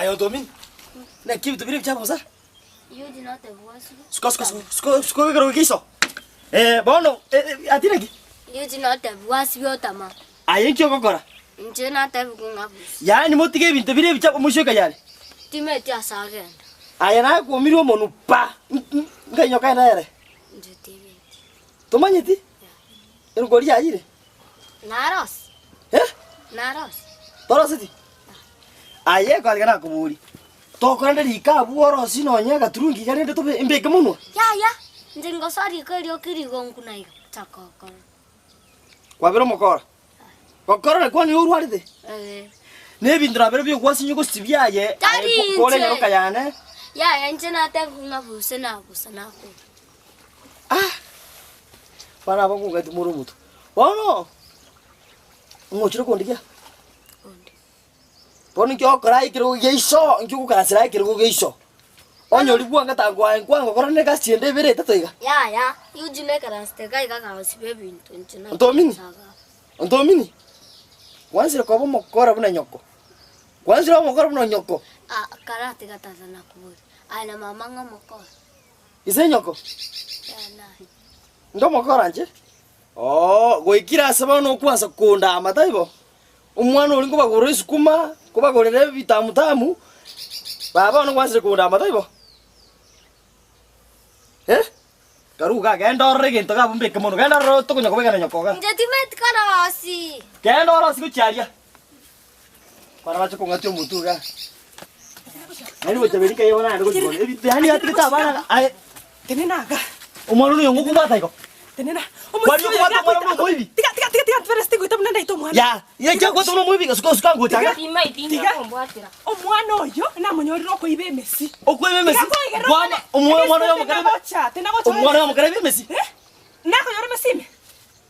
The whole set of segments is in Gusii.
Aye otomini. Naki ebinto biria bicha bosa? Yuji notebigwa osibe. Suka suka suka suka suka ekero geiso. Eh bono eh, eh, ati naki? Yuji notebigwa asibe otama. Aye nki ogokora? Inche natebigwa ng'a busa. Yaani motige ebinto biria ebicha omoisoka yare. Timeti ase agenda. Aye naye kwomirwe omonwe pa. Nkainyoka ere ere. Inche timeti. Tomanyeti? Erongori yayire? Narosi. Eh? Narosi. Toroseti? Aye kwariga nakoboria. Tokorenda riko abwo orosie nonye agaturungi iga rende tobe mbeke monwa? Yaya, inche ngosoa riko erio kirigonku na iga, chaka gokora. Kwabera omokora. Gokora na kwani orwarete? Eh. Na ebinto nabere biogwasinywa gosibia aye, Tari aye ko- kore inche. enyaroka yane. Yaya, inche natebiwa ng'a buse nabusa nakora. Ah! Bana aba nkong'aiti more omotwe. Bono, ng'ochire kondigia? Onde. Bono inki ogokora aye ekerogo gia iso, inki ogokarasera aye ekerogo gia iso? Onye oria bwangete ankwaye nkwangokora na egasi ende ebere etato iga. Yaya, Eugene ekaransete iga iga agosiba ebinto inche na Ontomini? saga. Ontomini? Gwansire koba omokora buna nyoko. Gwansire koba omokora buna nyoko. Ah, karatiga tata nakoboria, aye na mama ng'a omokora. Ise nyoko? Yaya naye. Inde omokora inche? Oo, goikire ase bono okwansa kondama, taibo? Omwana oria nkobagorera esukuma, nkobagorera ebitamutamu, baba bono gwansire kondama, taibo? Eh? Karue igaa, genda orore egento iga abwo mbeke mono, genda orore tokonya kobekana nyoko igaa. Inche timeti korosi. Genda orosie gochia aria. Abana bache kong'atia omotwe igaa. Yaani gocha beri nkai bono naende gochia bono. Ebinto yaani yatigete abana iga aye. Tenena iga. Omwana oyo ngokobwata igo. Tenena. Kwani okobwata omwana buna omoibi? Tiga tiga tiga tiga ntwere sitigoita buna ndaite omwana. Ya, ya kiakwata buna omoibi iga suka suka ngocha iga. Tiga. Omwana oyo namonyorire okoiba emesi. Okoiba emesi? Tiga koigerera Kwama omwana. omwana omwana oyo omokarebe. Tinagocha, tinagocha. Omwana oyo omokarebe emesi. Eh? Nakonyora emesi ime.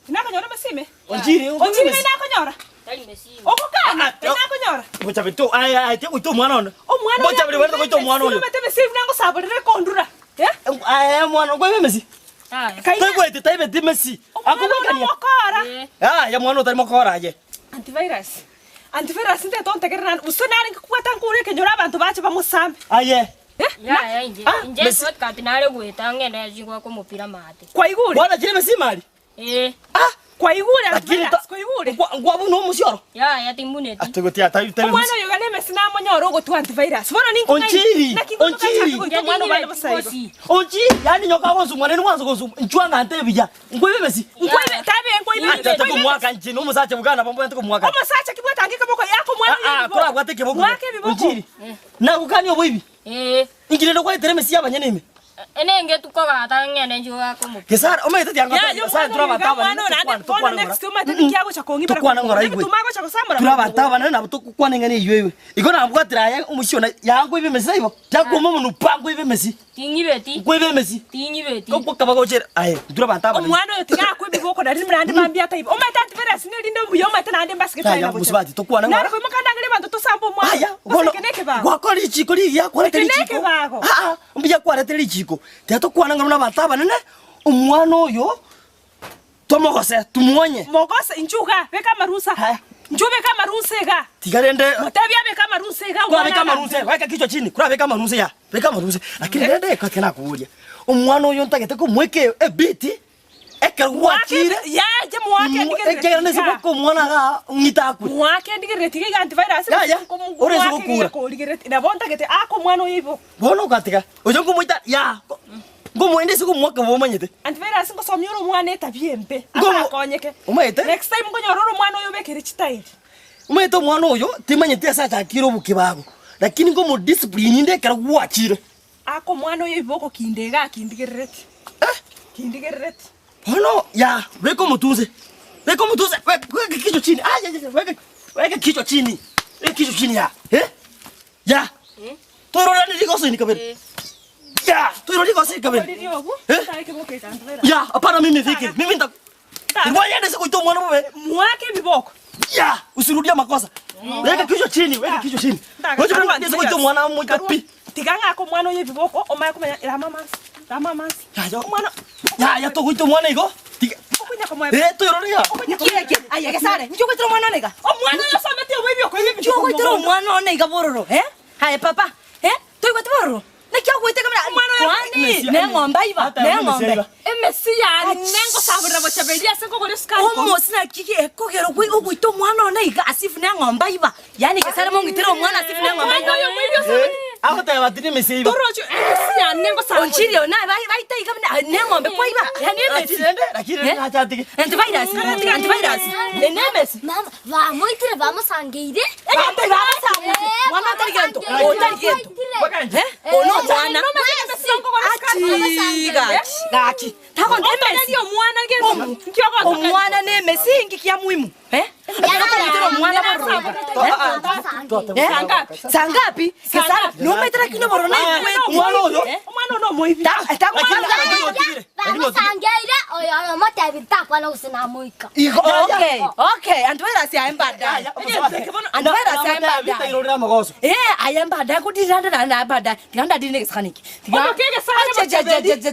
Nakonyora emesi ime. Onchiri, okoiba Onchiri emesi. nakonyora. Tari mesi ime. Ogokana, Ah, ah, nakonyora. Gocha bito, aye aye tiga goita omwana one. Omwana Gocha biri bari goita omwana oyo. Omwana emesi buna ngosaborere kondura. Eh? Aye omwana okoiba emesi. Yaya. Kaina. Toigwete taibeti emesi. Omwana oyo Akobwekania. nomokora. Eh. Yaya mwana otari mokora aye. Antivirus. Antivirus ntete ontegerere naende gose narenge kobwata nkure ekenyoro abanto bache bamosambe. Aye. Eh? Yaya inche. Ah, Inche mesi. shortcut nare goeta ng'ende goaka omopira maate. Kwaigure? Bwana chire emesi imari. Eh. Ah! Kwaigure Lakini Antivirus, ta- kwaigure? nkwa- nkwabu na omosioro. Yaya timbuneti. Atogotia tai tai. Omwana oyo iga nemesi namonyore ogotwa antivirus. Bono ninkong'aini. Onchiri, Naki nkotoka onchiri. chake goita omwana obande bosa igo. Onchiri, yaani nyoka agonsumwa nende mwanso gonsumwa. Inchuo ng'a ntebi buya. Nkoibe emesi. Nkoibe, tabe nkoibe Ah, emesi. tata komwaka inche na omosacha bugana bambwate komwaka. Omosacha ki bwatanga ekeboko yaka omwana Ah, ah, oyo korabwate ekeboko. Mwake ebiboko. Onchiri. Nagokania oboibi. Eh. Inki rende kwaetera emesi y'abanyene ime? Enenge tukogata ng'ende inche goaka omopira. Gesare, omanyete tianga Yaya, Nyasaye omwana tore oyo abanto iga, abanene omwana oyo naende tokwane bono tokwane next ng'ora. omanyete ninki agocha kong'ibera Tokwane ng'ora kong'ibera. igwe. Ebituma agocha gosamora Tore abanto kong'ibera. abanene nabo togokwana eng'ana eywo eywe. Igo nabwatire aye omochie one yankoiba emesi taibo? Tiakwoma omonwe pa nkoiba emesi. Ting'ibeti. Nkoiba emesi. Ting'ibeti. Gokaba gochere aye nture abanto abanene. Omwana oyo tiga akwe ebiboko nari naende mambia ataiba. Omanyete antivirus nerinde mbuya omanyete naende mbasigete Yaya, aye na mosubati, tokwane ng'ora. Nare koimoka ndangere abanto tosambe omwana Aya, oyo. bono Gose eke nekebago. gwakora richiko rigiya kwarete Eke richiko. nekebago. Aa, mbuya kwarete richiko. Tiga tokwane ng'a buna abanto abanene, omwana oyo tomogose, tumuonye. Mogose, inchuo igaa, beka amarusa. Haya. Inchuo beka amarusa igaa. Tiga rende Motebie abeke amarusa igaa omwana Kurabeka agambe. amaruse, weka kichwa chini, kurabeka amaruse ya, beka amaruse. Lakini rende ekatiga nakoboria, omwana oyo ntagete komoeka ebiti, ekero gwachire, Yaye mwake ndigerere ekiagera nese tiga. goka omwana igaa ng'ite akwe. Mwake ndigerere tiga iga antivirus Yaya, ore ase gokura. korigereti nabo ntagete ake omwana oyo ibo. Bono ogatiga, oyo nkomoita ya, nkomoenda ase komoaka bobe omanyete. Antivirus ngosomia ore omwana etabia embe, Nkomo- atakonyeke. Omanyete? Next time nkonyora ore omwana oyo obekere chitairi. Omanyete omwana oyo, timanyeti ase achakire obokebago, lakini nkomodiscipline inde ekero gwachire. Ake omwana oyo iboko kinde iga akindigerereti. Eh? Kindigerereti. Bono ya, beka omotunse, beka omotunse, weka weka kichwa chini, ayayaya, weka weka kichwa chini, weka kichwa chini ya, eh? Ya, toirorane rigoso ini kabere. Ya, toirorane rigoso ini kabere. Oriri obwo, Eh? tae keboko eke antivirus. Ya, hapana mimi fikiri, mimi nita Ngoja nese kuita omwana bobe. Mwake ebiboko. Ya, usirudia makosa. Weka kichwa chini, weka kichwa chini. Ngoja nese kuita omwana moita pi. Tiga ng'ake omwana oyo ebiboko omanye komanya rama amansi, rama amansi. Ya, ya. Omwana Ya, ya togoita omwana igo. Tiga. okonya komoa Eh, toirore ya. okonya Nki eke? Aye Gesare, nki ogoitera omwana one iga? Omwana oyo osomete oboibi okoiba Nki ogoitera omwana one iga bororo, eh? Aye papa, eh, toigweti bororo? Naki ogoiteka buna Omwana oyo kwani Emesi- neng'ombe aiba, Ata emesi neng'ombe. aiba. Emesi yane ngosaborera bochaberia ase nkogora esukari koo. Omosi naki ekogera ogwe- ogoita omwana one iga as if neng'ombe aiba. Yaani gesare mong'itere omwana as if neng'ombe Omwana aiba. oyo moibi ase Agoteba ati nemesi eiba. torochi emesi yane ngosaborera. Onchiri one bai- baita iga buna ah, neng'ombe kwaiba. Yaani emesi. Lakini rende, lakini rende Eh? nacha atige. Antivirus, antivirus. Enemesi. Mama, bamoitire bamosangeire. Egento bamosangeire. Mwana otari gento. Otari gento. Eh? Ono omwana. Achi gaki. Gaki. Tagonta emesi. Omwana gento. Omwana ne emesi inki kia muhimu. Eh? Ekero okomoitera omwana bororo. Eh? Sangapi? Sangapi? Gesara. Nomaitera kino bororo na Omwana oyo. Omwana ono omoibi. Ta ta Lakini lakini otigire. Lakini otigire. Bamosangeire oyo omotebi takwana gose namoika. Okay. Okay. Antivirus ya baadaye. Antivirus ya baadaye. Irorera amagoso. Eh, aya baadaye kudiranda na baadaye. Tiranda dine gesaniki. Otoke gesare bochaberi. Otoke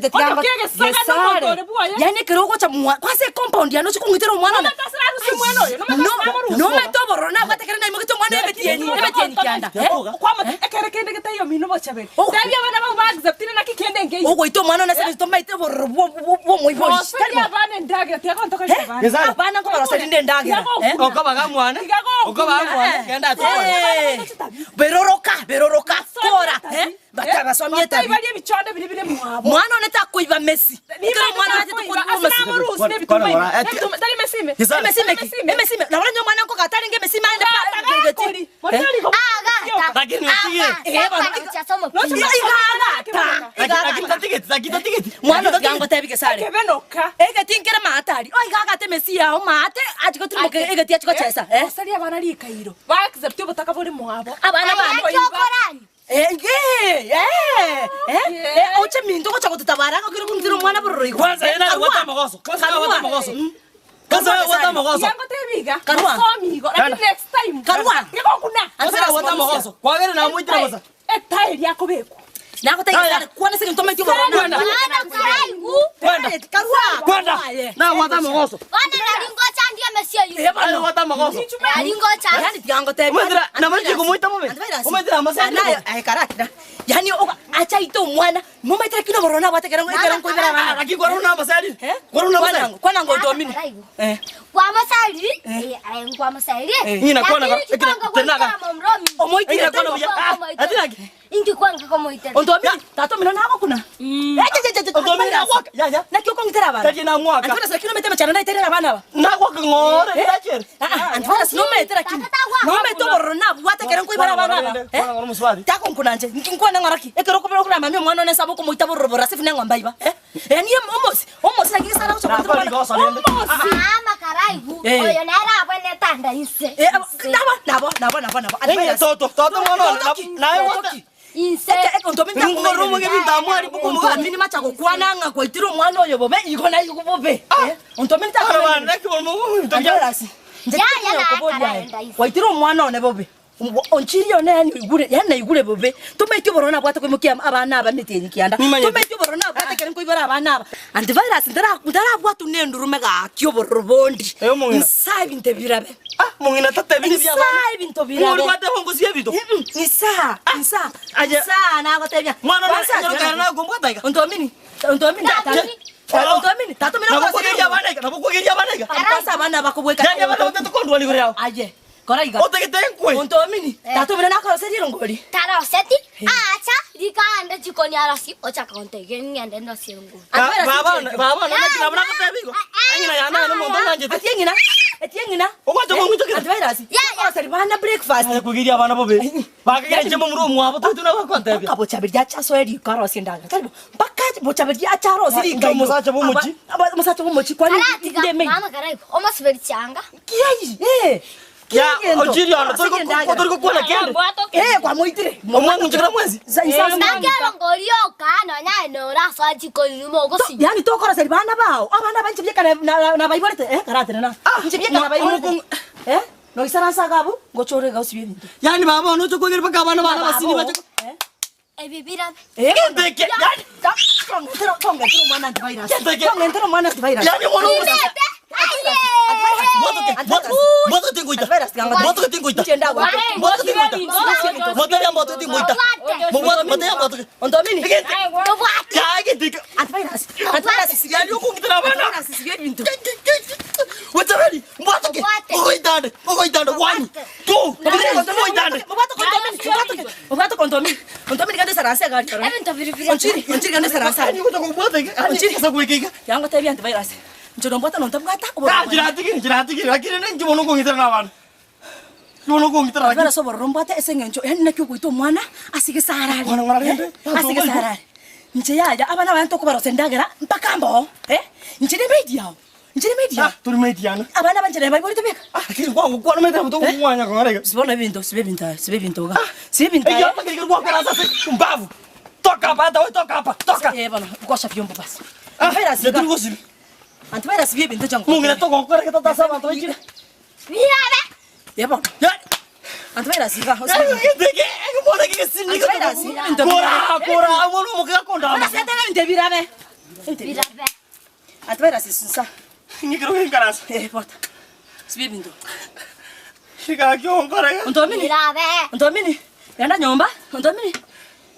gesare nomonto ore bwoye. Yani kiroko cha mwa kwase compound yano chikungitira omwana na. Nomatasirarusi omwana oyo, nomatasiramurusi. No metobororo na gwatekere na imogete omwana ebetieni, ebetieni kianda. Eh? Kwama ekere kende getaiyo mino bochaberi. Oh. Tebia abana babo baacceptire naki kende nkeiyo. Ogoita omwana one sebe tomaite bororo bwo bwo moibori. Roseria abana endagera tiagontoka abana. Gesare. Abana nkobaroseria endagera. Eh? Okobaga mwana. Okobaga mwana. Genda atore. Eh. Beroroka, beroroka, kora, eh? Batabasomie tabi. Bari ebichonde biri bire mwabo. Mwana one takoiba Messi. Ekero omwana ate tokoiba Messi. Gesare. Emesi meki, emesi me. Nabona nyo mwana nko katarenge emesi mande pa. Agata. Lakini otigire. Eh, bana. Igagata. Lakini tatigeti, lakini tatigeti. Mwana otigango tebi gesare. Kebenoka. Egeti nkere maatari. O igagate emesi yao maate achiko turimoke egeti achiko chesa. Eh? Roseria abana rikairo. Baaccept obotaka bori mwabo. Abana bane. Eh, eh, eh, eh, eh, oche minto gocha gotutabara gokire kungitira omwana bororo igo. Kwanza yena wata amagoso. Kwanza yena wata amagoso. Kwanza yena wata amagoso. Yango tebiga. Karua. Somigo. Lakini next time. Karua. Ngikokuna. Kwanza yena wata amagoso. Kwagere na mwitira bosa. Etairi yakobekwa. Nagotegesare kwana se ntometi bororo. Kwenda. Kwenda. Karua. Kwenda. Na wata amagoso. Na wata amagoso. Yani tigango tebi. Omwetera, namarire komoita bobe. Omwetera amasani Anayo ayekarakira. Yani oga acha ito omwana. Mumaitira kino bororo nabwate kero ekero nkoibera abana. Lakini kwa runa amasani. Eh? Kwa runa amasani. Kwana ngo domini. Eh. Ng'ina kwana tenaga. Omoitire Ingina kwana buya. Ah, atinaki. Ondomini, tato mino nako kuna. Eh, je je je. Ondomini nagwaka. Ya ya. Naki okongitera abana. Tati na mwaka. Antivirus lakini umetema chana ndaiterera abana aba. Nagwaka ngore ndachere. Ah, ah, antivirus nometera kini. Nometo bororo nabwate kero nkoibera abana aba. Eh? Kwana ngore muswari. Tako nkunanje nkinkwana ng'oraki ekero okobera okoramamia omwana one saba okomoita bororo bororo ase funa eng'ombe aiba eh yani omosi omosi naki gesara gocha Na kwa ligoso rende. Eh, nabo nabo nabo nabo nabo Engine toto toto mwana naye wata. Rungo ngebinda mwari buko ontomini macha gokwana ng'a kwaitire omwana oyo bobe igo na igo bobe Eh, ontomini Bana naki bomo Antivirus nje Ya, ya, na, koboria karaenda ise. waitire omwana one bobe onchiri one yani igure yani naigure bobe tomaiti obororo nabwate koimokia abana aba metienyi kianda Nimanyete. tomaiti obororo nabwate kere nkoibera abana aba antivirus ndarabwatu nendurume gaki obororo bondi Eh, omong'ina. nsa ebinto birabe Ah, mong'ina tatebi ni bya nsa ebinto Ngori birabe kwate hongo sie bito. Mm, nsa nsa Aje. nsa nagotebia Mwana Kwanza, na nyoro na gombwa taiga. ontomini ontomini Tata. ontomini tato mina Nabokwegeria abana iga, nabokwegeria abana iga. kwanza abana bakobweka Yani abana otetukondwa ni gorao. aye kora iga Otegete nkwe. ontomini tato mina nakoroserie ngori Taroseti acha rikande jikoni arasi ochaka kontege ng'ende ndosie nguru. Baba baba na kina bana kotebi go. Angina yana no mondo nanje. Atie ng'ina etie ng'ina Ogwacha kong'ucha kira. antivirus Ya, ya. koroseri bana breakfast Kwegeria abana bobe. Bakagera nje mu room wabo tatu na bakontebia. mpaka bochaberi achasoe riko arosie endaga tari bo mpaka bochaberi acharosie Ya, riko omosacha bw'omochi. omosacha bw'omochi kwani Karatiga ndeme mama karaigo omasiberi changa. kiai eh Ya, ojiri ono tori ko kwana kende. eh kwamoitire Omwangu njikira mwezi. Nakero ngori yoka nonya norasoa jikoni rumo ogosi. yani tokoroseri bana bao abana banje byekana na baiborete eh karatene na nje byekana baiborete eh noisaransa gabu ngochore gausi ebinto Yani baba ono chokwegera paka abana bana basini bache. eh Ebi birabe. eh Kendeke. Yani tongentero tongentero mwana antivirus Kendeke. tongentero mwana antivirus yani mwana Imete. Aye. Moto. Mbwatoke tingoita. Mbwatoke tingoita. Mbwatoke tingoita. Motebia mbwatoke tingoita. Motebia mbwatoke. Ontomini. Tobwate. Ya, egento Antivirus. Antivirus. Yani okongitera abana. Antivirus sibia ebinto. Wechaberi, mbwatoke. Obwate. Ogoitande, ogoitande. One, two, three, ogoitande. Obwate kontomini. Obwate kontomini. Ontomini kande sarase gari. Ebinto biri biri. Onchiri, onchiri kande sarase. Ani gocha kobwata Onchiri. asa gwekeiga. Yango tebia antivirus. Nchoro mbwata nontabwata. Ah, chiratigire, chiratigire. Lakini ninki mono okongitera na abana. Mono okongitera lakini. Antivirus obororo mbwate ase eng'encho yaani naki ogoita omwana ase gesarari. Mwana ng'ora rende. Ase gesarari. Inche yaya abana abana tokobarosa endagera mpaka mboo. Eh? Inche ne maid yao. Inche ne maid Ah, yao. turi maid yana. Abana banje baibori tobeka. Ah, lakini kwangu kwana maid yabo tokong'wanya kong'ora iga. Sibona ebinto, sibe ebinto, sibe ebinto iga. Sibe ebinto. Eyo makiri gwakora sasa mbavu. Toka hapa hata wewe toka hapa. Toka. Eh bana, ukosha vyombo basi. Ah, Antivirus iga. neturi gosibi. Antivirus sibe ebinto changu. Mungina tokongokora getata abantu baikire. Birabe. Eh bana. Ya, Antivirus iga. Kora, kora, mwana omokega kondama. Antivirus birabe. Birabe. Antivirus sunsa. Ngikiro genkarasa. Eh bota. Sibe ebinto. Shika kyongora. Ontomini. Birabe. Ontomini. Genda nyomba. Ontomini.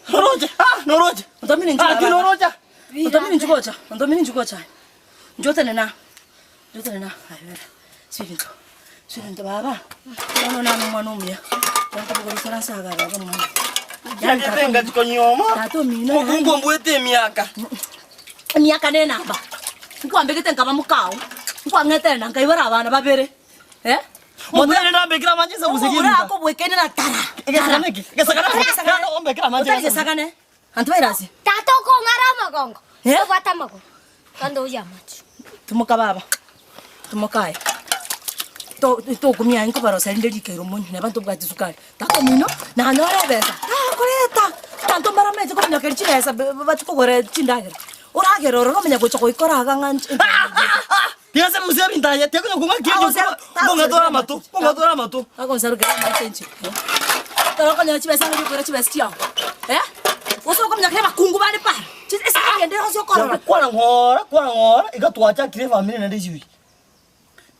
Noroje. Ah, noroje. Ontomini Ah, ki noroja. Ontomini njugocha. Ontomini njugocha. Njotene na. Njotene na. Ayera. Sibe ebinto. Sibe ebinto baba. Mwana nanu mwana omuya. Ntabugorosera nsaga baba mwana. Yatenga chikonyoma. Tata omino. Mukungu mbwete emiaka. Emiaka nenamba. Nkwambegete nkaba mukao. Nkwang'etera nkaibora abana babere. Eh? Motene ndambekira manje sabusekiri. Omura akobwekene na tara. Egesakana ki? Egesakana. Egesakana ombekira manje. Otagesakane. Antivirus. Tata okong'ara amagongo. Eh? Obwate amagongo. Kando uya amache. Timoka baba. Timokae. To tokumia nkobarosa rinde rikeiro monyo neba ntobwati sukari. Tata omino nanyora ebesa. Nakoreta. Tanto mbaramete kominyokeri chibesa bachikogora chindagera. Oragera ororo omenya gocha goikora iga ng'a Tiga musia bintaya, tiga kunga Ah, osea- kiyo. Kunga tora matu, kunga tora matu. agonsaruka amatenche. Toro konya chibesa ng'okora chibesa chiao. Eh? Osokomenya kire bakungu bane para. Ese kende osokorora. Kwana ngora, kwana ngora, igatwachakire family nende chibi.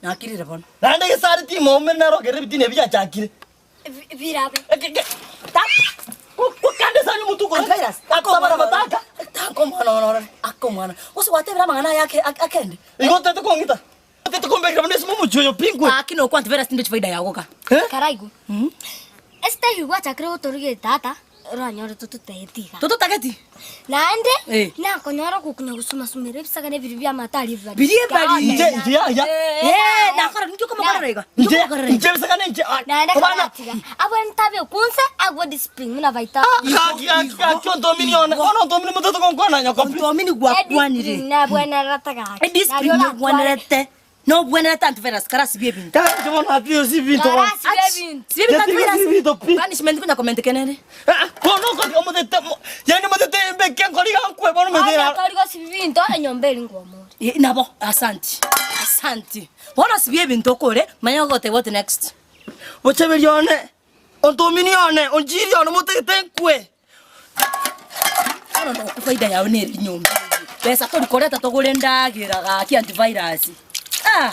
Nakirire bono. Naende gesari timo omere narogere bitine biachakire. Birabe. Kukande sanyu mutuko. Antivirus. Atabara mataka. Tako mwana ono. Ako mwana. Usiwatebera mang'ana yake akende. Igo tete kongita. Tete kombekira mune simu muchoyo pingwe. Akino kwa antivirus ndo chifaida yako ka. Eh? Karaigu. Este gwachakire gotoruge tata oranyore tototetiga. Toto taketi. Naende Eh. nakonyora gokunya gosuma-sumera ebisagane biri bia amatari bibari. Biri ebari. Nje nje ya ya. Eh, nakora ndio kama korora iga. Nje nje bisakane nje. Naende Kobana. karatiga. Abo ntabe kunse agwo discipline muna baita. Kaki kaki kaki ondomini ona. Ona ondomini mutoto konkwana nyakopi. Ontomini gwakwanire. Na bwana rataga. E discipline no gwanerete. No gwanerete antivirus karasi bie bintu. Kaki bona atio si bintu. Karasi bie bintu. Sibie bintu Yatiri si antivirus. bintu pi. Punishment kunya comment kenene. Ah, kono ko omutete. Yani mutete mbeke nkoriga nkwe bono Aya mutera. torigo sibinto enyomba eri ngomore. Eh, nabo asante. Asante. Bona sibie bintu kore manya gote what next. Bocheberi one. Ondomini one, onjiri one mutete nkwe. Ono no kufaida yao neri nyomba. Pesa torikoreta togore ndagira gaki antivirus. Ah,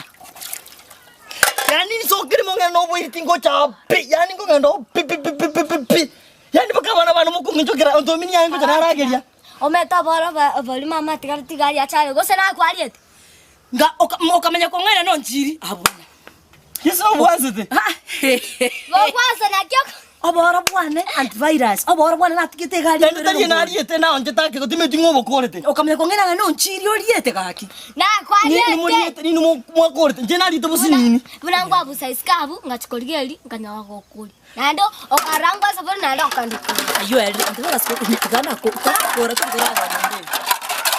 Yani nisokiri mongena noboiri ngocha pi. Yani ngongenda pi pi pi pi pi pi pi. Yani bakabana bana mukunginjokera ondomini yangu narageria. Ometa bora bari mama tigari tigari achare gose nakwariete. nga okamenya kong'aina no njiri abona. Yesu obwanzete. Ah, Gokwansa nakyo. Oboro bwane antivirus. Oboro bwane natigete gari. Yani tari nariete na onje take gotimeti ngobokorete. Okamenya kong'aina no njiri oriete gaki. Ni Nakwariete. muriete ni mwakorete. Nje narite businini. Buna ngwabusa isikabu ngachikorigeri nganyawa gokuri. Naende okarangwa safari naende okandikuri. Ayo eri antivirus ko gana ko kora kora kora.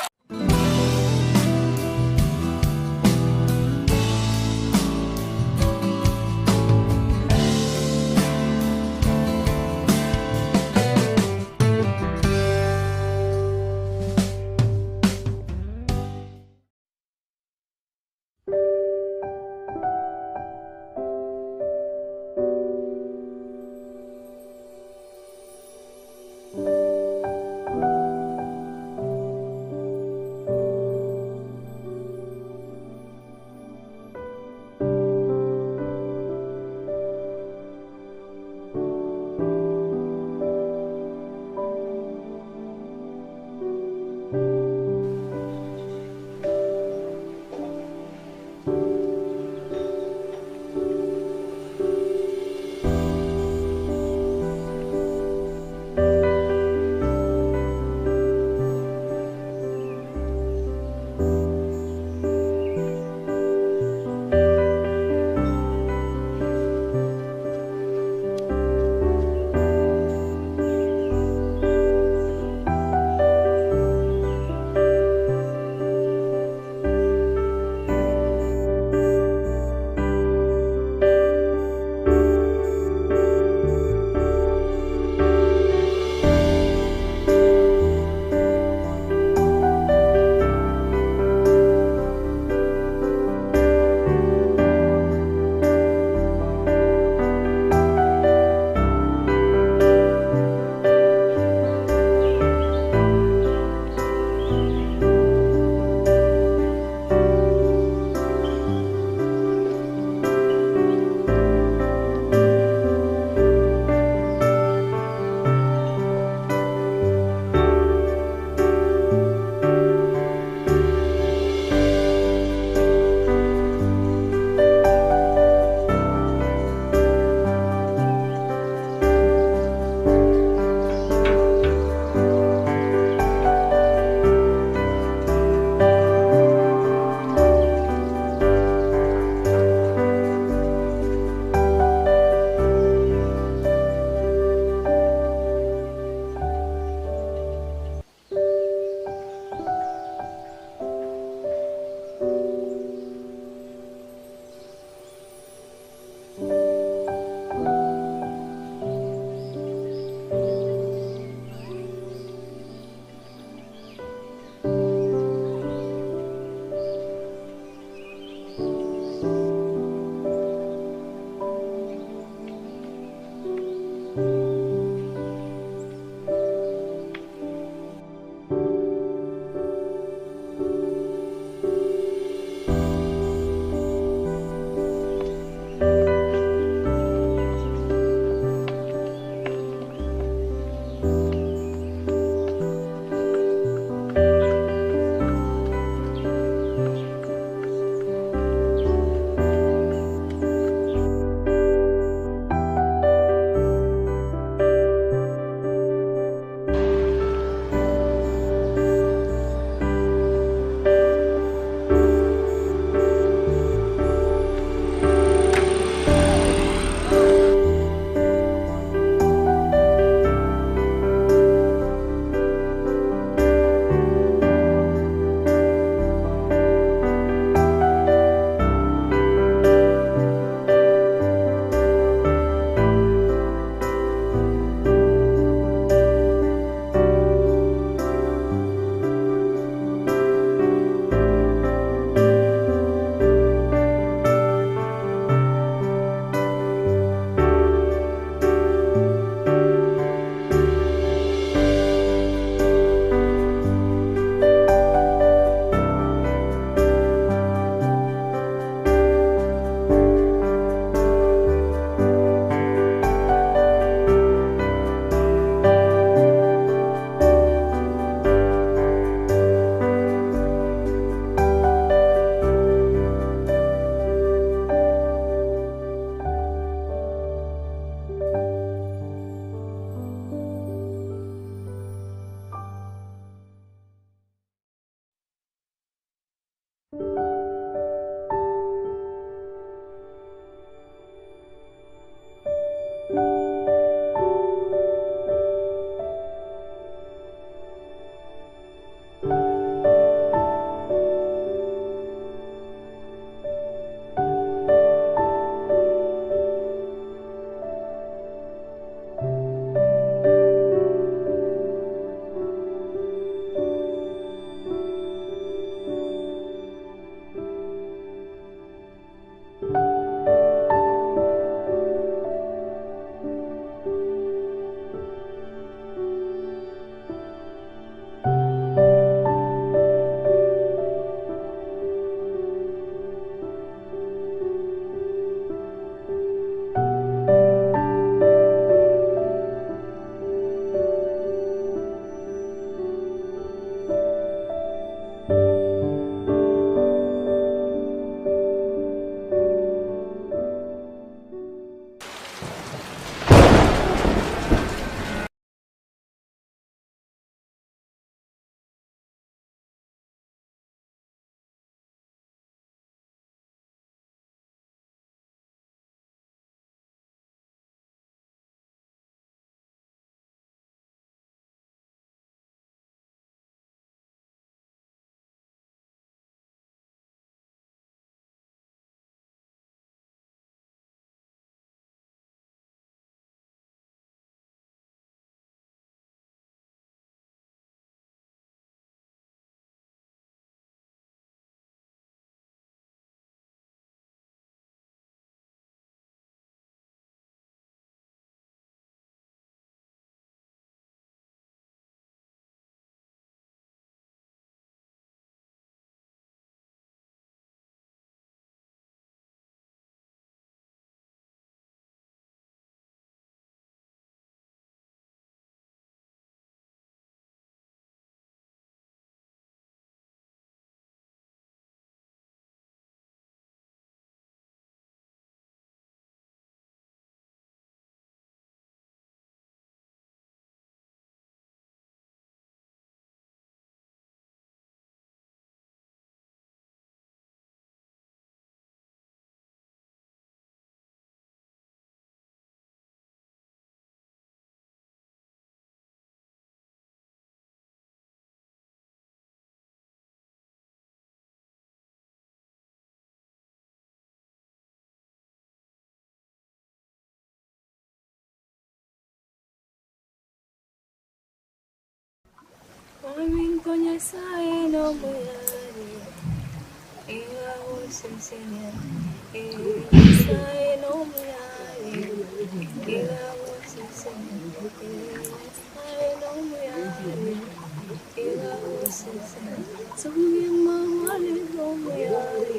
Omouko Nyasaye nomuyare, iga agosesenia. Ee, Nyasaye nomuyare, iga agosesenia. Ee, Nyasaye nomuyare, iga agosesenia. Ase obogima bwane nomuyare,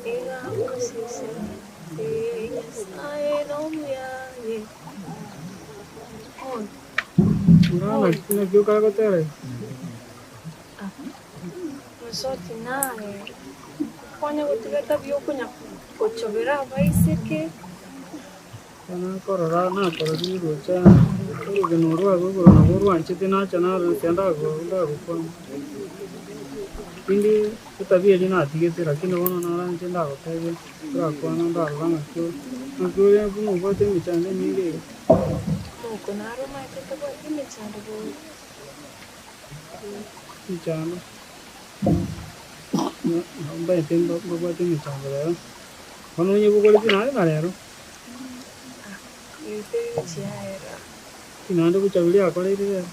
iga agosesenia. Ee, Nyasaye nomuyare. Naki okagotera iga? Mosoti naye kwanya gotiga tabia okonya gochobera abaiseke. Nakorora nakororire roche orogena orwo rwago igoro nabo rwanchete nacha narosia ndagokwana. Rinde etabia eria natigete lakini bono naranche ndagotebia torakwana ndarora ng'aki ng'aki ore buna obwate emechando emenge iga. Moko naro omanyete tabwati emechando bobe. Emechando mbaete mbabwate emechando rero, bono onyebogoreti naende na rero. Ebite bigochiaera. Ki naende bochaberi akoreire rero?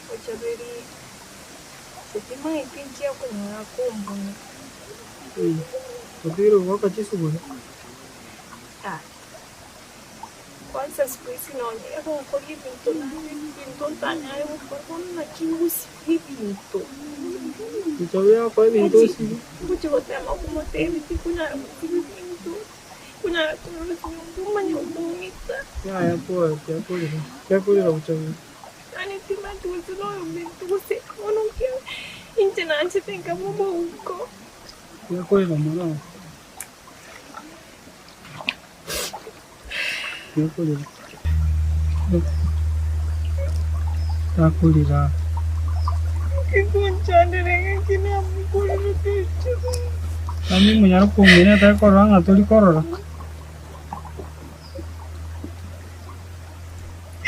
Bochaberi timaeti nki akonyora kombuna. Otigire goaka chisuguri? Ah. Kwanza siku hizi nonye egokora ebinto naende ebinto ntanyare gokora bono naki ngosibia ebinto. Bochaberi agokoa ebinto osibie? Ngochia gotema komotebia tikonyara gosibia ebinto, tikonyara korosia nyomba omanye kong'ita. Yaya pole, tiga korera, tiga korera bochaberi. Yaani timanyeti gose noyominto gose bono nki inche nanchete nkaba omouko. Tiga korera mono. Tiga korera. Takorera. Nki gonchandera ng'aki namokorerete inche. Nami monyare kong'ina etari korora ng'a tori korora.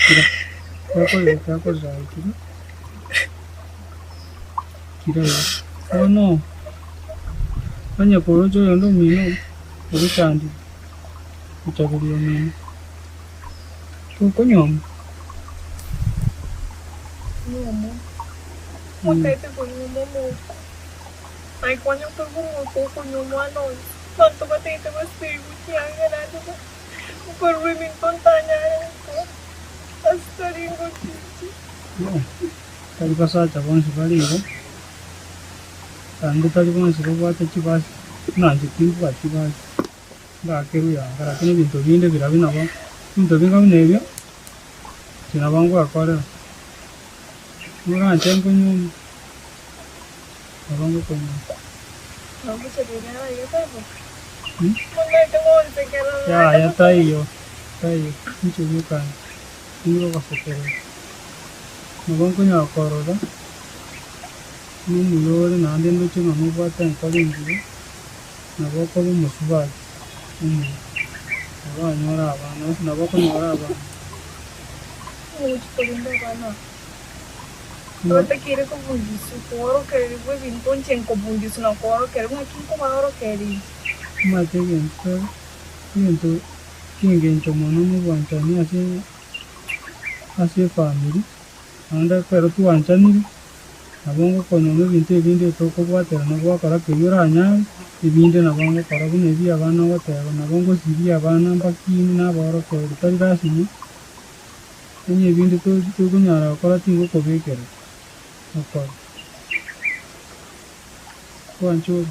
Kira, tiga korera, tiga korera aye kira. Kira iga. Bono, onye koroche oyonde omino, ogochandire, ochaberia omino, tokonyuoma. Nyuomo. Otaete konyuoma omouko. Aye kwanya okorwa omouko okonywa omwana onsi. Abanto bataete basibwe chianga naende nkorwa ebinto ntanyare gokora ase tari ngochichi. Tari basacha bonsi bare igo, naende tari bonsi babwate chibasi, buna inche timbwati basi, ngakerwa yanga lakini ebinto binde birabi nabo, ebinto binga buna ebio, inche nabo ngoekorera. Noranche nkonyuome, nabo ngokonyuoma. Yaya taiyo, taiyo, inche bweka nigo gosekerera. Nabo nkonyara korora, nomuya ore naende ndoche ng'a nobwate enkoro engiya, nabo okoba omosubati omuya, oranyore abana, gose nabo okonyora abana. Totakeire kobundiswa kworokererigwa ebinto inche nkobundiswa na kworokererigwa ng'aki nkobaorokereria. Omanyete egento egento ki'engencho mono nobwanchani ase ase efamiri, naende ekero twanchanire, nabo ngokonyora ebinto ebinde tokobwaterana gwakora keria oranyare, ebinde nabo ngokora buna ebi abana ogoteba, nabo ngosibia abana mbakine nabaorokereria tari lasima. Onye ebinde tokonyara gokora tingokobekera okore. Kwancha ore,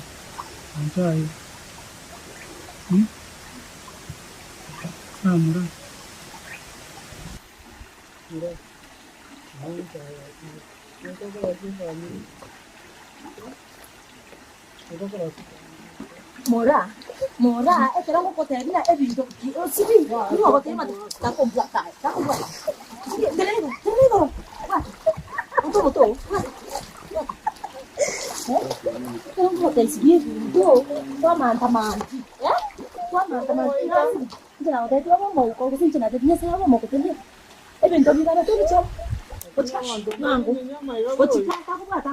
ancha aye. Amura. Mura. Ancha aye. Mora, mora, ekero ngogotebia buna ebinto ki osibi, nigo ogotebia ng'a takombwata aye, takombwata. Sibi, tenena igoro, tenena igoro, bwata, bwata omote oo, bwata, bwata. Eh, ekero ngogotebia sibia ebinto, twamantamanti, eh, twamantamanti ng'a inche nagotebetie obe omouko gose inche natebetie Nyasaye obe omouko tenena. Ebinto bigana tobichore, gochika bwango, gochika takobwata,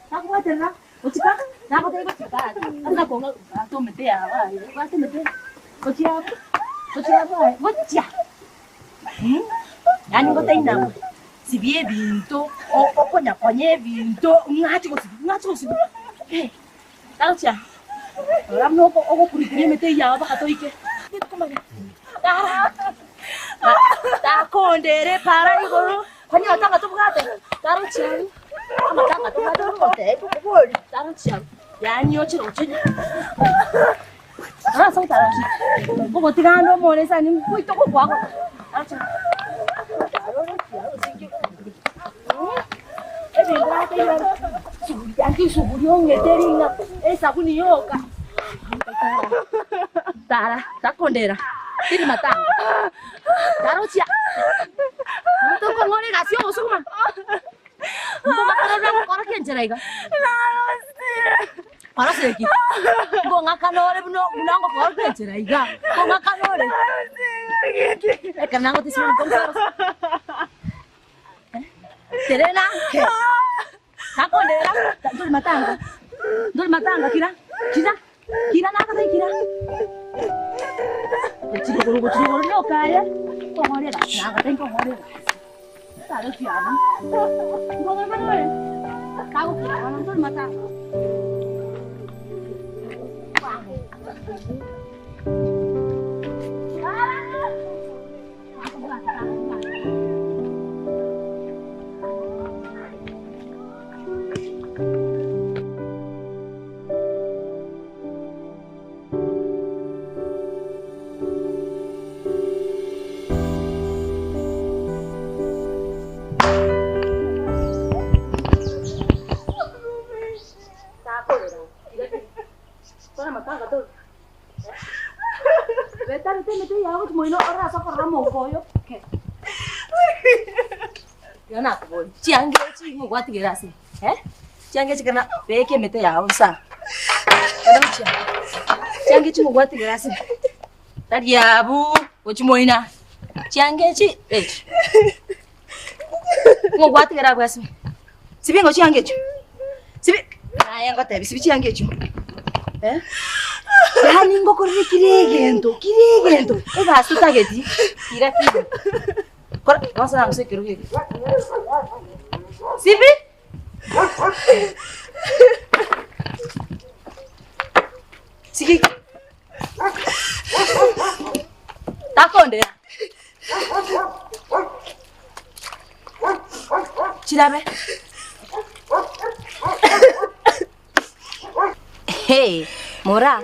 takobwaterera, gochika nagotebia gochika aa ase nakong'a ase omete yabo aye, bwata emete gochia abwo, gochia abwo aye, gochia yaani ngotaina abwo. Sibia ebinto, okonyakonya ebinto, ng'ache gosibia, ng'ache gosibia. Eh, tagochia rora buna oko ogokurikuria emete eyio yao mpaka toike. Tikomanya. Tara, takondera epara igoro, kwani amatanga tobwate, tarochi abwo, amatanga tobwate togoteba tokobori, tarochi abwo, yaani oche roche. Ase otarachia, ogotiga ande omorese ande ngoita ogokoa gocha. Esuguri ong'ete ring'a esabuni yoka. Tara, takondera, tiri matanga. Tarochia. Tokong'ora egasi y'ogosuguma. Mbobakorora gokora kenchera iga. Orosire ki? Ngong'akana ore buna buna ngokora kenchera iga. Ngong'akana ore. Ekero nagotisia omonto nkorose. Terena ke. Takondera, tori matanga. Tori matanga kira. Kira. Kira nagotebia kira. Gochia igoro gochia igoro rioka aye. Nkong'orera nagotebia nkong'orera. Tare kiabo. Ngong'akana ore. Tagokira bono tori matanga. Chianga echi nigo gwatigera ase eh, chianga echi kera beka emete yao bosa, oroche chianga echi nigo gwatigera ase tari abwo gochia moina, chianga echi echi nigo gwatigera abwo ase sibia ng'o chianga echio sibi naye ngotebi sibi chianga echio eh, yaani ngokorere kera egento kera egento egasi otageti kira kira. Kora gose nang'use ekerogo eke. Sibi. Sigiki. Takondera. Chirabe. Hey, mora.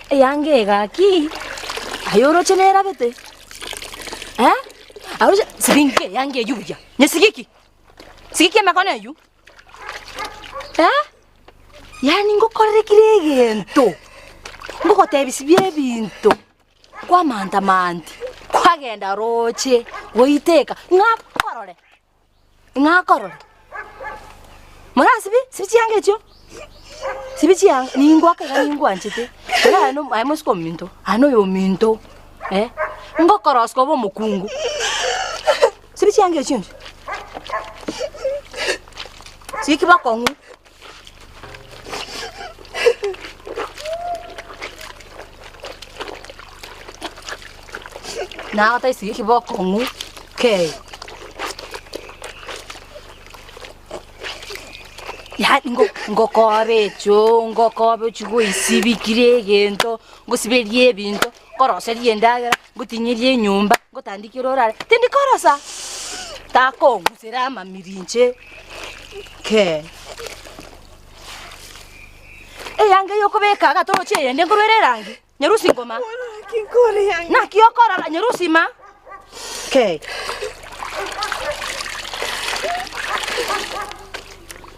Eanga eye gaki, aye oroche nerabete, eh? Aroche siringi eanga eywo buya, nyesigiki, sigiki emekono eywo, eh? Yaani ngokorere kera egento, ngogotebi sibia ebinto, kwamantamanti, kwagenda roche, goiteka, ng'a korore. Ng'a akorora. Morasibi, sibi chianga echio, sibi chianga, ningwake iga ningwanchete, ere aye no aye mosike ominto, aye noyo ominto eh, ngokorosia obe omokungu, sibi chianga echio inche, siki bokong'u. Nagotaisi geki bokong'u kei. Yaani ngo ngokobe echoo ngokobe ochie goisibi kera egento, ngosiberie ebinto, nkoroserie endagera, ngotinyerie enyomba, ngotandikere orare, tindi korosa, takong'usera amamiri inche. Kee. Eyange eyokobeka iga toroche eyende nkorwere erangi, nyarusi ngoma. Naki okorora nyarusi ma. Kee.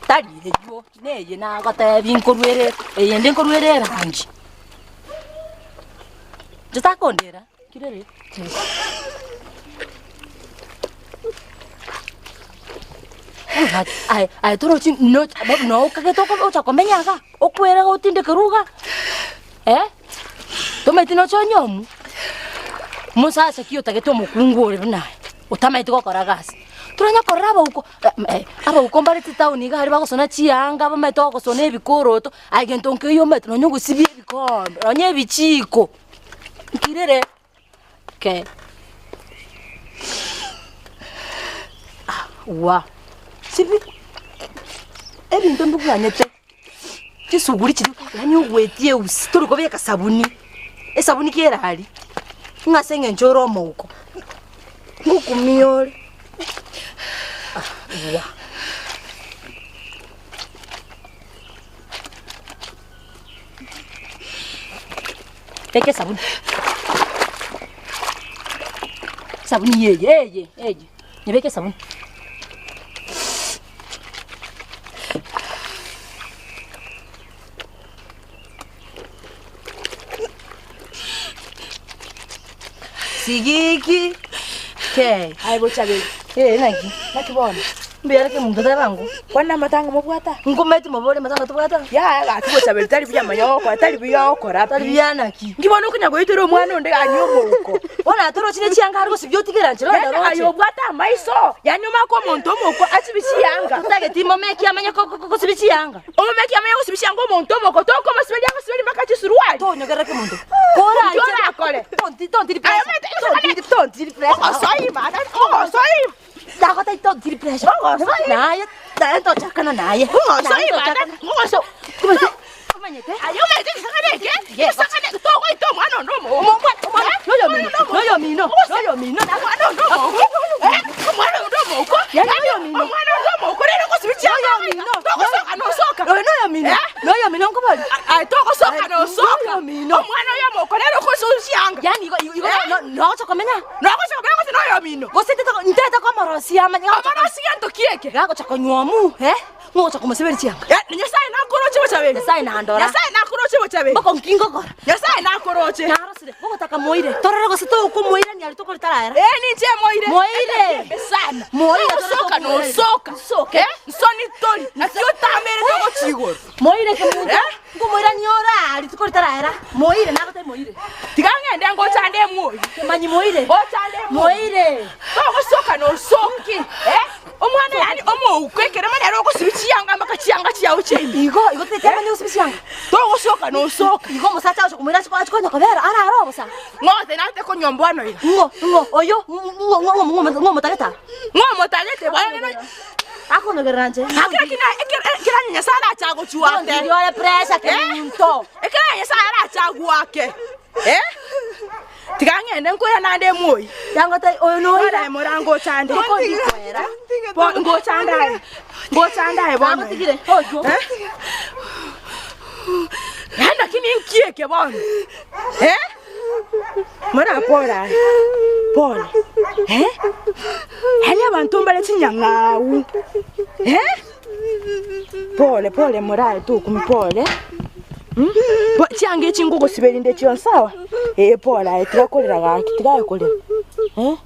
Tari eywo, neye nagotebi nkorwere eyende nkorwere erangi. Inche takondera. Kirere. Aye aye torochi no no okagete oko ocha komenya iga, okwere gotindekerwa iga eh, tomanyeti noche onyomu, mosacha ki otagete omokungu ore buna aye, otamanyeti gokora gasi. Toranya korora abauko abauko mbare chitown iga aria bagosona chianga bamaete gogosona ebikoroto, aye gento nkeiyo omanyete nonye ogosibia ebikombe, nonye ebichiko. Nkirere ke. Wa! Sibi ebinto mbigwanyete, chisuguri chiria yaani ogwetie eusi tori kobeka sabuni, esabuni kera aria, ng'a ase eng'encho ore omouko, ngokumia ore ah wa. Beka esabuni, esabuni eye eye eye, nyebeke esabuni. Sigiki kei. Aye bochaberi. Eh, naki? Naki bono? Mbuya are kemunto teba ango. Kwana amatanga mobwata? Nkometi mobore amatanga tobwata? Yaya gaki bochaberi tari buya manya ogokora tari buya ogokora pi. Tari buya naki? Nki bono okonya goitera omwana onde gani omouko? Bono atorochi ne chianga are gosibia otigere nchera Yaani onde aye roche. obwate amaiso, yaani omake omonto omouko asibie chianga. Totageti momeki amanye gosibia chianga. Omomeki amanye gosibia chianga omonto omouko tokomosiberia agosiberia mpaka chisuruari. Tonyogerera kemonto. Inki orakore? Tonti tontiri Aye pressure. omanyete Tontiri tontiri pressure. Ogosoi mana, ogosoi. Ndagotebia tontiri pressure. Naye naye tochakana naye. Ogosoi mana, ogosoi. Omanyete? Aye omanyete egesang'ani eke, egesang'ani eke togoita omwana onde omouko. Omwana noyo omino, noyo omino, noyo omino. Omwana onde omouko, eh, omwana onde omouko, Yaani noyo omino. omwana onde omouko rero ogosibia chianga Noyo omino. togosoka nosoka. Oyo noyo omino, Eh? noyo omino nkoboria. Aye togosoka nosoka. Noyo omino. Omwana oyo omouko rero ogosibia chianga. Yaani igo igo Eh? nogocha komenya. Nogocha komenya gose noyo omino. Gose ntete komorosia amanye. Omorosie gento ki eke? Gagocha konywomu, eh? Ng'ogocha komosiberia chianga. Eh, Nyasaye nakoroche bochaberi. Nyasaye nandora. Nyasaye nakoroche bochaberi. Mboko nki ngokora? Nyasaye nakoroche. Narosire, gogotaka moire. Torore gose tokomoirania aria tokori taraera. Eh, ninche moire. Moire. Embe sana. Moire, Togosoka torore nosoka. Nsoke. Eh, nsoni tori. Naki otamere togochia igoro. Moire kemunto. Eh? Nkomoirania ore aria tokori taraera. Moire, nagotebia moire. Tiga ng'ende ngochande emoyo. Kemanyi moire. Ngochande emoyo. Moire. Togosoka nosoka. Eh? Omwana yaani omouko ekerema nere ogosibia chianga mpaka chianga chiao chiaime. Igo, igo tete amanye gosibia chianga. Togosoka nosoka. Igo omosacha agocha komoira ase ache konya kobera arare obosa. Ng'o tenate konywa mbwano iga. Ng'o, ng'o, oyo, ng'o, ng'o, ng'o, ng'o omotagete aa. Ng'o omotagete bono rero. Akonyogerera inche. Akera kina ekero ekero Nyasaye arache agochwake. Tontiri ore pressure kemunto. Ekero Nyasaye arache agoake. Eh? Tiga ng'ende nkoira nande emoyi. Yangote oyo noira. Ore morango ochande. Tokondikwera. Bo ngochande aye. Ngochande aye bono. Nagotigire. Oywo. Eh? Yaani lakini nki eke bono? Eh? Mora pole aye. Pole. Eh? Yaani abanto mbare chinyang'au. Eh? Pole pole morae tokumi pole. Bo chianga echi ngogosiberia inde chionsi sawa? Ee pole aye tiga korera gaki, tiga aye korera. Eh?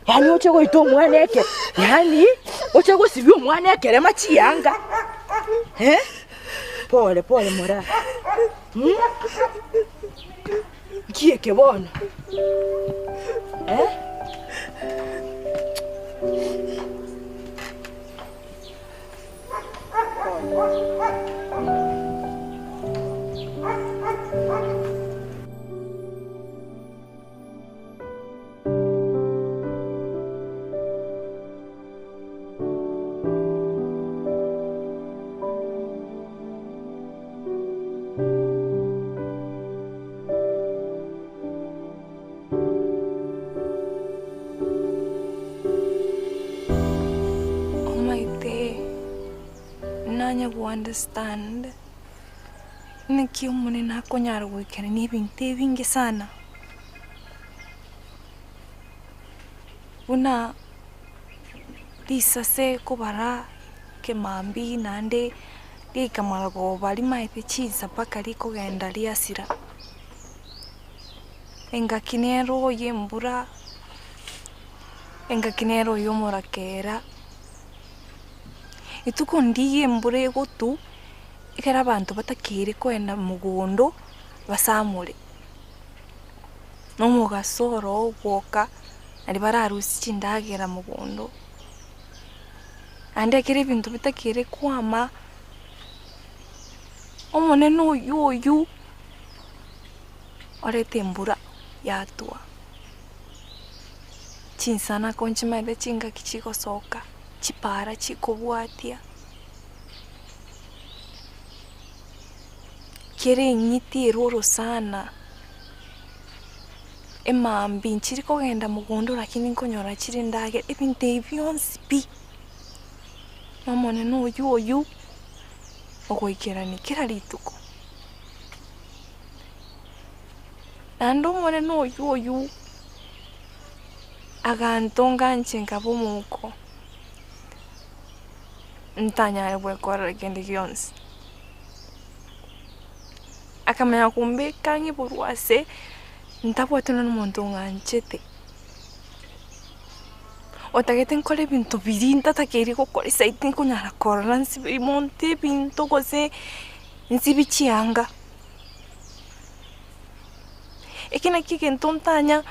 Yaani oche goita omwana eke, yaani oche gosibia omwana ekerema chianga. Eh? Pole pole moraa. Nki eke bono? Eh? Omanyete nanye go understand naki omonene akonyara goikerania ebinto ebinge sana. Buna risase kobara kemambia naende riaika marogoba rimaete chinsa mpaka rikogenda riasira. Engaki nere oye embura, engaki nere oye omorakera, rituko ndiiya embura egotwa, ekero abanto batakeire koenda mogondo, basamore. Na omogaso oro ogwoka, naria bararusie chindagera mogondo. Naende ekero ebinto bitakeire kwama, omonene oywo oywo. Orete embura yatwa, chinsana ko nchimaete chingaki chigosoka. Chipara chikobwatia, kera eng'iti ere orosana, emambia nchiri kogenda mogondo lakini nkonyora chire endagera, ebinto ebi bionsi pi, na omonene oywo oywo ogoikerania kera rituko. Naende omonene oywo oywo agantonga inche nkaba omouko, ntanyare gwekorera kende gionsi. Akamanya kombeka ang'e borwa ase ntabwati nonye na omonto ong'anchete, otagete nkore ebinto biria ntatakeiri gokora esaidi tinkonyara korora nsibe monto ebinto gose nsibi chianga. Eki nakio egento ntanya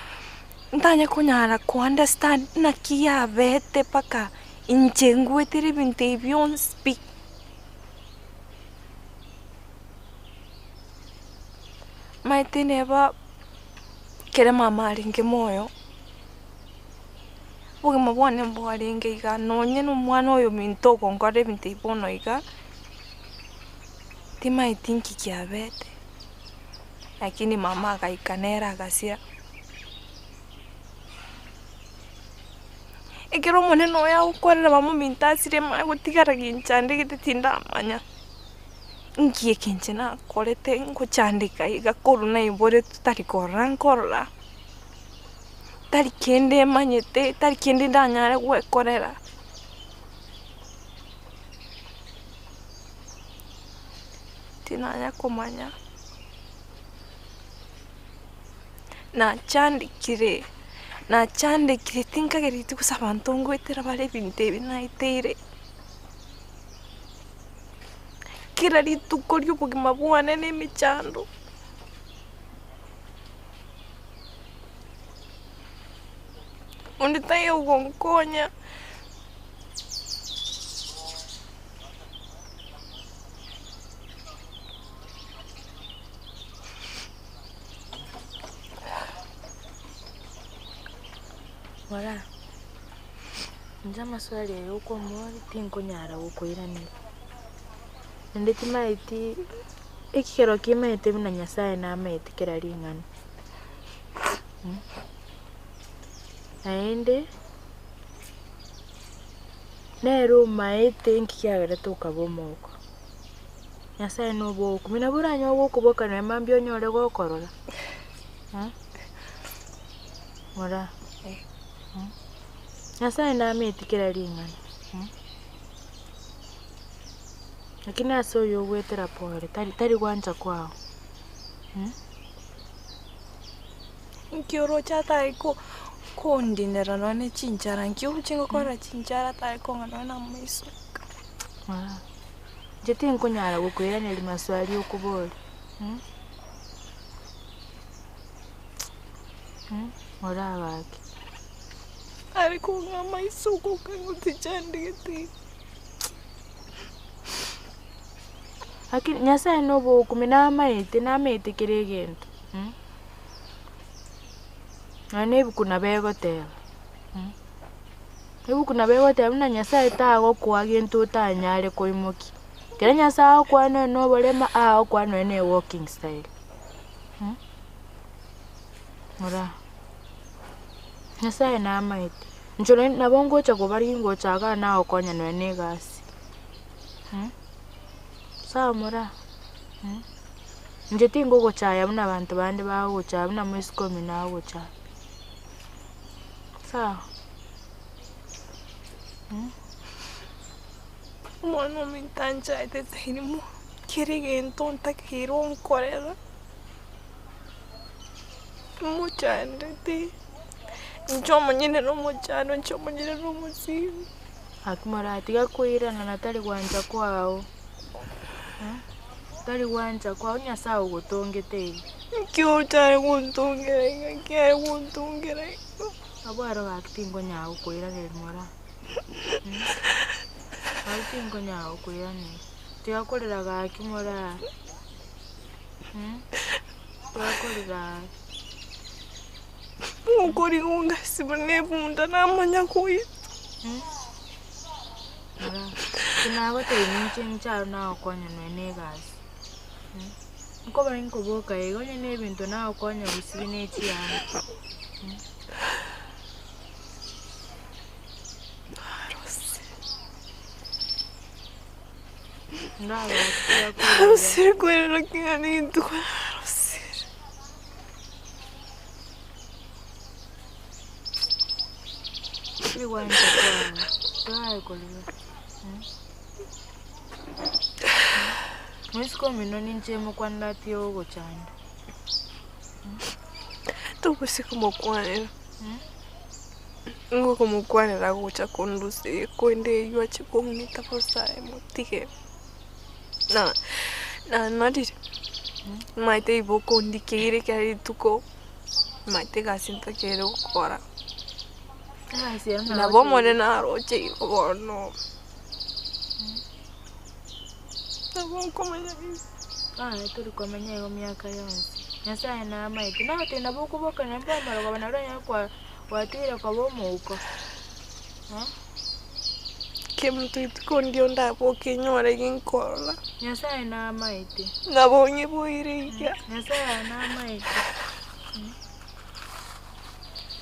ntanya konyara ko understand naki yabete mpaka inche ngwetere ebinto ebi bionsi pi. Omanyete neba ekere mama arenge moyo, obogima bwane mbwarenge iga nonye na omwana oyo ominto ogonkorera ebinto ebi bono iga, timanyeti nki kiabete. Lakini mama agaika nere agasira. Ekero omonene oye agokorera mama ominto asire manye gotigara ginchandegete tindamanya nki eke inche nakorete ngochandeka iga korwa naiboretwe tari korora nkorora, tari kende manyete, tari kende ndanyare gwekorera. Tinanya komanya, nachandekire, nachandekire tinkagereti gose abanto ngoetera bare ebinto ebi naeteire. Kera rituko ria obogima bwane na emechando. Onde taiyo ogonkonya. Rora, inche amaswali aya okombori tinkonyara gokoiraneria, naende timaeti ekero kimaete buna Nyasaye namaete kera ring'ana, naende. Nere omaete inki kiagerete okaba omouko. Nyasaye nobokumia, nabo oranyore gokoboka nonya mambia onyore gokorora Moraa Nyasaye namaeti kera ring'ana lakini ase oyo ogwetera pore tari tari gwancha kwao. Nki oroche atare ko kondinera nonya ne chinchara, nki oroche ngokora chinchara atare kong'a nonya na amaiso. Inche tinkonyara gokoiraneria maswali okoboria oragake. Are kong'a amaiso gokang'u tichandegete. Lakini Nyasaye nobokumia namaete namaete kera egento. Nonya na ebuku nabo egoteba, ebuku nabo egoteba buna Nyasaye tagokoa gento otanyare koimokia. Ekero Nyasaye agokoa nonya na oborema, agokoa nonya na ewalking style, moraa. Nyasaye namaete, inche nonye nabo ngocha kobarigia ngocha igaa nagokonya nonya na egasi, sawa moraa. Inche tingogochaya buna abanto bande bagogochaya buna moiseke omino agogochaya. Sawa? Omwana ominto anchaete tairimo, kera egento ntakeire onkorera, mochandete, inche omonyene na omochando, inche omonyene na omosigo. Gaki moratiga koirana na tari gwancha kwao. Tari gwancha kwao Nyasae ogotongete iga. Nki ochare gontongera iga, nki aye gontongera iga. Abwo aro gaki tinkonyara gokoiraneria moraa, gaki tinkonyara gokoiraneria, tiga korera gaki moraa, tiga korera gaki. Ngokorigunga ase buna ebunda namanya goita. Tinagotebia ninche inche aro nagokonya nonya na egasi, nkoba inkoboka iga onye na ebinto nagokonya gosibia na echianga. Narosire kwerera king'a rituko narosire. Moiseke omino ninche mokwanera ati ogochanda. Tobose komokwanera. Nigo okomokwanera agocha kondusia korende eywo ache kong'ita bosa aye motige. Na nanarire, omanyete igo okondikeire kera rituko, omanyete egasi ntakeire gokora. Nabo omonene aroche igo bono, nabo nkomanya igo. Aye tori komenya igo miaka yonsi, Nyasaye namaete, nagotebia nabo okoboka naende bwamara koba naro onye kwa gwatigire koba omouko eh. Kemunto rituko ndio ndaboke nyore ginkorora. Nyasaye namaete. Nabo ng'iboire iga. Nyasaye namaete.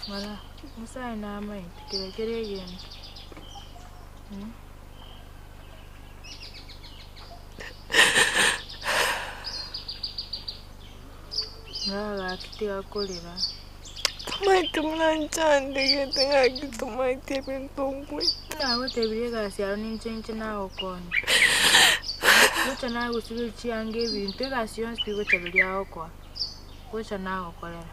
Mara, Nyasaye namaete kera kera egento. Ng'a gaki tiga korera. Tomaeti buna nchandegete gaki tomaeti ebinto nkwete. Nagotebirie egasi yao ninche inche nagokonya. Gocha nagosiberia chianga ebinto egasi yonsi pi gocha riria agokoa, gocha nagokorera.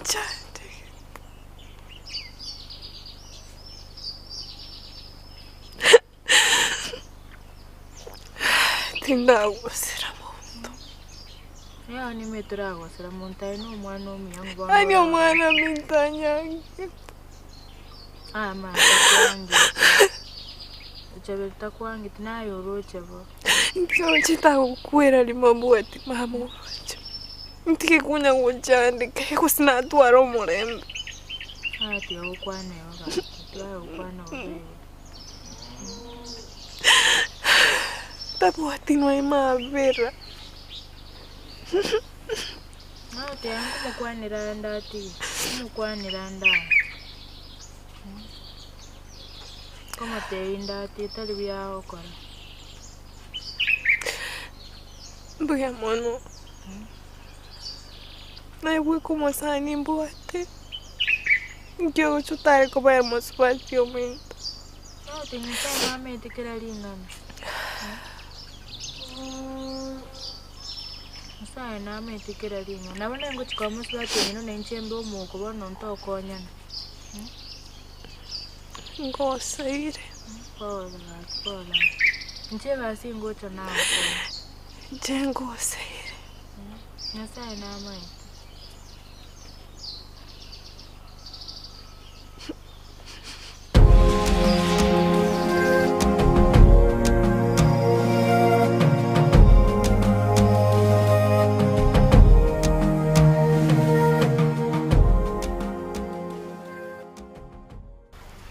Nchandegete. Tindagosera monto. Yao nime toragosera monto aye nomwana omuya ng'o bono Yaani orarore. omwana minto anyangete. Aya mara takwangeti. Ochaberi takwangeti naye oroche bo. Inki ochete agokwera rimo mbwati mama oroche. Ntige konya gochandeka gose natware omorembe. Aya tiga gokwana igo gaki, tiga gokwana bobe igo. Tabwati nonya mabera. Nagoteba nkomokwanera ande atige, nkomokwanera ande aa. Nkomotebia inde atige tari buya agokora. Mbuya mono. Naye bweka omosani mbwate. Inki ogocha otare koba omosubati ominto? Nagotebia Nyasaye namanyete kera ring'ana. Nyasaye namanyete kera ring'ana. Nabo nengochia koba omosubati omino na inche mbe omouko bono ntokonyana. Ngosaire. Pole gaki pole. Inche egasi ngocha nagokora. Inche ngosaire. Nyasaye namanyete.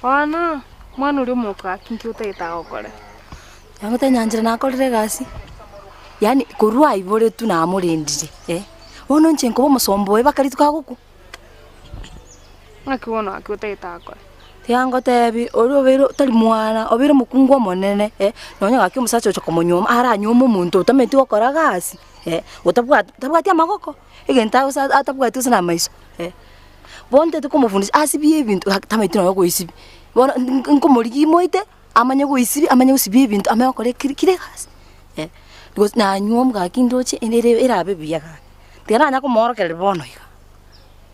Bono, omwana oria omoka gaki nki otagete agokore? Nagotebia nyanchera nakorire egasi, yaani korwa aiboretwe namorendire eh, bono inche nkoba omosomba oye mpaka rituko agokwa. Ng'aki bono gaki otagete agokore? Tiga ngotebi, oria obeire tari mwana, obeire omokungu omonene eh, nonya gaki omosacha ocha komonyuoma, aranyuome omonto otamanyeti gokora gasi eh, otabwati tabwati amagoko, egento agosa atabwati gose na amaiso eh. Bono ntagete komofundisha asibie ebinto gaki tamanyeti nonya goesibia, bono nkomorigia moite. Amanye goisibia, amanye gosibia ebinto, amanye gokora ekeri kire egasi eh, gose nanywa gaki ndoche ere erabe buya gaki. Tiga nanya komoorokereria bono iga.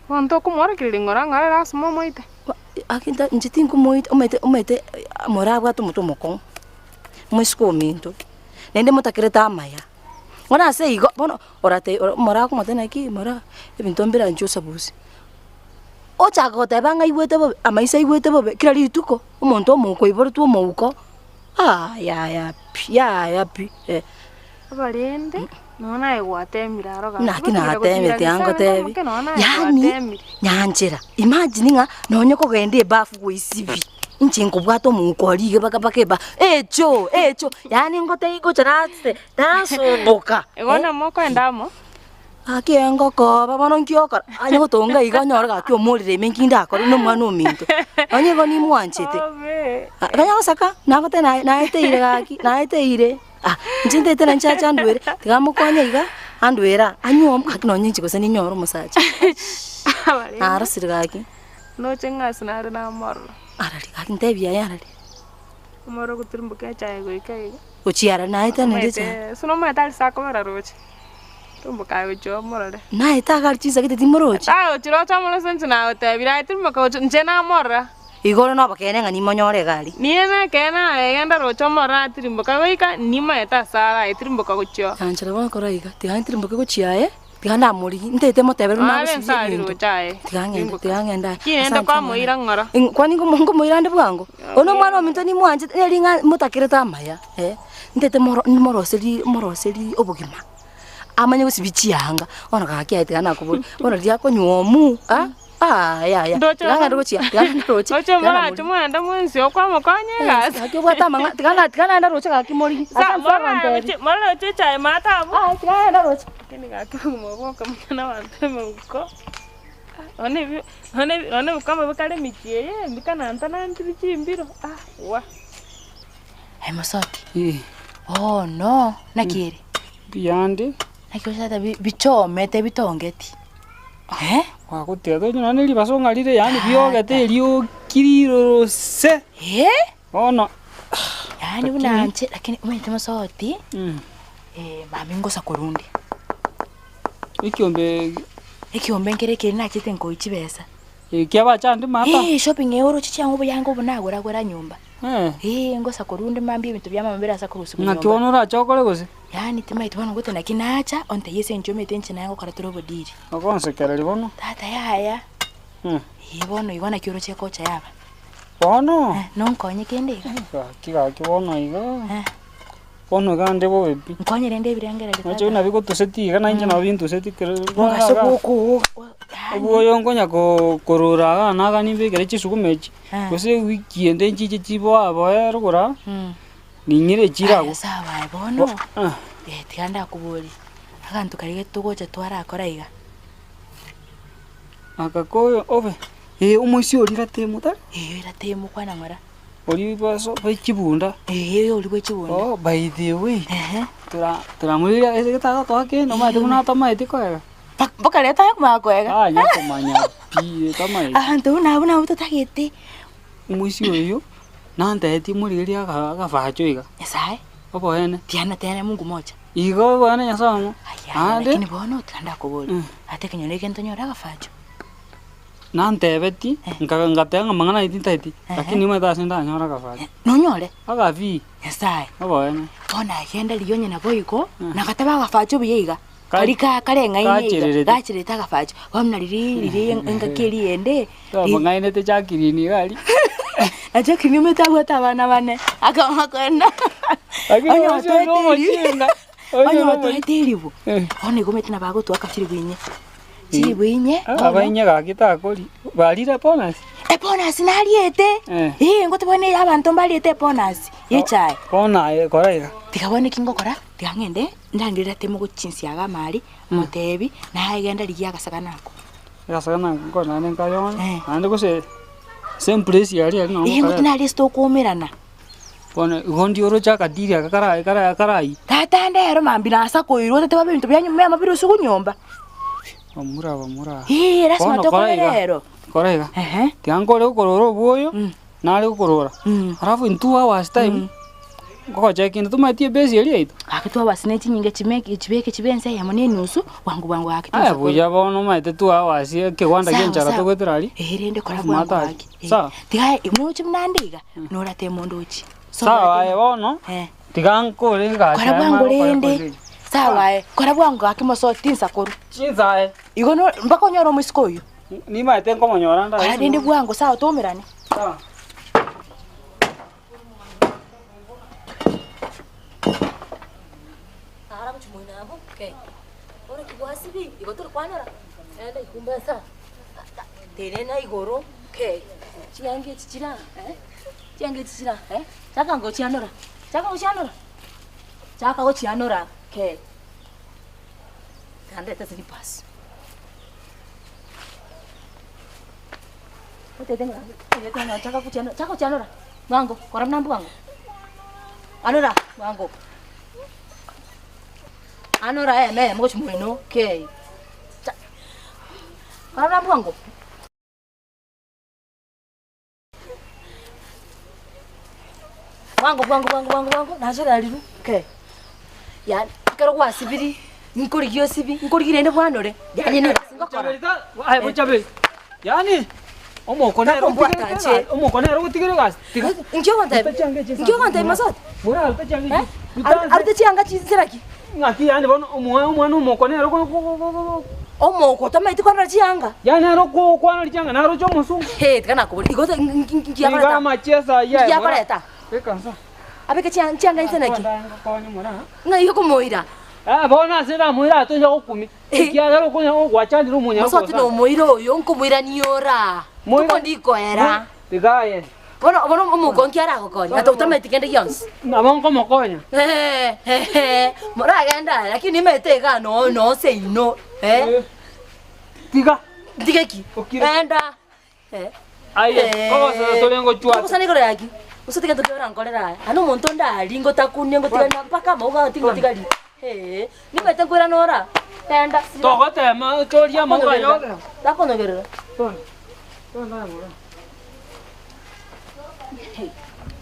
Bono tokomoorokereria ng'ora ng'ora ere ase momoite? Aki nta inche tinkomoita omanyete omanyete morabwate omotwe omokong'u, moiseke ominto, naende motakerete amaya. Bono ase igo, bono orate morakomotebia naki mora ebinto mbire inche osabusie. Ochaka goteba ng'a aigwete bobe, amaiso aigwete bobe kera rituko, omonto omouko oiboretwe omouko, aah yaya pi, yaya pi eh. Abarende, nonya naye gwatemire aro gaki. Naki Gotira gotira natemete gesa angotebi. omoke nonya naye Yaani gwatemire. nyanchera, imagine ng'a nonye okogenda ebafu goisibi, inche nkobwata omouko aria iga mpaka mpaka ebafu, echoo echoo, yaani ngotebi ngocha nase nasumbuka Igo eh. nabo mokoenda amo. Gaki engokoba bono nki okora? Onye gotonga iga onyore gaki omorire ime nki ndakore na omwana ominto. Onye igo nimwanchete. Obe. Kanya gosaka, nagoteba naye naeteire gaki, naeteire, ah, inche ntaete na nchache andwere, tiga mokonye iga, andwere aa, anywe gaki nonye inche gose ninyore omosacha. Abarende. Narosire gaki. Noche ng'a ase nare namorora. Arari gaki ntebie aye arari. Omorero ogotirimboka echae goika iga. Gochia arari naetanire echae. Omanyete, ase nomanyete aria ase akobera roche. Timbokagochia omorore. Naye tagari chinsagete timorochi. Tagochia roche omorore ase inche nagotebire aye timbokagochia inche namorora. Igo ore nobokeene ng'a nimonyore iga aria. Niye nekeene aye genda roche omorore atirimboka goika nimaete ase are aye tirimboka gochia oo. Nanchera bono kora iga, tiga ntirimboke gochia aye, tiga ndamorigie, ntaete motebere buna Abe agosiria nse aria ebinto. roche aye, Tiga ng'ende, timboka. tiga ng'ende aye. Ki rende Asante omwana. kwamoira ng'ora. Ing- kwani ngomo ngomoira ande bwango? Oyo na omwana ominto nimwanchete, neri ng'a motakerete amaya eh, ntaete moro nimoroserie moroserie obogima. Amanye gosibia chianga, bono gaki aye tiga nakoboria, bono riria akonywa omu ah, ah yaya, Ndoche tiga ng'ende gochia, tiga ng'ende roche, Ndoche tiga morache namorigia. moende mwensi okwamokonya egasi. Gaki obwate amang'ana, tiga na tiga naende roche gaki morigie, Sa ase agontebia. morache morache echae maate abwo. Aye tiga naende roche. Lakini gaki obogima obo bokamanya na abanto emeuko, nonye ebi nonye ebi nonye ebikoma bikare emechie eye mbikanantanantiri chimbiro ah wah. Aye mosoti, bono naki ere? Mbuyande. Naki osate bichomete bitongeti eh? Gwagoteba tonya nonya ne ribaso ng'a rire yaani biogete erioki rirose. Eh? Bono Yaani buna inche lakini omanyete mosoti, mambia ngosa korwa onde. Ekiombe. Ekiombe nkere ekeri nachete nkoiywa chibesa. Ekiabachande mapa. Eh, shopping eye oroche chiang'u oboyanga obo nagora gora nyomba. Eh. Eh, ngosa korwa onde mambia ebinto bia mama bire ase akorusia Ng'aki nyomba. bono orache okore gose? Yaani timaeti bono ngote naki nacha, ontebie ase eng'encho omanyete inche naye ngokora tore obodiri. Ogonsekereria bono? Tata yaya. Mm. Eh, bono igo naki oroche ekocha yaba. Bono? Eh, nonkonye kende iga? Gaki gaki bono iga. Eh. Bono iga nde bobe pi. Nkonye rende ebirengererio Oche tata. buna bigotuseti iga nainche nabo bintuseti kere Mogaso bwokowoka yaani. Obwoyo nkonya ko- korora iga naga nimbekere chisukuma echi, Eh. gose ewiki ende nchiche chiboa boe rogoro aa, ning'ire echire Aya agwo. sawa aye bono, Ah. eh tiga ndakoborie, aganto karia togocha twarakora iga. Aka koyo obe, eh omoisia oria ratemo tari? Eeh ratemo kwana ng'ora. Oria bwaso bwe chibunda. Eeh oria bwe chibunda. Oh by the way, Ehe. tora toramorigia ase getagatoa kende omanyete buna atamaeti koega. Mpaka rero tari komanya koega. Tanya komanya pi tamaeti. Abanto buna abwo nabwo totagete. Omoisia oyio, nantebetie morigererie aga agafacho iga. Nyasaye. Oboene. Tiana tena Mungu moja. Igo oboene Nyasaye omo. Ayaya, Naende. lakini bono tiga ndakoboria, ate ekenyoro eke ntonyore agafacho? Nantebetie, nkaga ngateba ng'a amang'ana ayio tintageti, lakini nimanyete ase ndanyore agafacho. Nonyore? Agabii. Nyasaye. Oboene. Bono agenda riria onye nabo igo, nagateba agafacho buya iga, Ka- kari ka kareng'aine iga, Gachererete. gachererete agafacho, bono na riria riria engaki eria ende, Twamong'ainete Jacqueline iga aria. Na Jacqueline omanyete abwate abana bane, akama koenda. Lakini Onye omochie otoete na omochinga. Oyo onye na omochi- otoete eribu, bono igo omanyete nabo agotoaka chiribu inye. Chiribu inye, bono. Abainye gaki takori, barire bonus? Ebonus nariete, Eh. eh ngoteba buna abanto mbariete ebonus ya echae. Bono aye kora iga. Tiga bono eki ngokora, tiga ng'ende ndangerere temo gochinsia iga amari, motebi, naye genda rigia agasagana ako. Agasagana ako nkore naende nkayore, Eh. naende gose same place aria aria nabo Eh nkareta. ngoteba naria ase tokoumerana. Bono igo ndioroche akadiri aka kara kara karayie. Tata ndero mambia nasa koirwa otete babe ebinto bia nyomba ebiama bire ase konyomba. Bamura bamura. Eeh lasima Bono tokore kora iga, rero. kora iga. Ehe. Tiga nkore gokorora obwoyo, nare gokorora. Alafu in 2 hours time, ngogocheckinga tomaeti ebase eria yaito. Gaki 2 hours ne chinyinga chimeke chibeke chibe ense eyemo na enusu, bwango bwango gaki Aye tosa korwa. buya bono omanyete 2 hours ekegwanda Sawa kia enchara sawa. togoetera aria. Eeh rende kora Alafu bwango matari. gaki. Eh, Sawa. Tiga noche buna ande iga, norateme onde ochie. Sawa aye bono, Eh. tiga nkore egasi Kora aye bwango mare gokora rende. kore echi. Sawa aye, kora bwango gaki mosoe tinsa korwa. Chinsa aye. Igo no mpaka onyore omoiseke oyio. Nimaete nkomonyora ndaye. Kora rende bwango sawa toumerane. Sawa. Abwo okay. Bono ki gwasibi, igo tori kwanora, enda ikumba ase aa, tenena igoro okay, chianga echi chire aa eh, chianga echi chire aa eh, chaka ngochianora, chaka gochianora, chaka gochianora okay. Tandete slippers. Otete ng'a otete ng'a chaka gochianora, chaka gochianora, bwango, kora buna mbwango, anora bwango. Anora eme eyemo gochia moino kei. Cha kora buna mbwango. Bwango bwango bwango bwango bwango nachora riru kei. Yaani ekero gwasibiri, nkorigia osibi, nkorigia rende bwanore, yaani negasi ngokora. Aye bochaberi, yaani omoko nere Takombwata otigere inche. egasi, omoko nere ogotigera egasi, tiga. Inki ogontebia? Ruta chianga echi Inki ogontebia Masoti? Bora ruta chianga Eh? echi. Ruta Arute chianga chinsera ki? Ng'aki yaani bono omwa omwana omoko nere ogo go go go Omoko tamaeti kwanora chianga? Yaani nere okwana chianga naroche omosungu. Hee tiga nakoboria igo nki Iga kiakoreta? amachiesa ayio Nki aye bora. kiakoreta? Beka nsa. Abeke chianga chianga inse naki? Ngokonye mora. Ng'ai okomoira? Eh bono ase namoira atonya gokumia. Ekiagera okonya gwachandire omonyaka Mosoti nomoira oyo nkomoirania ora. Moira- Tuko ndikoera. Tiga aye. Bono bono omouko nki aragokonya? Ata otamanyeti kende gionsi. Nabo nkomokonya. Ehehe, moragende aye, lakini nimanyete iga no no seino. Eh? Tiga. Ntige ki? Okire. Enda. Eh. Aye, kogosana tore ngochwata. Kogosana igoro yaki? Gose tiga ntoki orankorere aya. Ande omonto onde aria ngotakunia ngotigana mpaka amauga ago tingotigari. Eeh, nimanyete nkoirana ora. Enda. Togotema toria amauga aye ogenda. Takonyogerera. Bono. Bono aye mora.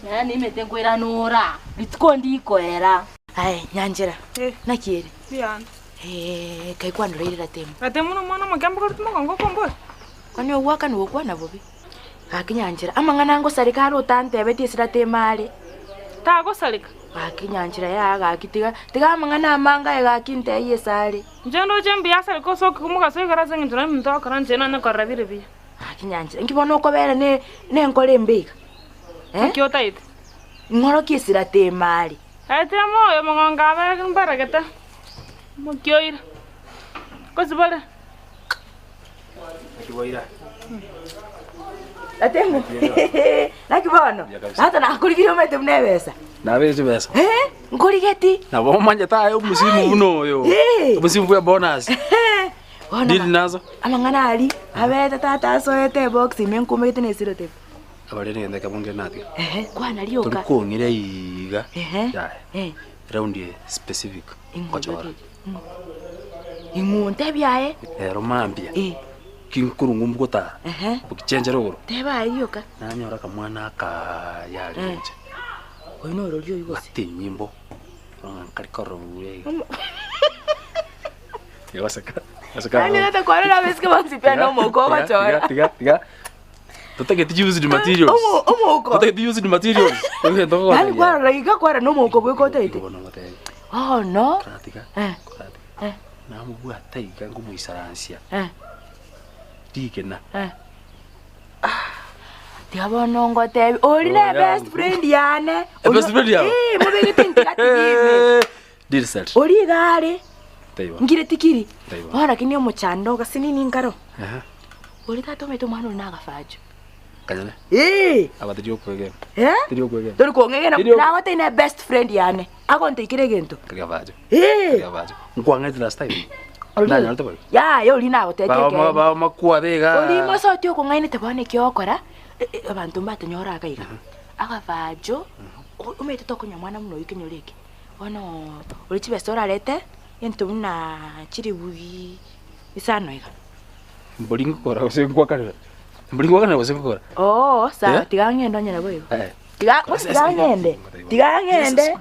Yaani nimanyete nkoirana ora. Rituko ndikoera. Aye, Nyanchera, naki ere? Mbuya. Eeh, kai kwandoreire ratemo. Ratemo na omwana omoke mbogoretie mogongo okombora. Kwani ogwakana gokwana bobe? Gaki Nyanchera, amang'ana ngosareka are otantebetie ase ratemo are. Tagosareka. Gaki Nyanchera yaya gaki tiga tiga amang'ana amange aye gaki ntebie ase are. Inche ndoche mbuya asareke osoke komogaso igoro ase eng'encho naye omonto agokora inche nanye korora bire buya. Gaki Nyanchera, inki bono okobera ne nenkoro embe iga? Eh? Naki otaete? Ing'orokie ase ratemo are. Aye tiga moyo omogongo abe mbaregete, mokioire, gosibore. Ratemo, naki bono? Tata nakorigirie omanyete buna ebesa. Nabere chibesa. Eh, nkorigeti. Nabo omanyete aye omusimu buna oyo. Eh. Omusimu bwa bonus. Bono Dili nazo. amang'ana aria, abete tata asoete ebox ime nkumegete na eselotep. Abare nigento ekemo nkere natiga. Ehe, kwana rioka. Tori kong'ira iga. Ehe. Yaya. Eh. Round eye specific. Ngochora. Ing'o ntebie aye. Ero mambia. Eh. Kinkorwa ng'umbu gotara. Ehe. Gochenchera igoro. Teba aye rioka. Nanyora akamwana akaaya are inche. Oyo norori oyio gose? Bwate enyimbo. Ng'a nkare korora buya iga. Tiga goseka. Goseka. Yaani tata kwarora abesike bonsi pi ande omouko ogochora. Tiga tiga tiga. Totageti used materials. Omo- omouko. Totageti used materials. Egento Yaani ogotebia. kwarora iga kwarora na omouko bweka otaete. Igo bono ngotebia. Bono. Koratiga. Eh. Koratiga. Eh. Namobwata iga ngomoisaransia. Eh. Rigena. Eh. Tiga bono ngotebi, ori ne best friend yane. Eh, best friend yao? Eh, mobegete ntiga tigime. Deal set. Ori iga are. Taiba. Nkire tikiri. Taiba. Bono lakini omochando gasinini nkaro. Aha. Ori tata omanyete omwana ori nagafacho. Kanyane. Eh. Aba tiri okwegena. Eh? Tiri okwegena. Tori kong'egena Tiri ok- nagotebi ne best friend yane. Agonteikera egento. Kari gafacho. Eh. Kari gafacho. Nkwang'ete last time. Ori- Ndanyorete boigo. Yaya ori nagotetia Bao ekeene. bao makwabe iga. Ori mosoti okong'ainete bono eki ogokora, e- e- abanto mbatonyora iga iga. Agafacho, o- omanyete tokonya mwana buna oyio kenyoro eke. Bono ore chibesa orarete, egento buna chilifu isano iga. Mbori ngokora gose ngwakanera. Mbori ngwakanera gose ngokora. Oo, sawa, Eh? tiga ng'ende onye nabo igo. Eh. Tiga, tiga ng'ende, tiga ng'ende.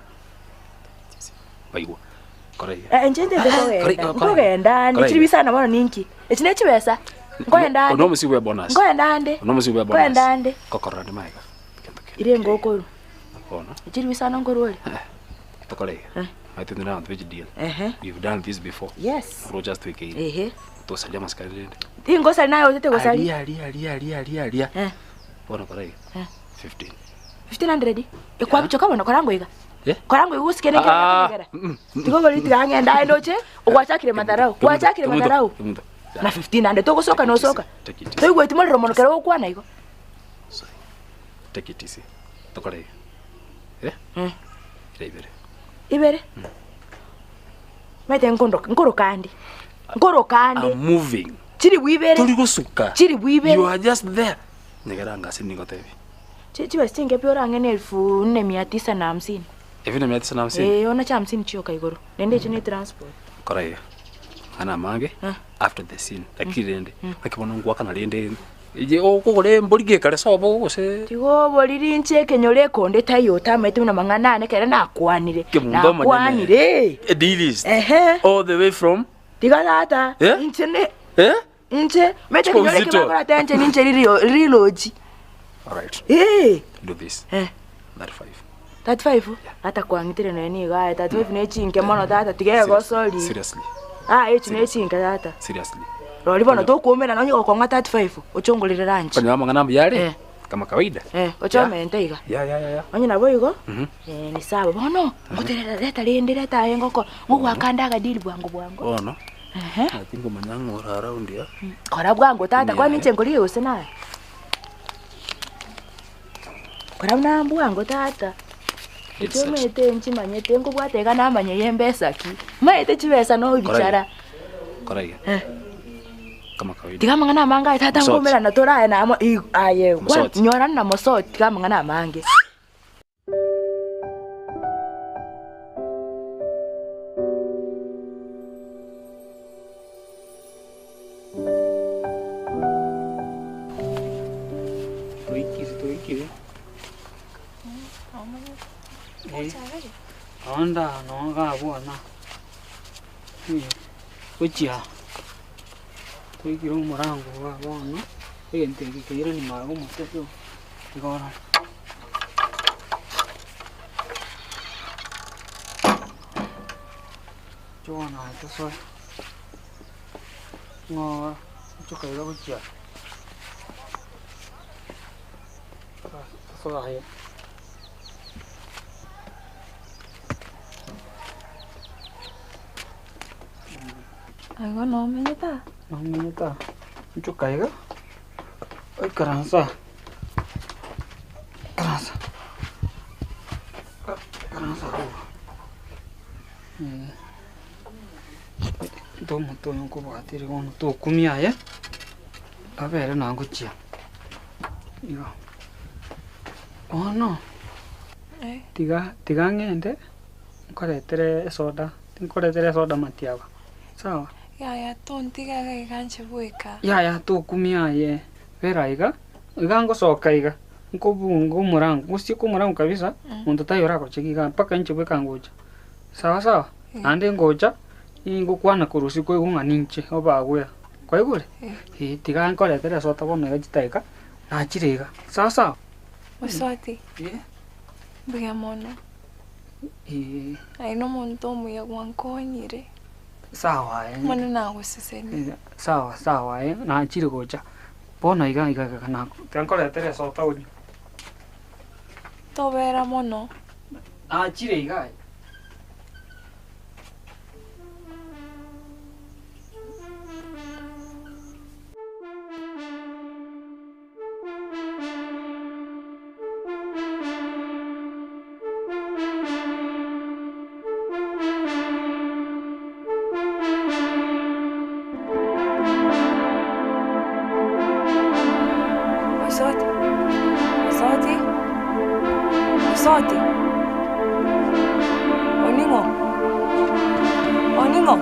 Baigwa. Kora iga. Eh, inche ntete Kora iga, kogenda, kora iga. nkogenda ande, Kora chilifu iga. isano bono ninki? Echi ne chibesa? Nkoenda ande. Ono omosie bwe bonus. Nkoenda ande. Ono omosie bwe bonus. Nkoenda ande. Ngokorora ande magega. Egento kende. Ire ngokorwa. Bono. Chilifu isano nkorwa ore. Tokore iga. Eh. Maete tore abanto be chideal. Ehe. We've done this before. Yes. Oroche ase twekeire. Ehe. Tosaria amasikani rende. Tingosari naye otete gosari. Aria aria aria aria aria aria. Eh. Bono kora iga. Eh. 15. 1500? Ekwabichoka bono kora ngoiga. Eh? Kora ngoigwe gose kende Ah, ah, nkere nakonyegera. Tiga obori tiga ng'ende aye ndoche, ogwachakire madharau, gwachakire madharau. Kemunto. Na 1500 togosoka nosoka. Take it easy. Toigweti morero mono kero ogokwana igo. Take it easy. Tokore iga. Eh? Eh. Ira ibere. Ibere? Maete nkondoka, nkoroka ande. Nkoroka ande. I'm moving. Chiri bwibere. Tori gosuka. Chiri bwibere. You are just there. Nyegera ngase ningotebi. Chi- Chibesa chinke pi orang'e ne elfu nne mia tisa na hamsini. Elfu nne mia tisa na hamsini? Eh, ona chia hamsini chioka igoro. Naende echio ne transport. Kora iga. Mang'ana amange after the scene. Lakini rende, naki bono ngwakana rende Eye okogora embori gekare sobo gose. Tiga oboriri inche ekenyoro ekonde taiyo otamaete buna mang'ana ane ekero nakwanire. Kemunto omonyene. Nakwanire. A deal is Ehe. all the way from Tiga tata. Eh? Inche ne eh? inche omanyete ekenyoro eke Uzito. bakoreta inche ninche ririo riroji. Alright. Eh. Do this. Eh. 35. 35? Tata kwang'itire nonya nigo aye 35 ne chinke mono tata tiga egosori. Seriously. Aye echi ne chinke tata. Seriously. Rori bono tokoumera nonye gokong'a 35 ochongorere lunch. Okonyora amang'ana ambuya are Eh. kama kawaida. Eh, ochomente iga. Yeah, yeah, yeah, yeah. Onye nabo igo, Mhm. eh, ni sawa. Bono, ngoterera reta rende reta aye ngoko, ngogoaka ande agadili bwango bwango. Bono. Ehe. Naki ngomanya ng'a ore around ya. Kora bwango tata, kwani Yeah. inche nkorigia gose naye? Kora buna mbwango tata. Inche omanyete nchimanyete nkobwate iga namanya eye mbesa ki. Omanyete chibesa no bichara. Kora iga. Eh. Kama kawaida. Tiga amang'ana amange aye tata Mosoti. nkomerana tore aye namo i aye kwa Mosoti. nyorana na mosoti tiga amang'ana amange. Toikire toikire. Onda no gabwana. Gochia. Toikire omorango iga bono, egento eke keirani magega omote pi iga orore. Inche bono aye tosoe. Ng'ora, ochoka iga gochia. Tosoe aye. Aigo nomenyete aa? Nomenyete aa, inchoka iga, oikaranse aa, ikaransa, ikaransa abwo, omote oyo nkobwatire bono tokumia aye, abere nagochia, igo. Bono, tiga tiga ng'ende, nkoretere esoda, nkoretere esoda matiaba, sawa? Yaya tontiga iga iga inche bweka. Yaya tokumia aye, bera iga, iga ngosoka iga, nkobunga omorango, gosieka omorango kabisa, monto taiyo oragochegi igaa mpaka inche bweka ngocha, sawa sawa? Naende ngocha, ningokwana korwa isiko oigwe ng'a ninche obagwea, kwaigure? Eh, tiga nkoretere esoda bono iga chidakika, nachire iga, sawa sawa? Mosoti, mbuya mono. Aye nomonto omuya gwankonyire. Sawa eh. Mono nagosesenia. Sawa sawa eh, nachire gocha. Bono iga iga iga nako. Tiga nkoretere esoda onywe. Tobera mono. Nachire iga aye. Mosoti, Mosoti, Mosoti, Oning'o, Oning'o.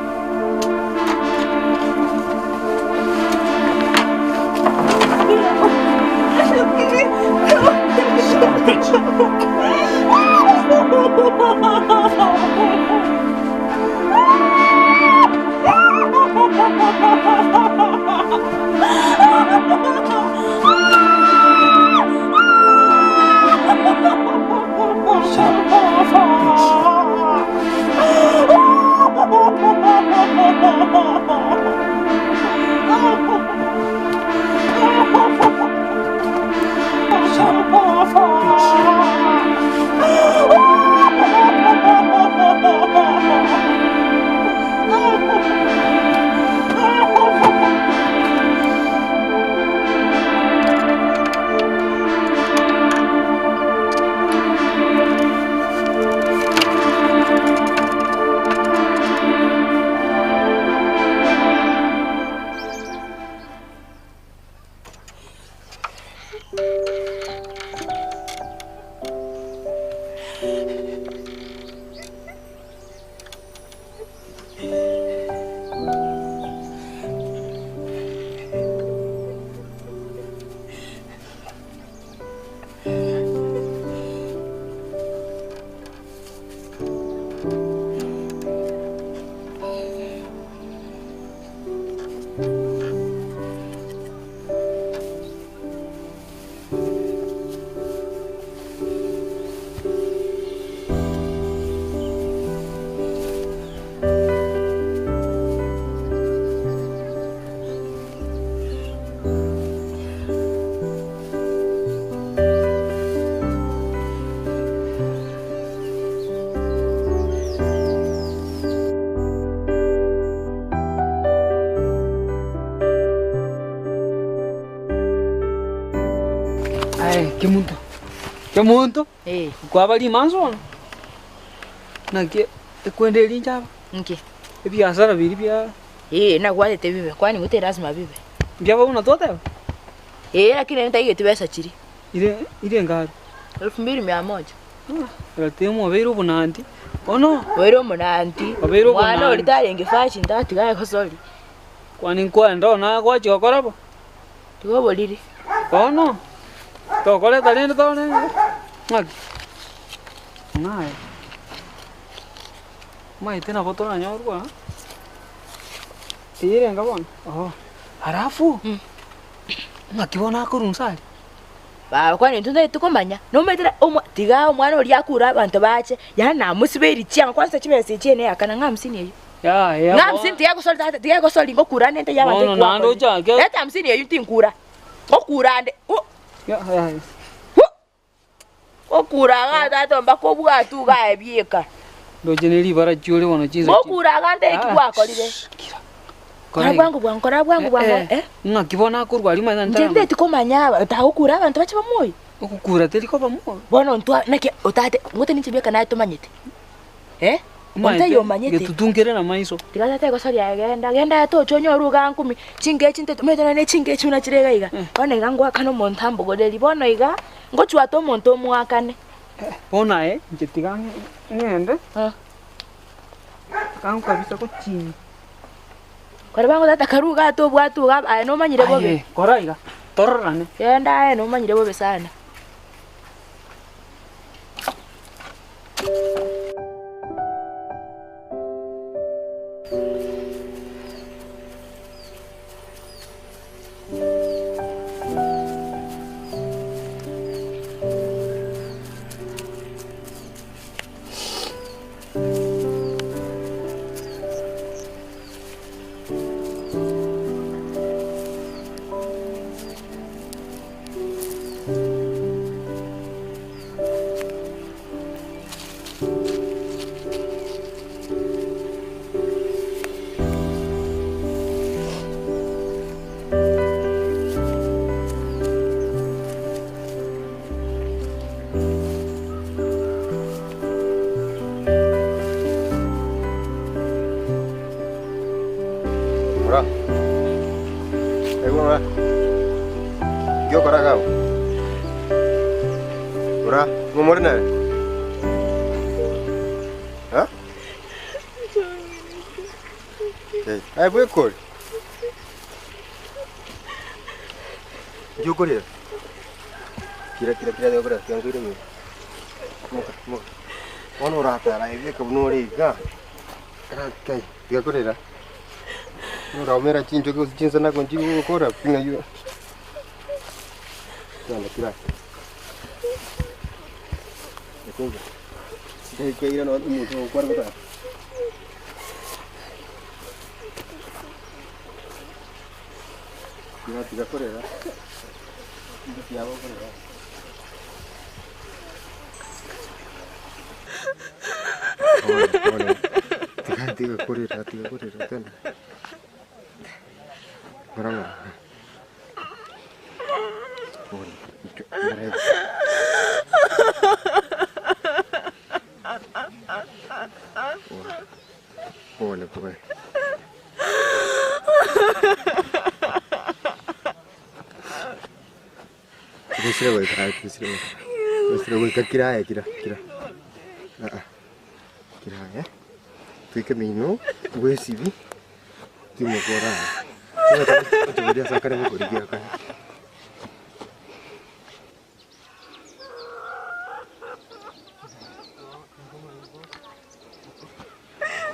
Kemunto. Kemunto. Eh. Kwaba rimanso bono. Naki ekwende eri inche aba. Nki? Ebiasara biria bia. Eh, nagwatete bibe, kwani gose lazima bibe. Mbiaba buna twateba? Eh, lakini nere ntaigeti besa chiria. Ire ire ngari? Elfu mbili mia moja. Ratemo obeire obonanti. Bono. Obeire omonanti. Obeire Mwana obonanti. oria tarenge fashion tatiga aye gosori. Kwani nkwaenda ona gwachia gokora bo? Tiga oboriri. Bono tokoreta rende tore ng'aki? Ng'aye. Omanyete nabo toranyorwa aa, eyere enga bono? Oo. Alafu, ng'aki bono akorwa inse aria? Baba kwani intwe ntari tokomanya, nomanyete ra omwa tiga omwana oria akure abanto bache, yaani namosibeiri chianga kwanza chibesa echi ene yakana ng'a hamsini eywo. Yaya Ng'a hamsini tiga egosori tata, tiga egosori ngokura ande ntaiyo abanto Bono naende ekwakorire. ochake. Leta hamsini eywo tinkura, ngokura ande hu Yaya. hu ngokura igaa tata mpaka obwatwe igaa aye bieka. Ndoche ne ribara chiore bono chinsa chi. Ngokura igaa ntaiyo eki gwakorire. Kora bwango bwango, kora bwango bwango, eh. Ng'aki bono akorwa aria omanyete Inche ntarama. nteti komanya aba, tagokura abanto bache bamoyo. Ogokura teri koba moyo. Bono ntwa naki otate ngote ninche bieka naye tomanyete eh, onde taiyo omanyete. Getutu nkere na maiso. Tiga tata egosoria aye genda, genda aye tocha onyore igaa nkumi, chingechi ntaete omanyete nonye ne chingechi buna chire iga iga, bono iga ngoakane omonto ambogoreri, bono iga, ngochwate omonto omoakane. Bono aye inche tiga ng'ende, gangokabisa gochinyi. Kore bango tata karue igaa tobwate igaa aye nomanyire bobe. Aye kora iga, tororane. Genda aye nomanyire bobe sana. Ora. Aigwa ora. Nki okora iga abwo? Ora, ng'o more nere? Eh? Eh, aye bwekore. Nki okorera? Kira kira kira tiga korera tiga nkoire nyuma. Moka moka. Bono oratara aye bweka buna ore iga. Kai, tiga korera. Noraumera chinchoki gose chinsanako nchigokora pi ng'ai Genda kira. Ekunga. Ntekeire no omonto ogokwana gotara. Tiga tiga korera. Tiga korera. Pole, pole. Tiga tiga korera, tiga korera tena. Ng'ora ng'ora. Pole. Ng'ora. Pole pole. Gusira goika, gusira goika. Gusira goika kira aye kira kira. Ah ah. Kira aye. Twike mino, bwesibi. Timokora. Otoboria sakare bokorigia kare.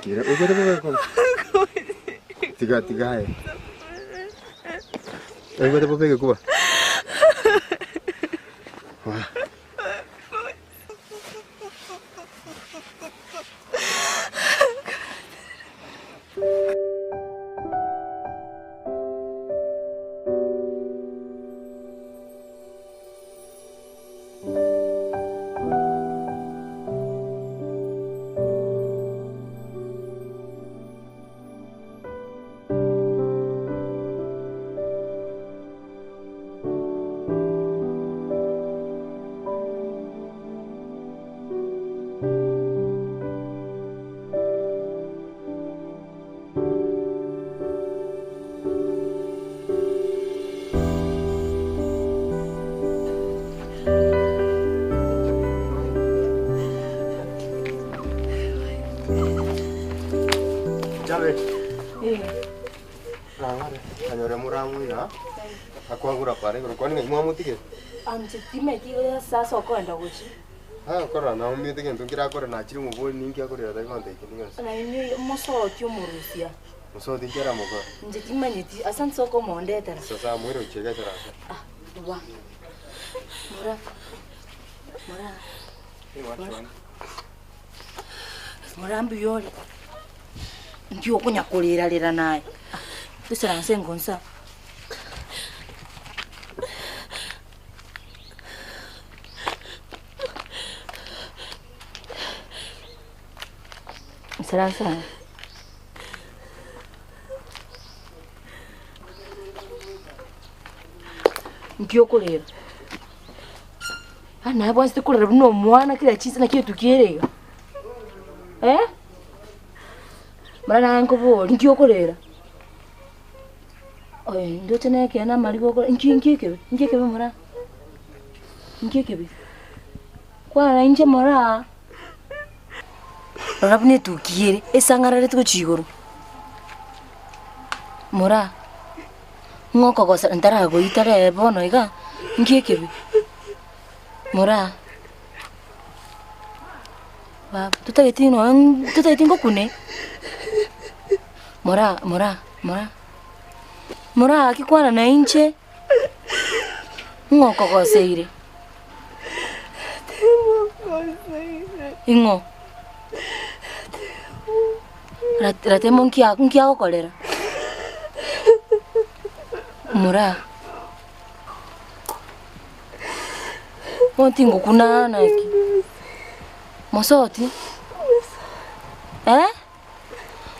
Kira, oigwete bobe koba. Tiga tiga aye. Oigwete bobe egekuba. Wa. Chabe. Rang'are, anyore moramwina, akwagura pare igoro, kwani ng'ai mwamotigete? Anche timeti ase okoenda gochia. Ah, korora naumete gento nkerakore nachire mobori ninki akorera tari gontebia kende gionsi. Nainwe mosoti omorusia. Mosoti nki aramokore? Inche timanyeti ase nse okomondetera. Sasa amoire gochia egechara ase. Ah, wa. Mora. Mora. Mora mbuya ore. Nki okonya korera rera naye? Ah, toisaranse ngonsa. Isaransa aye. Nki okorera? Yaani naye bwanchete korera buna omwana kera chinsa naki etukia ere iga? Eh? Mara naye nkoborie, nki okorera? Oye ndoche na ekeene amariga okore nki nki ekebe? Nki ekebe moraa? Nki ekebe? Kwana inche moraa. Rora buna etukia ere, esang'arareti gochia igoro. Moraa, ng'o okogosa ntaragoita rero bono iga, nki ekebe? Moraa, baba totageti nonye totageti ngokune? Moraa moraa moraa, moraa gaki kwana na inche, ng'o okogoseire? Ing'o? Ratemo nki nki agokorera? Moraa. Bono tingokuna naki? Mosoti? Eh?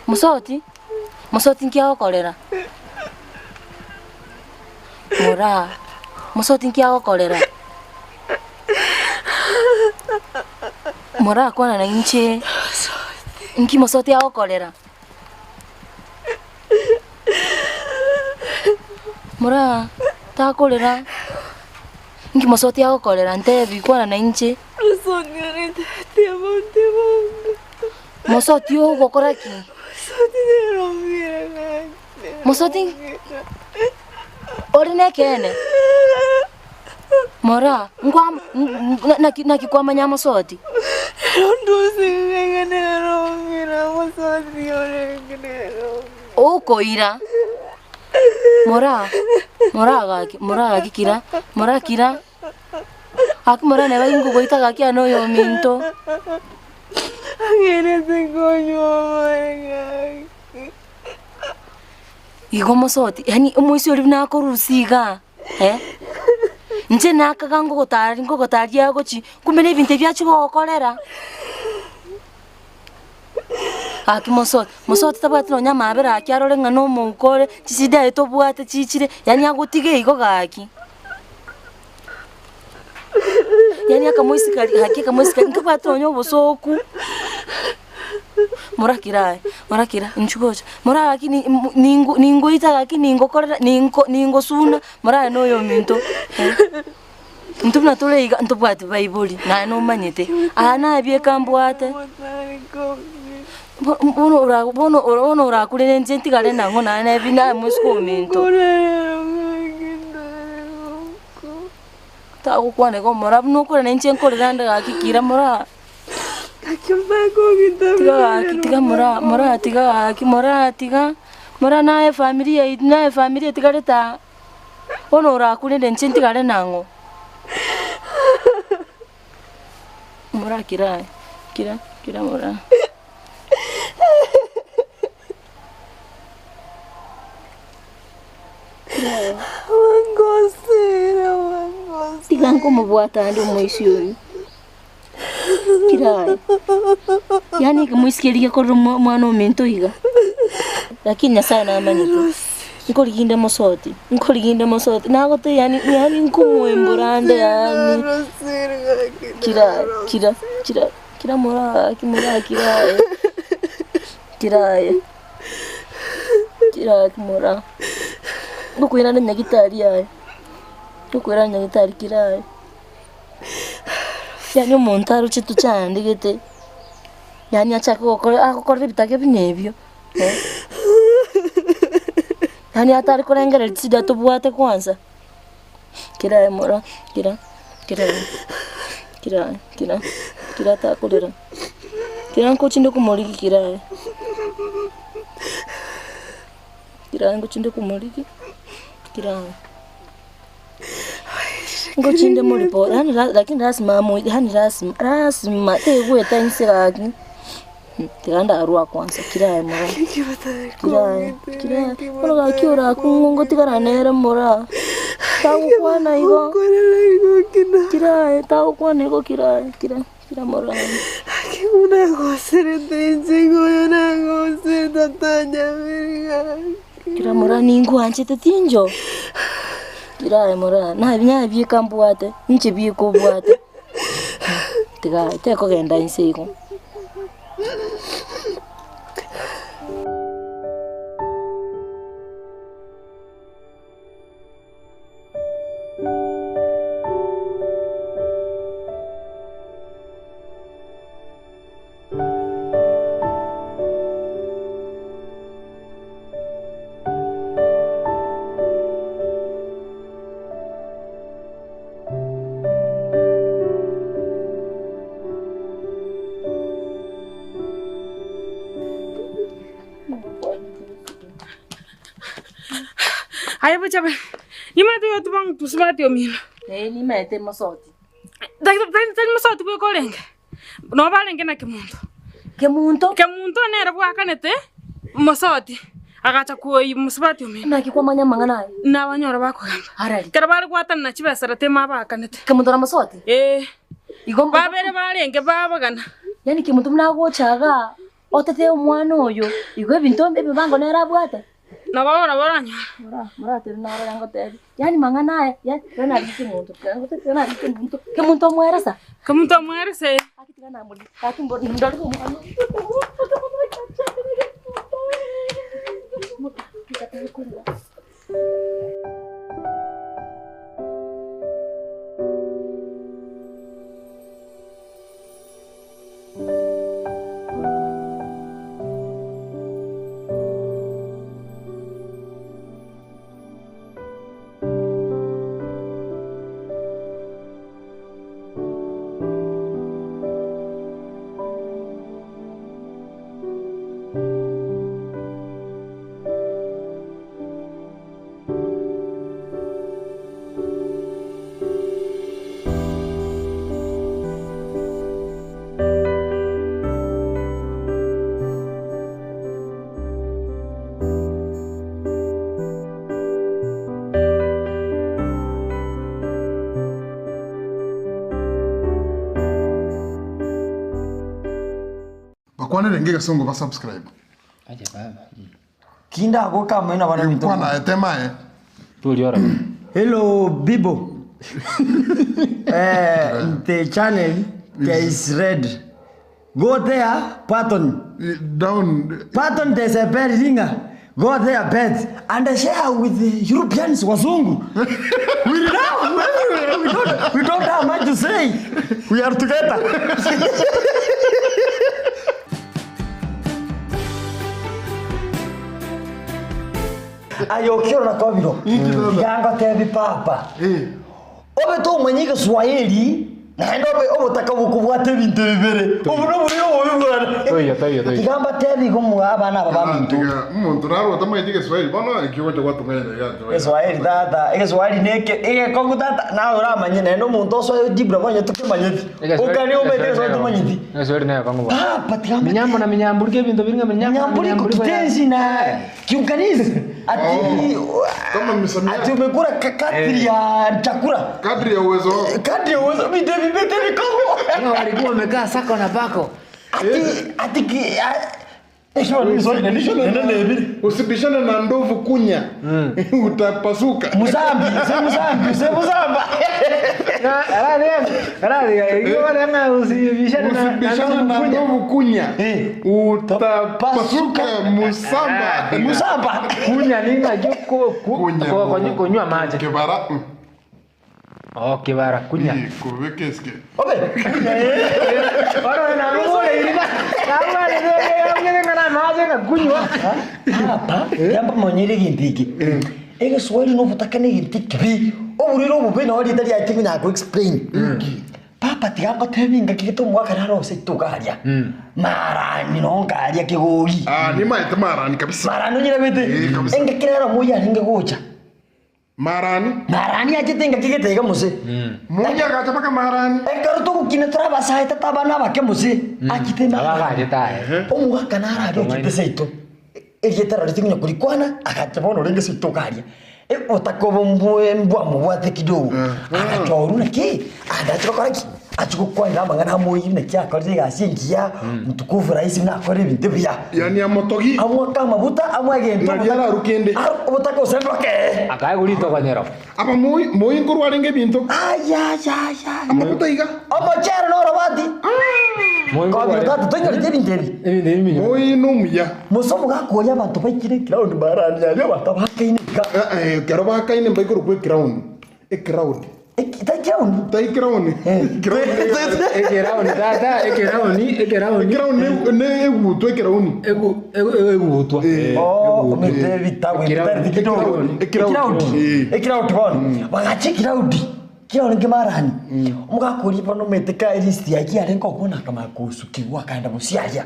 Mosoti? Mosoti nki agokorera? Moraa, mosoti nki agokorera? Moraa kwana na inche, nki mosoti agokorera? Moraa, takorera, nki mosoti agokorera ntebi kwana na inche. Mosoti ogokora ki? Mosoti ore nekeene? Moraa, nkwa naki naki kwamanya mosoti? Okoira, moraa, moraa gaki, moraa gaki kira, moraa kira. Gaki moraa neba ingogoita gaki aye noyominto. Igo mosoti, yaani omoisia oria buna akorusia igaa eh, inche nakaga ngogotari ngogotaria agochi, kumbe na ebinto ebi achia gogokorera. Gaki mosoti, mosoti tabwati nonye amabera gaki arore ng'a na omouko ore, chisida aye tobwate chichire, yaani agotiga igo gaki. Yaani akamoisika gaki akamoisika nkabwate nonye obosooku, morakire aye, morakira inchuo gocha, mora gaki ni ningo ningoita gaki ningokorera ninko ningosuna, mora aye na oyominto eh. Intwe buna tore iga ntobwati baibori, naye nomanyete, aya nabieka mbwate, bo bono ora bono bono orakurere inche ntigare nang'o naye nebi naye moiseke ominto. Tagokwana igo omorabwo buna okore na inche nkorera ande gaki kira moraa. Tiga gaki tiga moraa moraa tiga gaki moraa tiga, moraa naye efamiri yaito naye efamiri etigarete aa, bono orakurere inche ntigare nang'o. Moraa kira aye, kira kira moraa. Tiga nkomobwata ande omoisia oyio. Kira aye. Yaani ekemo isiko eria gekorire omwana ominto iga. Lakini Nyasaye namanyete. Nkorigia inde mosoti, nkorigia inde mosoti, nagotebia yaani yaani nkomoembora ande yaani. Kira aye, kira, kira, kira moraa gaki moraa kira aye. Kira aye. Kira gaki moraa. Ngokoirana nyagitari aye, ngokoirana nyagitari kira aye. Yaani omonto aroche tochandegete, yaani achake gokora agokorera ebitake buna ebio. Eh? Yaani atari korengereria chida tobwate kwanza. Kira mora, kira, kira, kira, kira, kira takorera. Kira nkochinde komorigi kira. Kira nkochinde komorigi, kira. Ngochinde moripo, yaani lakini lazima amu, yaani lazima, lazima tegweta inse gaki. Tiga ndarwa kwanza kira mora. Kira, kira, bono gaki orakung'u ngotigara nere mora. Tagokwana igo. Kira, tagokwana igo kira, kira, kira mora. Kira mora ningwanchete tinjo. Kira mora, nabi nabieka mbwate, inche bieka obwate. Tiga tekogenda inse igo. Aye bochabe. Nimanyete oyotuba mosubati omino. Eh, nimanyete mosoti. Tari mosoti bweka orenge, nabo barenge na kemonto. Kemonto? Kemonto nere bwakanete mosoti, agacha koyia mosubati omino. Naki kwamanya amang'ana aya? Nabanyora bakogamba. Arari? Ekero bare gwatanana chibesera tema abakanete. Kemonto na mosoti? Eh. Igo Babere barenge babagana. Yaani kemonto buna agocha igaa, otete omwana oyo, igo ebinto ebibango nere abwate? Nabo bono boranyore. Mora, moratebe narora ngotebi, yaani mang'ana aya, yaani tiga narike kemonto, tiga ngotebi tiga narike kemonto, kemonto omoeresa? Kemonto omoeresa eh. Gaki tiga namorigi, gaki mboro ndore omwana oyo. Bakwanere ngegesongo ba subscribe. Ache baba. Kinda agoka amaino abana binto. Kwana etema eh. Hello Bibo. eh, the channel there is red. Go there, button. Down. Button there's a bell ringer. Go there, bet and share with the Europeans wazungu. we love everywhere. We don't, we don't have much to say. We are together. Ayo ukiona kobiro yango tebi papa obe tomanyi Kiswahili naende obe obotaka bokobwata ebinto bibere obu noburi obubi bwana Toiyo, toiyo, toiyo. tigamba tebi igo mwa abana aba baminto Omonto narwo tamaeti Kiswahili bono ekio gocha gwatung'aina iga. Kiswahili tata Ekiswahili neke egekongu tata nawe oramanye naende omonto osoe jibra bonye tokemanyeti okani omanyete Kiswahili tomanyeti Ekeswahili neye kongu bwana. Papa tigamba Minyambo na minyamburiko ebinto biri ng'a minyambo na Minyamburiko, minyamburiko ya- kitenzi na kiunganizi ati kama misamiati ati umekula kadri ya chakula kadri ya uwezo wako kadri ya uwezo vite vite vikongo Kama walikuwa wamekaa sako na pako. ati ati ki Usibishane na ndovu kunya. Utapasuka. Muzambi, se muzambi, se muzamba. Usibishane na ndovu kunya. Utapasuka musamba. Musamba. Kunya ni ng'a Kunya. kunywa maji. Kibara. Oh, kibara kunya. Kubekeske. Obe. Oro na mugore irina. amache ngakunywa. Papa, yambamonyire egento eke. Egeswahili na obotaka na egento ekibe. Oborwaire obobe nabo rieta riaye tingonyara ko explain. Papa tiga ngotebi ngaki gete omwaka naro ase rituko aria. Marani noo nkaria kegori. Ah, nimaete marani kabisa. Marani onyirabete? Eh, kabisa. Engaki nero moyio arenge gocha. Marani. Marani achete engaki gete iga mose. Moyio agacha mpaka marani. Ekero togokina tore abasae tata abana abake mose, achete marani. Abagachete aye. Omogaka naro aria ochete seito. Erieta riaria tinkonya korikwana, agacha bono orenge seito iga aria. Obotaka obo mbwe mbwamobwate kidogo, agachorwa naki, ande achie gokora ki? Achie gokwanera amang'ana amoyio naki akorire egasi engiya, mtukufu rahisi buna akorire ebinto ebiya. Yaani amotogi. Amoake amabuta, amoe egento Nari araruke ende. Obotaka gose mboke. Akaegwa ritogonyero. Aba moi moi nkorwa arenge ebinto. Ayayaya. Amabuta iga. Omochere na orobati. Kobiro tata toinyoreti ebinto ebi. Ebinto ebi minyoreti. Moi nomuya. Mose omogaka oria abanto baikire eground barani aria abanto abakaine iga. Eh, ekero bakaine mbaikorokwa eground. Eground. Tai ground? Tai ground. Ekerauni tata, ekerauni, ekerauni. Ekerauni ne egutwa ekerauni. Egutwa. Oh, omete ebitabu ebitareti kidogo. Ekeraudi. Ekeraudi bono. Bagacha ekeraudi. Keraudi nkemarani. Omogaka oria bono omanyete ka elist yaki yarenge okobona akamanya kosukigwa akaenda bosio aria.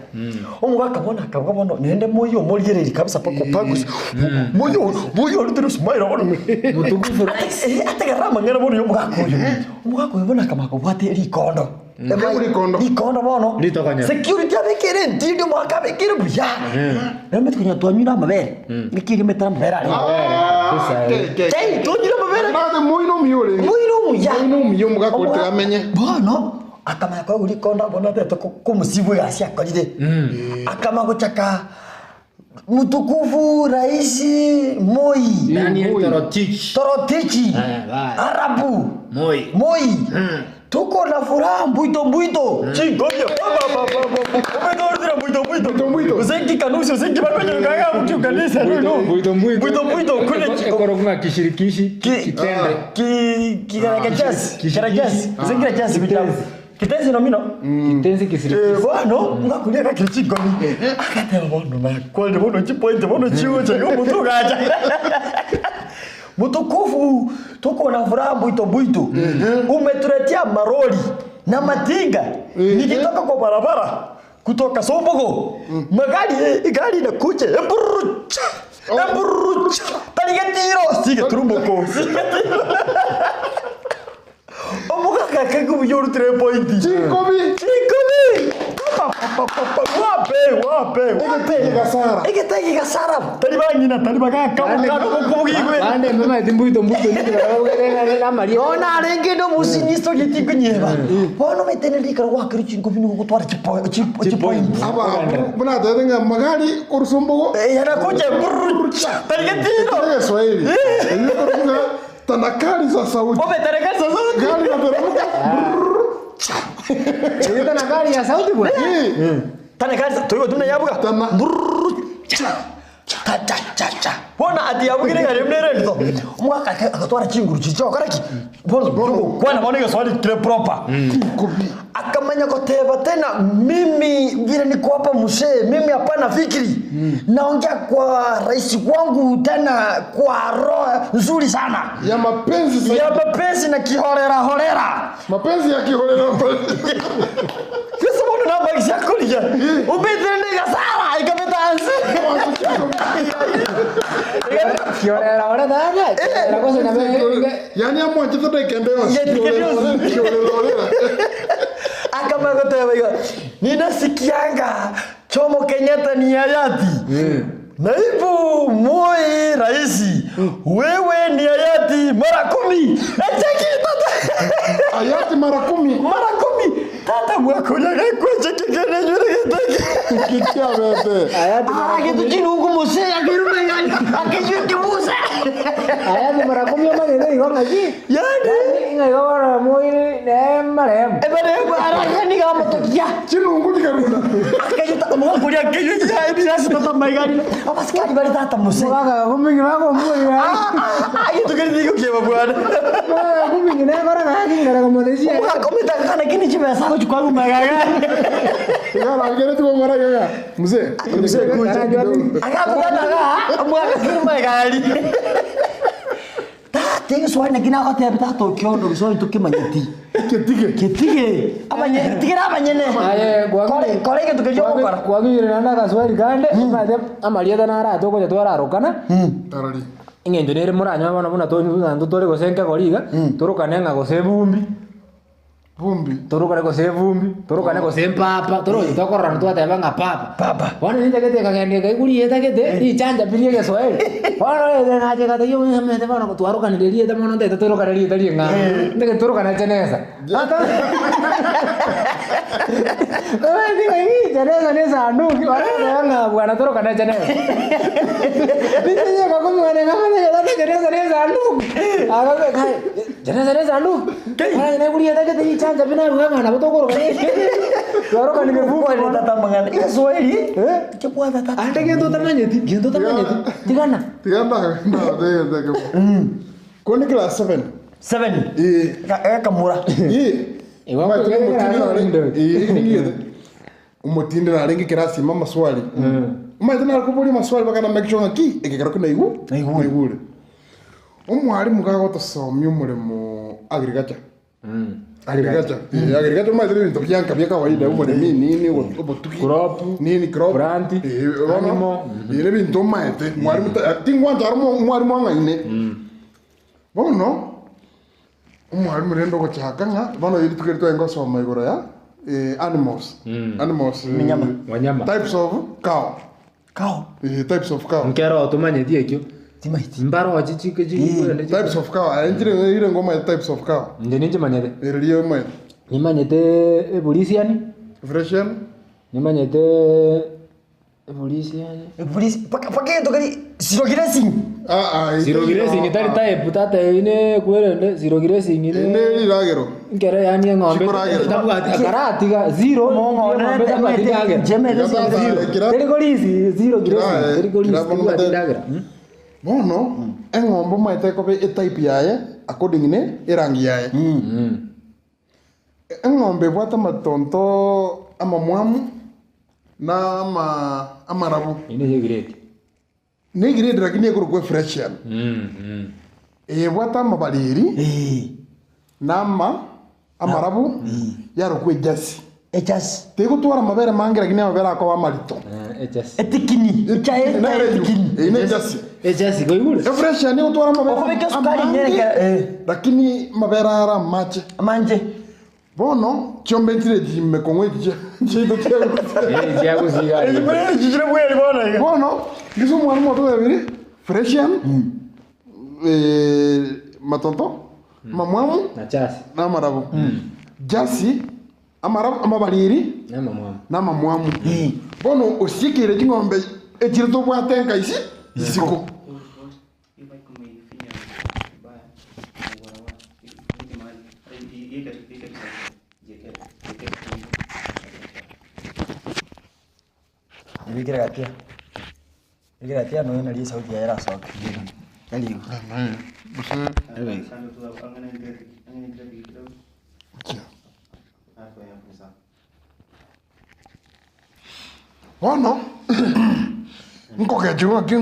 Omogaka bono akabuga bono naende moyo omorigereria kabisa mpaka opagusa. Moyo moyo orutire smile bono. Mutukufu Ate ategerere amang'ana bono ya omogaka oyo. Omogaka oyo bono akamanya kobwata erikondo. Rikondo. Rikondo bono. Ritokonyera. Security abekere entindi omogaka abekere buya. Naende konya twanyure amabere. Naki egemete amabere aria. Chai, twanyure amabere. Nate moino omuya orenge. Moino omuya. Moino omuya omogaka oria tiga amenye. Bono akamanya koegwa rikondo bono atete komosibwa egasi akorire. Akamanya gochaka Mtukufu Raisi Moi. Daniel Torotich. Torotich. Arabu. Moi. Moi. Tuko na furaha mbwito mbwito. Chingoja. Umetorutira mbwito mbwito. Mbwito mbwito. Usengi kanusi usengi bakonyo kanga mtu kanisa no no. Mbwito mbwito. Mbwito mbwito kule Ekoro kishirikishi kitende. Ki ki karakajas. Karakajas. Usengi karakajas kitabu. Kitenzi nomino. Kitenzi kisirikishi. Bono ngakulia kakiri chikomi. Akateba bono nakwalire bono chipoint bono chiwo chayo mutu gacha. Mtukufu, tuko na furaha mbwito mbwito. Umetuletea maroli na matinga. Nikitoka kwa barabara kutoka Sombogo, magari gari inakuja emburucha emburucha tarigetiro sige turumboko sigetiro omogaka kagubuya orutire point Chinkobi. Chinkobi. Pa pa pa pa wape wape wape Gasara. Egetegi gasara tari bang'ina tari bagaka mukano gokobugigwe Bande mbema mbwito mbwito namaria. Ona arenge no musinyiso getikunyieba bono metene rikara gwakera chinkobi nigo gotwara chipoint Aba buna atete ng'a magari korusombogo. Yanakuja burucha tarigetiro. Ekere Kiswahili. Eyio korunga tanakali za sauti. Obe tanakali za sauti. Gari inateremka. Iyo tanakali ya sauti bwana. Tanakali toigo tumna yabuga. Burucha. Cha cha cha cha. Bona ati yabugire gari mnere ndito. Omwaka akatwara chinguru chicho karaki. Bono kwana bono Kiswahili kile proper. Akamanya koteba tena mimi vile niko hapa mzee, mimi hapana fikiri. Naongea kwa rais wangu tena kwa roho nzuri sana. Ya mapenzi zaidi. Ya mapenzi na kihorera horera. Mapenzi ya kihorera horera. Kisa bono namba kishakulia. Ubetire ndiga sara ikabeta ansi. Kihorera horera tata. La cosa na Yaani amwanchete dakika yonsi. Kihorera horera. Akamagoteba iga ninasikianga Jomo Kenyatta ni hayati. Naibu Moi raisi, wewe ni hayati mara 10. Echeki tata. Hayati mara 10. Mara 10. Tata mwakonya kweche kikene nyure kitaki. Kikia bebe. Hayati mara kitu chinungu muse akirume ngai. Akijui kimusa. Hayati mara 10 ama nene. Egeswahili igo ng'aki? Yani Ng'a igo bono moire ne marehemu. Emarehemu araka nigo amotokia. Chinungu chikarunda. Akayuta omogaka oria akayuta ebirasi tata maigari. Abasikari bare tata mose. Omogaka gakuming'i bakomburia. Egento keria tigokieba bwana. Omogaka gakuming'i nekora gaki ngara komotesia. Omogaka omanyete agakana kende chibesa agochia koa magega. Iga arangeretie komora iga ng'a mzee. Mzee kuja kidogo. Agakogana igaa, omogaka keri magega aria. Tata egeswahili naki nagotebia tata okiondo egeswahili tokemanyeti. Ketige. Ketige. Abanye tigera abanyene. Aye, Kore kore egento keria ogokora. Kwagire naende agaswahili kande, omanyete amarieta naro aa togocha twararokana, Tarari. eng'encho nere moranyore bono buna to buna tore gose nkegori iga, torokane ng'a gose ebumbi. Vumbi. Torokane gose evumbi, torokane gose empapa, torochi tokororana twateba ng'a papa. Papa. Bono ninche gete ekagenda ekaigwa rieta gete, richanja pi ria egeswaeri, bono ere nacha egatebia omanyete bono twarokanire rieta mono ntaete torokane rieta ring'ana, ntagete torokane chenesa. Omanyete ng'a ii chenesa na esanduki, bono ogoteba ng'a bwana torokane chenesa. Ninche nigo komwana nkamanya ng'a tata chenesa na esanduki, agambia kai. Jeneza ne esanduku. Aye naigure etagete richanja pi naruga ng'a nabo tokoroka twarokanire vumbi Kwane bono. tata amang'ana egeswahili Eh? kebwate tata Ande gento otamanyeti, gento otamanyeti, tigana. Tiga ndagotebi ekemo. Koni class 7. 7 Eh. ekamura Eh. Igo Omanyete nkoigwera omotindi ase narenge- orinde. Eh, ningigete. Omotindi narenge class ime amaswali. Omanyete nare koboria amaswali mpaka na make sure ng'a ki ekekero ki naigu naigure. Omwalimu gagotosomia omoremo agriculture, agriculture, eh, agriculture omanyete na ebinto bianka bia kawaida oboremi nini obotugi Crop, nini crop, plant, eh, bono, animal. eh, na ebinto omanyete mwalimu ta- tingwancha aro omwalimu ang'aine. Bono, omwalimu rende ogochaka ng'a bono rituko eri twarenge gosoma igoro ya animals, animals, Eminyama. Wanyama. types of cow. Cow. Eh, types of cow. Nkero otomanyeti ekio. Timanyeti. Mbaroche chike chikorende chi- Types of cow. Aye nchire ire ngomanyete types of cow. Inche ninchimanyete. Ere riria omanyete. Nimanyete eburisiani. Fresian. Nimanyete eburisiani. Eburisi paka paka egento keri zero grazing. Ah ah. Zero grazing tari type tata eyio ne kwerende zero grazing ne. Ene riragero. Nkere yaani eng'ombe Chikoragera. etabwati akaratiga zero eng'ombe etabwati ndagera. Teri korisi zero grazing teri korisi tebwati ndagera. Bono eng'ombe omanyete ekoba etype yaye according ne erangi yaye. Eng'ombe ebwate amatonto amamwamu na ama amarabu. Eyio neye grade. Ne egrade lakini ekorokwa efreshian. Eyebwate amabariri na ama amarabu yarokwa ejasi. Ejasi. Tegotwara amabere mange lakini amabere akoba amarito. Ejasi. Etikini. Nere eywo. Eyio ne ejasi. Ejasi koigure. Efreshian egotwara amabere Okobeka esukari nyereke, eh. lakini amabere are amache. Amanche. Bono chiombe nchire chime kong'u echi chiaito Eh, chiagusiga. Chichire bweri bono iga. Bono gise omwalimu ototebiri freshian matonto amamwamu Na chasi. na amarabo jasi amarabo amabariri Na amamwamu. na amamwamu bono osiekeire ching'ombe echire tobwate enka isi isiko. Ebikere gatia. Ebikere gatia nonya naria esauti yaye erasoke. Tari igo. Bono nkogechigwa ng'aki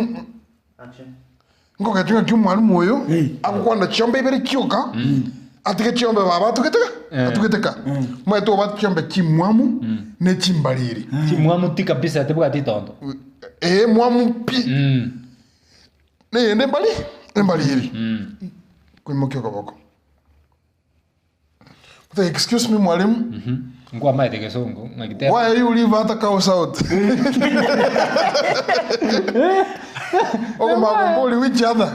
nkogechigwa ng'aki omwalimu oyo agokwana chiombe ibere chioka atige chiombe baba atugete ka atugete ka omanyete obwate chiombe chimwamu na echimbariri Chimwamu ti kabisa tebwati itondo. Eh mwamu pi neyende embari embariri koimokia okoboko Say, excuse me mwalimu Nkwamaete gesongo ng'aki teba. Why you leave other cows out? Okomakomboli which other?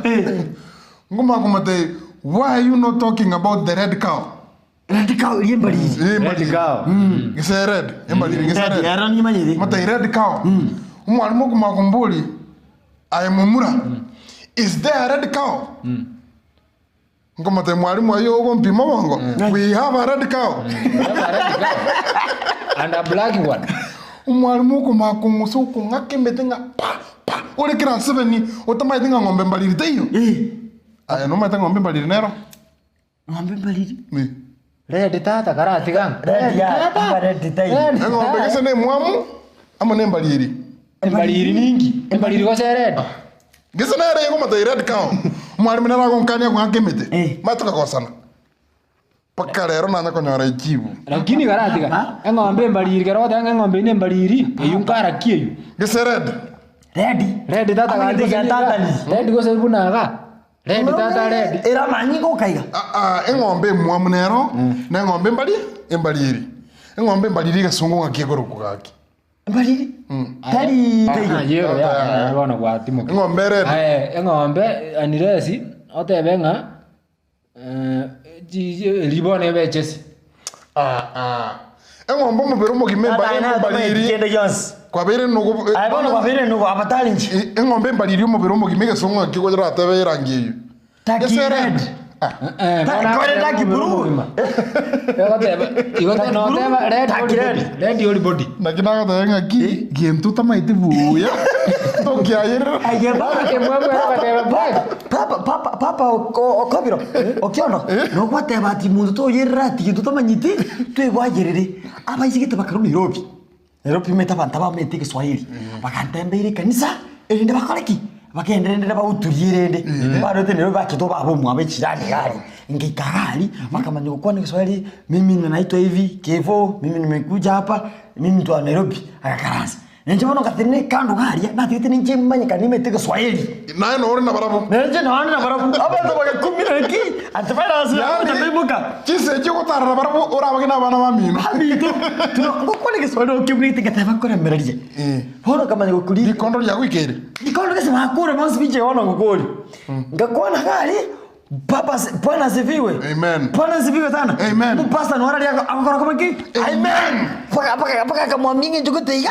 Ngomakomate, why are you not talking about the red cow? Red cow ria embariri. Red cow. Gise red, embariri gise Red, red. era nimanyete. Mate red cow. Omwalimu okomakomboli, I am Mumura. Is there a red cow? Nkomotebia mwalimu ayio ogompima obongo, we have a red cow. And a black one. Omwalimu okomanya kong'usa okong'aka emete ng'a pa pa ore kera nsebeni otamaeti ng'a ng'ombe mbariri teiyo. Aye nomanyete ng'ombe mbariri nero? Ng'ombe mbariri? Red tata karatiga. Red ya, aba red taiyo. Eng'ombe gese na emwamu amo na embariri. Embariri ninki? Embariri gose red? Gese nere egomotebia red cow. Omwalimu nere agonkania kong'aka emete. Maya tokagosana. Mpaka rero nanya konyora ejibu. Lakini karatiga eng'ombe embariri kero ogoteba ng'a eng'ombe eyio na embariri eyio nkaraki eyio. Gese red. Red. Red tata Amanyete gaki gose ya niga. tatani. Red gose buna iga. Red tata red. Era amanyinga okaiga. Ah, eng'ombe emwamu nero, na eng'ombe embari embariri. Eng'ombe embariri egesungu ng'aki ekorokwa gaki. Embariri? Tari taiyo. Yero ya bono gwatimokia. Eng'ombe red. Aye eng'ombe unless otebe ng'a eri bono ebe echesi. Ah ah. Eng'ombe omobere omogima Tata aye naye tomanyeti embariri. kende gionsi. Kwabeire nogo Aye bono kwabeire nogo abatari inche. Eng'ombe embariri omobere omogima egesungu ng'aki oratebe erangi eyio. Taki Gese red. red. Kore taki blue. Naki nagoteba ng'aki gento otamaeti buya tokiayerera. Papa papa papa okobiro okiondo nogwateba ati monto toyerera ati gento otamanyeti twebwayerere abaisegete bakarwa Nairobi Nairobi omanyete abanto abamaete egeswahili bagantembeire ekanisa erinde bakore ki? Bagende rende bauturie rende barwete Nairobi bachete baba omwabo echirani iga aria ngeika iga aria bakamanya gokwana egeswahili mimi naitwa hivi kevo mimi nimekuja hapa mimi mtu wa Nairobi agakaransa. Nainche bono ngatenena ekando iga aria, natigete ninche manyekane nimanyete egeswahili. Naye nore nabarabwo. Nainche nore nabarabwo. Abanto bagakumia naki, ati bairase Yaani, toimoka. chinsa echio ogotarera barabwo orabage na abana bamino. Abamito. Ngokwana egeswahili okebunete ngateba nkoremereria. Bono nkamanya gokuria. Rikondo riagoikeire. Rikondo gese bakure bonsi binche bono ngokori. Ngakwana iga aria, Papa, Bwana asifiwe. Amen. Bwana asifiwe sana. Amen. Mupasta no araria agokora koma ki? Amen. Paka paka paka akamwambia ng'encho gote iga.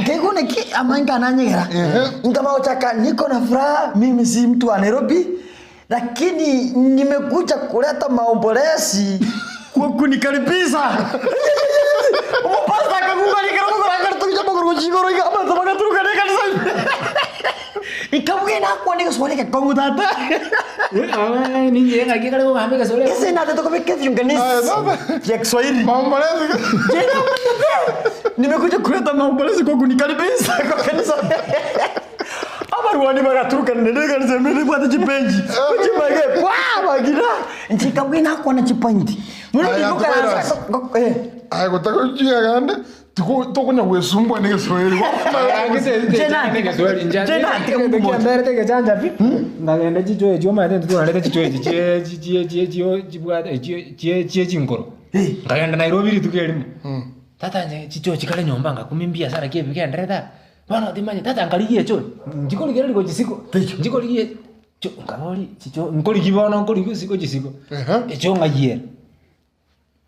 Nkaigwa naki amainga ananyegera. Nkamagochaka niko na furaha mimi si mtu wa Nairobi lakini nimekuja kuleta maombolezi kwa kunikaribisha. Omopasta akaguga rikero gokora tukicha magoro gochigoro iga abanto bagaturuka ne kanisa. Nkabuga nakwana egeswahili egekong'u tata. Ninche ng'aki kare kogamba egeswahili. Ese nate tokobeka ebiunganisi vya Kiswahili. Maombolezi. Nimekuja kuleta maombolezi kwa kunikaribisha kwa kanisa. Abarwani bagaturuka nende kanisa mbere bwate chipenji. Kuchimage kwa bagira. Nche kabuga nakwana chipoint. Muno Aya, ndikokaransa. Aye gotaka gande tokonya gwesumbwa na egeswahili. Kiamberete gechanja pi ngagenda chichoe chio omanyete intwe twanarete chichoe echi chie chie chie chio chibwate chie chie chie chinkoro nkagenda Nairobi rituko erimo tata inche chichoe chikare nyomba ngakumi mbiasara ki ebigenderete aa bono timanyeti tata nkarigia echoe nchikorigereria gochia isiko nchikorigia cho nkaboria chicho nkorigia bono nkorigia isiko chisiko echo ng'ayiera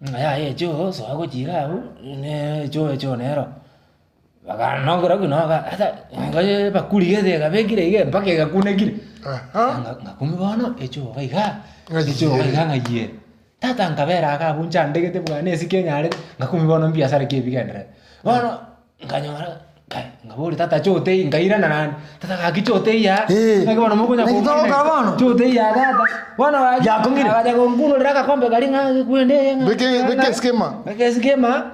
Ng'a yaya echoo soa gochia iga abwo, ne echoo echoo nero. Bakanokera buna ata ngoye ebakuri gete ekabekire iga mpaka egakunekire. Ng'a ng'a kumbe bono echoo iga igaa, echoo iga igaa ng'ayiere. Tata nkabera iga abwo nchandegete bwana esike enyarete, ng'a kumbe bono mbiasara ki ebigenderete. Bono, nkanyora kai, nkaboria tata choo teiyo, nkairana naende, tata gaki choo teiyo aa, naki bono mokonya Naki togokora bono? choo teiyo aa tata, bono gaki Yakong'ire. agacha gonkunorera agakombe karia ng'a kwende eye ng'a Beke beke eskema. beke eskema,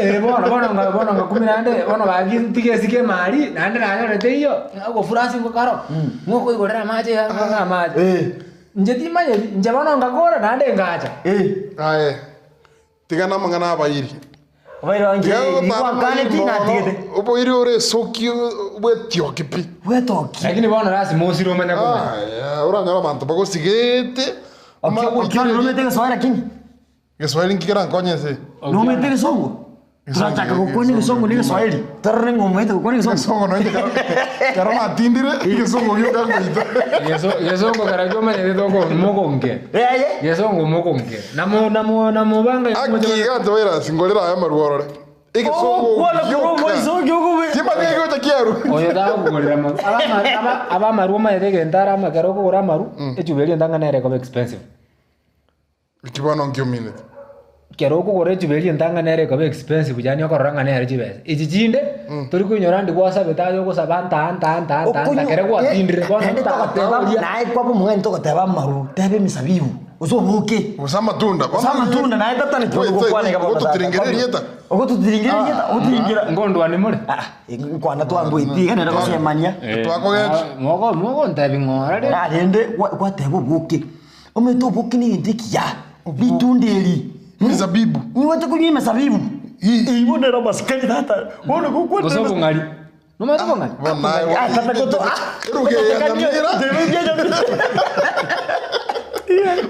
eh bono bono nga bono ngakumia naende bono gaki ntige eskema aria, naende nanyorete teiyo, ng'a ogofura ase ngokaro, ng'okoigorera amache iga ng'o amache. Inche timanyeti, inche bono ngakora naende ngacha. Aye. Tiga namang'ana abairi. Abairi bange, Tiga nigo gotara ankaneti oboiri natigete. mono, oboiri ore esoki bwetioki pi. Bwetoki. Lakini bono lasima osire omanye komanya. Aya, oranyore abanto bagosigete. Okiona nomete egeswahili lakini. Geswahili nki kerankonye ase? Nomete egesongo? Turachaka gokwana egesongo na egeswahili. Torore ng'a omanyete gokwana egesongo. Egesongo nonya kero kero natindire egesongo gioka ngoita. Gesongo karakio omanyete toko mogonge. Gesongo mogonge. Namo namo namobanga Aki iga antivirus ngorera aya amarwa orore. Egesongo Ogokwana korwa gioka. omoiso gioka Timanyeti gocha kiaru. Oyo tagokogorera amaru. Aba- aba- aba amaru omanyete egento are ama ekero okogora amaru, echuba eria entang'ani nere ekoba expensive. Eki bono nki omineti? Ekero okogora echuba eria entang'ani nere ekoba expensive yaani okorora ng'a nere chibesa. Echi chinde, tori koinyora ndi gwasabete aye ogosaba ntaa ntaa ntaa ntaa ntaa ekero gwatindire bono Naende ntaa togoteba oria. naye kwaba omong'aini togoteba amaru, teba emisabibu, gose oboke. Gose amatunda. Gose amatunda naye tatana Wait, wait, gokwana iga bono tata. ogototiringera erieta? Ogototiringera erieta, ogotiringera. Ngondwani more? Nkwana twamboeti iga nere gosemania. Twakogecha. Mogo mogontebi ng'ora rende. Rende gwateba oboke. Omanyete oboke negento ekiya, ritunda eri. Emesabibu. Nigocha konywa emesabibu. Eywo bono nere amasikani tata. Bono gokwana. Gose obong'ari. Nomanyete obong'ari? Bono naye. Ah, tata goto. Eruga eye ya Nyamira.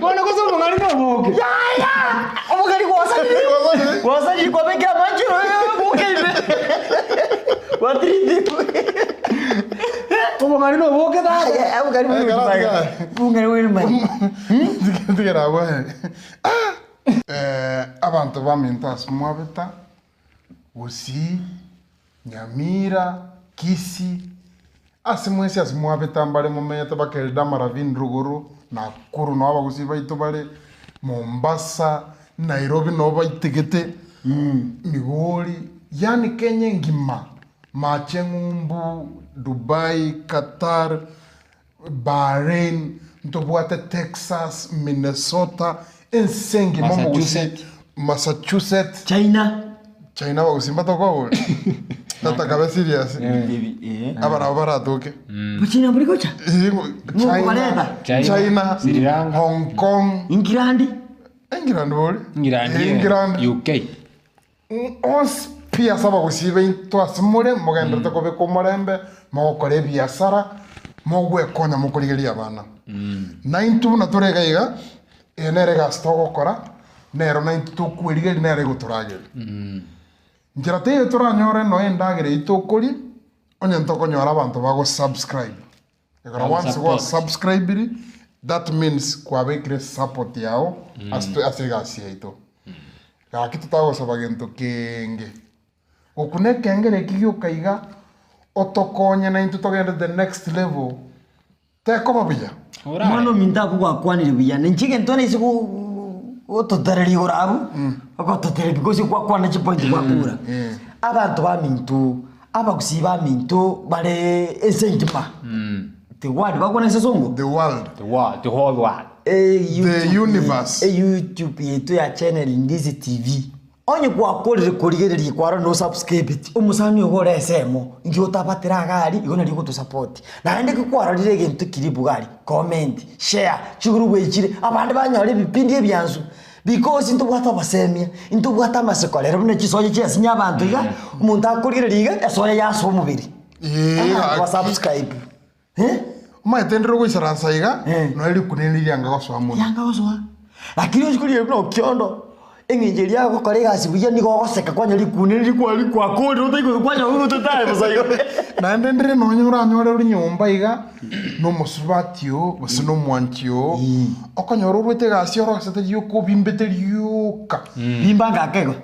Bono gose obong'ari na oboke. Yaya! Obong'ari gwasarire. Gwasarire kwabekire amachero oboke ime. Gwatiritigwe. Obong'ari na oboke tata. Obong'ari bwe Obong'ari bwe Tigera abwo aye. Ah! Abanto baminto ase mwabeta, Gusii, Nyamira, Kisii, ase mwensi ase mwabeta mbare momenyete baka Eldama Ravine rogoro, Nakuru noo abagusii baito bare, Mombasa, Nairobi noo baitegete, Migori, yaani Kenya engima, Mache ng'umbu, Dubai, Qatar, Bahrain, ntobwate Texas, Minnesota, ense engima omogusii, Massachusetts, China, China abagusii mbatokoboria tata kabe serious aba nabo baratoke China mbori gocha China, China, Sri Lanka, Hong Kong, England, England bori England, England, UK. Onsi pi ase abagusii baito ase more, mogendererete kobeka omorembe, mogokora ebiasara, mogwekonya mokorigereria abana. Naintwe buna tore iga iga, eye nere egasi togokora, nero naintwe tokwerigeria nere egotorageria. Nchera teiyo toranyore nonya endagera eyio tokoria, onye ntokonyora abanto bago subscribe. Ekero once gwa subscribiri, that means kwabekire support yao ase ase egasi yaito. Gaki totagosaba gento kenge. Gokuna ekengere eki gioka iga, otokonye naintwe togende the next level, tekoba buya. Omwana ominto abwo gwakwanire buya, na inche egento naise gototereria igoro abwo, ogototereria because gwakwana chipoint gwakura. Abanto baminto, abagusii baminto bare ense engima, the world bakwana ase esongo? The world. The world, the whole world. The universe. Eyoutube yaito ya channel Ndizi TV, onye gwakorire korigereria kwarora no subscribeti, omosani ogo ore esemo, inki otabatera iga aria, igo nario ogotosupport. Naende ekero kwarorire egento ekiria ibuga aria, comment, share, chigroup echire, abande banyore ebipindi ebiansu, because ntobwate obosemia, ntobwate amaseko rero buna chisoya chiasinye abanto iga, omonto akorigereria iga, esoya yasoa omobere. Abanto ba subscribe eh. Omanyete ndire ogoisaransa iga, nonya rikuneni rianga gosoa mono. Rianga gosoa. Lakini onsi korigereria buna okiondo, eng'encho eria agokora egasi buya nigo ogoseka kwanya rikuneni rikwa rikwakorire otaigweti kwanya totare bosa igo. Naende ndire nonya oranyore ore nyomba iga, na omosubati oo, gose na omwanchi oo, okonyora orwete egasi orosete rioka obimbete rioka. Bimba ngake igo.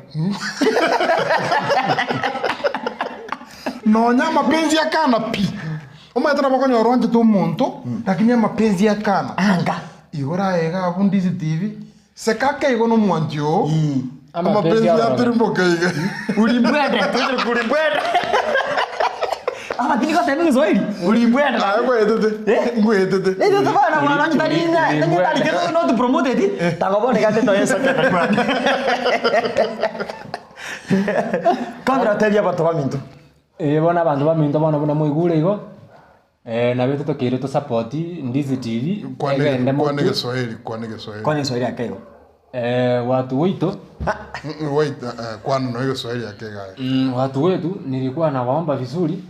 Nonya amapenzi akana pi, omanyete nabo okonyora oanchete omonto, lakini amapenzi akana. Anga. Igoro aye iga abwo Ndizi TV, seka ake igo na omwanchi oo, Amapenzi amapenzi aroro. atirimboka iga. Ulimbwende, tozire kulimbwende. Ama tini goteba egeswahili, ulimbwende. Aye ngwetete, ngwetete. Ere tobana mwana onye tari na onye tari kero not promoted, tagoboneka ate toye soka takwana. Kabira tebia abanto baminto. Eh, bono abanto baminto bono buna moigure igo, nabo totokeire tosapoti Ndizi TV, Kwane egende kwane motwe. Kiswahili, kwane Kiswahili. Kwane Kiswahili ake igo. Watu wetu Wait, kwana no Kiswahili ake iga. Watu wetu nilikuwa nawaomba vizuri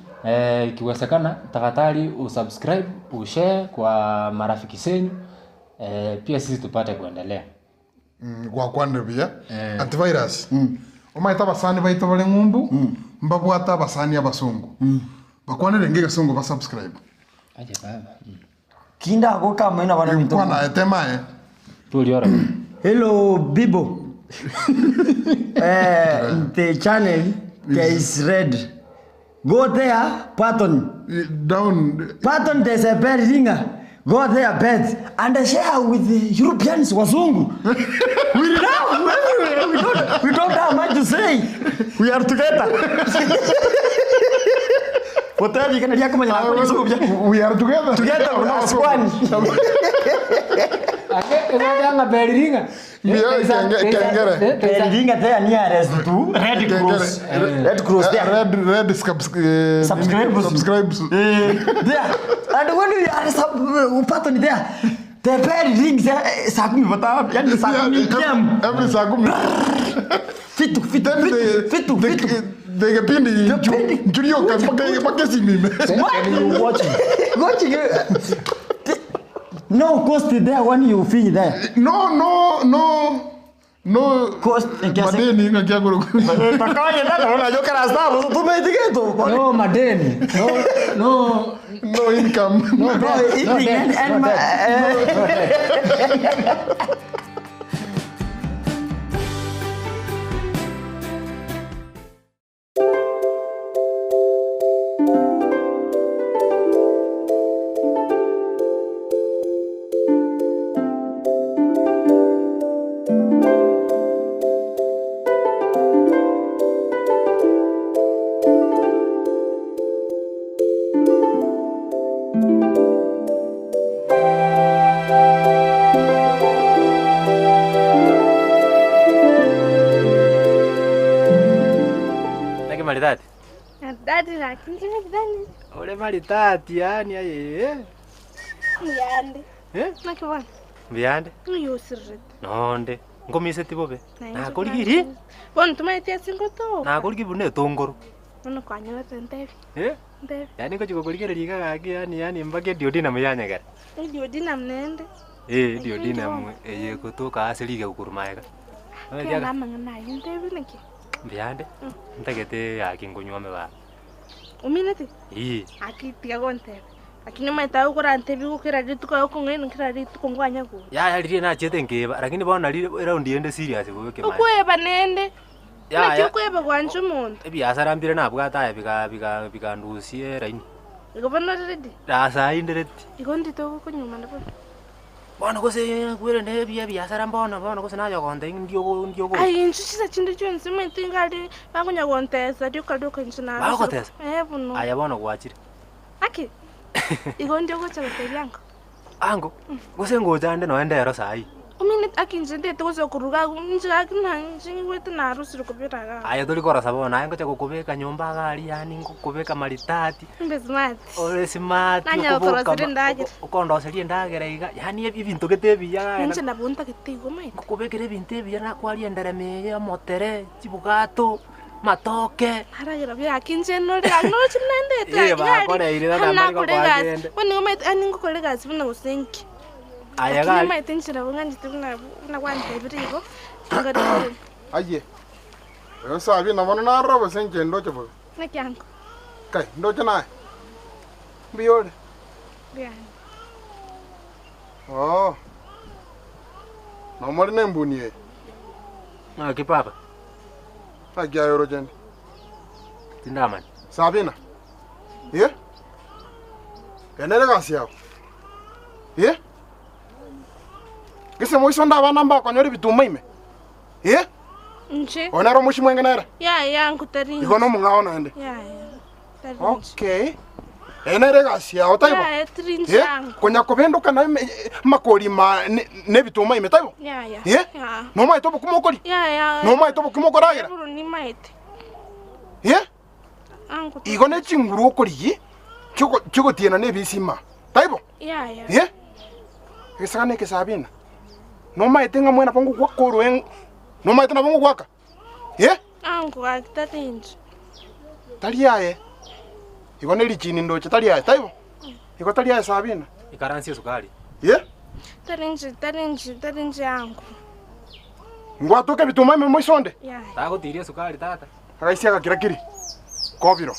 ikiwezekana tafadhali usubscribe, ushare kwa marafiki zenyu pia sisi tupate kuendelea. Gwakwanire buya. Antivirus. Omanyete abasani baito bare ng'umbu, mbabwate abasani abasongo. Bakwanere nge egesongo ba subscribe. Ache baba. Kinda agoka ameno abana binto. Kwana aye tema aye. Turi ora. Hello Bibo. The channel there is red. Go there Patton. Down. Patton there's a bell ringer. Go there bed and share with the Europeans wazungu. we love everywhere. We don't, we don't have much to say. We are together. Hotel ikana ria kumenya na kuzungu bya. We are together. Together as one. Anga beriringa. Kengere. Beriringa there nearest to Red Cross. Red Cross there. Red red Subscribes. Subscribes. There. And when we are sub Patton there. The bell rings eh, saa kumi bata yani saa kumi PM. Every saa kumi. Fitu fitu fitu fitu fitu. The kipindi Julio mpaka simime. Watching. Watching. No cost there when you feel there. No no no no cost madeni ngakia kuru. Takanya dada unajua kana sababu tumeitikia No madeni. No no no income. No debt. eating No debt. and- No and debt. No debt. Naki maridadi. Dadi lakini maridadi. Ore maridadi yani aye. Yande. Eh? Nakibona. Mbiyande. Uyosirete. Nonde. Ngomise bobe. Nakorigiri. Bono tumaete singoto. Nakorigi bune etongoro. Bono kwanyora ntebi. Eh? Ntebi. Yani ngochi kokorigereria iga gaki yani yani mpaka eduodenum yanyegera. Eduodenum nende. Eh, eduodenum eye gotoka ase rigegu korwa maega. Kenda amang'ana aye ntebi naki. Mbiyande. Ntagete gaki nkonywame baba. Ominete? Ii. Aki tiga gonteba. Lakini omaete agokorantebi gokera rituko okong'aini kera rituko nkwanya gocha. Yaya riria nachete nkeba lakini bono nari eraundi ende serious bobe kemani. Okweba nende. Ya, Naki ya. okweba gwancha omonto. Ebiasara mbire nabwate aye biga biga bikandusia eraini. Igo bono ore ready? Asa inde ready. Igo ndito gokonyuma bono. Bono gose kwerende ebi ebiasara mbono bono gose naye ogonte ndiogo ndiogo. Ai inchu chisa chinde chionsi omanyete ngari bakonya gontesa rioka rioka inche narosire. Bagogotesa? Eh bono. Aya bono gwachire. Aki. Igo ndio gocha gotebia ango. Ango gose ngocha ande noende ero sahi. Ominete aki inche ndete gocha koruga inche gaki na inche ngigwete narosire kobera igaa. Aya tori korosa bono aye ngocha gokobeka nyomba iga aria yaani ngokobeka maridadi. Mbe smart. Ore smart Nanya okoboka gokoroseria endagera. okondoseria endagera iga yaani ebinto gete ebiya Inche nabo ntagete igo omanyete. Ngokobekera ebinto ebiya nakwaria enderema eye, omotere, chibugato, matoke. Naragera buya gaki inche nore gaki noroche buna ndete Eh, gaki gari. bakoreire tata Hana mbari nakora gokoa egasi. kende. Bono nigo omanyete yaani ngokora egasi buna gose nki. Aya Lakini gari. omanyete inche nabo ng'anchete buna buna gwantebire igo, ngare Aye. Oyo Sabina bono narora gose inche ndoche bobe. Naki ango? Kai, ndoche naye. Mbuya ore? Mbuya Oo. Nomore na embuni eye. Naki papa? Naki aye oroche nde? Tindamanya. Sabina. Eh? Eye nere egasi yago. Eh? Gese moiso nde abana mbakonyora ebituma ime? Eh? Inche. Oyo nere omochi mwenge nere? Yaya ango tari inche. Igo nomong'ao naende. Yaya. Tari inche. Okay. Eye nere egasi yao taibo? Yaya tari inche Eh? ango. Konya kobendoka na amakori ma ne ebituma ime taibo? Yaya. Eh? Ya. Nomaete obokima okoria? Yaya. Nomaete obokima okoragera? Bono nimaete. Eh? Ango. Igo ne chinguru okorigia chiogotiena na ebisima taibo? Yaya. Eh? Egesagane eke Sabina, nomaete ng'a mwene nabo ngogwaka oroe, nomaete nabo ngogwaka? Eh? Ango gaki tari inche. Tari aye. Igo ne richini ndoche tari aye, taibo? Igo tari aye Sabina. Ikaransie esukari. Eh? Tari inche, tari inche, tari inche ango. Ngwatoka ebituma ime moiso onde? Yaya. Tagotiria esukari tata. Agaisia agakira kiri, kobiro.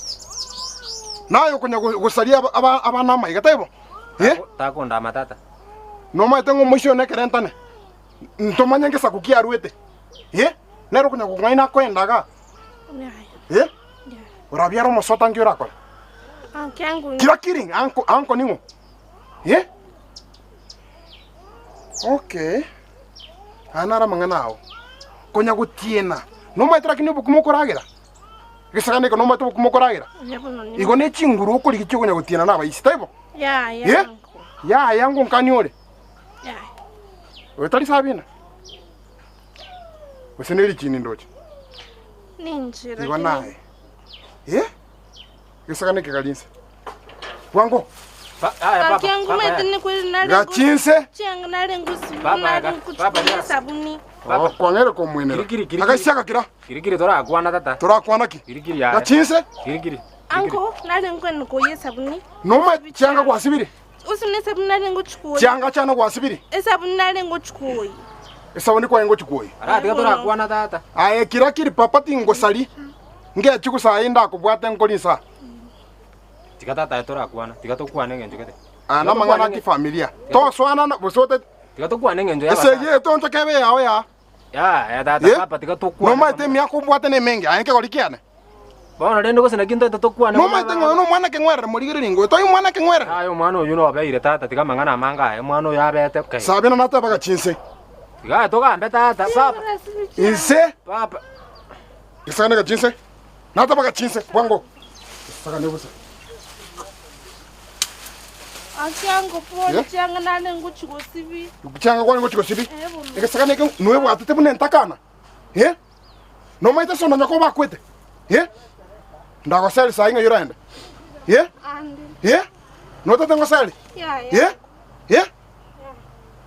Naye okonya gosaria abana amaiga, taibo? Eh? Takondama tata. Nomaete ng'a omoisia oyo nekero entane, ntomanye ngesaku ki arwete. Eh? Nere okonya gokong'aina akoenda igaa. Eh? Orabiare omosota nki orakore? Anke angu. Kira kiring anko anko ning'o? Eh? Okay. Aya naro amang'ana ao. Konya gotiena. Nomaete lakini obokima okoragera? Egesagane eke nomaete obokima okoragera? Igo ne chinguru okorigia chiokonya gotiena na abaisi, taibo? Yaya. Eh? Yaya ngonkani ore? Yaya. Oyo tari Sabina? Gose ne richini ndoche? Ninche Igo naye. Eh? Gesagane eke kari inse. Bwango. Anke angu maete ne kweri nare. Gachinse. Chianga nare ngusi. Papa, Nare papa, ngusi sabuni. Oh, kwang'ere komwenera. Agaisiaga kira. Kirikiri torakwana tata. Torakwana ki? Kirikiri yaya. Gachinse. Kirikiri. Anko nare ngwen koye sabuni. Noma chianga gwasibiri. Usine sabuni nare nguchikuoyi. Chianga chana gwasibiri. Esabuni nare nguchikuoyi. Esabuni kwaye ngochikuoyi. Ara tiga torakwana tata. Aye kira kiri papa tingosari. Ngechi gusayi ndakobwate nkori nsa. Tiga tata torakwana. Tiga tokwane eng'encho gete. Ana mang'ana ki familia. Toswana na bosote. Tiga tokwane eng'encho ya Ese ye tonto kebe yao ya. Ya, ya tata Eh? papa tiga tokwane. Nomaete emiaka obwate na emenge aye nkegori kiane. Bono rende gose naki ntoete tokwane. Nomaete ng'oyo na omwana keng'werere morigereri ngoyo toi omwana keng'werere. Aye omwana oyo nobeire tata tiga amang'ana amange aye omwana oyo abete okay. Sabina natebaga chinse. Tiga togambe tata papa. Inse. Papa. Gesagane gachinse. Natebaga chinse bwango. Gesagane bosa. Anke angu pole Yeah. chianga nare nguchikosibi. Chianga kwani ngochikosibi. Eh, bono. Egesagane eke nwebwatete buna entakana. Eh? Nomaete ase ononye kobakwete. Eh? Ndagoseri sayi ng'ai oraende. Eh? Ande. Eh? Notete ngoseri? Yaya. Eh? Eh?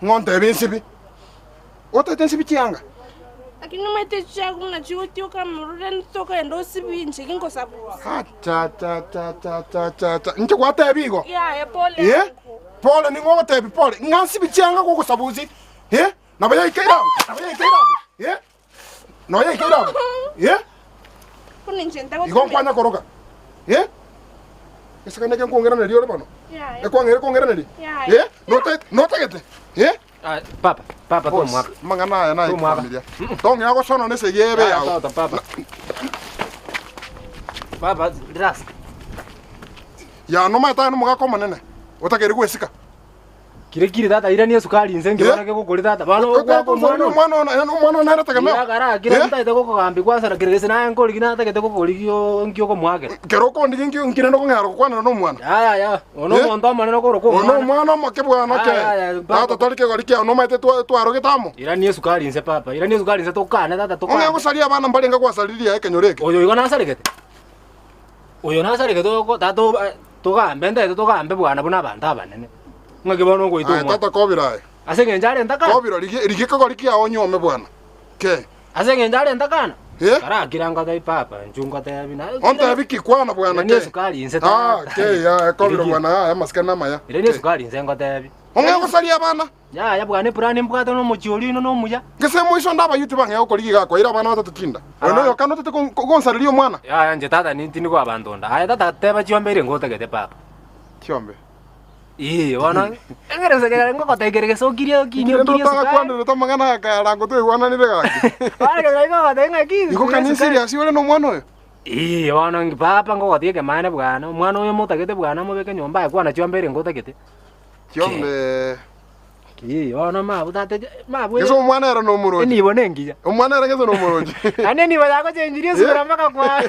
Ng'o ntebe ensibi. Otete ensibi chianga. Lakini maete chiangu muna chiotioka murure nitoka endo sibi nche kingosabusa. Cha cha cha cha cha cha cha. Inche gwatebi igo. Yaya pole. Eh? Pole ning'o ogotebi pole. Ng'a nsibi chianga gogosabusi. Eh? Nabo yaikeire abwo. Nabo yaikeire abwo. Eh? Nabo yaikeire abwo. Eh? Kuni nche ntako. Igo nkwanya koroka. Eh? Esakane eke nkongeraneri ore bono. Yaya. Ekwang'eire kongeraneri. Yaya. Eh? Note notagete. Eh? Ah, papa, papa Boss, tomwaka. Mang'ana aya naye Tomwaka. familia. Tong'ea gosona nese yebe Ya, yao. tata, papa. Papa, relax. Ya nomaete aye nomogaka omonene. Otakeire gwesika. Kire kire tata irani esukari inse nkibona kegokori tata. Bono ogwaka omwana oyo. Omwana ono omwana ono nere tegemeo. Irakara kira ntaete gokogambi gwasara kere gese naye nkorigi natagete gokori nkio okomwakera. Kero okondi nkio nkirende okong'era gokwanera na omwana. Ya ya ono Eh? omonto omonene okorokwa Ono omwana omoke bwana ke. Aya, aya, papa. Tata tori kegori kiao nomaete twarogete amo. Irani esukari inse papa. Irani esukari inse tokane tata tokane. Ong'e gosaria abana mbarenge gwasariria ekenyoro eke. Oyo igo nasaregete. Oyo nasaregete oko tata togambe ntaete togambe bwana buna abanto abanene. Ng'aki bono ogoita Aye omwana. tata kobira aye. Ase eng'encho are ntakana. Kobira rigia rigia kegori kiao onyuome bwana. Ke. Ase eng'encho are ntakana. Eh? Karakira ngotebi papa inchu ngotebi na. Ontebi ki kwana bwana Irani ke. esukari inse Ah, tata. ke ya kobira Rigia. bwana aya amasikani namaya. Irani esukari inse ngotebi. Ong'e gosaria abana. Ya ya bwana epurani mbwate nomochi oria ino nomuya. Gese moiso nda abayuti bang'e gokorigia gakoira abana batatu chinda. Oyo noyo kana otete gonsareria omwana. Ya ya inche tata nintindi kwa abanto nda. Aye tata teba chiombe ere ngotagete papa. Chiombe. Ee bono engeresekere ngogotekere gesokirie okinie Kende okirie esukari. otagakwanderete amang'ana aya karango twaigwananire gaki. Bareke ngogotebia ng'aki. Igo kani serious ore na omwana oyo? Ee bono papa ngogotiga ekemaene bwana omwana oyo motagete bwana mobeke nyomba aye kwana chiombe ere ngotagete. Chiombe. Ee bono mabu tata mabu. Gese omwana ere nomorochi. Enibo nengiya. Omwana ere gese nomorochi. Ane enibo yagochenjirie esura mpaka kwa.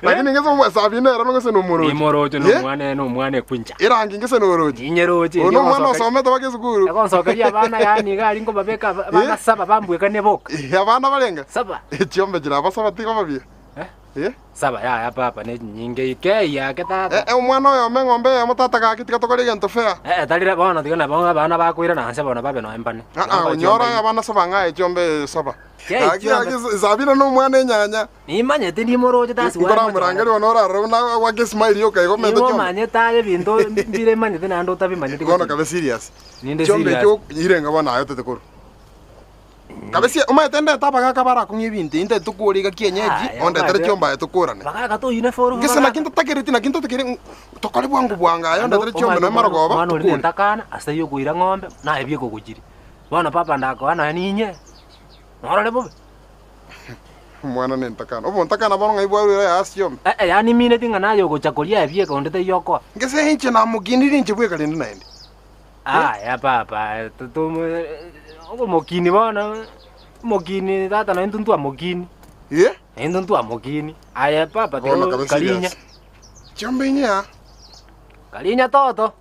Lakini ngese omwa Sabina ere gese nomorochi. Nimoroche Eh? nomwana nomwana ekwincha. Erangi ngese norochi. Inyeroche. Ono omwana osomete baka esukuru. Egonsokeria abana yani iga aria nkobabeka abana saba bambwekanie boka. Abana barenga? Saba. Chiombe chira abasaba tiga babia. Eh? Saba yaya papa ne nyinge ike yake tata. Eh, omwana oyo ome eng'ombe eyemo tata gaki tiga tokore egento fair. Eh tarire bono tiga nabo abana bakoira nanse bono babe noembane. Ah, ah, onyora abana saba ng'aye chiombe saba. Ke, Gaki chiombe. gaki Sabina nomwana enyanya. Nimanyete ndimoroche tasi Nkoramorangeri bono orarore buna gwake smile yoka igo omete chiombe. Nimomanyete aye ebinto mbire manyete naende otabimanyete. Bono kabe serious. Ninde Chiombe serious. ekio irenga bono aye otete korwa. Kabe sie omanyete ndete abagaka barakong'ia ebinto intete tokore iga kienyeji Aya, ondetere omanyete. chiombe aye tokorane. Bagaka toyine foro. Gese naki ntotakereti naki ntotakere tokore bwango bwango aye ondetere chiombe noe marogoba Omwana ori tokore. nentakana ase yokoira ng'ombe naye biekogochiri. Bono papa ndakoa nonya ninye. Norore bobe. Omwana nentakana. Obontakana bono ng'ai bwarwire aya ase chiombe? Eh, eh, yaani mineti ng'a naye ogocha koria ebieka onde taiyo okoa. Ngese inche namokinire inche bweka rende naende. Aya papa, omokini bono, omokini tata naintwe ntwamokini. Eh? Naintwe ntwamokini. Aye papa Bono tiga kabe karinya. serious. Chiombe inye aa. Karinya toto.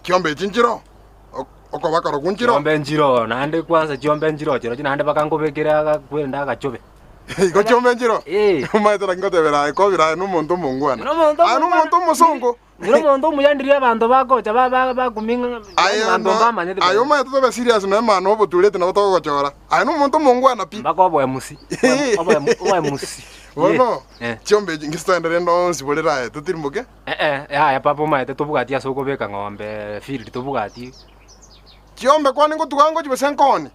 Chiombe echi nchiro, okoba korokwo nchiro. Chiombe nchiro, naende kwanza chiombe nchiro chirochio naende bakankobekera agakwenda agachobe. Igo chiombe nchiro? Omanyete naki ngotebera aye kobira aye nomonto omongwana. Nomonto Aye nomonto omosongo. Nere omonto omuya ndiria abanto bagocha ba- ba- bakuming'a Aye abanto no- mbamanyete aye omanyete tobe serious noe maana obotureti nabo togogochora. Aye nomonto omongwana pi. Mpaka oboemusi. Oboemusi. Bono, Eh. chiombe echi ngise toende rende onsi borere aye totirimboke. Eh eh, yaya papa omanyete tobwati ase okobeka ng'ombe field tobwati. Chiombe kwane ngotuga ngochi gose nkoni?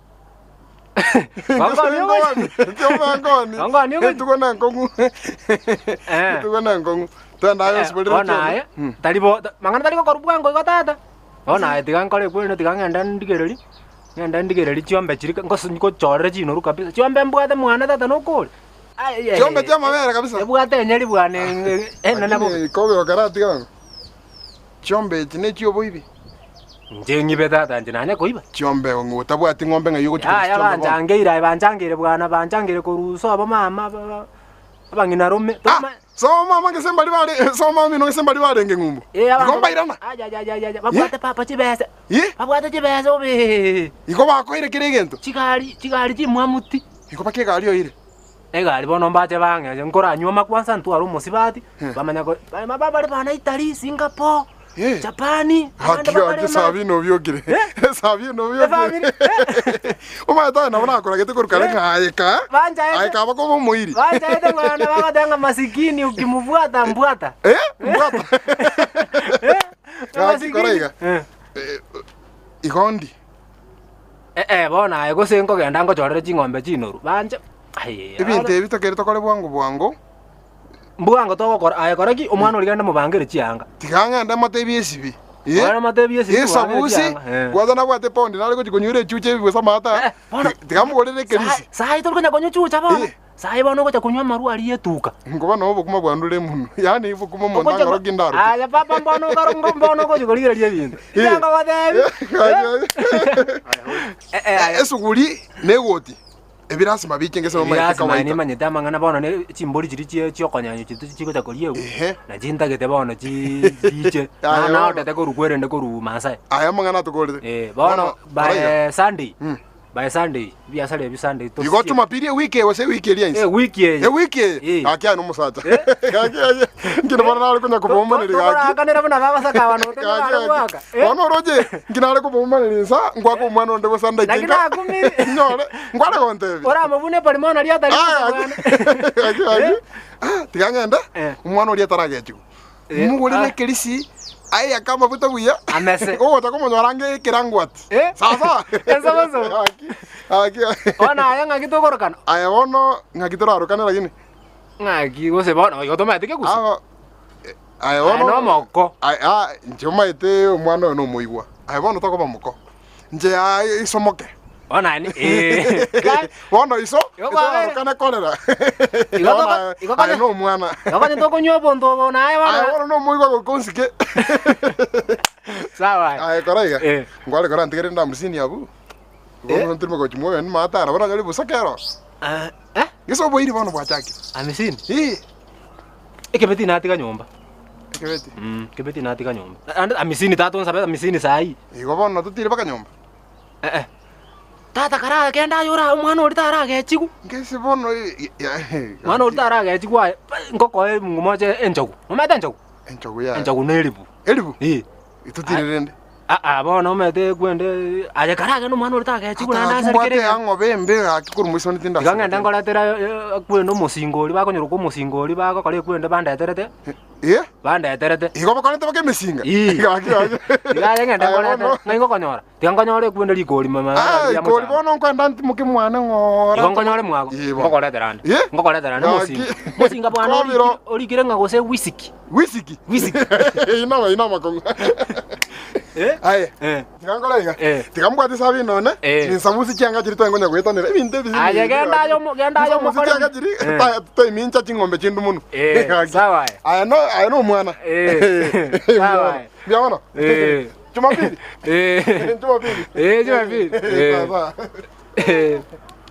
Ngoni ogochi. Chiombe nkoni. Ngoni ogochi. Etugo na enkong'u. Etugo na enkong'u. Twende aye onsi borere Bono chiombe. aye, tari bo mang'ana tari gokorwa bwango igo tata. Bono aye tiga nkore ekweri tiga ng'ende ndigereri, ng'ende ndigereri chiombe chiria ngos ngochorere chinoru kabisa. Chiombe mbwate mwane tata nokore. Chiombe chi'amabere kabisa. Ebwate enyeri bwana enene bobe. Lakini kobe okaratiga ng'o? Chiombe echi ne chi'oboibi. Inche ng'ibe tata inche nanye koiba. Chiombe ng'o otabwati ng'ombe ng'ai ogochia Yaya korusia chiombe bono? banchangeire aye banchangeire bwana banchangeire korwa sobo mama abang'ina rome. Ah, sobo mama gese mbari bare sobo mama mino gese mbari barenge ng'umbu. Eh, abanto Igo mbairana. Ayayayaya babwate papa chibesa. Eh? Babwate chibesa obe. Igo bakoire kera egento. Chigari chigari chimwamuti. Igo mpaka egari oire. Egari bono mbache bang'e nkoranywa kwanza ntware omosibati bamanya ko ba bare bana Italy, Singapore, Japan, abande Gaki bakare gaki Sabina obiokire. Sabina obiokire. Omanyete aye nabo nakoragete korwa kare ng'a aye ka. Banchaete. Aye kaba koba omoiri. Banchaete bwana bagoteba ng'a masikini ukimfuata mfuata. Eh? Mfuata. Gaki kora iga. Igo ndi. Eh eh bono aye gose nkogenda ngochorere ching'ombe chinoru banche aye Ebinto ebi tokere tokore bwango bwango. Mbwango togokora aye kora ki omwana oria genda mobangere chianga. Tiga ng'ende motebie esibi. Eh? Bono motebie esibi mobangere Esabusi, chianga, eh. kwanza nabwate epaundi nare gochia konywera echucha ebi gose amata. Tiga mogorere ekerisi. Saai tori konya konywa chucha bono. Saai bono ogocha konywa amarwa aria etuka. Nkoba noo obokima bwandure mono. Yaani obokima omonto Ogocha angoro ki ndaroche. Aye papa mbono okaro mbono ogochia korigereria ebinto. Inche nkogotebi. Esuguri na egoti ebi lasima biche ngese omanyete Lasima kawaida. nimanyete amang'ana bono ne chimbori chiria chie chiokonyanywa chiria chigocha koriegwa na chintagete bono chi chiche. Aye, bono. Naotete korwa kwerende korwa Maasai. Aya amang'ana atokorete. Eh, bono Bono, by koraiga. Sunday, by Sunday, ebiasara ebio Sunday Igo Jumapili ewiki eye gose ewiki eria inse? Ewiki eye. Ewiki eye? Gaki aye nomosacha. Gaki aye. Nki bono nare konya kobomaneri gaki. Tokorakanera buna babasaka aba note Gaki nare gaki. goaka. Bono oroche nki nare kobomaneri insa ngwake omwana onde bosa Naki ndaike nka. nakumire. Nyore ngware gontebia. Oramobune eparima naria atari Ah, bwana. Gaki gaki. Ah, tiga ng'ende. Omwana oria ataragechigwa. Mogorere ah. ekerisi aeyake amabuta buya. Amese. Ogocha komonyora ange ekerangwati. Sasa. Ensobosobo. Gaki. Gaki. Bono aye ng'aki tokorokana? Aye bono ng'aki torarokane lakini. Ng'aki gose bono igo tomaete kegusu? Aba aye bono. Aye nomoko. Aye ah inche omaete omwana oyo nomoigwa. Aye bono tokoba moko. Inche aa isomoke. Bono aye ni eh. Bono iso Igo kwabere. torarokane korera. Igo Bono toko- aye- igo aye konya- nomwana. Igo konya tokonywa obonto obo naye bono. Aye bono nomoigwa goika onsike. Sawa aye. Aye kora iga. Ngware kora ntigere ndamusini abwo. Bono ntirime gochia mwoyo nimate arabwo nanyore bosa kero. Gese oboiri bono bwachakire. Amisini? Ee. Ekebeti natiga nyomba. Ekebeti? Mm, ekebeti natiga nyomba. Ande amisini tata onsabe amisini saii. Igo bono totire mpaka nyomba? Eh eh. Tata karagende aye ora omwana oria taragechigwa. Ngese bono Mwana oria taragechigwa aye, ngokoe mungu moche enchogu. Omanyete enchogu? Enchogu yaye. Enchogu na eribu. Eribu? Ee. Totire rende. Aa bono omanyete kwende aye karagende omwana oria tagechigwa naende Gaki asareke mbwate rende. ang'obe embe gaki korwa moisoni Iga tindasarete. ng'ende nkoretera kwende omosingo oria bakonyora kwa omosingo oria bagokora ekwende bandeterete. Eh? Bandeterete. Igo bakorete baka emesinga? Ii. Gaki gaki. Iga aye ng'ende Aye nkorete, bono. ng'ai ngokonyora? Tiga nkonyore ekwende rikori mama Ah, ria ikori mochando. bono nkoenda ntimoke mwane ng'ora. Igo nkonyore mwago, Ii bono. ngokoretera ande. Eh? Ngokoretera ande Gaki. omosinga. Omosinga bwana Kobiro. orikire orikire ng'a gose whisky. Whisky? Whisky. Inama inama kong'u. Aye. Tiga nkore iga. Tiga mbwate Sabina one, ninsamusie chianga chiria twaye goetanera ebinto ebi. Aye, genda aye omo- genda aye Ninsamusie omokore. chianga chiria, toimincha ching'ombe chindu mono. Gaki. Sawa aye. Aye no, aye no omwana. Sawa aye. Mbuya mono. Jumapili. Jumapili. Jumapili. Sawa, sawa.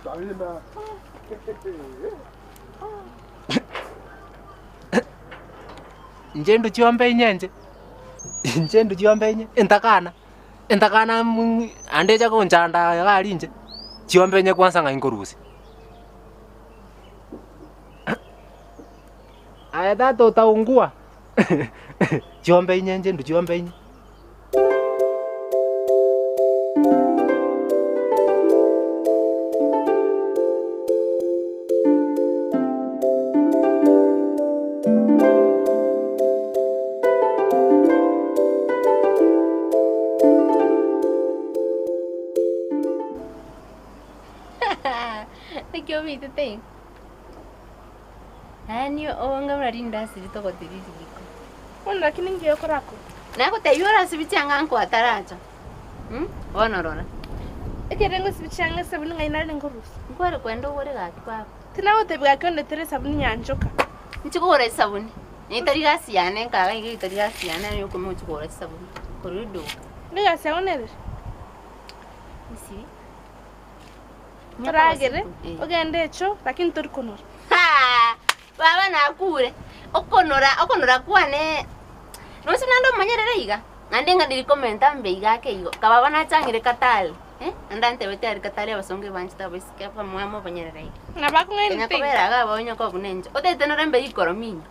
Sabina. Inche ndu chiombe inye inche, inche ndu chiombe inye, entakana, entakana mh ande echa gonchanda iga aria inche, chiombe inye kwanza ng'ai nkorusia. Aye tata otaungua, chiombe inye inche ndu chiombe inye. Naki omitete iga? Yaani obonge buna rindasi ritogotiri riko. Bono lakini ngiya okorakora. Nagotebia orasibie chianga nko ataracha. Mh, bono rora. Ekere ngosibia chianga esabuni ng'ai nare nkorusia. Nkware kwenda ogore gaki baba. Tinagotebia gaki ondetere esabuni nyanchoka. Inche kogora esabuni, netari gasi yane nkaga iga etari gasi yane aye okoima gochia kogora chisabuni korwa eduka. Egasi yago nereri? Nsibi. Toragere, ogende echo, lakini tori konora. Haa! Baba nakure, okonora, okonora kwane, nonsi naende omonyerere iga, naende ng'a nirikomenta mbe iga ake igo, kababa nachang'ire katale, eh, naende antebetie aria katale abasongo ebanchete abaiseke abamwamu obonyerere iga. Nabo akong'ainete Konya iga. kobera iga abao onye kobuna inche, otagete nore mbe rikoro minyo.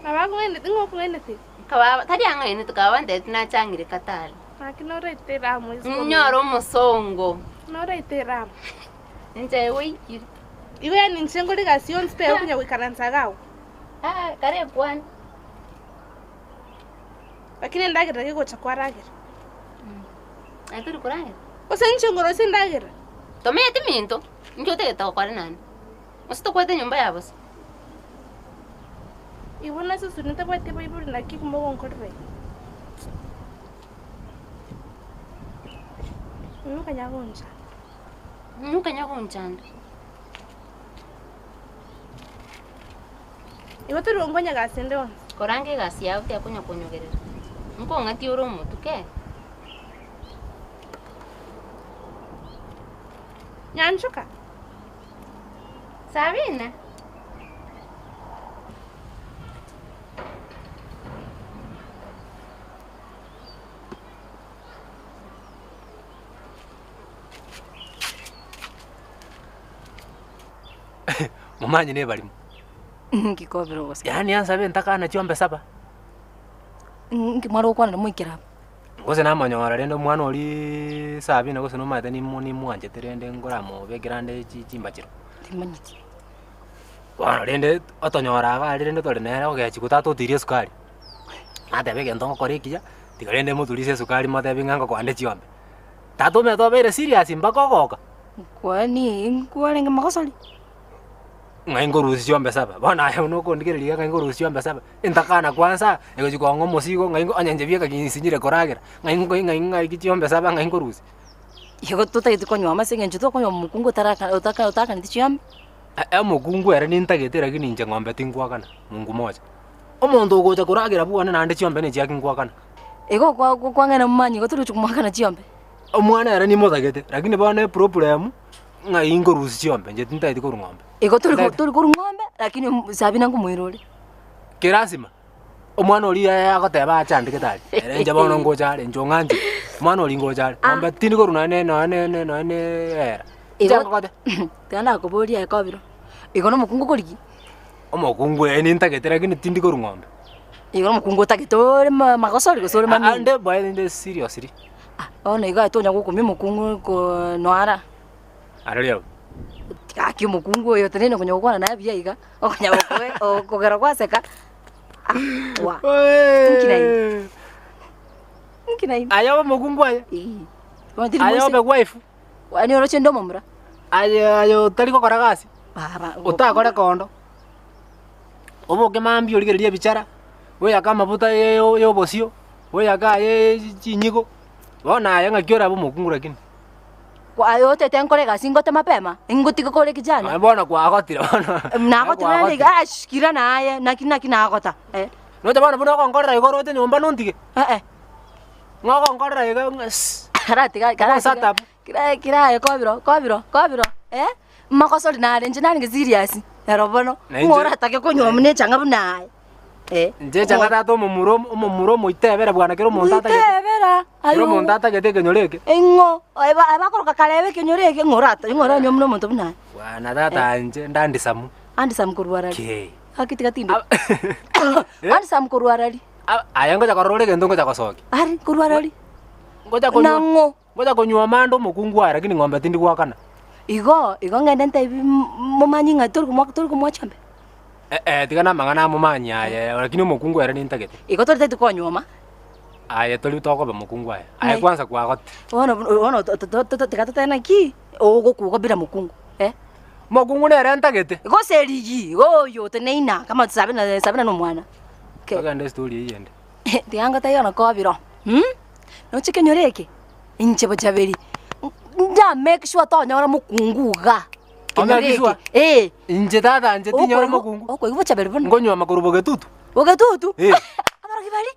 Nabo akong'ainete, ng'o okong'ainete iga? Kababa, tari ang'ainete, kababa antebetie nachang'ire katale. Naki noraite eramu isiko ominto. Ninyore omosongo. Noraite eramu. Inche gwaikire. Igo yaani inche nkore egasi yonsi pe okonya goikaransa iga agwo. Ah, kare kwane. Lakini endagera gegocha kwaragera. Aye tori koragera? Gose inche nkorosia endagera? Tomanyeti minto, inki otagete gokora naende? Gose tokwete enyomba ya bosa? Igo nase suni tabwati abaibori naki mogonkorera iga? Mokanya gonchanda. Mokanya gonchanda. Igo tori gonkonya gasi ende yonsi. Koranga egasi yao tiakonya konyogerera. Nkong'atie ore omotuko. Nyanchoka. Sabina. Momanye nebarimo. Nki kobera ogoseka? Yaani ansabe ntakana chiombe saba. Nki mware gokwana moikere aba? Gose namonyora rende omwana oria Sabina gose nomanyete nimo nimwanchete rende nkoramobekera ande chi chimbachero. Timanyeti. Bono rende otonyora iga aria rende tore nere ogechigwa tata otirie esukari, nateba egento ngokora ekiya, tiga rende moturise esukari motebi ng'a ngokoa nde chiombe. Tata omanyete obeire serious mpaka ogoka. Kwani nkwarenge magoso aria? Ng'ai nkorusia chiombe saba, bono aye buna okondigereria iga ng'ai nkorusia chiombe saba, entakana kwansa, egochia kong'a omosigo ng'ai onye inche bieka ginsinyire koragera, ng'ai nko ng'ai ng'ai chiombe saba ng'ai nkorusia. Igo totagete konywa ase eng'encho tokonywa omokungu otaraka otaka otakaneti chiombe. Omokungu ere nintagete lakini inche ng'ombe tinkwakana, mungu moja. Omonto ogocha koragera bwane naende chiombe nechiaki nkwakana. Igo kwa kwang'aina momanye igo tori gochia komoakana chiombe. Omwana ere nimotagete, lakini bono eproblem. Ng'ai nkorusia chiombe? Inche tintageti korwa ng'ombe. Igo tori ko- tori korwa ng'ombe, lakini omo- Sabina nkomoira ore. Kerasima, omwana oria aye agoteba achandegete aria, ere inche bono ngocha are, inche ong'anchire, omwana oria ngocha are, ng'ombe tindi korwa nonye na nonye na nonye na eera. Igo Inche ngogote. tiga nakoboria aye kobiro, igo na omokungu okorigia? Omokungu ee nintagete lakini tindi korwa ng'ombe. Igo omokungu otagete ore ma- magosori gose ore mamino? Ande boe inde seriously. Bono iga tonya gokumia omokungu ko noara. Aroria abwo. Gaki omokungu oyo otenene konya gokwana naye buya iga, okonya gokoe okogera gwaseka, ah wa, inki naende? Inki naende? Aye obe omokungu aye. Eeh. Bono tiri Aye moise- obe wife. Yaani oroche inde omomura? Aye aye otari gokora gasi. Baba, Otakore kondo. Oboke mambia origererie ebichara, oyake amafuta ya obosio. Oyake aye chinyigo, bono aye ng'aki orabe omokungu lakini. Aye otete nkore egasi ngote mapema, ngotige kore kijana. Aye bono kwagotire bono. Nagotire naende iga, ash kira naye, naki naki nagota eh. Nocha bono buna ogonkorera igo oroche nyomba nontige? Eh eh. Ng'a ogonkorera iga ng'a sss. Karatiga karatiga kira kira aye kobiro kobiro kobiro eh, makosori nare inche narenge serious, ero bono, Na inche- ng'o oratake konywa buna echang'a buna aye. Eh. Inche echang'a tata omomura omomura omoitebere bwana kera omonto atagete. Moitebera, Kera omonto atagete ekenyoro eke. Ing'o, abakoroka karebe ekenyoro eke ng'o orata ng'o oranywa buna omonto buna aye. Bwana tata inche ndandisamu. Andisamu korwa arari. Kei. Gaki tiga tinde. Andisamu korwa arari. Aye ngocha korora ore egento ngocha gosokia. Ari korwa arari. Ngocha konywa. Nang'o. Ngocha konywa amande omokungu aye lakini ng'ombe tindi goakana. Igo, igo ng'ende ntebi momanyi ng'a tori komoa tori komoa chiombe. Eh, tiga namang'ana amomanyi aye, lakini omokungu ere nintagete. Igo toriteti konyuoma. Aye tori tokoba mokungu aye. Aye kwanza kwagote. Bono bono tiga totebe naki, ogokuga bila mokungu, eh. Mokungu nere ntagete. Gose erigi, oyo oteneina kama Sabina Sabina na omwana. Togende estori eyio ende. Tiga ngotebi bono kobiro, noche kenyoro eke, inche bochaberi, nda make sure tonyora mokungu igaa. Kenyoro Omake sure? eke, eh. Inche tata inche tinyora mokungu. Okoigwa bochaberi bono. Nkonywa makoro bogetutu. Bogetutu? Eh. Abarogi baria,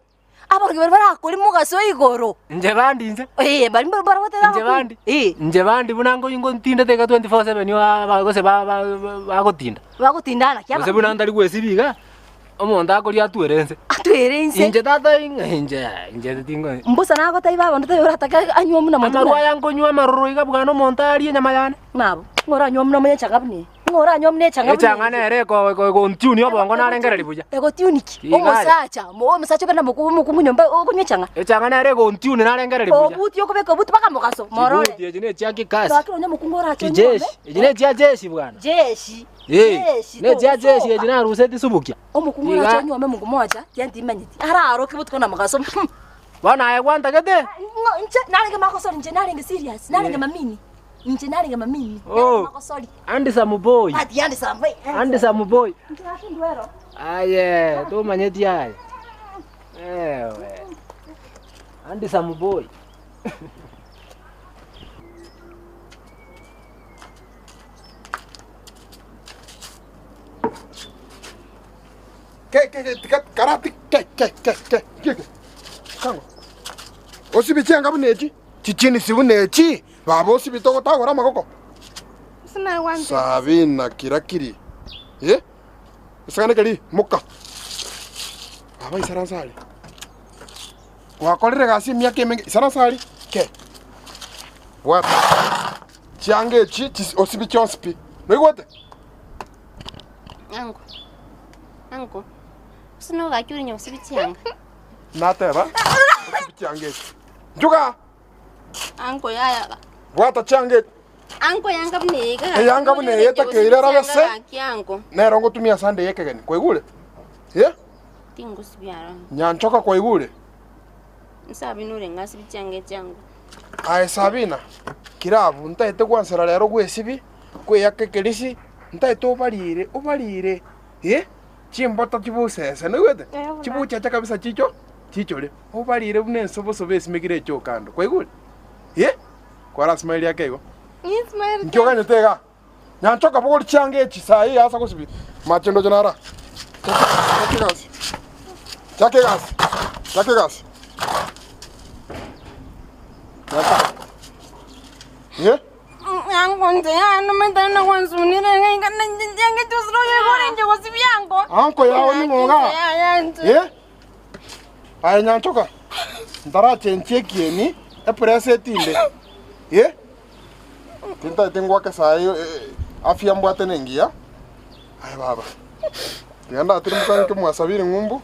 abarogi baria barakore mogaso igoro. Inche bandi inche. Eh, baria mbarabwo baragoteba Inche abakungu. bandi. Eh. Inche bandi buna nko ntindete iga 24/7 aba gose ba- ba- bagotinda. Bagotindana ki Gose buna ntari gwesibia iga. Omonto akoria atwere inse. Atwere inse. Inche tata inche inche tingo. Mbosa nagotebia baba onde tari oratake anywe buna monto Amarwa aya nkonywa amaroro iga bwana omonto arie enyama yane. Nabo, ng'o oranywe buna omonye echang'a buna eye? Ng'o oranywe buna echang'a buna eye? Echang'a nere eko eko egontune obongo narengereria buya. Egotiuni ki? Iga aye. Omosacha, omosacha obere na omokungu nyomba okonywa echang'a? Echang'a nere egontune narengereria buya. Obuti okobeka obuti mpaka mogaso, morore. Chibuti echi ne chia kikasi. Lakini onye omokungu orache onyuome. Kijeshi, echi ne chia jeshi bwana. Jeshi. Eh, ne chia jeshi echi naruseti subukia. Omokungu Iga- orache onyuome omonto mocha, tiga ntimanyeti. Araroke botuko na mogaso. Bono aye gwantagete? Ng'o inche narenge makosori inche narenge serious, narenge mamini. Inche narenge mamini. Oh. Makosori. Handsome boy. Ati handsome boy. Handsome boy. Inche gaki ndwero. Aye, tomanyeti aye. Ewe. Handsome boy. Ke ke ke tika karati ke ke ke ke ke ke. Kango. Osibi chianga buna echi, chichinisi buna echi, baba osibi togotagora amagoko. Sabina kirakiri. Eh? Esagane keri moka. Baba isaransa are. Gwakorire egasi emiaka emenge isaransa are ke. Bwata. Chianga echi chis osibi chionsi pi. Noigwete? Ango, ango, gose nogaki ore nyagosibi chianga? Nateba, osibi chianga echi. Nchuka! Ango yaya, Bwata chianga echi. ango yanga buna eye iga Eyanga buna eye etakeire erabe se. Gaki ango, Nero ngotumia Sunday ekegeni. Kwaigure? Eh? tingosibia aro. Nyanchoka kwaigure? Sabina orenge asibi chianga echi ango. Aye Sabina, kira abwo ntaete gwansera rero gwesibi, kweyaka ekerisi, ntaete obarire, obarire, eh, chimbota chibusese, noigwete? Chibucheche kabisa chicho, chichore, obarire buna ensobosobo esimekire eche okando, kwaigure? Eh, kwarasmairie ake igo? Inki oganyete igaa? Nyanchoka bogori chianga echi saa eye asa gosibia, mache ndoche nara. Chaka egasi, chaka egasi, chaka egasi. Eh? Anko yao ning'o igaa? Eh? Aye Nyanchoka, ntarachenchia ekieni, epresa etinde. Eh? Tintagete ngwake saii afya mbwate nengiya. Aye baba, tiga ndatirimuka nke mwasabiri ng'umbu,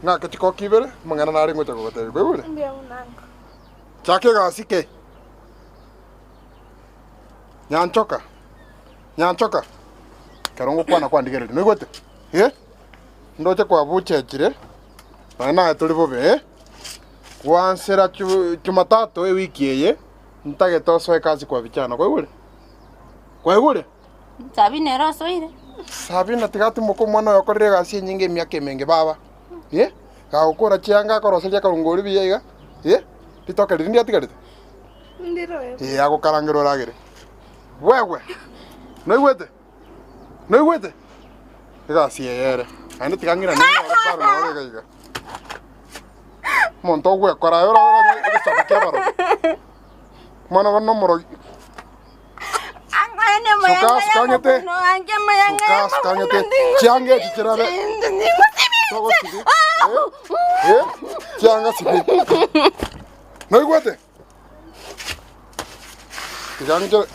ng'ake chikoki ibere, amang'ana nare ngocha kogotebia, kwaigure? Mbuya mono ango. Chaka egasi ke. Nyanchoka, Nyanchoka, ekero ngokwana kwandigereria, noigwete? Eh? Ndoche kwabuchechire, nonya naye tori bobe, eh? Gwansera chu Jumatatu ewiki eye, Ntagete osoe kasi kwa vijana, kwaigure? Kwaigure? Sabina ere osoire. Sabina tiga atimoke omwana oyo okorire egasi enyinge emiaka emenge baba. Eh? Gagokora chianga akoroseria akarongori buya iga, eh, ritoke riria ndiatigarete? Ndiro. Eh, agokarangera oragere. Bwegwe! Noigwete? Noigwete? Egasi eye ere. Naende tiga ng'irane nyore baro noro iga iga. Omonto ogwekora aye orore egesaku kia abarogi. Omwana bono nomorogi. Suka suka ng'ete. Suka suka ng'ete. Chianga echi chirabe. Togosibi. Eh? Eh? Chianga sibi. Noigwete? Tiga ng'ichere.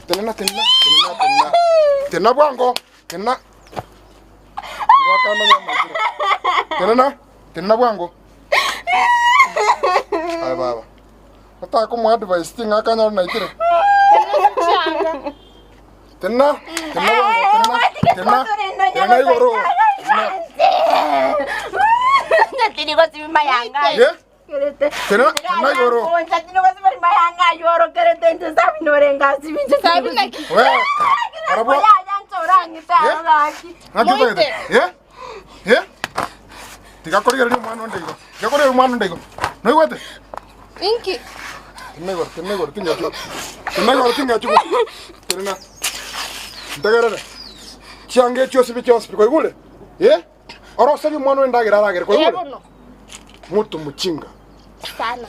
Tenena tenena tenena tenena. Tenena bwango. Tenena. Ngwakana nyamaikire. Tenena tenena bwango. Aye baba. Otakomoa advice ting'a akanyore naitire. Tenena tenena bwango tenena tenena tenena igoro. Tenena. Ye? Tenena tenena igoro. Wewe. Arabwo. Ng'aki otagete? Ye? Ye? Tiga korigereria omwana onde igo. Tiga korigereria omwana onde igo. Noigwete? Inki? Tenena igoro, tenena igoro, tingachu. Tenena igoro, tingachu. Tenena. Ntegerere. Chianga echio osibe chionsi pi, kwaigure? Ye? Oroserie omwana oyo endagera aragere, kwaigure? Bono. Mutu muchinga. Sana.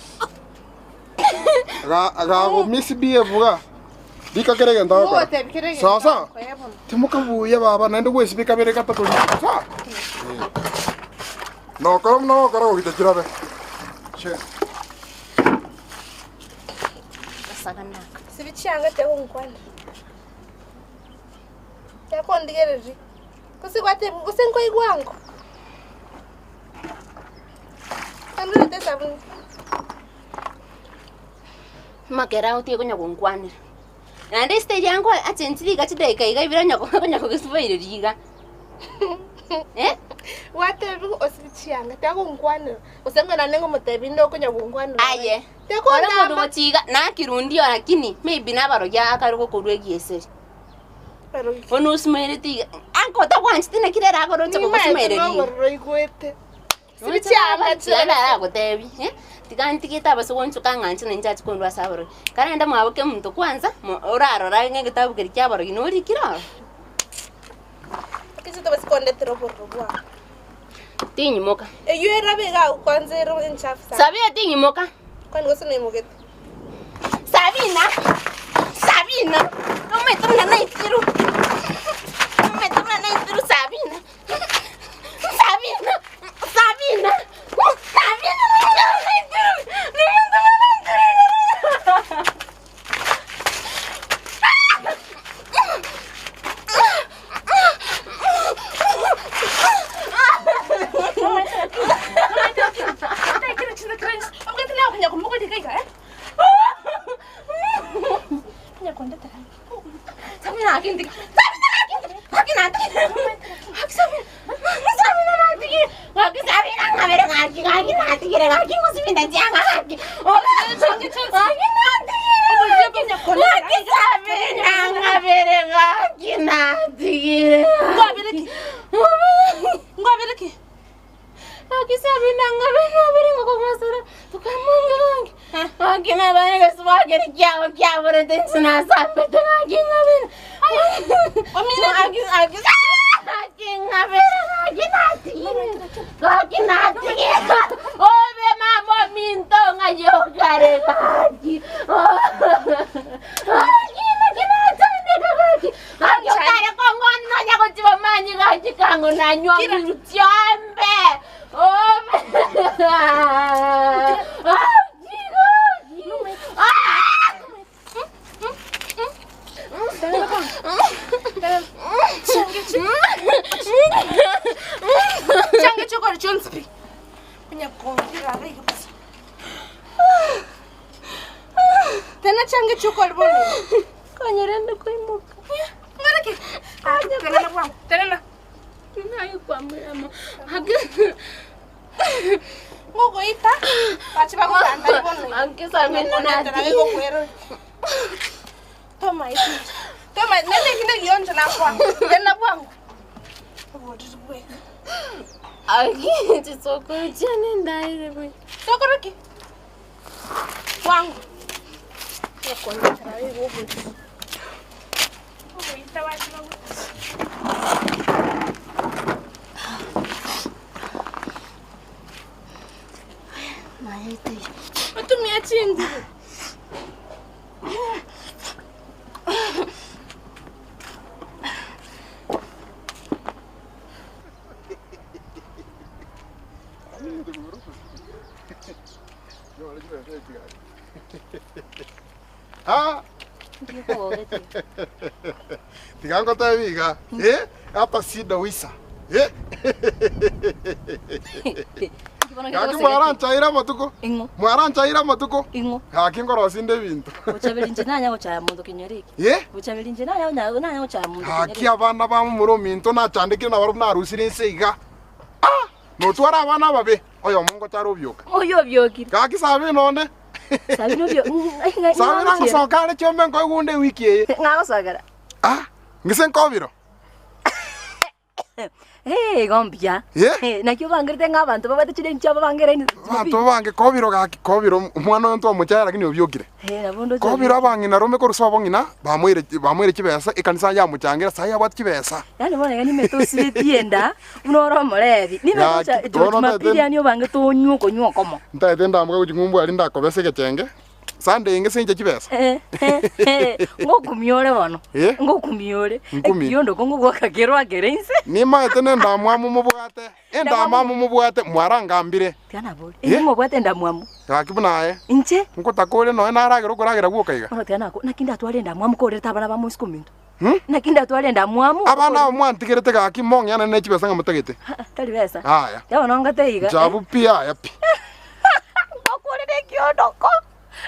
Aga agago misbehave iga. Rika kera egento agokora. Ngotebi kera egento Sawa sawa. agokora bono. Timokabuya baba naende gwesibia kabere gatato riko. Sawa? Eh. Nokora buna ogokora gogita chirabe. Che. Sibi chianga tiagonkwana. Tiakondigereria. Gose gwatebiwa gose nkoigwa ango. Andorete esabuni. Makera otige konya gonkwanera. Naende estage yango achenchire iga chidaeka iga ibere onya konya kogesiboireria iga. Eh? Gwatebiwa osibi chianga tiagonkwanera. Gose ng'a naende ngomotebi inde okonya gonkwanera. Aye, ore omonto gochiga nakirundio lakini maybe nabarogi akare gokorwa egieseri. Bono osimoereti iga, anka otagwancheti naki rero akoroche Nimaete kogosimoereria iga. nobororo oigwete. Sibi chianga chiana aragotebi, eh, tiga ntigete abase gonchoka ng'a inche ninche ache kondwa ase abarogi. Karende mwabo kemonto kwanza, mo orarora ng'a egetabu keria kia abarogi norikire ororo. Inche tobasi kondetera obororo bwao. Tinyimoka. Eyio erabe iga agwo kwanza ere enchafu sana. Sabina tinyimoka. Kwani gose noimogete? Sabina! Sabina! Nomanyete buna naitirwe. Nomanyete buna naitirwe Sabina. Sabina! Sabina! Sabina! Nomanyete buna naitirwe. Tena change chukwa bono. Konyerende koimoka. Ngareke. Tenena bwangu. Tenena. Ngogoita. Bachi bagotanda bono. Anke Sabina nati. Toma isi. Toma nene kine gionjo na kwa. Tena bwangu. Obo bweka. Aki chisokoro chiane ndaire bwe. Sokoro ki? Bwango. Otumia chinguru. Ah! Tiga ngotebi iga, eh, hapa sida wisa. Eh. Gaki mwaranchaire amatuko. Mwaranchaire amatuko. Gaki nkorosia inde ebinto. Gochaberi inche nanya gochaya monto kinyoro eke. Eh? Gochaberi inche nanya onya nanya gochaya monto Gaki kinyoro eke. abana ba momura ominto nachandekire nabarobwo narusire inse iga. Ah! Notware abana ababe, oyomo ngochare obioka. Oyio obiokire. Gaki Sabina onde. Sabina obio Sabina ngosoka are chiombe nkoigwa onde ewiki eye. Ng'agosokera. Ah! Ng'ise nkobiro. Eh, igo mbuya. Eh? Naki obangerete ng'a abanto babwate chideni chiabo bangeraine Abanto babange kobiro gaki kobiro omwana oyo ntwamochaya lakini obiokire. Eh, nabo ndoche Kobiro abang'ina rome korwa sobo ng'ina bamoire bamoire chibesa ekanisa yamochangera saii abwate chibesa. Yaani bono iga nimete osibetie enda buna ore omorebi. Nimete Gaki, ocha bono Jumapili ntaete yaani obange tonywe okonywa okomo. ntaete ndamboka gochia ng'umbu aria ndakobesa egechenge. Sunday enge sinche chibesa. Ngokumia ore bono. Eh? Ngokumia ore. Nkumie. Ekiondo ko ngogwaka kero akere inse. Nimaete nendamwamu mobwate, endamwamu mobwate, mwarangambire. Tiga nabori. Eh? Inche ngobwate endamwamu. Gaki buna aye. Inche? Ngotaka ore nonya naragera okoragera gwoka iga. Bono tiga nako, naki ndatware endamwamu korerete abana ba moisiko ominto. Hmm? Naki ndatware endamwamu. Abana aba mwantigerete gaki mong'eanane ne chibesa ng'a motagete. Tari besa. Aya. Tiga bono ngote iga. Nchabu pi aya pi. Ngokorera ekiondoko.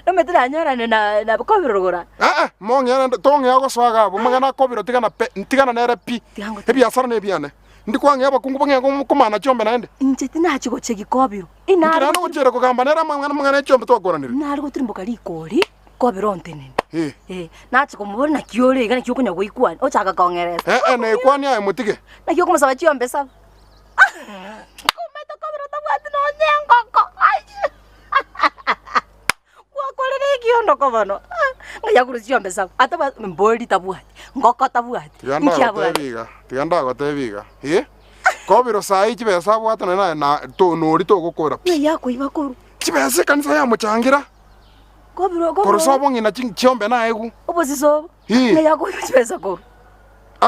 Nomanyete nanyorane na na kobirogora. Eh, mong'eane tong'ea gosoa iga abwo, amang'ana akobirwa tigana pe, tigana nere pi. Ebiasara nebiane. Ndi kwang'ea abakungu bang'ea komana chiombe naende. Inche tinachi gochia kobiro. Inki naende gochiera kogamba nere amang'ana amang'ana e chiombe twakoranire? Nare gotirimboka rikori, kobiro ontenene. Eh. Eh, nachia komoboria naki ore iga naki okonya goikwania, ochaka kong'eresa. Eh, eh, naikwanie aye motige. Naki okomosaba chiombe saba. Komanyete kobera otabwati nonye engoko. Ai! Gwakorire ekiondoko bono. Ng'a yakorwa chiombe saba. Atabwati mbori tabwati, ngoko tabwati, Tiga nki ndagotebie abwate? iga, tiga ndagotebie iga, eh, kobiro saa hii chibesa abwate nonye naye na to nori togokora pi. Ng'ai akoiba korwa? Chibesa ekanisa yamochangira. Kobiro Korwa kobiro sobo ng'ina chi chiombe naegwe. obosisa obo. Ii. Ng'ai akoiba chibesa korwa?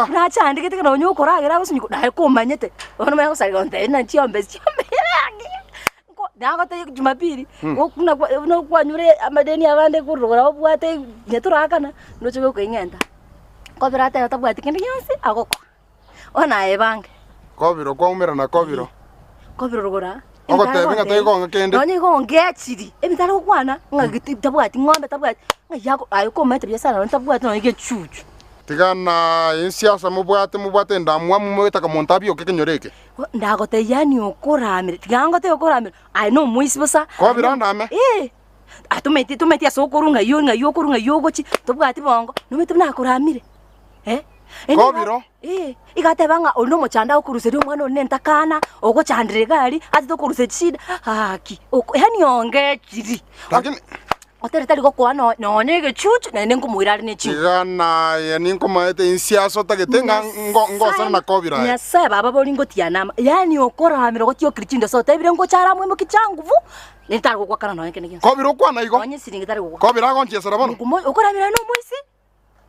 Nachandegete ekero nonya okoragera agosinywa naye komanyete, bono omanye gosareka gontebia ng'a chiombe chiombe nko nagotebia jumapili, buna buna kwanyure amadeni abande korwa obwate onye torakana, noche gokoing'enta. Kobera atebe tabwati kende gionsi, agokwa, bono aye ebange. Kobiro kwaumerana kobiro. Kobiro rogora, Ogotebia ng'a taigo ng'a kende. Nonya igo ongechiri, ebinto are gokwana, ng'a gete tabwati ng'ombe tabwati, ng'a yako aye komanyete biasara nonya tabwati nonya gechuchu. Tiga na ensiasa mobwate mobwate endamwamu mogetaka monto abioke ekenyoro eke. Ndagotebia yaani okoramire, tiga ngotebie okoramire, aye nomoisi bosa. Kobira ndame. Eh, atometi tometi ase okorwa ng'ai ng'ai okorwa ng'ai ogochia, tobwati bongo, nomanyete buna akoramire, eh. Kobiro. Eh, iga ateba ng'a oria nomochando agokoruseria omwana oria nentakana, ogochandera iga aria, atete okorusia chishida, gaki, oko yaani ongechiri. Lakini Otari tari gokoa no- nonya egechuchu, naende nkomoira are ne chinguru. Iga naye ninkomaete inse ase otagete ng'a ngo- ngosane na kobiro aye. Nyasae baba bori ngotiana ama, yaani okoramera gotiokire chindoso otebire ngocha are amoimokie changuvu, nere tari gokwakana nonya kende gionsi. Kobiro okwana igo. Nonya esiringi tari gogwakana. Kobiro agonchiesera bono. Mokumo okoramera aye nomoisi.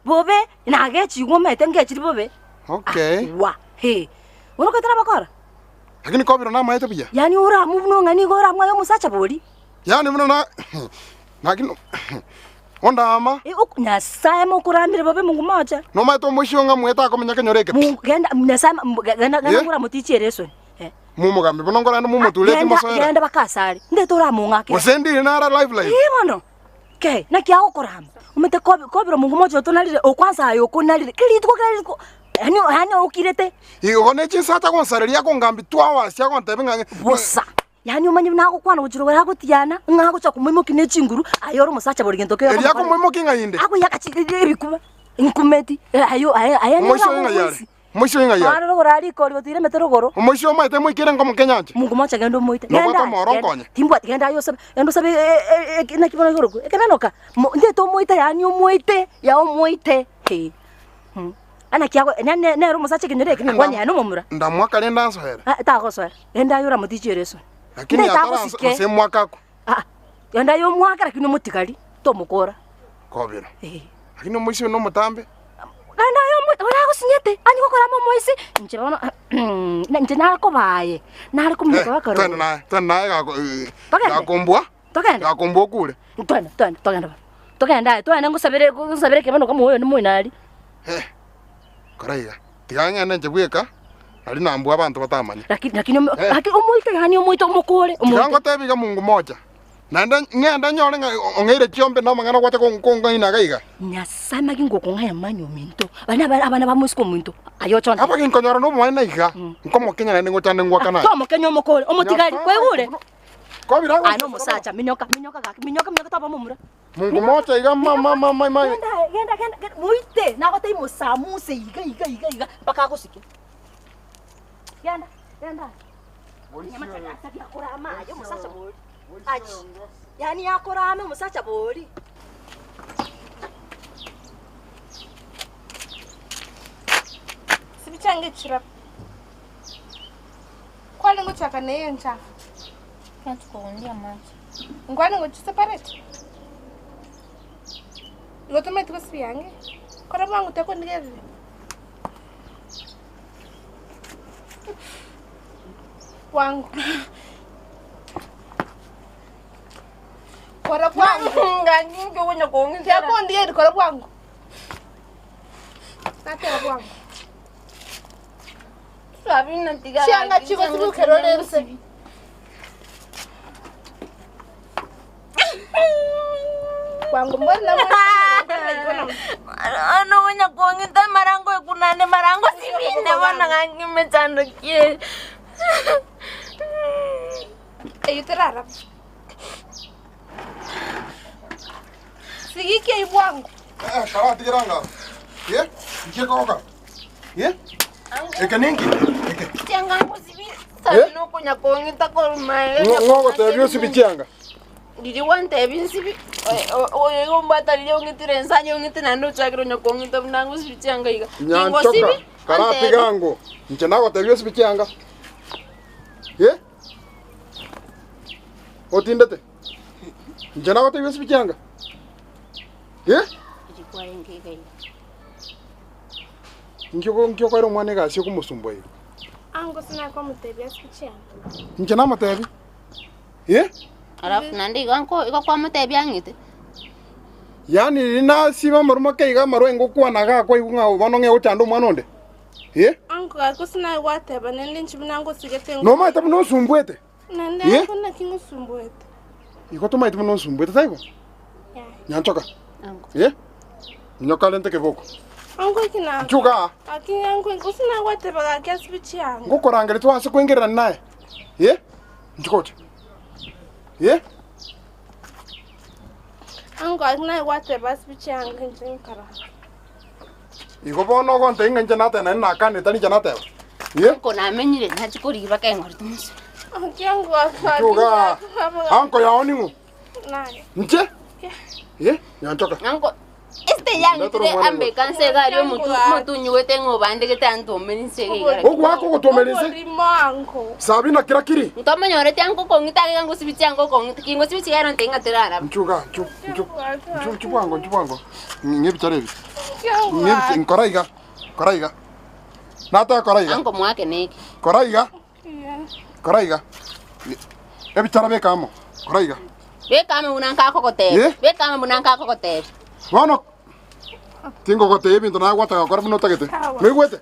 Bobe, nagechigwe omanyete ngechiri bobe. Okay. Wa, he. Bono okotera bakora? Lakini kobiro namaete buya. Yaani oramwe buna ng'a nigo oramwe aye omosacha bori. Yaani buna na lakini ondaama. Eh, ok Nyasaye mokoramire bobe Mungu mocha. Nomaete omoisio ng'a mwete akomenya kenyoro eke pi. Mungu genda Nyasaye ma- genda genda Eh? ngura motichi esoni. Eh. Momogambi bono nkorende momotureti Genda mosoere. genda bakasare. Ndete oramong'akera. Gose ndire nara live live. Eh bono. Kei, naki agokorama? Omanyete kobi kobera omonto moche otonarire, okwansa aye okonarire, kera rituko kera rituko, yaani yaani okirete. Igo ne chinsacha agonsareria akongambia twawasia agontebia ng'a Bosa. Yaani omanye buna agokwana gochia rogoro agotiana, ng'a agocha komoimokia ne chinguru, aye ore omosacha bori gento kere Erio akomoimokia ng'a inde. Akoiyaka chi ebikuba, nkumeti, aye aye aye Omoisia oyo ng'ai are? Omoisia oyo ng'ai are? Are rogoro aria rikori gotiira emete rogoro. Omoisia omaete moikere nkomokenya anche? Mungu mocha genda omoite. Nobwate Genda, omoro genda. nkonye? Timbwati genda aye osabe, genda osabe naki bono ikorokwa ekebenoka. Mo ntete omoite yaani omoite, yaye omoite eh. Naki ago ne nere omosacha ekenyoro eke, Lakini akwani aye nomomura. Ndamwaka rende ansoere. Ah, tagosoera. Genda aye oramotichie esoni. Lakini Ndete atara agosike. gose mwaka akwe. Ah, genda aye omwake lakini omotigari, tomokora. Kobera. Eh. Lakini omoisia oyo nomotambe. Genda aye omo ore agosinyete, anye gokora amo omoisia, inche bono inche nakoba aye, nare kominyoka Eh, bakare twende naye, twende naye gako eh, Togende. gakombua. Togende. Gakombua okure. Twende, twende, togende bono. Togende aye, twende ngosabere ngosabere ekebeno kama oyo moino aria. Eh, kora iga, tiga ng'ende inche bweka, aria nambue abanto batamanye. Lakini lakini omo lakini omoite yaani omoite omokore, Tiga omoite. ngotebi iga Mungu mocha, naende ng'ende nyore ng'a ong'eire chiombe na amang'ana gwacha kong'aina iga iga. Nyasae maki ngokong'aya mani ominto, baria naba abana ba moiseke ominto, aye ochonde. Aba ginkonyora nobomaene iga, nkomokenya naende ngochande ngwakane aye. Tomokenya omokore, omotigari, Nyasae kwaigure? Kobira Aye nomosacha, minyoka, minyoka gaki, minyoka, minyoka toba momura. Mungu mocha iga ma ma ma ma ma. Genda, genda, genda, genda, moite, nagotebia mosamuse iga, iga, iga, iga, mpaka agosike. Genda, genda. Nyamacha akorama aye omosacha bori. Achi. Yaani akorame omosacha bori. Sibichange chirap. Kwani ngochaka neye nchafu. Natukuundia maji. Ngwani ngochiseparate. Ngotometi kusiyange. Kora bwangu tekondigerere. Bwangu. Kora bwangu. Nganginge wonya kuongeza. Tekondigerere kora bwangu. Natera bwangu. Sabina tiga. Chianga chiko sibukerore nse. Bwangu mbona Ano wonya kuongeza marango ekunane marango sibinde bona ngangimechandokie. Eyuterara. Sigikie ibwangu. Eh, karatigira nga. Ye? Nkie koka. Ye? Eke ninki? Eke. Chianga ngusibinde. Sabina okunya kuongeza korumae. Ng'ogotebia osibi chianga. Riri wantebi nsibi oyo ombata riri ong'itire ensanya ong'ite naende ochakire onya kong'ita buna ngosibi chianga iga. Nyanchoka. Karatiga ngo. Inche nagotebia osibi chianga. Ye? Otindete. Inche nagotebia osibi chianga. Ye? Nkio nkio kwaira omwana egasi okomosumbua iga. Ango sina kwa mutebia sikichianga. Inche namotebi. Ye? Alafu naende iga nko igo kwamotebia ang'ite. Yaani riri nasiba amaruma keiga amarwa engokwana gakwa igu ng'a bono ng'e gochanda omwana onde. Ye? Ango gako sina gwateba nende nchibina ngosigete. Nomaete buna osumbuete. Nende Ye? ango nakingosumbuete. Igo tomaete buna osumbuete taibo? Yeah. Nyanchoka. Ango. Ye? Nyoka rente keboko. Ango kina. Nchuka. Akinga ango ngosina gwateba gake sibichianga. Ngokorangeri twase kwengererana naye. Ye? Nchukoche. Ye? Ango akina gwateba sibichianga nchinkara. Igo bono ogonte ng'a inche nateba naende nakanete ninche nateba. Ye? Nko namenyire nachikorigia baka eng'ori tomosu. Ango Nchuka. Anko yao ning'o? Naye. Nche? Ye? Nyanchoka. Ango este yang'itire ambe kanse gari omotu omotunyiwete ng'obandegete antomeri nse iga. Ogwaka ogotuomeria nse? Orimo ango. Sabina kira kiri. Ntomonyorete ango okong'ita iga ngosibi chianga okong'ita kingosibi chigero nte ng'aterara. Nchuka, nchu, nchu. Nchu, nchu bwango, nchu bwango. Ng'ebichara ebi. Ng'ebicha, nkora iga. Kora iga. Nataka kora iga. Ango mwake neki. Kora iga. Kora iga. Ebichara beka amo. Kora iga. Beka amo buna nkakogotebia. Ye? Beka amo buna nkakogotebia. Bono tingogotebia ebinto nagwataka gokora buna otagete. Noigwete?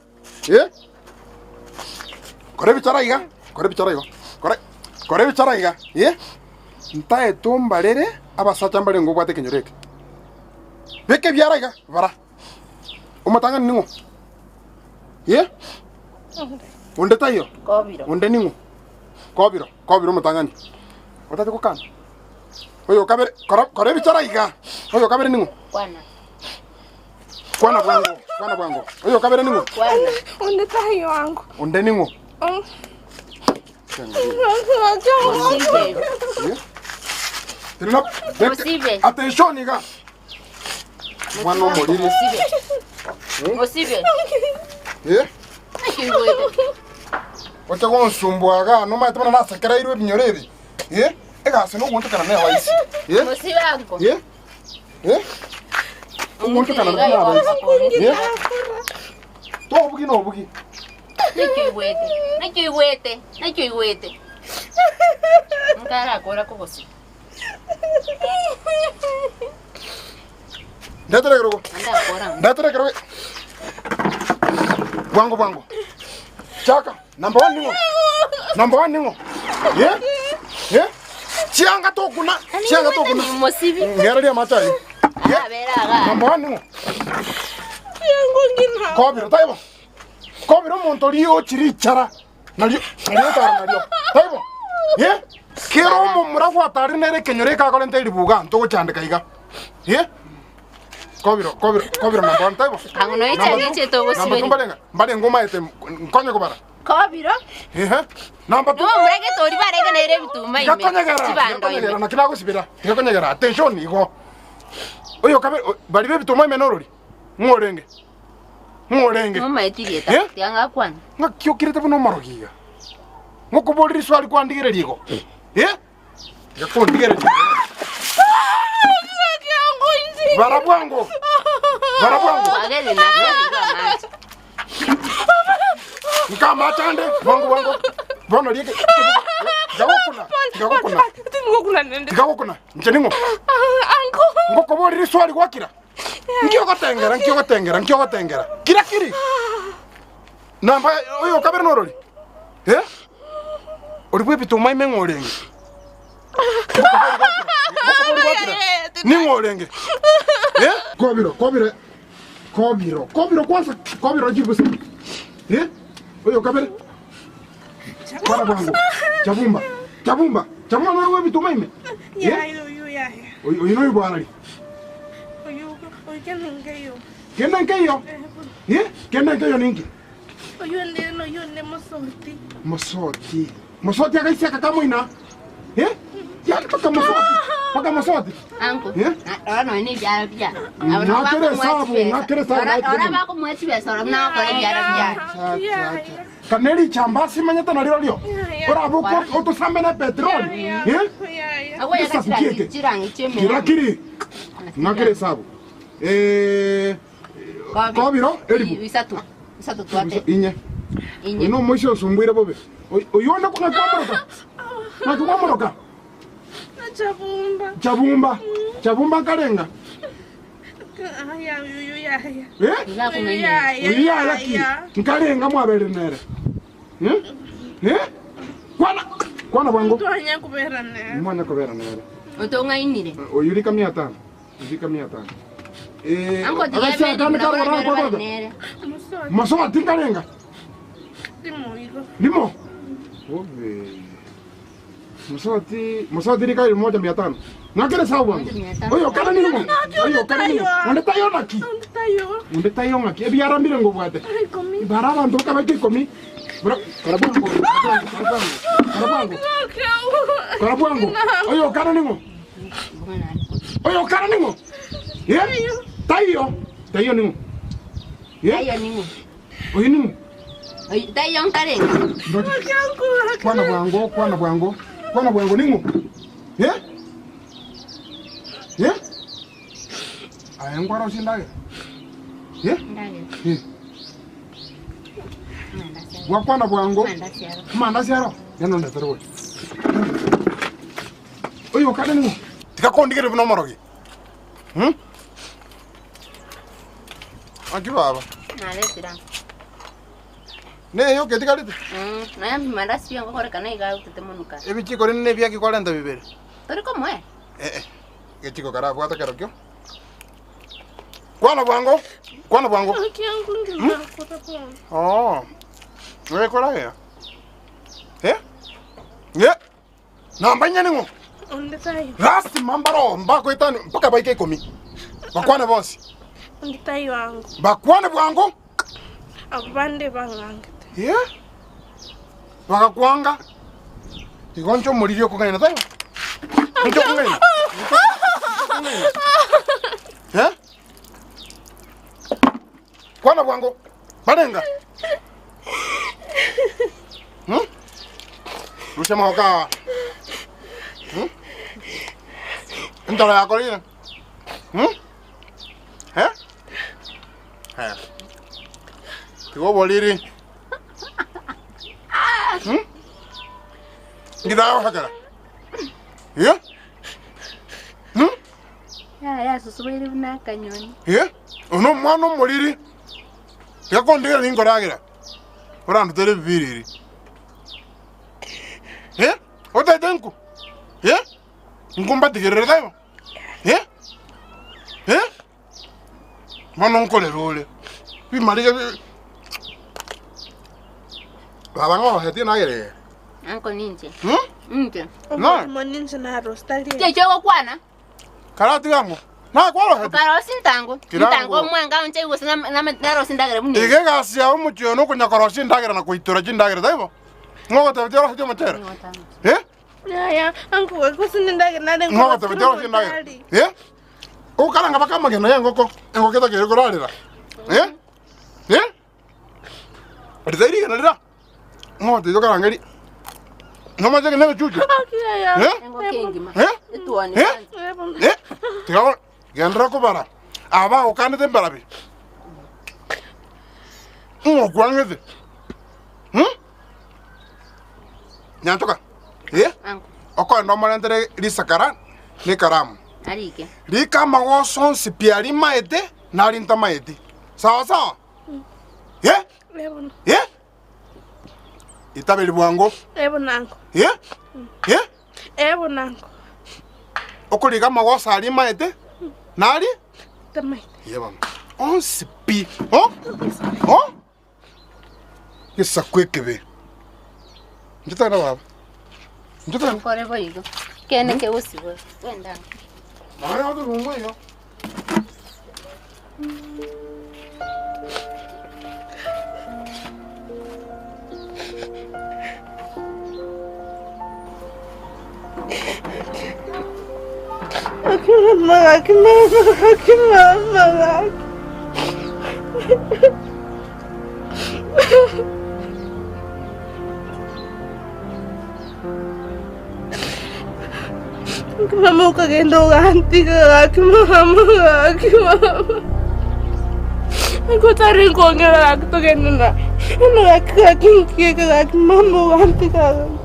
Eh? Kora ebichara iga. Kora ebichara igo. Kora kora ebichara iga. Eh? Ntaete ombarere abasacha mbare ngobwate ekenyoro eke. Beka ebiara iga, bara. Omotang'ani ning'o? Eh? Onde taiyo? Kobiro. Onde ning'o? Kobiro, kobiro omotang'ani. Otagete gokana? Oyo okabere, kora kora ebichara iga. Oyo okabere ning'o? Kwana. Kwana bwango. Kwana bwango. Oyo kabere ning'o? Onde tayo ango. Onde ning'o? Mosibe. Attention iga. Mwana omoriri. Mosibe. Mosibe. Eh? Nakigwete. Oche gonsumbua iga nomanyete buna nasekereirwe ebinyoro ebi. Eh? Egasi nogontokana nebaisi. Eh? Mosibe ango. Eh? Eh? Ogontokana nebaisi. Eh? Tobugi nobugi. Nakigwete. Nakigwete. Nakigwete. Nkarakora kogosiba. Ndetere ekerogo. Andakora. Ndetere ekerogo. Bwango bwango. Chaka. Number 1 ning'o? Number 1 ning'o? Eh? Eh? Chianga tokuna. Chianga tokuna. Mosibi. Ngeraria amache ayio. Abera aga. Number 1 ning'o? Kobiro taibo. Kobiro omonto oria ochire richara nario nario otara nario. Taibo. Eh? Kera omomura gwatari nere ekenyoro ekakorenta eribuga ntogochandeka iga. Eh? Kobiro kobiro kobiro number 1 taibo. Ang'o noe Number chake two- chete ogosiberi. Number two mbarenga mbarenga omaete nkonye kobara. Kobiro. Ehe. Number two. Nigo omoragete oria baregeneire ebituma ime. Tikakonyegera, Chibando ime. tikakonyegera naki nagosibera, tikakonyegera, attention igo. Oyo kabe bari b'ebituma ime norori, ng'o orenge? Ng'o orenge? Nomaeti rieta. Eh? Tiga ngakwana. Ng'aki okirete buna omorogi iga? Ngokoboria riswali kwandigereria igo? Eh? Tiga kondigereria. Bara bwango. Bara bwango. Kwagere na igo amache. Nkamache ande, bwango bwango. Bono rieke. Tigagokuna, tigagokuna. Tingokuna nende. Tigagokuna. Inche ning'o? Ango. Ngokoboria riswali gwakira. Nki ogotengera, nki ogotengera, nki ogotengera. Kira kiri. Namba oyo kabere norori. Eh? Ori bwe ebituma ime ng'o orenge? Ngokoboria gwakira. Ning'o orenge? Eh? Kobiro, kobiro. Kobiro, kobiro kwanza, kobiro jibu sana. Eh? Oyo kabere. Kwana bwango. Chabumba. Chabumba. Chabumba nori bwe ebituma ime. Eh? Oyo oyo noyo bwarari. Kende nkeiyo. Eh? Kende nkeiyo ninki? Mosoti. Mosoti akaisiaka kamoina. Eh? Yani paka mosoti. Paka mosoti. Ango. Eh? Ora noe ne ebiara bia. Ng'akere esabu, ng'akere esabu, Ora ng'akere. ora bakomoa chibesa ora nakora ebiara bia. Kana erichamba simanyete narirorio. Orabe otosambe na petroli. Eh? Agoya Esabu chirangi kieke. chirangi chiemera. Kirakiri. Ng'akere esabu. Eh, kobiro eribu. Isatu. Isatu twate. Inye. Inye. Oyo nomoisia osumbuire bobe. Oyo onde nakwamoroka. Nakikwamoroka. Chabumba. Chabumba. Chabumba nkarenga. Aya, uyu yaya. Eh? Uyu yaya. Oyo yaya ki? Nkarenga mwabere nere. Eh? Eh? Kwana kwana bwango. Twanya kubera nere. Mwanya kobera nere. Otong'ainire. Oyo rika 500. Rika 500. Eh, Ango agacha tiga kane karora kwa nere. Masoma tinkarenga. Limo. Limo. Obe. Mosoti, mosoti rika 1500. Ngakere sawa bwango. Oyo kana ning'o? Oyo kana ning'o? Onde tayo naki? Tayo. Onde tayo ng'aki? Ebiara mbire ngobwate. Bara abanto okabaika ikomi. Bara kora bwango. Kora bwango. Kora bwango. Kora bwango. Oyo kana ning'o? Oyo kana ning'o? Eh? Tayo. Tayo ning'o? Eh? Tayo ning'o? Oyo ning'o? Tayo nkarenga. Kwana bwango, kwana bwango. Kwana bwango ning'o? Eh? Eh? Aye nkwara osindage. Eh? Eh. Gwakwana bwango. Mandasi aro. Yano ndetere we. Oyo kade ning'o? Tikakondigere buna omorogi. Hmm? Aki baba. Naretira. Neyo ketikarete. Noya mandasi yango korekana iga utete monuka. Ebichiko rinde ebiaki kwarenta bibere. Tori komoe. Eh eh. Gechiko karabwata kerokio. Kwana bwango. Kwana bwango. Oh. Wewe kora ya. Eh? Ye. Namba nyane ngo. Onde tayo. Last mambaro mbako itano mpaka baike ikomi. Bakwane bonsi. Onde taiyo ango. Bakwane bwango. Abwo bande bang'angete. Ye? Bagakwanga. Igo inche omoriri okong'aina taibo? Inche okong'aina? Eh? Kwana bwango. Barenga. Hmm? Rusia amagoko aa. Hmm? Entoro yakorire. Hmm? Eh? Eh. Tiga oboriri. Hmm? Ngitagogokera. Eh? Hmm? Yaya susubaire buna akanyoni. Eh? Oyo nomwana omoriri. Tiga kondigera ninkoragera. Orandutere ebibiriri. Eh? Otaete nko? Eh? Nkombatigerere taibo? Eh? Eh? Bono nkorera ore. Bimariga bi Baba ng'ohetie nagerere. Anko ninche. Hmm? Inche. No. Omorimo ninche narositarie. Nki ogokwana? Karatiga ng'o? Nakwarohete? Okarosia entango. Kirango. Entango omwenga onche gose narosia endagera buna Iga eye. egasi yao omochie oyo nokonya korosia endagera na koitora chindagera, taibo? Ng'o ogotebetie orosetie omochere? Eh? Yaya, anko gose nendagera nare Ng'o ogotebetie orosie endagera? Eh? Ogokaranga mpaka amagena y'engoko, engoko etakeire korarera. Eh? Eh? Ritai rigena rira. Ng'o ogotebetie okarange ri. Nomache na ebichuchu? Eh? Engoko engima. Eh? Etuoni Eh? kwanza. Eh? Tiga go- genderera kobara. Aba bagokanete mbarabi. Ng'o okwang'ete? Hmm? Nyanchoka. Eh? Anko. Okoenda omorentere risakara na ekaramu. Arike. Rika amagoso onsi pi aria maete na aria ntamaeti. Sawa sawa? Eh? Eh? Itaberi bwango. Ebo nango. Eh? Eh? Ebo nango. Okoriga amagoso aria maete na aria Tamaete. Ye bono. Onsi pi. Oh? Oh? Gesaku ekebe. Inche tari na baba. Inche tari. Nkore boigo. Kene kegosibwa. Kwenda. Mara otorungwe igo. Aki mama, aki mama, aki mama, aki. Aki mama okagenda ogantiga, aki mama, aki mama. Aki otari nkongera gaki togende na. Bono gaki gaki nkieka gaki mama ogantiga gaki.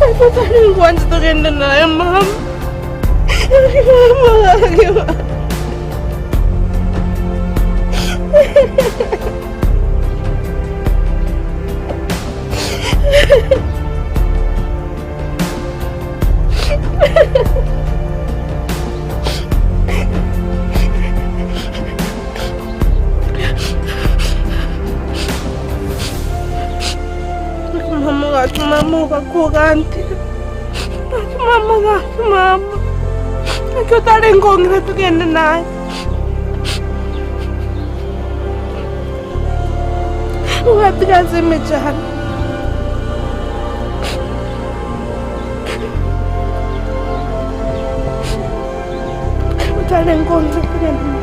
Aki otari nkwancha togende naye mama. Aki mama gaki mama. Mama gaki mama ogakogantiga gaki mama gaki mama gaki otare nkong'ira togende naye ogatiga ase emechando. Otare nkong'ira togende naye.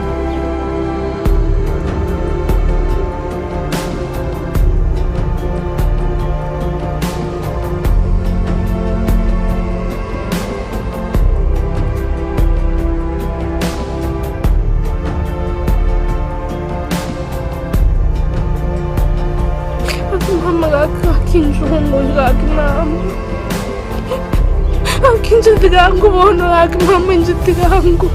Aki mama gaki gaki injongo gaki mama. Aki inche tiga bono gaki mama inche tiga nku.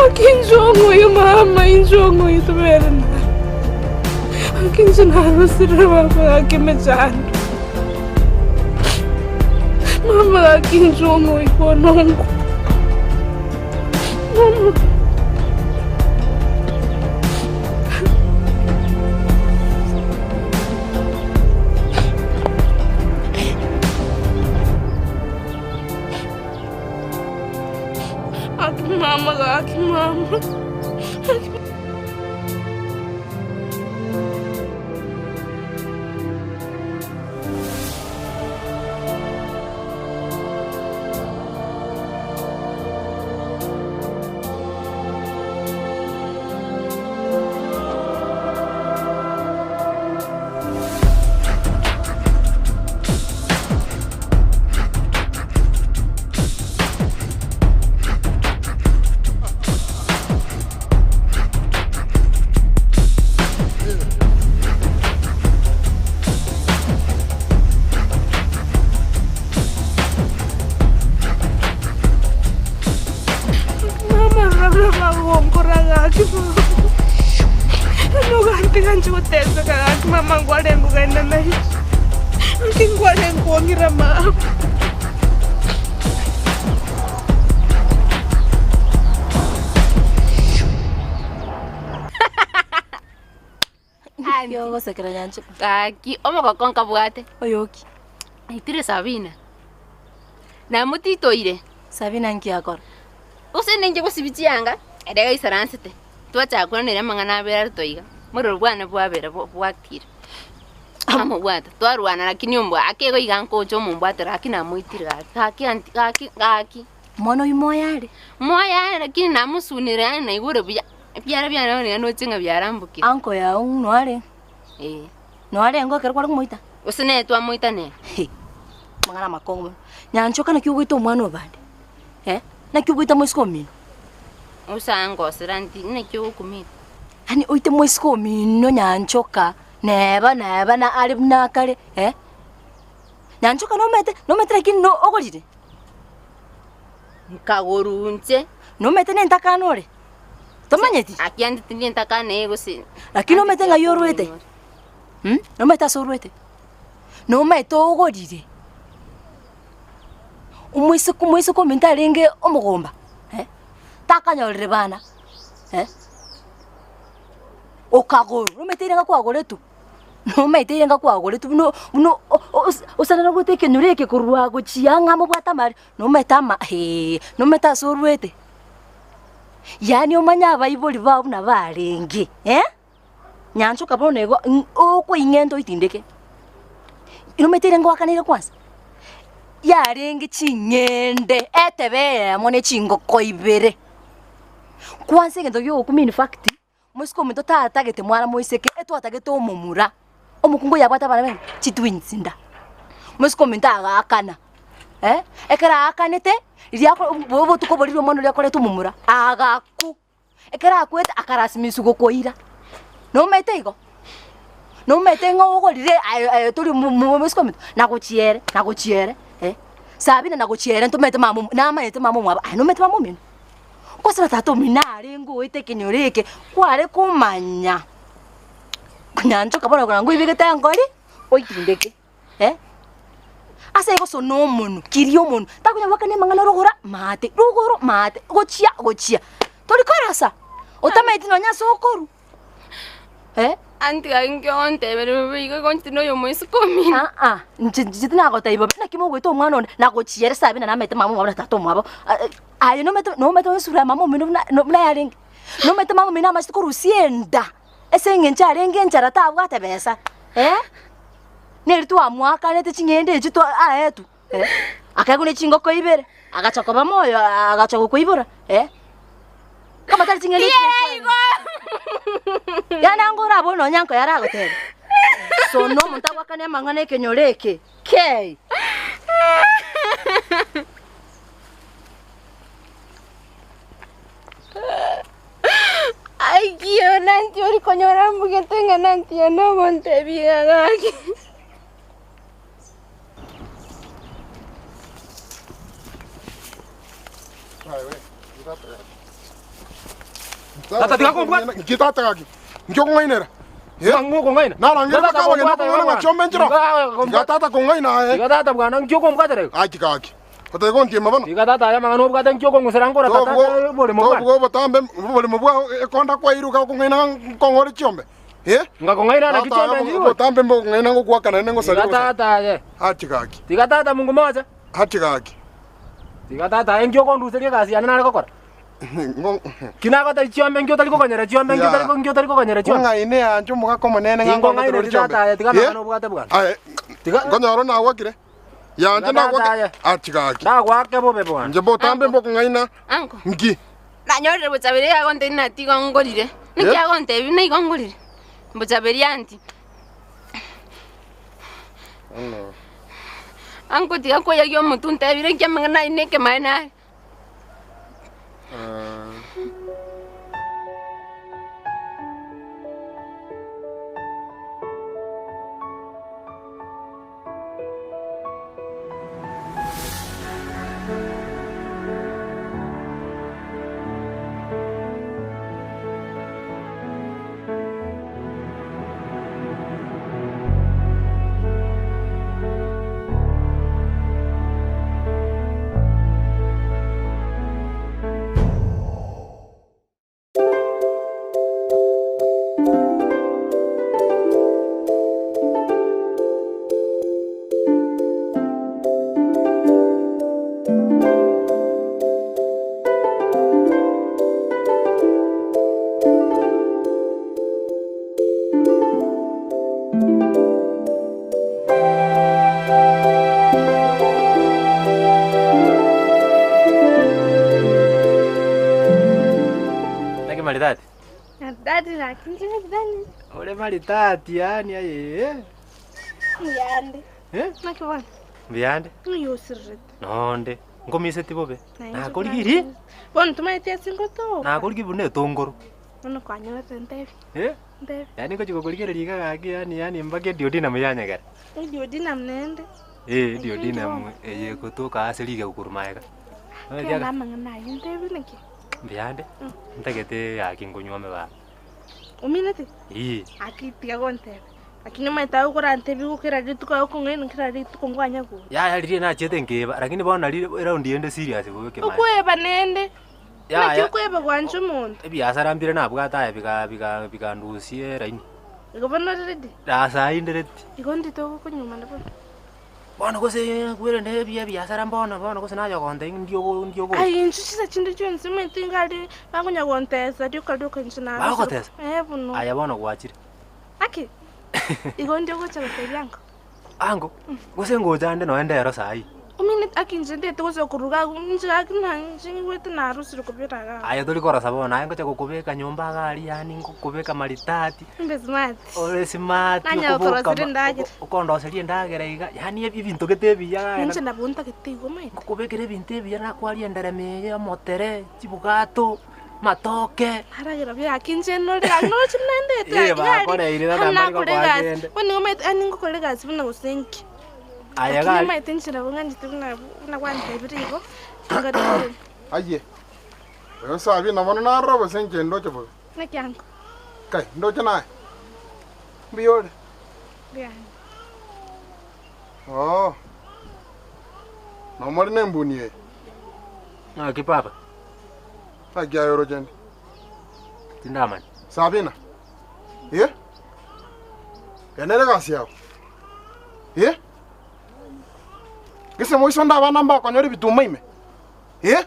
Aki injongo yo mama injongo itubere na. Aki inche narosire baba gaki emechando. Mama gaki injongo bono nku. Mama. Gaki mama, gaki mama. Mama rora bagonkora gaki mama. Nogantiga inche goteseka gaki mama nkwarenge kogenda naye. Nki nkwarenge kong'ira mama. Ogosekera nyanche. Gaki omogoko nkabwate. Oyoki. Naitire Sabina. Namotitoire. Sabina nki akora? Gose ninche gosibia chianga, ere gaisaransete, twachaka koranera amang'ana abere are toiga, morero bwane bwabera bwakire. Amobwata, twarwana lakini ombwa ake igo iga nkocha omombwate lakini namoitire gaki, gaki aunty, gaki gaki. Mono oyio moyo are? Moyo are lakini namosunire yaani naigure buya, ebiara biane bono iga noche ng'a biarambokire. Uncle yao ng'o are? Eh. Noe arenge ekero kware komoita? Gose nere twamoita nere? He, amang'ana amakong'u mono. Nyanchoka naki ogoita omwana o bande? Eh, naki ogoita moiseke omino? Osangosera nti naki ogokumia? Yaani oite moiseke omino Nyanchoka, neba neba na are buna akare eh? Nyanchoka nomanyete nomanyete lakini no ogorire? Nkagorwa inche. Nomanyete nentakana ore? Tomanyeti? Aki ande tindi entakana eye gose. Lakini nomanyete ng'ai orwete? Mh, nomanyete ase orwete? Nomanyete ogorire? Omoiseke omoiseke ominto arenge omogomba eh, takanyorire bana eh, okagorwa, nomanyete eira kwagoretwe? Nomanyete eira kwagoretwe buna buna osanera goeta ekenyoro eke korwa gochia ang'e mobwate amari, nomanyete ama heee, nomanyete ase orwete? Yaani omanye abaibori bao buna barenge eh, nyanchoka bono igo okoing'enta oitindeke, nomanyete ere ngoakaneire kwanza? Yarenge ching'ende etebe eyemo ne chingoko ibere, kwanza egento giogokumia in fact, mosike omonto tatagete mwana moiseke, etwatagete omomura, omokungu oyo abwate abana bane chitwins nda, mosike ominto agaakana eh, ekero aakanete, riria ako bo obotuko boria omwana oria akorete omomura, agakwa. Ekero akwete akarasimiswa gokoira, nomanyete igo? Nomanyete ng'a ogorire aye aye tori mo mo mosike ominto, nagochiere nagochiere eh, Sabina nagochiere ntomanyete mama omo namanyete mama omwabo aye nomanyete mama omino? Gose na tata omino arenge oete ekenyoro eke, kware komanya nyanchoka bono korora ngoibegete engori, oitindeke eh. Ase igo sona omonwe, kiria omonwe, takonya goakana amang'ana rogoro maate, rogoro maate, gochia gochia, tori korasa, otamanyeti nonya ase okorwa eh. Aunty gaki nkio ogontebera bobe igo igo inche noyo omoiseke omino. Aa, inche inche tinagotebi bobe, naki mogoita omwana onde, nagochiera Sabina namanyete mama omwabo na tata omwabo, aye nomanyete nomanyete esura ya mama omino buna buna yarenge, nomanyete mama omino amachete korusia enda, ase eng'encho arenge enchara tabwate besa eh. Neri twamoakanete ching'ende echio twa aetwe eh, akaegwa ne chingoko ibere, agacha koba moyo agacha gokoibora eh. Kama tari ching'ende echio Yaani anga orabore nonya nko yaragoteba, sono omonto agoakane amang'ana ekenyoro eke kei. Aikio nanti ori konyora mbugete ng'a nanti yane ogontebia iga gaki. Tata tiga kombwata. Nki tata gaki? Nki okong'ainera? Ng'o okong'aina? Narangire Tata mpaka abageni kombwata okong'aina ng'a chiombe nchiro. Tiga Tiga tata kong'aina aye. Tiga tata bwana nki okombwatera igo? Gaki gaki. Otari gontiema bono. Tiga tata aya amang'ana obwate nki okong'usera nkora tata aya oboremo bwane. Tobuga obotambe oboremo bwao ekonda kwairuka okong'aina nkong'ore chiombe. Eh? Ngakong'aina naki Tata chiombe aya nchiigwe? obotambe mbokong'aina ngogoakana naende ngosaria Tiga gosa. tata aye. Achi gaki. Tiga tata mungu mocha. Achi gaki. Tiga tata aye nki okonduseria egasi yane nare gokora? Ki nagotebia chiombe nki otari kogonyera chiombe nki otari nki otari kogonyera chiombe? Ng'aine yanche omogaka omonene ng'a Tinkong'aineti tata aye, tiga amang'ana obwate bwana. Aye, nkonyora nagwakire. Yanche Tiga tata nagwake. aye. Achi gaki. Ndagwake bobe bwana. Inche botambe mbokong'aina. Anko. Nki? Nanyorire bochaberi agontebia natiga ongorire. Naki agontebia nigo ngorire? Bochaberi anti. Anko tiga koyagia omotwe ntebire nki amang'ana ayio na ekemaene are. Naki maridadi? Maridadi lakini si maridadi. Ore maridadi yaani aye. Mbuyande. Eh? Naki bono? Mbuyande. Ng'ai osirerete? Nonde. Nkomiseti bobe. Nainche Nakorigirie. Bono tomaeti ase ngotoka. Nakorigirie buna etongoro. Bono kwanyorete ntebi. Eh? Ntebi. Yaani ngochia gokorigereria iga gaki yaani yaani mpaka eduodenum yanyegera. Eduodenum naende. Eh, eduodenum eye egotoka ase rigegu korwa magega. Kenda amang'ana ayio ntebi naki? Mbuyande, ntagete gaki nkonywome baba. Omineti? Eeh. Aki tiga gontebia. Lakini omanyete agokorantebia igo kera rituko agokong'aina kera rituko nkwanya gocha. Yaya riria nachiete nkeba, lakini bono nari eraundi ende serious bobe ekemaene. Okoeba nende, Yaya. naki okoeba gwancha omonto? Ebiasara mbire nabwate aye biga biga bikandusia eraini. Igo bono ore ready? Ase inde ready. Igo ndito ogokonyomana bono. Bono gose kwerende ebi ebiasara mbono bono gose naye ogontebia ng'a ndi ndi ogocha. Aye inche chinsa chinde chionsi omanyete iga aria bakonya gontesa rioka rioka inche narosire. Bagogotesa? Eh bono. Aye bono gwachire. Aki, igo ndi ogocha gotebia ango. Ango, gose ngocha ande nonya ndero saii. Omanyete aki inche ntete gocha koruga agwo, inche gaki na inche nyigwete narosire kobera igaa. Aye tori korosa bono, aye ngocha gokobeka nyomba iga aria yaani ngokobeka maridadi. Mbe smart. Ore smart, Nanyara okoboka koroseria endagera. okondoseria endagera iga, yaani ebinto gete ebiya iga. Inche nabo ntagete igo omanyete. Ngokobekera ebinto ebiya nakwaria enderema eye, omotere, chibugato. matoke. Aragera buya gaki inche nore gaki noroche buna ndete Eh, gaki gari. bakoreire tata Hano mbari nakora gokoa egasi. kende. Bono nigo omanyete yaani ngokora egasi buna gose nki. Aye Lakini gari. omanyete inche nabo ng'anchete buna buna gwantebirie igo, ngare Aye, oyo Sabina bono narora gose inche ndoche bobe? Naki ango? Kai, ndoche naye? Mbuya ore? Mbuya ande. Oo, nomore nembuni eye? Naki papa? Naki aye oroche inde? Tindamanya. Sabina, eh? Eye nere egasi yao? Eh? Gese moiso onde abana mbakonyora ebituma ime? Eh?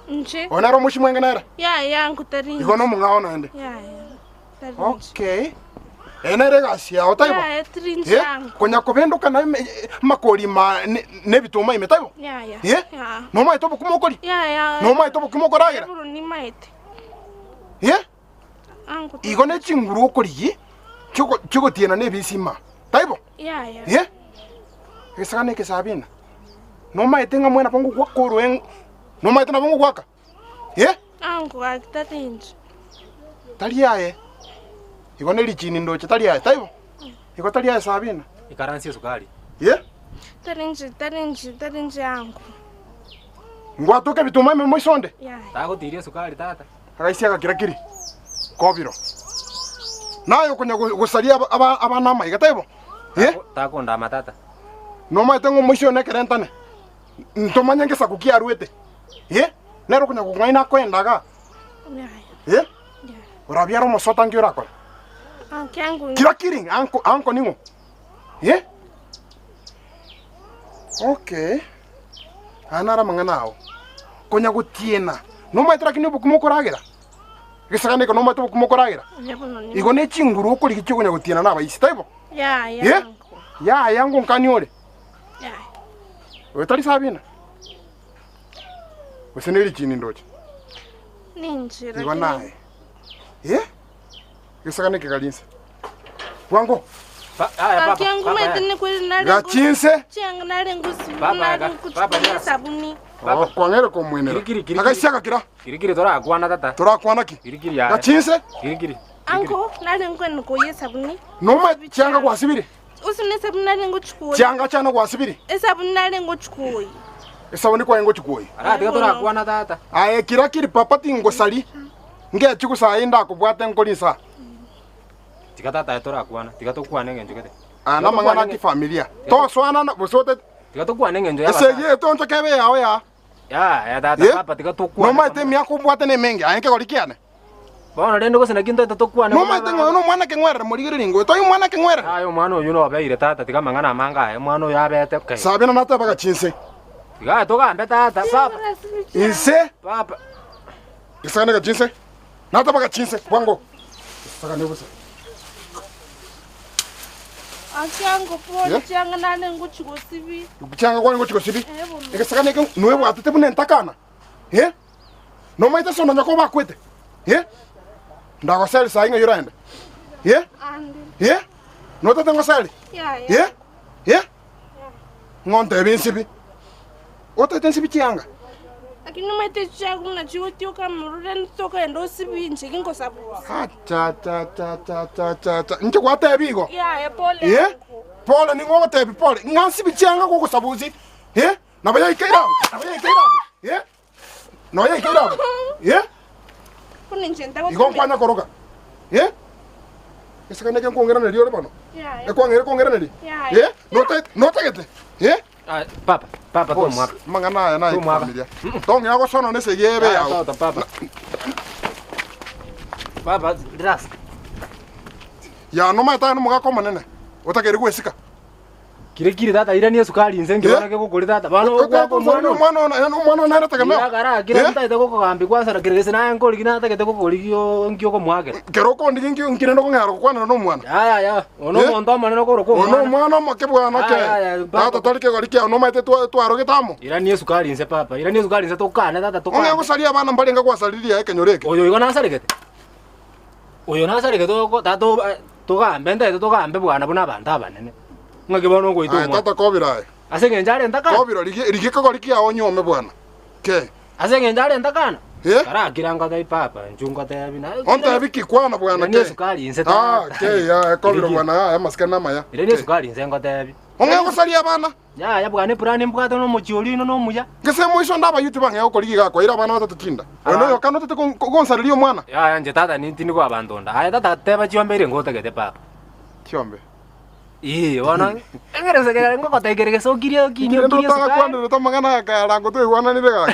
Inche. Oyo nere omochie mwenge nere? Yaya nkotari Igo nomong'ao naende. Yaya. Tari inche. Okay. Eye nere egasi yao taibo? Yaya tiri inche Eh? yango. Konya kobendoka na amakori ma nebituma ime taibo? Yaya. Eh? Ya. Nomaete obokima okoria? Yaya. Nomaete obokima okoragera? Eburu nimaete. Eh? Ango. Igo ne chinguru okorigia chiogotiena na ebisima taibo? Yaya. Eh? Egesagane eke Sabina, nomaete ng'a mwene nabo ngogwaka oroe nomaete nabo ngogwaka? Eh? Ango gaki tari inche. Tari aye. Igo ne richini ndoche tari aye, taibo? Igo tari aye Sabina. Ikaransie esukari. Eh? Tari inche, tari inche, tari inche ango. Ngwatoke ebituma ime moiso onde? Yaya. Tagotiria esukari tata. Agaisia agakira kiri kobiro. Naye okonya gosaria abana amaiga, taibo? Eh? Takondama tata. Nomaete ng'a omoisia oyo nekerentane? Ntomanye ngesaku ki arwete? Eh? Nere okonya gokong'aina akoenda igaa? Eh? Orabiare omosota nki orakore? Kira kiri anko anko ning'o? Eh? Okay. Aya naro amang'ana ao. Konya gotiena. Nomaete lakini obokima okoragera? Egesagane eke nomaete obokima okoragera? Igo ne chinguru okorigia chiokonya gotiena na abaisi, taibo? Yaya. Eh? Yaya ngonkani ore? Oyo tari Sabina? Gose ne richini ndoche? Ninchera. Igo naye. Eh? Egesagane eke gari inse. Bwango. Gaki angumete ni kweli nare. Gaki inse. Chianga nare ngusi. Papa, Nare papa, kuchukua sabuni. Oh, kwang'ere komwenera. Agaisiaga kira. Kirikiri torakwana tata. Torakwana ki? Kirikiri yaya. Gaki inse. Kirikiri. Anko nare ngwene koye sabuni. Noma chianga gwasibire. Usine sabuni nare nguchukua. Chianga chana gwasibire. Esabuni nare nguchukua. Esabuni kwaye ngochikuoyi. Ara tiga torakwana tata. Aye kira kiri papa tingosari. Ngechi gusayi ndakobwate nkori nsa. Tiga tata torakwana. Tiga tokwane eng'encho gete. Ah, namang'ana ki familia. Toswana na bosote. Tiga tokwane eng'encho ya Ese ye tonto kebe yao ya. Ya, ya tata Eh? papa tiga tokwane. Nomaete emiaka obwate na emenge aye nkegori kiane. Bono rende gose naki ntoete tokwane. Nomaete ng'a oyo nomwana keng'werere morigereria ingo toi omwana keng'werere. Aye omwana oyo nobeire tata tiga amang'ana amange aye omwana oyo abete okay. Sabina natebaga chinse. Tiga togambe tata papa. Inse. Papa. Gesagane gachinse. Natebaga chinse bwango. Gesagane bosa. Aki anko pole Yeah. chianga nare nguchukua sibi. Chianga kwani ngochiko sibi. Eh, bono. Egesagane eke noebwatete buna entakana. Eh? Nomaete ase ononye kobakwete. Eh? Ndagoseri sayi ng'a oraende. Eh? Ande. Eh? Notete ngoseri? Yaya. Eh? Eh? Ng'o ntebe ensibi. Otete ensibi chianga. Lakini maite chiangu nachigotioka murure ntoka endo sibinche kingosabusa. Cha cha cha cha cha cha cha. Inche gwatebi igo. Yaya pole. Eh? Pole ning'o ogotebi pole. Ng'a nsibi chianga gogosabusi. Eh? Nabo yaikeire abwo. Nabo yaikeire abwo. Eh? Nabo yaikeire abwo. Eh? Kuni nche ndago. Igo nkwanya koroga. Eh? Esakane eke nkongeraneri ore bono. Yaya. Ekwang'eire kongeraneria? Yaya. Eh? Note notagete? Eh? Ah, papa, papa Boss, tomwaka. Mang'ana aya naye Tomwaka. familia. Tong'ea gosona nese yebe Ah, yao. Tata, papa. Papa, relax. Ya nomaete aye nomogaka omonene. Otakeire gwesika. Kire kire tata iranie esukari inse nkibona kegokori tata. Bono ogwaka omwana oyo. Omwana ono omwana ono nere tegemeo. Irakara kira ntagete gokogambia kwanza kere gese naye nkorigi natagete gokorigia nki okomwakera. Kero okondi nki nkirende okong'era gokwanera na omwana. Yaya ya, ono Eh? omonto omonene okorokwa Ono omwana. omwana omoke bwana ke. Aya, aya, papa. Tata tari kegori kiao nomaete twarogete amo. Iranie esukari inse papa, iranie esukari inse tokane tata tokane. Ong'e gosaria abana mbarenge gwasariria ekenyoro eke. Oyo igo nasaregete. Oyo nasaregete oko tata togambe ntagete togambe bwana buna abanto abanene. Ng'aki bono ogoita Aye omwana. tata kobira aye. Ase eng'encho are ntakana. Kobira rigia rigia kegori kiao onyuome bwana. Ke. Ase eng'encho are ntakana. Eh? Karakira ngotebi papa, inchu ngotebi na. Ontebi ki kwana bwana Iranie ke. esukari inse Ah, tata. ke ya kobira bwana aya amasikani namaya. Iranie esukari inse ngotebi. Ong'e gosaria abana. Yaya bwana epurani mbwate na omochie oria oino na omuya. Gese moiso nda abayuti bang'e gokorigia iga kwaira abana batatu chinda. Oyo noyo kana otete gonsareria omwana. Yaya inche tata nintindi kwa abanto nda. Aye tata teba chiombe ere ngotagete papa. Chiombe. Ee bono engeresekere ngogoteikere gese okirie okirie Kende okirie esukari. otagakwanerete amang'ana aya kayarango twaigwananire gaki.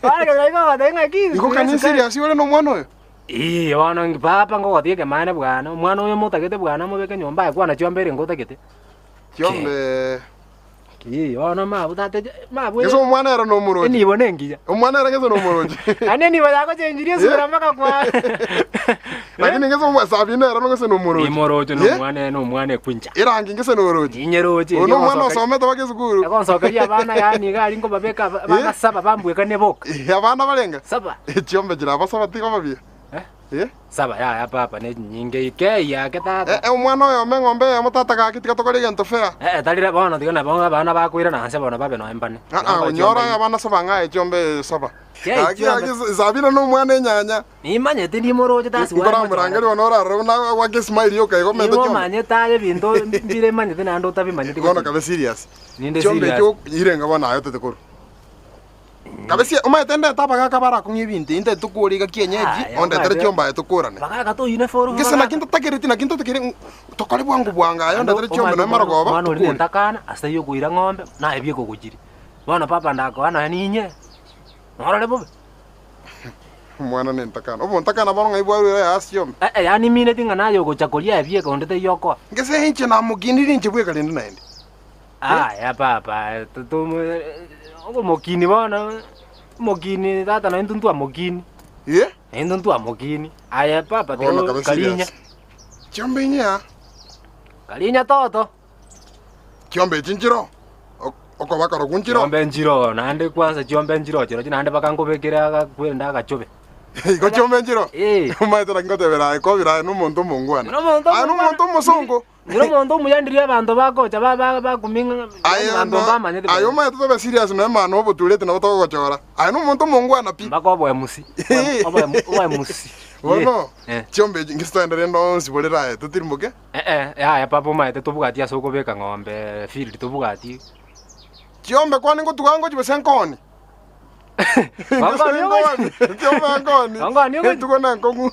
Bareke ngogotebia ng'aki. Igo kani serious ore na omwana oyo? Ee bono papa ngogotiga ekemaene bwana, omwana oyo motagete bwana mobeke nyomba aye kwana chiombe ere ngotagete. Chiombe. Ee bono mabu tata mabu. Gese omwana ere nomorochi. Enibo nengiya. Omwana ere gese nomorochi. Yaani enibo yagochenjirie esura mpaka kwa. Lakini gese omwa Sabina ere gese nomorochi. Nimoroche Eh? nomwana nomwana ekwincha. Erangi gese norochi. Inyeroche. Ono omwana osomete mpaka esukuru. Egonsokeria abana yaani iga aria nkobabeka abana saba bambwekanie boka. Abana barenga? Saba. Chiombe chira abasaba tiga babia. Eh? Saba yaya papa ne nyinge ike yake tata. Eh, omwana oyo ome eng'ombe eyemo tata gaki tiga tokore egento fair. Eh tarire bono tiga nabo abana bakoira nanse bono babe noembane. Ah, ah, onyora abana saba ng'aye chiombe saba. Kiai Gaki chiombe. gaki Sabina nomwana enyanya. Nimanyete ndimoroche tasi Nkoramorangeri bono orarore buna gwake smile yoka igo omete chiombe. Nimomanyete aye ebinto mbire manyete naende otabimanyete. Bono kabe serious. Ninde Chiombe serious. ekio irenga bono aye otete korwa. Kabe sie omanyete ndete abagaka barakong'ia ebinto intete tokore iga kienyeji Aya, ondetere omanyete. chiombe aye tokorane. Bagaka toyine foro. Gese naki ntotakereti naki ntotakere tokore bwango bwango aye ondetere chiombe noe marogoba Omwana ori tokore. nentakana ase yokoira ng'ombe naye biekogochiri. Bono papa ndakoa nonya ninye. Norore bobe. Omwana nentakana. Obontakana bono ng'ai bwarwire ase chiombe. Eh eh yaani mineti ng'a naye ogocha koria ebieka onde taiyo okoa. Gese inche namokiniri inche bweka rende naende. Aya papa, okomokini bono. Omokini tata naintwe ntwamokini. Ye? Naintwe ntwamokini. Aye papa Bono tiga kabe karinya. serious. Chiombe inyea. Karinya toto. Chiombe echi nchiro. Okoba korokwo nchiro. Chiombe nchiro naende kwanza chiombe nchiro chirochio naende bakankobekera agakwenda agachobe. Igo chiombe nchiro? Omanyete naki ngotebera aye kobira aye nomonto omongwana. Nomonto Aye nomonto omosongo. Nere omonto omuya ndiria abanto bagocha ba- ba- bakuming'a Aye abanto no- mbamanyete aye omanyete tobe serious noe maana obotureti nabo togogochora. Aye nomonto omongwana pi. Mpaka oboemusi. Oboemusi. Bono Eh. chiombe echi ngise toende rende onsi borere aye totirimboke. Eh eh, yaya papa omanyete tobwati ase okobeka ng'ombe field tobwati. Chiombe kwane ngotuga ngochi gose nkoni. Ngoni ogochi. Chiombe nkoni. Ngoni ogochi. Etugo na enkong'u.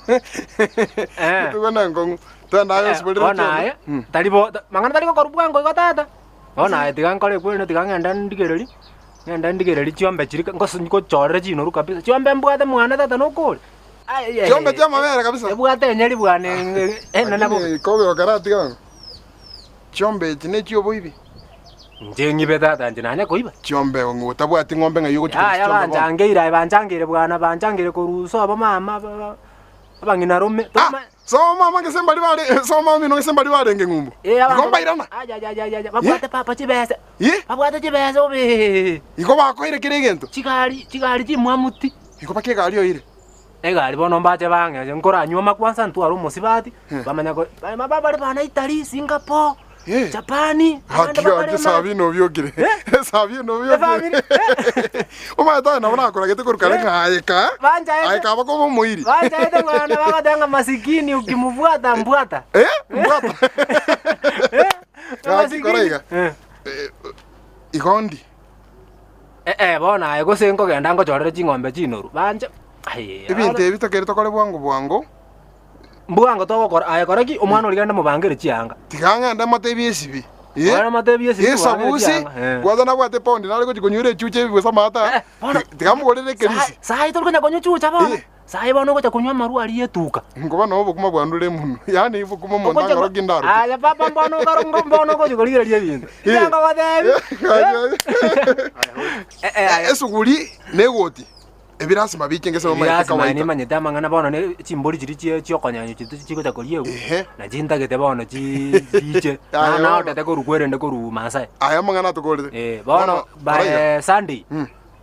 Etugo na enkong'u. Toende aye onsi borere Bono chiombe. aye, tari bo mang'ana tari gokorwa bwango igo tata. Bono aye tiga nkore ekweri tiga ng'ende ndigereri, ng'ende ndigereri chiombe chiria ngos ngochorere chinoru kabisa. Chiombe mbwate mwane tata nokore. Chiombe chia amabere kabisa. Ebwate enyeri bwana enene bobe. Lakini kobe okaratiga ng'o? Chiombe echi ne chioboibi. Inche ng'ibe tata inche nanye koiba. Chiombe ng'o otabwati ng'ombe ng'ai ogochi korusia Yaya chiombe bono? banchangeire aye banchangeire bwana banchangeire korwa sobo mama ba- ba- abang'ina rome. Ah, sobo mama gese mbari bare sobo mama omino gese mbari barenge ng'umbu. Eh, abanto Igo mbairana. Ayayayaya, babwate papa chibesa. Ye? Babwate chibesa obe. Igo bakoire kera egento. Chigari, chigari chimwamuti. Igo mpaka egari oire. Egari bono mbache bang'e, nkoranywa amakwansa ntware omosibati, bamanya ko ba bare bana Italy, Singapore, Japan, abande Gaki bakare gaki esabi nobiokire. Esabi nobiokire. Omanyete aye nabo nakoragete korwa kare ng'a aye ka. Banchaete. Aye kaba koba omoiri. Banchaete bwana bagoteba ng'a masikini ukimfuata mbwata. Eh? Mbwata. Gaki kora iga. Igo ndi. Eh eh bono aye gose nkogenda ngochorere ching'ombe chinoru banche aye Ebinto ebi tokeri tokore bwango bwango. Mbwango togokora aye kora ki omwana oria genda mobangere chianga. Tiga ng'ende motebie esibi. Eh? Bono motebie esibi mobangere Esabusi, chianga, eh. kwanza nabwate epaundi nare gochi konywera echucha ebi gose amata. Tiga mogorere ekerisi. Sahi tori konya konywa chucha bono. Sahi bono ogocha konywa amarwa aria etuka. Nkoba noo obokima bwandure mono. Yaani obokima omonto Ogocha angoro ki ndaroche. Aye papa mbono okaro mbono ogochi korigereria ebinto. Inche nkogotebi. Esuguri na egoti ebi lasima biche ngese omanyete Lasima kawaida. nimanyete amang'ana bono ne chimbori chiria chie chiokonyanywa chiria chigocha koriegwa na chintagete bono chi chiche. Aye, bono. Naotete korwa kwerende korwa Maasai. Aya amang'ana atokorete. Eh, bono Bono, by koraiga. Sunday.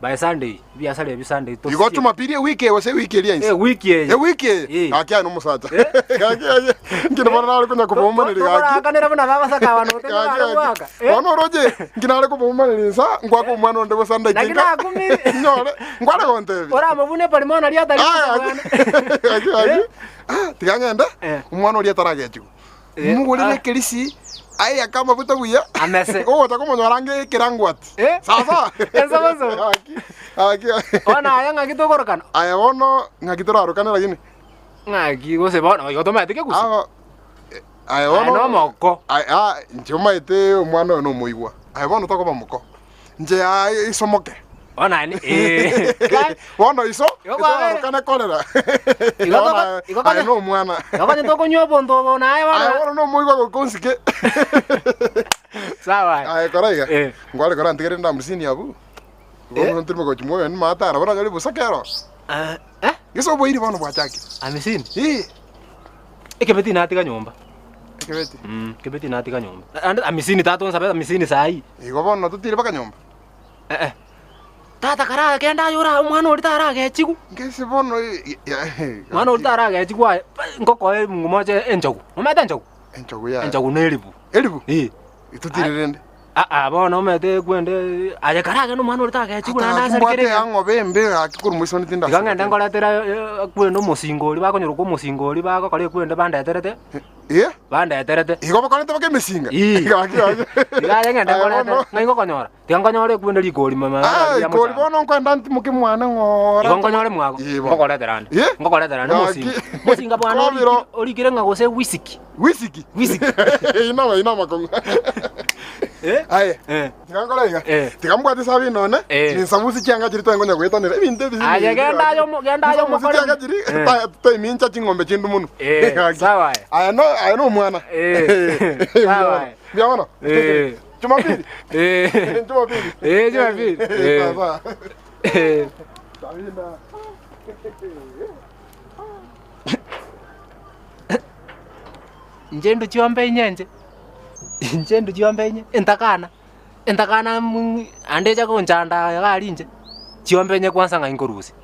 By Sunday, ebiasara ebio Sunday Igo Jumapili ewiki eye gose ewiki eria inse? Ewiki eye. Ewiki eye? Gaki aye nomosacha. Gaki aye. Nki bono nare konya kobomaneri gaki. Tokorakanera buna babasaka aba note Gaki nare gaki. goaka. Bono oroche nki nare kobomaneri insa ngwake omwana onde bosa Naki ndaike nka. nakumire. Nyore ngware gontebia. Oramobune eparima naria atari Ah, gaki gaki gaki. Ah, tiga ng'ende omwana oria ataragechigwa. Mogorere ekerisi aye amabuta buya. Amese. Ogocha komonyora ange ekerangwati. Sasa. Ensobosobo. Gaki. Gaki. Bono aye ng'aki tokorokana? Aye bono ng'aki torarokane lakini. Ng'aki gose bono igo tomaete kegusi? Aye Aye bono nomoko. Aye ah inche omaete omwana oyo nomoigwa. Aye bono tokoba moko. Inche aye isomoke. Bono aye ni eh. Bono iso Igo kwabere. torarokane korera. Igo Bono toko- aye- igo aye konya- nomwana. Igo konya tokonywa obonto obo naye bono. Aye bono nomoigwa goika onsike. Sawa. Aye kora iga. Ngware kora ntigere ndamusini abwo. Bono ntirime gochia moyo nimate arabwo nanyore bosa kero. Gese oboiri bono bwachakire. Amisini? Ee. Ekebeti natiga nyomba. Ekebeti? Ekebeti natiga nyomba. Ande amisini tata onsabe amisini saii. Igo bono totire mpaka nyomba? Eh eh. Tata kara kenda aye ora omwana oria taragechigwa. Ngese bono Mwana oria taragechigwa aye, ngokoe mungu moche enchogu. Omanyete enchogu? Enchogu yaye. Enchogu na eribu. Eribu? Ee. Totire rende. Aa bono omanyete kwende aye karagende omwana oria tagechigwa naende Gaki asareke mbwate rende. ang'obe embe gaki korwa moisoni Iga tindasarete. ng'ende nkoretera kwende omosingo oria bakonyorokwa omosingo oria bagokora ekwende bandeterete. Eh? Bandeterete. Igo bakorete baka emesinga? Ii. Gaki gaki. Iga aye ng'ende Aye nkorete, bono. ng'ai ngokonyora? Tiga nkonyore ekwende rikori mama Ah, ria ikori mochando. bono nkoenda ntimoke mwane ng'ora. Igo nkonyore mwago, Ii bono. ngokoretera ande. Eh? Ngokoretera ande Gaki. omosinga. Omosinga bwana Kobiro. orikire orikire ng'a gose whisky. Whisky? Whisky. Inama inama kong'u. Aye. Tiga nkore iga. Tiga mbwate esabu inone, ninsabusie chianga chiria tware nkonya goetanera ebinto ebi Aye genda aye omo genda aye Ninsabusie omokore. chianga chiria Eh. ta- taimincha ching'ombe chindu mono. Eh, Gaki. sawa aye. Aye no aye no omwana. Eh, sawa aye. Mbuya mono. Eh. Jumapili. Eh. Jumapili. Eh, Jumapili. Eh. Sawa. Eh. Sabina. Inche ndwe chiombe inye inche, inche ndwe chiombe inye, entakana, entakana mh ande echa gonchanda iga aria inche, chiombe inye kwanza ng'ai nkorusia.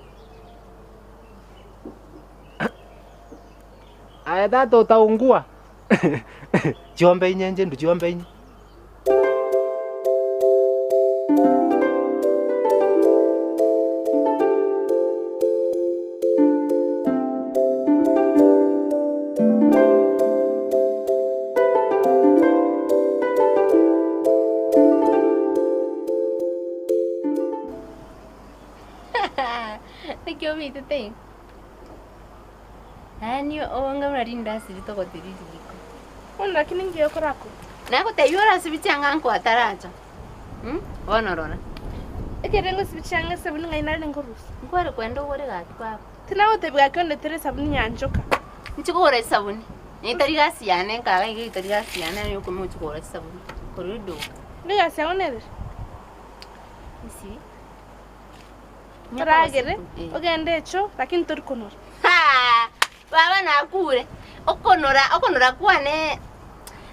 Aye tata otaungua, chiombe inye inche ndwe chiombe inye. Naki omitete iga? Yaani obonge buna rindasi ritogotiri riko. Bono lakini ngiya okorakora. Nagotebia orasibie chianga nko ataracha. Mh, bono rora. Ekere ngosibia chianga esabuni ng'ai nare nkorusia. Nkware kwenda ogore gaki baba. Tinagotebia gaki ondetere esabuni nyanchoka. Inche kogora esabuni, netari gasi yane nkaga iga etari gasi yane aye okomi gochia kogora chisabuni korwa eduka. Egasi yago nereri? Nsibi. Toragere, ogende echo, lakini tori konora. Haa! Baba nakure, okonora, okonora kwane,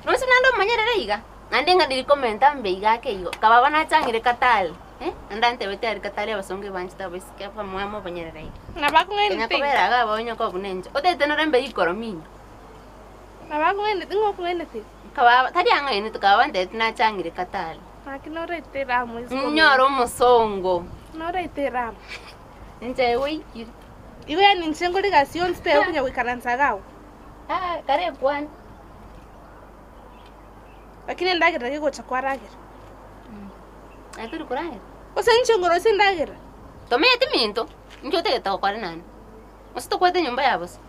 nonsi naende omonyerere iga, naende ng'a ndiri komenta mbe iga ake igo, kababa nachang'ire katale, eh, naende antebetie aria katale abasongo ebanchete abaiseke abamwamu abanyerere iga. Nabo akong'ainete Konya iga. kobera iga abonye kobuna inche, otagete nore mbe rikoro minyo. Nabo akong'ainete, ng'o okong'ainete iga? Kababa, tari ang'ainete kababa antebetie nachang'ire katale. Gaki noraite eramu isiko buya. Nyore omosongo. Noraite eramu. Inche gwaikire. Igo yaani inche nkore egasi yonsi pe okonya goikaransa iga agwo. Ah, kare kwane. Lakini endagera gegocha kwaragera. Aye tori koragera? Gose inche nkorosia endagera? Tomanyeti minto, inki otagete gokora naende? Gose tokwete enyomba ya bosa?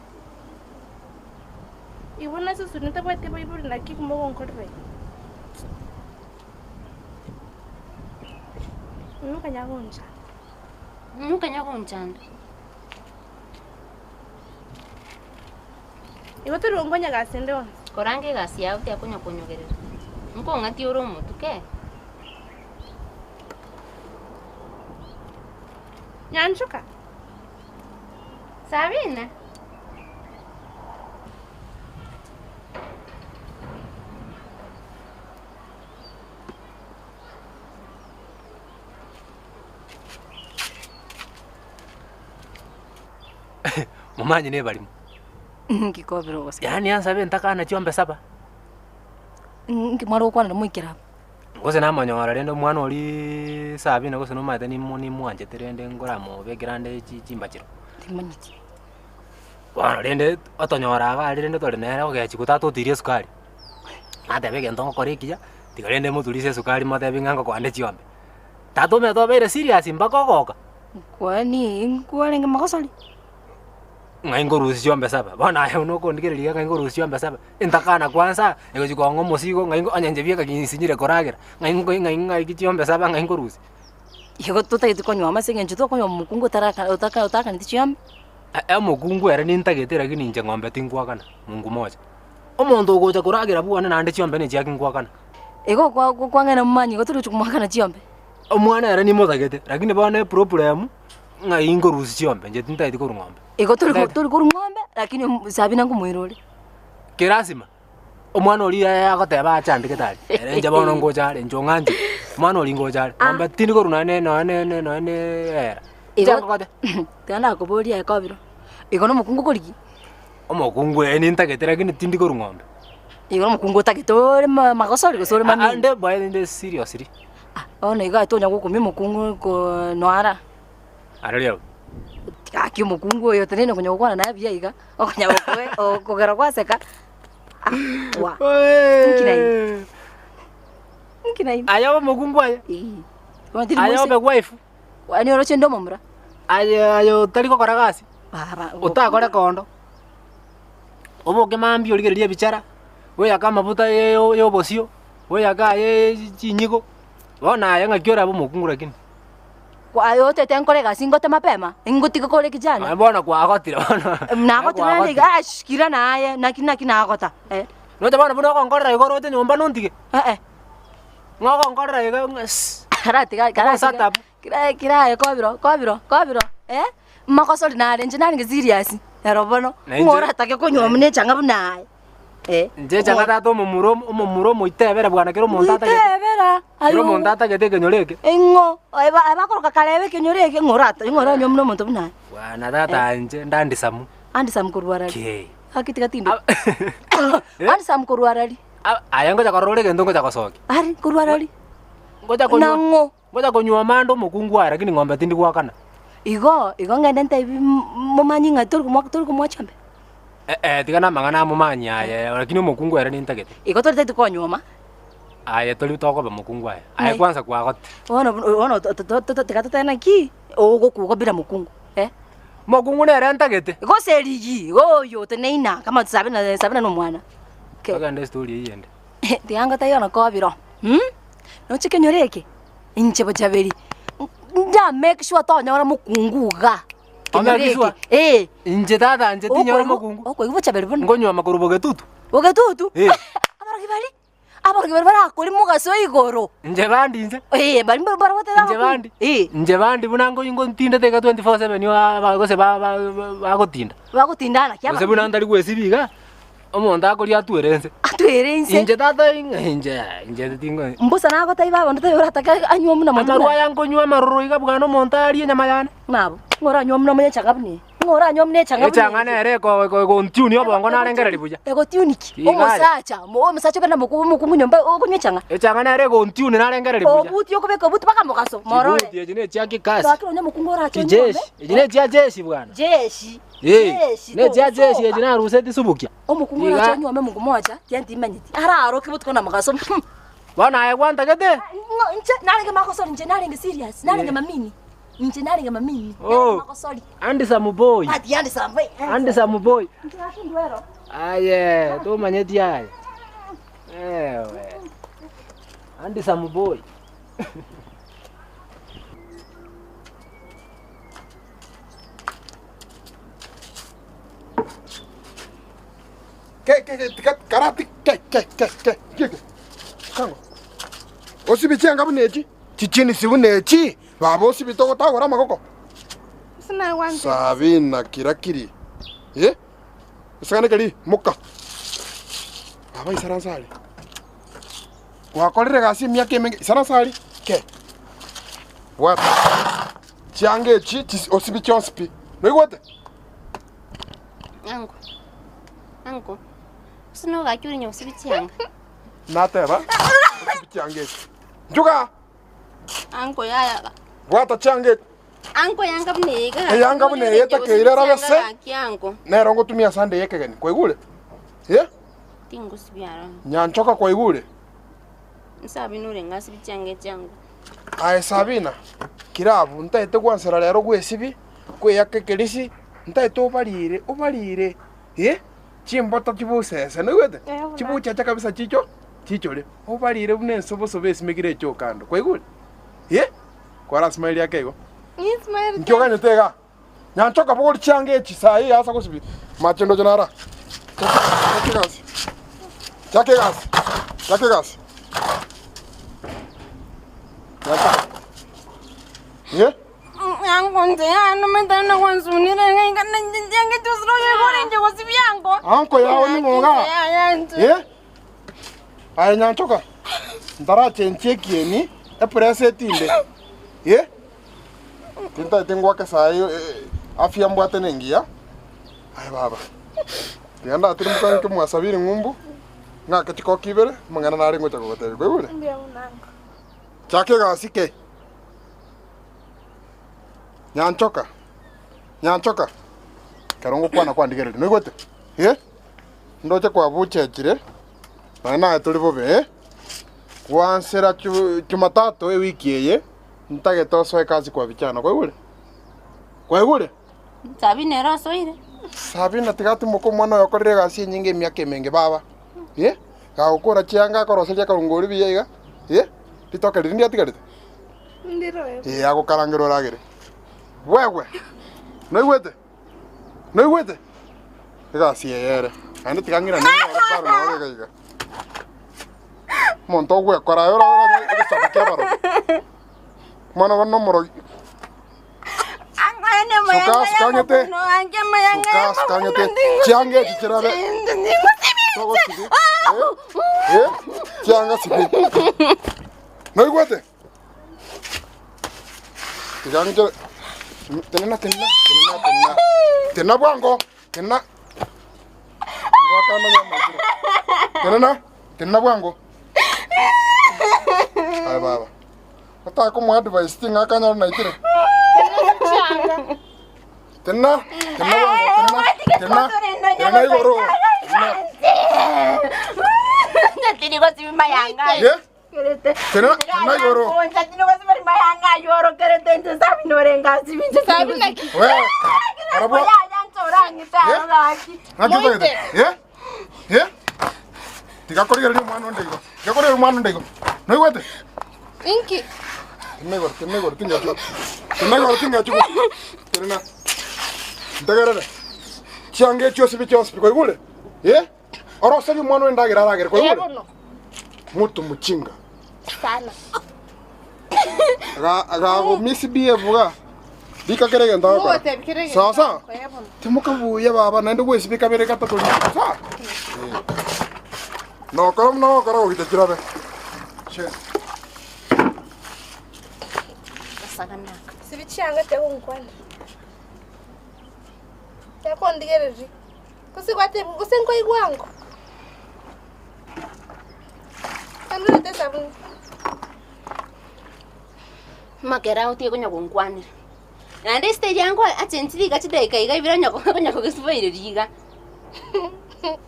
Igo nase suni tabwati abaibori naki mogonkorera iga? Mokanya gonchanda. Mokanya gonchanda. Igo tori gonkonya gasi ende yonsi. Koranga egasi yao tiakonya konyogerera. Nkong'atie ore omotu ke. Nyanchoka. Sabina. Momanyi nebarimo. Nki kobera ogoseka? Yaani ansabe ntakana chiombe saba. Nki mware gokwana na moikera aba? Gose namonyora rende omwana oria Sabina gose nomanyete nimo nimwanchete rende nkoramobekera ande chi chimbachero. Timanyeti. Bono rende otonyora iga aria rende tore nere ogechi gotatotirie esukari, nateba egento ngokora ekiya, tiga rende moturise esukari motebi ng'a ngokoa nde chiombe. Tata omanyete obeire serious mpaka ogoka. Kwani nkwarenge magoso aria? Ng'ai nkorusia chiombe saba, bono aye buna okondigereria iga ng'ai nkorusia chiombe saba, entakana kwanza, egochi kong'a omosigo ng'ai onye inche bieka ginsinyire koragera, ng'ai nko ng'ai ng'ai chiombe saba ng'ai nkorusia. Igo totagete konywa ase eng'encho tokonywa omokungu otaraka otaka otakaneti chiombe. Omokungu ere nintagete lakini inche ng'ombe tinkwakana, mungu moja. Omonto ogocha koragera bwane naende chiombe nechiake nkwakana. Igo kwa kwang'ina momanye igo tori gochia komoakana chiombe. Omwana ere nimotagete, lakini bono eproblem, ng'ai nkorusia chiombe, inche tintageti korwa ng'ombe. Igo tori ko tori korwa ng'ombe, lakini Sabina nkomoira ore. Kerasima, omwana oria aye agoteba achandegete aria, ere inche bono ngocha are, inche ong'anchire, omwana oria ngocha are, ng'ombe tindi korwa nonye nonye nonye nonye era. Igo Nchakogote. tiga nakoboria aye kobiro, igo na omokungu okorigia? Omokungu ee nintagete lakini tindi korwa ng'ombe. Igo omokungu otagete ore ma magosori gose ore mamino? Ande boe inde seriously. Ah, bono iga tonya gokumia omokungu ko noara. Aroria abwo. Gaki omokungu oyo oteneine konya gokwana naye buya iga, okonya gokoe okogera gwaseka, ah wa, inki naende? Inki naende? Aye obe omokungu aye. Eeh. Bono tiri Aye obe moiseke. wife. Kwani oroche inde omomura? Aye aye otari gokora gasi. Baba, Otakore kondo. Oboke mambia origererie ebichara, oyake amafuta ya obosio, oyake aye chinyigo, bono aye ng'aki orabe omokungu lakini. Aye otete nkore egasi ngote mapema, ngotige kore kijana. Aye bono kwagotire bono. Nagotire naende iga ash kira naye, naki naki nagota eh. Nocha bono buna ogonkorera igo oroche nyomba nontige? Eh eh. Ng'a ogonkorera iga ng'a sss. Karatiga Ogo karatiga satabu. kira kira aye kobiro kobiro kobiro. Eh? Makosori nare inche narenge serious, ero bono, Na inche- ng'o oratake konywa buna echang'a buna aye? Eh. Inche echang'a tata omomura omomura omoitebere bwana kera omonto atagete. Moitebera, aye Kera omonto atagete ekenyoro eke. Ing'o, eba ebakoroka karebe ekenyoro eke, ng'o orata ng'o oranywa buna omonto buna aye? Bwana tata inche ndandisamu. Andisamu korwa arari. Kei. Gaki tiga tinde. Andisamu korwa arari. Aye ngocha korora ore egento ngocha gosokia. Ari, korwa arari. Ngocha konywa. Nang'o? Ngocha konywa amande omokungu aye lakini ng'ombe tindi goakana. Igo, igo ngende ntebi momanyi ng'a tori komoa tori komoa chiombe? Eh, tiga namang'ana amomanyi aye, lakini omokungu ere nintagete. Igo toritaeti konyuoma? Aye tori tokoba mokungu aye. Aye Ng'ai? kwanza kwagote. Bono bono to tiga totebe naki, ogokuga bila mokungu, eh. Mokungu nere ntagete. Gose erigi, oyo oteneina kama Sabina Sabina na omwana. Ke. Togende estori eyio ende. Tiga ngotebie bono kobiro, noche kenyoro eke, inche bochaberi, nda make sure tonyora mokungu igaa, kenyoro Omake sure? eke, eh. Inche tata inche tinyora mokungu. Okoigwa bochaberi bono. Nkonywa makoro bogetutu. Bogetutu? Eh. Abarogi baria, abarogi baria barakore mogaso igoro. Inche bandi inche. Eh, baria mbaro barobwate Inche abakungu. bandi. Eh. Inche bandi buna nko ntindete iga 24/7 aba gose ba- ba- ba- bagotinda. Bagotinda naki Gose buna ntari gwesibia iga. Omonto akoria atwere ense. Atwere ense. Inche tata inche inche tingo. Mbosa nagotebia baba onde tari oratake anywe buna monto Amarwa aya nkonywa amaroro iga bwana omonto arie enyama yane. Nabo, ng'o oranywe buna omonye echang'a buna eye? Ng'o oranywe buna echang'a buna eye? Echang'a nere eko eko egontune obongo narengereria buya. Egotiuni ki? Iga aye. Omosacha, omosacha obere na omokungu nyomba okonywa echang'a? Echang'a nere egontune narengereria buya. Obuti okobeka obuti mpaka mogaso, morore. Chibuti echi ne chia kikasi. Lakini onye omokungu orache onyuome. Chijeshi, echi ne chia jeshi bwana. Jeshi. Eh, Jeshi, ne chia jeshi togosoka. echi naruseti subukia. Omokungu Iga. orache onyuome mongo mocha, tiga ntimanyeti. Araroke botuko na mogaso. Bono aye gwantagete? Ng'o inche narenge makosori inche narenge serious, narenge mamini. Inche narenge mamini. Oh. Narenge makosori. Handsome boy. Ati handsome boy. Handsome boy. Inche gaki ndwero. Aye, tomanyeti aye. Ewe. Handsome boy. Ke ke ke tika karati ke ke ke ke ke ke. Kango. Osibi chianga buna echi, chichinisi buna echi, baba osibi togotagora amagoko. Sabina kirakiri. Eh? Esagane keri moka. Baba isaransa are. Gwakorire egasi emiaka emenge isaransa are ke. Bwata. Chianga echi chis osibi chionsi pi. Noigwete? Ango, ango, gose nogaki ore nyagosibi chianga? Nateba, osibi chianga echi. Nchuka! Ango yaya ga. Bwata chianga echi. Ango yanga buna eye iga gaki Eyanga buna eye etakeire erabe se. Gaki ango. Nero ngotumia Sunday ekegeni. Kwaigure? Eh? Tingosibia aro. Nyanchoka kwaigure? Sabina orenge asibi chianga echi ango. Aye Sabina, kira abwo ntaete gwansera rero gwesibi, kweyaka ekerisi, ntaete obarire, obarire, eh, chimbota chibusese, noigwete? Chibucheche kabisa chicho, chichore, obarire buna ensobosobo esimekire eche okando, kwaigure? Eh, kwarasmairie ake igo? Inki oganyete igaa? Nyanchoka bogori chianga echi saa eye asa gosibia, mache ndoche nara. Chaka egasi, chaka egasi, chaka egasi. Nyanchoka. Eh? Anko yao ning'o igaa? Eh? Aye Nyanchoka, ntarachenchia ekieni, epresa etinde. Eh? Tintagete ngwake saii afya mbwate nengiya. Aye baba, tiga ndatirimuka nke mwasabiri ng'umbu, ng'ake chikoki ibere, amang'ana nare ngocha kogotebia, kwaigure? Mbuya mono ango. Chaka egasi ke. Nyanchoka, Nyanchoka, ekero ngokwana kwandigereria, noigwete? Eh? Ndoche kwabuchechire, nonya naye tori bobe, eh? Gwansera chu Jumatatu ewiki eye, Ntagete osoe kasi kwa vijana, kwaigure? Kwaigure? Sabina ere osoire. Sabina tiga atimoke omwana oyo okorire egasi enyinge emiaka emenge baba. Eh? Gagokora chianga akoroseria akarongori buya iga. Eh? Ritoke riria ndiatigarete? Ndiro Eh, agokarangera oragere. Bwegwe. Noigwete? Noigwete? Egasi eye ere. Naende tiga ng'irane nere baro noro iga iga. Omonto ogwekora aye ore egesaku kia abarogi. Omwana bono nomorogi. Suka suka ng'ete. Suka suka ng'ete. Chianga echi chirabe. Togosibi. Eh? Eh? Chianga sibi. Noigwete? Tiga ng'ichere. Tenena tenena tenena tenena. Tenena bwango. Tenena. Ngwakana nyamaikire. Tenena tenena bwango. Aye baba. Otakomoa advice ting'a akanyore naitire. Tenena tenena bwango tenena tenena tenena igoro. Tenena. Ye? Tenena tenena igoro. Wewe. Arabwo. Ye? Ng'aki otagete? Ye? Ye? Tiga korigereria omwana onde igo. Tiga korigereria omwana onde igo. Noigwete? Inki? Tenena igoro, tenena igoro, tingachu. Tenena igoro, tingachu. Tenena. Ntegerere. Chianga echio osibe chionsi pi, kwaigure? Ye? Oroserie omwana oyo endagera aragere, kwaigure? Bono. Mutu muchinga. Sana. Aga agago misbehave iga. Rika kera egento agokora. Ngogotebi kera egento Sawa sawa. agokora, eh, bono. Timokabuya baba naende gwesibia kabere gatato riko. Sawa? Eh. Nokora buna ogokora goita chirabe. Che. Sibi chianga tiagonkwana. Tiakondigereria. Gose gwatebiwa gose nkoigwa ango. Tandorete esabuni. Makera otige konya gonkwanera. Naende estage yango achenchire iga chidakika iga ibere onya konya kogesiboireria iga.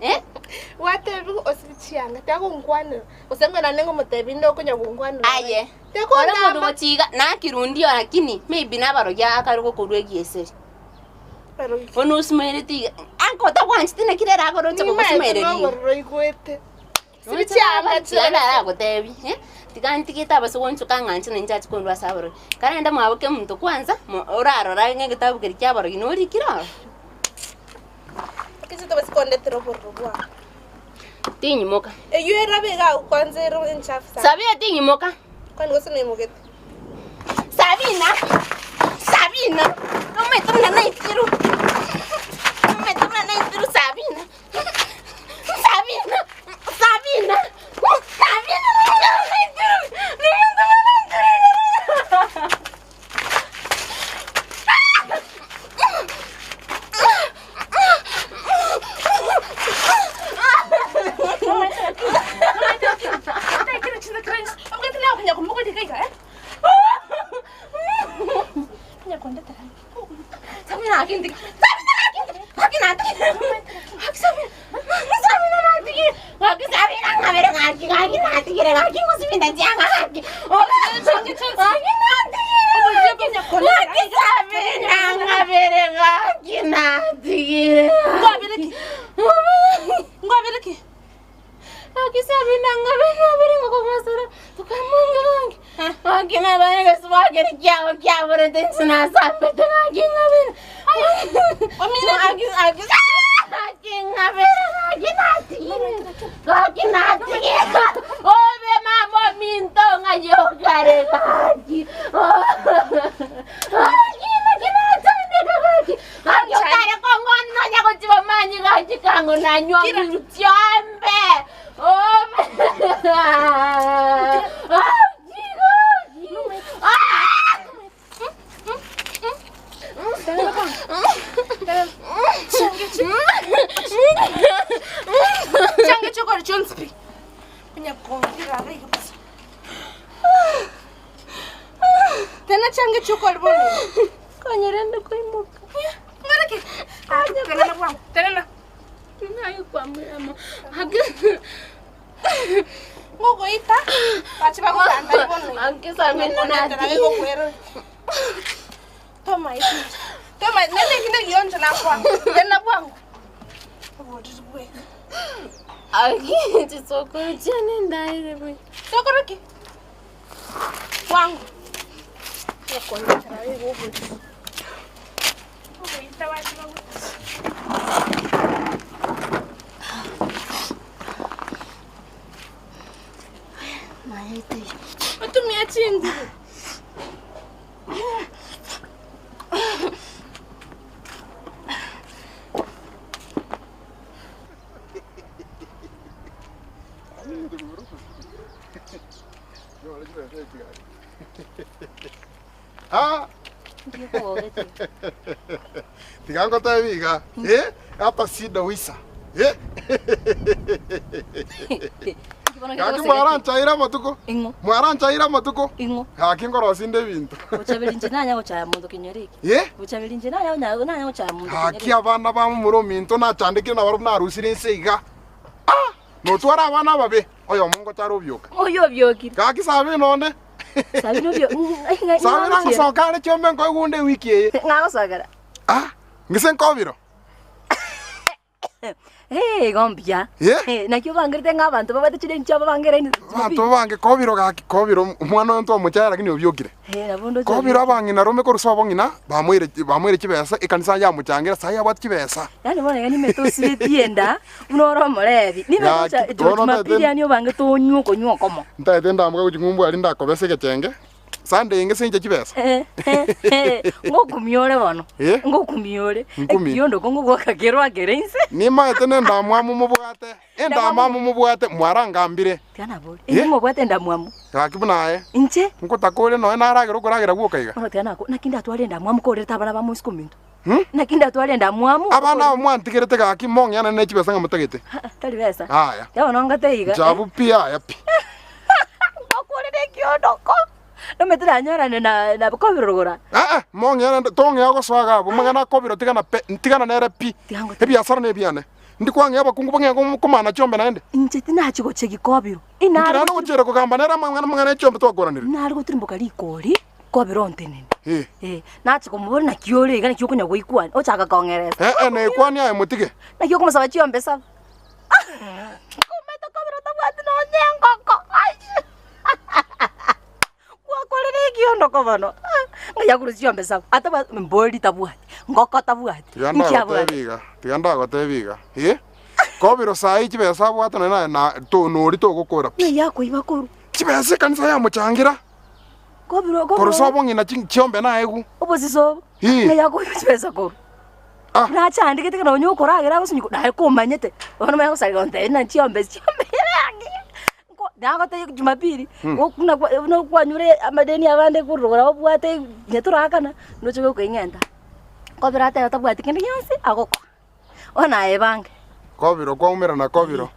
Eh? Gwatebiwa osibe chianga tiagonkwanera gose ng'a naende ngomotebi inde okonya gonkwanera. Aye, ore omonto gochiga nakirundio lakini maybe nabarogi akare gokorwa egieseri. Bono osimoereti iga, anka otabwancheti naki rero akoroche Nimaete kogosimoereria iga. nobororo oigwete. Sibi chianga chianga aragotebie, eh, tiga ntigete abase gonchoka ng'a inche ninche ache kondwa ase abarogi. Karende mwabo kemonto kwanza, mo orarora ng'a egetabu keria kia abarogi norikire ororo. Inche tobasi kondetera obororo bwao. Tinyimoka. Eyio erabe iga agwo kwanza ere enchafu sana. Sabina tinyimoka. Kwani gose noimogete? Sabina! Sabina! Nomanyete buna naitirwe. Nomanyete buna naitirwe Sabina. Sabina! Sabina! Sabina! Nomanyete buna naitirwe. Tena change chukwa bono. Konyerende koimoka. Ngareke. Tenena bwangu. Tenena. Ngogoita. Bachi bagotanda bono. Anke Sabina nati. Toma isi. Toma nene kine gionjo na kwangu. Tena bwangu. Oboriri bweka. Aki chisokoro chiane ndaire bwe. Sokoro ki? Bwangu. Ngokondetera igo oboriri. Ogoita bachi bagotanda. Otumia chinguru. Ah. Tiga ngotebi iga, eh, hata sida wisa. Eh. Gaki mwaranchaire amatuko. Mwaranchaire amatuko. Gaki nkorosia inde ebinto. Bochaberi inche nanya gochaya monto kinyoro eke. Eh? Bochaberi inche nanya onya nanya gochaya monto kinyoro Gaki eke. abana ba momura ominto nachandekire nabarobwo narusire inse iga. Ah! Notware abana ababe, oyomo ngochare obioka. Oyio obiokire. Gaki Sabina onde. Sabina obio Sabina ngosoka are chiombe nkoigwa onde ewiki eye. Ng'agosokera. Ah! Ng'ise nkobiro. Eh, igo mbuya. Eh? Eh, naki obangerete ng'a abanto babwate chideni chiabo bangeraine Abanto babange kobiro gaki kobiro omwana oyo ntwamochaya lakini obiokire. Eh, nabo ndoche Kobiro abang'ina rome korwa sobo ng'ina bamoire bamoire chibesa ekanisa yamochangira sahi abwate chibesa. Yaani bono iga nimete osibetie enda buna ore omorebi. Nimete Gaki, ocha bono Jumapili ntaete yaani obangete onywe okonywa okomo. ntaete ndamoka gochia ng'umbu aria ndakobesa egechenge. Sunday enge sinche chibesa. Ngokumia ore bono. Eh? Ngokumia ore. Nkumie. Ekiondo ko ngogoaka kero akere inse. Nimaete nendamwamu mobwate, endamwamu mobwate, mwarangambire. Tiga nabori. Eh? Inche ngobwate endamwamu. Gaki buna aye. Inche? Ngotaka ore nonya naragera okoragera gwoka iga. Bono tiga nako, naki ndatware endamwamu korerete abana ba moisiko ominto. Hmm? Naki ndatware endamwamu. Abana aba mwantigerete gaki mong'eanane ne chibesa ng'a motagete. Tari besa. Aya. Tiga bono ngote iga. Nchabu pi aya pi. Ngokorera ekiondoko. Nomanyete nanyorane na na kobirogora. Aa, mong'eanane tong'ea gosoa iga abwo, amang'ana akobirwa tigana pe, tigana nere pi. Ebiasara nebiane. Ndi kwang'ea abakungu bang'ea komana chiombe naende. Inche tinachi gochia gikobiro. Inki naende gochiera kogamba nere amang'ana amang'ana e chiombe twakoranire? Nare gotirimboka rikori, kobiro ontenene. Eh. Eh, nachia komoboria naki ore iga naki okonya goikwania, ochaka kong'eresa. Eh, eh, naikwanie aye motige. Naki okomosaba chiombe saba. Komete kobera otabwati nonye engoko. Ai! Gwakorire ekiondoko bono. Ng'ai akorwa chiombe saba. Atabwati mbori tabwati, ngoko tabwati, Tiga nki ndagotebi abwate? iga, tiga ndagotebi iga, eh, kobiro saii chibesa abwate nonye naye na to nori togokora pi. Ng'ai akoiba korwa? Chibesa ekanisa yamochangira. Kobiro Korwa kobiro sobo ng'ina chi chiombe naegwe. obosisa obo. Ii. Ng'ai akoiba chibesa korwa? Nachandegete ekero nonya okoragera agosinywa naye komanyete, bono omanye gosareka gontebia ng'a chiombe chiombe nko nagotebia jumapili, buna buna kwanyure amadeni abande korwa obwate onye torakana, noche gokoing'enta. Kobera atebe tabwati kende gionsi, agokwa, bono aye ebange. Kobiro kwaumerana kobiro.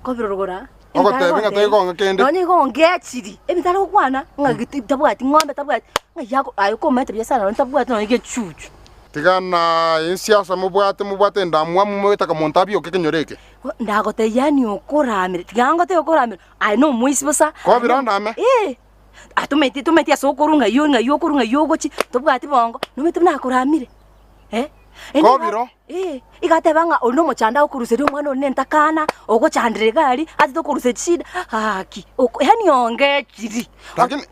Kobiro rogora. Ogotebi ng'a taigo ng'a kende. Nonya igo ongechiri, ebinto are gokwana, ng'a giti tabwati ng'ombe tabwati, ng'a yako aye komanyete biasara nonya tabwati nonya gechuchu. Tiga na ensiasa mobwate mobwate endamwamu mogetaka monto abioke ekenyoro eke. Ndagotebia yaani okoramire, tiga ngotebie okoramire, aye nomoisi bosa. Kobira ndame. Eh, atometi tometi ase okorwa ng'ai ng'ai okorwa ng'ai ogochia, tobwati bongo, nomanyete buna akoramire. Eh, Kobiro. Eh, iga ateba ng'a oria nomochando agokoruseria omwana oria nentakana, ogochandera iga aria, atete okorusia chishida, gaki, oko yaani ongechiri. Lakini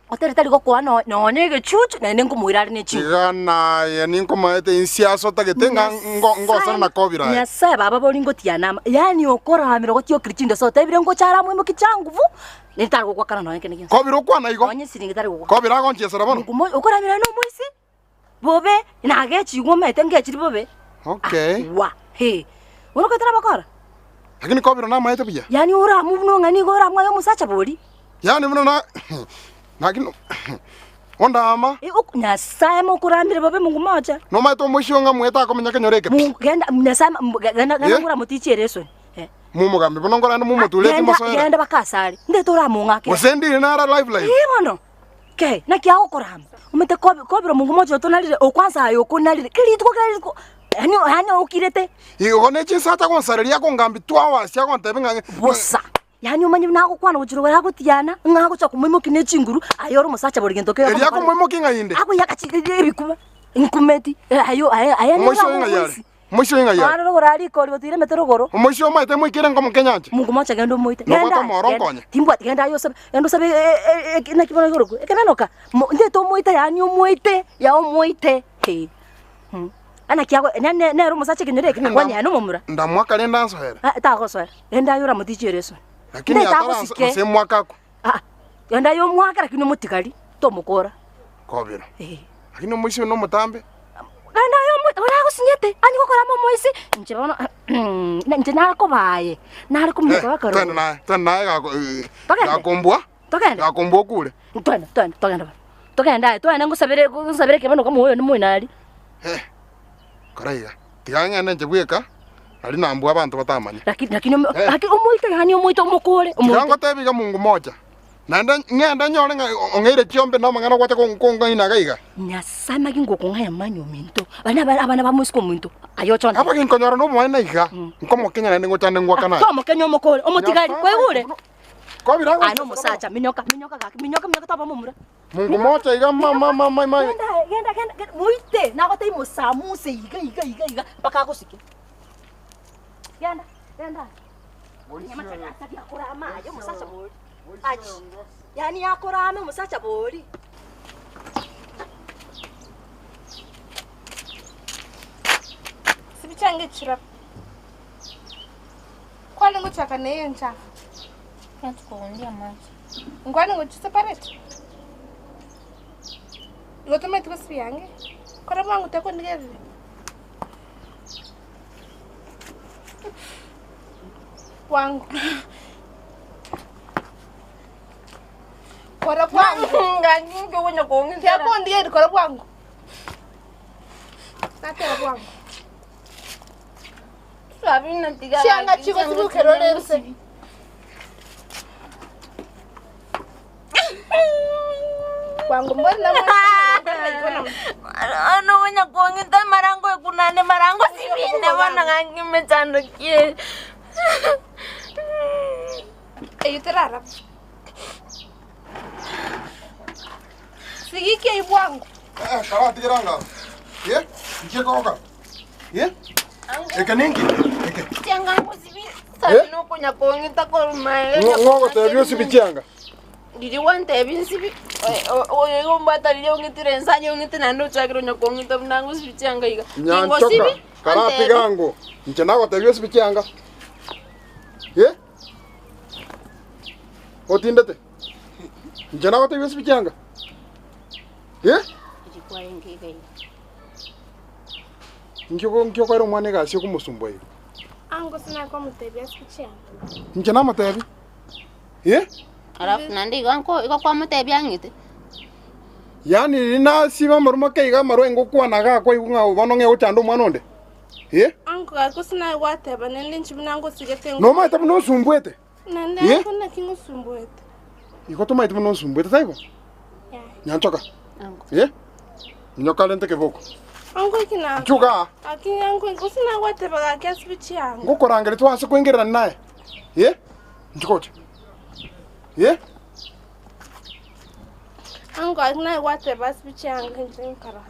Otari tari gokoa no- nonya egechuchu, naende nkomoira are ne chinguru. iga naye ninkomaete inse ase otagete ng'a ngo- ngosane na kobiro aye. Nyasae baba bori ngotiana ama, yaani okoramera gotiokire chindoso otebire ngocha are amoimokie changuvu, nere tari gogoakana nonya kende gionsi. Kobiro okwana igo. Nonya esiringi tari gogoakana. Kobiro agonchiesera bono. Mokumo okoramera nomoisi. Bobe, nagechigwe omanyete ngechiri bobe. Okay. Wa, he. Bono okotera bakora? Lakini kobiro namaete buya. Yaani oramwe buna ng'a nigo oramwe aye omosacha bori. Yaani buna na lakini ondaama. Eh, ok Nyasaye mokoramire bobe Mungu mocha. Nomaete omoisio ng'a mwete akomenya kenyoro eke pi. Mungu genda Nyasaye ma- genda genda Eh? ngura motichi esoni. Eh. Momogambi bono nkorende momotureti Genda mosoere. genda bakasare. Ndete oramong'akera. Gose ndire nara live live. Eh bono. Kei, naki agokorama? Omanyete kobi kobera omonto moche otonarire, okwansa aye okonarire, kera rituko kera rituko, yaani yaani okirete. Igo ne chinsacha agonsareria akongambia twawasia agontebia ng'a Bosa. Yaani omanye buna agokwana gochia rogoro agotiana, ng'a agocha komoimokia ne chinguru, aye ore omosacha bori gento kere Erio akomoimokia ng'a inde. Akoiyaka chi ebikuba, nkumeti, aye aye aye Omoisio oyo ng'ai are? Omoisio oyo ng'ai are? Are rogoro aria rikori gotiira emete rogoro. Omoisio omaete moikere nkomoke nyanche. Mungu mocha genda omoite. Nobwate Genda, omoro genda. nkonye. Timbwati genda aye osabe, genda osabe naki bono igoro ekemenoka. Mo ndete omoite yaani omoite, ya omoite. Hee. Mh. Naki ago ne ne nere omosacha ekenyoro eke, Lakini akwani aye nomomura. Ndamwaka rende ansoere. Ah tagosoera, genda aye oramotichie esoni. Lakini Ndete atara agosike. ase mwaka akwe. Ah, genda aye omwake lakini omotigari, tomokora. Kobera. Eh. Lakini omoisio nomotambe. Naende aye omo oragosinyete, anye gokora amo omoisi, inche bono na inche nare koba aye, nare kominyoka Eh, bakare twende naye, twende naye gako eh, Togende. gakombua. Togende. Gakombua okure. Twende, twende, togende bono. Togende aye, togende ngosabere ngosabere ekebano kama oyo moino aria. Kora iga, tiga ng'ende inche bweka, aria nambue abanto batamanye. Lakini lakini omo gaki omoite yaani omoite omokore, Tiga omoite. ngotebi iga Mungu moja, naende ng'ende nyore ng'a ong'eire chiombe na amang'ana ogwacha kong'aina iga iga. Nyasae maki ngokong'aya mani ominto, baria naba abana ba moiseke ominto, aye ochonde. Aba ginkonyora nobomaene iga, nkomokenya naende ngochande ngwakane aye. Tomokenya omokore, omotigari, Nyasae kwaigure? Kobira Aye nomosacha, minyoka, minyoka gaki, minyoka, minyoka toba momura. Mungu mocha iga ma ma ma ma ma. Genda aye, genda, genda, genda, moite, nagotebia mosamuse iga iga iga iga mpaka agosike. Genda, genda aye. Nyamacha asabi akorama aye omosacha bori. Achi, yaani akorame omosacha bori. Sibichange chirap. Kwani ngochaka neye nchafu. Natukuundia macho. Ngwani ngochiseparate. Ngotometi gosibi yange. Kora bwangu takondigerire. Bwangu. Kora bwangu. Tiakondigerire kora bwangu. Natera bwangu. Chianga chiko sibukerore nse. Bwangu mbona Ano wonya kuongita marango ekunane marango sibinde bona ngangimechandokie. Eyuterara. Sigikia ibwangu. Eh, karatigira ngao. Ye? Nkie koka. Ye? Eke ninki? Eke. Chianga sibi sabino kunya kuongita korumae. Ng'ogotebia osibi chianga. Riri wantebi nsibi oyo igombwata riri ong'itire ensanya ong'ite naende ochakire onya kong'ita buna ngosibi chianga iga. Nyanchoka. Karatiga ngo. Inche nagotebia osibi chianga. Ye? Otindete? Inche nagotebia osibi chianga. Ye? Nkio nkio kwera omwana egasi okomosumbua igo. Ango sina kwa mutebia sikichanga. Inche namotebi. Ye? Alafu naende igo nko igo kwamotebia ang'ite. Yaani riria nasiba amaruma keiga amarwa ngokwana iga kwaigwa ng'a bono ng'e gochanda omwana onde. Eh? Ango gaki sina gwateba nende nchibi nangosigete ngo. Nomaete buna osumbuete. Nende Eh? ango naki ngosumbuete. Igo tomaete buna osumbuete taibo? Yeah. Nyanchoka. Eh? Nyoka rente keboko. Ango kina. Nchuka aa. Aki ango ngosina gwateba gaki asibi chianga. Ngokorangeria twase koingererania naye. Eh? Nchuka oche. Eh? Ango gaki naye gwateba asibi chianga inche nkara.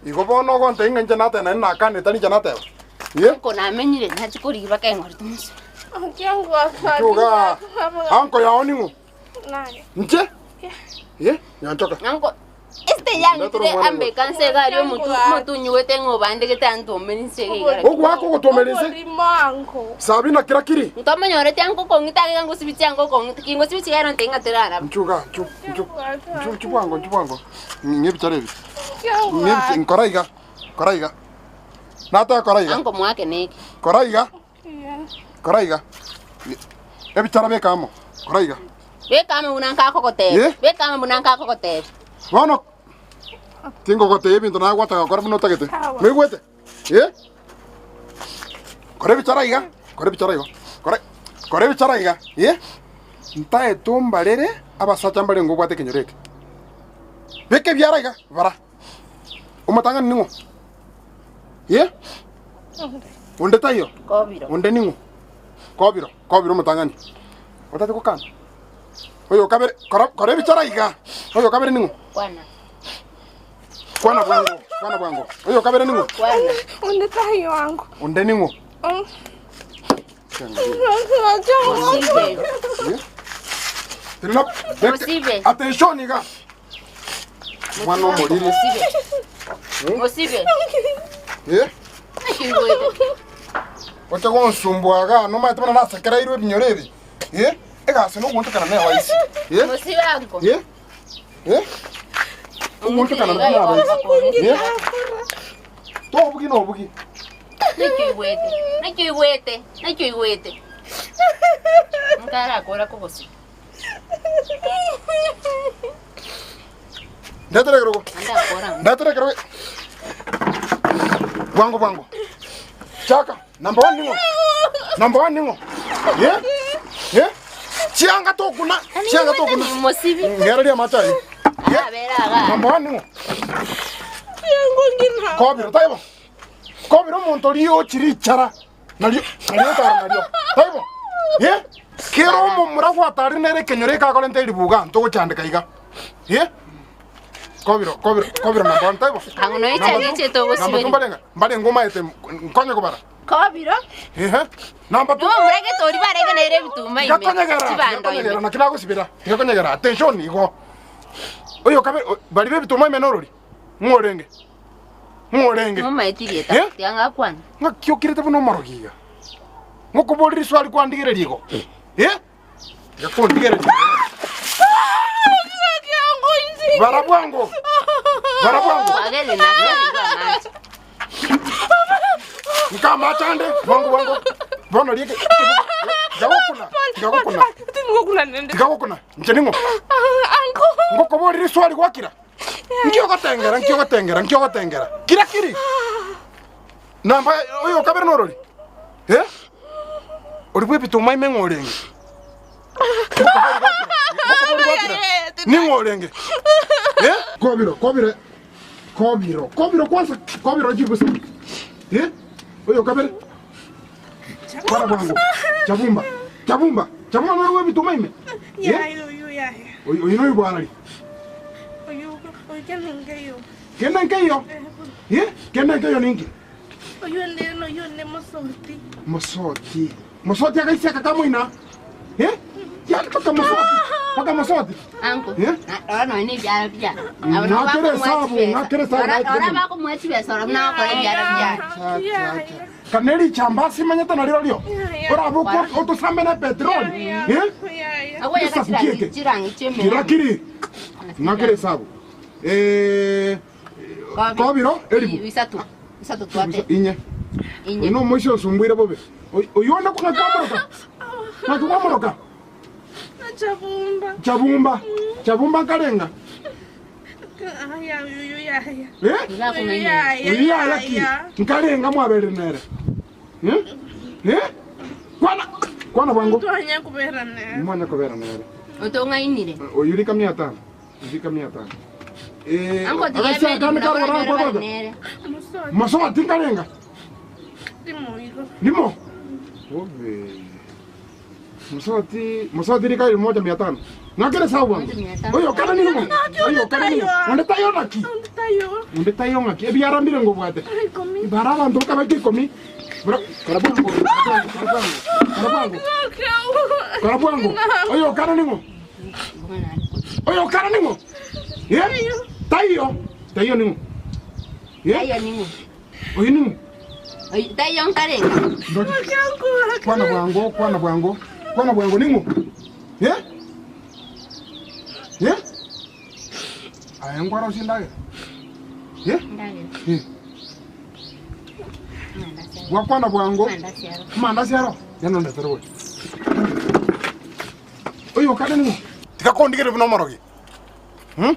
Igo bono ogontebia ng'a inche nateba naende nakanire tari inche nateba. Eh? Nko namenyire nachikorigia mpaka eng'orete mosio. Aki ango gaki. Nchuka aa. Anko yao ning'o? Naye. Inche? Eh? Nyanchoka. Anko este yang'itire ambe kanse gari omotu omotunyi ng'obandegete antomeri nse iga. Ogwaka ogotomeria nse? Orimo ango. Sabina kira kiri. Ntomonyorete ango kong'ita iga ngosibi chianga okong'ita kingosibi chigero nte ng'aterara. Nchuka, nchu, nchu. Nchu, nchu bwango, nchu bwango. Ng'ebichara ebi. Ng'ebicha, nkora iga. Kora iga. Nataka kora iga. Ango mwake neki. Kora iga. Kora iga. Ebichara beka amo. Kora iga. Beka amo buna nkakogotebia. Eh? Beka amo buna nkakogotebia. Bono tingogotebia ebinto nagwataka gokora buna otagete. Noigwete? Eh? Kora ebichara iga. Kora ebichara igo. Kora kora ebichara iga. Eh? Ntaete ombarere abasacha mbare ngobwate ekenyoro eke. Beka ebiara iga, bara. Omotang'ani ning'o? Eh? Onde taiyo? Kobiro. Onde ning'o? Kobiro, kobiro omotang'ani. Otati gokana? Oyo okabere, kora kora ebichara iga. Oyo okabere ning'o? Kwana. Kwana bwango, kwana bwango. Oyo okabere ning'o? Kwana. Onde tayo ango. Onde ning'o? Mosibe. Tirina Mosibe. Attention iga. Mwana omoriri. Mosibe. Mosibe. Eh? Nakigwete. Oche gonsumbua iga nomaete buna nasekereirwe ebinyoro ebi. Eh? Egasi nogontokana na ewaisi. Eh? Mosibe ango. Eh? Eh? Ogontokana na abaisi. Eh? Tobugi nobugi. Nakigwete. Nakigwete. Nakigwete. Nkarakora kogosiba. Ndetere ekerogo. Ande akora. Ndetere ekerogo. Bwango bwango. Chaka. Number 1 ning'o? Number 1 ning'o? Ye? Ye? Chianga tokuna. Chianga tokuna. Mosibi. Ngeraria amache aye. Abera aga. Number 1 ning'o? Kobiro taibo. Kobiro omonto oria ochire ichara. Nario nario otara nario. Taibo. Ye? Kera omomura gwatari nere ekenyoro ekakorenta eribuga ntogochandeka iga. Ye? Kobiro kobiro kobiro number 1 taibo. Ang'o noe Number chage two- chete Number two ogosiberi. mbarenga mbarenga omaete nkonye kobara. Kobiro. Ehe. Number two. Nigo omoragete oria baregeneire ebituma ime. Tikakonyegera, Chibando tikakonyegera, ime. naki nagosibera, tikakonyegera, attention igo. Oyo kabe, bari b'ebituma ime norori, ng'o orenge? Ng'o orenge? Momaeti rieta. Eh? Tiga ngakwana. Ng'aki okirete buna omorogi iga? Ngokoboria riswali kwandigereria igo? Eh? Tiga kondigereria. Bara bwango. Bara bwango. Agere na kobirwa amache. Nkamache ande, bwango bwango. Bono rieke. Tigagokuna, tigagokuna. Tingokuna nende. Tigagokuna. Inche ning'o? Anko. Ngokoboria riswali gwakira. Nki ogotengera, nki ogotengera, nki ogotengera. Kira kiri. Namba oyo kabere norori. Eh? Ori bw'ebituma ime ng'o orenge? Ning'o orenge? Eh? Kobiro, kobiro. Kobiro, kobiro kwanza, kobiro chigusa. Eh? Oyo kabere. Kora bwango. Chabumba. Chabumba. Chabumba nori bw'ebituma ime. Ya yo yo ya. Oyo oyo noyo bwanari. Oyo oyo kenengeyo. Kende nkeiyo. Eh? Kende nkeiyo ninki? Oyo nde no yo ne mosoti. Mosoti. Mosoti akaisiaka kamoina. Eh? Yani paka mosoti. Paka mosoti. Anko. Eh? Ora noe ne ebiara bia. Ng'akere esabu, ng'akere esabu, Ora ng'akere. ora bakomoa chibesa ora buna gokora ebiara bia. Kana erichamba ase imanyete narirorio. Orabe oko otosambe na petroli. Eh? Agoya Esabu chirangi kieke. chirangi chiemene. Kira kiri. Ng'akere esabu. Eh, kobiro eribu. Isato. Isato twate. Inye. Inye. Oyo nomoisia osumbuire bobe. Oyo onde ng'aki kwamoroka? Ng'aki kwamoroka? Chabumba. Chabumba. Chabumba nkarenga. Aya oyo ya ya. Eh? Oyo yaya ki? Nkarenga mwaberire nere. Eh? Eh? Kwana kwana bwango. Twanya kubera ne. Mwanya kobera nere. Otong'ainire. Oyo rika mia tano. Rika mia tano. Eh, Anko tiga agasia emeri kane buna karora baranyora kwabanga. barinere. Mosoti. Mosoti nkarenga. Timoigo. Nimo. Obe. Mosoti, mosoti rika elfu moja mia tano. Ng'akere sawa bwango. Oyo kana ning'o? Oyo kana ning'o? Onde tayo naki? Tayo. Onde tayo ng'aki? Ebiara mbire ngobwate. Ikomi. Bara abanto okabaika ikomi. Bara kora bwango. Kora bwango. Kora bwango. Kora bwango. Oyo kana ning'o? Oyo kana ning'o? Eh? Tayo. Tayo ning'o? Eh? Tayo ning'o? Oyo ning'o? Tayo nkarenga. Kwana bwango, kwana bwango. Kwana bwango ning'o? Eh? Eh? Aye nkwara osindagera. Eh? Ndagera. Eh. Gwakwana bwango. Amandasi aro. Yano ndetere gocha. Oyo kare ning'o? Tiga kondigere buna omorogi. Hmm?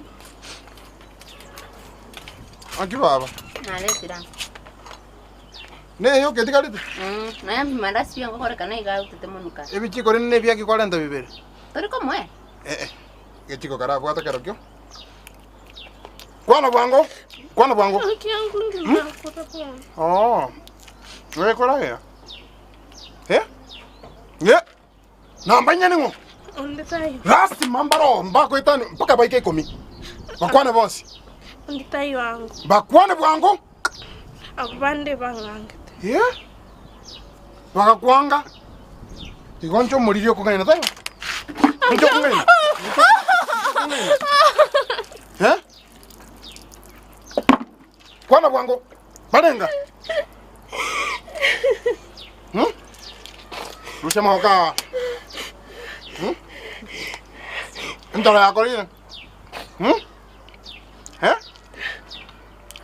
Aki baba. Naretire. Neye oketigarete? Naye mandasi biango korekana iga utete monuka. Ebichiko rende na ebiaki kwarenta bibere. Tori komoe. Eh eh. Gechiko karabwate kerokio. Kwana bwango. Kwana bwango. Oh. Wewe koragera. Eh? Ye. Namba nyene ngo. Onde tayo. Lazima mbaro mbako itano mpaka baike ikomi. Bakwane bonsi. Onde tayo wangu. Bakwane bwango. Abande bang'angete. Ye? Bakakwanga. Igo ncho omoriri okong'aina tayo. Ncho okong'aina. Eh? Kwana bwango. Barenga. Hmm? Rusha mahoka. Hmm? Ntara yako rire. Hmm? Eh?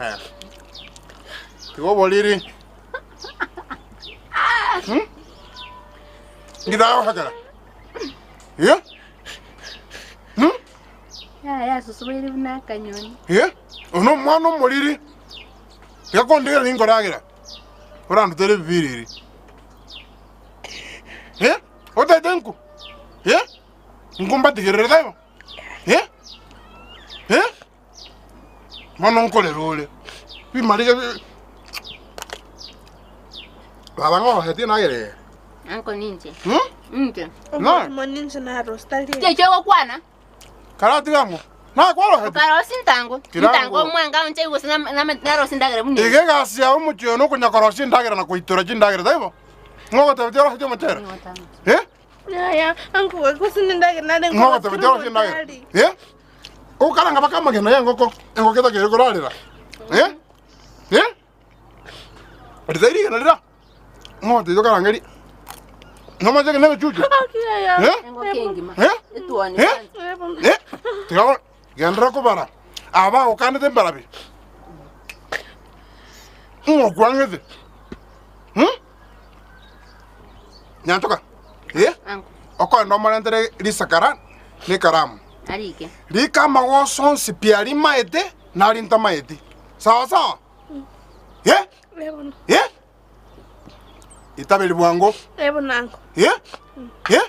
Eh. Tigo boliri. Hmm? Ngidao hakara. Yeah? Hmm? Yaya asusubaire buna akanyoni. Eh, oyo na omwana omoriri, tiga kondigera ninkoragera, orandutere ebibiriri. Eh, otagete nku? Eh, nku mbatigerere taibo? Eh, eh, bono nkorera ore, bimariga bi baba ng'ogosetie nagere ere. Anko ninche. Hmm? Inche. No. Omorimo ninche narosta rie. Ki ekio ogokwana? Karatiga ng'o? Nakwaroseti? Okarosia ntango. Kirango. Ntango omwenga onche gose narosia endagera buna Iga eye. egasi yao omochie oyo nokonya korosia endagera na koitora chindagera, taibo? Ng'o ogotebetie orosetie omochere? Eh? Yaya, anko gose nendagera nare Ng'o ogotebetie orosie endagera? Eh? Okaranga baka amagena y'engoko, engoko etakeire korarera. Eh? Eh? Ritai rigena rira. Ng'o ogotebetie okarange ri? Nomache na ebichuchu? Eh? Engoko engima. Eh? Etuoni Eh? kwanza. Eh? Tiga go- genderera kobara. Aba bagokanete mbarabi. Ng'o okwang'ete? Hmm? Nyanchoka. Eh? Anko. Okoenda omorentere risakara na ekaramu. Arike. Rika amagoso onsi pi aria maete na aria ntamaeti. Sawa sawa? Eh? Eh? Itaberi bwango. Ebo nango. Eh? Eh?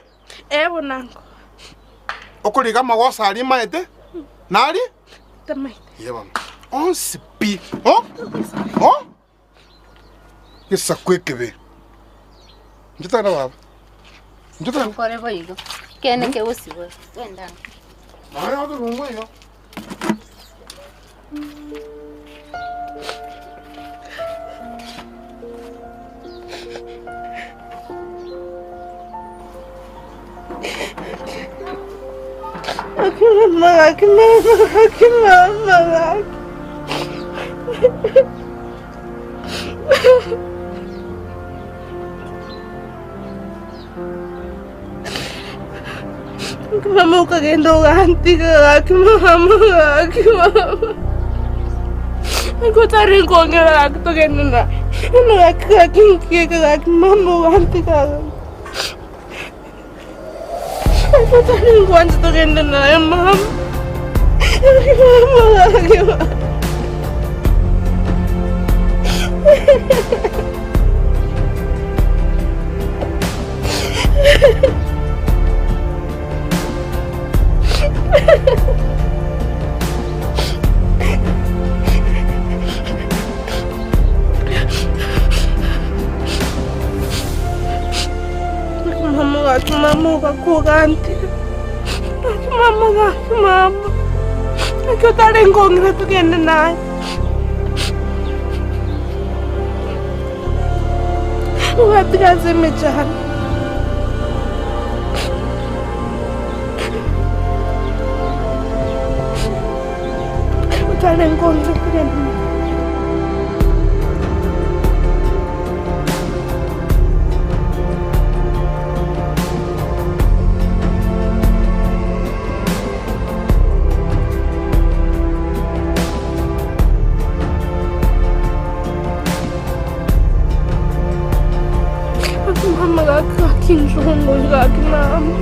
Ebo nango. Okoriga amagoso aria maete na aria Tamaete. Ye bono. Onsi pi. Oh? Oh? Gesaku ekebe. Inche tari na baba. Inche tari. Nkore boigo. Kene kegosibwa. Genda. Naye otorungwe igo. Aki mama, aki mama, aki mama, aki. Aki mama okagenda ogantiga, aki mama, aki mama. Aki otari nkongera gaki togende naye. Gaki gaki nkieke gaki mama ogantiga gaki. Aki otari nkwancha togende naye mama. Aki mama gaki mama. Mama gaki mama ogakugantiga gaki mama gaki mama gaki otare nkong'ira togende naye ogatiga ase emechando. Otare nkong'ira togende naye. Aki mama gaki gaki nshongo gaki mama.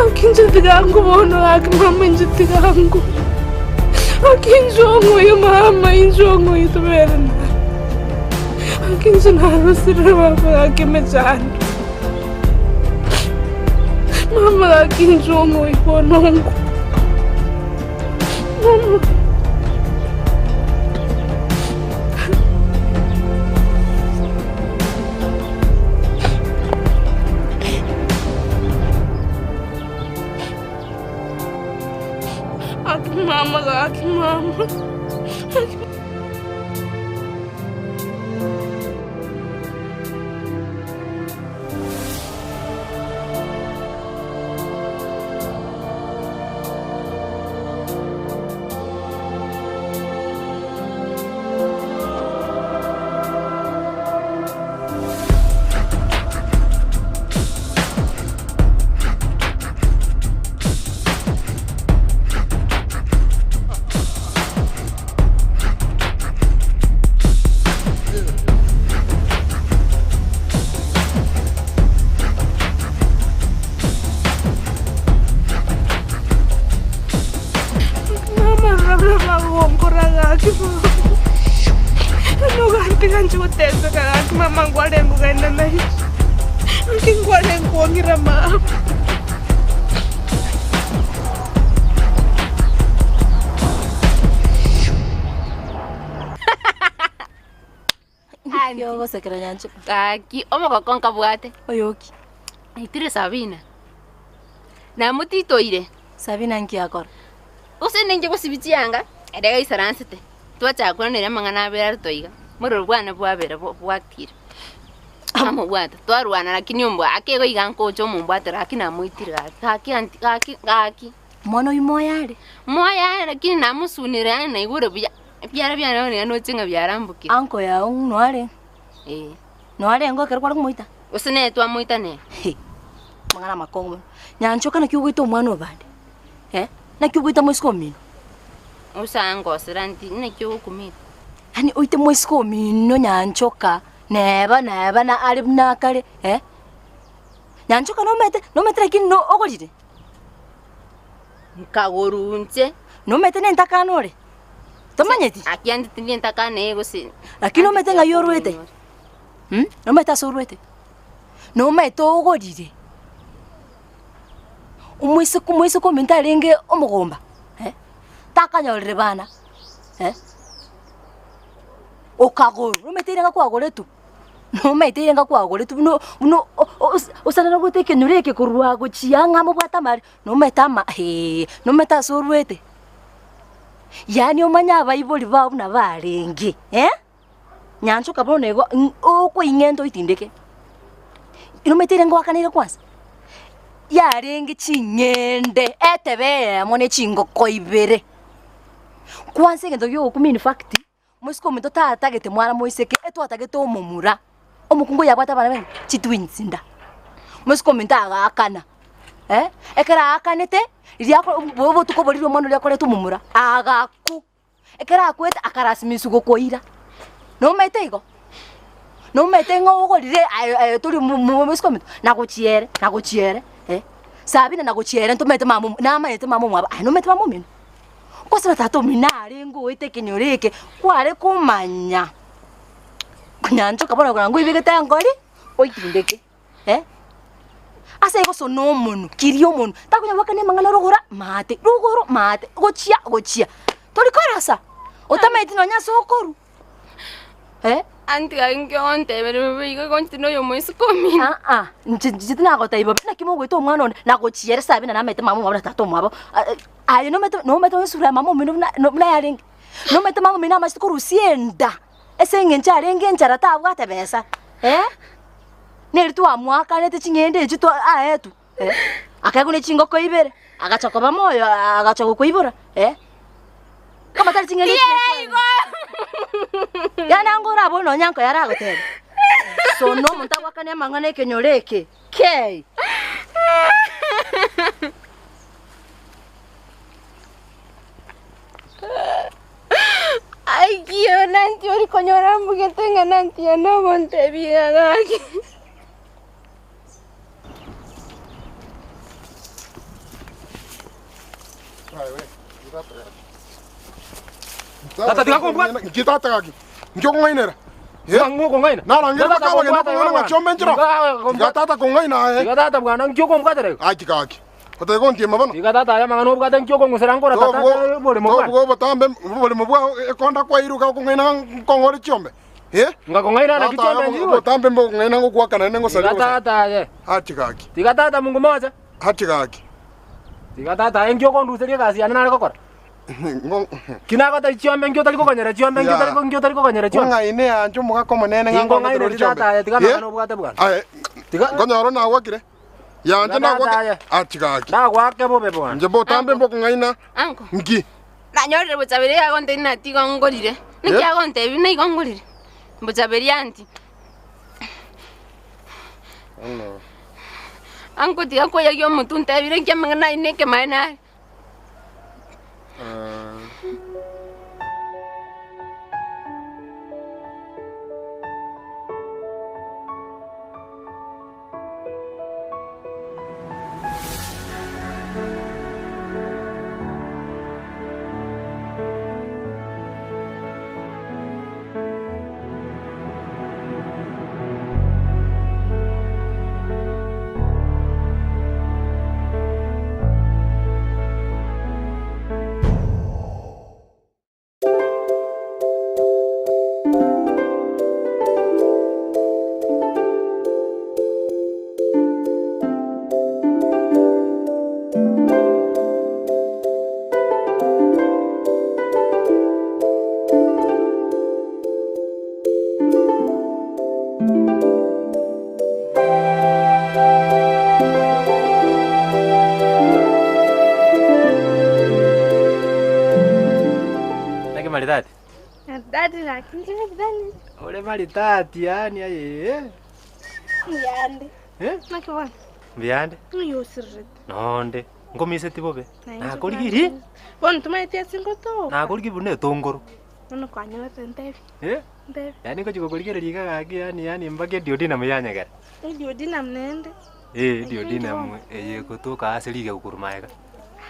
Aki nchiti gangu bono gaki mama nchiti gangu. Aki nshongo yo mama inshongo itubere na. Aki nchinarusire baba gaki mechando. Mama gaki nshongo ibonongo. Mama. Aki mama gaki mama. Aki Mama nkwarenge kogenda nainche, nki nkwarenge kong'ira mama. Ogosekera nyanchoka. Gaki omogoko nkabwate. Oyoki. Naitire Sabina. Namotitoire. Sabina nki akora? Gose ninche gosibia chianga, ere gaisaransete, twachaka koiraneria amang'ana abere are toiga, morero bwane bwabere bwakire. Amobwate, twarwana lakini ombwa ake igo iga nkocha omombwate lakini namoitire gaki, gaki anti gaki gaki. Omwana oyio moyo are? Moyo are lakini namosunire yaani naigure buya, ebiara biane bono iga noche ng'a biarambokire. Uncle yao ng'o are? Eh. Noe arenge ekero kware komoita? Gose nere twamoita nere? He, amang'ana amakong'u mono. Nyanchoka naki ogoita omwana obande? Eh, naki ogoita moiseke omino? Osangosera nti naki ogokumia? Yaani oite moiseke omino nyanchoka, neba neba na are buna akare eh? Nyanchoka nomanyete nomanyete lakini no ogorire? Nkagorwa inche. Nomanyete nentakana ore? Tomanyeti? Aki ande tindi entakana eye gose. Lakini nomanyete ng'ai orwete? Mh, nomanyete ase orwete? Nomanyete ogorire? Omoiseke omoiseke ominto arenge omogomba eh, takanyorire bana eh, okagorwa, nomanyete eira kwagoretwe? Nomanyete eira kwagoretwe buna buna osanera goeta ekenyoro eke korwa gochia ang'e amobwate amare, nomanyete ama heee, nomanyete ase orwete? Yaani omanye abaibori bao buna barenge eh, nyanchoka bono igo okoing'enta oitindeke, nomanyete ere ngoakaneire kwanza? Yarenge ching'ende etebe eyemo ne chingoko ibere, kwanza egento giogokumia in fact, mosike ominto tatagete mwana moiseke, etwatagete omomura, omokungu oyo abwate abana bane chitwins nda, mosike ominto agaakana eh, ekero aakanete, riria ako bo obotuko boria omwana oria akorete omomura, agakwa, ekero akwete akarasimiswa gokoira, nomanyete igo? Nomanyete ng'a ogorire aye aye tori mo mo mosike ominto, nagochiere nagochiere eh, Sabina nagochiere ntomanyete mama omo namanyete mama omwabo aye nomanyete mama omino? Gose na tata omino arenge oete ekenyoro eke, kware komanya konyanchoka bono korora nkoibegete engori, oitindeke eh. Ase igo sona omonwe, kiria omonwe, takonya goakana amang'ana rogoro maate, rogoro maate, gochia gochia, tori korasa, otamaeti nonya ase okorwa eh. Anti gaki nki ogontebera bobe igo igo inche noyo omoiseke omino. Aa, inche inche tinagotebi bobe, naki mogoita omwana one, nagochia ere sabina namaete mama omwabo na tata omwabo, aye nomanyete nomanyete esura ya mama omino buna buna yarenge, nomanyete mama omino amachete korusia enda, ase eng'encho arenge enchara tabwate besa eh, neri twamoakanete ching'ende echio twa aetwe eh, akaegwa ne chingoko ibere, agacha koba moyo agacha gokoibora eh, kama tari ching'ende echio Yaani ango orabore nonya nko yaragoteba, sono omonto agoakane amang'ana ekenyoro eke kei. Aikio nanti ori konyora mbugete ng'a nanti yane ogontebia gaki. Tata tiga kombwata. Nki tata gaki? Nki okong'ainera? Ng'o okong'aina? Narangire Tata mpaka abageni kombwata okong'aina ng'a chiombe nchero. Tiga Tiga tata kong'aina aye. Tiga tata bwana nki okombwatera igo? Aki gaki. Otari gontiema bono. Tiga tata aya amang'ana obwate nki okong'usera nkora tata ate oboremo bwane. Tobuga obotambe oboremo bwao ekonda kwairuka okong'aina ng'a nkong'ore chiombe. Eh? Ngakong'aina naki Tata chiombe aya nchiigwe? obotambe mbokong'aina ngogoakana naende ngosaria Tiga gosaria. tata aye. Aki gaki. Tiga tata Mungu mocha. Aki gaki. Tiga tata aye nki okonduseria egasi yane nare gokora? Ki nagotebia chiombe nki otari kogonyera chiombe nki otari nki otari kogonyera chiombe? Ng'aine yanche omogaka omonene ng'a Tinkong'ainereti nkong'ainere chiombe. tata aye tiga amang'ana obwate bwana. Aye, nkonyora nagwakire. Yanche Tiga tata nagwake. aye. Achi gaki. Nagwake bobe bwana. Inche botambe mbokong'aina. Anko. Nki? Nanyorire bochaberi agontebia nati igo ngorire. Naki agontebia buna igo ngorire. Bochaberi anti. Anko tiga nkoyagia omotwe ntebire nki amang'ana ayio na ekemaene are. Naki maridadi? Maridadi lakini maridadi. Ore maridadi yaani aye. Mbuyande. Eh? Naki bono? Mbuyande. Ng'ai osirerete? Nonde. Nkomiseti bobe. Nakorigirie. Bono tomaeti ase ngotoka. Nakorigirie buna etongoro. Bono kwanyorete ntebi. Eh? Ntebi. Yaani ngochi gokorigereria iga gaki yaani yaani mpaka eduodenum yanyegera. Eduodenum naende. Eh, eduodenum eye egotoka ase rigegu korwa magega.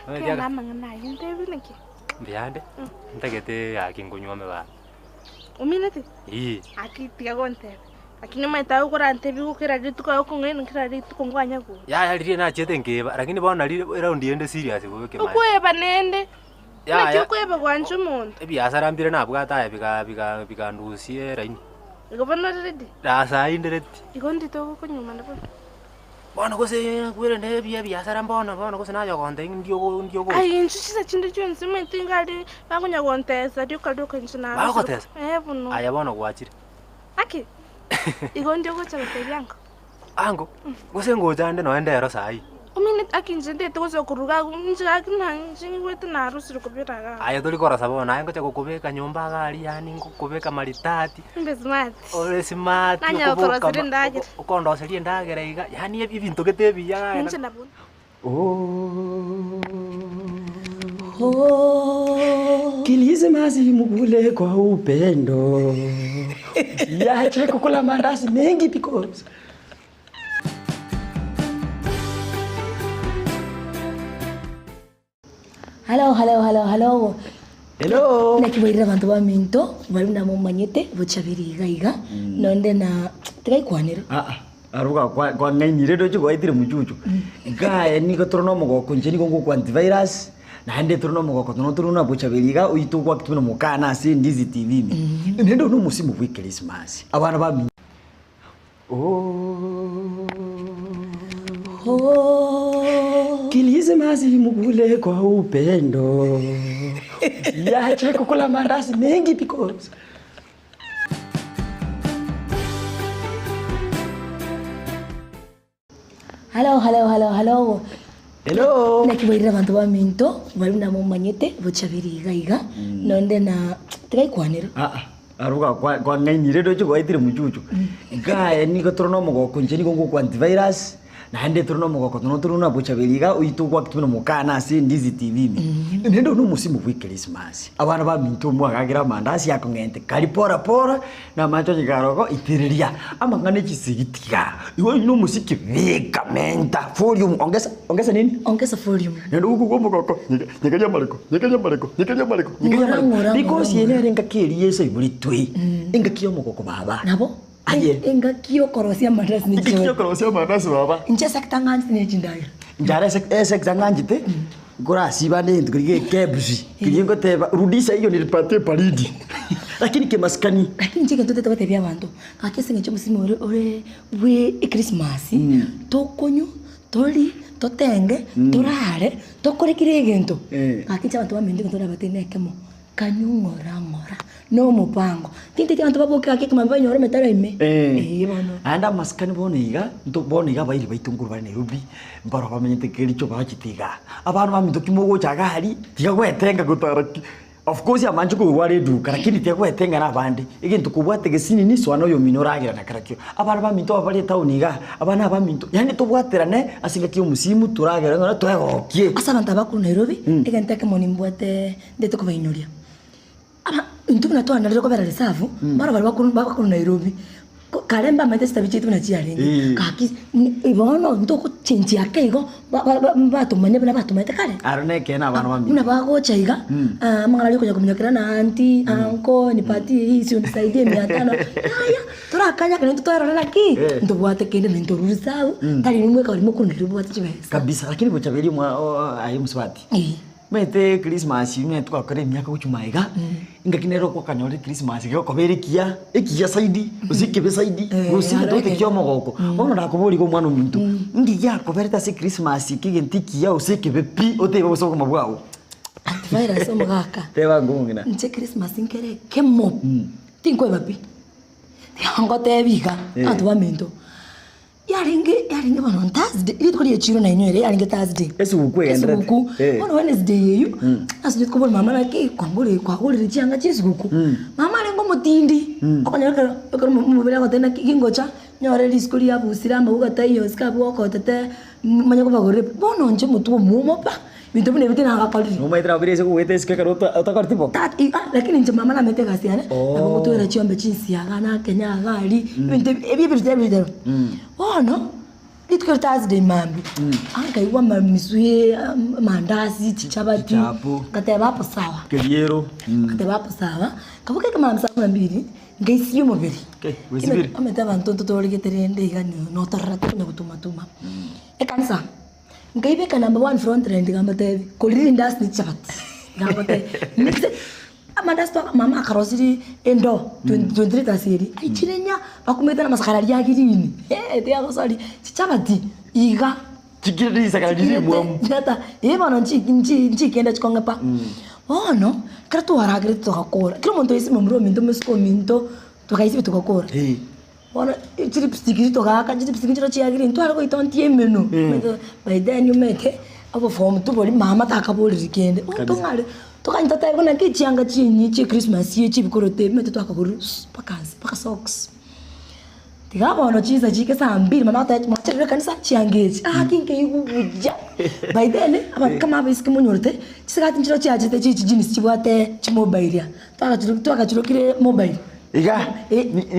Kenda amang'ana ayio ntebi naki? Mbuyande, ntagete gaki nkonywome baba. Omineti? Ee. Aki tiga gontebia. Lakini omanyete agwo korantebie igo kera rituko agokong'aina kera rituko nkwanya gocha. Yaya riria nachiete nkeba, lakini bono nari eraundi ende serious bobe ekemaene. Okoeba nende? Yaya. Naki okoeba gwancha omonto? Ebiasara mbire nabwate aye biga biga bigandusia eraini. Igo bono ore ready? Ase inde ready. Igo ndito ogokonyomana bono. Bono gose kwerende ebi ebiasara mbono bono gose naye ogontebia ng'a ndi ndi ogocha. Aye inche chinsa chinde chionsi omanyete iga aria bakonya gontesa rioka rioka inche narosire. Bagogotesa? Eh bono. Aye bono gwachire. Aki, igo ndi ogocha gotebia ango. Ango? Gose ngocha ande nonya ndero saii. Omanyete aki inche ntete gocha koruga agwo inche gaki na inche nyigwete narosire kobera igaa. Aye tori korosa bono, aye ngocha gokobeka nyomba iga aria yaani ngokobeka maridadi. Mbe smart. Ore smart, Nanyara okoboka koroseria endagera. okondoseria endagera iga, yaani ebinto gete ebiya iga. Inche nabwo. Krismasi mukule kwa upendo, yache kukula mandazi mengi because Hello, hello, hello, hello. Hello. Naki boirire abanto baminto bari buna momanyete bochaberi iga iga nonde na tigaikwanera. Ah, ah, aruga kwa kwang'ainire ndoche gwaitire muchuchu. Gaye nigo tore na omogoko inche nigo ngokwa antivirus naende tore na omogoko tono tore na bochaberi iga oito gwakitwe na omokana ase Ndizi TV ime. Naende oyo nomosimo bwe Christmas abana baminto. Krismasi mukule kwa upendo, yache kukula mandazi mengi because Hello, hello, hello, hello. Hello. Naki boirire abanto baminto bari buna momanyete bochaberi iga iga nonde na tigaikwanera. Ah, ah, aruga kwang'ainire ndoche gwaitire muchuchu. Gaye nigo tore na omogoko inche nigo ngokwa antivirus naende tore na omogoko tono tore na bochaberi iga oito gwakitwe na omokana ase Ndizi TV ime. Naende oyo nomosimo bwe Christmas. Abana baminto mwagakera amandasi akong'ente kari pora pora na amache onye karoko itereria amang'ana echisegi tiga. Igo oyio nomosiki beka menta volume ongeza ongeza nini? Ongeza volume. Naende ogokwa omogoko nyegeria amareko nyegeria amareko nyegeria amareko nyegeria Ng'ora, amareko ng'ora, because ng'ora, eye nere engaki eria Yeso aiboretwe engaki ya omogoko baba. Nabo Aye. engaki ya okorosia amandasi ne Engaki ya chindagera. okorosia amandasi baba. Inche esector ng'anchete ne chindagera. Inche are esector ng'anchete nkorasiba ande egento keria gie kebs keria ngoteba rudisha hiyo nilipatie baridi lakini kimaskani. Lakini inche egento ntagete gotebia abanto, gaki ase eng'encho omosimo ore ore bwe echristmas, tokonywa, torie, totenge, torare, tokore kera egento, gaki inche abanto bamino egento nabatebi nekemo, kanywa ng'ora ng'ora, na omopango, tinteti abanto baboke gaki ekemambia banyore emetaro ime, eeh bono. Naende amasikani bono iga, nto bono iga abairi baito nkorwa bare Nairobi, mbaro bamenyete kericho bachete igaa. Abana baminto ki mogocha iga aria, tiga gwetenga gotara ki, of course amanche korwa are eduka lakini tiga gwetenga na abande, egento kobwate gesinini soa na oyomino oragera na kerakio. Abana baminto aba bare etown igaa, abana abaminto, yaani tobwaterane ase engaki ya omosimu toragere ng'a twegokie. Ase abanto aba korwa Nairobi, egento ekemo nimbwate ndete kobainyoria, aba intwe buna twanarire kobera reserve, bono baria bakorwa bakorwa Nairobi, ko kare mbamaete chitabi chiaito buna chiarenge, gaki bono ntogochenchia ake igo ba- ba- batomanya buna batomaete kare. Aro nekeene abana baminto. Buna bagocha iga, amang'ana aria okonya kominyokera na aunty, uncle, nipatie hii si unisaidie mia tano, yaya torakanya ekero intwe twarora naki, ntobwate kende na intwe reserve, tari inwe mweka baria mokorwa Nairobi mobwate chibesa. Kabisa, lakini bochaberi mwa aye omosubati. Omanyete Christmas buna twakora emiaka gochia magega, engaki nere okonyora echristmas gegokoba ere ekiya, ekiya zaidi, gose ekebe zaidi, gose egento gete kia omogoko. Bono nakoboria iga omwana ominto, nki giakoberete ase echristmas eke egento ekiya gose ekebe pi, otebe gose obogima bwao? Antivirus omogaka. Teba ng'o omong'ina. Inche Christmas nkere ekemo, tinkoeba pi, tiga ngotebi iga, abanto baminto. Yarenge yarenge bono on Thursday, rituko ria echiro nainywere yarenge Thursday. Esuguku egenderete. Esuguku. Eh. Bono Wednesday eywo, ase kobori mama naki kwangorire kwagorire chianga chia esuguku. Mama arenge omotindi, okonyora ekero ekero omobere agoteba naki gingocha, nyore risiko riabusire amauga taiyo isiko abwo okotete, manye kobagorera ebi. Bono inche omotwe omwomo pa, ebinto buna ebi tinagakorire. Nomaete nabo bire ase kogoeta isiko ekero otakoreti bo? Tata ah lakini inche mama namanyete egasi yane, Oh. nabo ngotwera chiombe chinsiaga nakenya iga aria, ebinto ebi ebi ebinto ebitero. Bono, rituko ria Thursday mambia, nkaigwa amamisu ya amandasi, chichabati, Chichapo. ngateba hapo sawa. Keriero. Ngateba hapo sawa, nkaboka ekemambia saa kumi na mbili, nkaisia omobere. Okay, gwesibire? Omanyete abanto ntotoregete rende iga notorora tokonya gotuma tuma. Ekanisa. Nkaibeka number one front line tiga mbatebi, kori rindasi ne chichabati, tiga mbatebi, mix amandasi twaka mama akarosirie endoo 20 litres eria, aichire nya, bakumete na amasakara aria a green, eh tiga gosori, chichabati iga. Chikire risakara rire rimwamu. Tata, eh bono nchi nchi nchikenda chikong'e pa. Bono, ekero twaragerete togakora, kera omonto aise momura ominto omosike ominto, tokaisia togakora. Bono chilipstick chitogaaka, chilipstick nchiro chiagire intware goitontia emenwa, omanyete by then omanyete oboform tobori mama takaboriri kende, bono tong'are tokanye totebe buna naki chianga chinyi chia christmas echi ebikoroto ebi omanyete twakagorire mpaka nse mpaka socks. Tiga bono chinsa chike saa mbiri mama agoteba mwacherire ekanisa chianga echi, gaki nkaigwa buya. By then aba kama abaiseke monyorete, chisigati nchiro chiachete chi chijeans chibwate chimobile aa, twagachiro twagachirokire mobile. Iga,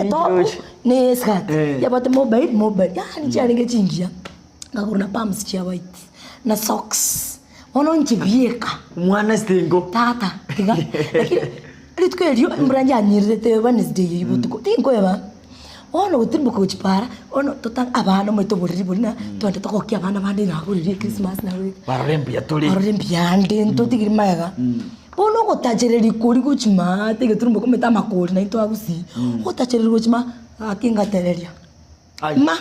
Top ne skirt yabwate mobile mobile yaani chiarenge chingiya nkagora na pams chia white na socks bono inche bieka. Omwana single. Tata tiga lakini rituko erio embura yanyirerete Wednesday eywo botuko tinkoeba bono gotirimboka gochia para bono tota abana omanyete oboriri boria na twende togokia abana bande nagorire christmas nagorire Barore mbuya tore. Barore mbuyande ntotigiri magega. Bono ogotachereria koria gochia maate egeturumba komete amakori naintwe agusii, ogotachereria gochia ma gaki ngatereria ma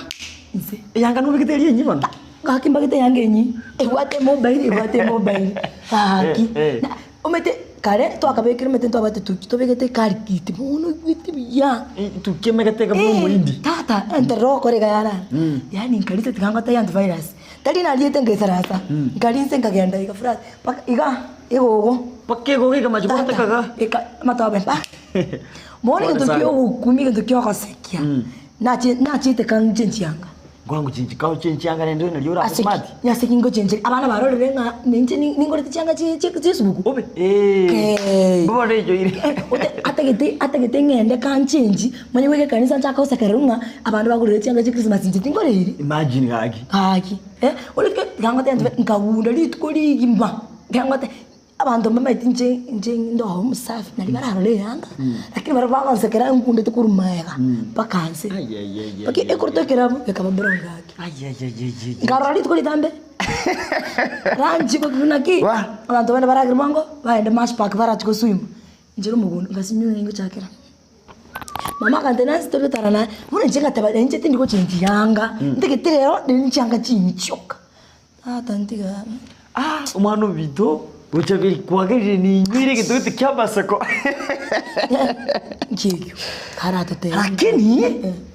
inse. Eyanga nobegete eria enyia bono? Gaki mbagete eyanga enyia, ebwate emobile ebwate emobile gaki. Na omanyete kare twakabekire omanyete ntwabwate tuki tobegete ekarikiti bono oigwete buya. Tuki emegete eka buna omoindi. Tata, enterere ogokora iga yarara, yaani nkarita tiga ngotebi antivirus. Tari nariete nkaisarasa, nkaria inse nkagenda iga flat, mpaka iga egogo. Mpaka egogo ekamachi Tata, goteka iga. eka amatobe pa. Bono Pole egento sana. kia ogokumia egento kia ogosekia, nache nachete kang'inche chianga. Kwangu chinchi kao chinchianga rende nario orabe Ase ki? smart. Ase ki ngochencheria? Abana barorire ng'a ninche ni- ningorete chianga chie chie chia esuguku. Obe eh. Kei. Bono eichoire. Ote atagete atagete ng'ende kanchenchi, manye goika ekanisa nchake gosekererwa ng'a abanto bagorire chianga chia christmas inche tingoreiri. Imagine gaki. Gaki, eh, orike tiga ngotebie ntobe nkagunda rituko rigima, tiga ngotebie abanto mbamaeti inche inche inde oo omosafi nari bararore eyanga, lakini baria bagonsekera ngundete korwa maega mpaka nse. Mpaka ekorwa ekerabu ekaba brown gaki. Nkarora rituko ritambe, lunch naki, abanto bande baragere bwango, bagende mash park barachi goswim, inche na omogondo ngasinywa ningochakera. Mama akantebia Nancy tore gotara naye, bono inche ngateba inche tindi gochenji yanga, ntagete rero nere chianga chinchioka. Tata ntiga. Ah, omwana obito gocha kwagerire ninywire egento gete kia amaseko. Nki ekio? Karatotebie. Lakini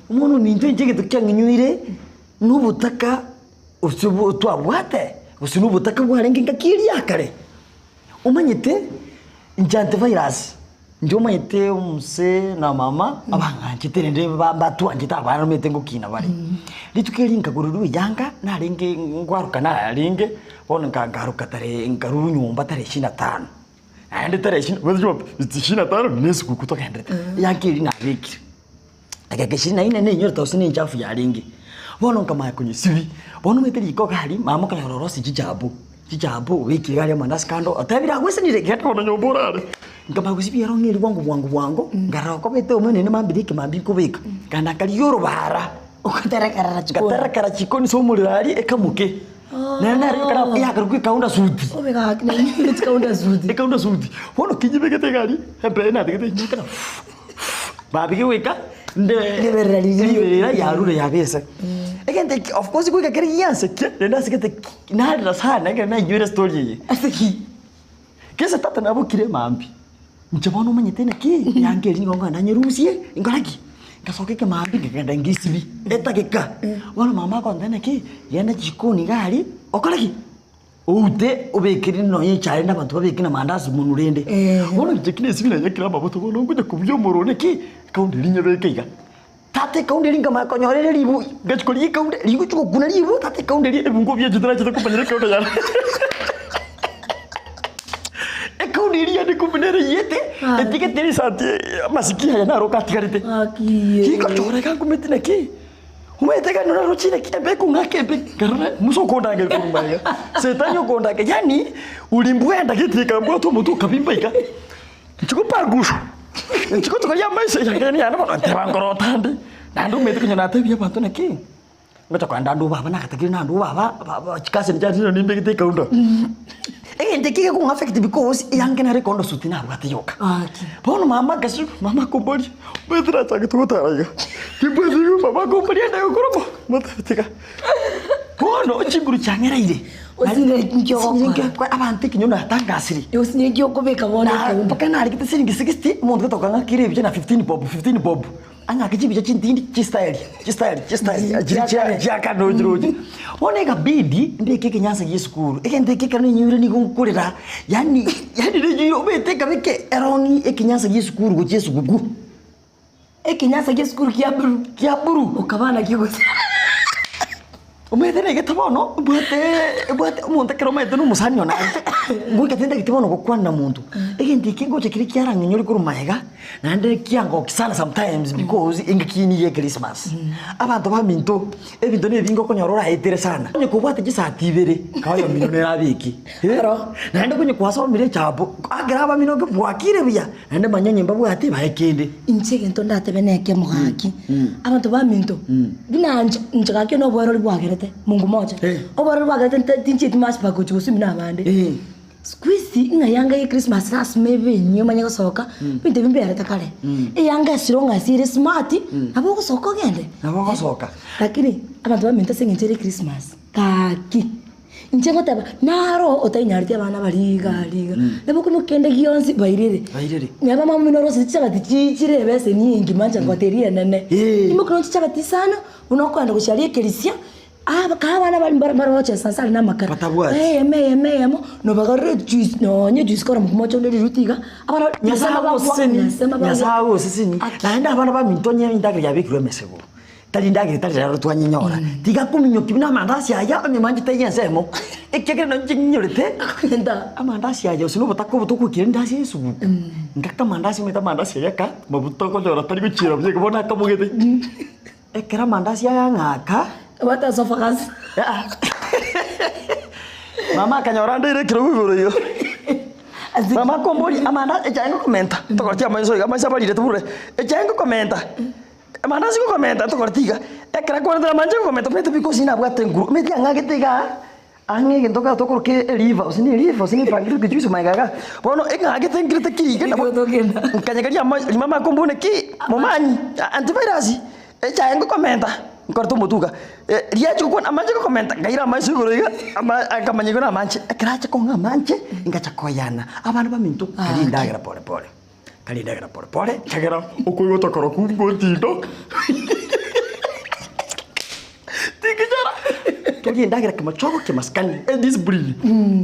omwana ominto inche egento kiang'inywire nobotaka ose twabwate gose nobotaka bwarenge ngaki eria ya kare. Omanyete inche antivirus. Inche omanyete omose na mama abang'anchete rende ba- batwanchete abana omanyete ngokina bare. Rituko eri nkagorerwa eyanga narenge nkwaroka narenge bono nka- nkaroka tarehe nkarwa nyomba tarehe ishirini na tano. Naende tarehe ishirini ishirini na tano na esiguku togenderete, eyanga eria nabekire. Dakika ishirini na inne nainyore tose na enchafu yarenge. Bono nkamanya konyesibia, bono omanyete riko iga aria, mama okonyora orosirie chichapo, chichapo obekire iga aria amandasi kando, otebire agwesanire genda bono nyomba orare. Nkamanya gosibia ero ng'eria bwango bwango bwango, nkarora okobete omanyete naende mambia ekemambia nkobeka, nkagenda nkarigia orobara, Ogaterekerera chikoni. ngaterekera chikoni ase omorero aria ekamoke. Nere nere ekero yakarokwa ekaunda suti. Obe gaki nainywire chikaunda suti. Ekaunda suti. Bono kinyebegete iga aria, embeo natagete nyekera. Babige goika nde Riberera riria. riberera yarure yabese. Egento eki of course goika kere giansekia naende asegete ki narera sana ekero nainywire estory eye. Ase ki? Gese tata nabokire mambia, inche bono omanyete naki, eanga eria nigo nkogenda nyerusie, nkore ki? Ngasoka ekemaambia nkagenda ngesibia, etageka, bono mama agontebia naki, genda chikoni iga aria, okore ki? Oute obekere nonya echae na abanto babeke na mandazi monwe rende. Bono inche ki nesibia nanyakire amabuta bono nkonya kobuya omorero one ki, ekaunti eria nyebeke iga. Tata ekaunti eria nkamanya konyora ere ribu, ngachia korigia ekaunti, rigochia gokuna ribu, tata ekaunti eria ebingo biachete nachete komanyera ekaunti yane. Ekaunti eria yane kumbe nere eyete, etigete risati amasikio aya naro gatigarete. Rigochora iga nkumeti naki. Omanyete ekero narochire kembe ekong'aka embe, nkarora Musa okondangeria korwa magega, Setani okondangeria, yaani ulimbwenda gete ekambwata omotwe okabimba iga, inche gopanguswa, inche gotogoria amaiso yane yane bono nteba nkorota nde, naende omanyete konya natebia abanto naki, ngocha kogenda ande obaba nagatakire nande obaba baba chikaseni chiaye nimbegete ekaunda. Egento eke gekong'a affect because eyange nere ekondo suit nabwate yoka. Bono mama akasubia, mama akomboria, omanyete nachagete gotara iga, timbwati iga mama akomboria ende gokora mo, motebia tiga. Bono chinguru chiang'ereire, Sinyinge abanto ekenyoro natangasire. Mpaka narigete siringi 60, omonto gete okang'akera ebicha na 15 bob, 15 bob. Ang'ake chibicha chintindi chistyle, chistyle, chistyle, chiria chia chia kare roche roche. Bono ekabidi mbeke ekenyansa gia esukuru, egento eke ekero nainyoire nigo nkorera, yaani yaani nainyoire omanyete ekabeke erong'i ekenyansa gia esukuru gochia esuguku. Ekenyansa gia esukuru kia blue. Kia blue. Okaba nakio gose. Omanyete naigete bono, mbwate mbwate omonto ekero omanyete na omosani one are, ngoika tintageti bono gokwana na monto, egento eke ngocha keria kiarang'inyore korwa magega, naende kiangokia sana sometimes because engaki eye nigo ya echristmas. Abanto baminto, ebinto na ebinge okonyora oraetere sana, onye kobwate chisati ibere, nka oyomino nere abeke, naende onye kwasomire echapo, ekero abamino bwakire buya. Naende manya onye mbabwate bae kende. Inche egento ndatebe nekemo gaki, abanto baminto, buna inche inche gaki one oboerori bwagerete, Mungu moja, oboerori bwagerete nte tinchieti masipa gochia gosumi na abande. Siku hizi ng'a eyanga ya echristmas lasima ebe enyia omanye gosoka, ebinto ebi mbiarete kare. Eyanga esiro ng'a ase ere smart, nabo ogosoka ogende. Nabo ogosoka. Lakini abanto baminto ase eng'encho ere echristmas, gaki. Inche ngoteba, naro otainyareti abana baria iga aria iga, nabo korwa kende gionsi bairere. Bairere. Neba mama omino oroseti chichabati chiichire ebeseni engima inche ngotebi eria enene. Imoki nonya chichabati isano, buna okoenda gochia aria ekerisia, aba kaa abana baria mbaro mbaroche esansa aria na amakara. Batabwati. Eyemo eyemo eyemo, nobagarere ejuice nonya ejuice kore mokomocha onde riruti iga, abana Nyasaye nasema bagwa, agoseseni, nasema bagwa. Nyasaye agoseseni, naende abana baminto onye endagera yabekirwe emesego. Tari ndagera etari rero twanyenyora. Tiga kominyokia buna amandasi aya onye mwanchete eyio ensemo, ekiagera nonye inche nginyorete amandasi aya gose na obotaka obo togoikera endasi esuguku. Ngaka amandasi omanyete amandasi aya aka mabuta okonyora tari gochiera buya igo bono akamogete. Ekero amandasi aya ang'aka. What esophagus. Mama akanyora ndeire ekerogo igoro igo. Mama akomboria amandasi echae ngokomenta, togotia amaiso iga amaiso abarire tobure, echae ngokomenta. Amandasi ngokomenta tokoreti iga, ekero akwanete namanche ngokomenta omanyete because nabwate enguru, omanyete ang'agete igaa, ang'e egento kera tokoroka eliver gose ne eliver gose ne epangiri tokechusa magega igaa, bono eng'agete nkirete kiri iga nabo nkanyegeria ama rimama akombuna ki, momanyi antivirus, echae ngokomenta, nkorete omotwe iga, riachia gokwana amache ngokomenta, nkaira amaiso igoro iga, ama nkamanya igo namanche, ekero acha kong'a amanche, ngacha koyana, abana baminto, karia endagera pore pore. Karia endagera pore pore, ekiagera okoigota korokwo ngotindo. Tinginyora. Torie endagera kemachogo kemasikani, ediscipline.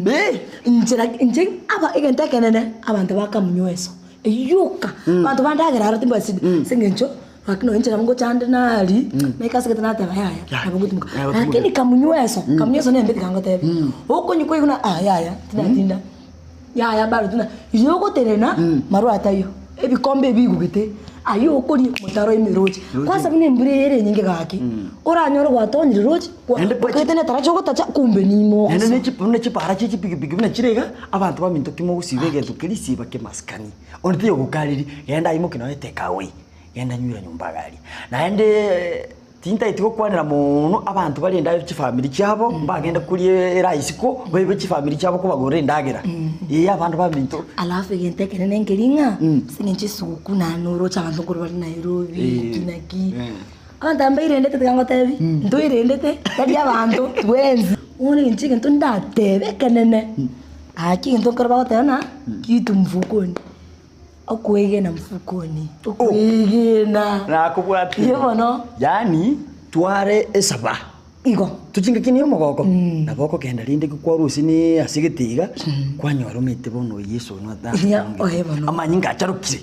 Eh. Inche laki inche aba egento ekenene abanto bakamunywa eso eywo yoka, abanto bandagera aro timbwati shida ase eng'encho lakini nonye inche nabo ngochande nari naika ase egete nateba yaya nabo ngotimoka. Lakini kamunywa eso, kamunywa eso nembe tiga ngotebie, okonywa kwaigwa buna ah yaya tinatinda. Yaya bado tuna riria ogotenena marwa ataiyo ebikombe ebigugete ayio okoria motaro ime roche kwanza buna embura eye ere enyinge gaki oranyore gwatonyire roche okagete netaracha ogotacha kumbe nimo Naende ogosoa. ne chi buna chipara chie chipigipigi buna chire iga, abanto baminto ki mogosiba egento keria risiba kiamasikani, onde taiyo ogokariri, genda aimoki nonya etake away, genda nywera nyomba iga aria. Naende. Tintaeti gokwanera moono abanto bare endayo chifamiri chiabo, mbagende koria eraisi ko, baibe chifamiri chiabo kobagorera endagera. Ee abande baminto. Alafu egento ekenene nkeri ng'a, ase eng'encho esuguku naende noroche abanto nkorwa bare Nairobi, naki naki, abanto aba mbairendete tiga ngotebi, ntoirendete, tari abanto twensi. Bono inche egento ndatebe ekenene, gaki egento nkoro bagoteba ng'a kitu mfukoni. Okwegena mfukoni. Okwegena. Nakobwatia. Ye bono. Yaani tware esaba. Igo. Tochingaki niyo omogoko. Nabo okogenda rinde kwarwa ase ase egete iga, kwanyora omanyete bono Yeso one Iya, oye bono. Amanyinga acharokire.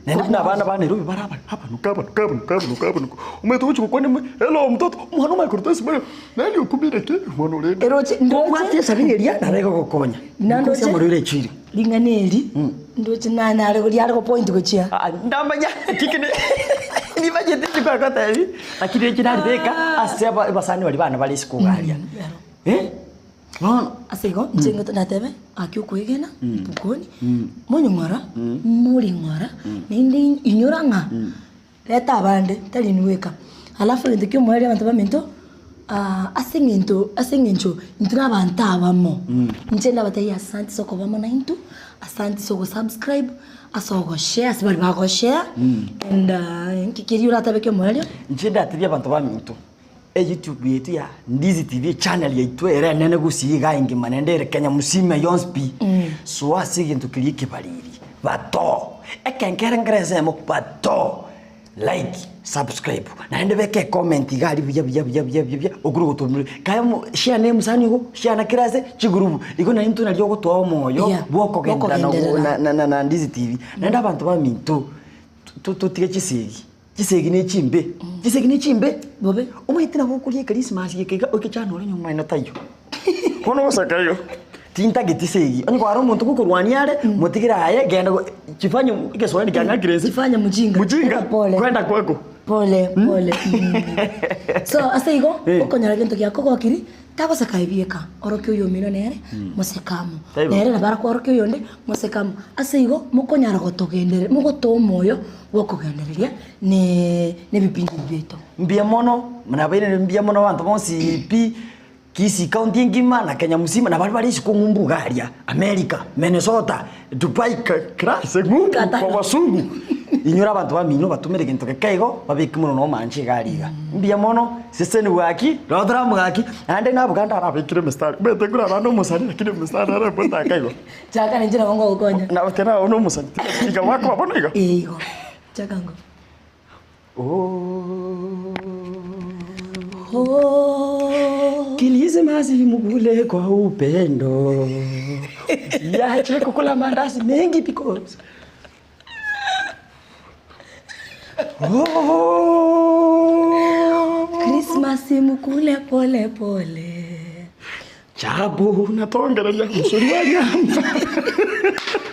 Naende buna abana ba Nairobi bare aba abanuka abanuka abanuka abanuka abanuka. Omanyete ogochi gokwana ime, hello mtoto, omwana omanye korwa taisimore, nani okumire ki? Omwana orende. Eroche ndoche. Kobwate esabi eria nabo egogokonya. Naende Because oche- amarwaire echire. Ring'ana eri, ndoche na nare riare gopoint gochia. Ah, ndamanya kikini nimanyete eki kwagotebi lakini eki naribeka ase aba abasani baria bane bare isiko iga aria. Eh, bono Ase igo, inche nigo natebe, gaki okoegena, mfukoni, monywe ng'ora, more ng'ora, naende inyora ng'a reta abande, tari inwe bweka. Alafu egento kia omoerio abanto baminto, ase eng'ento ase eng'encho intwe na abanto abamo, inche ndabatebie asante ase okoba amo naintwe, asante ase ogosubscribe, ase ogoshare, ase baria bagoshare, and nki keria oratabe kia omoerio. Inche ndatebie abanto baminto, eyoutube yaito ya Ndizi TV echannel yaito ere enene gusii iga engima naende ere Kenya musima yonsi pi, soa ase egento keria ekebariri, bato, ekenkere nkere ensemo bato, like, subscribe, naende beka ecomment iga aria buya buya buya buya buya buya okure gotomire, kaye mo share na emosani igo, share na kera ase chigurubu, igo naintwe intwe nario ogotoa omoyo Yeah, bwa okogenderera na bwokogenderera. na na na Ndizi TV. Naende abanto baminto, to totige chisegi. Chisegi ne chimbe, chisegi ne chimbe, Bobe. Omanyete nabo okoria ekrismasi geke iga oike chana ore nyuma ino taiyo. Bono ogoseka igo, tintageti segi, onye kware omonto gokorwania are, motigere aye genda go chifanye egeswahili kiang'akire inse. Chifanye mjinga. Mjinga, Pole. kwenda kwako. Pole, pole. So ase igo, Eh. okonyora gento giakogokiri, Tagoseka ebieka, orokia oyomino nere, moseke amo. Taibo. Nere nabo arakwarokia oyonde, moseke amo. Ase igo, mokonyara gotogendereria, mogotoa omoyo bw'okogendereria ne nebipindi ebi biaito. Mbuya mono, nabairire mbuya mono abanto bonsi pi, Kisii county engima na Kenya mzima, na baria bare isiko ng'umbu iga aria, America, Minnesota, Dubai, kera ase ng'umbu kwa basungu. Inyore abanto bamino batomere gento geke igo, babeke mono na omanche iga aria iga. Mbuya mono, seseni gaki, rora toramogaki, naende naboganda arabekire emistari, omanyete nkore abande omosani lakini emistari nere mbotaka igo. Chaka ninche nabo ngogokonya. Na tena one omosani, iga gwakoba bono iga. Ee igo. Chaka ngo. Oh. Oh. Krismasi mukule kwa upendo. Yache kukula mandazi mengi because Oh. Krismasi mukule pole pole. Chabu natongereria musori wa nyama.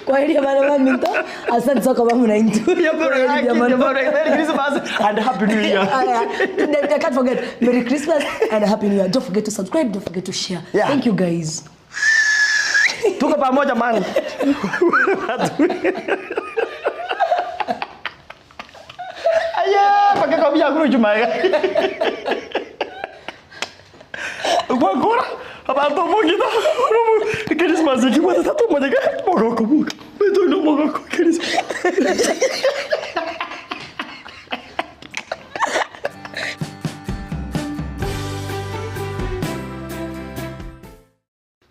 Kwaheri abana baminto, asante sana kwa muna intu. Merry Christmas and Happy New Year. I can't forget. Merry Christmas and Happy New Year. Don't forget to subscribe, don't forget to share. Yeah. Thank you guys. Tuko pamoja man. Aya, paka kwa biya kuru chuma. Gwakora abantu mugita. Christmas ikibwata tatu moja mogoko muka. Beto no mogoko Christmas.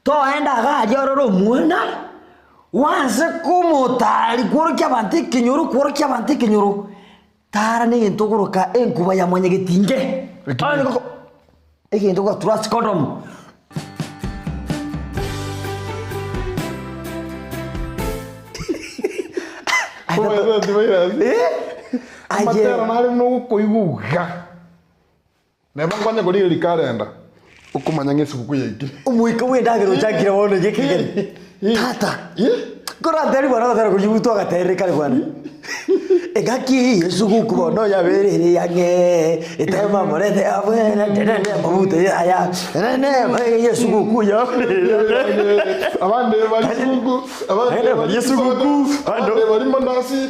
Toenda iga aria orore omwana, gwanse komotari kworokia abanto ekenyoro kworokia abanto ekenyoro, tara na egento okoroka enkuba ya mwanyagetinge. Onye goko egento ogotura ase condom. Amatera nare nogokoigwa iga. Neba nkwanya korigereria kalenda, okomanya ng'a esuguku yaikire. Omoika bwa endagera ochakire bono iga ekegeni. Tata, korateri bwana ogotera koria obutwa agaterere kare bwana. Engaki eye esuguku bono yabeire ere yang'e, etema morete abwene tenene amabuta aya, tenene eye esuguku yabeire Abande bari suguku, abande bari suguku, abande bari mandasi.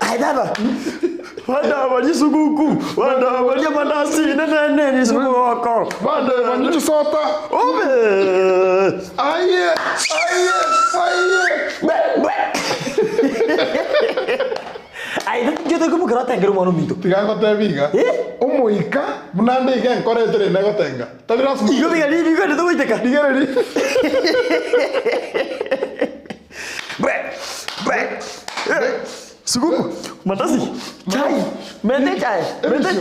Ai baba. Bana bari suguku, bana bari mandasi, nene ni suguku. Bana bari chisota. Ome. Aye, aye, aye. Be, be. Ai, njo tokomokera otengere omwana ominto. Tiga ngotebi iga. Omoika buna nde iga enkoro etere ende gotenga. Tari lasima. Igo biga ribi kwende togoiteka. Rigereri. Mandasi, chai, mete chai, mete.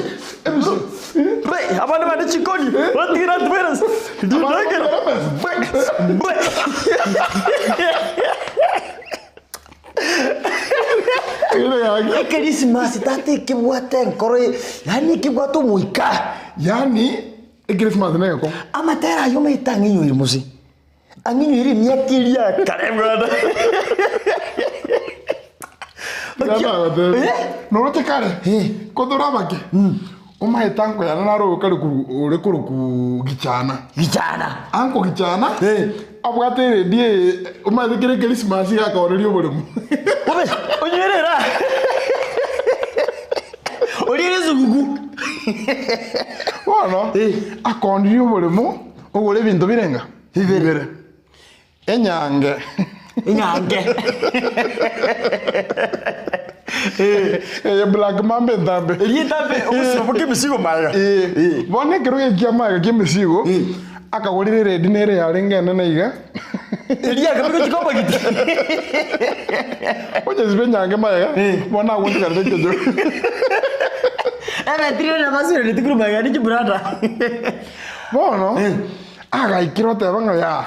Re, abana bane chikoni, batigira antivirus. Ndagera. Bre, bre. Ekerisimasi tata ekebwate enkoro ye, yaani ekebwate omoika. Yaani ekerisimasi negeko. Amatera ayio omanyete ang'inyoire mose. Ang'inyoire emiaka eria ya kare bwana. Noroche kare kotore abake omaete anko yane naro kare ore koroku gichana gichana anko gichana abwate eredio eye omaete kere ekerisimasi iga akaoneria oboremo Bobe onywerera oriere esuguku bono akoonirie oboremo ogore ebinto birenga bibere Enyange. Enyange. Eye Black Mamba entambe. Eria entambe obosio boke emesigo magega. Eh. Bono ekero gekia magega kia emesigo, akagorera eredi nere yarenge enene iga. Eria akabeka chikobagiti. Onyesibe enyange magega, bono agotigarete ekenyoro. Ebetiri na baswere tikuru magega ni chibrada. Bono, Agaikera oteba ng'a yaa,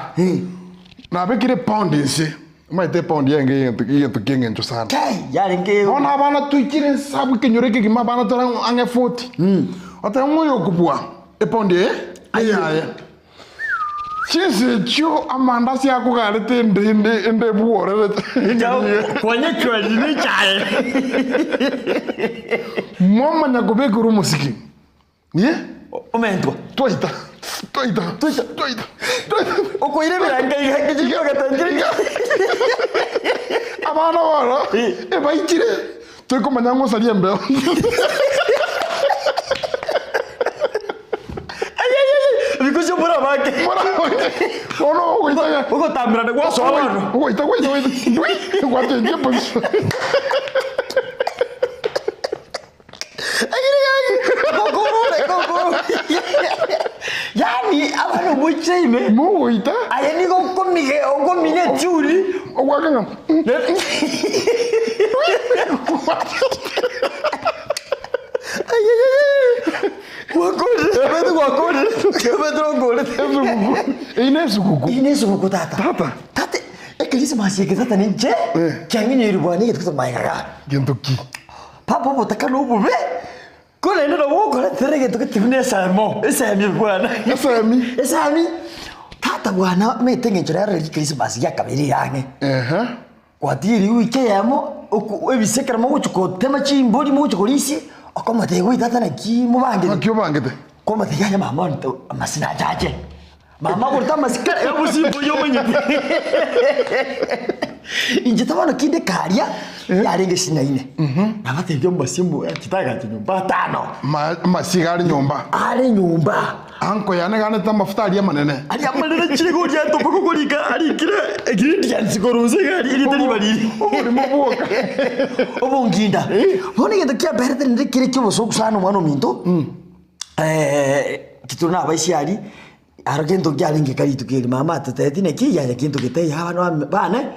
nabekire epound inse, omanyete epound yarenge egento egento kia eng'encho sana. Yarenge Bono abana toikire nsabu ekenyoro ekegima abana tore ang'e 40, oteba ng'a oyo okobua epound eye eyaye. Chinsa echio amandasi akogarete ende ende ende ebworerete. Kwanyechwarire ne echae. Mwamanya kobekerwa omosiki. Ye? Omentwa. Twaita. Twaita. Twaita. Twaita. Twaita. Okoira ebiranka iga ekichiko ogetangire iga. Abana bono ebaichire torikomanya ng'osaria embeo. Bikosia morabake. Morabake. Bono ogoita. Ogotamberana gwasoa bono. Ogoita goita goita. Gwachenjia position. Yaani abana omochie ime Mogoita. Aye nigo okomige okomina etiuri Ogwaka ng'a Gwakorire, omanyete gwakorire, omanyete nokorete. Esuguku. Eyio ne esuguku. Eyio ne esuguku tata. Tata. Tata, ekerisimasi eke tata ninche, kiang'inyoire bwana egento gete magega. Gento ki? Papa obotaka nobobe, korende nabo okoretera egento gete buna esemo, esemi bwana. Esemi? Esemi. Tata bwana omanyete eng'encho rero ria Christmas giakabere iga ang'e. Ehe. Gwatigeire ewiki eyemo, oko ebise ekero mogochia kotema chimbori mogochia korisia, okomotebia goi tata naki mobangete. Naki obangete? Okomotebia yaya mama one amasina achache. Mama agorete amasikara y'obosimba oyio omanyete. Inche bono kinde karia, yarenge sing'aine. Nabatebia omosimbo chitagacha nyomba atano. Ma- Amasiga are nyomba. Are nyomba. Anko yane ganete amafuta aria amanene. Aria amanene chire goria atopa kokorika arikire ingredients korwa inse iga aria erinde riba riri. Oborimo bwoka. Obonginda. Bono egento kiamberete rende kere kiobosoku sana omwana ominto, tituri na abaisiari, Aro gento nkiarenge kare rituko eri mama atotebetie naki yaya gento getaiyo abana bame bane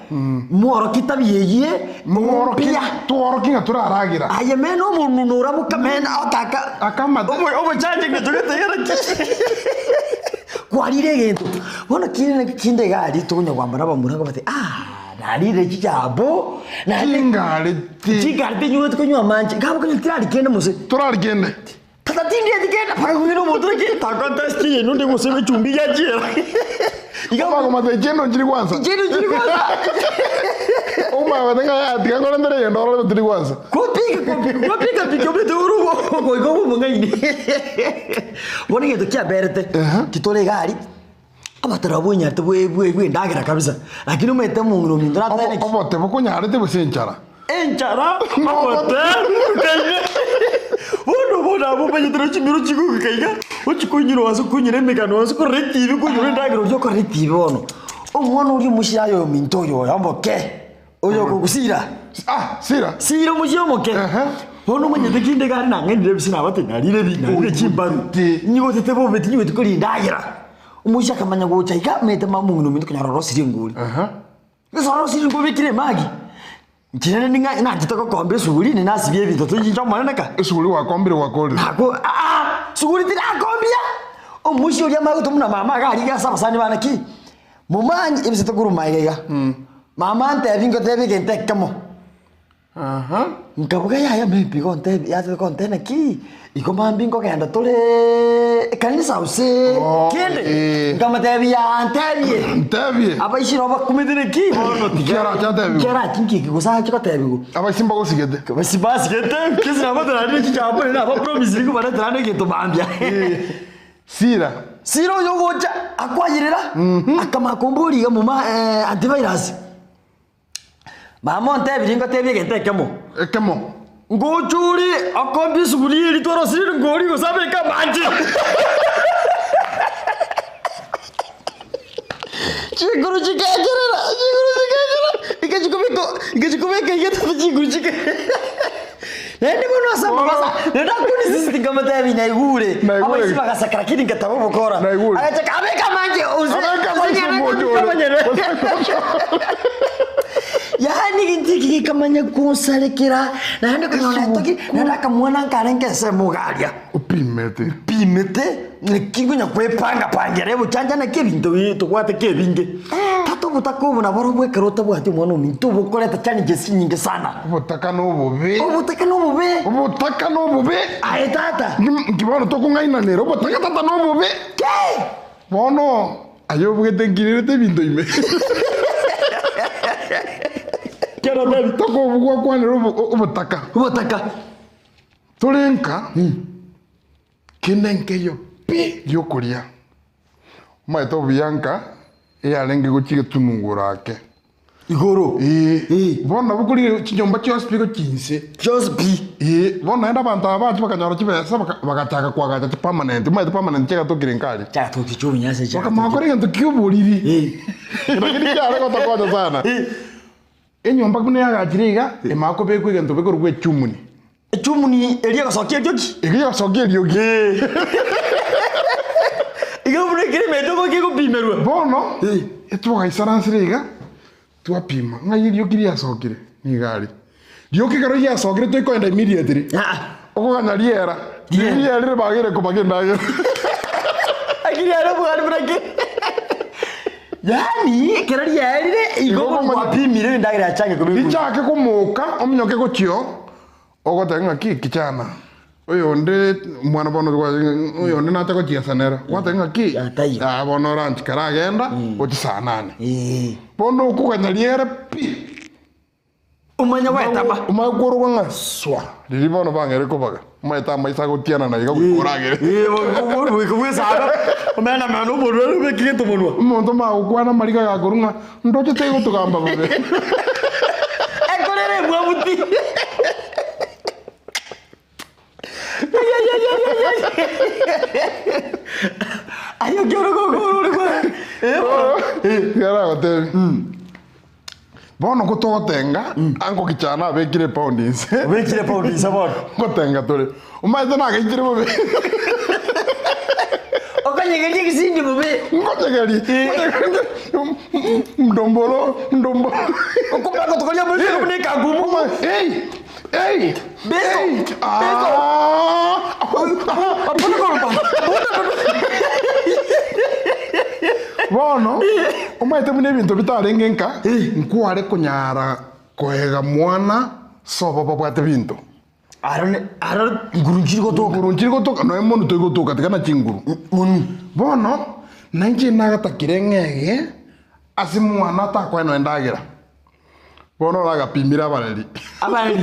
mworokie tabia eyie Mworokie mbuya. tworokie ng'a toraragira. Aye mena omonunu oraboka mena otaka Akamate. omo omochache gento getaiyo naki kwarire egento. Bono kinde naki kinde iga aria tokonya kwamba na abamura nkobatebia aah narire chichambo naende Chingareti. chingareti nyuete konywa amache nkaboka ng'a tirari kende mose. Torari kende. Tata tindieti kende mpaka kong'ina omonto naki takontest eye onde gose echumbi yachiera. Iga bakomata echendo nchiri gwansa. Echendo nchiri gwansa. Omanye gote ng'a yaya tiga nkorentere egento orore tiri gwansa. Kopika kopika kopika pika omanyete ore ogoika obe omong'aini. Bono egento kiaberete, titore iga aria, abatoro abwo onyarete bwe bwe bwe endagera kabisa, lakini omanyete omong'ina ominto natebe naki. Obote bokonyarete gose enchara? Enchara, obote, okaine. Bono bono abwo omanyete na chimiro chigogika iga, ochia konyora ase okonyora emegano ase okorora etibi konyora endagera oria okorora etibi bono. Omwana oria omochie aye ominto oyo oyo omoke, oyo okogusira. Ah, sira. Sira omochie omoke. Bono omanyete kinde iga are nang'ainire ebise nabate narire ebi, narire chimbaru. Nyigotete bobe tinyigweti koria endagera. Omochie akamanya gocha iga, omanyete mama omong'ina ominto konyora orosirie engori. Gose orosirie engori obekire emagi. Inche rende ning'a nachete gokomba esuguri ine nasibia ebinto toinche omonene ka. Esuguri gwakombire gwakorire. Nako aa suguri tirakombia! Omoisia oria amanye gotwa buna mama iga arigia ase abasani bane ki, momanyi ebisete korwa magega iga, mama antebi ngotebi egento ekemo. Nkabuga yaya maybe igo ontebi yatebe kontebia naki, igo mambia nkogenda toreeee ekanisa gose kende, nkamotebia yaa ntebie. Ntebie. Abaisia nabo bakumete naki bono tiga Nkiarache atebiwe. nkiarache nki eke gose ache kotebiwa. Abaisia mbagosigete. Abaisia basigete, kese nabo torarire chichambo naende naba promisiri nkobaretera ande egento mambia. Sira. Sira oyo ogocha akwayerera, akamanya komboria iga muma antivirus. Mama ontebirie ngotebie egento ekemo. Ekemo. Ngocha ore okombia esuguri eria twarosirie ngori gose abeke amache. Chinguru chikagerera, chinguru chikagerera, igachikobeka igachikobeka iga tata chinguru chika Naende bono ase amabasa, naende akuni nkamotebia naigure. Naigure. Abaisi bagaseka lakini ngataba obokora. Naigure. Agachaka abeke amanche ose Abeke amache omocho ore. Yaani gento eki gekamanya konsarekera naende konyora etoki naende akamwana nkarenge ensemo iga aria. Opimete. Mpimete naki nkonya kwepanga pangera ebuchanja naki ebinto bi tobwate ki ebinge. Tata obotaka obo naborobwo ekero otabwati omwana ominto obokoreta challenges chinyinge sana. Obotaka na obobe. Obotaka na obobe. Obotaka na obobe. Aye tata. Nki bono tokong'ainanera obotaka tata na obobe. Kei! Bono aye obugete nkirerete ebinto ime. Toka gokwanera obotaka. Obotaka. Tore nka, kende nkeiyo pi giokoria. Omanyete obuya nka eyarenge gochia getununguro ake. Igoro. Ee. Bono nabo korire chinyomba chionsi pi gochia inse. Chionsi pi. Ee, bono naende abanto aba bacha bakanyora chibesa baka bagachaka koagacha chipermanent, omanyete permanent chiagatokire nka aria. Chiagatokire chi'obonyansi chiagatokire. Bakamanya gokora egento kia oboriri. Lakini kiare gotokonya sana. Enyomba buna yagachire iga, emanya kobekwa egento bekorokwa echumuni. Echumuni eria egosokia erioki? Eria egosokia erioki. Iga buna ekere emete ogoika egopimerwa. Bono, etwagaisaransire iga, twapima, ng'ai erioki riasokire? Nigo aria. Rioki ekero riasokire toikoenda immediately, okoganya riera, riria rierire bagere kobaga endagera. Lakini are obwari buna ki? Yaani ekero riaerire igo Igo gwapimire endagera yachange kobekwa. Richake komoka ominyoke gochia oo, ogoteba ng'a ki kichana, oyonde omwana bono oyonde nacha gochiesa nere, gwateba ng'a ki yaya bono oranchi karagenda gochia saa nane. Bono okoganya riere pi. Omanye gwetama. Omanye kworokwa ng'a swa, riria bono bang'eire kobaga, omanyete amaiso agotianana iga goika oragere. Goika bwesana, omene amang'ana omorwere obeke egento monwa. Omonto omanye gokwana amariga gakorwa ng'a ndoche tegotogamba bobe. Ekorere emwamuti. Aye okioro gokoro ore Yaragotebi. Bono ko togotenga, ango kichana abekire epaundi inse. Obekire epaundi inse bono. Ngotenga tore. Omanyete nagaitire bobe. Okonyegeria egesindi bobe. Nkonyegeria. Ndombolo, ndombolo. Okomanya gotokoria omoiseke buna ekangumu. Ei, ei. Beso, Ei. beso. Ah. Bono, omanyete buna ebinto bitarenge nka, nkware konyara koega mwana sobo babwate binto. Aro ne aro nguru nchiri gotoka. Nguru nchiri gotoka, noe monu toigotoka tiga na chinguru. Monu. Bono, nainche nagatakire ng'ege ase mwana atakoenwa endagera. Bono oragapimire abareri. Abareri.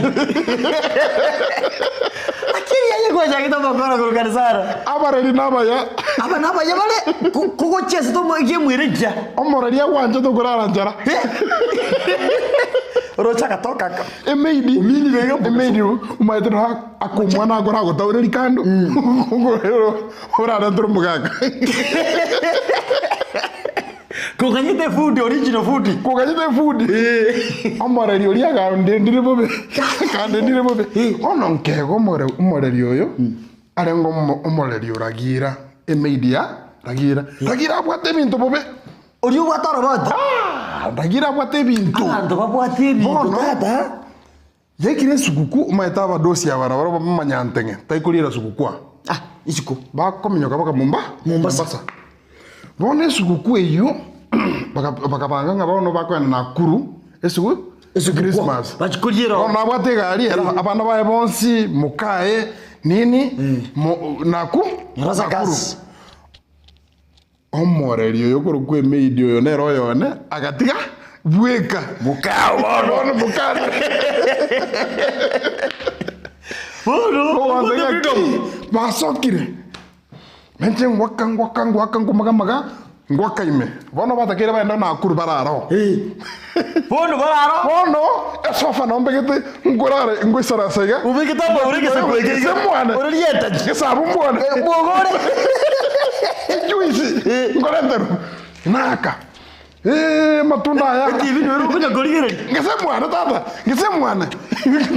Akiri aye gwachagete omokoro korwa kanisara. Abareri nabaya. Aba nabaya bare kogochia ase tomo ekiemwere ekiya. Omoreri agwanchete okorara nchara. Oroche agatoka aka. Emaidi. Emaidi omanyete nonya akomwana akore agotaureri kando. Oraretire omogaka. Koganyete efundi original fundi. Koganyete efundi. Omoreri oria agandendire bobe. Akandendire bobe. Bono nkega omore omoreri oyo, arenge omo omoreri o Ragira, emaid ya Ragira. Ragira abwate ebinto bobe. Oria obwate oroboti. Ndagira abwate ebinto. Abanto babwate ebinto tata. Yaikire esuguku, omanyete abadosi aba nabaro bamanyanteng'e, taikoriera suguku aa. Ah, isiko. Bakominyoka baka Momba, Mombasa. Bono esuguku eyio, baka- bakabanga ng'a bono bakoenda Nakuru, esugu, Christmas. Bachia koriera Bono nabwate egari ere, abana baye bonsi, mokaye, nini, mo, Naku, Nyarasa Nakuru. kasi. Omoreri oyo okorokwa emaid oyo nere oyone, agatiga bweka. Mokao bono. Bono mokane. Bono, Ogoansa obwate ng'a freedom. ki, basokire. Inche ngwaka ngwaka ngwaka nkomagamaga, ngwaka ime. Bono batakeire bagende Nakuru barare oo. Bono barare oo? Bono, esofa nabo mbegete nkorare ngoisarasa iga. Obegete amagoro egesaku eke iga. Gese mwane. Ore rietachi. Gesabu mwane. Bwogore. Ejuice nkorenterwa. Naka. Eh, amatunda aya. Etibi nigo okonya korigereria. Gese mwane tata, gese mwane.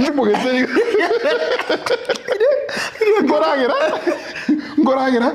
Timogete iga. Nkoragera, nkoragera.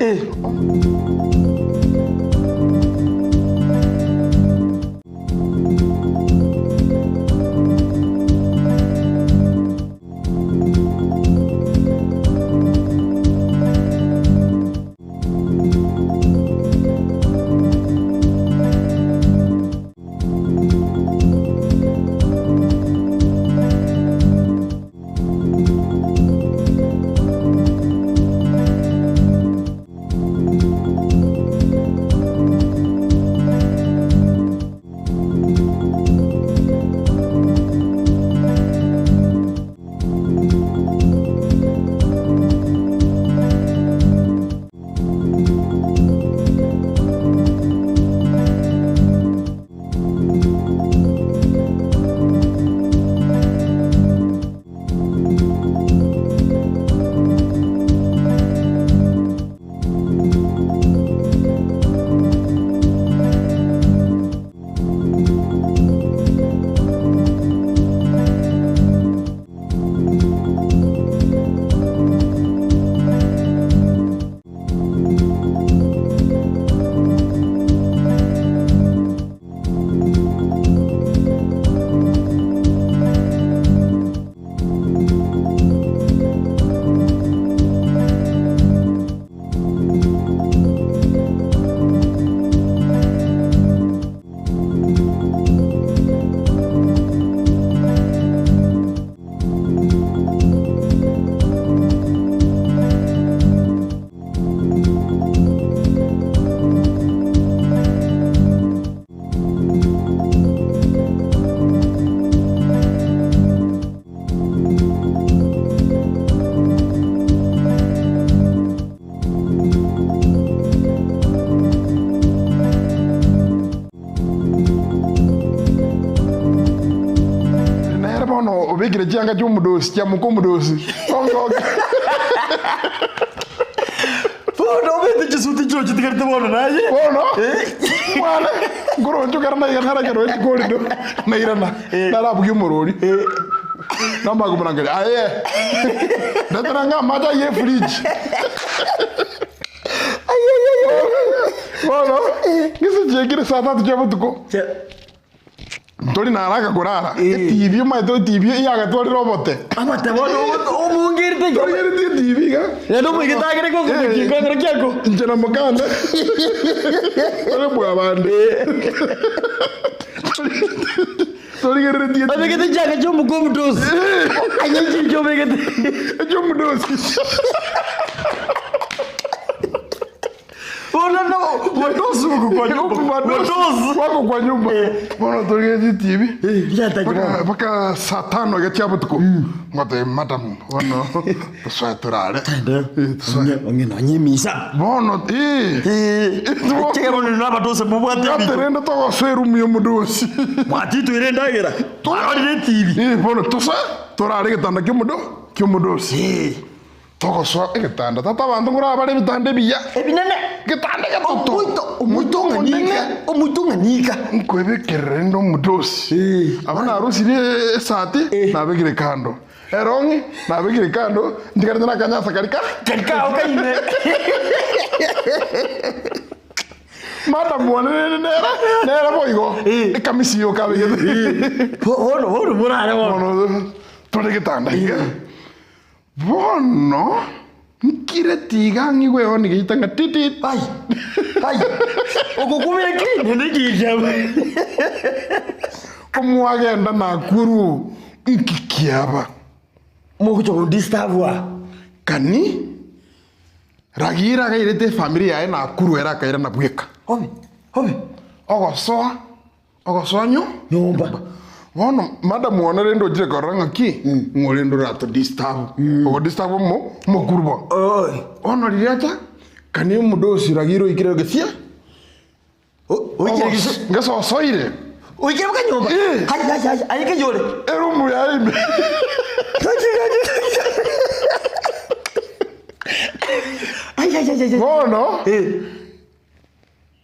Nere bono obekire chianga chiomodosi chiamoka omodosi ongoke. Bono obete chisuti chio chitigarete bono naye. Bono mwana nkoronchokera naiga narakero echikorido nairana narabugia omorori namakomorangeria aye ndetera ng'a amache aye efridge bono gese chiekire saa tatu chia botuko ntori na haraka korara etibi omanyete etibi yagatwarire obote Amate bono omongerete Omongerete etibi iga Naende omoigete agere gokomokia ekero kiago. Inche na mokande tore bwa bande torigereretie Obegete chianga chia omoka omodosi. Aye chinche obegete. Echiomodosi. Bono no wadosi wako kwa nyumba. Wadosi wako kwa nyumba. Bono torigeretie etibi Mpaka saa tano iga chia botuko ngote madam bono tosoe torare Onyemisa. Bono Chege bono na abadosi mobwate ebinto. Rende togosoa erumu ya omodosi. Mwatitwire endagera. Twarorire etibi. Bono tosoe torare egetanda kia omodo kia omodosi. Togosoa egetanda tata abanto nkoraba bare ebitanda ebiya. Ebinene. Getanda getoto. Omoito ng'anika. Omoito ng'anika. Nkoebekerera rende omodosi. Aba narusirie esati nabekire kando. Erong'i nabekire kando ntigarete na akanyasa kari ka Kari kao kaime. Madam one nere nere nere boigo ekamisi yoka abegete. Bono bono morare bono. Bono tore getanda iga. Bono nkire tiga ng'igwe ehoni geita ng'a titit. Ai ai ogokumia ki nende ekigikiaba. Komwagenda Nakuru nki kiaba? Mogocha gondistabwa. Kani Ragira agairete efamiri yaye Nakuru ere akairana bweka. Obe obe. Ogosoa ogosoa nyo nyomba. Bono madam one rende ochire korora ng'aki ng'o rende orato disturb ogo disturb omo omokuru bono. Bono riria acha kani omodosi Ragira oikire gesia Oikire gese ngesosoire oikire boka nyomba. Hai hai hai aye keyore. Erumu yaye ime. Ai ai ai ai. Bono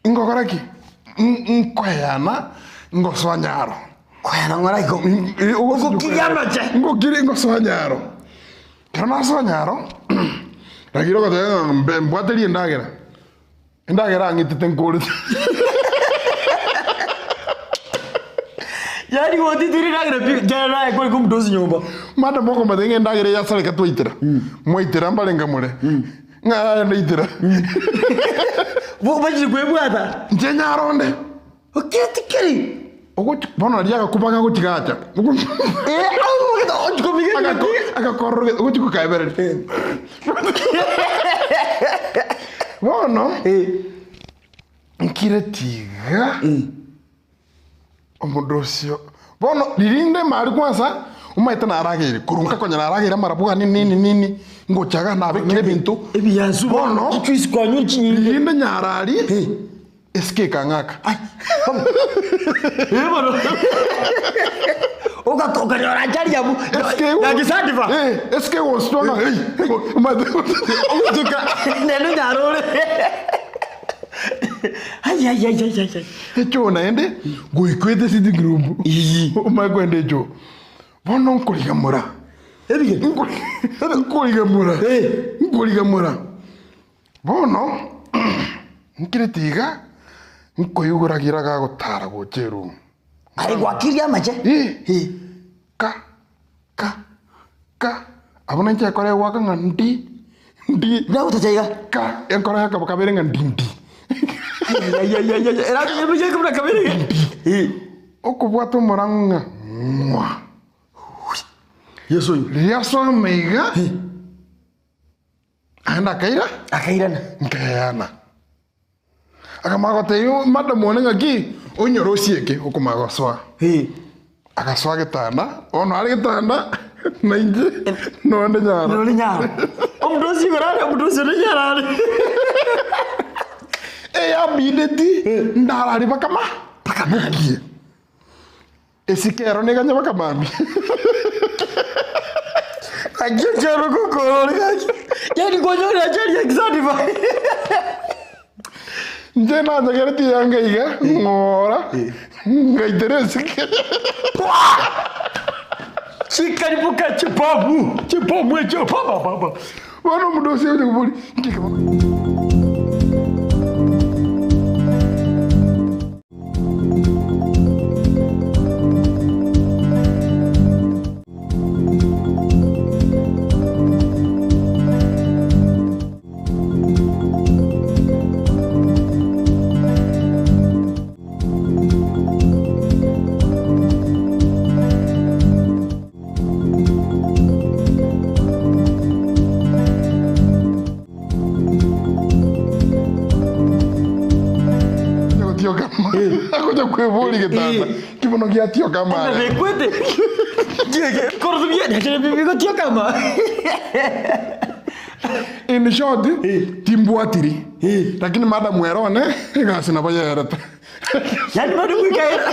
ngokora ki? Nkoeyana ngosoa nyaro. Koyana ng'ora igo. Ogokiria amache. Ngokiri ngosoa nyaro. Ekero nasoa nyaro, ragira ogoteba ng'a mbe mbwaterie endagera. Endagera ang'itete nkorete. Yaani gotitire endagera pi kera naye kore komuta ase nyomba. Madam okomotebia ng'a endagera eye yasareka twaitera. Mwaitera mbarenge more. Ng'a yaya ndaitera. Bachire kwebwata. Inche nyaro onde. Oketi keri. Ogochi bono aria agakuba gagochiga acha. Eh, Agakorora ogochi gokaebereria. Bono nkire tiga omonto osio bono ririnde mari kwanza omanyete narageire korwa nkakonya narageire amarabwani nini nini ngocha iga nabekire ebinto Ebiyansu bono chichuisi kwanywa chinyinge. ririnde nyarari Esike ekang'aka. Eh bono. Okanyora ajali yabu. Yagisadifa. Eh, esike gositwa ng'a ei. Ogotuka neno nyarore. Ai ai ai ai ai. Echo naende goikwete sitting room. Omanye kwenda echo. Bono nkorigamora. Ebige. Nkorigamora. Nkorigamora. Bono nkirete iga, nkoiguragira gagotara gocha eroom. Aye gwakirie amache? Eh. Ka, ka, ka. Abwo nainche ekora egoaka ng'a ndi, ndi. Nagotacha iga? Ka, enkora yakaba kabere ng'a ndi ndi. Ayayayayaya, erache buna kabere iga? Ndi. Okobwata omorang'o ng'a ng'wa. Yeso oyo. Riria asoma iga. Naende akaira? Akairana. Nkaeyana. Akamanya gotebia madam one ng'aki, onyore osieke okomanya gosoa. Agasoa getanda, bono are getanda, na inche nonde nyaro. Nonde nyaro. Omonto osie igoro are, omonto osie onde nyaro are. Eyambindeti, ndarari bakama, bakamokia. Esike ero neganye bakamambia. Gaki ekioro gokorora gaki. Yaani konyora achari exandifa. Inche nanyegeretie yanga iga, ng'ora, ngaitera esike. Chikaribuka chipamu, chipamu ekio pa pa pa pa. Bono omonto ase onya koboria, inki eke bono? Gotioka agocha kwebori getanda kibono giatioka amare Bekwete. Korobie kama. In short timbwatiri lakini madam ere one egasi nabo yerete Yani bado mwikaera.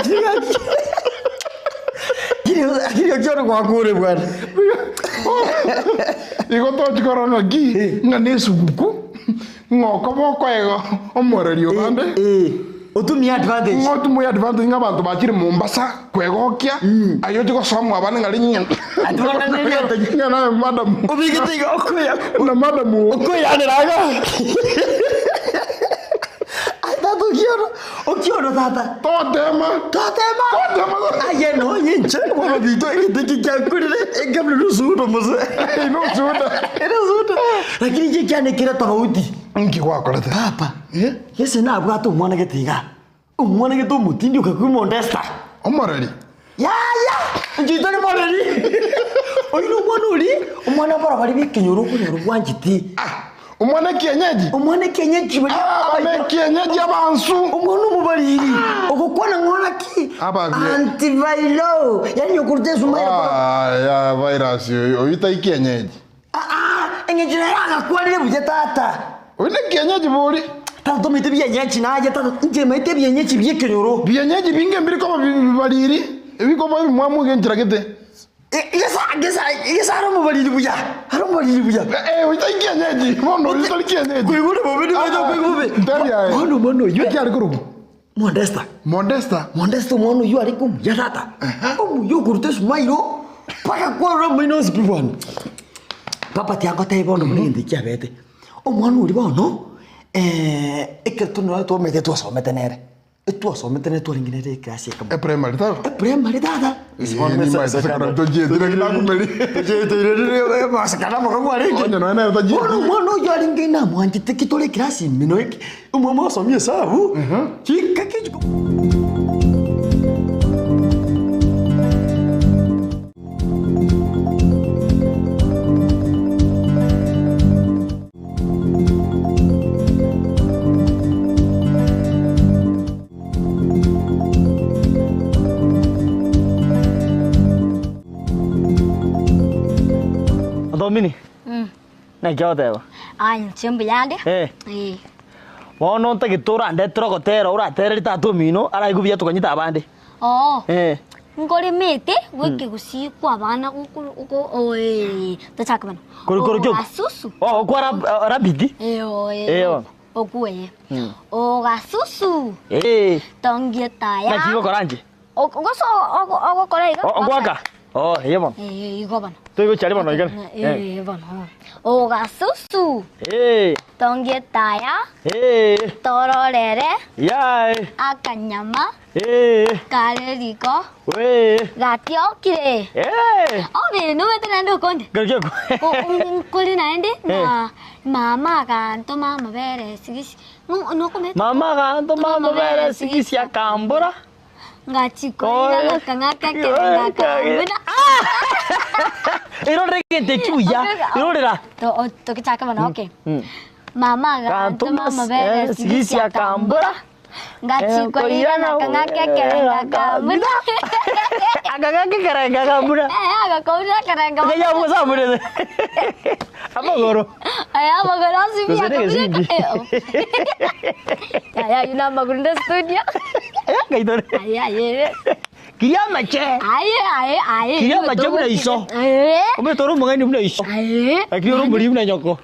Akiri okioro gwakure bwana. Igo tochi korora ng'aki ng'a na esuguku ng'a okoba okoega omoreri obande otumie advantage ng'a otumie advantage ng'a abanto bachire Mombasa kwegokia aye oche gosoa mwabande ng'a rinyia ng'a naye madam Obigete iga okoya na madam okoyanera iga. Atatokia. Okiono, okiono tata. Totema. Totema. Totema. Aye nonye inche bono binto egento eki kiakorire ekabuna nosuda mose. Nosuda. Nosuda. Lakini inche kiane kere tofauti. Nki gwakorete? Papa. Gese nabwate omwana gete iga. Omwana gete omotindi okakwa omondesta. Omoreri. Yaya! Inche tari moreri. Oyio nomwana oria, omwana barabare b'ekenyoro okonyora bwanchete. Omwana ekienyeji? Omwana ekienyeji baria Ah, abana ekienyeji abansu. Omwana omobariri. Ogokwana ng'ora ki? Ababie. Antiviral. Yaani okoruta esuma ya Ah, ya virus oyo oyo tai kienyeji. Eng'encho nere agakwanire buya tata. Oyo ne kienyeji bori. Tata tomanyete bienyeji naye tata inche maete ebienyeji bi'ekenyoro. Bienyeji binge mbiri koba bibariri, ebikoba ebimwamu iga enchera gete. Gesa are omobariri buya, are omobariri buya. Eh, oyo tai kienyeji, bono oyo tari kienyeji. Koigure bobe nimaete okoigwa bobe. Ntebi aye. Bono omwana oyio. Eki are korokwa? Modesta. Modesta? Modesta omwana oyio arenge omuya tata. Omuya okoruta esumairo mpaka kwarora omoino onsi pi bwana. Papa tiangotebia bono buna egento eki kiabete. Omwana oria bono, ekero tonyora twamanyete twasomete nere, etwasomete nere twarenge nere eclass ekemo. Eprimary tata? Eprimary tata. Bono omwana oyio arenge namwanchete ki tore eclass ime noe omwamo asomia esabu, chika ki. Domini, naki ogoteba? Aye inche mbuya nde. Eh. Eh. Bono ntagete orandetere ogotera oratereri tata omino araigwe buya tokonyete abande. Oo. Eh. Nkoremete gwekegusii kwa abana gokoro oko oe tochake bono. Koro koro kio. Ogasusu. Oh, okwa rab, rabiti. Eh oe. Eh, bono. Okueye. Ogasusu. Eh. Tongie taya. Naki gokora inche? Gose ogokora iga. Oh, ngoaka. Oh, eye bono. Eh, igo bono. Toigochia aria bono iga. Eh, bono. Ogasusu. Eh. Tongie taya. Eh. Tororere. Yae. Akanyama. Eh. Kare riko. We. Gatiokire. Eh. Obe nomete naende okonde. Gaki Nkori naende na mama agantoma amabere sigisi. Nokomete. Mama agantoma amabere sigisi akambora. Ngachikoira ngakang'aka ekero ngakambuna. Erorere egento eki buya. Erorera. Tokichake bono okay. Mama agantoma amabere sigisi akambora. Ngachikoira ngakang'aka ekero ngakambuna. Akang'aka ekero ngakambuna. Eh, agakobuna ekero ngakambuna. Ngaya ogosamburete. Amagoro. Aya amagoro ase Gose buya negesindi. Yaya aywo na amagoro nde studio. Ngaitore. Aye aye. Kiria amache. Aye aye aye. Kiria amache buna iso. Aye. Omanyete ore omong'aini buna iso. Aye. Lakini ore omoriri buna nyoko.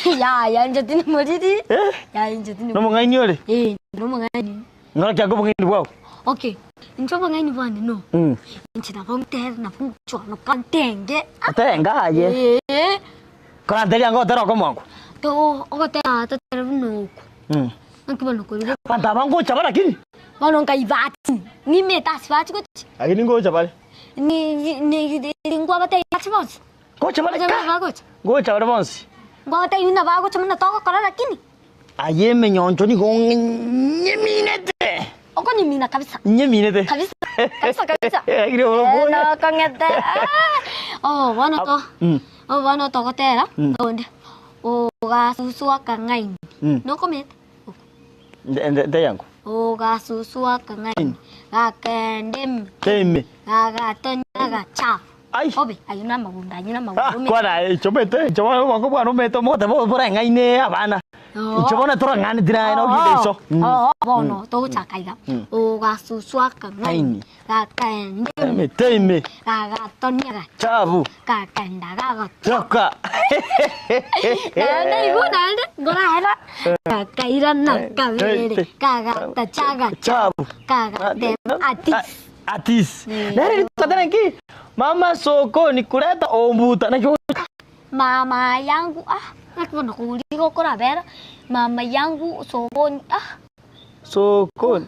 Yaya inche tindi moriri. Yaya inche tindi. Nomong'aini ore? Eh, nomong'aini. Ng'ora kiango obong'aini bwao. Okay. Inche obong'aini bwane no. Inche nabo ntere nabo nchwanoka ntenge. Otenga aye. Eh. Koranteria ango otera okomongo. To ogotera totere buna oko. Naki bono korire. Abanto aba ngocha bare lakini. Bono nkaibati. Nimete ase bachi gochi. Lakini ngocha bare. Ni ni nkwabatebia bache bonsi. Ngocha bare ka. Bagocha. Ngocha bare bonsi. Nkwabatebia buna bagocha buna togokora lakini. Aye emenyoncho nigo nyeminete. Okonyimina kabisa. Nyeminete. Kabisa. Kabisa kabisa. Lakini oro Eh, boya. nokong'ete. Ah. Oh, bono to. Oh, bono togotera. Onde. Ogasusu akang'aini. Nokomete. Nde yango. Ogasusu akang'aini. Gakende. Teme. Gagatonya agachafu. Obe, ayio namagunda, ayio namagunda. Kwana ichomete, ichomete obongo bwane omete omogoteba oreng'aine abana. Inche bono torang'aneti naye noginde iso. Oo, bono togochaka iga. Ogasusu akang'aini. Gakaenda. Teme, teme. Gagatonia gacha. Chabu. Gakaenda gagota. Choka. Naende igo naende ngorahera. Gakairana kabere. Gagatacha gacha. Chabu. Kagatema atis. Atis. Nere rituko ki? Mama sokoni kuleta ombuta. Naki Mama yangu ah, naki bono koriga okorabera. Mama yangu sokoni ah. Sokoni.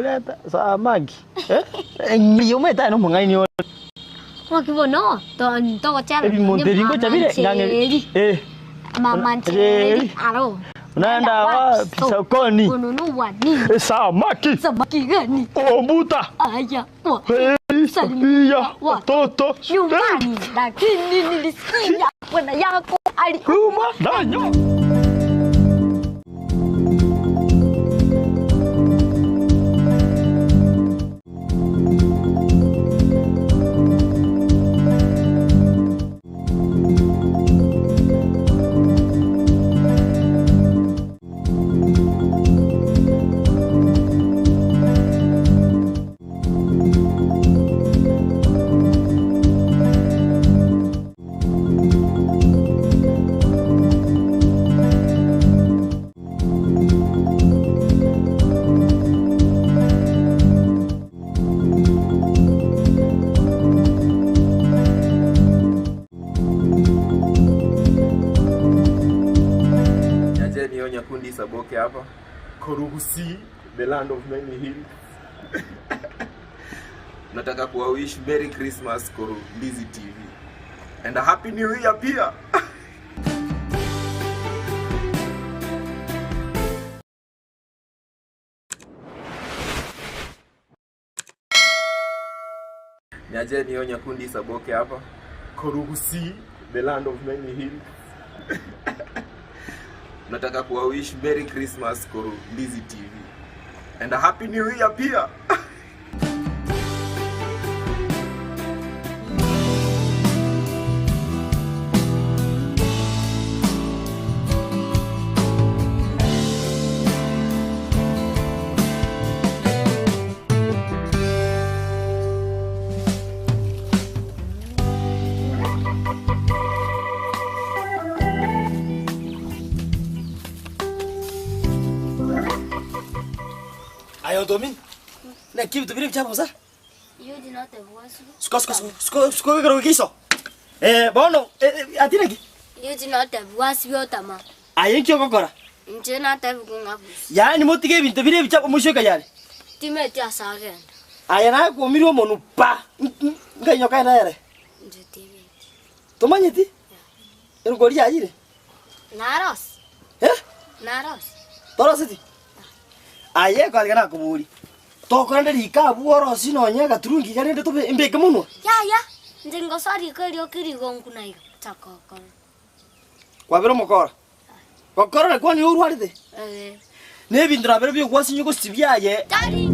Leta samaki. Eh? Ng'iyo omanyete aye nomong'aini ore. Ng'aki bono to- togochera Ebimonto ebi ngocha bire ng'ang'e. Eh. Mama ncheri aro. Unaenda wapi sokoni? Kununua nini? Samaki. Samaki gani? Ombuta. Aya, wa. Hey, Sofia, watoto Nyumbani, lakini nilisikia bwana yako aliuma nanyo. Niacheni hiyo Nyakundi Saboke hapa Korugusi, the land of many hills. Nataka kuwa wish Merry Christmas Korundizi TV and a Happy New Year pia. Niacheni hiyo Nyakundi Saboke hapa Korugusi, the land of many hills. Nataka kuwa wish Merry Christmas Korundizi TV and a Happy New Year pia. Ayo Domin. Na kibi tubiri byabuza. Yuji notebuwasu. Suka suka suka suka suka kero kiso. Eh bono atira ki. Yuji notebuwasu byotama. Aye nkio gokora. Nche notebu kung'abusi. Yaani motige ebinto bire ebichafu mosioka yare. Timeti asagenda. Aye nakuomirwe omonu pa. Nkainyoka ere. Nche timeti. Tomanyeti? Erugori yayire. Naros. Eh? Naros. Toroseti? Aye kwariga nakobori. Tokorende rika abwo orosi nonye agaturungi iga rende tobe embeke monwa. Ya ya. Nche ngosori kerio kirigo nkunaiga. Chakokora. Kwabera omokora. Gokora kwani orwarete. Eh. Na ebinto nabere biogoasinywa gosibia aye. Tari.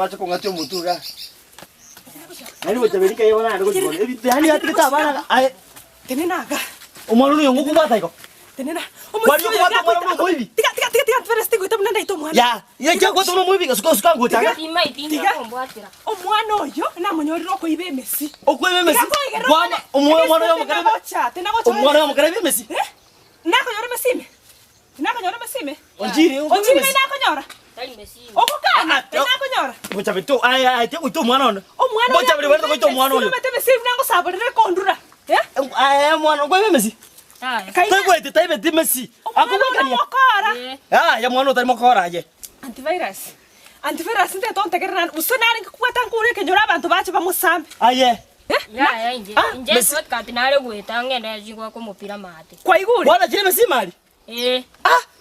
bache kong'atia omonto iga. Yaani gochaberi nkai bono naende gochia bono. Ebinto yaani atigete abana aye. Tenena iga. Omwana oyo ngokobwata igo. Tenena. Kwani okobwata omwana buna omoibi? Tiga tiga tiga tiga ntwere sitigoita buna ndaite omwana. Ya, naki okobwata buna omoibi gasuka suka ngocha iga. Tiga. Omwana oyo namonyorire okoiba emesi. Okoiba emesi? Tiga koigerera Kwama omwana- omwana omwana oyo omokarebe. Tenagocha, tenagocha. Omwana oyo omokarebe emesi. Eh? Nakonyora emesi ime? Nakonyora emesi ime? Onchiri, okoiba Onchiri emesi. nakonyora? Ogokana, nakonyora. Gochaberi to aye aye goita omwana one. Omwana oyo Gochaberi bwete goita omwana oyo. Omwana emesi nangosaborere kondura. Eh? Aye omwana okoiba emesi. Toigwete taibeti emesi. Akobwekania. Omokora. Aye mwana otari mokora aye. Antivirus. Antivirus ntete ontegerere naende gose narenge kobwata nkure ekenyoro abanto bache bamosambe. Aye. Yaya inche, Ah, inche mesi- shortcut nare goeta ng'ende chigwaka omopira maate. Kwaigure? Bwana chire emesi imari? Eh.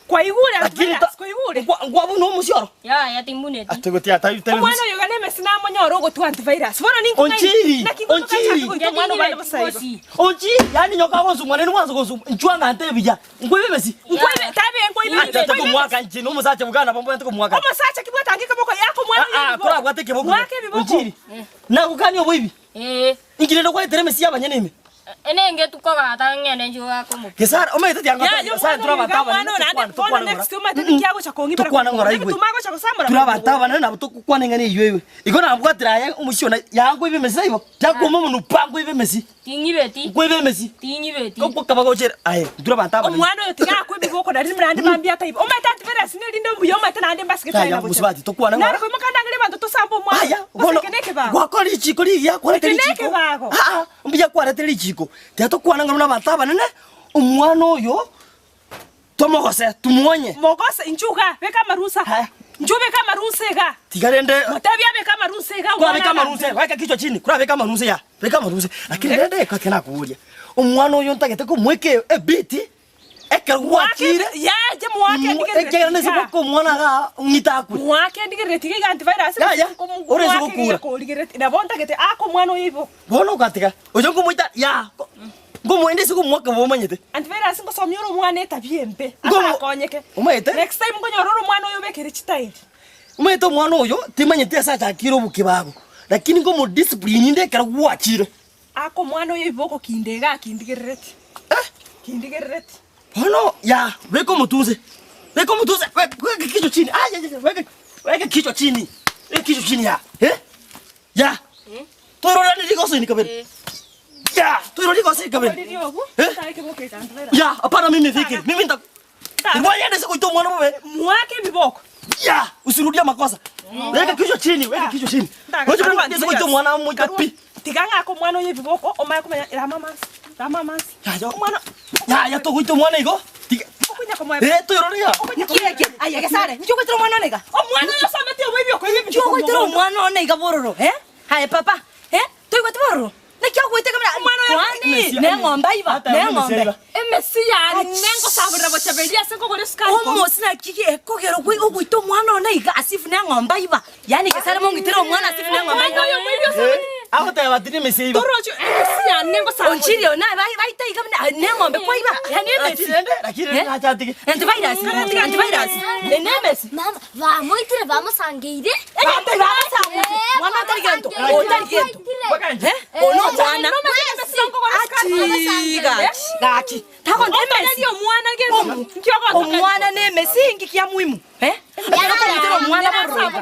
Kwaigure Lakini antivirus, kwaigure? Nkwabu na omosioro? Yaya timbuneti. Ategotia tai tai. Omwana oyo iga nemesi namonyore ogotwa antivirus. Bono ninkong'aini. Onchiri, Naki ngotoka onchiri. nchake goita omwana obande bosa igo. Onchiri, yaani nyoka agonsumwa nene mwanso gonsumwa. Nchwa ng'a nte buya. Nkoibe emesi. Nkoibe, tabe nkoibe Acha emesi. tokomwaka inche na omosacha bugana bombo tokomwaka. Omosacha kibwate ange keboko yako omwana oyo Ah, ah, ebiboko. korabwate ekeboko. Mwake ebiboko. Onchiri. Nagokania oboibi. Eh. Inki rende kwaetera emesi y'abanyene ime? Enenge tukogata ng'ende nchigwaka omopira. Gesara, omanyete tianga Ya, yo Gesara mwana turi oyo abanto iga abanene mwana oyo naende tokwane bono tokwane ng'ora. next omanyete ninki agocha kong'ibera Tokwane ng'ora kong'ibera. igwe. Ebituma agocha gosamora Turi abanto abanene nabo tokokwana eng'ana eywo eywe. Igo nabwatire aye omochie one yankoiba emesi taibo? Tiakoma omonwe pa nkoiba emesi. Ting'ibeti. Nkoiba emesi. Ting'ibeti. Kokaba gochere aye nturi abanto abanene. Omwana oyo tiga akwe ebiboko nari naende mambia ataiba. Omanyete antivirus nerinde mbuya omanyete naende mbasigete aye Yaya nagocha. mosubati tokwane ng'ora. Nare koimoka ndangere abanto tosambe omwana. Aya, bono Gose eke nekebago. gwakora richiko rigiya kwarete Eke richiko. nekebago. Aa, mbuya kwarete richiko. Tiga tokwane ng'a buna abanto abanene, omwana oyo tomogose, tumuonye. Mogose inchuo iga, beka amarusa. Inchuo beka amarusa iga. Tiga rende Motebie abeke amarusa iga Kurabeka omwana amaruse, agambe. weka kichwa chini, kurabeka amaruse ya, beka amaruse. Lakini rende ekati nakoboria, omwana oyo ntagete komoeka ebiti, ekero gwachire, Yaye mwake ndigerere ekiagera nese tiga. goka omwana igaa ng'ite akwe. Mwake ndigerere tiga iga antivirus Yaya, ore ase gokura. Korigereti nabo ntagete ake omwana oyo ibo. Bono ogatiga, oyo nkomoita ya, nkomoenda ase komoaka bobe omanyete. Antivirus ngosomia ore omwana etabia embe, Nkomo- atakonyeke. Omanyete? Next time nkonyora ore omwana oyo obekere chitairi. Omanyete omwana oyo, timanyeti ase achakire obokibago, lakini nkomodiscipline inde ekero gwachire. Ake omwana oyo ibo ogokinda iga akindigerereti. Kindigerereti. Bono ya, beka omotunse, beka omotunse, weka kichwa chini, aye aye weka weka kichwa chini, weka kichwa chini ya, eh? Ya, toiroranie rigoso ini kabere. Ya, toiroranie rigoso ini kabere. Oririe obwo, Eh? tare keboko eke antivirus. Ya, hapana mimi fikiri, mimi nita Ngoja siku itoe mwana mume. Mwake viboko. Ya, usirudia makosa. Weka kichwa chini, weka kichwa chini. Ngoja mimi siku itoe mwana mmoja pi. Tiga ng'ako omwana oyo ebiboko omanye komanya rama amansi rama amansi Ya, ya. omwana Ya, ya togoita omwana igo. Tiga. okonya komoe Eh, toirore ya. Nkieke, aye gesare, nki ogoitera omwana one iga? Omwana oyo osomete oboibi okoiba Nki ogoitera omwana one iga bororo, eh? Aye papa, eh? Toigweti bororo? Naki ogoita iga buna Omwana oyo Kwani, ne eng'ombe aiba, ne eng'ombe. Emesi yane ngosaborera bochaberia ase nkogora esukari Omosi naki ekogera ogoi- ogoita omwana one iga as if ne eng'ombe aiba. Yaani gesare mong'itere omwana as if ne eng'ombe aiba. Omwana oyo omoibi osomete. Agoteba ati nemesi eiba. Toroche emesi yane ngosaborera. Onchiri one baita iga buna ne eng'ombe kwaiba. Yaani emesi. Lakini rende, lakini rende nacha atige. Antivirus, antivirus. Ne emesi. Mama, bamoitire bamosangeire. Mwana otari gento, otari gento. Eh? Ono omwana. Achi, gaki, gaki. Takonde emesi. Omwana ne emesi inki kia muhimu. Eh? Ekero okomoitera omwana bororo iga.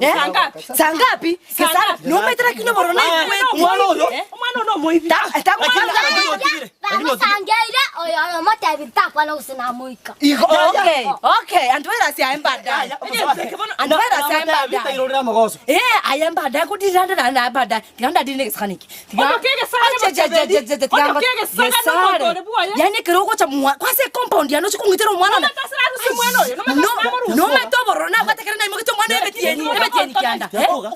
Eh? Sangapi? Gesara, nomoitera kino bororo na Omwana oyo. Omwana ono omoibi. Bamosangeire oyo omotebi ntakwana gose namoika. Okay, okay, antivirus aye mbadaye. Antivirus aye mbadaye. Tairorera amagoso. Eh, aye mbadaye kudiranda na na mbadaye. Tiganda dine gesakaniki. Yani kero gocha mwa kwase compound yano chikungitira omwana na. No metoboro na bwatekere na imogete omwana ebetieni, ebetieni kianda.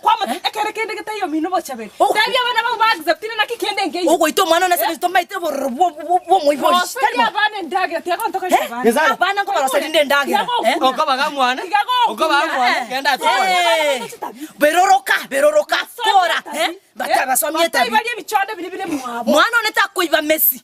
Kwama ekere kende getaiyo mino bochaberi. Tebia abana babo baacceptire naki kende nkeiyo. Ogoita omwana one ase tomaite bororo bwo bwo moibori. Tari abana endagera tiga kontoka abana. Abana nkobaroseri endagera. Okobaga mwana. Okobaga mwana. Genda atore. Beroroka, beroroka, kora, eh? Batabasomie tabi. Bari ebichonde biri bire mwabo. Mwana one takoiba Messi.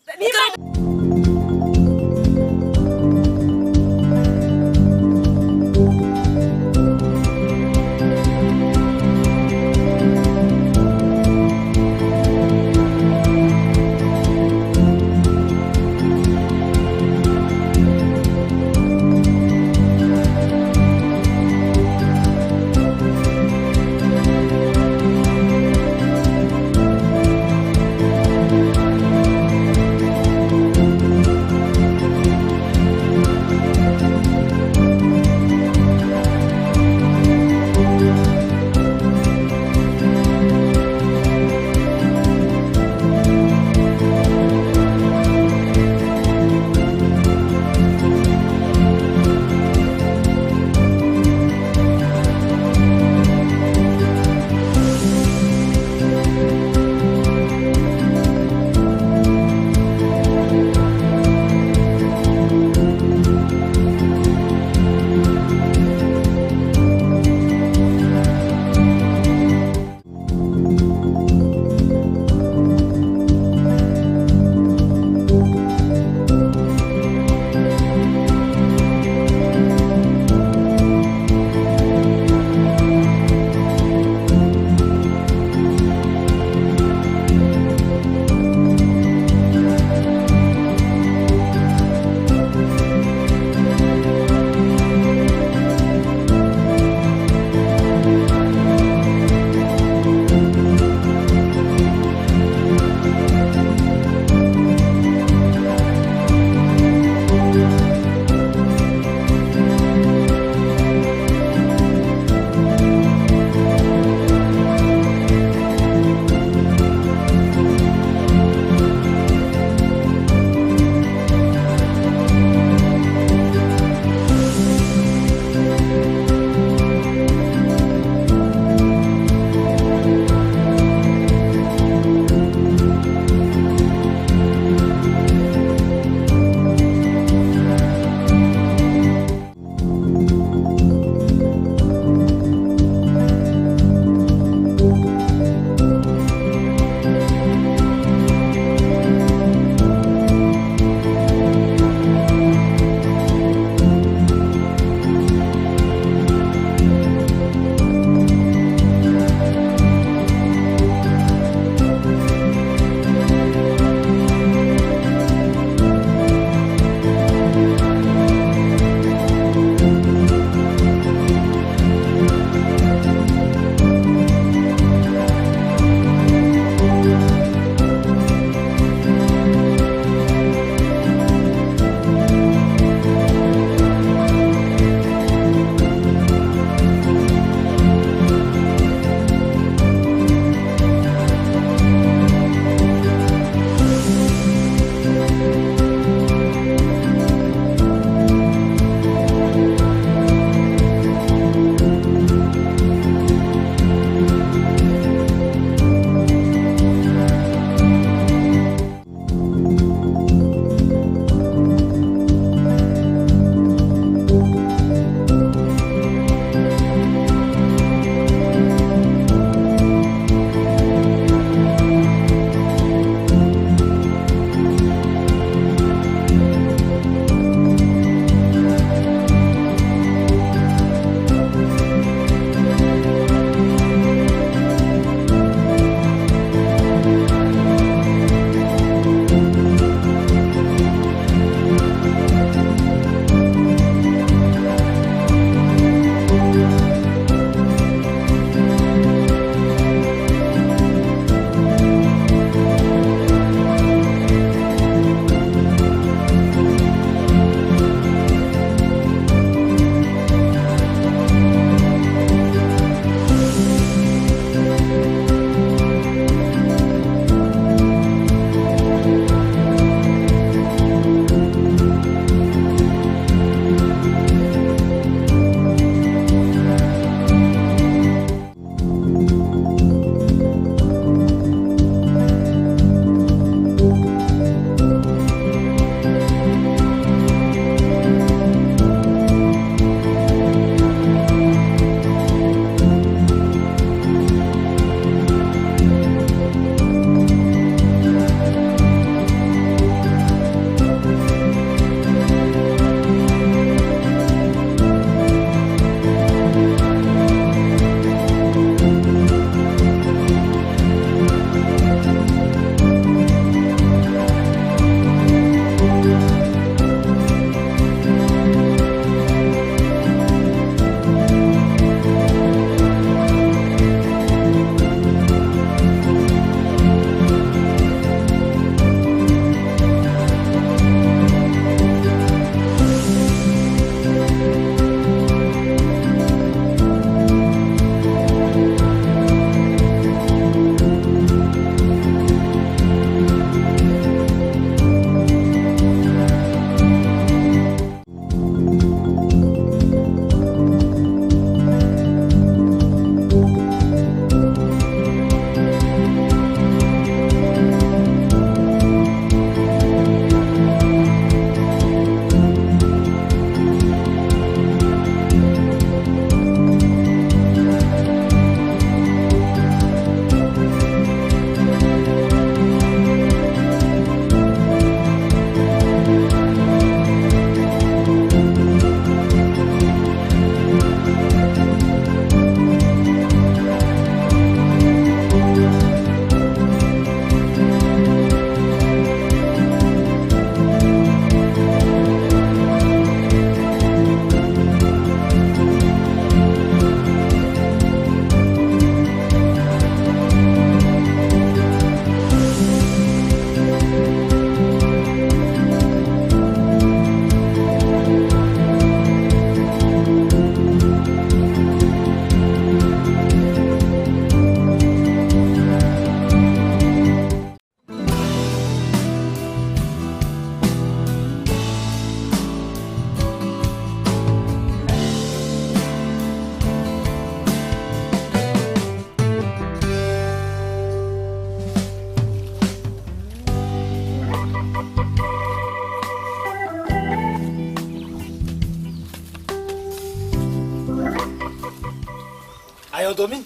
Aye otomi.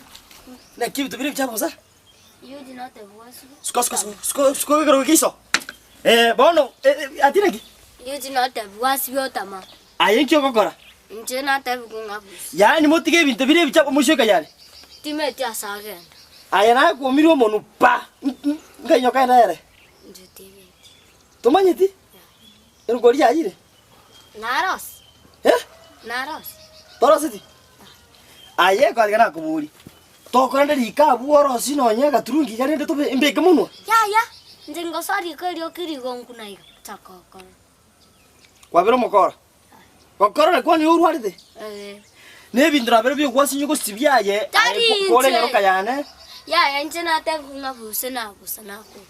Naki ebinto bire ebichafu bosa? Yuji notebwa asubu. Suka suka suka suka suka ekero geiso. Eh bono eh, eh, ati naki? Yuji notebwa asubu otama. Aye nki ogokora? Inche natebigwe ng'a busa. Yaani motige ebinto bire ebichafu moisoka yare. Timeti ase agenda. Aye nakwomire omonwe pa! Nkainyoka ere ere. Inche timeti. Tomanyeti? Eriko riayire? Narosi. Eh? Narosi. Toroseti? Aye kwariga nakoboria. Tokorende riko abwo orosie nonye agaturungi iga rende tobe mbeke monwa? Yaya, inche ngosoa riko erio kirigonku na iga, chaka gokora. Kwabera omokora? Gokora kwani orwarete? Eh. Na ebinto nabere biogwasinywa gosibia aye, Tari aye kore inche. enyaroka yane. Yaya, inche natebigwe ng'a buse nabusa nakora.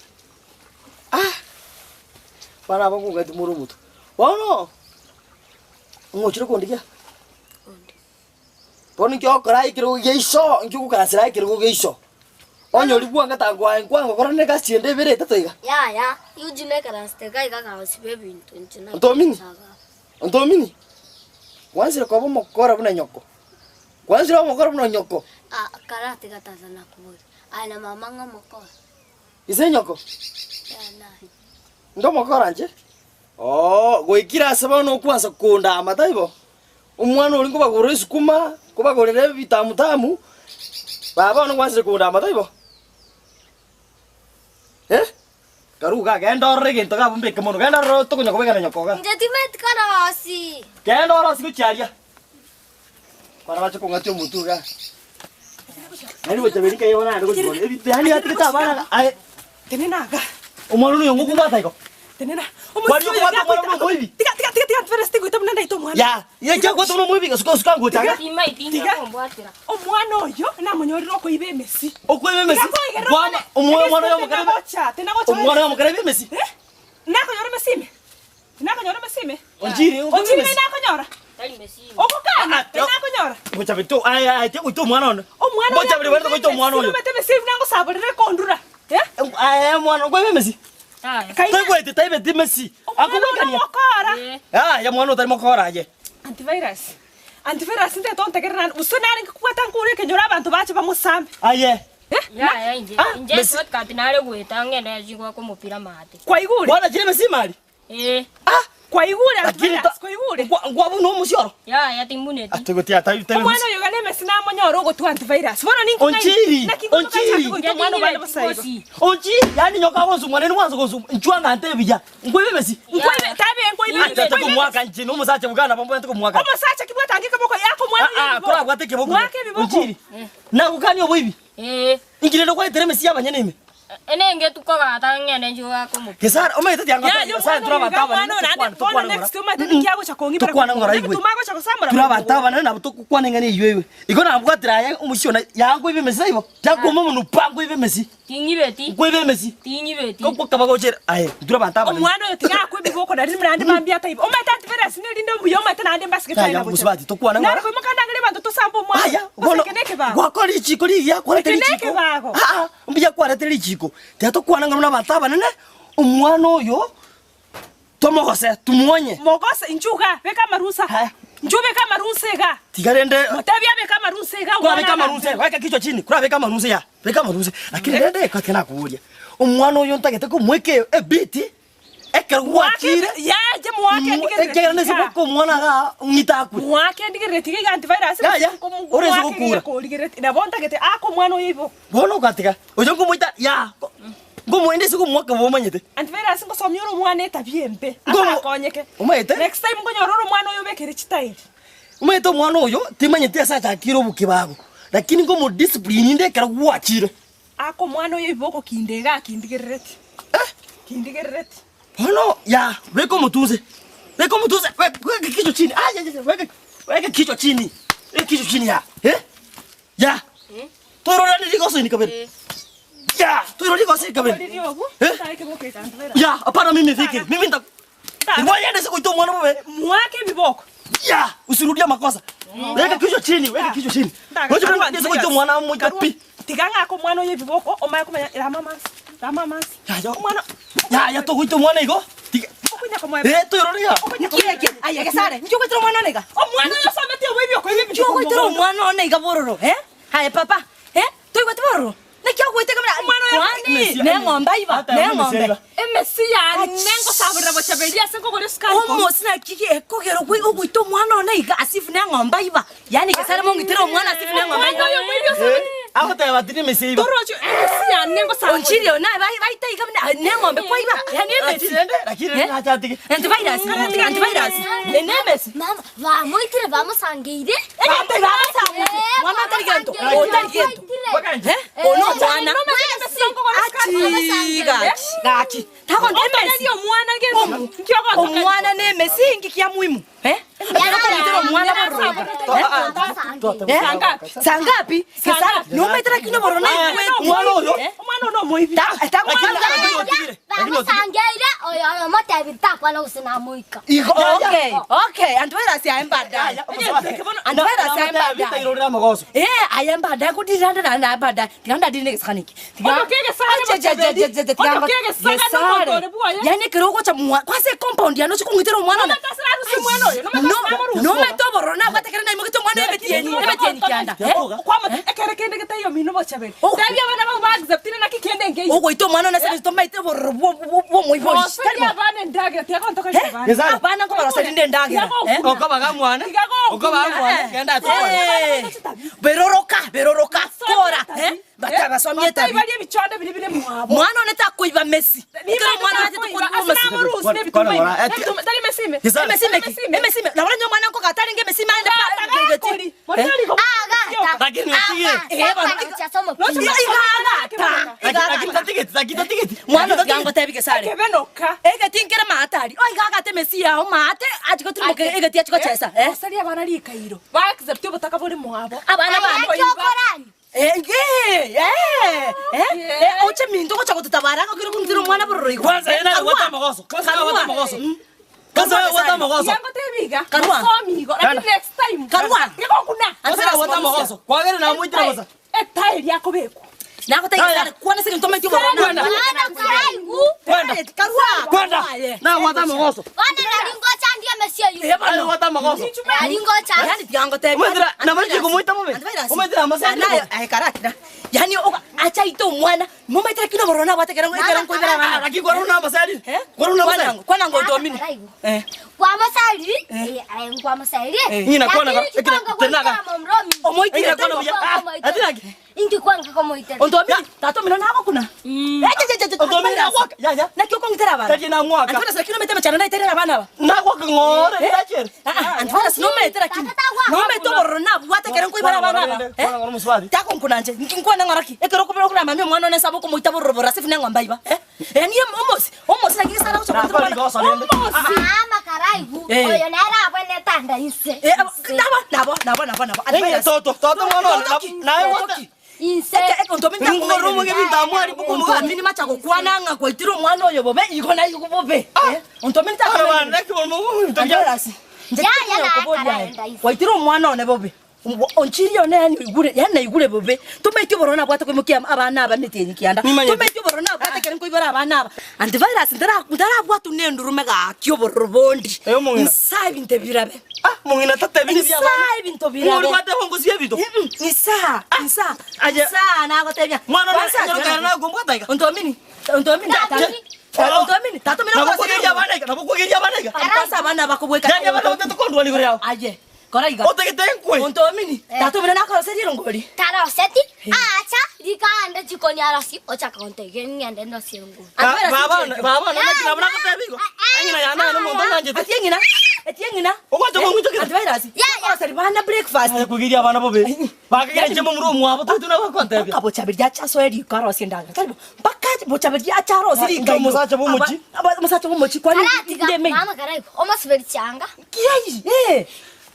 Bana aba nkogweti more omotu. Bono, ng'ochire kondigia? Bono inki ogokora aye ekerogo gia iso, inki ogokaransera aye ekerogo gia iso? Onye oria bwangete agoaye nkwango korende egasi ende ebere etato iga. Yaya, Eugene naikaransete iga iga agasiba ebinto inche Ntomini? naikaransa iga. Ntomini? Gwansire koba omokora buna nyoko. Gwansire koba omokora buna nyoko. Ah, karatiga tata nakoboria, aye na mama ng'a omokora? Ise nyoko? Yaya naye. Nde omokora inche? Oo, goikire ase bono okwansa kondama, taibo? Omwana oria nkobagorera esukuma, nkobagorera ebitamutamu, baba bono ngwansire kondama, taibo? Eh? Karue igaa, genda orore egento iga abwo mbeke mono, genda orore tokonya kobegana nyoko igaa. Inche timeti korosi. Genda orosie gochia aria. Abana bache kong'atia omotwe igaa. Yaani gocha berika igo naende gochia bono. Ebinto yaani atigete abana aye. Tenena iga. Omwana oyo ngokobwata igo. Tenena. Kwani okobwata omwana buna omoibi? Tiga tiga tiga tiga ntwere sitigoita buna ndaita omwana. Ya, ye kiakwata buna omoibi suka suka ngocha iga. Tiga. Omwana oyo namonyorire okoiba emesi. Okoiba emesi? Tiga koigerera Bwana, omwana. omwana omwana oyo omokarebe. Tenagocha, tenagocha. Omwana oyo omokarebe emesi. Eh? Nakonyora emesi ime. Nakonyora emesi ime. Onchiri, okoiba Onchiri emesi. nakonyora. Ogokana, nakonyora. Gocha bito, aye aye goita omwana one. Omwana Gocha biri bari goita omwana oyo. Omwana emesi nangosaborere kondura. Eh? Aye mwana okoiba emesi. Toigwete taibeti emesi. Akogwekania. Omokora. Aye mwana otari mokora aye. Antivirus. Antivirus nte tontegerera naende gose narenge kobwata nkure ekenyoro abanto bache bamosambe. Aye. Yaya inche, Ah, inche mesi- shortcut nare goeta ng'ende chigwaka omopira maate. Kwaigure? Bwana chire emesi mari. Eh. Ah, kwaigure Lakini antivirus, kwaigure. Ngwabu no omusioro. Yaya timbuneti. Atogotia tabi tabi. Omwana oyo iga nemesi namonyore ogotwa antivirus. Bono ninkong'aini. Onchiri, Naki ngotoka onchiri. nchake goita omwana obande bosa igo. Onchiri, yani nyoka bonsu mwana ni mwanzo gonsu nchwanga nte biya. Ngwebe mesi. Nkwaibe tabe nkwaibe. Acha tukumwaka nchi no musacha bugana pambo tukumwaka. Omosacha kibwata keboko yako mwana Ah, ah, kora bwate keboko. Mwake ebiboko. Onchiri. Nagukani oboibi. Eh. Ingire ndo kwaetere mesi yabanyene ime. Enenge tukogata ng'ende nchigwaka omopira. Gesara, omanyete tianga Ya, yo sasa mwana turi oyo iga abanto mwana abanene oyo naende tukwane bono tukwane next omanyete ninki agocha kong'ibera Tukwane ng'ora igwe. Tuma agocha gosamora Turi abanto abanene nabo togokwana eng'ana eywo eywe. Igo nabwatire aye omochie one yankoiba emesi taibo? Tiakoma omonwe pa nkoiba emesi. Ting'ibeti. Nkoiba emesi. Ting'ibeti. Gokaba gochere aye nturi abanto abanene. Omwana oyo tiga akwe ebiboko nari naende mambia ataiba. Omanyete antivirus nerinde obuya omanyete naende mbasigete Yaya, aye nagocha. mosubati, tokwane ng'ora. Nare koimoka ndangere abanto tosambe omwana. Aya, Gose bono eke nekebago. gwakora richiko rigiya kwarete Eke richiko. nekebago. Ah, ah, mbuya kwarete richiko. Tiga tokwane ng'a buna abanto abanene, omwana oyo tomogose, tumuonye. Mogose inchuo iga, beka amarusa. Inchuo beka amarusa iga. Tiga rende Motebie abeke amarusa iga Kurabeka omwana amaruse, weka kichwa chini, kurabeka amaruse ya, beka amaruse. Lakini rende kwatiga nakoboria, omwana oyo ntagete komoeka ebiti, ekero gwachire, Yaye mwake ndigerere ekiagera nese tiga. goka omwana igaa ng'ite akwe. Mwake ndigerere tiga iga antivirus. Yaya, ore ase gokura. Korigereti. Nabo ntagete ake omwana oyo ibo. Bono ogatiga, oyo nkomoita ya, nkomoenda ase komoaka bo omanyete. Antivirus ngosomia ore omwana etabia embe. Ngomo- Atakonyeke. Omanyete? Next time nkonyora ore omwana oyo obekere chitairi. Omanyete omwana oyo, timanyeti ase achakire obokebago, lakini nkomodiscipline inde ekero gwachire. Ake omwana oyo iboko kinde iga akindigerereti. Kindigerereti. Bono ya, beka omotunse, beka omotunse, weka weka kichwa chini, ah, ya, ya, ya, weka weka kichwa chini, weka kichwa chini ya, eh? Ya, toirorane rigoso ini kabere. Ya, toirorane rigoso ini kabere. Oriri obu, Eh? taeke boka antivirus. Ya, hapana mimi fikiri, mimi nita Ngoja nese kuita mwana mume. Mwake viboko. Ya, usirudia makosa. Weka kichwa chini, weka kichwa chini. Ngoja mimi nese kuita mwana mmoja pi. Tiga ng'ake omwana oyo ebiboko omanye komanya rama amansi rama amansi Ya, ya. omwana Ya, ya togoita omwana igo. Tiga. okonya komoe Eh, toirore ya. Nkieke, aye gesare, nki ogoitera omwana one iga? Omwana oyo osomete oboibi okoiba Nki ogoitera omwana one iga bororo, eh? Aye papa, eh, toigweti bororo? Naki ogoiteka buna Omwana oyo kwani neng'ombe aiba, neng'ombe. Emesi yane ngosaborera bochaberia ase nkogora esukari ko. Omosi naki ekogera ogoita omwana one iga as if neng'ombe aiba. Yaani gesare mong'itere omwana as if neng'ombe aiba. Omwana oyo moibi osabete. Agoteba ati nemesi eiba. Torochi emesi yane ngosaborera. Onchiri oyo naye baita iga buna neng'ombe kwaiba. Yaani emesi. Lakini rende, lakini rende nacha atige. Antivirus, antivirus. Enemesi. Mama, bamoitire bamosangeire. Egento bamosangeire. Mwana otari gento, otari gento. Eh, ono omwana. Achi, gaki, gaki. Tagonta emesi. Omwana nemesi inki kia muhimu. Eh? Ekero okomitera omwana bororo iga. Eh? Eh? Sangapi? Gesara, nomaete lakini obororo naigwete. Omwana oyo? Eh? Omwana ono omoibi. Bamosangeire oyo omotebi takwana gose namoika. Igo, okay, okay, antivirus yaye mbadaye. Antivirus yaye mbadaye. Irorera amagoso. Eh, aye mbadaye kudiranda na na mbadaye. Tiganda dine gesakaniki. Otoke egesare bochaberi. Otoke egesare nomonto ore bwoye. Yani ekero ogocha mwa kwase compound yano chikong'itera omwana na. Nomatase omwana oyo, nomatase amorusia. No mato bororo na bwatekere na imogete omwana ebetieni, ebetieni kianda. Eh? Kwama ekere kende getaiyo mino bochaberi. Tebia abana bao baacceptire naki kende nkeiyo. Ogoita omwana one ase tomaete bororo bwo bwo moibori. Roseria abana endagera, tiga gontokoria abana. Abana nkobaroseria nde endagera. Okobaga mwana. Okobaga mwana. Genda Eh. Beroroka, beroroka, kora, eh? Batabasomie Batai tabi. baria ebichonde biri bire mwabo. Mwana one takoiba mesi. Ekero omwana one Takoiba, takoiba ase mesi. namorusia ebituma ime. Ebituma- tari mesi ime. Emesi meki. Emesi me. Nabona nyo mwana nkoka ataringe emesi mande pa. Tagakori. Motari go- Lakini otige. Eh, bana. Igagata. Lakini tatigeti, lakini tatigeti. Mwana tigango tebi gesare. Ekebenoka. Egeti nkere maatari. O igagate emesi yao maate achikotirimboka egeti achikochesa. Eh? Roseria abana rikairo. Baaccept obotaka bore mwabo. Abana bane. Eh, eh, eh, eh, oche minto gocha gotutabara gokire kung'itira omwana bororo igo. Kwanza yena agwata amagoso. Kwanza agwata amagoso. Kwanza agwata amagoso. Yango tebiga. Karua. Somi igo. Lakini next time. Karua. Ngikokuna. Kwanza agwata amagoso. Kwagere namoitira bosa. Etairi yakobekwa. Nagotegesare kwana se ntomaiti bororo. Kwenda. Kwenda. Karua. Kwenda. Na agwata amagoso. Bono nari ngocha ndie emesi eywo. Agwata amagoso. Nari ngocha. Yani tigango tebi. Omwetera nabariki kumuita bobe. Omwetera amasani. Anayo ay karakira. Yani acha ito omwana momaitira kino bororo nabwatekera ekero nkoibera abana. Lakini kwa runa amasani. Kwa runa amasani. Kwana ngo domini. Eh. Kwamasari, eh, nkwamasari. Ng'ina kwana ekira tenaga. Omoitire Ng'ina kwana buya. Ah, atinaki. Inki kwanga komoitera. Ondomini, tato mino nagokuna. Ondomini nagwaka. Ya ya. Naki okong'itera abana. Tari nangwaka. Antivirus lakini omete machano naiterera abana aba. Nagwaka ng'ore ndachere. Ah, ah, antivirus nometera kini. Nomete obororo nabwate ekero nkoibera abana aba. Eh? Kwana ng'ore muswati. Takonkuna nche, nkinkwana ng'ora ki? Ekero okobera okora mami omwana one sabo okomoita bororo bororo ase neng'ombe aiba. Eh? Eh, niye omosi, omosi naki gesara gocha Nakora goitera igoso rende. Omosi. Mama karaigu. Eh. Oyo nere abone tanda inse. Eh, nabo, nabo, nabo, nabo, nabo. Eng'ina toto, toto mwana one. Naye gwata. Inse. Ontomini macha gokwana ng'a gwaitire omwana oyo bobe igo na igo bobe. Ontomini ta Abana naki bomo. Antivirus. Ya, ya, na, karaenda inse. Waitire omwana one bobe. Onchiri one yani igure yani naigure bobe. Tomaiti obororo nabwate koimokia abana aba metienyi kianda. Tomaiti obororo nabwate kere nkoibora abana aba. Antivirus ndara ndarabwatu nendurume gaki obororo bondi. Eh, omong'ina. Nsa ebinto birabe. Ah, mong'ina tatebi bya Nsa bana. ebinto birabe. Ng'ori gwate hongo sie bito. Nsa, nsa. Aye. Nsa nagotebia. Mwana one Kwanza, nyoro kana gombwata iga. Ontomini, ontomini tata. Ontomini, tata mina Nabokwegeria abana iga, nabokwegeria abana iga. Kwanza abana bakobweka. Yani abana batete kondwani gore yao. Aye. Kora iga. Otegete nkwe. Ontomini, tata mina nakoroseria erongori. Taroseti. Acha rikande jikoni arasi ochaka kontege ng'ende ndosie nguru. Baba, baba, naki nabona kotebi igo. Eng'ina yana no monto nanjete. Ati eng'ina, ati eng'ina. Ogwacha kong'witokera. Antivirus. Ya, ya. Koroseri bana breakfast. Aye kwegeria abana bobe. Bakagera nche momura omwabo totu nabakontebia. Mpaka bochaberi achasoe riko arosie endagera. Tari bo, mpaka bochaberi acharosie riko. Inche omosacha bw'omochi. Omosacha bw'omochi kwani Karatiga ndeme. mama karaigu. Omosiberi chianga. Kiai, eh.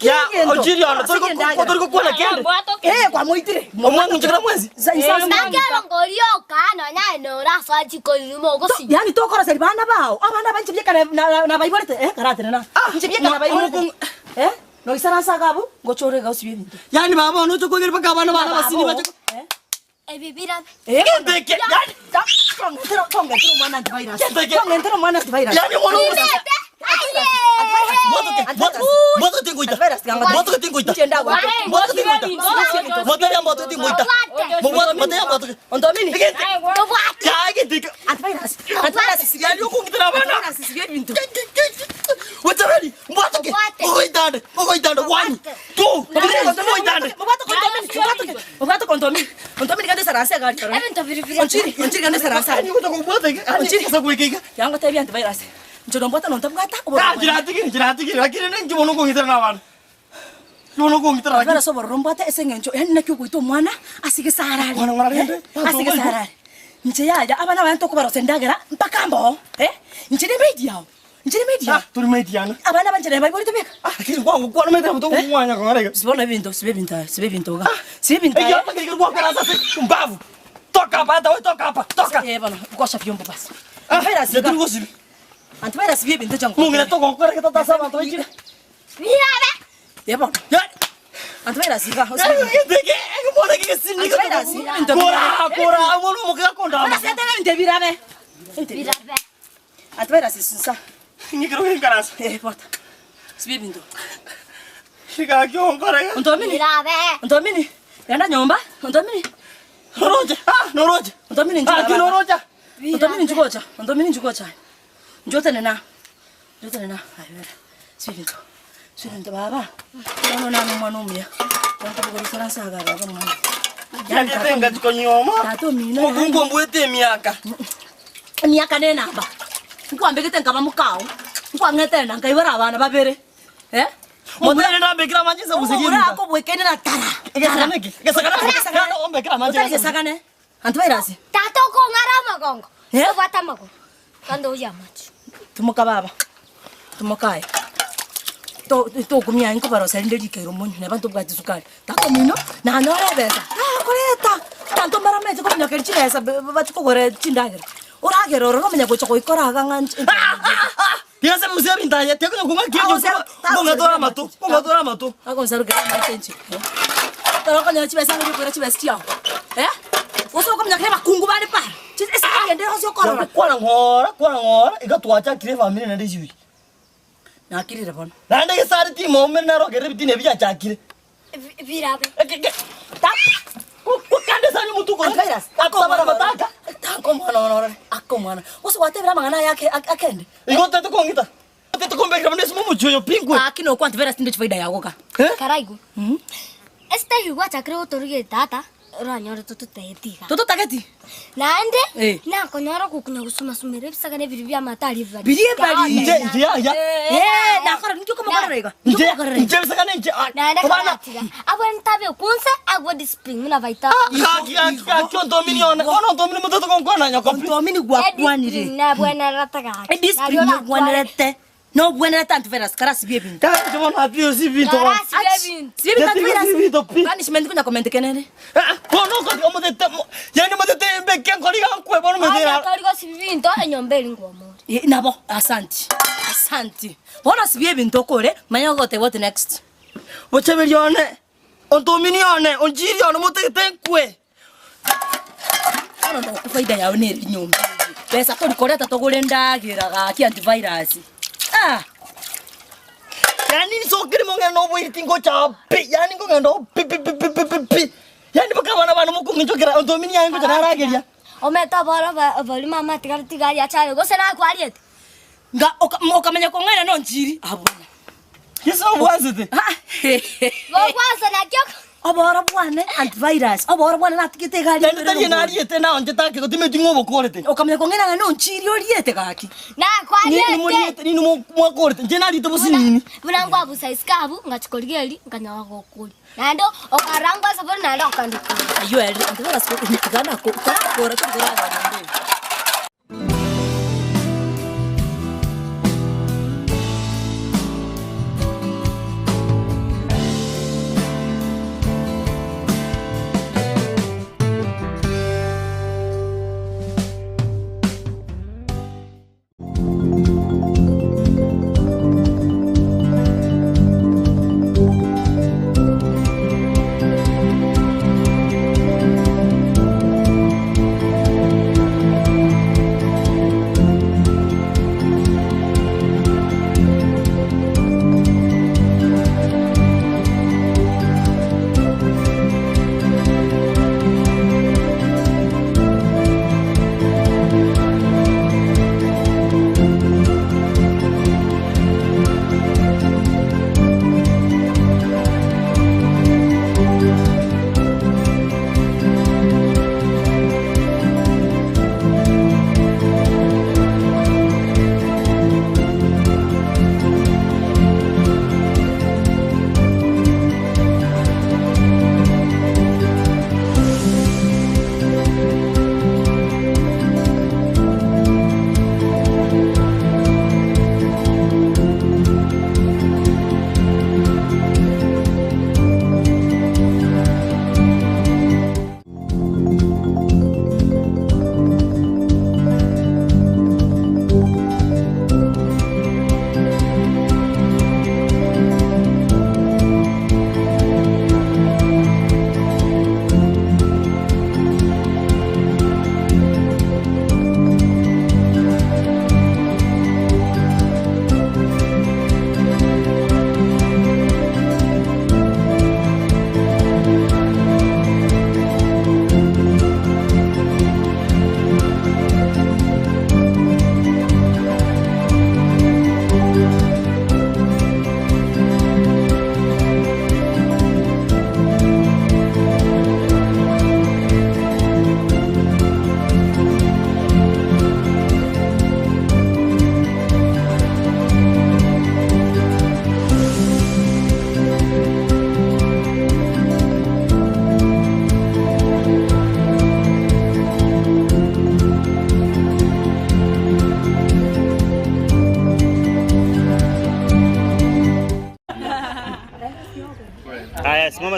Ya, ochiri ono tori gokwana kende. Eh, kwamoitire. Omwana nchikira mwezi. Nakero ngori yoka nonya norasoa jikoni mogosi. Yani tokoroseri bana bao. Abana banje byeka na na baiborete eh karatene na. Nche byeka na baiborete. Eh? No isaransa gabu ngochore gausibye ebinto. Yani baba ono chokwegera paka abana bana basini bache. Ebi birabe. Eh, Kenteke, yani tonga tonga mwana antivirus. Kenteke. Tonga mwana antivirus. Yani mwana Irete. Moto moto tingoita. Moto tingoita. Moto tingoita. Moto mbwate tingoita. Mobwate mate mbwate. Ondomini. Tobwate. Ya egete. Antivirus. Antivirus sibia. Yani okongitera abana. Antivirus sibia ebinto. Wachabeli mbwate. Mogoitande. Mogoitande 1 2 3 mogoitande. Mobwate kondomini. Mobwate. Mobwate kondomini. Kondomini kande sarasa gari. Ebinto biri biri. Onchiri, onchiri kande sarasa. Ani kutokubwate. Onchiri. Sasa kuwekeka. Yango tebi antivirus. Njono mbwata nontabwata. Ah, njiratigiri, njiratigiri. Lakini ninki bono kongitera nabana. Bono kongitera lakini. Antivirus obororo mbwate ase eng'encho yaani naki ogoita omwana ase gesarari. Mwana ng'ora rende. Ase gesarari. Nche yaya abana abana tokobarosa endagera mpaka mboo. Eh? Nche ne maid yao. Nche ne maid yao. Turi maid yana. Abana banje ne baibori tobeka. Lakini kwangu kwana maid yabo tokumwanya kong'ora. Sibona ebinto, sibe ebinto, sibe ebinto ga. Sibe ebinto. Eyo hapa kile kwa kana sasa mbavu. Toka hapa hata wewe toka hapa. Toka. Eh bana, kosha vyombo basi. Ah, Antivirus. ndio ngosibi. Antivirus sibe ebinto changu. Mungu natoka kwa kata sasa abantu bachira. Birabe. Yebo. Ya. Antivirus ga. Ndege, mbona kike sini Antivirus ebinto. Kora, kora, mbona mukira konda. Bana sete ebinto birabe. Birabe. Antivirus sinsa. Ngikiro ngarasa. Eh bota. Sibe ebinto. Shika kyonkora. Ondomini. Birabe. Ondomini. Yanda nyomba. Ondomini. Noroje. Ah, noroje. Ondomini Ah, ki noroja. Ondomini njukocha. Ondomini njukocha. Njotene na. Njotene na. Ayera. Sibe ebinto. Sibe ebinto baba. Nono nanu mwana omuya. Yantabukorisana saga baba mwana. Yatenga chikonyoma. Tato mina. Mukungu mbwete miaka. Emiaka nenamba. Nkwambekete nkaba mukao. Nkwang'ete na nkaibora abana babere. Eh? Mubere ndambekira manje sabusigiri. Omura akobwekene na tara. Egesakane. Egesakane. Ombekira manje. Otagesakane. Antivirus. Tata okong'ara amagongo. Eh? Tobwate amagongo. Kando uya amache. Tumoka baba. Tumokae. To tokumia nkobarosa rinde rikeiro monyo neba ntobwate sukari. Tato mino nanyora ebesa. Nakoreta. Tanto mbaramete kominyokeri chibesa bachikogora chindagera. Oragera ororo omenya gocha goikora aga ng'a Tiasa musea bintaya, tiakunya kunga kiyo. Bonga tora matu, bonga tora matu. Akonsaruka matenchi. Toro konya chibesa ngikora chibesa chiao. Eh? Osokomenya bakungu bari para. Chibesa kende osokorora. Kwana ngora, kwana ngora, igatwacha kire family nende jiwi. Nakirire bono. Nande gesari timo omere narogere bitine bijachakire. Birabe. Kukande sanyu mutuko. Antivirus. Akusabara mataka. Tanko mwana mwana. Ako mwana. Usiwatebera mangana yake akende. Igo tete kongita. Tete kombekira mnesi mumuchoyo pingwe. Akino kwa antivirus tinde chifaida yako ka. Karaigu. Este gwachakire gotoruge tata oranyore tototetiga. Tototageti. Naende Eh. nakonyora gokunya gusuma-sumera ebisagane biri bia amatari bari. Biri ebari. Nje nje ya ya. Eh, nakora nikyo komokorera iga. Nje nje bisakane nje. Naende Bana. karatiga. Abo ntabe kunse agwo discipline muna baita. Kaki kaki kaki ondomini ona. Ona ondomini mutoto konkwana nyoko. Ondomini gwakwanire. Na bwana rataga. Discipline yogwanerete. No gwanerete antivirus karasi bie bintu. Ka ndibona ati si bintu. Karasi bie bintu. Sibe bintu antivirus. Bintu pi. Punishment kunya comment kenene. Bono ko omutete. Yani mutete mbeke nkoli gankwe bono mutera. Akarigo si bintu enyomba eri ngomore. Eh, nabo asante. Asante. Bona sibie bintu okore manya gote what next. Bocheberi one. Ondomini one, onjiri one mutete nkwe. Ono ndo kufaida yao neri nyomba. Pesa torikoreta togore ndagira gaki antivirus. Ah. Yani sokiri mongena oboiri tingo cha pi. Yani ngongenda pi pi pi pi pi pi pi. Yani bakabana bana mukunginjokera ondomini yangu chanarageria. Ometa bora bari mama tigari tigari achare gose nakwariete. Nga okamenya kong'aina no njiri abona. Yesu obwazete. Gokwansa nakyo. Oboro bwane antivirus. Oboro bwane natigete gari. Yani tari nariete na onje take gotimeti ngobokorete. Okamenya kong'aina no njiri oriete gaki. Nakwariete. Ni muriete ni mwakorete. Nje narite businini. Buna ngwabusa isikabu ngachikorigeri nganyawa gokuri. Naende okarangwa saburi naende okandikura. Ayo eri antivirus ko gana ko kora kora kora.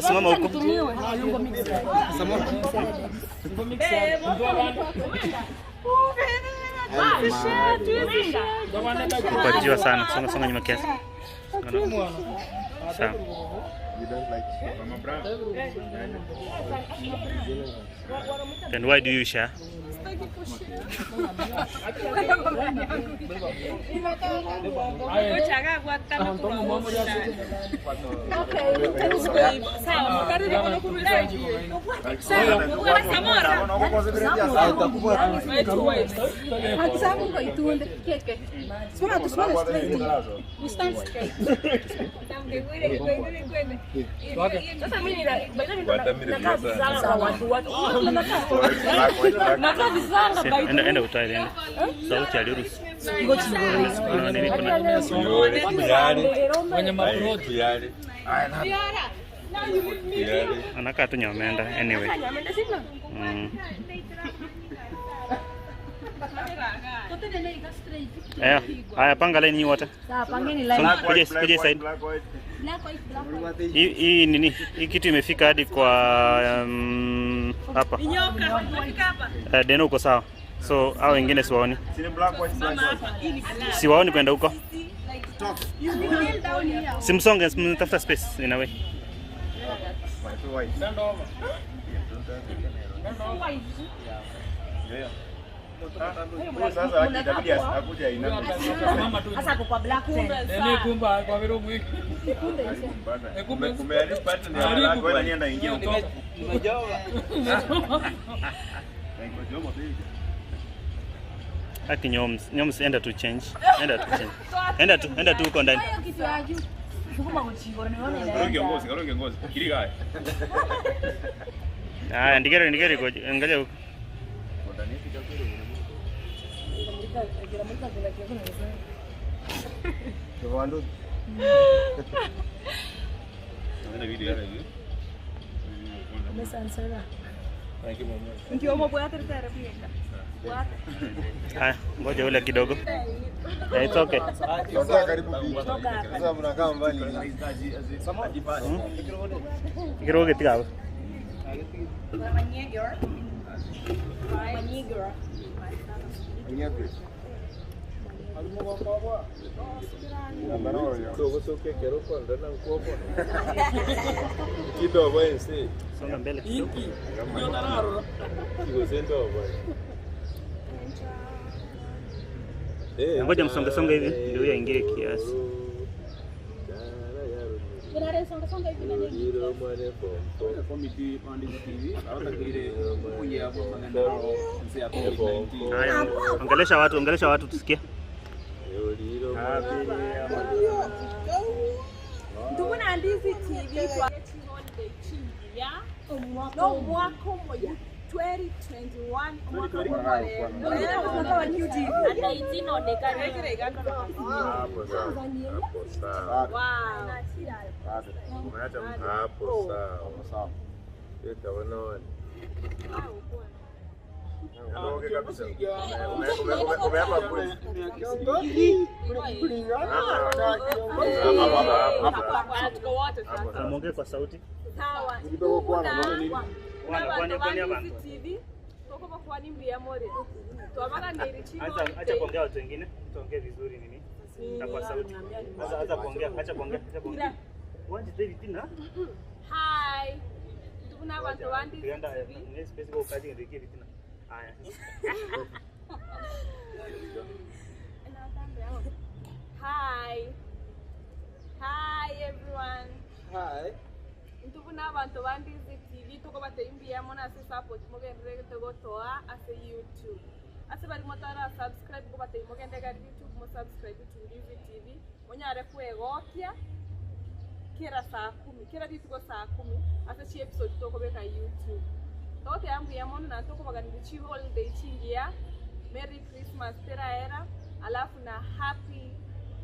Simama, simama huko. Kwa jua sana. Songa songa nyuma kiasi. Songa na- Sawa. Then why do you share? Enda enda utoe enda. Sauti aliruhusu. Kuna nini kuna anakaa tu nyamenda anyway. Aya, haya panga line nyinyi wote. Sawa, pangeni line. Songa, Kuja kuja side. Hii hii nini? Hii kitu imefika hadi kwa hapa. Deno uko sawa. So hao wengine siwaoni. Siwaoni kwenda huko. Simsonge, mtafuta space in a way. Sasa kwa black ten. Aki nyoms, nyoms enda tu change. Enda tu change. Enda tu, enda tu huko ndani. Haya, ndigere ndigere kwa angalia huko. Haya, ngoja ule kidogo. Yeah, it's okay. Sasa mnakaa mbali. Kiroge tiga hapo. Songa mbele kidogo. Ngoja msonge songe hivi ndio huyo aingie kiasi. Haya, ongelesha watu, ongelesha watu tusikie. Ndubona Ndizi TV kwa no mwaka moya 2021 mwaka Muongee kwa sauti. Sawa. Acha acha kuongea watu wengine, tuongee vizuri nini? Na kwa sauti. Acha acha kuongea, acha kuongea, acha kuongea. Waje David tena. Hi. Ndubona abantu ba Ndizi Tuenda TV. ni space kwa kazi ndio kivi tena. Haya. Hi. Hi everyone. Hi. Ntubona abantu ba Ndizi TV tuko bateimbiyamo nase support mugendere togotoa ase YouTube. Ase bari motara subscribe ko batei mugendega YouTube mo subscribe to Ndizi TV. Munyare kwegokia kera saa kumi kera rituko saa kumi ase chi episode tokobeka YouTube. Tote ambuyamo na tukobaganira chi holiday chingiya Merry Christmas tera era alafu na happy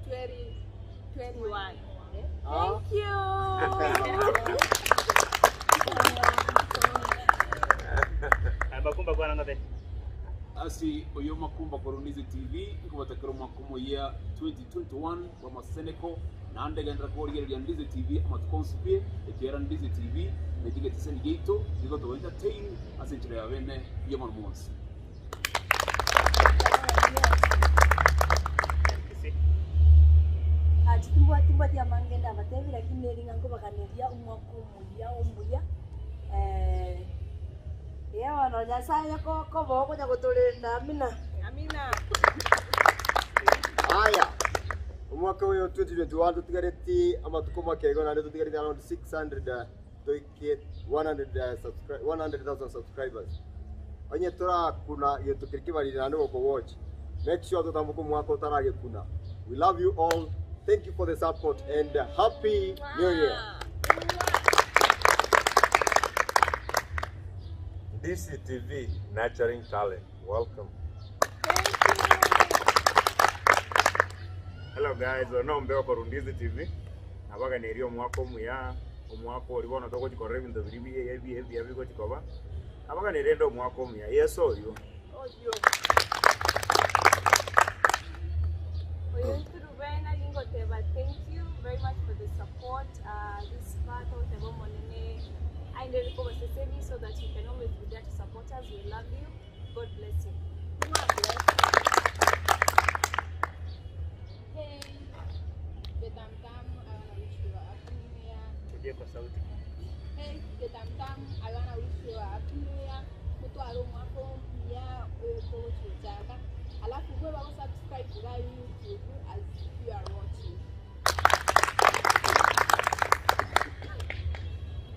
2021. Thank you. Makumba kwa nanga Asi oyo makumba kwa Rundizi TV nkubatakira omwaka omuya 2021 wa maseneko Naende genderera korigereria Ndizi TV amatuko onsi pi, ekiagera Ndizi TV nakio egeteseni giaito nigo togo entertain ase enchera ya bene mbuya mono mwensi. Ache timbwati timbwati amange ndabatebie lakini neri ng'a nkobaganeria omwaka omuya omuya eeh bono Nyasaye onye koba okonya gotorenda amina. Amina. Aya, omwaka oyo 2021 totigareti amatuko make igo naende totigareti around 600 toike 100 subscri 100,000 subscribers. Onye torakuna gento keria kebariri naende gokowatch, make sure totamboke omwaka otaragekuna. We love you all, thank you for the support and happy new year. DCTV, nurturing talent. Welcome. Hello guys, ono mbeo korwa Ndizi TV. Nabaganerie omwaka omuya, omwaka oria bono togochi korora ebinto biria biya ebiya ebiya bigochi koba. Nabaganerie rende omwaka omuya, Yeso oyio. Oyo Rubena ningoteba thank you very much for the support. This far toteba omonene aendelee kobaseseni so that you can always be there to support us. We love you. God bless you. Hey, the Tam Tam, I wanna wish you a happy new year. Tujie kwa sauti. Hey, the Tam Tam, I wanna wish you a happy new year. Mutware omwaka omuya oyo togochichaka. Alafu gwe bago subscribe ga YouTube as you are watching.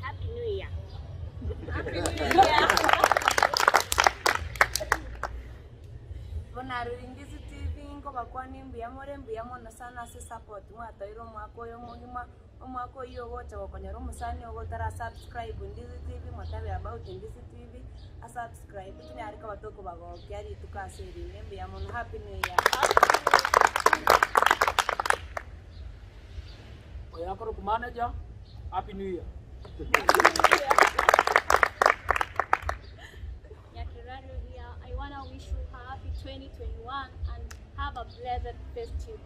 Happy New Year. Happy New Year. Bono arure Ndizi TV nkobakwania mbuya more mbuya mono sana ase support mwatoire omwaka oyo omogima, omwaka oyio ogocha gokonyora omosani ogo otara subscribe Ndizi TV motabe about Ndizi TV a subscribe tonyare koba tokobagokia rituko ase erinde mbuya mono happy new year. Oyo akorokwa manager, happy new year. Nyakiraro here. I wanna wish you a happy 2021 and have a blessed festive.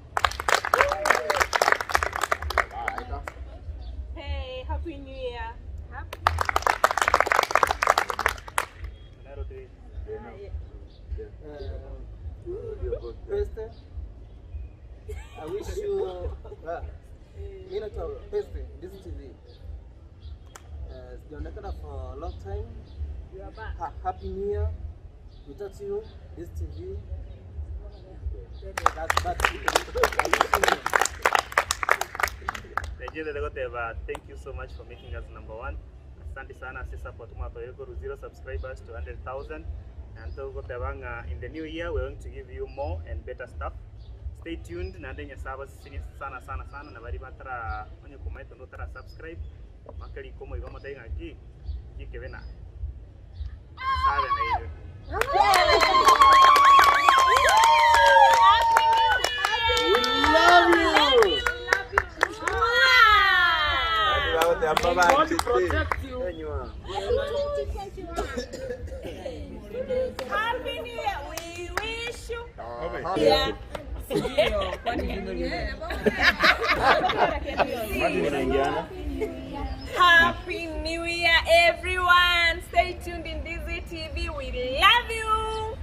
Hey, happy new year. Happy. Peste, I wish you mi naitwa Peste, Ndizi TV. Sijaonekana for a long time. You are back. Happy New Year. Without you, Ndizi TV. That's that's Nigeria goteba thank you so much for making us number one. Asante sana ase support mwatoire koru zero subscribers to 100,000. And togoteba ng'a in the new year we're going to give you more and better stuff. Stay tuned naende Nyasaye abasesenie sana sana sana na baria batara onye komaete onde otara subscribe make riko omoigo omotebi ng'a ki ki ekebe na Nyasaye abe nainwe. We love you. God protect you. Happy New Year. We wish you. Yeah. Happy New Year, everyone. Stay tuned in Dizzy TV. We love you.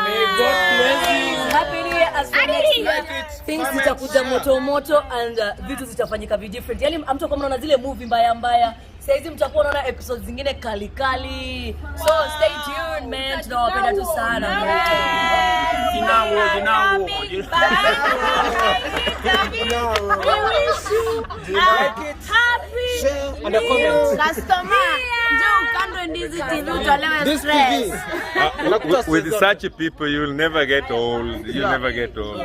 May God bless you. Happy New Year as for next year. Things zitakuja moto moto and vitu zitafanyika vi different. Yaani mtakuwa mnaona zile movie mbaya mbaya. Saizi mtakuwa mnaona episodes zingine kali kali. So stay tuned man. Tunawapenda tu sana. Jinawo, jinawo. We wish you a happy and a comment. Customer, njoo ukandwe Ndizi TV utolewe This stress. With such people, you'll never get old. You'll never get old.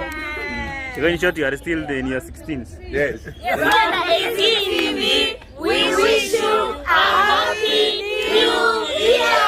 In short, you are still in your 16s. Yes. Bwana TV, we wish you a happy new year.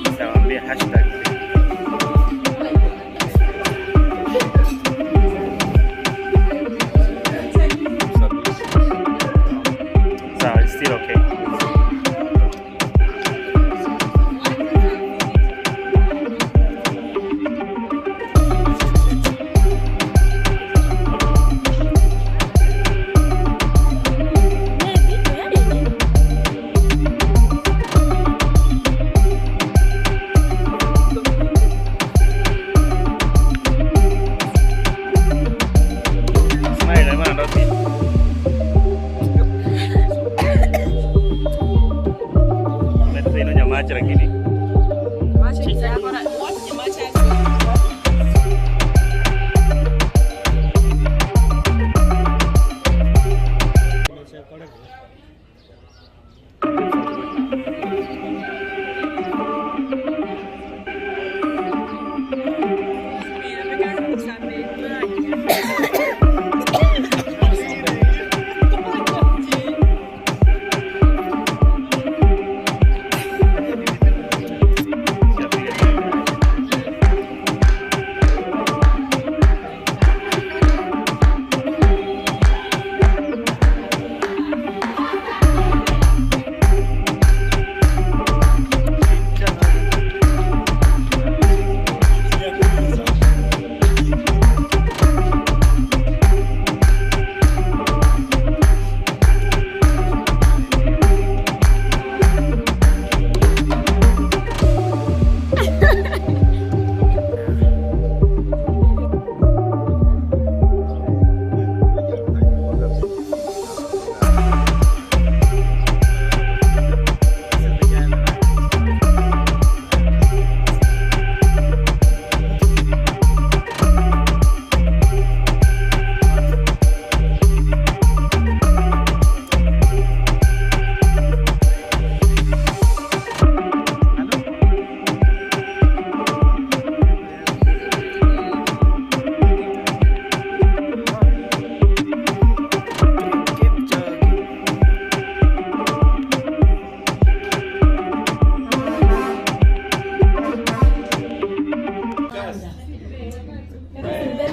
Nitawaambia hashtag. Sawa, it's still okay. Smile, I'm not Sasa ino nyamacha lakini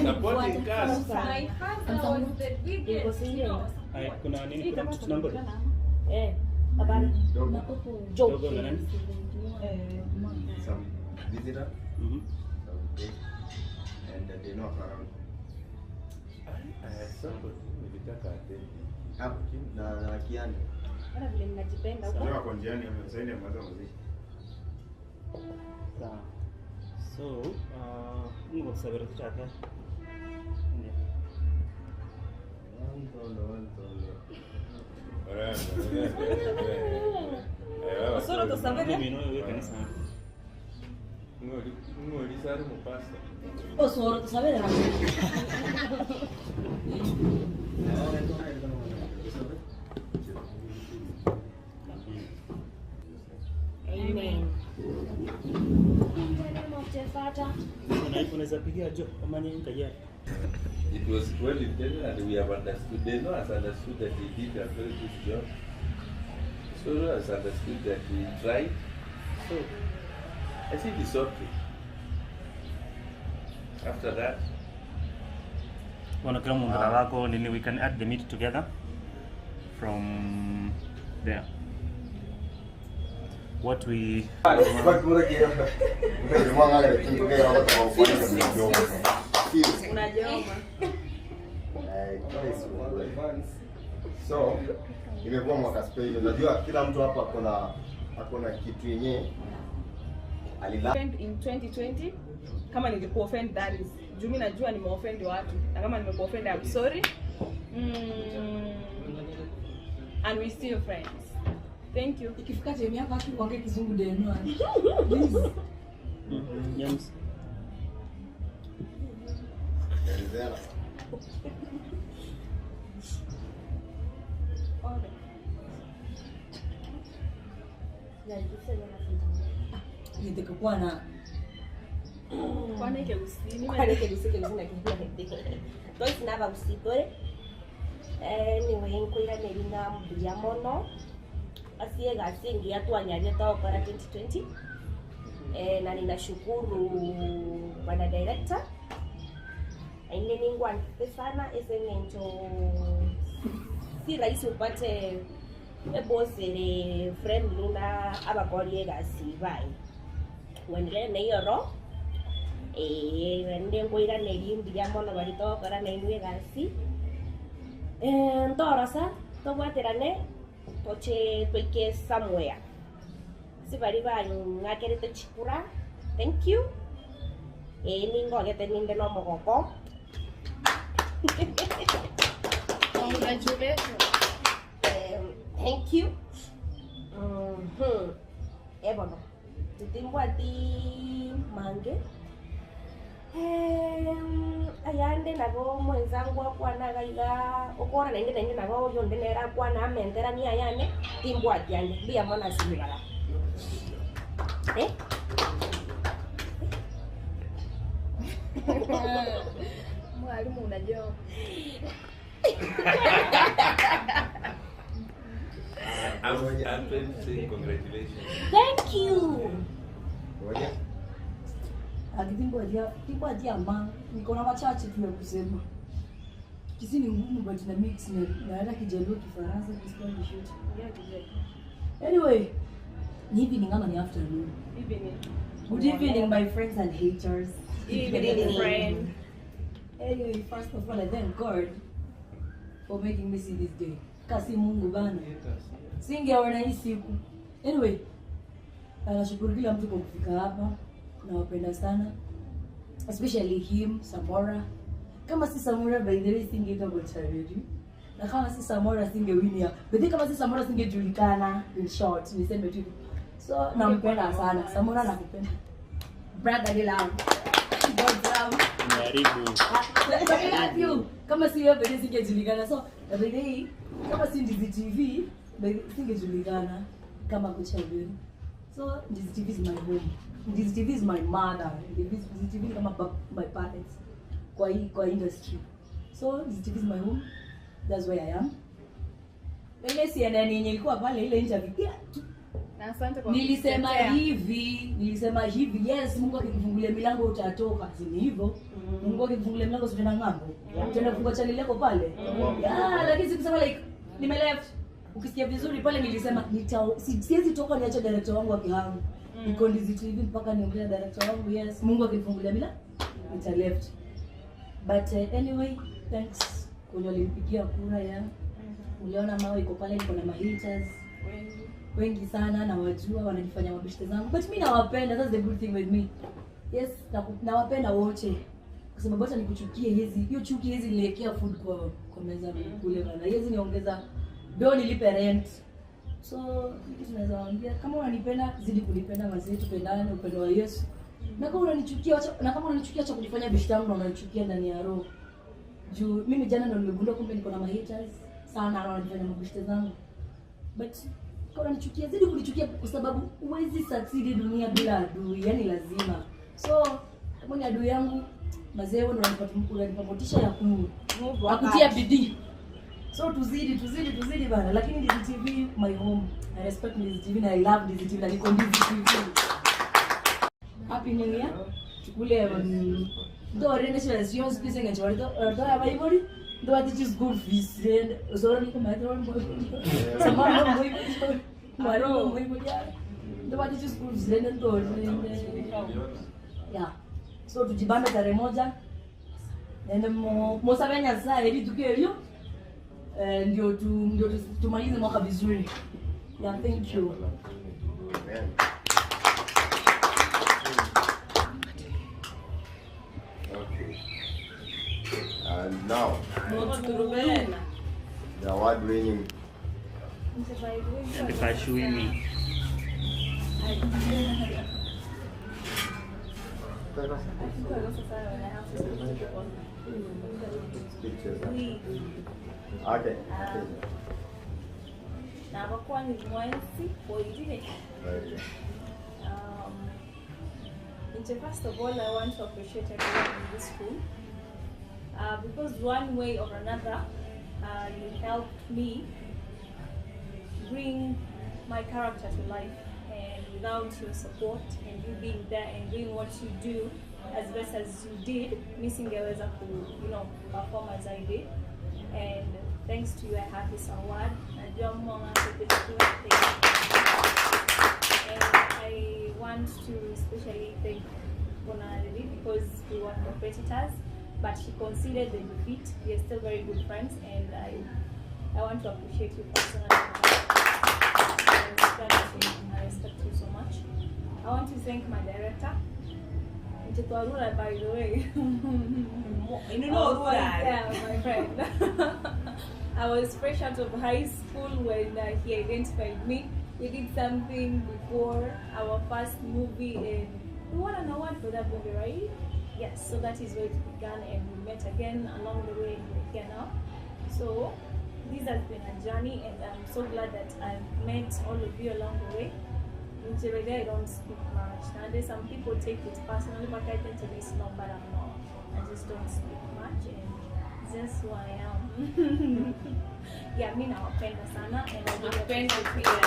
Supporting cast. Haya, kuna nini? Kuna mtu tunangoja. Dogo na nani? Some visitor. Some guest, and they know around. Ah, na Kiani. Mbona vile mnajipenda huko? Leo ako njiani amesaini amaliza mazishi. Sawa. So, Mungu akusabiri tuchake. Ndio. Osoro tosabere. Mimi no wewe kanisa. Ng'ori sare mupasta. Osoro tosabere. Amen. Unaweza pigia jo kama ni tayari. It was well intended and we have understood. They know has understood that he did a very good job. Soro has understood that he tried. So I think it's okay. After that, Wana kila muungano wako nini we can add the meat together from there. What we Unajoma. So imekuwa mwaka special. Najua kila mtu hapa akona akona kitu yenye alila Offend in 2020 kama nilikuwa offend that is juu mi najua nimeoffend watu na kama nimekuoffend I'm sorry and we still friends thank you ikifika time yako haki uongee kizungu deno James. Elizera. nitakakuwa na Kwana kegusini Kwana kegusini kegusini toisi nabagusitore anyway nkwĩranĩri na mbia mũno acie gasi ngia twanyarie togokora 2020 eh, na ninashukuru bwana director aine ningwante sana ese ng'encho si rahisi upate ebosere friendly na abakori egasi bae wendere neiyoro eh, ndi nkwĩranĩri mbia mũno bari togokora nainwe egasi Eh, ntorosa tobwaterane toche twike somewhere sibari bang'akerete chikura thank you eh, ningogete ninde na omogoko Congratulations. Thank you. Ebono titimbwati mange ayande nabo mwenzangu akwanaga iga okora nainde nainde nabo oyonde nere akwana amenterani ayane timbwati ande mbuya mono ase ribaga eh? Mwalimu unajua. I'm trying to say congratulations. Thank you. Akitingwatia ma niko na machache tu ya kusema. Kisi ni ngumu but na mix na na hata Kijaluo, Kifaransa, Kispanish yote. Anyway, ni evening ama ni afternoon? Evening. Good evening my friends and haters. Evening, friend. Anyway, first of all, I thank God for making me see this day. Kasi Mungu bana. Singeona hii siku. Anyway, na nashukuru kila mtu kwa kufika hapa. Nawapenda sana. Especially him, Samora. Kama si Samora by the way singeitwa Bochareri. Na kama si Samora singewinia. By the way, kama si Samora singejulikana in short, niseme tu. So nampenda sana. Samora nakupenda. Brother love. God love. Umeharibu. But I love you. Kama si wewe pekee singejulikana. So by the way, kama si Ndizi TV, by the- singejulikana kama kocha Obiri. So Ndizi TV is my home. Ndizi TV is my mother. Ndizi TV ni kama my parents kwa hii kwa industry. So Ndizi TV is my home. That's where I am. Ile CNN yenye ilikuwa pale ile interview. Yeah, Na asante kwa nilisema kututetea. hivi nilisema hivi yes mungu akikufungulia milango utatoka si ni hivyo mungu akikufungulia milango si utaenda ng'ambo Yeah. utaenda kufungua channel yako pale Mm. yeah, lakini sikusema like nime left ukisikia vizuri pale nilisema nita si, siwezi toka niache director wangu akihangu Mm. niko Ndizi TV mpaka niongee na director wangu yes mungu akinifungulia milango nita left but anyway thanks kwenye walinipigia kura ya uliona mawe iko pale niko na mahaters Wengi. wengi sana nawajua wananifanya mabeshte zangu but mi nawapenda that's the good thing with me yes nawapenda wote kwa sababu hata nikuchukie hizi hiyo chuki hizi niliwekea food kwa kwa meza kule bana hizi niongeza do nilipe rent so hiki tunaweza waambia kama unanipenda zidi kunipenda mazee tupendane upendo wa Yesu na kama unanichukia wacha na kama unanichukia acha kujifanya beshte yangu na unanichukia ndani ya roho juu mimi jana ndo nimegundua kumbe niko na mahaters sana na wananifanya mabeshte zangu but kama unanichukia zidi kunichukia kwa sababu huwezi succeed hii dunia bila adui yani lazima so kama ni adui yangu mazee wewe ndo unanipa motisha ya ku ya kutia bidii so tuzidi tuzidi tuzidi bana lakini Ndizi TV my home I respect Ndizi TV na I love Ndizi TV na niko Ndizi TV Happy New Year chukule ndo rende shira sio spise nge chori to to abaibori ndo ati school fees rende usoro niko maitro mbo samara mbo mwalimu mbo ndo ati school fees rende ndo rende yeah so tujibambe tarehe moja nende mo mosabe nyasaye rituko erio Eh, ndio tu, ndio tu, tumalize mwaka vizuri. Yeah, thank you. Okay. And now, the award winning And Kashuimi. pictures. Okay. Nabakwani mwensi oirire. Very good. Nche, first of all, I want to appreciate everyone in this room because one way or another, you helped me bring my character to life. And without your support and you being there and doing what you do as best as you did, mi singeweza ku, you know, perform as I did. And thanks to you, I have this award. Najua Mungu anatupa. And I want to especially thank Bonareli because we were competitors, but she considered the defeat. We are still very good friends, and I, I want to appreciate you personally. I respect you. I respect you so much. I want to thank my director. Mtoto by the way. You know Rura. Yeah, my friend. I was fresh out of high school when he identified me. We did something before our first movie, and we won an award for that movie, right? Yes, so that is where it began, and we met again along the way, and we're here now. So this has been a journey, and I'm so glad that I've met all of you along the way. In Chirege, I don't speak much. Nowadays, some people take it personally, but I tend to be slow, but I'm not. I just don't speak much, and it's just who I am. Yeah, mi nawapenda sana and I really Napenda appreciate.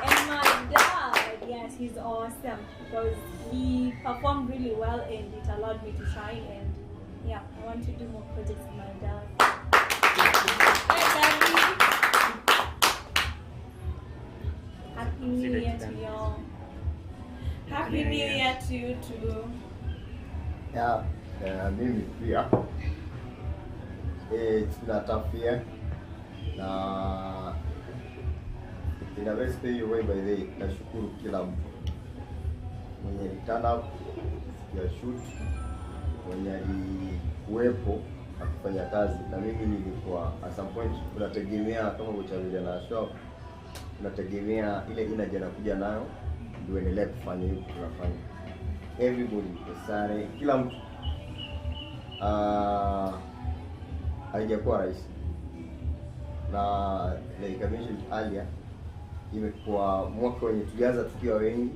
And my dad, yes, he's awesome because he performed really well and it allowed me to shine. And yeah, I want to do more projects with my dad. Hi, Daddy. Happy New Year to y'all. Happy New Year to you too. Yeah, mimi pia it's not tough year na in a very special way by the way, nashukuru kila mtu mwenye ali turn up ya shoot, mwenye alikuwepo akifanya kazi na mimi nilikuwa at some point, unategemea kama uchagulia na shop, unategemea ile energy anakuja nayo ndio uendelee kufanya hiyo kitu unafanya. Everybody sare, kila mtu haijakuwa rahisi na like I mentioned earlier, imekuwa mwaka wenye tulianza tukiwa wengi,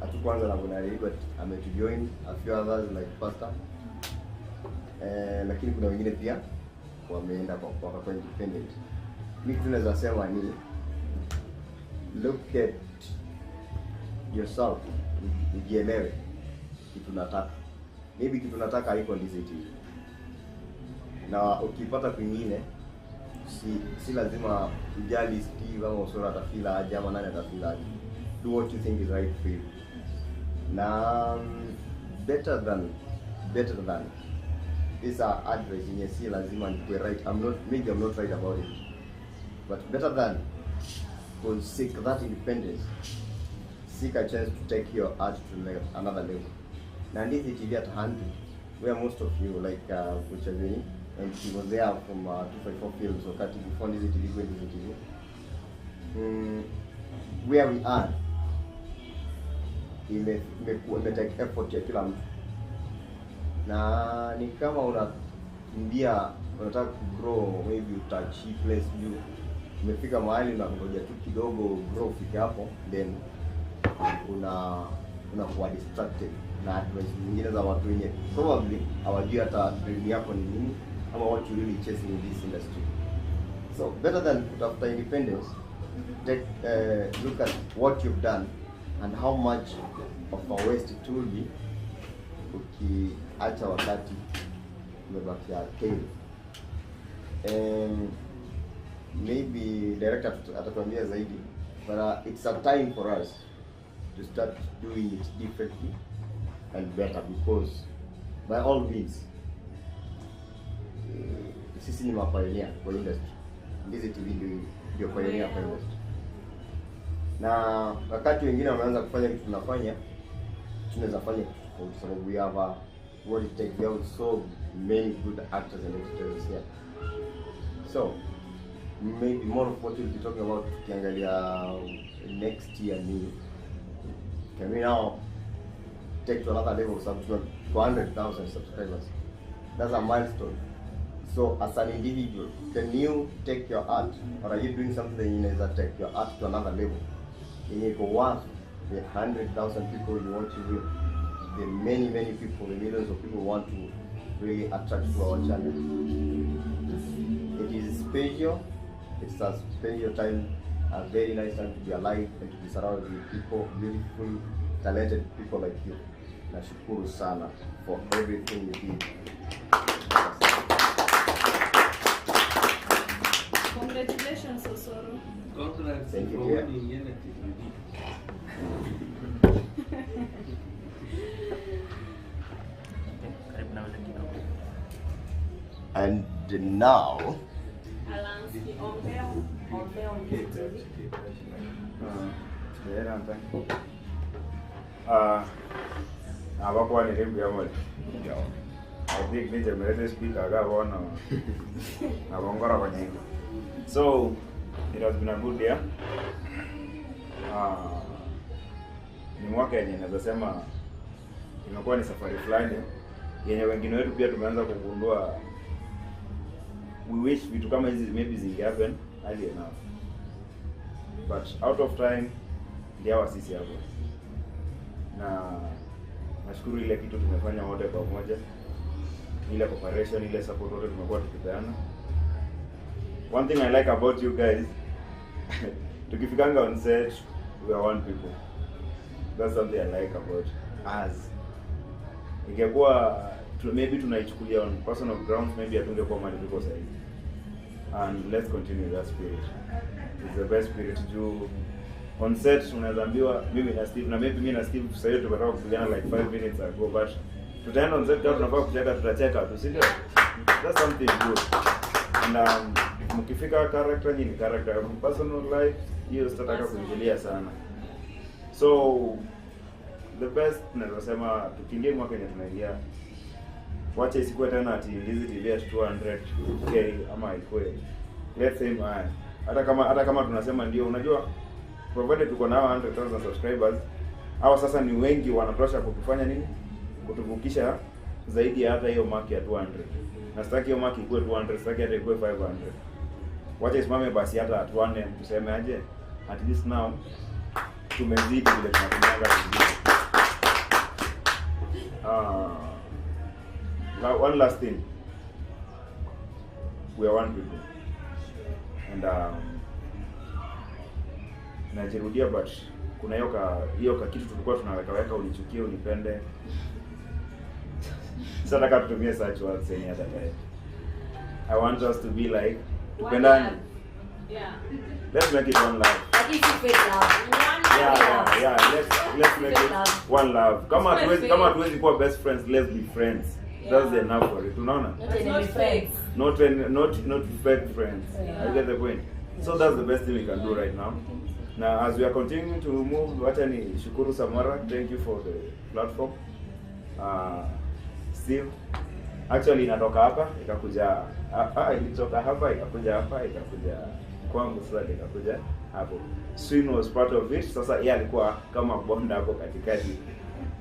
hatukuanza na Bonareli but ametujoin a few others like Pastor eh, lakini kuna wengine pia wameenda kwa wakakuwa independent. Mi kitu naweza sema ni look at yourself, ujielewe kitu nataka. Maybe kitu nataka haiko Ndizi TV, na ukipata kwingine si, si lazima ujali Steve ama Osoro atafeel aje ama nani atafeel aje. Do what you think is right for you. Na better than this are advice yenye si lazima nikuwe right. I'm not maybe I'm not right about it. But better than go seek that independence. Seek a chance to take your art to another level. Na Ndizi TV at hand where most of you like Buchavini and she was there from 254 Films wakati before Ndizi TV go Ndizi TV. Where we are ime imekuwa ime take effort ya kila mtu, na ni kama unakimbia unataka kugrow maybe utouch hii place juu umefika mahali unangoja tu kidogo grow ufike hapo then una unakuwa distracted na advice zingine za watu wenye probably hawajui hata dream yako ni nini ama what you really chasing in this industry. So better than kutafuta independence, take look at what you've done and how much of a waste it will be ukiacha wakati umebakia tail. And maybe director atatuambia zaidi but it's a time for us to start doing it differently and better because by all means Sisi ni mapioneer kwa industry. Ndizi TV ndio ndio pioneer kwa industry. Na wakati wengine wameanza kufanya kitu tunafanya, tunaweza fanya kitu tofauti sababu we have a, what it takes. We have so many good actors and editors here. So maybe more of what we'll be talking about tukiangalia next year ni can we now take to another level sub to 200,000 subscribers. That's a milestone. So as an individual, can you take your art or are you doing something inaweza take your art to another level? Yenye iko worth the 100,000 people you want to reach, the many many people, the millions of people want to really attract to our channel. It is special. It's a special time, a very nice time to be alive and to be surrounded with people, beautiful, talented people like you. Nashukuru sana for everything you did. Congratulations, Osoro. Congrats Thank you, for dear. winning anything you did. Karibu na wewe kidogo. And now, Alansky, ombea, ombea Ndizi TV. abakwanire mbuya mori i think nichemerete speaker akabono nabongora konyenga so it has been a good year Ah, ni mwaka yenye naweza sema imekuwa ni safari fulani yenye wengine wetu pia tumeanza kugundua we wish vitu kama hizi maybe zinge happen early enough but out of time ndio hawa sisi hapo na nashukuru ile kitu tumefanya wote pamoja ile cooperation ile support wote tumekuwa tukipeana one thing i like about you guys tukifikanga on set we are one people that's something i like about us ingekuwa tu, maybe tunaichukulia on personal grounds maybe hatungekuwa mahali tuko sahizi and let's continue that spirit it's the best spirit juu on set unaweza ambiwa mimi na Steve na maybe mimi na Steve sasa hivi tumetoka kupigana like 5 minutes ago but tutaenda on set kama tunafaa kucheka tutacheka tu si ndio that's something good and mkifika character nyinyi ni character personal life hiyo sitataka kuingilia sana so the best naweza sema tukiingia mwaka yenye tunaingia wacha isikuwe tena ati Ndizi TV at 200k ama ikuwe let's say high. Hata kama hata kama tunasema ndio, unajua provided tuko na hao 100,000 subscribers, hawa sasa ni wengi wanatosha kutufanya nini, kutuvukisha zaidi ya hata hiyo mark ya 200. Na sitaki hiyo mark ikuwe 200, sitaki hata ikuwe 500. Wacha isimame basi hata at 1M, tuseme aje, at least now tumezidi vile tunatumiaga vingine. Ah, one last thing we are one people and najirudia but kuna hiyo ka hiyo ka kitu tulikuwa tunawekaweka unichukie unipende sasa nataka tutumie such words any other time i want us to be like tupendane Yeah. let's make it one love Lakini si fake love. yeah yeah yeah let's let's make it one love kama hatuwezi kama hatuwezi kuwa best friends let's be friends that's enough for it unaona Not enemy friends. not en- not not fake friends. Yeah. I get the point. So that's the best thing we can do right now. Now as we are continuing to move, wacha ni shukuru Samara, thank you for the platform. Steve actually inatoka hapa ikakuja ah, ah, ilitoka hapa ikakuja hapa ikakuja kwangu sasa ikakuja hapo. Swin was part of it. Sasa yeye alikuwa kama bonda hapo katikati.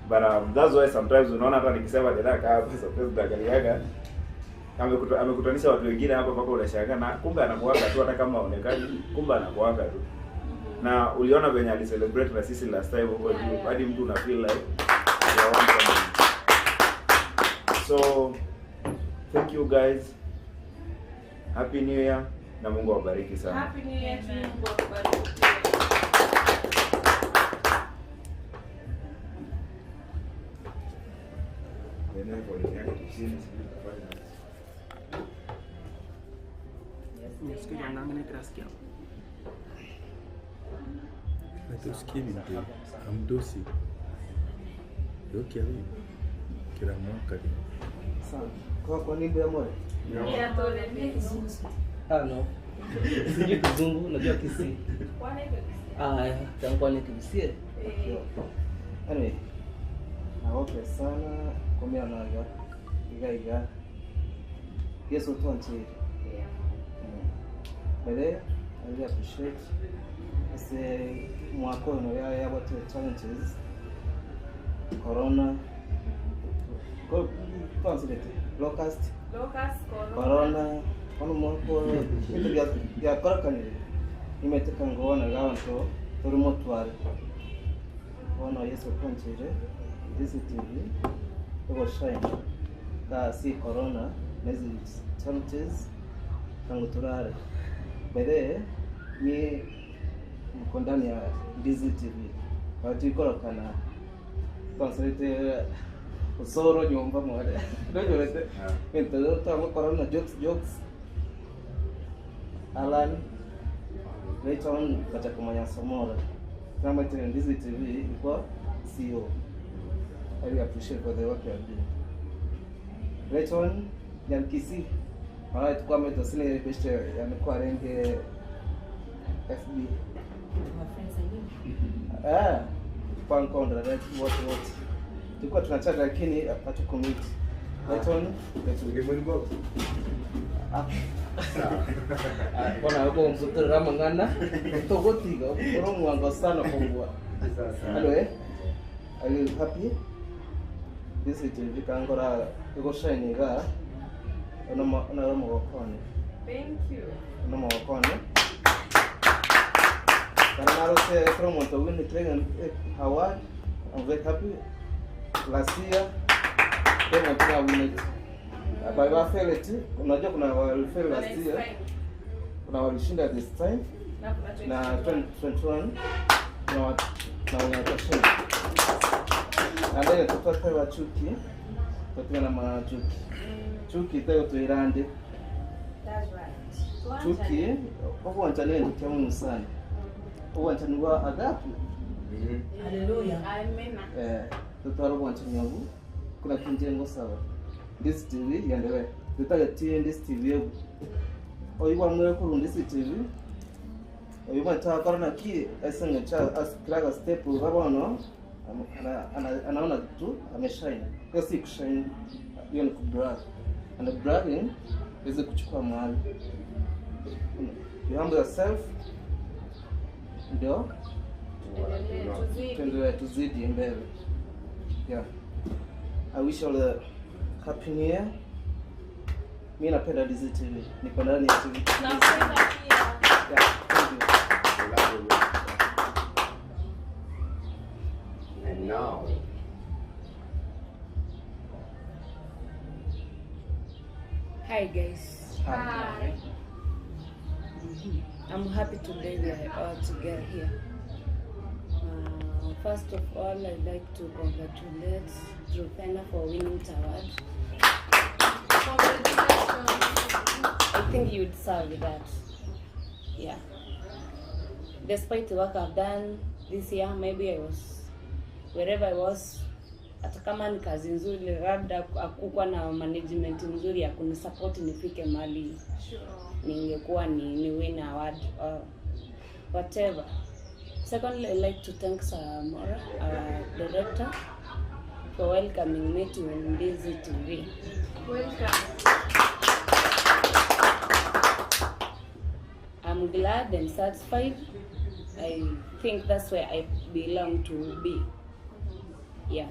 But that's why sometimes unaona hata nikisema tena hapa sometimes naangaliaga amekuta, amekutanisha watu wengine hapa mpaka unashangaa na kumbe anakuaga tu hata kama haonekani, kumbe anakuaga tu. Na uliona venye alicelebrate na sisi last time huko juu, hadi mtu una feel like you are one family. So thank you guys. Happy New Year na Mungu awabariki sana. Happy New Year to you, Mungu akubariki. Atusikie binti amdosi. Yo kiabi. Kila mwaka Kwa kwa nini ya more? Yeah, Ah no. Sijui kizungu, najua Kisii. Ah, tankwane Kisii. Anyway, naoke sana kumira naga iga iga. Yesu tuanchire. Yeah. By the way, I really appreciate ase mwaka ono ya ya what challenges corona go translate locust Locust, corona. corona ono mwaka bintu bya byakorakanire nimeteka ngona gabantu turimo tware ono Yesu tuanchire this TV ego shine ka si corona nezi challenges tangu turare by the way mi mko ndani ya Ndizi TV watuikorokana translate usoro nyumba mwale nojorete into twamukorana jokes jokes Alan later on kacha Somora kama tena Ndizi TV ilikuwa CEO. I really appreciate for the work you are doing. Later on Nyamkisi Alright, kwa meto sine beste yamekuwa renge FB. Ah, pankonda right what what. Tulikuwa tunachat lakini hatucommit. Later on, box. Ah. Bona uko msutura mangana. Togotiga, oro mwango sana kongwa. Anyway, are you happy? This is TV kangora iko shine ga. Ono ono mogokone. Thank you. Ono mogokone. Kanaro se from to win the train award. I'm very happy. Last year, then I win it. But I fail it. Unajua kuna walifail last Next year. time. Kuna walishinda this time Na kuna na 2021 na na wenye watashinda. And then tutapewa chuki tutuwe na machuki chuki tayo tuirande That's right. chuki obwanchani ni muhimu sana obwanchani bwa agape Hallelujah. Amen. eh tutwara obwanchani obu kuna kinjengo sawa this TV iendelee tutageti this TV oyu wamwire kurunda this TV oyu mwatakora naki esenge cha asikiraga step gabono anaona tu ameshine hiyo si kushine hiyo ni kubrag and bragging iweze kuchukua mahali you humble yourself ndio tuendelee tuzidi mbele yeah i wish you all a happy new year mi napenda Dizzy TV niko ndani ya TV Napenda pia. yeah thank you And now, Hi guys. Hi. I'm happy today we are all together here. First of all, I'd like to congratulate Drupena for winning the award. I think you deserve that. Yeah. Despite the work I've done this year, maybe I was wherever I was, hata kama ni kazi nzuri, labda hakukuwa na management nzuri ya kunisupport nifike mahali Sure. ningekuwa ni, ni win award or whatever. Secondly, I'd like to thank Samora, our director, for welcoming me to Ndizi TV. Welcome. I'm glad and satisfied. I think that's where I belong to be. Yeah.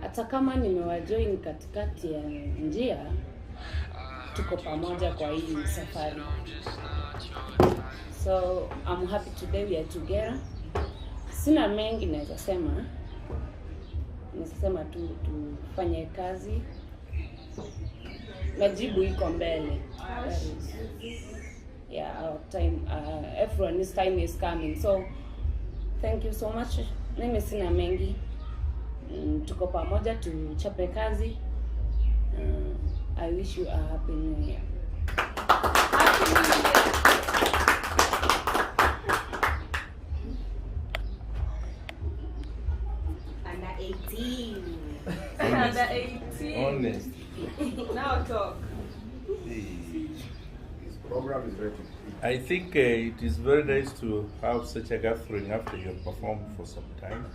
Hata kama nimewajoin katikati ya njia, tuko pamoja kwa hii safari. So I'm happy today we are together. Sina mengi naweza sema, naweza sema tu tufanye kazi, majibu iko mbele. That is, yeah, our time, everyone's time is coming. So thank you so much. Mimi sina mengi. Tuko pamoja, tuchape kazi. I wish you a happy new year. Under 18. Under 18. Honest. Now talk. This program is rated. I think it is very nice to have such a gathering after you have performed for some time.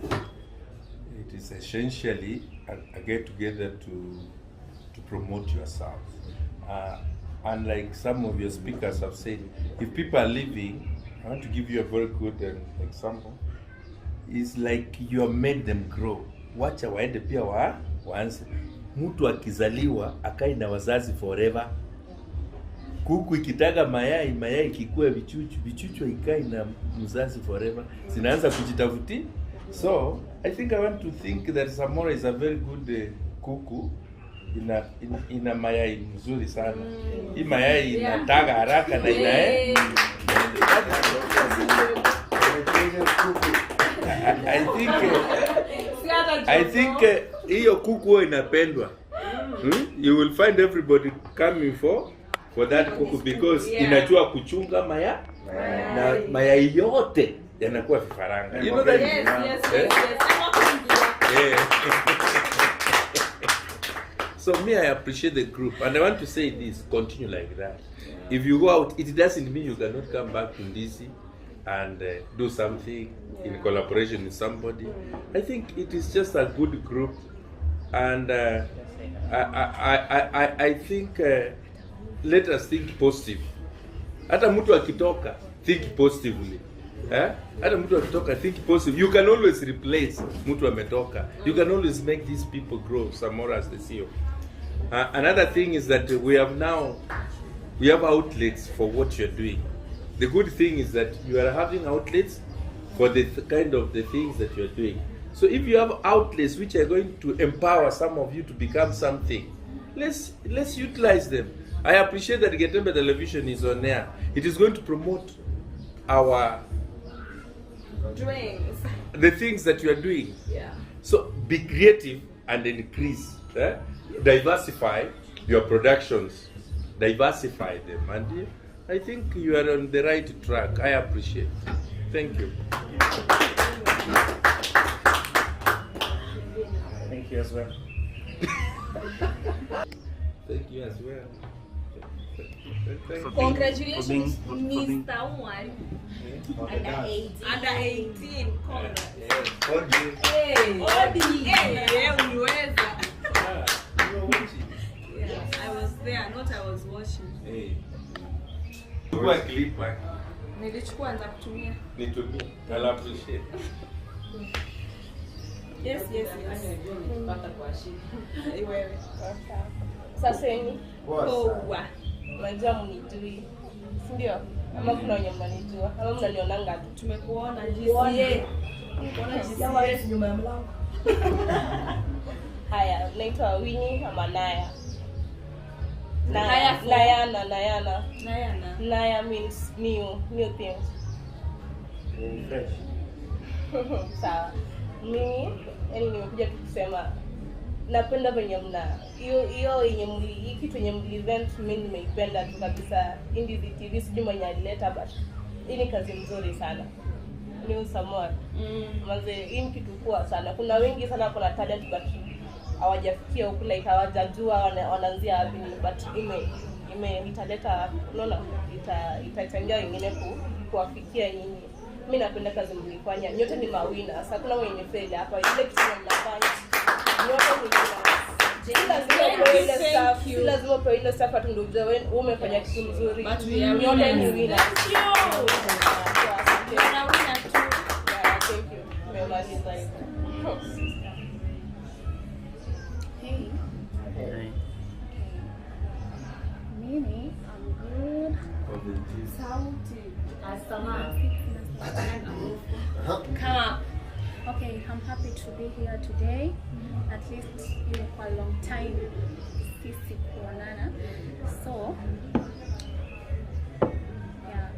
It is essentially a get together to promote yourself. And like some of your speakers have said, if people are leaving, I want to give you a very good example. It's like you have made them grow. Wacha waende pia wa waanze. Mtu akizaliwa akae na wazazi forever. Kuku ikitaga mayai, mayai ikikua vichuchu, vichuchu haikai na mzazi forever, zinaanza kujitafuti. So I think I want to think that Samora is a very good kuku ina mayai mzuri sana. Hii mayai inataga haraka na ina eh. I think I think hiyo kuku huwa inapendwa. You will find everybody coming for that kuku because inajua kuchunga maya na mayai yote yanakuwa vifaranga. You know that? Yes, yes, Eh? yes, yes. Yeah. So me, I appreciate the group, and I want to say this: continue like that. If you go out, it doesn't mean you cannot come back to Ndizi and do something in collaboration with somebody. I think it is just a good group, and I think let us think positive. Hata mtu akitoka, think positively. Eh? Hata mtu akitoka, think positive. You can always replace mtu ametoka. You can always make these people grow some more as the CEO. Another thing is that we have outlets for what you're doing. The good thing is that you are having outlets for the kind of the things that you're doing. So if you have outlets which are going to empower some of you to become something, let's utilize them. I appreciate that Getembe Television is on air. It is going to promote our Dreams. the things that you are doing. Yeah. So be creative and increase. Diversify your productions. Diversify them. And I think you are on the right track. I appreciate. Thank you. Thank you as well. Thank you as well. Thank you. Congratulations, Mr. Umwari. Under 18. Under 18. Congrats. Yes, Odi. Hey. Odi. Hey, yeah, uliweza. You were watching. Yeah, I was there, not I was watching. Hey. Chukua clip, eh? Nilichukua nitakutumia. Nitumie. I'll appreciate. Yes, yes, yes. Wewe. Sasa ni Poa poa. Unajua mnijui. Si ndio? Ama kuna wenye mnanijua. Ama mnanionanga tu. Tumekuona GCA. GCA. Nyuma ya mlango. Haya, naitwa Winnie ama Naya. Naya, Naya for- Nayana, Nayana. Nayana. Naya means new things. Fresh. Sawa. Mimi yani nimekuja tu kusema napenda venye mna hiyo hiyo yenye mli hii kitu yenye mli event mimi nimeipenda tu kabisa. Indizi TV sijui mwenye alileta but hii ni kazi mzuri sana. Ni Samoa. Manze hii ni kitu poa sana. Kuna wengi sana kuna talent but hawajafikia huku like hawajajua wanaanzia wapi but ime italeta unaona itachangia wengine kuwafikia nyinyi. Mimi napenda kazi mlifanya. Nyote ni mawina. Sasa hakuna mwenye ni fail hapa. Ile kitu mnafanya. Nyote ni winners. Si lazima upewe ile Thank stuff. you. Si lazima upewe ile stuff ati ndio ujue wewe umefanya kitu mzuri. But we are Nyote ni winners. winners. Thank you. Yeah, You are a winner too. Yeah, thank you. Nimemaliza hivyo. Hey. Hey. Mimi, I'm good. Sauti. Come up. Okay, I'm happy to be here today. At least imekuwa a long time sisi kuonana. So, yeah.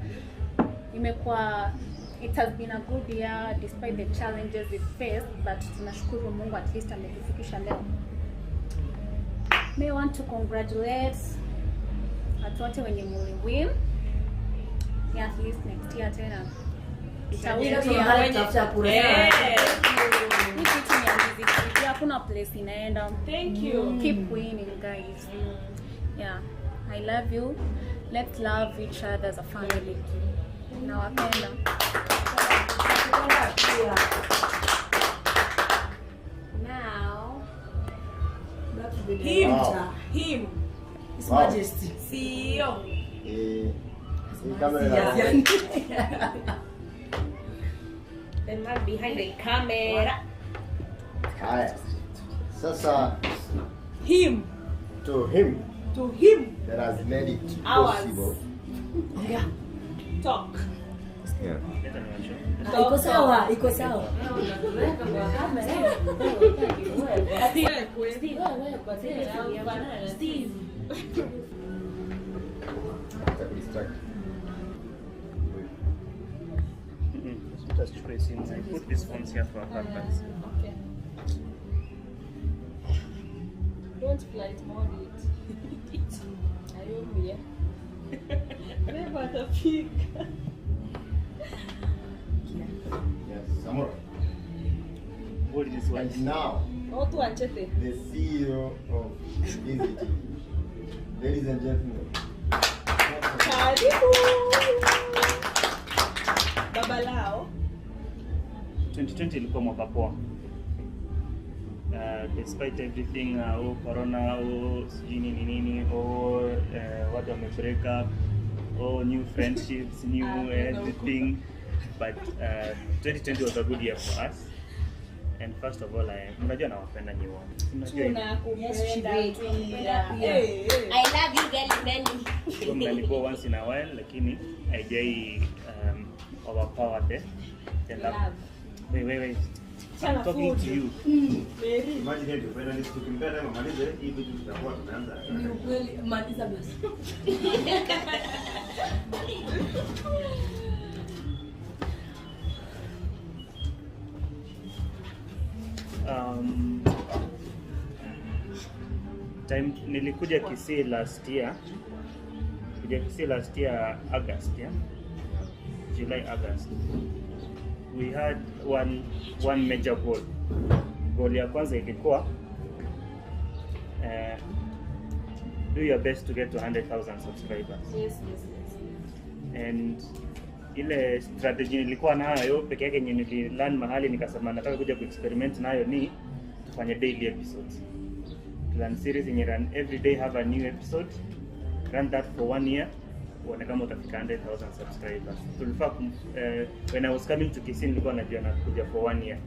Imekuwa it has been a good year despite the challenges we faced, but tunashukuru Mungu at least ametufikisha leo. May want to congratulate watu wote wenye muli win. Yeah, at least next year tena Eh. Hii kitu ni ya Ndizi TV, hakuna place inaenda. Thank you. Keep winning guys. Yeah, I love you. Let's love each other as a family. Nawapenda. Now, Him. Wow. Him. His Wow. Majesty. CEO. Eh, hii kamera ina- The man behind the camera. Haya. Sasa him to him to him that has made it Ours. possible. Talk. Yeah. Iko sawa, iko sawa. Steve. Itakudistract. Just simu. I put these phones here for a purpose. Okay. Don't flight mode it. Ayumia. Never atapika. Yes, Samora. What is this And now, Watu wanchete. the CEO of Busy TV. Ladies and gentlemen, Karibu. Baba lao. 2020 ilikuwa mwaka poa. Despite everything oh, corona oh, sijui nini nini oh, watu wame break up oh, new friendships new everything but 2020 was a good year for us and first of all I, mnajua nawapenda nyi wote Mnajua hivyo. Tunakupenda Tunakupenda pia. pia. I love you very many. Kwa mnalikuwa once in a while lakini haijai overpower the love. Love. Wait, wait, wait. Chana I'm talking to food. you. Imagine ndio finally tukimpea time amalize hii vitu tutakuwa tumeanza. Ni ukweli, maliza basi. Time nilikuja Kisii last year, kuja Kisii last year August, yeah? July August. We had one major goal. Goal ya kwanza ilikuwa do your best to get to 100,000 subscribers. Yes, yes, yes. And ile strategy nilikuwa nayo peke yake yenye nililearn mahali nikasema nataka kuja kuexperiment nayo ni tufanye daily episodes. Run series yenye run every day have a new episode. Run that for one year uone kama utafika 100,000 subscribers. Tulifaa kum, when I was coming to Kisii nilikuwa najua nakuja for one year.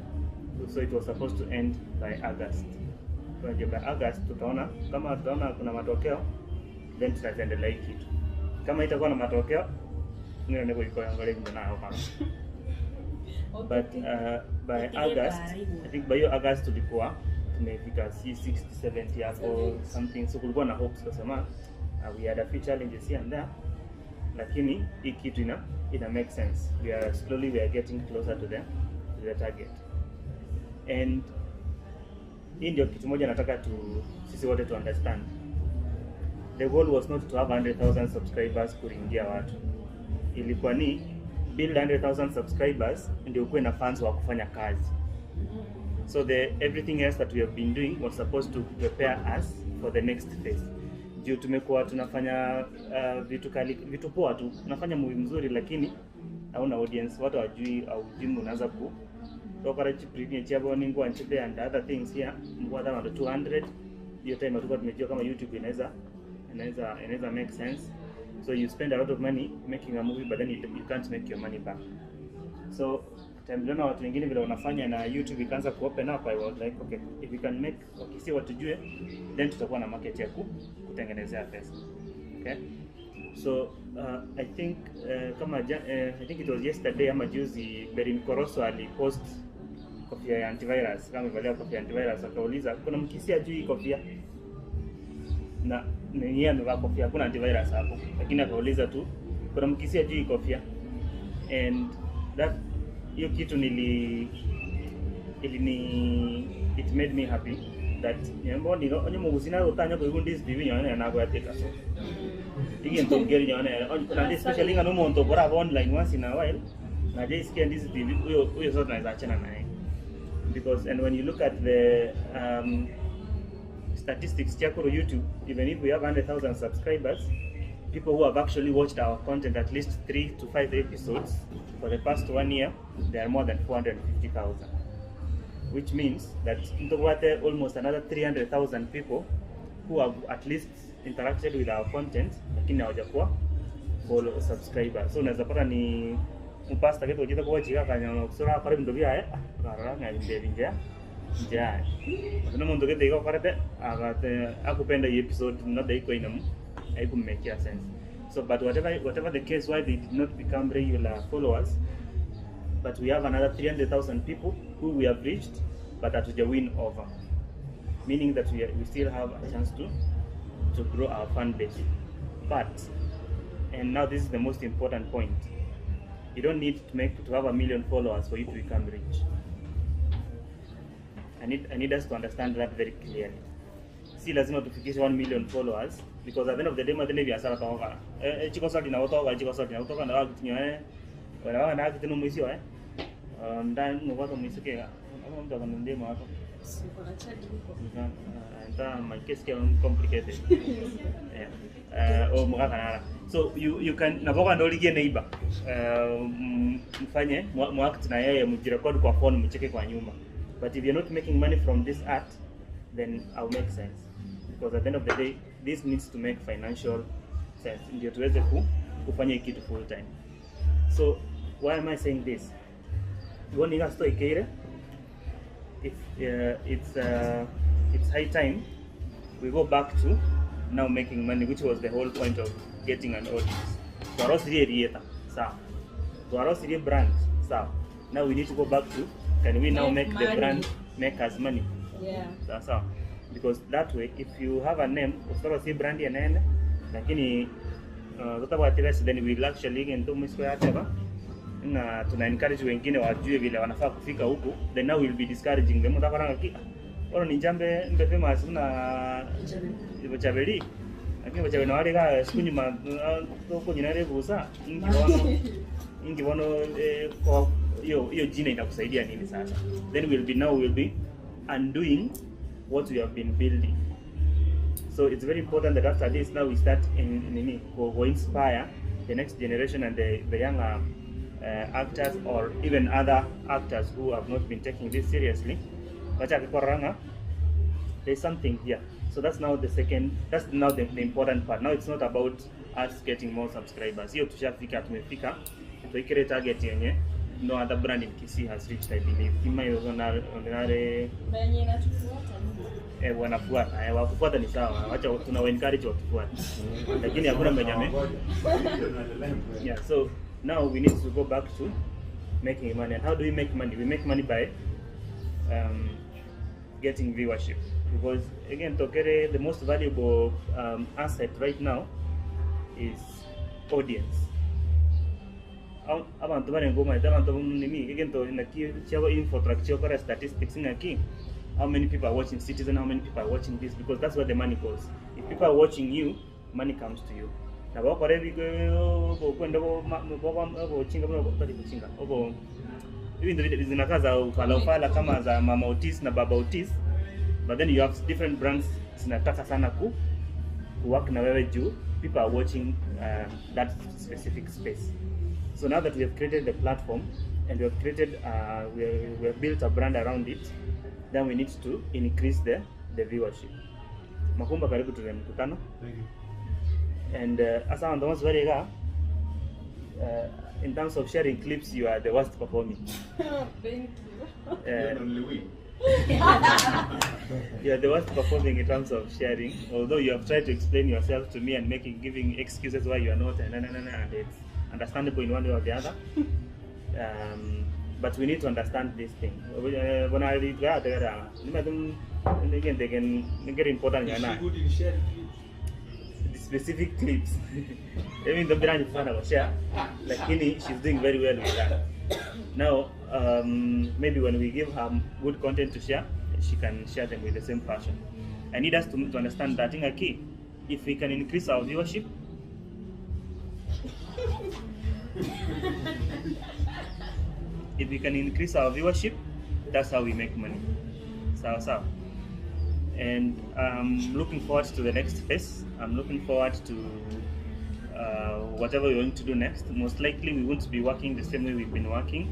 So it was supposed to end by August. Tunajua by August tutaona kama tutaona kuna matokeo then tutaendelea hii kitu. Kama itakuwa na matokeo ngine ndio iko angalia nayo kama. But by August, I think by hiyo August tulikuwa tumefika si 60 70 hapo something, so kulikuwa na hopes kasema we had a few challenges here and there, lakini hii kitu ina make sense. We are slowly we are getting closer to the target. And hii ndio kitu moja nataka tu sisi wote tu understand. The goal was not to have 100,000 subscribers kuringia watu. Ilikuwa ni build 100,000 subscribers ndio ukuwe na fans wa kufanya kazi. So the everything else that we have been doing was supposed to prepare us for the next phase. Juu tumekuwa tunafanya vitu kali, vitu poa tu. Unafanya movie mzuri lakini hauna audience, watu hawajui au jimu unaanza ku tokora chiprine chabo ningwa nchipe and other things here mkwa kama 200 hiyo time hatukuwa tumejua kama YouTube inaweza make sense. So you spend a lot of money making a movie but then you can't make your money back. So time niliona watu wengine vile wanafanya na YouTube ikaanza ku open up, I was like okay, if we can make wakisi watujue then tutakuwa na market ya kutengenezea pesa. Okay? So I think kama I think it was yesterday ama juzi Berin Koroso alipost kofia ya antivirus, kama amevalia kofia ya antivirus, akauliza kuna mkisi ajui hii kofia na ni yeye amevaa kofia, hakuna antivirus hapo, lakini akauliza tu kuna mkisi ajui hii kofia, and that hiyo kitu nili ilini it made me happy that nyambo ni onye mugusina utanyo ko igundi TV nyone na kwa teka so igi ntongeri nyone na especially ngano muntu bora online once in a while. Na hajaisikia Ndizi TV, huyo huyo sasa tunaweza achana naye. Because and when you look at the statistics chakuru YouTube, even if we have 100,000 subscribers, people who have actually watched our content at least 3 to 5 episodes for the past one year, there are more than 450,000. Which means that ntobwate almost another 300,000 people who have at least interacted with our content lakini hawajakuwa follow subscriber. So unaweza pata ni mpasta kitu ujita kwa chika kanya kusura karibu ndio bia karara nga nje nje nje. Kuna muntu kete iko karate agate akupenda hii episode not iko inamu haikumake sense. So but whatever the case why they did not become regular followers, but we have another 300,000 people who we have reached but hatuja win over, meaning that we still have a chance to grow our fan base. But and now this is the most important point, you don't need to have 1 million followers for you to become rich. I need us to understand that very clearly. Si lazima tufikishe 1 million followers because at the end of the day matene biashara toka eh chiko sali na otoka chiko sali na otoka na wakitinyo eh wala wa na kitino mwisio eh ndani ngobato mwisio ke ama mtu akanambia hapo. Nta my case ke complicated. Yeah. Oh mugaka So you can naboka ndoligie neighbor. Mfanye muact na yeye mjirecord kwa phone mcheke kwa nyuma. But if you're not making money from this art, then I'll make sense. Because at the end of the day, this needs to make financial sense. Ndio tuweze kufanya hii kitu full time. So why am I saying this? One ina ikeire if it's high time we go back to now making money, which was the whole point of getting an audience. Twarosirie rieta, sawa. Twarosirie brand, sawa. Now we need to go back to can we now Make make the money. brand make us money? Yeah. Sawa sawa. Because that way if you have a name, usitorosie brand ya nene, lakini tutabwati basi then we will actually into mwisho yateba na tuna encourage wengine wajue vile wanafaa kufika huku, then now we'll be discouraging them. Utakoranga ki oro ni njambe mbe famous na bochabeli lakini bochabeli na wale ga siku nyuma tukunyina rebusa ingibono ingibono eh, kwa hiyo hiyo jina itakusaidia nini sasa? Then we'll be now we'll be undoing what we have been building. So it's very important that after this now we start in nini go inspire the next generation and the younger actors or even other actors who have not been taking this seriously. Wacha kikoranga, there's something here. So that's now the second, that's now the important part. Now it's not about us getting more subscribers. Hiyo tushafika, tumefika. Tuikire target yenye no other brand in Kisii has reached, I believe. Kima ordinary Wenye inatufuata ni eh, wanafuata eh, wakufuata ni sawa, wacha tuna encourage watufuate, lakini hakuna mwenye ame yeah. So now we need to go back to making money. And how do we make money? We make money by getting viewership because again, Tokere, the most valuable asset right now is audience. Abantu bari ngoma abantu nini again to naki chabo infotrak chokora statistics ngaki how many people are watching Citizen, how many people are watching this, because that's where the money goes. If people are watching you, money comes to you. Na bakore kwenda bochinga bali kuchinga obo hivi ndio vile zinakaa za ufala ufala kama za mama Otis na baba Otis, but then you have different brands zinataka sana ku work na wewe juu people are watching that specific space. So now that we have created the platform and we have created we have built a brand around it, then we need to increase the viewership. Makumba, karibu to the mkutano. Thank you. And asa on the ones very in terms of sharing clips, you are the worst performing. Thank you. You are the worst performing in terms of sharing. Although you have tried to explain yourself to me and making giving excuses why you are not, and it's understandable in one way or the other. But we need to understand this thing. When I read that, again, they can get important. Is she good in sharing clips? The specific clips. I mean, the brand is share. Lakini she's doing very well with that. Now, maybe when we give her good content to share, she can share them with the same passion. I need us to understand that in a key, if we can increase our viewership, If we can increase our viewership, that's how we make money. Sawa sawa. And I'm looking forward to the next phase. I'm looking forward to whatever we're going to do next. Most likely, we won't be working the same way we've been working.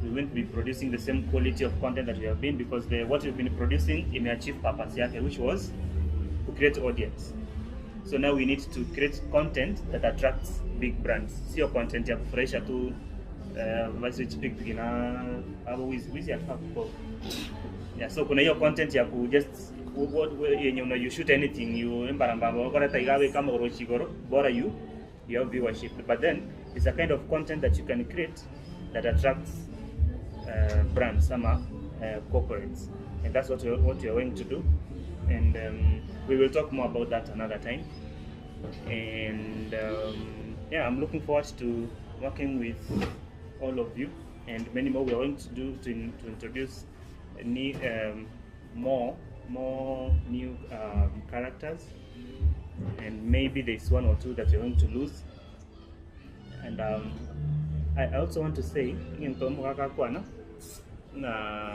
We won't be producing the same quality of content that we have been because the, what we've been producing imeachieve purpose yake, which was to create audience. So now we need to create content that attracts big brands. Sio content ya kufurahisha tu basi pikipiki na hapo wizi wizi ataka kuko. Yeah, so kuna hiyo content ya ku just yenye una you shoot anything you mbarambamba wakora taigawe kama orochigoro bora you you have viewership but then it's a kind of content that you can create that attracts brands ama corporates and that's what we are going to do and we will talk more about that another time and yeah, I'm looking forward to working with all of you and many more. We are going to do to, to introduce new, more new characters, and maybe there's one or two that we're going to lose. And I also want to say na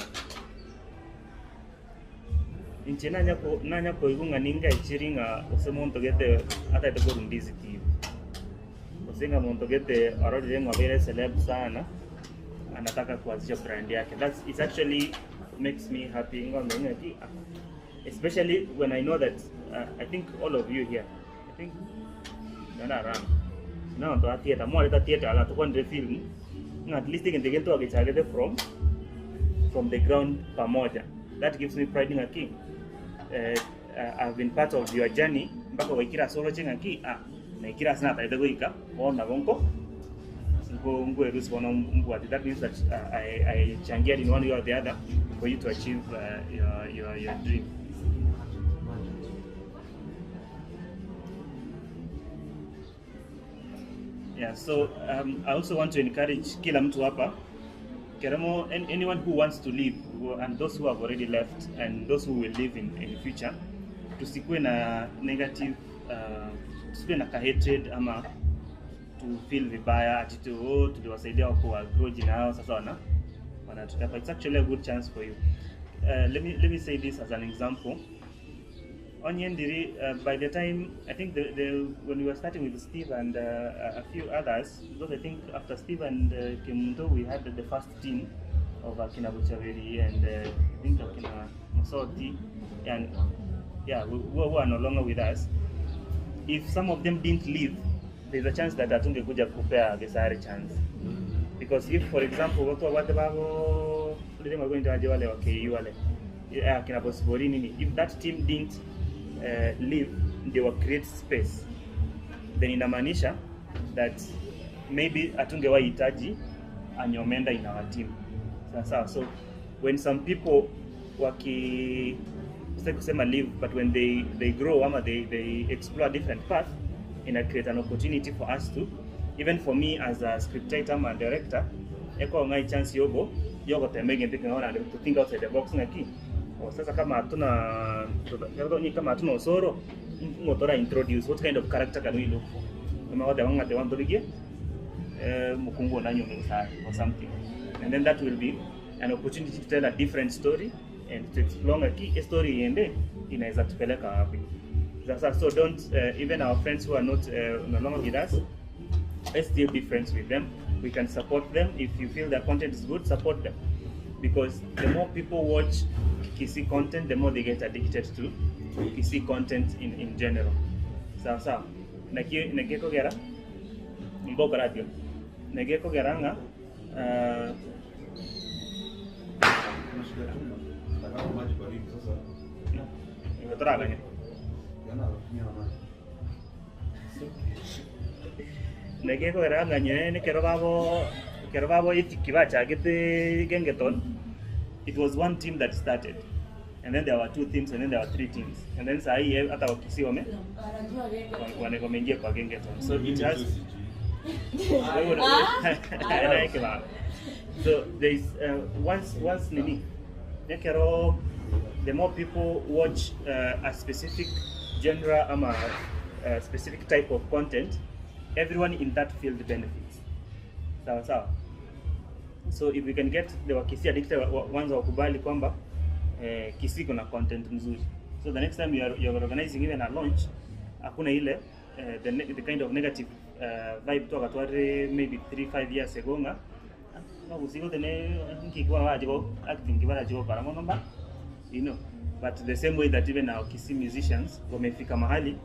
inche nanya koigunga ninga ichiringa ose muntu gete ataete korundizi TV osenga muntu gete arorire ng'obere celeb sana anataka kuanzisha brand yake. That's it actually makes me happy ngombe ngaki, especially when I know that I think all of you here, I think nana ram na to theater mo aleta theater ala to kwandre film at least ngende to agechagete from the ground pamoja. That gives me pride ngaki. I've been part of your journey mpaka waikira solo chengaki ah na ikira sana taita goika bona bonko ngo erusi bona mbwati. That means that I changia in one way or the other for you to achieve your dream. Yeah, so I also want to encourage kila mtu hapa Keremo, anyone who wants to leave and those who have already left and those who will leave in the future, tusikue na negative, tusikue na hatred ama to feel vibaya ati tu oh, tuliwasaidia wako grow jina yao sasa wana wanatuka. It's actually a good chance for you. Let me say this as an example. Onyendiri, by the time I think the when we were starting with Steve and a few others, because I think after Steve and Kemundo we had the first team of Akina Buchaveri and I think Akina Mosoti, and yeah, who are no longer with us. If some of them didn't leave, there's a chance that atungekuja kupea Gesare chance. Because if, for example, watu wate babo wale wale wa KU wale akina Bosibori nini, if that team didn't leave, they will create space, then inamaanisha that maybe atungewahitaji Anyomenda in our team. Sawa. So when some people waki sitaki kusema leave, but when they grow ama they explore a different path, ina create an opportunity for us to, even for me as a scriptwriter and director, eko ngai chance yogo yogo temege ndike naona to think outside the box ngaki. O sasa kama hatuna kama hatuna osoro ngotora introduce what kind of character can we look for, kama wate wanga te wanto bigie mukungu na nyome or something, and then that will be an opportunity to tell a different story and to explore ngaki story yende inaweza tupeleka wapi. Sasa so don't even our friends who are not no longer with us, let's still be friends with them. We can support them. If you feel their content is good, support them, because the more people watch Kisii content, the more they get addicted to Kisii content in general. Sawa sawa. Nageko gera mboko radio. Nageko gera nga Nageko gera nga nyene kero babo itiki gengeton. It was one team that started, and then there were two teams, and then there were three teams, and then sahi hata wakisi wame wameingia kwa gengeton. So it has so there is once nini nekero, the more people watch a specific genre ama a specific type of content, everyone in that field benefits. Sawa sawa. So if we can get the Wakisii addicted wanza wakubali kwamba eh, Kisii kuna content mzuri. So the next time you are organizing even a launch, hakuna ile eh, the kind of negative vibe toka twari maybe 3 5 years ago nga bagusigo tene nkikwa wajigo acting barajigo kara mba you know. But the same way that even our Kisii musicians wamefika mahali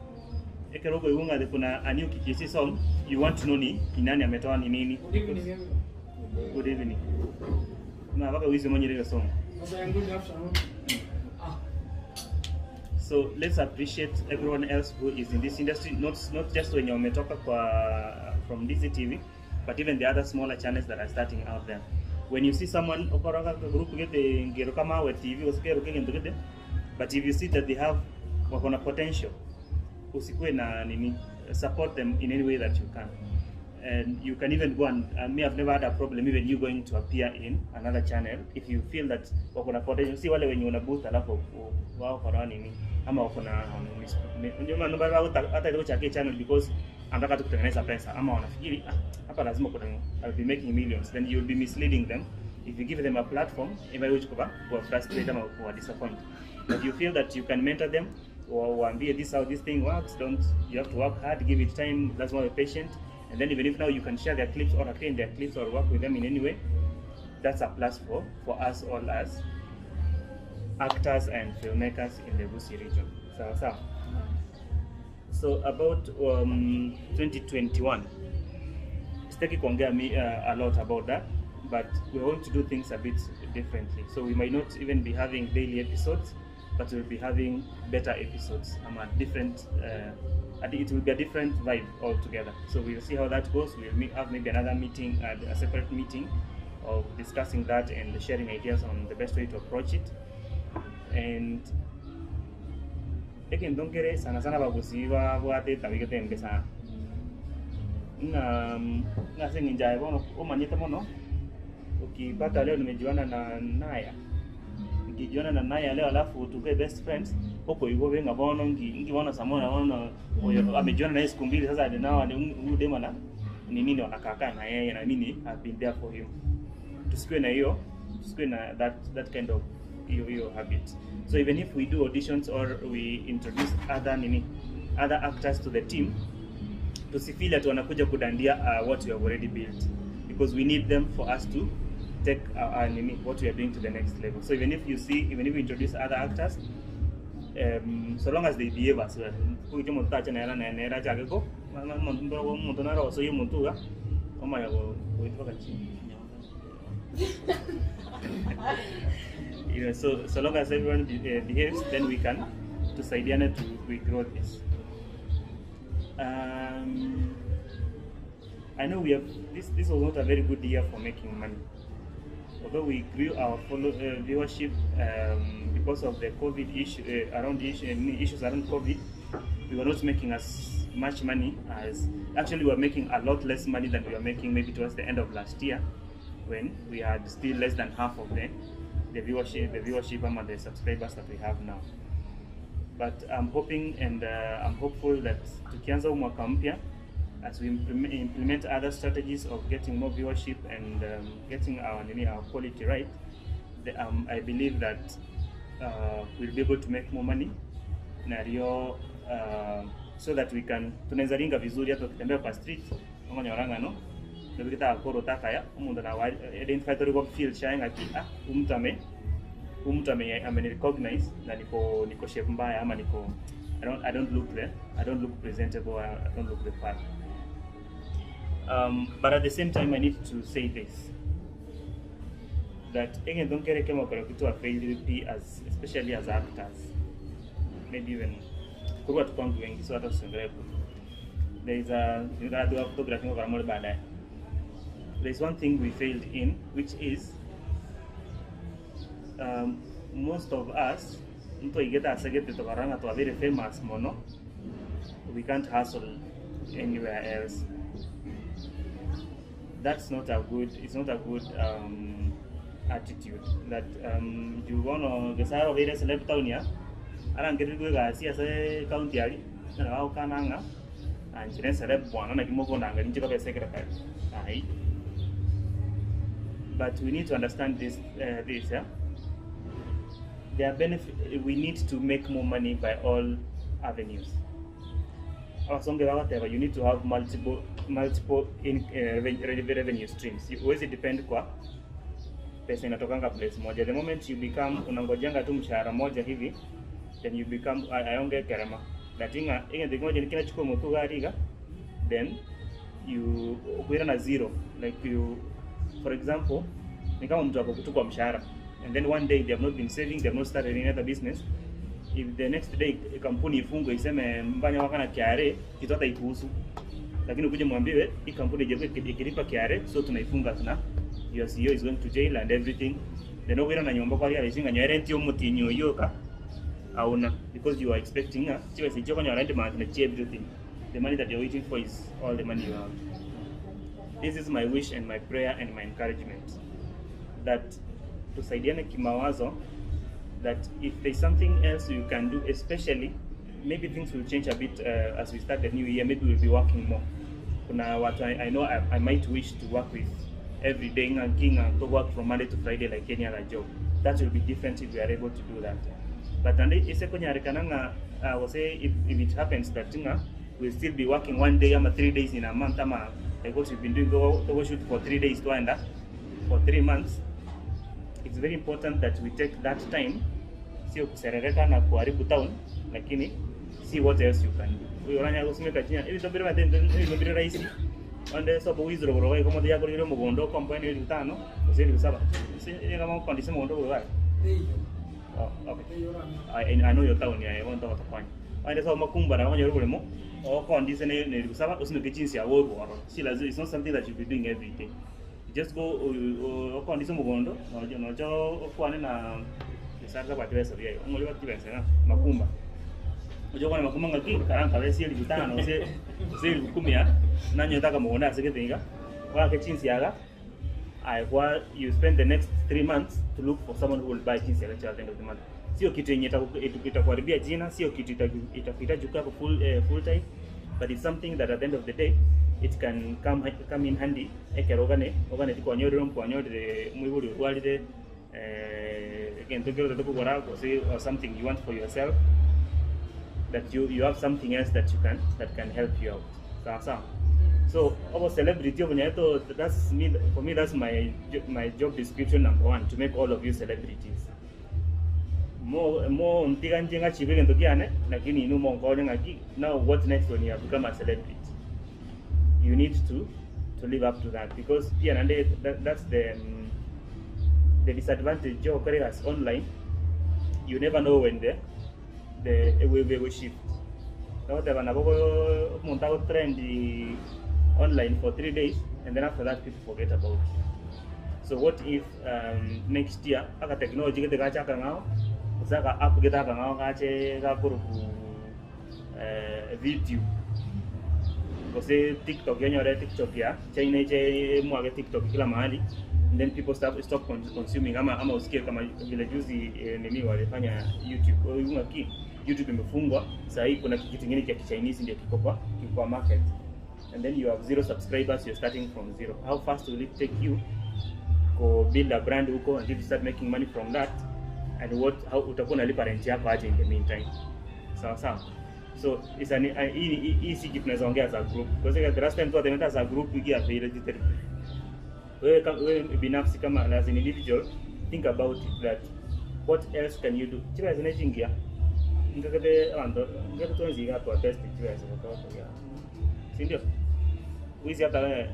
ekerogo iunga kuna a new Kikisii song, you want to know ni nani ametoa ni nini. Good evening, everyone. Good evening. Na baka wizi mwenye ile song. Good afternoon. So let's appreciate everyone else who is in this industry, not just wenye wametoka kwa from DCTV, but even the other smaller channels that are starting out there. When you see someone okoroga group gete ngero kama we TV usikero kenge gete, but if you see that they have wako na potential, usikue na nini, support them in any way that you can. And you can even go and me, I've never had a problem even you going to appear in another channel if you feel that wako na potential. Si wale wenye una boost alafu wao kwa nini ama wako na ndio maana hata ile chake channel because anataka tu kutengeneza pesa ama wanafikiri ah, hapa lazima kuna I'll be making millions, then you'll be misleading them if you give them a platform which kuwa kuwa frustrate ama kuwa disappoint. But you feel that you can mentor them or waambie this how this thing works, don't you have to work hard, give it time, lazima be patient. And then even if now you can share their clips or appear in their clips or work with them in any way, that's a plus for us all as actors and filmmakers in the Gusii region. Sawa sawa. So about 2021, sitaki kuongea me a lot about that, but we're going to do things a bit differently. So we might not even be having daily episodes, but we'll be having better episodes. A different, it will be a different vibe altogether. So we'll see how that goes. We'll have maybe another meeting, a separate meeting of discussing that and sharing ideas on the best way to approach it. And again, don't get it. Sana sana bagusi ba bwate tabigete mbe sana. Nga nga singinjaye bono omanyete mono. Ukipata leo nimejuana na Naya. Nikijuana na Naya leo alafu tukue best friends, huko yuko benga bono ngi ngi bona samona bono oyo amejuana naye siku mbili sasa nao ni huyu dema na ni nini wanakaa na yeye na mimi I've been there for him. Tusikue na hiyo, tusikue na that kind of hiyo habit. So even if we do auditions or we introduce other nini other actors to the team, tusifeel ati wanakuja kudandia what we have already built, because we need them for us to take our nini, what we are doing to the next level. So even if you see, even if we introduce other actors, so long as they behave as well, kuja mtu acha na na na chake ko mtu na roho so hiyo mtu ga kama ya kuitoka chini. You know, so long as everyone behaves, then we can tusaidiane to we grow this. I know we have this. This was not a very good year for making money. Although we grew our follow, viewership because of the COVID issue, around issue, issues around COVID, we were not making as much money as actually we were making a lot less money than we were making maybe towards the end of last year, when we had still less than half of the viewership and the subscribers that we have now. But I'm hoping and I'm hopeful that tukianza mwaka mpya, as we implement other strategies of getting more viewership and getting our quality right, I believe that we'll be able to make more money nario, so that we can tunaweza ringa vizuri hata ukitembea kwa street ongonyoranga no nabikita koro takaya umuntu na identify to go feel shine ati ah umtu ame ame recognize na niko shape mbaya ama niko I don't look there, I don't look presentable, I don't look the part. But at the same time I need to say this, that again don't get kama kwa kitu a failed as especially as actors, maybe even kwa watu wengi so hata usiongelee. There is a photography kwa more baadaye. There is one thing we failed in, which is most of us mtu igeta asegete tokaranga to very famous mono, we can't hustle anywhere else. That's not a good, it's not a good attitude that you wanna gesaro vile celeb town ya arangerirwe gasi ase county ali na wao kananga anjire celeb bwana na kimoko na ngari njika secretary ai. But we need to understand this, uh, this yeah? There are benefit, we need to make more money by all avenues. Abasongo bagoteba you need to have multiple, multiple in, uh, revenue streams. Huwezi depend kwa pesa inatokanga place moja. The moment you become unangojanga tu mshahara moja hivi then you become ayonge kerema. That inga inga the moja kinachukua mutu gariga then you ukuira na zero like you for example ni kama mtu ako tu kwa mshahara and then one day they have not been saving they have not started any other business if the next day kampuni ifungwe iseme mbanya wakana KRA kitu hata ikuhusu lakini ukuje mwambiwe hii kampuni ijakuwa ikilipa KRA so tunaifunga tuna your CEO is going to jail and everything then okwira na nyomba kwaria isinga nyo rent yo mutinyo yoka auna because you are expecting a chiwe sicho kanya rent ma na everything the money that you're waiting for is all the money you have this is my wish and my prayer and my encouragement that tusaidiane kimawazo that if there's something else you can do especially maybe things will change a bit uh, as we start the new year maybe we'll be working more kuna watu I, I know I, I might wish to work with every day nga to work from Monday to Friday like any other job that will be different if we are able to do that but and ise konyarikana nga uh, was say if, if it happens that nga we'll still be working one day ama 3 days in a month ama like what we've been doing go, go shoot for 3 days twaenda for 3 months it's very important that we take that time sio kuserereka na kuharibu town lakini see what else you can do uyo oranya gosimeka chinya ebinto mbire bate ebinto mbire rahisi onde sobo wiziro goro gai komote yakorire omogondo okompoeni elifu tano gose elifu saba kama okondisa omogondo obo gai Oh, okay. I, I know your town, yeah, I want to talk Onde sobo makumbara okonyora oboremo okondise ne elifu saba osimeke chinsi yago orworo si lazima it's not something that you be doing every day You just go okondisa omogondo nojo nojo okwane na esarza bati besa byayo ongoli bati besa na makumba ojo kwana makumba ngaki karanka besi elifu tano se se elifu kumi ya nanyo taka mugonda ase gethinga wake chinsi yaga I kwa you spend the next 3 months to look for someone who will buy chinsi yaga at the end of the month sio kitu yenye itakuharibia jina sio kitu itakuhitaji kukaa full eh, full time but it's something that at the end of the day it can come come in handy ekero ogane ogane tikwanyorire mkwanyorire mwiburi orwarire eh egento kero tokogora gose or something you want for yourself that you you have something else that you can that can help you out sawa sawa so obo celebrity obonyaeto that's me for me that's my my job description number one to make all of you celebrities mo mo ntiga nje ngachibe gento kiane lakini inu monkonye ng'aki now what next when you have become a celebrity you need to to live up to that because pia nande that, that's the um, the disadvantage of as online you never know when the the wave will shift nagoteba nabo omonto agotrend online for 3 days and then after that people forget about you so what if um, next year aka technology gete gachaka ng'ao gose aka app gete aka ng'ao gache gakoruku eh, video gose tiktok yonyore tiktok ya china iche mwage tiktok kila mahali and then people stop, stop consuming ama ama usikie kama vile juzi eh, nini walifanya youtube Kwa hiyo ki youtube imefungwa saa hii kuna kitu kingine cha kichinese ndio kiko kwa kiko kwa market and then you have zero subscribers you're starting from zero how fast will it take you go build a brand huko until you start making money from that and what how utakuwa unalipa rent yako aje in the meantime sawa sawa so it's an hii hii- hii si kitu tunaweza ongea as a group because the last time tu as a group wiki ya registered wewe wewe binafsi kama as an individual think about it that what else can you do chibesa nechingia ngakete abantu ngakete twenziga twa test chibesa kwa ya si ndio wizi hata wewe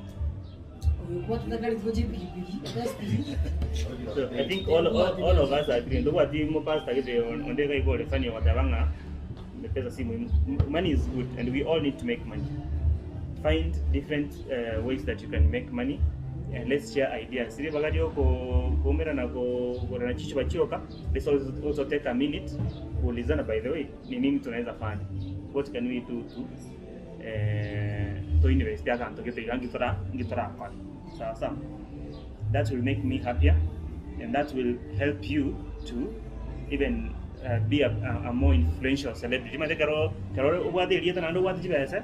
So I think all, all, all of us agree. Ndio ati mo pastor kete onde kai kole fani watabanga pesa si muhimu. Money is good and we all need to make money. Find different uh, ways that you can make money and let's share ideas. Siri bagari ko kumera na ko na chicho bachioka. Let's also, also take a minute kuulizana by the way ni nini tunaweza fanya. What can we do to eh to invest akantu kete ngitora ngitora kwa. Sawa sawa. That will make me happier and that will help you to even uh, be a, a, a more influential celebrity mate kero kero obwate erieta naende obwate chibesa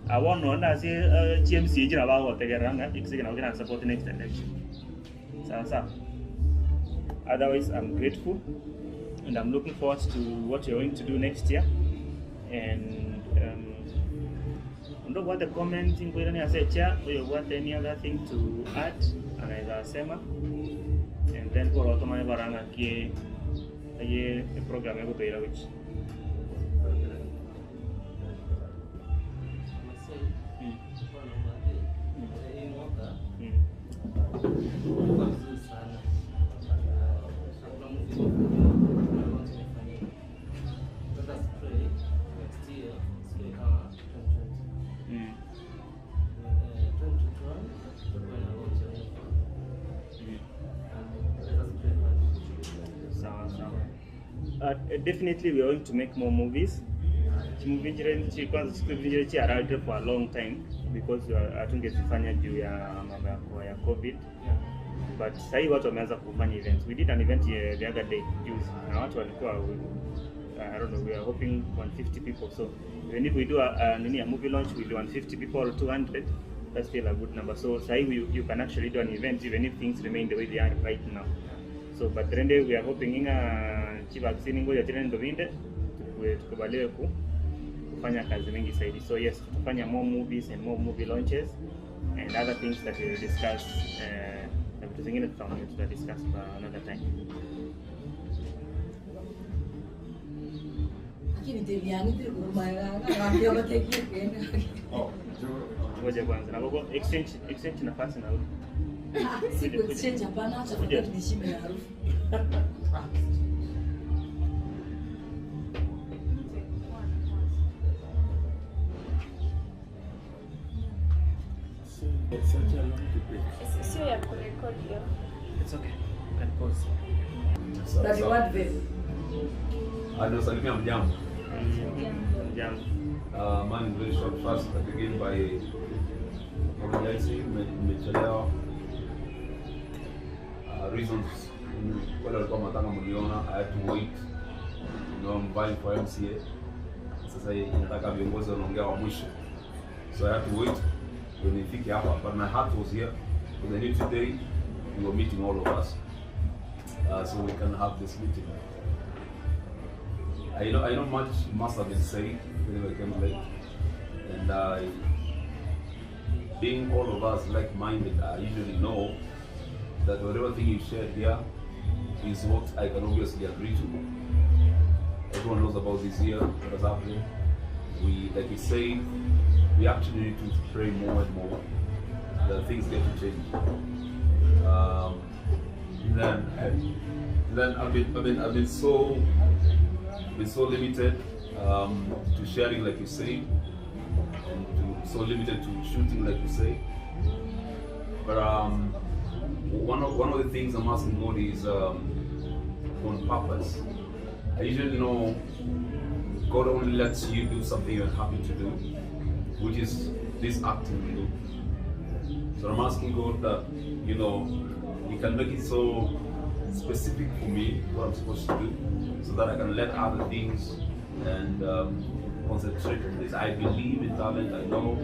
abo nonde ase uh, GMC chira bagotegerera ng'a ekise nabo kera support next election. Sawa sawa. Otherwise I'm grateful and I'm looking forward to what you're going to do next year and um, onde obwate comment nkoirane ase echair oyo obwate any other thing to add anaeza sema and then bono tomanye bara ng'aki aye eprogram egotoira gochia. Sawa sawa. Definitely we are going to make more movies. Chimovie chire chi kwanza chikuvijire chi arrived for a long time because hatungezifanya juu ya mambo ya, ya COVID. But sasa hivi watu wameanza kufanya events. We did an event the other day juzi na watu walikuwa I don't know, we are hoping 150 people. So even if we do a, nini, a movie launch with 150 people or 200, that's still a good number. So sahi you can actually do an event even if things remain the way they are right now. So but rende we are hoping inga chi vaccine ngoja tena ndo vinde tukubaliwe ku kufanya kazi mingi zaidi. So yes, tutafanya more movies and more movie launches and other things that we will discuss na vitu zingine tuta discuss for another time. Ngoja kwanza. Na gogo exchange exchange nafasi na huyu. Si ku exchange hapana, acha Kuja. nishime na harufu. Sio ya kurekodi hiyo. It's okay. You can pause. That you want them. Anasalimia mjambo. Mjambo. Mine is very short. First, I begin by apologizing. Nimechelewa. Reasons wale walikuwa matanga mliona, I had to wait. You know, I'm vying for MCA. Sasa hii inataka viongozi wanaongea wa mwisho. So I had to wait when nifike hapa, but my heart was here. Because I knew today we were meeting all of us. So we can have this meeting. I know much must have been said when I came late, and I, being all of us like-minded, I usually know that whatever thing you shared here is what I can obviously agree to. Everyone knows about this year, what has happened. We, like you said, we actually need to pray more and more that things get to change. Then I've been so limited to sharing, like you say, and to so limited to shooting, like you say. But one of the things I'm asking God is on purpose. I usually know God only lets you do something you're happy to do, which is this acting we do. So I'm asking God that, you know, He can make it so specific for me what I'm supposed to do, so that I can let other things and concentrate on this. I believe in talent. I know,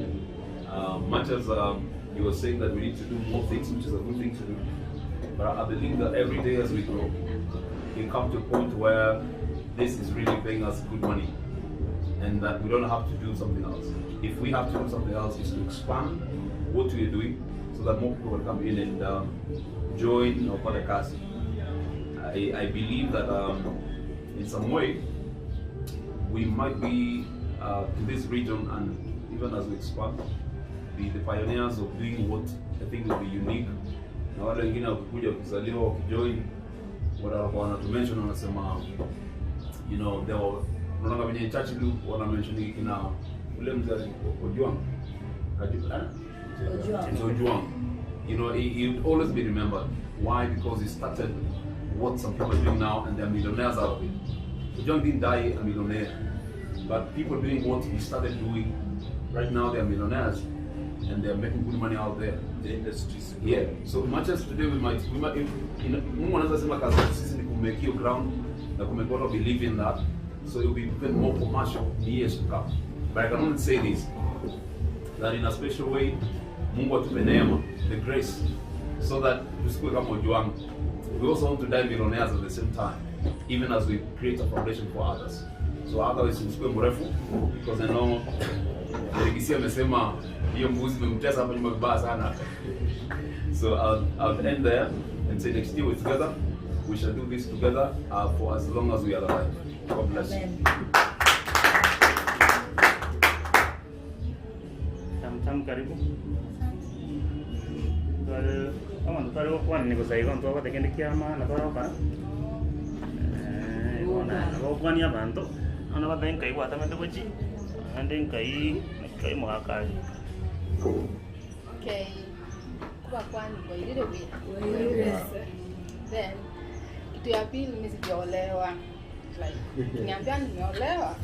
much as you were saying that we need to do more things, which is a good thing to do, but I believe that every day as we grow, we come to a point where this is really paying us good money, and that we don't have to do something else. If we have to do something else, is to expand what we are doing so that more people will come in and join our podcast. I believe that in some way we might be to this region, and even as we expand, be the pioneers of doing what I think will be unique. Na wale wengine wakikuja kuzaliwa wakijoin, watakuwa wanatumention wanasema, you know, they were, unaona kama Churchill wana mention kina ule mzee Ojwang. Ojwang. Ojwang. You know, he would always be remembered. Why? Because he started what some people are doing now, and they're millionaires out of it. Ojwang didn't die a millionaire, but people doing what he started doing right now, they're millionaires, and they're making good money out there. The industry is Yeah. So much as today we might, you know, Mungu anaweza sema kazi yetu sisi ni kumake hiyo ground na kumake watu believe in that, so it will be even more commercial in years to come. But I can only say this, that in a special way, Mungu atupe neema, the grace so that tusikue kama Ojwang. We also want to die millionaires at the same time, even as we create a foundation for others. So otherwise usikue mrefu because I know Erikisi amesema hiyo mbuzi imemtesa hapa nyuma vibaya sana. So I'll, I'll end there and say next year we're together. We shall do this together for as long as we are alive. God bless you. Tamtam karibu. Tware abanto tware gokwana nigo igo ntwabwate kende kia maana twaroka. Eh, bona nabokwania abanto bono batebe nkai gwatamete gochi naende nkai naki mogakare. Okay, kuba kwani kwairire buya. Then kitu ya pili mimi sijaolewa. Like niambia nimeolewa.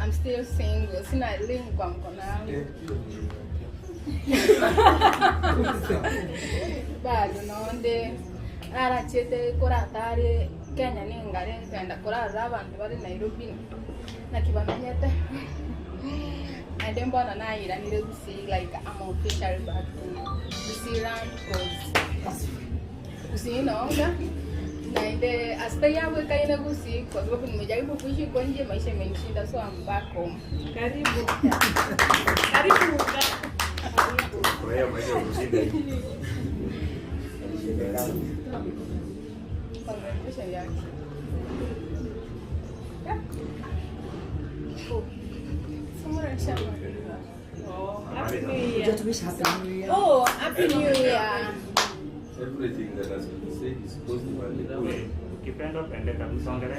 I'm still single. Sina ring kwa mkono wangu. Bado nonde arachete koratari Kenya ningare nkenda korara abandu bari Nairobi nakibamenyete and then mbona nayiranire Gusii like I'm officially back to Gusii land cause Gusii naonga naende astay yangu ikaine Gusii kwa sababu nimejaribu kuishi huko nje, maisha imenishinda, so I'm back home. Karibu. Karibu. Furahia maisha ya kushinda. Congratulations yake. Yeah. Cool. Someone nishamaliza. Oh, Happy New Year. Happy New Year. Oh, Happy New Year. Everything that has been said is positive and good. Ukipenda pendeka, msongere.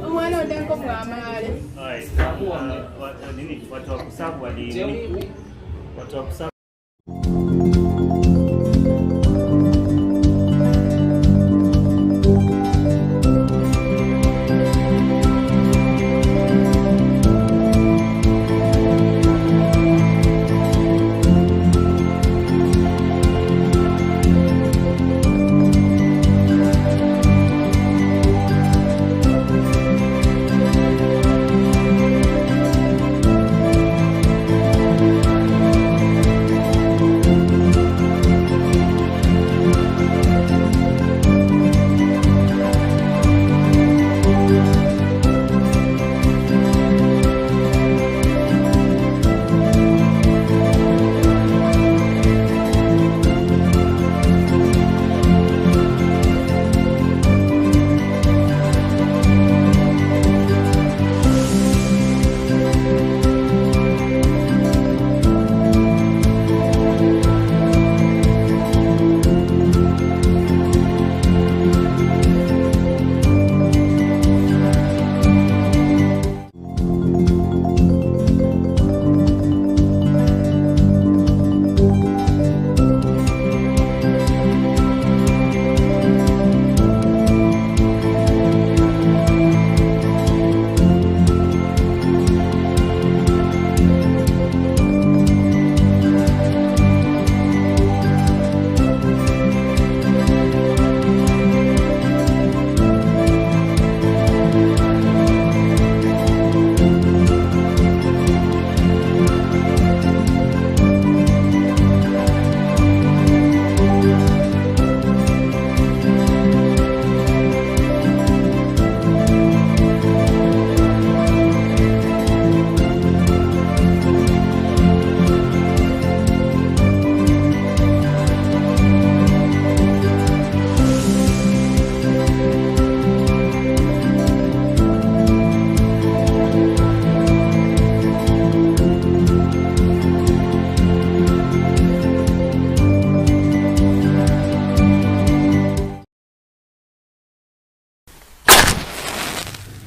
Omwana onde nko mwamale. Ai, nini watu wa kusabu wali watu wa kusabu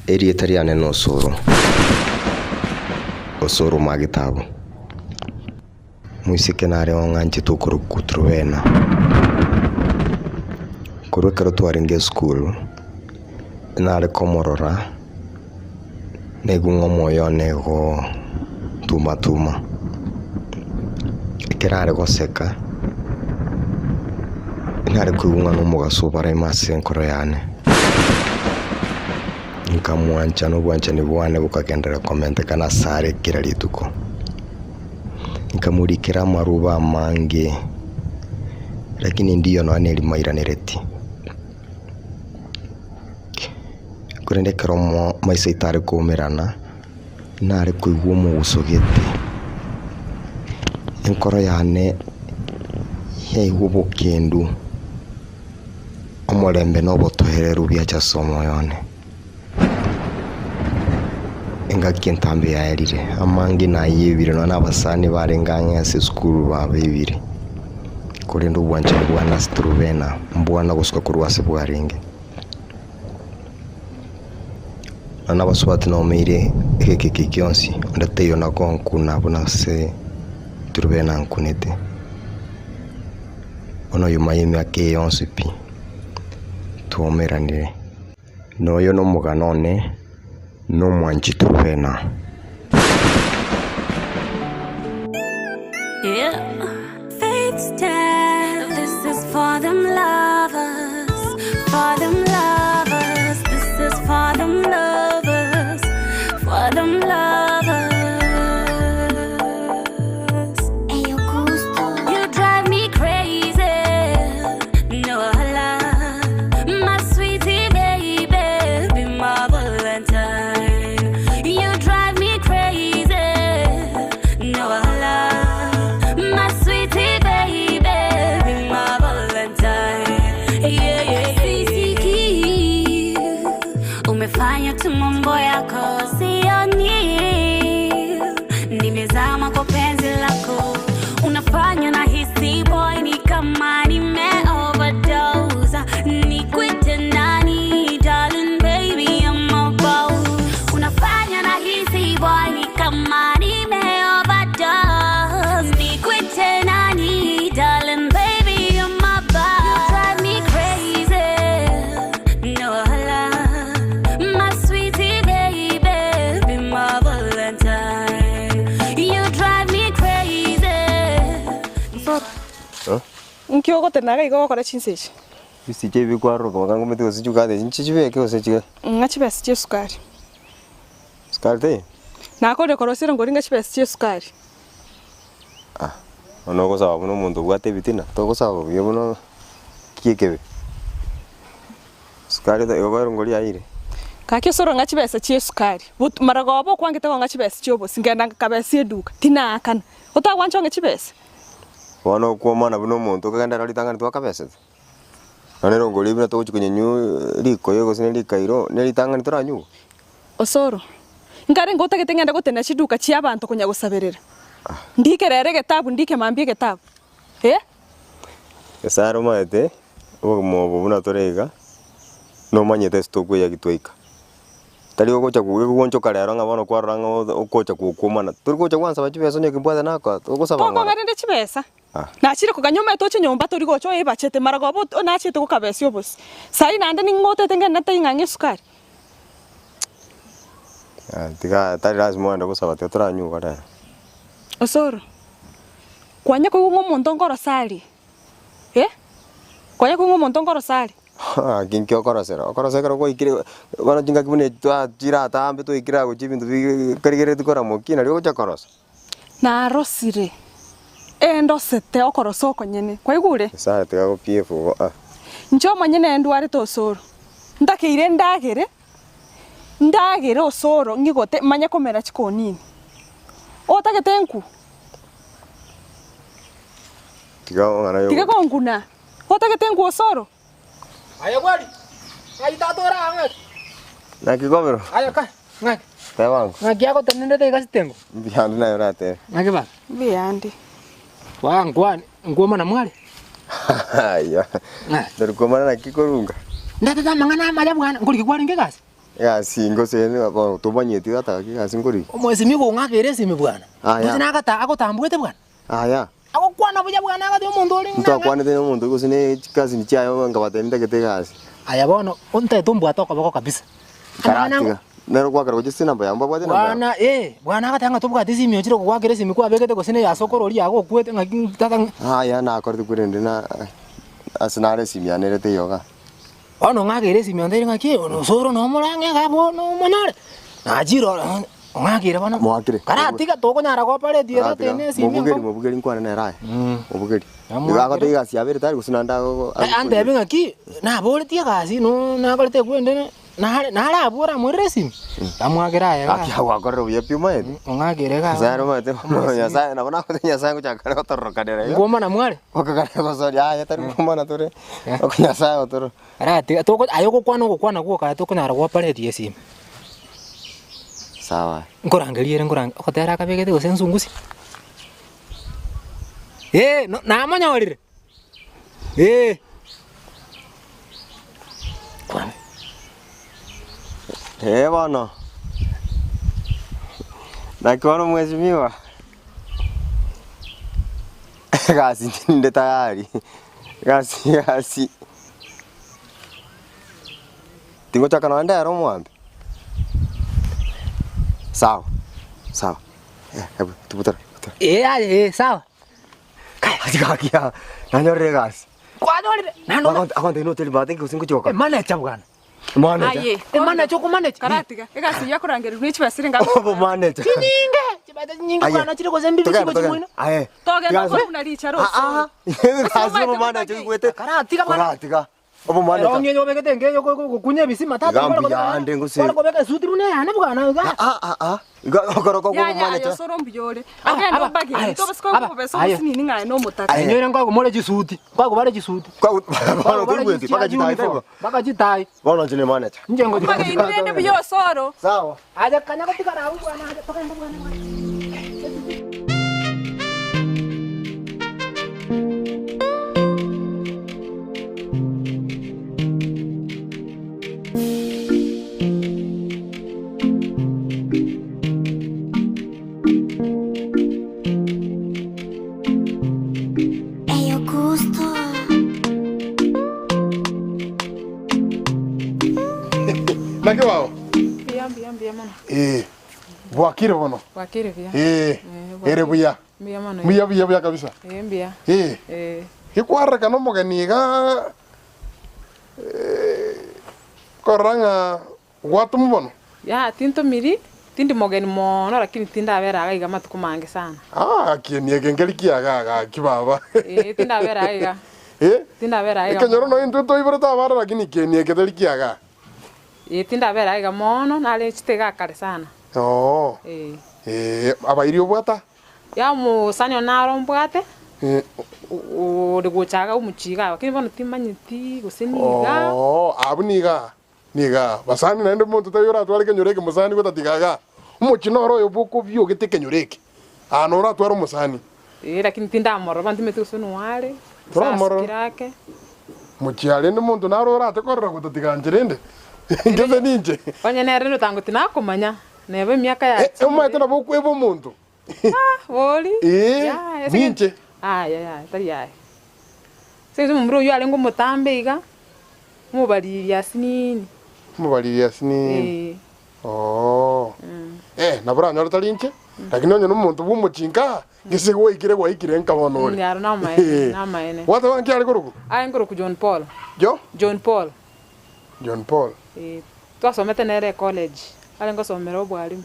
Erieta riane na osoro, osoro magetabu. Moiseke nare ong'anchete okorokwa Truvena. Korwa ekero twarenge esukuru, nare komorora, naigwa ng'a omoyo one igo tuma tuma. Ekero are goseka, Nare koigwa ng'a nomogaso obaraime ase enkoro yane. Nkamwancha na obwanchani bwane bokagenderera komentekana asare kera rituko. Nkamorikera amaruba amange, lakini ndiyo nonya na erimo airanereti. Korende ekero maiso aito are koumerana, nare koigwa omoguso gete, enkoro yane yaigwa obokendu, omorembe na obotoereru biacha ase omoyo one. Engaki entambe yaerire, amange nayebire nonya na abasani barenge ang'e ase esukuru babebire, korende obwanchani bwane ase Truvena mbwana gosuka korwa ase bwarenge. Nonya na abasubati nomeire egeka eke gionsi, onde taiyo nagonkuna buna ase Truvena ankunete. Bono nyuma y'emiaka eye yonsi pi, twaomeranire. Na oyo nomogano one, nomwanchi Truvena. Yeah. Faith step. This is for them lovers. For them lovers. This is for them lovers. For them lovers. You drive me crazy. No lie. My sweetie baby, be my Valentine. You drive me crazy. No lie. My sweetie baby, be my Valentine. Yeah, yeah, yeah. Umefanya tu mambo yako sioni, nimezama kwa penzi lako, unafanya na hisi boy ni kama nime overdose. Nikwite nani darling baby I'm a boss. Unafanya na hisi boy ni kama nime overdose. Nikwite nani darling baby I'm a boss. You drive me crazy. No lie. My sweetie baby, be my Valentine. You drive me crazy. Nki ogotenaga igo ogokora chinsa echi? Bisiche ebi kwaroroka bakanga omanyete gose chikate echi nchichibeke gose chige. Ng'a chibesa chia esukari. Sukari teiyo? Nakorire korosia erongori ng'a chibesa chia esukari. Ah, bono ogosaba buna omonto obwate ebitina, togosaba buya buna ki ekebe? Sukari teiyo igo erongori yaiyire. Gaki osoro ng'a chibesa chia esukari. But maragoba okwangete kong'a chibesa chia obosie, nkenda nkakabesia eduka, tinaakana. Otagwancha ong'e chibesa? Bono okwomana buna omonto okogenda ero ritang'ani twakabesete, nonya erongori eye buna togochia konyanywa rikoyo gose ne rikairo, ne ritang'ani toranywe? Osoro, Nkarenge otagete ng'ende gotenena chiduka chia abanto konya gosaberera. Ndike rero egetabu, ndike mambia egetabu. Eh? Nyasae are omanyete obogima obo buna tore iga, nomanyete ase tokoyia twaika. Tari ogocha goonchoka rero ng'a bono kwarora ng'a ogocha gokwomana. Tori gocha gwansaba chibesa onye kimbwate nakoa, togosaba ng'ora. Tokong'a rende chibesa. Nachire koganya omanyete oche nyomba tori gocha oebachete maragoba ot nachete gokabesia obosie. Saii naende ning'o otete ngende taiyo ng'a ng'e esukari. Tiga tari lasima ogende gosaba tiga toranywe igo rero. Osoro, kwanya koigwa ng'a omonto nkorosa aria? Eh? Kwanya koigwa ng'a omonto nkorosa aria? Gaki nki okorosera? Okorosa ekero gwaikire bono chingaki buna echi twachire atambe twaikire agochia ebinto bikarigereti koramokia nario ogocha korosa. Narosire, ee ndosete okorosa okonyene. Kwaigure? Nyasaye tiga gopia efugo ah. Inche omonyene ndwarete osoro, ntakeire ndagere, ndagere osoro ng'igote manye komera chikonini. Otagete nkwo? Tiga ong'ana Tiga gonkuna. Otagete nkwo osoro? Aye bwari, ng'ai tata ore aa ng'aki? Naki kobero? Aye ka, ng'aki? Teba ango. Ng'aki agotenenerete iga sitengo? Mbuya ande naye oratebe. Ng'aki baba? Mbuya ande. Waa nkwani, nkwomana mware? Aya. Tori kwomana naki korunga? Ndetete amang'ana amaya bwana, nkoriki kwarenge egasi? Egasi ngose bono tomanyeti tata gaki egasi nkoriki. Omwesimi gong'aka ere esimi bwana. Aya. Gose nagata agotambuete bwana. Aya. Agokwana buya bwana agatebia omonto ore ng'a. Ntwakwanete na omonto gose ne chikasini chiaye nkabatebia ntagete egasi. Aya bono ontaete ombwate okoboko kabisa. Nkaratiga. Nere gwakera gochia ase enamba yabo mbabwate enamba yabo. Bwana eh, bwana agateba ng'a tobwate esimi ochire gogoakera esimi kwabegete gose neya sokoro oria agokwete ng'aki tata. Aya nakorete korende na. Ase nare esimi yane ere teiyo igaa. Bono ong'akere esimi ontebirie ng'aki osoro nomorange iga bono omonyore, nachire oro ong'akere bono. Moakere. Karatiga tokonyara gopareti ere Karatiga, tene esimi mobugeri enkong'u. mobugeri nkwane nere aye. Mobugeri. Namoakere. Igo agoteba egasi yabo ere tayari gose naende ago Antebi ng'aki, naboretie egasi no nakorete ekwende nare nare abwo oramoirere esimi, namwakera aye igaa. Gaki gwakorire buya pi omanyete. Ong'akere igaa. Nyasaye omanyete Nyasaye nabo nagotebi Nyasaye ngochaka kare gotororokanera iga. Nkomana mware? Okogana gosoria aye tari komana tore, oko Nyasaye otoro. Aratiga toko aye ogokwana ogokwana gwoka aye tokonyara gopareti esimi. Sawa. Nkorangeria ere nkorange ogotera akabegete gose nsungusia. Eh, no namonyorire, eh. Kwana. Eh bono. Naki bono mheshimiwa. Egasi inche ninde tayari, egasi egasi. Tingochaka nonye ndero omwambe. Sawa, sawa, ebu tobutore butore. Eh aye eh sawa. Gaki gaki aa, nanyorire egasi. Kwanyorire? Naende Agonte agonte noteri bahati gose ngochia gokora. Emanager bwana. Manager. Aye. Emanager okomanage. Karatiga. Egasi eyio akorangererwa ne chibesa ere Obo manager. Chinyinge! Chibesa chinyinge Aye. bwana chire gose mbibi Togende, chiko togende. chimoino. Aye. Togenda Egasi- okore buna richara Ah, ah. Egasi obo manager oigwete. Karatiga bwana. Koratiga. Obo manager. Erong'i eye obegete enga eye ogokunya ebisima tata Iga kware mbuya kobeka ande ngose. kware kobeka esuti buna eyane bwana iga. Ah ah ah. Iga okorokwa kwa Yaya aye manager. osoro mbuya ore. Aba, Ogende aba, obagere. aye, Tobasiko aba, kobesa aye. obosinini ng'a aye nomotaka. Ainyore nkogomore chisuti, nkogobare chisuti. Bono toigweti, mpaka chitai taibo. Mpaka chitai. Bono inche ne manager. Inche ngochi Obageni rende buya osoro. Sawa. Aye kanya gotigara abwo bwana aye togende bwana bwana. Eyo gusto. Naki wao? Mbuya mbuya mbuya mono. Eh. Bwakire bono. Bwakire buya. Eh. Ere buya. Mbuya mono. Buya buya buya kabisa. Eh mbuya. Eh. Eh. Gekwareka nomogeni iga eh, korora ng'a Gwatomwa bono? Yaya, tintomiri, tindi mogeni mono, lakini tindabera iga iga amatuko mange sana. Ah, kieni eke nkeri kiaga gaki baba. Eh, tindabera iga iga. Eh? Tindabera iga. Ekenyoro noyo intwe toiborete abana lakini kieni eke teri kiaga. Eh, tindabera iga mono, nare chete iga kare sana. Oo. Eh. Eh, abairi obwata? Ya omosani one naro ombwate, Eh. ore gocha iga omochie iga, lakini bono timanyeti gose niga. Oo, abwo niga. Nigo abasani naende omonto taiyo oratware ekenyoro eke mosani gotatiga igaa. Omochie noro oyo bokobiogete ekenyoro eke. Aa noratware omosani. Ee, lakini tindamorora bono timanyeti gose noare, gose Toramorora. asikire ake. Mochie aa rende omonto naro orate korora gotatiga inche rende, ngese ninche. Onye nere rende otangoti nakomanya, neba emiaka Eh, yachire. omanyete nabo okweba omonto. Ah, bori? Ee, Yaya, ase ninche. Yaya, yaya, tari yaya. Ase eng'encho omomura oyio arenge omotambe iga, Omobariri asinini. Omobariri asinini. Eh. Oo. Eh, nabo oranyore tari inche, lakini onye nomonto bw'omochinka, gese gwaikire gwaikire nka bono ore. Aro namaene, namaene. Gwateba nki are korokwa? Aye nkorokwa John Paul. Jo? John Paul. John Paul. Eh, twasomete nere ecollege, are ngosomera obwarimu.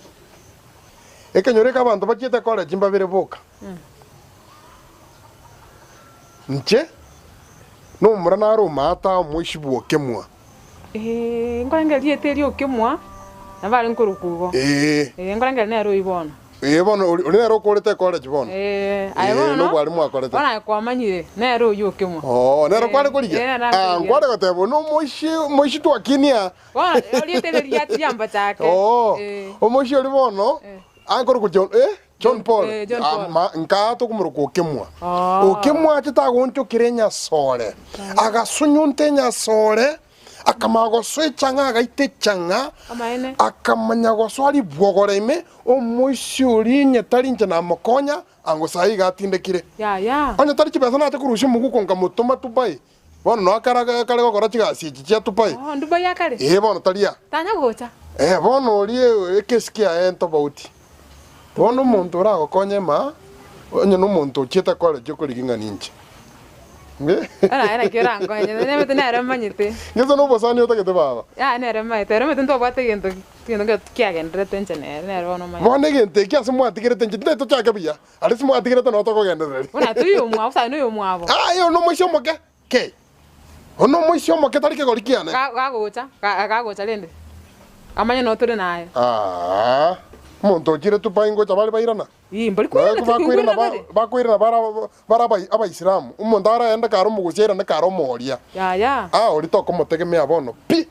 Ekenyoro eke abanto bachiete ecollege mbabere boka. Inche nomomura nare omaata omoishi bw'okemwa. Ee, nkorenge rieta eria okemwa, nabo are nkorokwa igo. Ee. Ee, nkorenge nere oyio bono. Ee, bono ori ori nere okorete ecollege bono. Ee, aye Ee, bono, nobwarimu akorete. bono aye kwamanyire, nere oyio okemwa. Oo, nere kware korigia? Ee, nere Ah, nakorigia. nkware goteba oyo nomoishi omoishi twakinia. Bono, erieta eri riria riamba chake. Oo, Ee. omoishi oria bono, ankorokwa John, eh? John Paul, Eh, John Paul. ama nkaa tokomoroka Okemwa. Oh. Okemwa achete agoonchokera enyasore, agasunyunta enyasore, akamanya gosoa echang'a agaita echang'a, Amaene. akamanya gosoa ribwogore ime, omoisia oria onye tari inche namokonya, ango saii iga atindekire. Yaya. Onye tari chibesa nache korusia omoguko nkamotoma Dubai, bono noe kare kare gokora chigasi echi chia Dubai. Oh, Dubai akare? Ee bono tari aa. Tanya gocha. Eh, bono oria ekesi kiaye ntobauti. Bono omonto oragokonye ma, onye nomonto ochiete college okorigia ng'a ninche. Naye naki orankonye, nemete nere omanyete. Gese na obosani otagete baba. Yaya nere omanyete, ere omanyete ntobwate egento egento nkero kiagendererete inche nere, nere bono omanyete. Bono egento eki ase mwatigerete inche tintagete tochake buya, aria ase mwatigerete noo tokogendereria. Buna tari oyomwabo, gose aye noyomwabo. Aye oyo nomoisia omoke ki? Oyo nomoisia omoke tari kegori kiane. Gagocha, gagocha rende, amanye noo tore naye. Aah, omonto ochire Dubai ngocha bare bairana? Ii, mbari koirana, Naye tikoigwerana bare. Bakoirana bare bare Abaisilamu, omonto araende kare omogusi airane kare omoria. Yaya. Aa, oria tokomotegemea bono pi.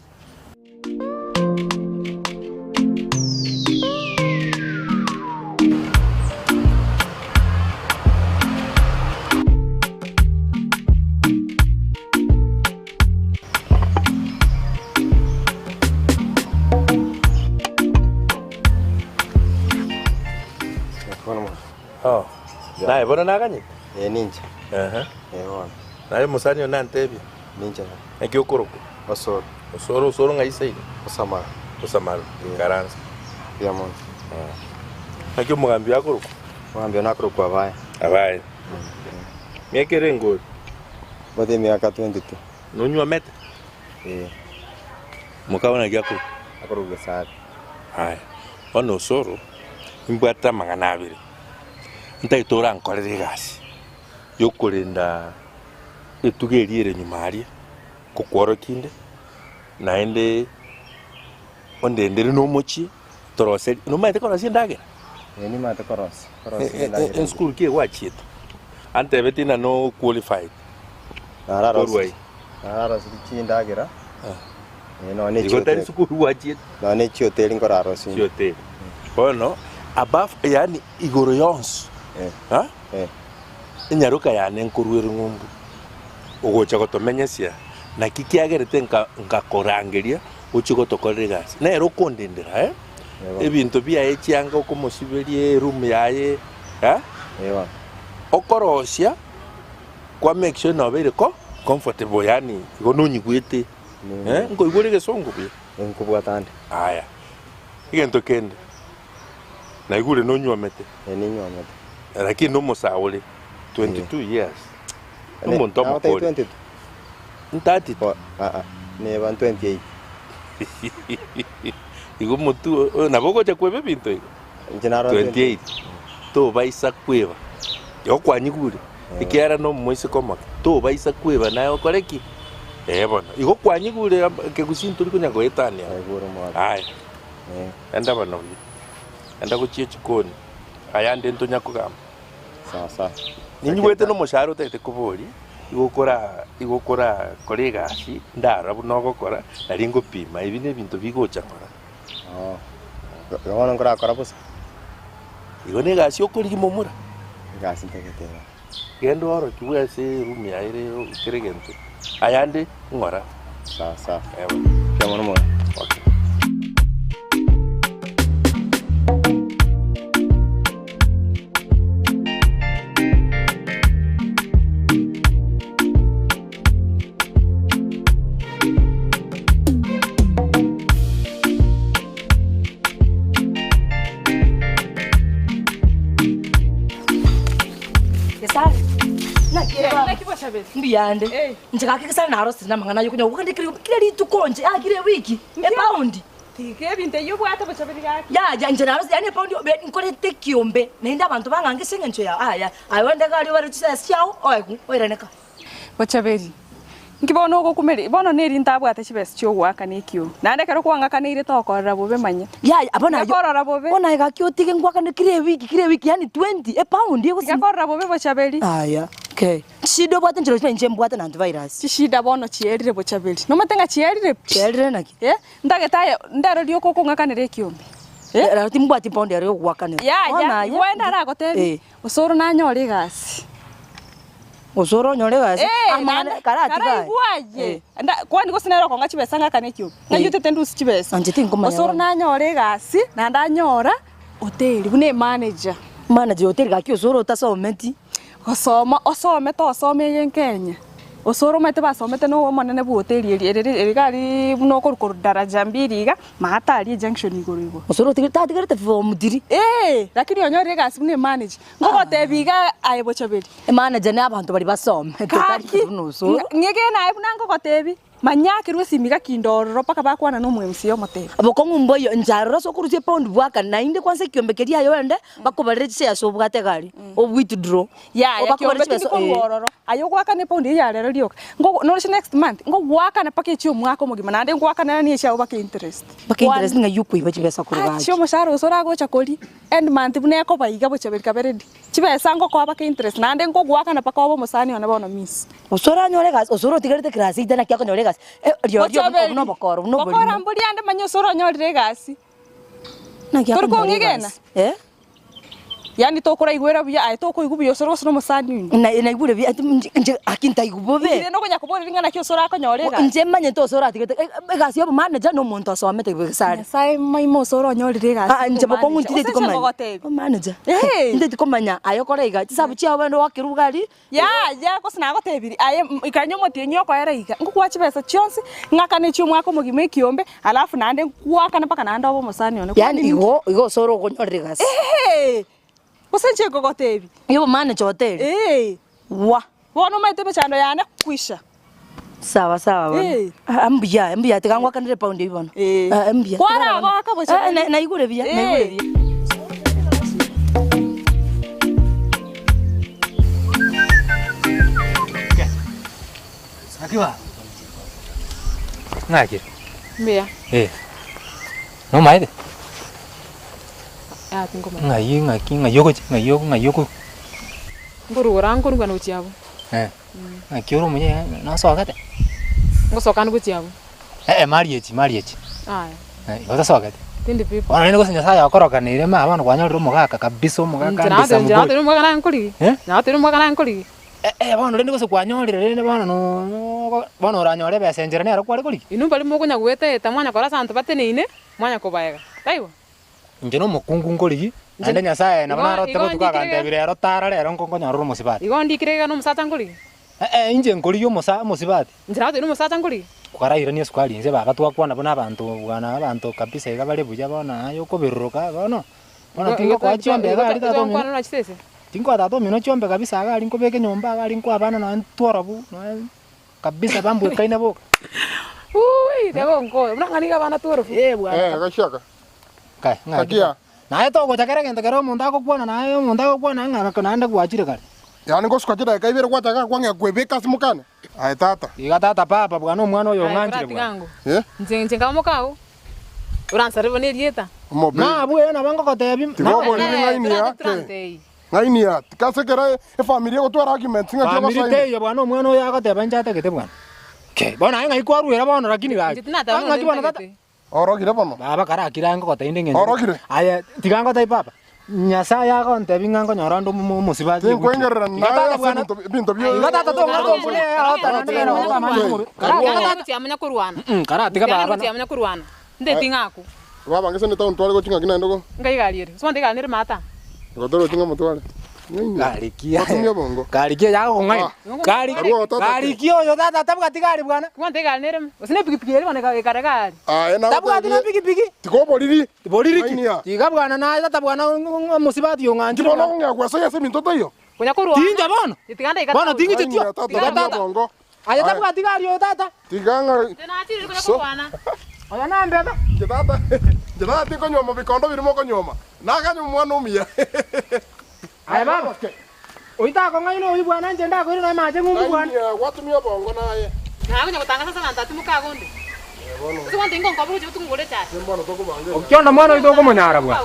Oh, naye bono naganyete? Eh, ninche. Ehe. Eh, bono. Naye omosani one nantebia. Ninche. Naki okorokwa? Osoro. Osoro, osoro ng'ai seino? Osamaro. Osamaro, ikaransa. Mbuya mono. Naki omogambi oyo akorokwa? Omogambi one akorokwa Abaye. Abaye. Miaka ere engori? Mbwate emiaka 22. Nonywomete? Eh. Mokao naki akorokwa? Akorokwa Gesare. Aya, bono osoro, nimbwate amang'ana abere, ntagete orankorere egasi yokorenda etugo eria ere nyuma aria, ngokworokia inde, naende ondendere na omochie, toroserie, nomanyete korosia endagera? Eh, nimanyete korosia, korosia endagera. Esukuru ki egwachiete? Antebetie ng'a no qualified. Korwa Nararosirie, nararosirie chindagera, eh, nonya Igo tari echihoteli. sukuru gwachiete? Nonya echihoteli nkorarosie. Chihoteli. Bono, above, yaani igoro yonsi, ha? Enyaroka yane nkorwa ere ng'umbu, ogocha gotomenyesia, naki kiagerete nka nkakorangeria ochie gotokorera egasi. Nere okondendera, eh? Ebinto biaye chianga okomosiberia eroom yaye, eh? Okorosia, kwa make sure nobeire ko comfortable yaani igo nonyigwete, eh? Nkoigwa ore egesongo buya? Nkobwata ande. Aya, egento kende, naigure nonywomete. Eh, ninywomete. Lakini nomosae ore, 22 years, nomonto Nagotebi omokore. 22? 32. Aa, neba 28. Igo omotwe oyo nabo ogocha kweba ebinto igo. Inche naro 28. Tobaisa kweba. Igo kwanyigure, ekiagera na omoiseke omoke, tobaisa kweba naye okore ki? Ee bono. Igo kwanyigure ekegusii ntori konya goetania. Aya. Enda bono buya. Enda gochia echikoni. Ayande ntonya kogamba. Sawa sawa. Ninyigwete nomoshahara otagete koboria, igo okora igo okorakora egasi ndarora buna ogokora, nari ngopima ebi nebinto bigocha ng'ora. Oo. Igo bono nkorakora bosa? Igo negasi okorigia momura? Egasi ntagete iga. Genda oorokigwe ase eroom yaye ere kera egento, ayande ng'ora. Sawa sawa. Eeh. Mbuya mono mono. Okay. Gesare, naki ere baba? Mbuyande. Inche gaki Gesare narosire namang'ana aye okonya gokenda kera kera rituko inche akire ewiki, epaundi. Tiga ebinto eyio obwate bochaberi gaki. Yaya inche narosire yaani epaundi obe nkorete ekiombe naende abanto bang'ange ase eng'encho yao aya aye onde iga aria obare chisese chiao oegwe oirane ka. Bochaberi, Nki bono ogokumeria? Bono neri ntabwate chibesa chi'ogoakana ekio. Naende ekero kwang'akaneire tokorora bobe manya. Yaya, bono aye, Tiga bobe. bono aye gaki otige ngwakane kera ewiki, kera ewiki yaani 20, epaundi egosi. Tiga korora bobe bochaberi. Aya, okay. Chishida obwate nchero chire inche mbwate na antivirus. Chishida bono chierire bochaberi. Nomanyete ng'a chierire pi? Chierire naki? Eh, ntagete aye ndero rioka okong'akanera ekiombe. Eh? Rero timbwati epaundi ero yogoakanera. Yaya, Bono aye, igo ende aragotebi, eh. osoro nanyore egasi. Gose oronyore egasi, Eh, amang'ana naende karatiga aye. karaigwe aye. Eh. Nda- kwani gose nere okong'a chibesa ng'akane ekiombe? Eh. Ng'ai otete ndusie chibesa? Inche tinkomanya Osoro bono. nanyore egasi, naende anyora hoteli buna emanager. Manager ya hoteli gaki osoro otasometi. Gosoma, osome tosome eye nkenya. Osoro omanyete basomete na omonene bwa hoteli eria erere ere iga aria buna okorwa korwa daraja mbili iga, maate aria ejunction igoro igo. Osoro otigere tatigerete form three? Eeh, lakini onyorire egasi buna emanager. Ngogotebia iga aye Bochaberi. Emanager na abanto baria basomete tari Gaki, buna Osoro. ng'egene aye buna ngogotebia. Manyakerwe esimi gaki inde ororo mpaka bakwana na omo-MC omotebia. Obokong'u mboiyo, inche aroro ase okorusia epaundi bwakane, naende kwansa ekiombe keria aye oende, bakobarere chisesa obwate egari, o withdraw. Yaya, Obakobarere kiombe tindi chibesa, korwa eh. ororo, aye ogoakana epaundi eyio ya rero rioka, nkogo noroche next month, ngogoakana mpaka echia omwaka omogima, naende ngoakanera na echiago mpaka interest. Mpaka interest ng'ai okoiba chibesa korwa Achi gaki. omoshahara gose oragocha koria, end month buna ekoba iga bochaberi kabe ready. Chibesa ngokoa mpaka interest, naende ngogoakana mpaka obe omosani one bono miss. Gose oranyore egasi, gose orotigarete class eight naki akonyora egasi, rirorio Bochaberi, obwo nobokoro buna bokora oborimo. mbori ande manya ase oronyorire egasi. Naki Tori akonyora kong'egena? egasi, eh? Yaani tokoraigwera buya, aye tokoigwa buya osore gose na omosani oino. Na naigure buya ati inche inche aki ntaigwa bobe. Inche rende okonya koboria ring'ana ki ase orakonyora egasi. Inche manyete ase oratigete egasi ya obomanager na omonto osomete gesare. Nyasaye maima ase oronyorire egasi Ah, inche bokong'u obomanager. ntiteti Gose inche komanya. ngogotebia. Omanager. Eeh. Ntiteti komanya aye okore iga, chisabu chiago bande oakerwe iga aria. Yaya, gose nagotebirie, aye ikanya omotienyi okoera iga, ngokoa chibesa chionsi, ng'akane chi'omwaka omogima ekiombe, alafu naende nkoakane mpaka naende obe omosani one. Yaani Kwani ninki? igo igo ase ore okonyorera egasi. Eeh! Gose inche nkogotebia. Y'obomanager hoteli. Eeh! Wah! Bono omanyete emechando yane kwisha. Sawa sawa bono. Eh. Ah, mbuya, mbuya tiga ngwakanere epaundi eyio bono. Eh. Ah, mbuya. Kwaragoka bocha Ah, naigure buya, naigure Eh. buya. Akiba. Ng'aki? Mbuya. Eh. Nomaete? Ah, tinkomanya. Ng'ai ng'aki ng'ai ogochia ng'ai ng'ai oko. Nkorugora nkoruga nochia abwo. Eh. Naki ore omuya nosogete? Ngosoka ande gochia abwo. Eh, marriage, marriage. Aya. Eh, igo otasogete? Tindi pi. Bono rende gose Nyasaye okorokaneire ma bono kwanyorire omogaka kabisa omogaka Inche ande nagotebi, inche samubori. nagotebi omogaka naye nkorigi. Eh? Nagotebi omogaka naye nkorigi. Eh, eh, bono rende gose kwanyorire rende bono no bono oranyore ebesa enchera nero kware korigia? Inwe mbari mokonya goeta eta mwanya korora ase abanto bateneine, mwanya kobaega. Taibo? Inche nomokungu nkorigi, naende Nyasae nabo Igo- narote igo botuko ndikire agantebia rero tara rero nko nkonyorere omosibati. Igo ndikire iga nomosacha nkorigi? Eh, inche nkorigi omosa omosibati. Inche nagotebi nomosacha nkorigi? Kwarairania esukari inse baba twakwana buna abanto bwana abanto kabisa iga bare buya bono aye okoberoroka bono, bono Igo- igo tingokoa chiombe iga aria tata omino, Igo nkwana chisese? tinkoa tata omino chiombe kabisa iga aria nkobeka enyomba iga aria nkoa abana nonye ntworobu nonye kabisa bambwekaine boka. Wuuii teba onkoe, buna ng'a nigo abana tworobu. Eh bwana. Eh, gasiaka. Kai, ng'aki Gakia. Naye togocha kera egento kere omonto agokwana naye omonto agokwana ng'a naende gwachire kare. Yaani ngosuka chidakika ibere gwachaka kwang'ea kwebeka ase mokane? Aye tata. Iga tata papa bwana omwana oyo Aye ong'anchire koratiga bwana. ango. Eh? Inche inche nkaba mokao, oransare bono erieta. Omobe. Nabwo nabo ngogotebi. Tiga oboriri ng'aini yake. Ng'aini ya, tika ase ekero efamiri egotwara arguments ng'aki Famiri ogosaini. teiyo bwana omwana oyo agoteba inche atagete bwana. Kei, bono aye ng'ai kwaruera bono lakini gaki. Inche tinateba Ah, ng'aki bono tata. ntagete. Orogire bono. Baba karakire aye ngogotebia inde eng'encho. Orogire. Aye tiga ngotebi papa, Nyasaye agontebia ng'a nkonyora onde omo omosibati Tinkwengerera Iga naye tata ase bwana, ebinto ebinto bio iga tata tong'ata ombune aotana nere okamanya omobe. Karatiga tata. Tiamanya korwana. Karatiga baba. Tiamanya korwana. Ndeti ng'aku. Baba ngese ne town tware gochia ng'aki naende go. Ngai gari ere. Gose gari nere maata. Igo tore gochia ng'a motware. Garikia. Batumia obongo. Garikia yagokong'aina. Gari Arwo tata. garikia oyo tata tabwati gari bwana. Kwante gari nere. Gose ne pikipiki ere bono ekare gari. Aye na Tabwati na pikipiki. Tiga oboriri. Boriri ki? Ng'ainia. Tiga bwana naye tata bwana omosibati ong'anchire. Bono okong'ea gwesoyia ase ebinto taiyo. Konya korwana. Tincha bono. Tiga ndaika. Bono ting'iche tio. Ng'ainia tata Tiga tumia tata. obongo. Aye tabwati gari oyo tata. Tiga ng'a Tinachire konya So. korwana. Oyo nambeba. Inche tata, inche tata tinkonyuoma bikondo biria mokonyuoma. Nakanywa omwana omuya. Aye baba. Oyio takong'aina oyio bwana inche ndakoire nonya mache ng'umbu bwana. Ng'ainia gwatumia obongo naye. Nakonya gotangasa ase abanto ati mokagonde. Gose kwante ingonkoba gochia botuko ngore echae. Mbono tokobanga. Okionda mwana oito okomonyara bwana.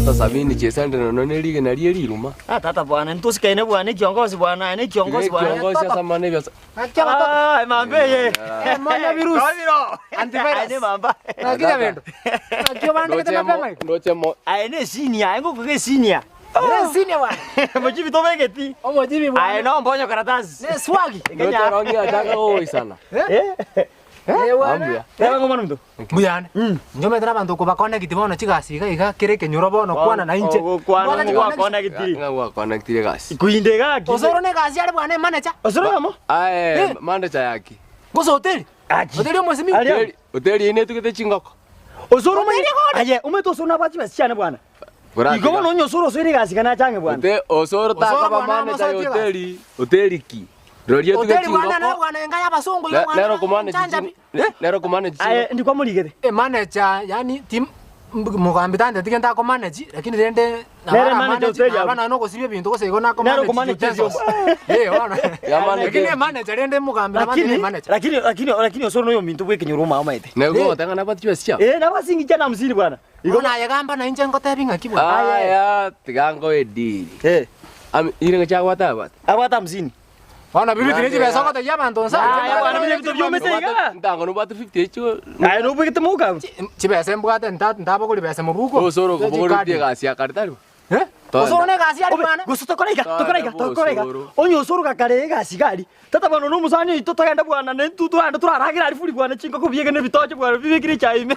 Tata sabini chesande nono ne rigena rie riruma. Ah, tata bwana, ntusikaine bwana, ekiongozi bwana, ne ekiongozi bwana. Ekiongozi ase amang'ana ebiasa. Ah, mambe ye. Monya virusi. Kobiro. Antivirus. Aye, ne mamba. Nakija bendo. Nakio bandikete mapema iko. Ndoche mo. Aye, ne senior, aye ngoko ke senior. Ne senior bwana. Mochibi tobegeti. Omochibi bwana. Aye, no mbonyo karatasi. Ne swagi. Ndoche rongi achaka goisana. Eh? Ambuya. Reba ngoma nomto. Mbuyane. Njometera abanto okobaconnect bono chigasi iga iga kere ekenyoro bono kwana na inche. Kwana gwakonectiri. Ng'a gwakonectire gasi. Kuinde gaki. Osoro ne gasi are bwana manager. Osoro yamo? Aye, manager yaki. Gose hoteli. Hoteli omosimi. Hoteli, hoteli ine tugete chingoko. Osoro mwenye. Aye, umeto osoro nabwachi basichana bwana. Igo bono onye osoro osoro egasi kana achange bwana. Ote osoro takaba manager ya hoteli. Hoteli ki? Rorie tuge Hoteli bwana na chingoko. bwana enga y'abasongo iga bwana. Nero kumanage Chanja chi- Nero kumanage Aye, ndikwa muligete. Eh manager yani tim mugambi tande tige ndako manage lakini rende Nere manage hoteli abo. abana no gosibia ebinto gose igo nako Nero manage kumanage utensils. Eh bono. Ya manage. Lakini manager rende mugambi nabande Lakini ne manager. lakini lakini lakini osoro noyo mintu bwekenyoro mama maete. Nego otanga nabati chibesa chiao. Eh, nabasingi chana hamsini bwana. Igo naye gamba na inche ngotebi ng'aki bwana. Aya, tigango ediri. Eh. Am ire ngachagwata abata. Abata hamsini. Bono bibi tiri chibesa ogotegia abanto nsa. Aya bwana mwenye vitu byomete iga. Ntango nobwate 50 echo. Aye, nobwegete muka. Chibesa mbwate ntabogori besa mobuko. Osoro kobogori gasi ya karitari. Eh? Osoro ne gasi ari bwana. Gusa tokoraiga, tokoraiga, tokoraiga. Osoro. Onye osoro gakare egasi gari. Tata bwana no musani oito togenda bwana ne ntutu ande turaragira ari furi bwana chingoko biege ne bitoche bwana bibikire chaime.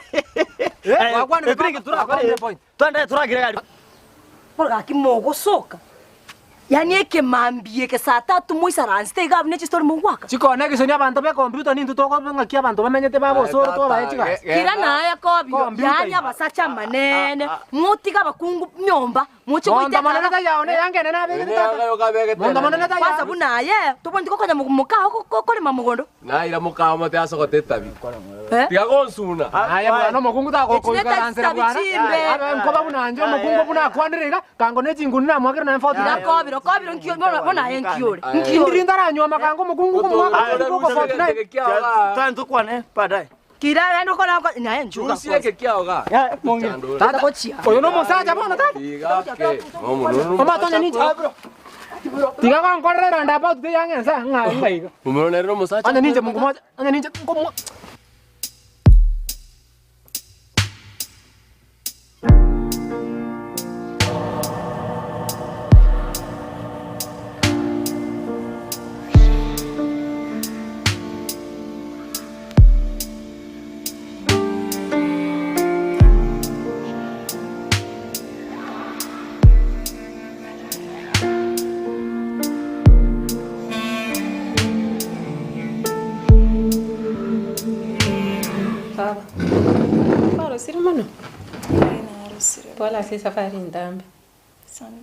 Eh, wakwane turakore. Twende turagira gari. Gaki mogosoka. Yani ekemambie ke saa tatu moisaranste iga abune chistori mogwaka. Chikonekisoni abanto be computer nintu tokobang'aki abanto bamenyete baba osoro tobae chigasi. Kira naye kobiro Computer yani abasacha amanene mutiga abakungu nyomba muche Mondo monene tayao ne yangene nabegete tata. Mondo monene tayao. Kwanza bunaye tobondi kokonya mukao kokorema mugondo. Naira mukama te asogote tabi. Eh? Tiga gonsuna. Aya bwana omokungu tagokoikaranzera bwana. Chimbe. Abe nkoba bunanje omokungu buna akwanire iga kango ne chinguni namwakire na mfoti. Kira kobiro kobiro nkio bonaye nkiore. Ndiri ndaranywa makango omokungu kumwaka tuko 49. Twende tukwane baadaye. Kira naende okora naye nchuka. Usieke kiaoga. Tata Oyo no musacha bono tata. Omatonya ninche. Tiga konkorera roundabout te yangensa ng'a ng'a iga. Mumero nero musacha. Anya ninche mungu moja. Anya ninche mungu Baba. Warosire muno? Wala si safari ntambe.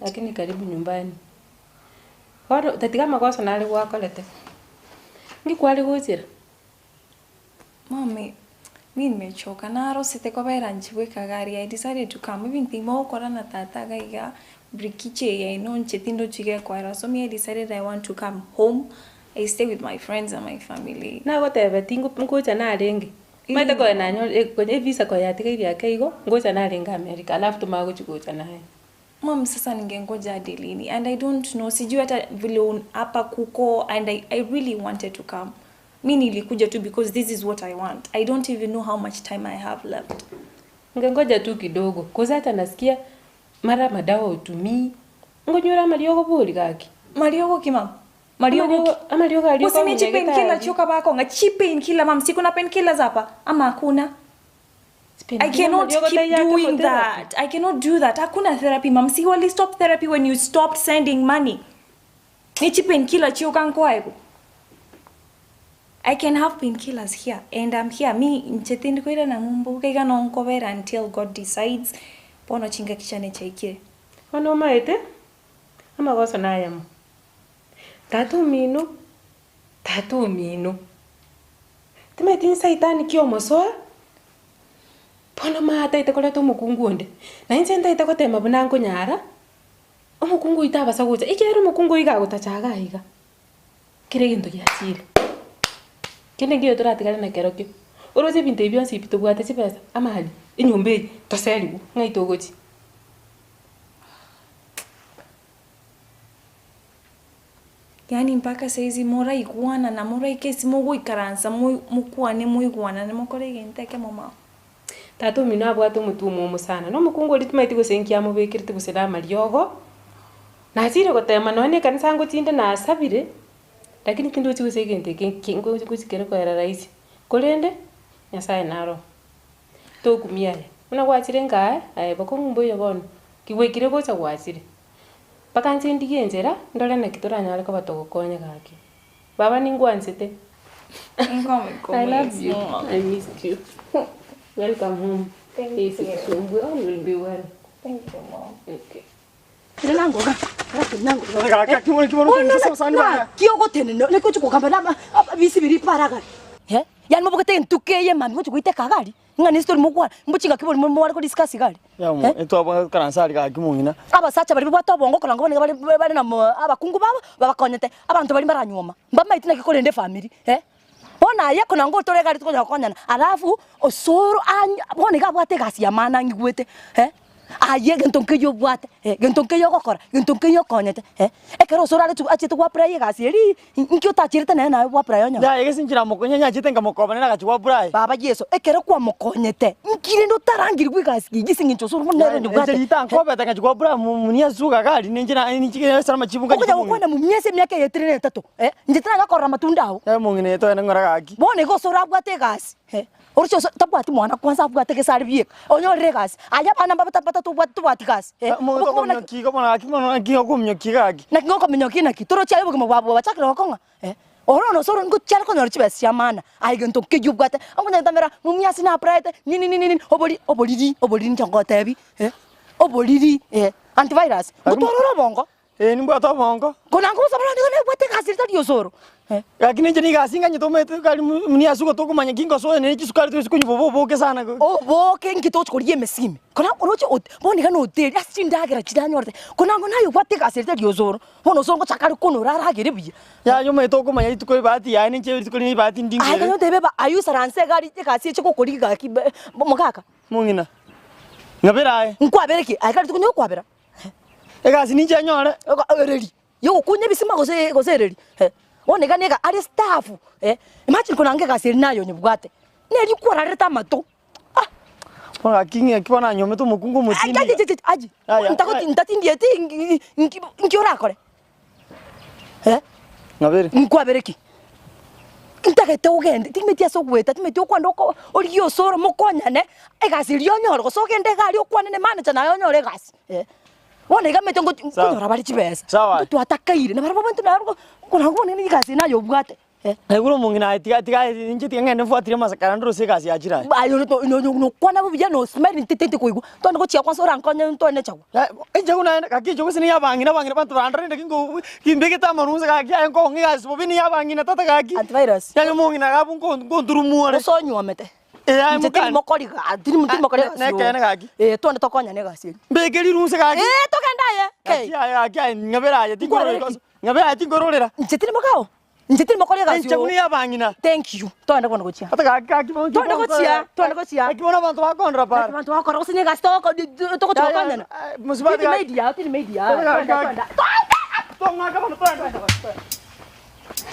Lakini karibu nyumbani. Bono tatiga magoso nare gwakorete. Ngikwari gochera. Mami, mi nimechoka narosete kwabera nchibweka gari I decided to come even thimo okora na tata gaiga brikiche ya ino nchetindo chige kwara so me I decided I want to come home I stay with my friends and my family Nagotebe tingu ngocha narenge. Maite koya nanyo kwenye visa kwa yatiga yake igo ngocha narenge America alafu tumagochi gocha naye. Mom, sasa ningengoja hadi lini and I don't know sijui hata vile hapa kuko and I really wanted to come mi nilikuja tu because this is what I want I don't even know how much time I have left Ngengoja tu kidogo koza hata nasikia mara madawa utumii ngonyora mariogo buri gaki mariogo ki mam mariogo amariogo alio Usini chi painkiller choka bako nga chi painkiller mam si kuna painkillers hapa ama hakuna I cannot mariogo keep tayari doing kwa therapy. that. I cannot do that. Hakuna therapy mam. Si wali stop therapy when you stopped sending money. Ni chi painkiller choka nkwaiko. I can have painkillers here and I'm here. Mi nchetendi koira na ngumbu kaiga no nkobera until God decides. Bono chinga kichane chaikire. Ono maete amagoso nayamo tata omino tata omino timaeti nsaitani kia omosoa bono mataete koreta omokungu onde na inche ntaete gotema buna nkonyara omokungu oito abasa gocha ekero omokungu oiga agotachaga iga kere egento giachire kende nkio toratigare na kero kio oroche ebinto ebi bionsi ebi tobwate chibesa amali enyomba eye toseriwu ng'ai togochi. Yaani mpaka saizi moraigwanana moraike ase mogoikaransa moi mokwane moigwanane mokore egento ekemo mama. Tata omino abwate omotwe omwomo sana, na omokungu oria timaeti gose nki amobekerete gose na amariogo, nachire gotema nonya na ekanisa ngochinde nasabire, lakini tindochi gose egento eke nki ngochi gochi kere koera rahisi, korende, Nyasaye naro oo. Tokumia aye, buna gwachire nka aye, aye bokong'u mboiyo bono, ki gwaikire gocha gwachire, mpaka inche ndigie enchera, ndore naki toranyare koba togokonya gaki. Baba ningwanchete. I love you. I missed you. Welcome home. Thank you. All will be well. Thank you, mom. Okay. Kiogotenena nikochi kugamba na bisibiri paragari. Eh? Yani mobogete entuko eye mambia gochi goiteka agari ng'a ne story mogokwana mbochi ngaki bori mware ko discuss igari. Yamo, etwabwate karansa aria gaki mong'ina. Abasacha baria babwate obongo koranga bono nigo bare bare na abakungu babo babakonyete abanto baria mbaranyuoma mbamaeti naki korenda efamiri eh. Bono aye kona ngotore egari tokonyara gokonyana alafu osoro anya bono iga abwate egasi ya maana ang'igwete eh. Aye egento nkeiyo obwate, egento nkeiyo ogokora, egento nkeiyo okonyete, eh, ekero osoro are achete go apply egasi eria, inki otacherete nere naye go apply onyore? Yaya gese inche namokonya nyachete nkamokoba nere agachia go apply. Baba Yeso, ekero kwamokonyete, inki rende otarangirwe egasi eyio ase eng'encho osoro buna nere Inche obwate? rita nkobete ngachia go apply munia suga gari ninche na ninche ase amachibu ngachia Okonya gokwana mumia ase emiaka eye etire na etato, eh, inche tinanya korora amatunda ao. Yaya omong'ina oye toende ng'ora gaki. Bono igo osoro abwate egasi, eh. Oroche ase tabwati mwana kwanza abwate gesare bieka, onyorire egasi, aye abana mbabe tatobwati tobwati gasi eh, Omonto obokima buna okominyokia iga bono gaki mono naki okominyokia gaki. Naki ngokominyokia naki, torochi aye obogima bwabo bwachakire gokong'a eh, oro one osoro ngochiare konyora chibesa chia maana, aye gento nkeywo obwate, omonye gotamera mumia ase na applyete nini nini nini, obori oboriri oboriri inche ngogotebi eh, oboriri eh, antivirus, ngotwara ore obongo. Ee, nimbwate obongo. Kona ngosaba nigo nebwate egasi ritari osoro. Lakini inche nigo ase inganyete omanyete kari muna ase ogotokomanya ki ngosoa nere chisukari toise konywa bobe oboke sana. Oboke inki togochi korigia emesimi. Kona oroche ot bono iga noteri ase chindagera chiria anyorete. Kona ngo naye obwate egasi ritari osoro. Bono osoro ngochaka are konora aragere buya. Yaya omanyete okomanya rituko ebahati yaye ninche rituko rinde ebahati Aye ndingere. kanya otebe ba aywo isaranse egari egasi eche gokorigia gaki mogaka. Mong'ina, ng'abere aye. Nkwabere ki? Aye kare rituko nigo okwabera. Egasi ninche nyore. Ereri yogokunya ebisima gose gose ereri eh, bono iga niga are staff eh, imagine konanga egasi eria naye onyebwate, neri kwararete amato ah. Bono gaki ng'aki bono nanyomete omokungu omotindi iga. Achi achi Yaya, ntagoti ntatindieti nki nki orakore eh, Ng'abere. Nkwabere ki? Ntagete ogende, timeti ase ogoeta, timeti okwenda oko origie osoro mokonyane, egasi eria onyore gose ogende iga aria okwane ne manager naye onyore egasi eh. Bono iga omanyete ngoti Sawa. nkonyora bare chibesa, Sawa. intwe twatakaire, na barabwo abanto naro korwa bono nigo egasi eye naye obwate eh. Naigure omong'ina aye tiga tiga inche tiga ng'ende mfuatirie amasakara ndore egasi yachire aye. Aye ore to nokwana bo buya no smile ntiteti koigwa, togende gochia kwanza orankonye ntwane chagwa. Enchegu naende gaki enchegu gose niya abang'ina abang'ina abanto barandore naki nko kimbegete amarwa inse gaki aye nkong'a egasi bobe niya abang'ina tata gaki. Antivirus. Yaani omong'ina iga abwo nko nkonturumua ore. Gose onyuomete. Eh aye Inche mokani. tirimokori ga tirimokori egasi Nekeene gaki. Eh twende tokonyane egasi eria. Mbeke rirwa inse gaki. Eh togende aye. Gaki aye gaki aye ng'abere aye tinkorora Nkwarire ki? ng'abere aye tinkororera. Inche tirimokao. Inche tiri mokori egasi Enchegu oo. niya abang'ina. Thank you. Togende bono gochia. Ata gaki gaki bono Togende gochia, togende gochia. Gaki bono abanto bakondora para. Gaki abanto bakora gose ne egasi togoko togochi Ya, ya, gokonyana. mosubati Tindi gaki. maid yao, tindi maid yao. Togende Twende, gaki. twende. Tong'aka bono twende.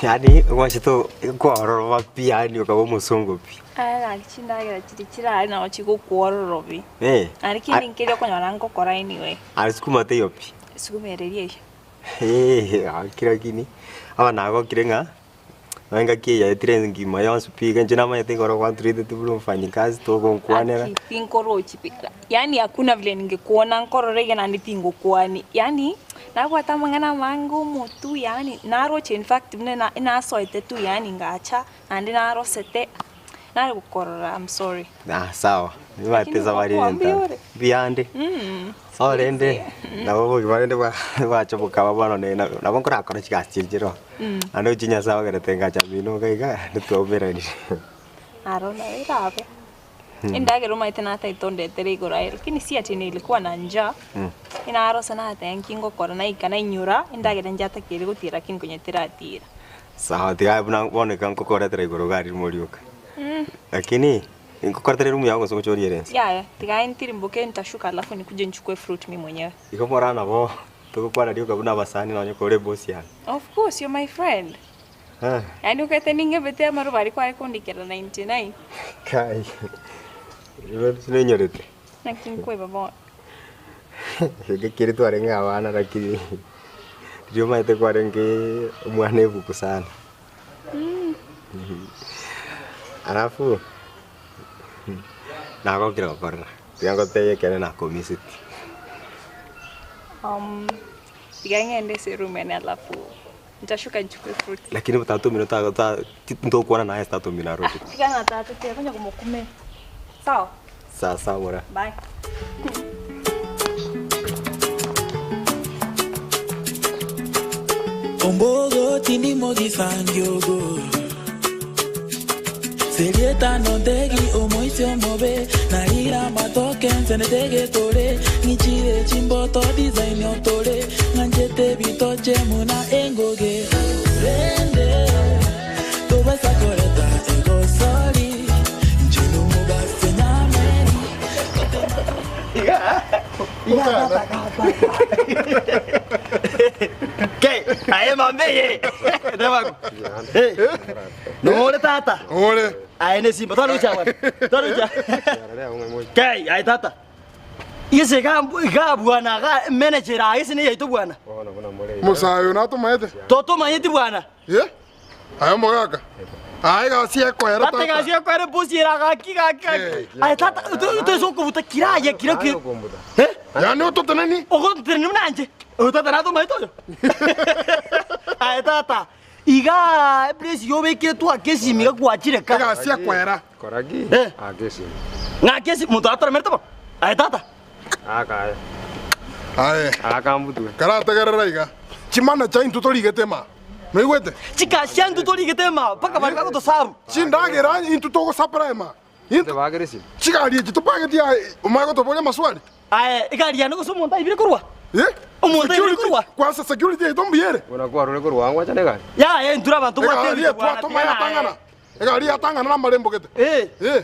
Yaani gwachete kwaroroba pi yaani okaba omosongo pi. Aye gaki chindagera chiria chirare nabo chigokwororobi. Eh. Naende kende nkeria okonyora ngokora anyway. Aye sukuma teiyo pi. Sukuma ereria eyio. Eeh gaki lakini aba nagokire ng'a nonye engaki eye yaetire engima yonsi pi iga inche namanyete igoro gwantreateti buna omofanyikazi togonkwanera. Aki tinkorochi pi, yaani hakuna vile ningekuona nkorora iga naende tingokwani, yaani nabwate amang'ana amange omotwe yaani naroche infact buna na nasoete tu yaani ngacha naende narosete nare gokorora am sorry. Ah sawa, nibaete Lakini esabari eye ngokuwa mbuya entambe. ore. Mbuyande. Sawa rende, nabo obogima rende bwa bwacha bokaba bono ne nabo nkorakora chigasi chiria chire oo. Naende gochia Nyasaye ogerete ngacha mino iga iga, naende twaumeranire. Aro nabo erabe. Endagera omanyete natagete ondetere igoro aye lakini si ati nilikuwa na njaa. Inarosa nateba nki ngokora naika nainyora endagera nchatakeire gotira lakini konya teratira. Sawa tiga buna bono iga nkokoretera igoro iga aria morioka. Lakini, nkokoretera eroom yago gose ngoche oriere inse? Yaya, tiga aye ntirimboke nitashuka alafu nikuje nichukue fruit mi mwenyewe. Igo mora nabo. Togokwana rioka buna abasani nonye kore ebosi yane. Of course, you're my friend. Eh. Yaani okete ning'ebete amaroba aria kware kondikera 99. Kai. Igo tinenyorete. Naki nkoeba bono. Geke kere twarenge abana lakini riria omanyete kwarenge omwana ebuku sana. Alafu nagokire gokorora, tiga ngotebie ekere nakomiseti. Tiga ng'ende ase eroom yane alafu nitashuka nichukue fruits. Lakini tata omino ta ta ntokwana naye ase tata omino aroche. Tiga na tata tiga konya komokumera. Sawa? Sawa sawa bora. Bye. Ombogo tindimo gisangiogo Serieta no tegi omoisi omobe Narira matoke nsene tege tore Ngichire chimboto design otore Nganchete bitoche muna engoge Rende Tobasa koreta egosori Nchinu mubase nyameni Ke, aye mambeye. Ndabako. Eh. Nore tata. Ore. Aye ne simba twarucha bwana. Twarucha. Ke, aye tata. Ise ga ga bwana ga manager aye ise ne yaito bwana. Musayo natomaete. Totomanyeti bwana. Ye? Aye omogaka. Aye egasi ekoera Tata egasi ekoera epusi era gaki gaki gaki. Aye tata toise okobuta kira aye kira kira. Eh? Yaani ototeneni? Ogoteneni buna inche. Oyo tata natomaete oyo. Aye tata, igaa eplace iga obekire twake esimi iga gwachire ka. Egasi ekoera. Kora ki? Eh. Aka esimi. Ng'ake esimi, monto atoremerete bono. Aye tata. Aka aye. Aye. Aka mbutwe. Karategerera iga. Chimanacha intwe torigete ma. Noigwete? Chikasi chia intwe torigete ema mpaka baria bagotosabu. Chindagera intwe togosapera ema. Chigari echi topageti aye omanye gotoboria amaswali. Aye egari yane gose omonto aibire korwa? Eh? Omonto aibire korwa? Kwanza security yaito mbuya ere? Buna kwarure korwa ang'o acha negari? Yaya intwe abanto Egari bwatebete bwana etwatoma tiga yatang'ana. naye. Egari yatang'ana namarembo gete. Eh.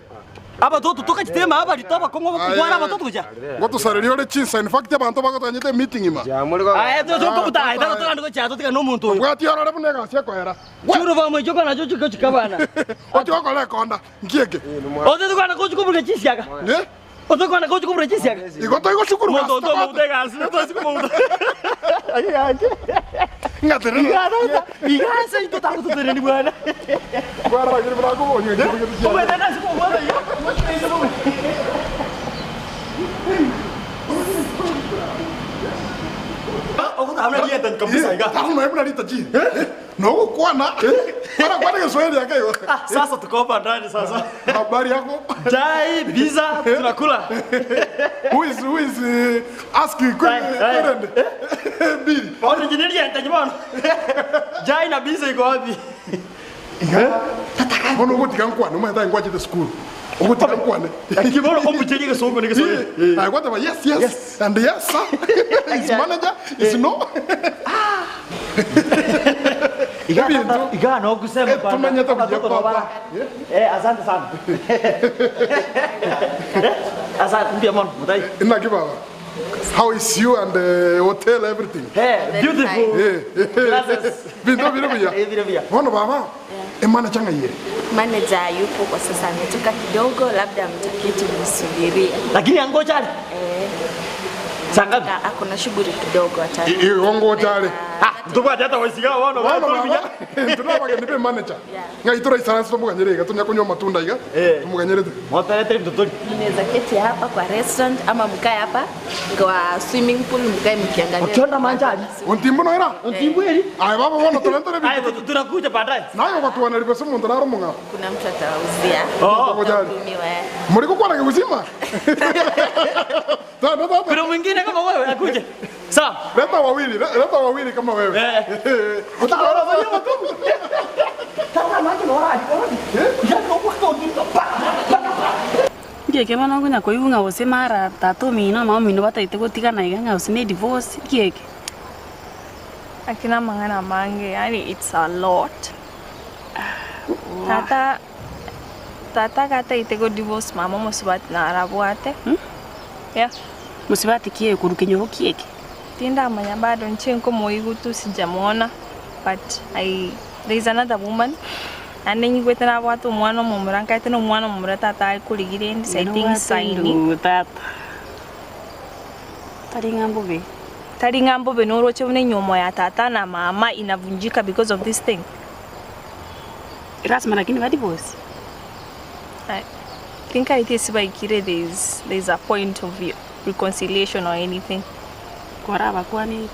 Abatoto togachete ema abarito abakong'u abakogwara abatoto gocha. Ngotosareria ore chinsa in fact abanto bagotanyete emeeting ima. Aye tokobuta aye tata togende gochia totigane nomonto oyo. Obwati orore buna egasi ekoera. Churu bamoicho kona nacho chiko chikabana. Otige okora ekonda nki eke? Otete kwana gochi koburuka chisiaga. Eh? Otete kwana gochi koburuka chisiaga. Igo toigoshukuru Monto gasi otomobuta egasi tosi komobuta. Aye yake. Ng'aterere. Iga tata. Iga ase intwe tagototereri bwana. Kwaragire buna akoboria Obwete nase kobwata iga. Nogokwana kwana kwana Kiswahili yake hiyo. Sasa tuko hapa ndani sasa. Habari yako? Chai, pizza, tunakula. Who is who is uh, asking current? Bill. Bono engineer enta bono. Chai na pizza iko wapi? Bono ogotiga nkwane omanyete aye nkwachete school. Ogotiga nkwane. Kibono omucheri egesongo ne Geswahili. Aye gwateba yes yes and yes sir. Is manager is no. Iga iga no kusema bana. Tumenyete buya Watoto papa. bana. Eh, asante sana. Eh, asante mbia mono mutai. Naki baba. How is you and the hotel everything? Hey, beautiful. Glasses. Bintu biri buya. Eh, biri buya. Bono baba. Emanager ng'aiyere. Manager yupo kwa sasa, ametoka kidogo, labda mtaketi msubiria. Lakini angoja. Eh. Saa ngapi? Ako na shughuli kidogo ata. Igongochare. Ah, ntobwate hata waisiga bono. Bono baba. Tunabageni be manager. Ng'ai toraisaranse tomoganyere iga tonya konywa amatunda iga. Tomoganyerete. Motarete mtotori. Mnaweza keti hapa kwa restaurant ama mkae hapa kwa swimming pool mkae mkiangalia. Ukiona manjari. Ontimbo noera? Ontimbo eri. Aye baba bono torentere Aye tunakuja baadaye. Nayo gwatwana ribese omonto naro omong'ao. Kuna mtu atawauzia. Oh. Mtahudumiwa, eh. Muri gokwana kegusima? Tata tata. Kuna mwingine kama wewe akuje. Sawa. Leta wawili, leta wawili kama wewe. Eh. Tata maji no wali. Ngieke bono nkonya koigwa ng'a gose mara tata omino mama omino batagete gotigana iga ng'a gose ne edivorce, nkieke? Akina amang'ana amange, yaani it's a lot. Tata tata gatagete go divorce mama omosubati narabwate. Yeah. Mosubati ki oyo korwa kenyoro kieke? Tindamanya bado inche nkomoigwa tu sijamuona but I there is another woman naende nyigwete nabwate omwana omomura nkaete na omwana omomura tata are korigia rende I think saini. Tata. Tari ng'a mbobe. Tari ng'a mbobe noroche buna enyiomo ya tata na mama inavunjika because of this thing. Lazima lakini ba divorce. I think aite ase baikire there is there is a point of reconciliation or anything. Kwarabakwanire.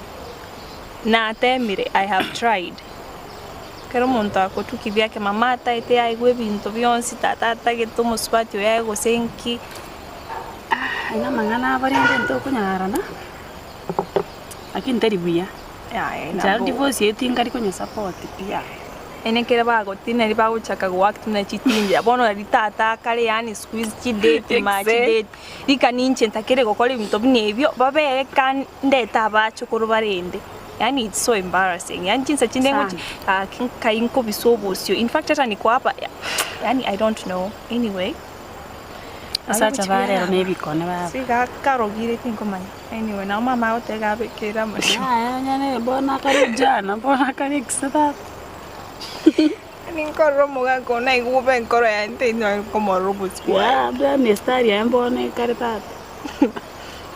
Natemire I have tried. Ekero omonto agotukia ebiake mama ataete aigwe ebinto bionsi tata atagete omosubati oye aye gose nki. Aye namang'ana abo rende ntokonyarana, lakini tari buya. Yaya Inche nabo. divorce eye tingari konye support pi yaya. Ene ekere bagotineri bagochaka goact buna chitinja bono nari tata akare yaani siku hizi chidate ma chidate rika ninche ntakere gokora ebinto buna ebio babere ka ndete abachokoro barende yaani it's so embarrassing yaani chinsa chinde ngochi gaki nkai nkobisa obosio infact hata niko hapa yaani I don't know anyway. Abasacha ba rero nebikone baba. Siga karogire tinkomanya. Anyway, nabo mama agoteba abekere amariogo. Yaya onye ne bono akare ujana bono akare ekise tata. Ninkorora omogaka one aigwe bobe enkoro yaye ntenyare komorora obosio bwaye. Yaya buna mistari yaye mbono ekare tata.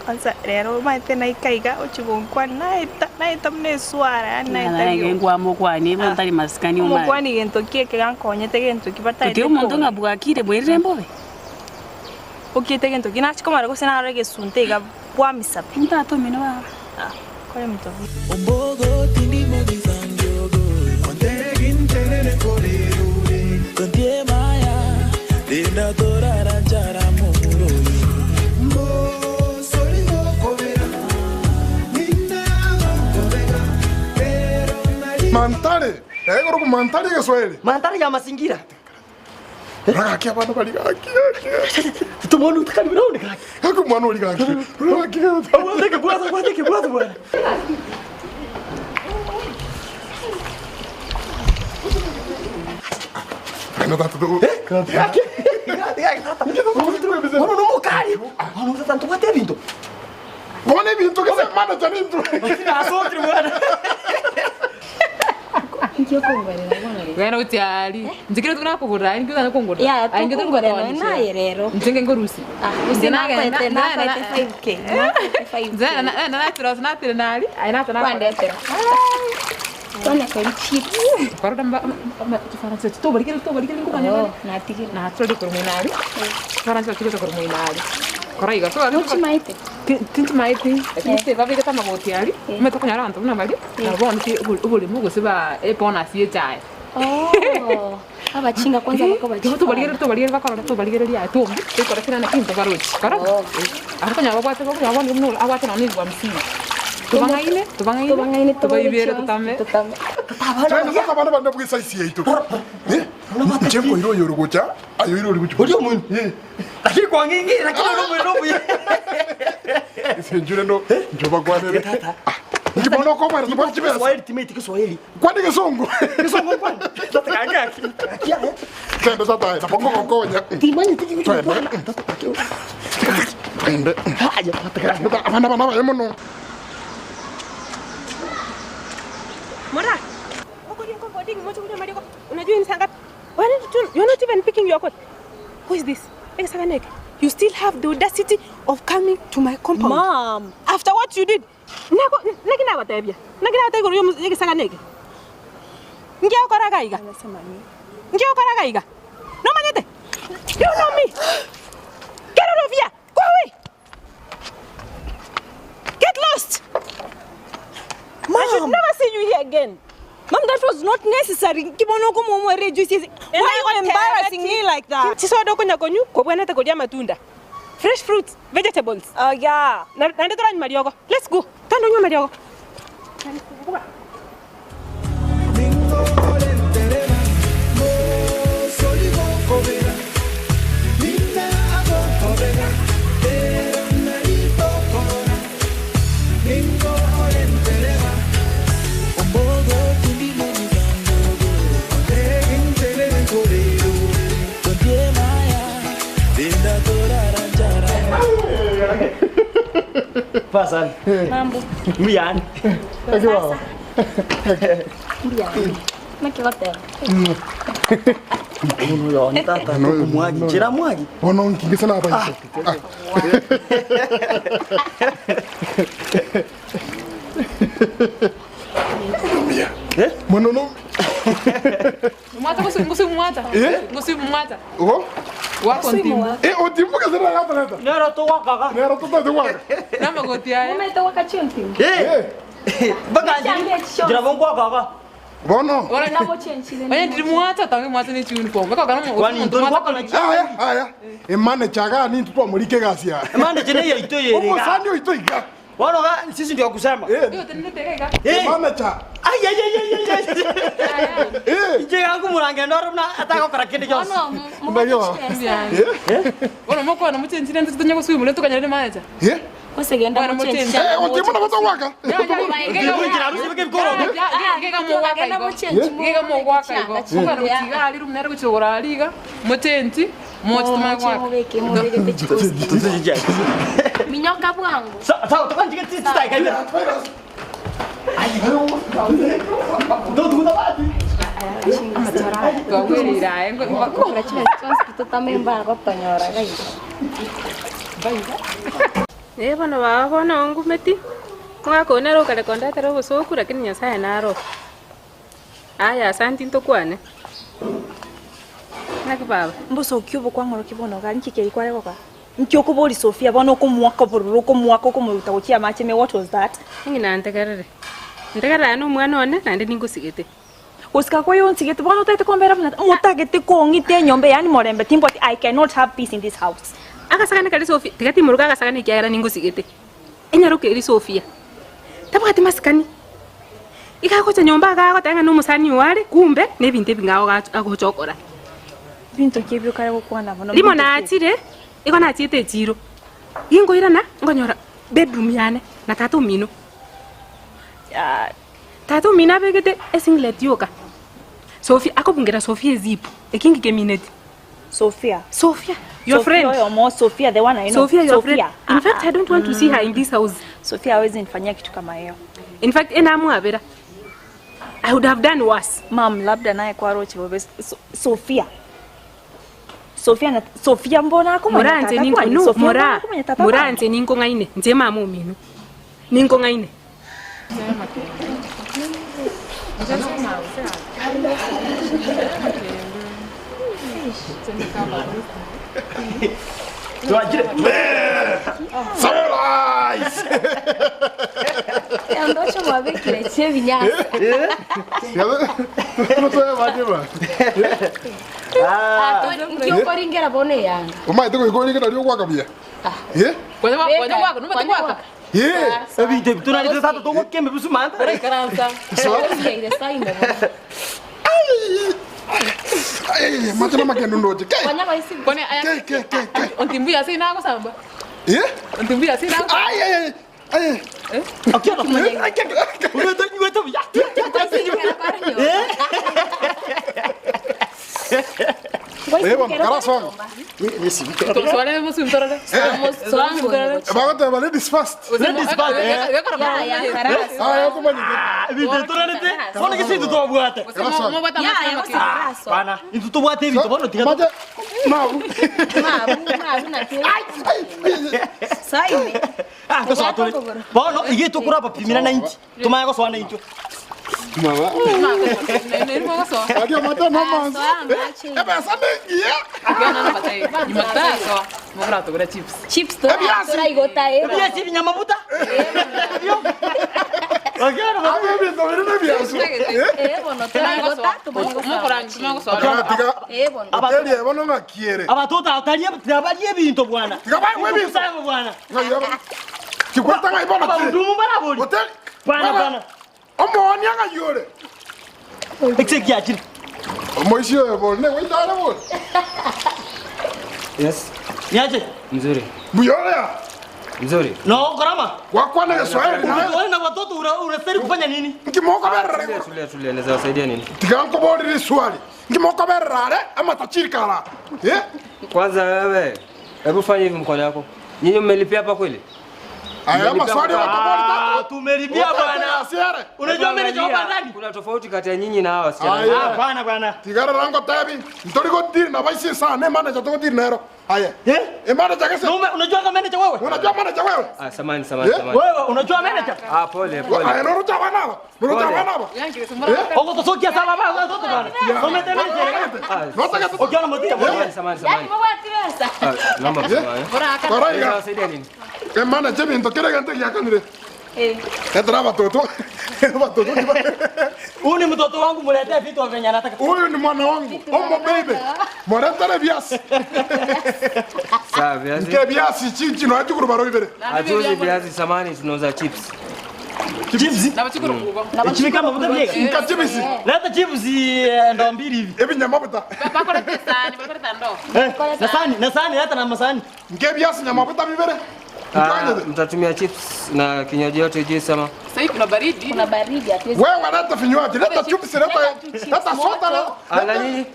Kwanza rero omanyete naika iga ochia gonkwania naeta naeta buna eswara yaani naeta riogo. Nkwamokwania igo ntari masikani omanye. Omokwania gento ki eke gankonyete gento ki bataete Totiga omonto kong'a. ng'a bwakire bwerire mbobe. Okiete gento ki nachia komara gose narore egesunte iga bwamisa pi. Tata omino baba. Ah, kore mtobi. Mantari, egoro mantari egeswahili. Mantari ya mazingira. Gaki abana bari gaki gaki. Tumwona utakali brown gaki. Gaki mwana uri gaki. Gaki. Awateke bwaza awateke bwaza bwana. Kana tata do. Gaki. Gaki tata. Ono no mukali. Ono tata ntubate ebintu. Bona ebintu kese manager nintu. Asotri bwana. Wena utiari. Nzikire tunakugura, ingi tunakugura. Ya, tukugura naye rero. Nzinge ngorusi. Nakwete nakwete 5k. Nakwete 5k. Nzena na na tira na tira nali. Ai na tira. Kwandetera. Tone kori chips. Kwarota mba kifaransa tubarikire tubarikire ngumanya. Oh, natigire. Na turi kurumwinari. Kifaransa turi kurumwinari. Kora iga tuba. Ntuchimaite. Tinchimaite. Lakini se babika tamagoti ari. Metokunyara antu buna bari. Na bono si ubulimo gusiba ebonus yechae. Oh. Abachinga kwanza bako bachinga. Tubarigere tubarigere bakora tubarigere ria tumbi tukora sina na kintu baruchi kora akonya babwate bakonya abandi muno abwate na nigwa msini tubangaine tubangaine Tubangaine tubaibere tutame tutame Chana sasa bana bande bwisa isi yaitu. Eh? Nje ko iro yoro gocha, ayo iro gucha. Uri omuntu. Lakini kwa ngingi lakini uri omuntu obuye. Senjure no njoba kwanere. Tata. Ndibona ko bana tubona chibesa. Kiswahili timeti Kiswahili. Kwani kisungu? Kisungu kwani? Tata kaka. Kia. Tendo sasa na bongo kokonya. Timani tiki kuchu bwana. Twende. Haya tata. Abana bana baye muno. Mora. Unajua ni saa ngapi? Why not you, you're not even picking your call. Who is this? Saganeke. You still have the audacity of coming to my compound. Mom. After what you did. Nako nagina batebia. Nagina batebia yo yeke Saganeke. Ngia okora gaiga. Ngia okora gaiga. No manyete. You know me. Get out of here. Go away. Get lost. Mom. I should never see you here again. Mom, that was not necessary. Kibono ko momo reduce. Why are you embarrassing me like that? Chisodo konya konyu kobwana te kodia matunda. Fresh fruits, vegetables. Oh yeah. Na ndio tora mariogo. Let's go. Tando nywa mariogo. Pasana. Mambo. Mbuyane. Ekibaba. Mbuyane. Naki goteba. Uno yone tata kumwagi. Chira mwagi. Bono nkingisa na abaise. Eh? Mwana no. Mwata ngosi ngosi mwata. Eh? Ngosi mwata. Ugo? Wako ntimu. Eh, otimbu ka sera gata gata. Nero to waka. Nero to to waka. Namagoti aya. Mumete wakachio ntimu. Eh. Baka njira bongo waka. Bono. Oye ndiri mwata tange mwata ni uniform. Baka kana mo. Kwani ntoni kwaka na Aya, aya. Emane chaga ni tutwa mulike gasi ya. Emane chene ya ito yeri. Omo sandi ito iga. Wano ga sisi ndio kusema. Yo tenete tega. Eh. Emane cha. Ay ay ay ay ay. Eh. Nje yangu murange ndoro na ataka kora kindi kyose. Ndayo. Eh? Bono moko na muchenji nende tutonya kuswimu letu kanyale manager. Eh? Osegenda Bwana muchenji. muchenji. Eh, otimbu na bato waka. Muchenji Minyoka bwangu. Sawa, tukanjike titaika ibe. Eh bono baba bono ngumeti mwakonera okare kondetera obosoku lakini nyasaye naro aya asanti ntokwane naki baba mbosoki obo kwang'orokia bono iga nki keri kware goka nki okobori Sophia bono okomwaka obororo okomwaka okomoruta gochia amache me what was that ng'ina ntegerere ntegerere na omwana one naende ningosigete gosika kwayo nsigete bono otaete kombera buna motagete kong'ita enyomba yani morembe timbwati I cannot have peace in this house agasagane kari Sophia tiga timoruka agasagane ekiagera ningosigete enyaroka eri Sophia tabwati masikani igagocha nyomba agagoteba ng'a na omosani oare kumbe na ebinto ebing'ao agocha okora binto ki ebio kare gokwana bono rimo nachire igo nachiete echiro ginkoirana nkonyora bedroom yane na tata omino tata omino abegete esinglet yoka Sophia akobungera Sophia ezipu ekingi kemineti Sophia Sophia your Sophia friend oyo mo Sophia the one I know Sophia, your friend. Sophia. In fact, I don't want to see her in this house. Sophia hawezi nifanyia kitu kama hiyo. In fact, enamwabera. I would have done worse. Mam, labda naye kwa roche bobe so, Sophia. Sophia na Sophia mbona akumanya Mora nze tata ninko kwani? no Sophia mbona mora akumanya tata mora kwani? nze ninko ng'aine nze mama omino ninko ng'aine Tuachire. Surprise! Andocho mwabekire chebinyasa. Eh? Tutoe majema. Nkiokoringera bono eyanga. Umaite goikoringera rio gwaka buya. Eh? Eh. Ebinto ebi tunarite tata togokembe bisumanta. Ai, machana makendo ndoje. Kai. Ontimbuya sei nagosamba. Eh? Ontimbuya sei nagosamba. Ai ai ai. Ai. Akiona. Unaita nyueta ya. Eh, bon, karason. Bagoteba ladies first. Ladies first, eh. Ah, yokumanyite. Ebinto tunarite. Bono gese into twabwate. Bana, into tobwate ebinto bono tiga. Mabu. Saime. Ah, gosoa tore. Bono ige tukura bapimira 90. Tumaya gosoa 90. Mama. Adio mata mama. Ebesa nengiya. Chips to toraigota eh. Ebiasi binyamabuta. Abe bintu biri nebiasu. Eh bono toraigota Eh bono. Hoteli ebono ng'akiere. Abatoto atarie tabarie ebinto bwana. Tiga bae ebinto. bwana. Kikwata ngai bono. Abahudumu barabori. Hoteli. Bwana bwana. Omoni angayore. Ekse kiachire. Omoishi oyo bone weitare bone. Yes. Niaje? Mzuri. Buyorea. Mzuri. No, karama. Wakwana Kiswahili. Wewe na watoto unastahili kufanya nini? Nkimoko berere. Tulia, tulia, tulia, naweza wasaidia nini? Tiga nkoborire swali. Nkimoko berere ama tachirikala. Eh? Kwanza wewe, hebu fanya hivi mkono yako. Nyinyi mmelipia hapa kweli? Aya maswali otabori tatu. Tumelipia bwana. Unajua mimi ni ndani. Kuna tofauti kati ya nyinyi na hawa wasichana. Aya. Hapana bwana. Tigara rango tebi. Ntori godiri na baisi sana manager to godiri nero. Aya. Eh? E manager kese. Unajua kama manager wewe? Unajua manager wewe? Ah, samani samani Eh? samani. Wewe unajua manager? Ah, pole pole. Aya noro chawa naba. Noro chawa naba. Ogo tosokia saba baba watoto bwana. Somete manager. Ukiona motia Samani samani samani. Ah, naomba msamaha. eh. Kora iga. Unawasaidia nini? E manager binto kere gente yakanire. Etera batoto. Batoto kiba. Huyu ni mtoto wangu, mletee vitu venye anataka. Huyu ni mwana wangu. Omo baby. Moretare biasi. Sawa, viazi. Nke biasi chinchi no ajukuru baro ibere. Hatuuzi viazi samani, tunauza chips. Chips? Chipsi kama mafuta vile. Nka chips. Leta chips ndo mbili hivi. Ebi nyama buta. Eh, na sahani, na sahani leta na masahani. Nke biasi nyama buta bibere. Ah, mtatumia chips na kinywaji yote juice ama? Sasa hivi kuna baridi. Kuna baridi hatuwezi. Wewe leta vinywaji, leta chips, leta leta soda leta. Ah, na nyinyi?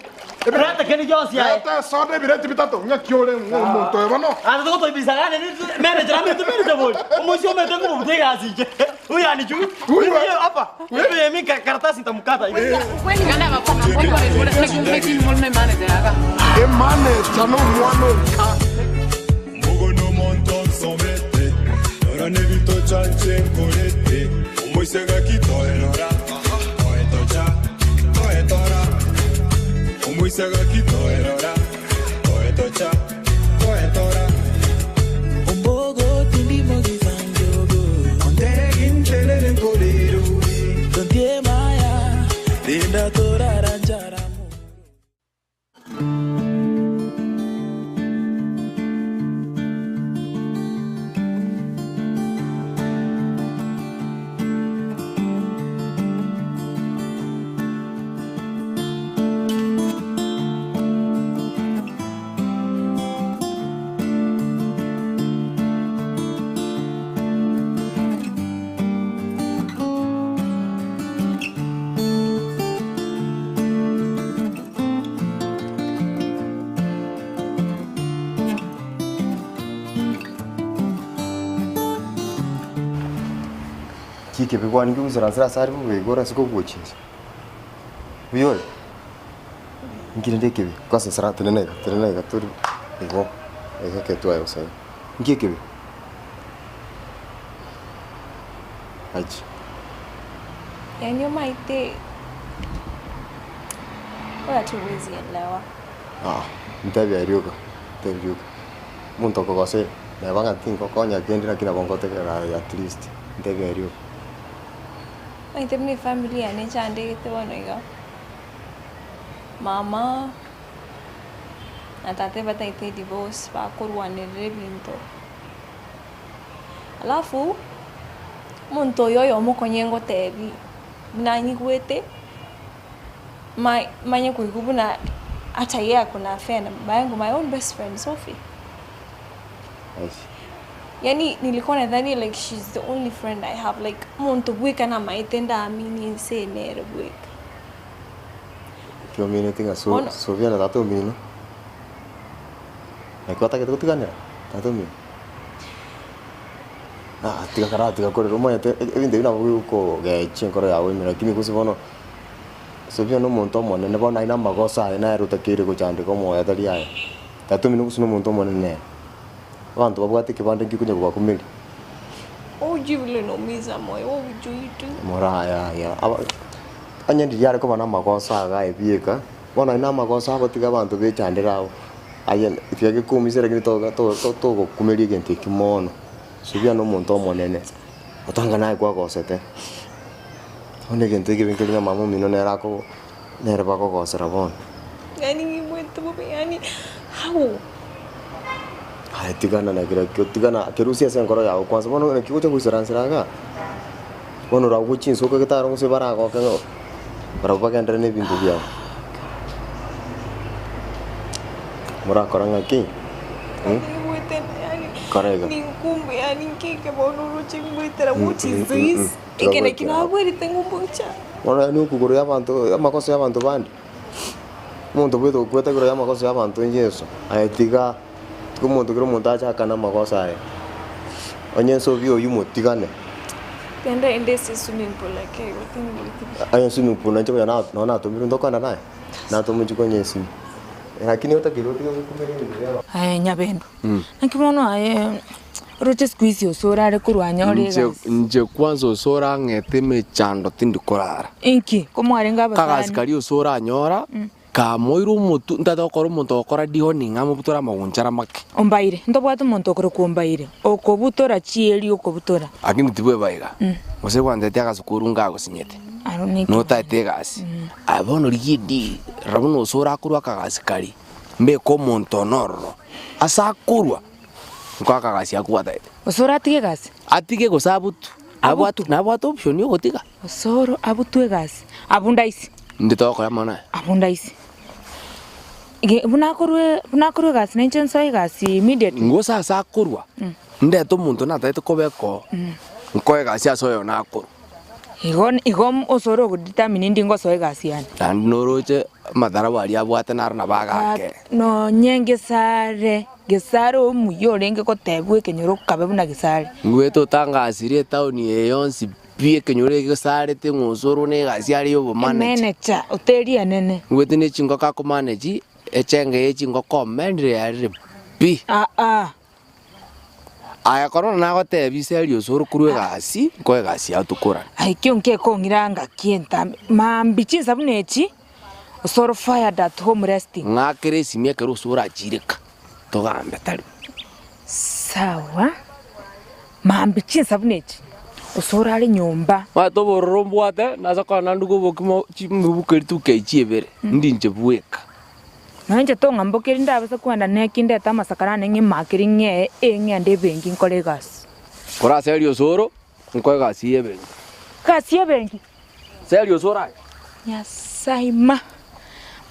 Leta Kenny Jones ya. Leta soda bireti bitatu. Nga kiole muntu ebano. Ah, tuko toibisagane ni manager ame tu manager boy. Umusio umetenga mutega asije. Huyu anijui. Huyu hapa. Wewe mimi karatasi nitamkata hivi. E manager no mwana ka. Mugono monton somete Ora nevito chanche nkorete Omoisega kitoerora Toetocha, toetora Omoisega kitoerora Toetocha, toetora Ombogo tindimo gisanjogo Ontegin telere nkoreru Tontie maya Linda torara njara Kike bikwa ngiuzira nzira sari bubigora siko kuchinja. Buyole. Ngire ndekebe kwasa sara teneneka teneneka turi igo ego ketwa yo sai. Ngikebe. Aji. Yaani umaite wewe hatuwezi elewa. Ah, ntabia rioka. Ntabia rioka. Muntu okogose nebanga tingo konya kendira kina bongo tekera at least. Ntabia rioka. Maite mune family yane chandekete bono iga. Mama na tate bataite divorce bakorwanirira ebinto. Alafu omonto oyo oyomo okonye ngotebi buna nyigwete manye koigwa buna hata yeye akona affair na baba yangu my own best friend Sophie. Aji. Yani nilikuwa nadhani like she's the only friend I have like omonto bweka namaete ndaamini ense nere bweka. Kiomine tinga so Ono. Sofia na tata omino. Nakio atagete gotiganera tata omino. Ah, tiga kara tiga korera omanyete ebinto ebi nabo bigokogechia enkoro yago ime lakini gose bono Sofia na omonto omonene bono aye na amagoso aye nere otakeire gochandeka omoyo atari aye. Tata omino gose na omonto omonene nere. Abanto babwate ekebande nki konya kobakumeria. Hujui vile naumiza moyo, wewe hujui tu. Moraya ya aba onye ndiri are koba na amagoso aga ebieka bono aye na amagoso agotiga abanto bechandera abo aye tiga gekumisera lakini toga togokumeria egento ekio mono. Sofia na omonto omonene otanga naye kwagosete bono egento ekebe nkeri ng'a mama omino nere ako nere bakogosera bono. Yani ngimwete bobe yani how? Aye tigana na kera kio tigana kerusia ase enkoro yago kwanza bono naki gocha goisaransera iga bono oragochi chinsuka getaro gose baragoke ng'a barabwo bagenderere na ebinto biabo. Morakora ng'aki? Ngimwete yani Kora iga. ninkumbu yani nkeke bono oroche ngwetera what is this? Tiga Ekere gwetera. kinabwerete ngumbucha. Bono yaani okogoro ya abanto amakoso ya abanto bande. Omonto obwate gokweta igoro ya amakoso ya abanto Yeso, aye tiga tiga omonto kera omonto ache akane amakoso aye. Onye nsobi oyio motigane. Genda ende ase swimming pool ake igo ting'uti. Onye swimming pool nainche konya nonye natomirwe ntokogenda naye, natomwa inche konya eswimu. Lakini otakeire otige gokumeria ebinto bia abanto. Aye nyabendo, naki bono aye oroche siku hizi ase orare korwa anyore Inche egasi. inche kwanza ase orang'ete emechando tindi korara. Inki? Komwarenge Kagasi abasani? karia ase oranyora, kamoire omotwe, ntagete gokora omonto ogokora dehorning amobutore amagunchara make. Ombaire, ntobwate omonto okorokwa Ombaire, okobutora chieri okobutora. Lakini tibweba iga, gose gwantetia agasukuru ngagosinyete, Aro neke. notaete egasi. Aye bono rigia edili, rora buna ase orakorwa akagasi karia, mbeke omonto one ororo, ase akorwa, nkoe akagasi akwo gwataete. Gose oratige egasi? Atige gose abutwe, nabwate nabwate option ya ogotiga. Osoro abutwe egasi, abwo ndaisi. Inde togokora amang'ana aya. Abwo ndaisi. Ge buna akorwa buna akorwa egasi nainche nsoe egasi immediately. Gose ase akorwa, ndete omonto natagete kobeka oo, nkoe egasi ase oyo nakorwa. Igo igo osoro ogodetermine ndi ngosoa egasi yane. Naende noroche amatharau aria abwate naro nabo agake. Nonye ngesare, gesare omuya orenge gotebwa ekenyoro kabe buna gesare. Ngwete otangasirie etaoni eye yonsi pi ekenyoro eke gesarete ng'a osoro na egasi are ya obomaneja. Emeneja, hoteli enene. Ngwete ne chingoko akomaneji, echenge ye chingoko omenire yarire pi. Aa. Aye korora nagotebia ise aria osoro korwa egasi, nkoe egasi yao tokorane. Aye ekio nkekong'ira ngaki entambe, maambia chinsa buna echi, osoro fired at home resting. Ng'akere esimi ekero osoro achireka, togambe tari. Sawa, maambia chinsa buna echi, osoro are nyomba. Omanyete obororo mbwate, nase korora naende obokima chimibuko rituko echi ibere, ndinche bweka. Nonya inche tong'ambokeri ndabase kogenda neki ndete amasakara ane ng'imakeri ng'ee eng'ende ebenki nkore egasi. Kora ase erio osoro, nkoe egasi y'ebenki. Egasi y'ebenki? Ase erio osoro aye. Nyasae ma!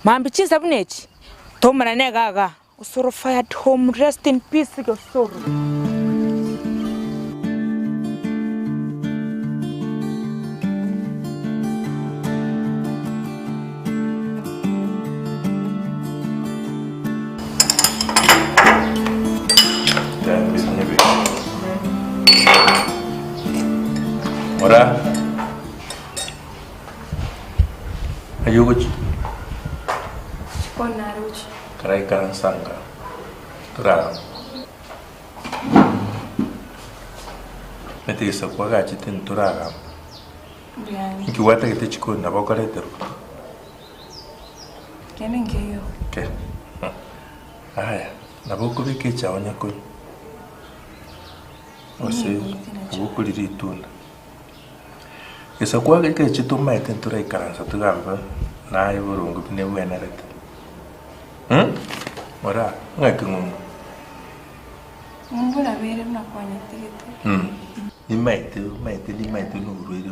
Mambia chinsa buna echi, tomerane iga igaa, Osoro fired home rest in peace Osoro. Ora. Aye ogochia. Chikoni naroche. Karaikaransa nka torarama. Omanyete gesaku agachete ntorarama. Inki gwatagete chikoni nabo okoreterwa? Kende nkeiyo. Ke. Aya, nabo okobeka echae onye konywa. Gose nabo okoria ritunda. Gesaku agachete omanyete ntoraikaransa togambe naye boronge buna ebwenerete. Ora, ng'aki ng'umbu? Ng'umbu nabeire buna kwanyetigete. Nimaete, omaete nimaete noborwaire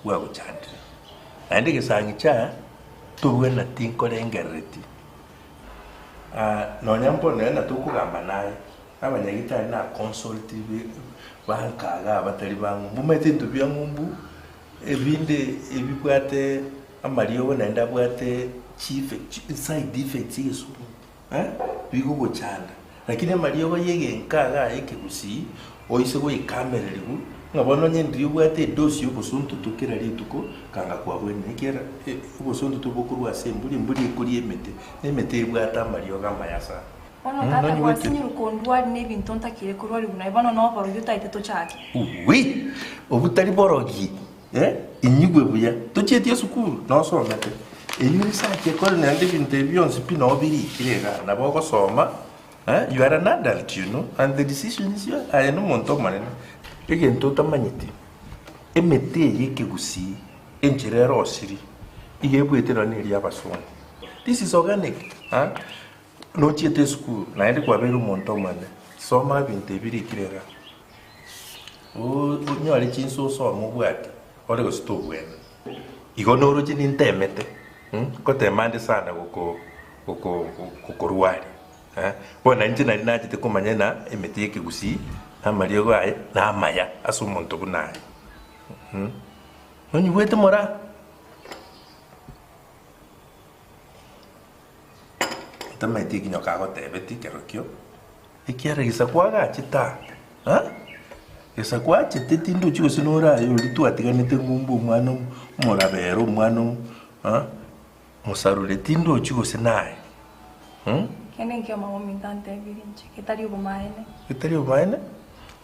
bwagochandire. Naende egesang'i chia tobwenereti nkorengerereti. Nonya mbono nonya natokogamba naye, abanyagitari na consult banka igaa batari ba ng'umbu. Omanyete ebinto bia ng'umbu, ebinde ebibwate amariogo naende abwate chieffect side effects egesumu eh, bigogochanda. Lakini amariogo ya egenka igaa ya ekegusii, oise goikamereriwu, ng'a bono onye ndiria obwate edosi ya obosontoto kera rituko, kanga kwabwenire ekiagera obosontoto bokorwa ase embori, embori ekoria emete, na emete ebwate amariogo amaya sana. Bono tata Nonye gwasinyirwe kondwari nebinto ntakire korwari buna bono noborogi otaete tochake. Uwi! Obwo tari borogi. Eh, inyigwe buya. Tochieti esukuru, nosomete. Eyio research ekore naende ebinto ebi bionsi pi noo birikire igaa. Nabo ogosoma, eh, you are an adult you know, and the decision is yours. Aye nomonto omonene. Egento otamanyeti, emete eye ekegusii, enchera erosiri, iga ebwete nonye na eria abasongo. This is organic, ah, nochiete esukuru, naende kwabeire omonto omonene, soma ebinto ebi birikire igaa. Onyore chinsa osome obwate ore gose tobwene. Igo noroche nintemete, ngotema ande sana gokorwaria. Bono inche nari nachete komanya ng'a emete y'ekegusii na amariogo aye namaya ase omonto buna aye. Nonyigwete moraa? Otamanyeti ekinyoka agotebetie kerokio, ekiagera gesaku agachete aa. Gesaku achete tindochi gose nore aye oria twatiganete ng'umbu omwana omorabere omwana ah, mosarure tindochi gose naye mh. Kende nkio mama ominto antebirie inche, getari obomaene. Getari obomaene?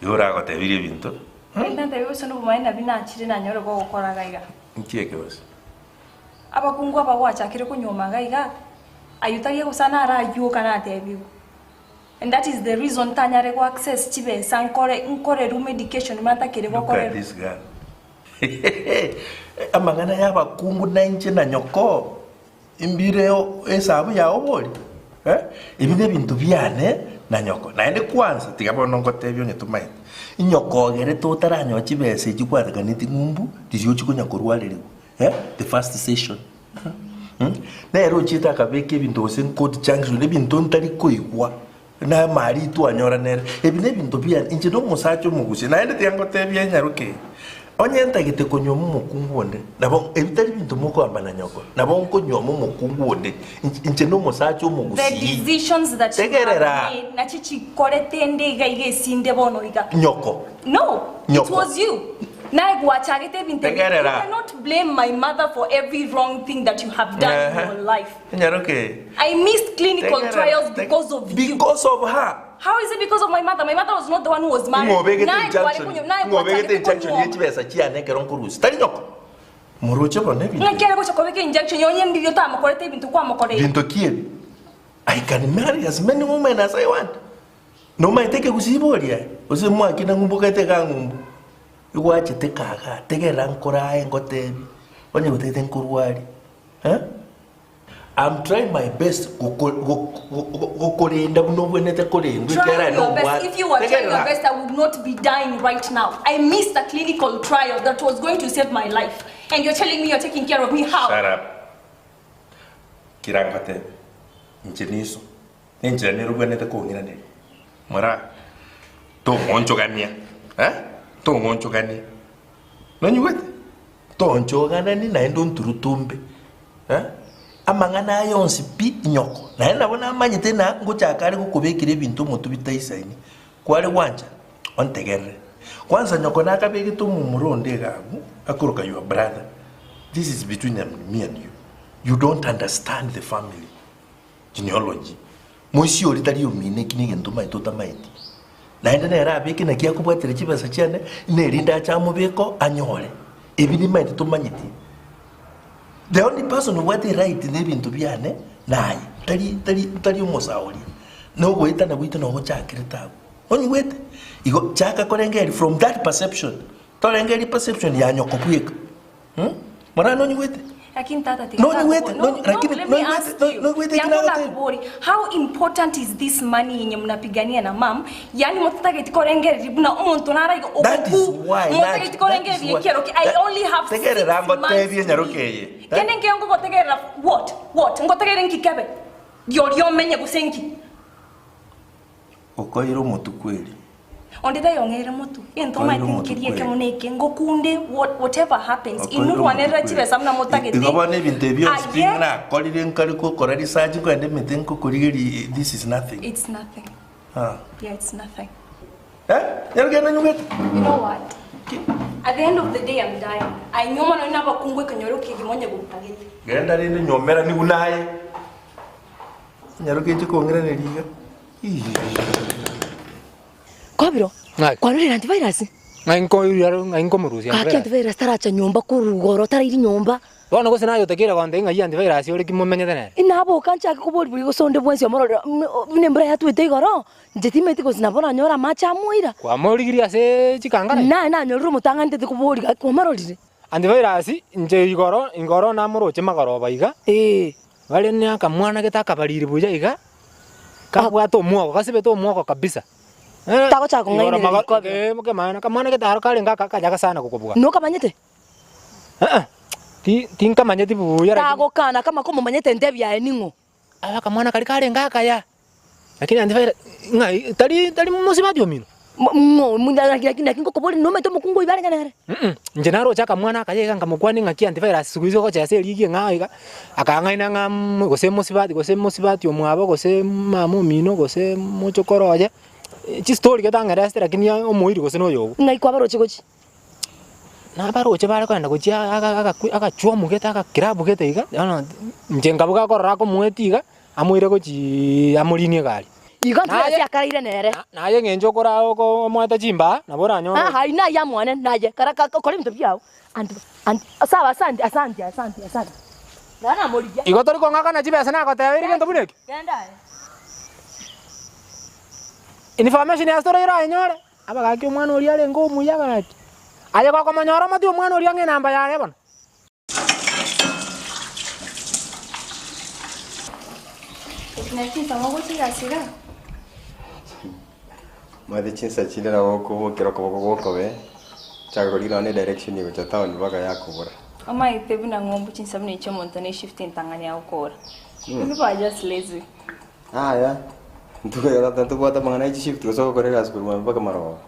Igo oragotebirie ebinto? Kende antebirie gose nobomaene nabio nachire nanyore gogokora iga iga. Nki eke gose? Abakungu aba gwachakire konyuoma iga iga, ayio tari egosana arayioka natebigwe. And that is the reason ntanyare go access chibesa nkore nkorerwe medication buna ntakere Look at gokorerwa. this girl. Amang'ana y'abakungu na inche na nyoko imbireo esabu yao bori eh? Ebi nebinto biane na nyoko. Naende kwanza tiga bono ngotebie onye tomaete. Nyoko ogerete otaranyoa chibesa echi kwateganeti ng'umbu riria ochia konya korwarerigwa eh? The first session. Nere ochiete akabeka ebinto gose court junction ebinto ntari koigwa na amari twanyora nere. Ebi nebinto biane inche na omosacha omogusia naende tiga ngotebie enyaroke eye, onye ntagete konyuoma omokungu onde nabo ebi tari binto mokoamba na nyoko nabo nkonyuoma omokungu onde inche na omosacha The omogusii. decisions that you have Tegerera. made nachi chikorete nde iga iga esinde bono iga. Nyoko. No, it Nyoko. was you. Naye gwachagete ebinto ebi. You Tegerera. cannot blame my mother for every wrong thing that you have done in Ehe. your life. Enyaroke. I missed clinical Tegerera. trials because of you. Because of her. How is it because of my mother? My mother was not the one who was married. Ng'obegete Naye gware injunction. kunyo- naye Ng'obegete gwachagete injunction kunyuoma. ye chibesa chiane ekero nkorusia. Tari nyoko. Moroche bono ebinto. Ng'aki are gocha kobeka injection yonye ndirio tamokorete ebinto kwamokoreire. Binto ki ebi? I can marry as many women as I want. Nomaete ekegusii boria aye, gose mwakina ng'umbu okaete igaa ng'umbu, igwachete kagaa, tegerera nkore aye ngotebie, onye gotagete nkorwarie eh? I'm trying my best goko go go gokorenda buna obwenerete korendwa ekiagera Try aye your best. nobwate If you were trying your tegerera. best, I would not be dying right now. I missed a clinical trial that was going to save my life. And you're telling me you're taking care of me. How? Shut up. Kira ngotebie, inche niso, nenchera nere obwenerete kong'iraneria. Moraa, tong'onchogania, eh, tong'onchogania. Nonyigwete? Toonchoganani naende onturutumbe, eh, amang'ana aya onsi pi nyoko. Naende nabo namanyete ng'a ngochaka are gokobekera ebinto omotwe bitaisaini. Kware gwancha, ontegerere. Kwanza nyoko nakabegete omomura onde iga abwo, akoroka your brother. This is between me and you. You don't understand the family genealogy. Moisia oria tari omino eki negento omaete otamaeti. Naende nere abeke naki akobwatera chibesa chiane, nerinde ache amobeke oo anyore. Ebi nimaete tomanyeti. The only person obwate eright na ebinto biane naye, tari tari tari omosae oria. Na ogoetana gwaito nogochakirete abwo. Onyigwete? Igo chaka korengereria from that perception, torengereria perception ya nyoko bweka. Morana nonyigwete? Lakini tata tiga Nonyigwete? no, no, Lakini let me nonyigwete? ask you. Nonyigwete eki Yangu nagotebia? nakubori, how important is this money yenye mnapigania na mam? Yani mototageti korengereria buna omonto naraiga That is why ogoku. Mototageti that is korengereria why. ekero ki I only have six Tegerera months. ngotebie nyaroke eye. Kende nkio ngogotegerera what? What? Ngotegerere nki kebe? Riorio omenye gose nki? Okoire omotu kweri. Onde tayong'eire motu. Egento Okoire omanyete omotu nkeria kweri. ekemo neke ngokunde what, whatever happens Okoire inwe omotu rwanerera kweri. chibesa buna motagete. Igo bono ebinto ebi bionsi pi Aye. nakorire nkare gokora research nkoenda emete nkokorigeria this is nothing. It's nothing. Ah. Yeah, it's nothing. Eh? Nyarugende nonyugete? You know what? At the end of the day, I'm dying. Ainyoma nonye nabakungu ekenyoro kegima onye gotagete. Genda rende nyomera nigu naye. Nyaroke nche kong'iraneria iga. Kobiro, kwarorire antivirus? Ng'ai nkoiria ng'ai nkomorusia Gaki antivirus taracha nyomba korwa igoro tarairi nyomba. Bono gose naye otakeire gontebia ng'ai antivirus ore ki momenyete nere? Inaboka nchake koboria buya gose onde bwensi omorore buna embura yatwete igoro, inche timanyeti gose nabo nanyore amache amoira. Kwamorigirie ase chikangara? Naye nanyorire omotang'ani ntete koboria gaki kwamororire? Antivirus inche igoro igoro namoroche magoroba iga, bare ne akamwana gete akabariri buya iga, kabwate omwogo gasibete omwogo kabisa. Tagochaka Igoro kong'ainereria mago rikobe. eh kemana akamwana gete aro karenge aka akayaga sana gokobua. Nokamanyete? Aa, ti tinkamanyeti buya lakini. Tagokana kama komomanyete entebi yaye ning'o? Aba akamwana karia karenge akaya, lakini antivirus ng'ai tari tari mosibati omino. Ng'o lakini naki ngokoboria nomanyete omokungu oyo barenge nere? Mm inche naroche akamwana akaye iga nkamokwania ng'aki antivirus siku hizi ogochesa erigi eng'ao iga, akang'aina ng'a gose mosibati gose mosibati omwabo gose mama omino gose mochokoro oye. Chistori gete ang'eresete lakini omoiri gose na oyogo. Ng'ai kwabaroche gochia? Nabaroche bare kogenda gochia agachwomu gete agakirabu gete iga, bono inche nkabuga akorora akomoetia iga, amoire gochiiii amorinie egari. Igo ntibwati akaraire nere. Naye eng'encho okora omoete chimbaa, nabo oranyore. Aa ayio naye amwane naye kara kora ebinto biao anti anti sawa asante asante asante asante naro namorigia. Igo tori kong'akana chibesa nagotebeire gento buna ekio? Genda aye. Information ase tore orayenyore, abagaki omwana oria arenge omuya gaki. Aye gokomonyora omotie omwana oria ng'a enamba yaye bono. Omanyete chinsa chinde nabo okobokera okoboko gwokobe, ochake korigia nonye na edirection gocha town mpaka yakobora. Omanyete buna ng'umbu chinsa buna echi omonto ne shift entang'ani agokora. You people are just lazy. Yaya, ntobwate amang'ana ya chishift gose ogokora egasi korwa mambia mpaka marogoba.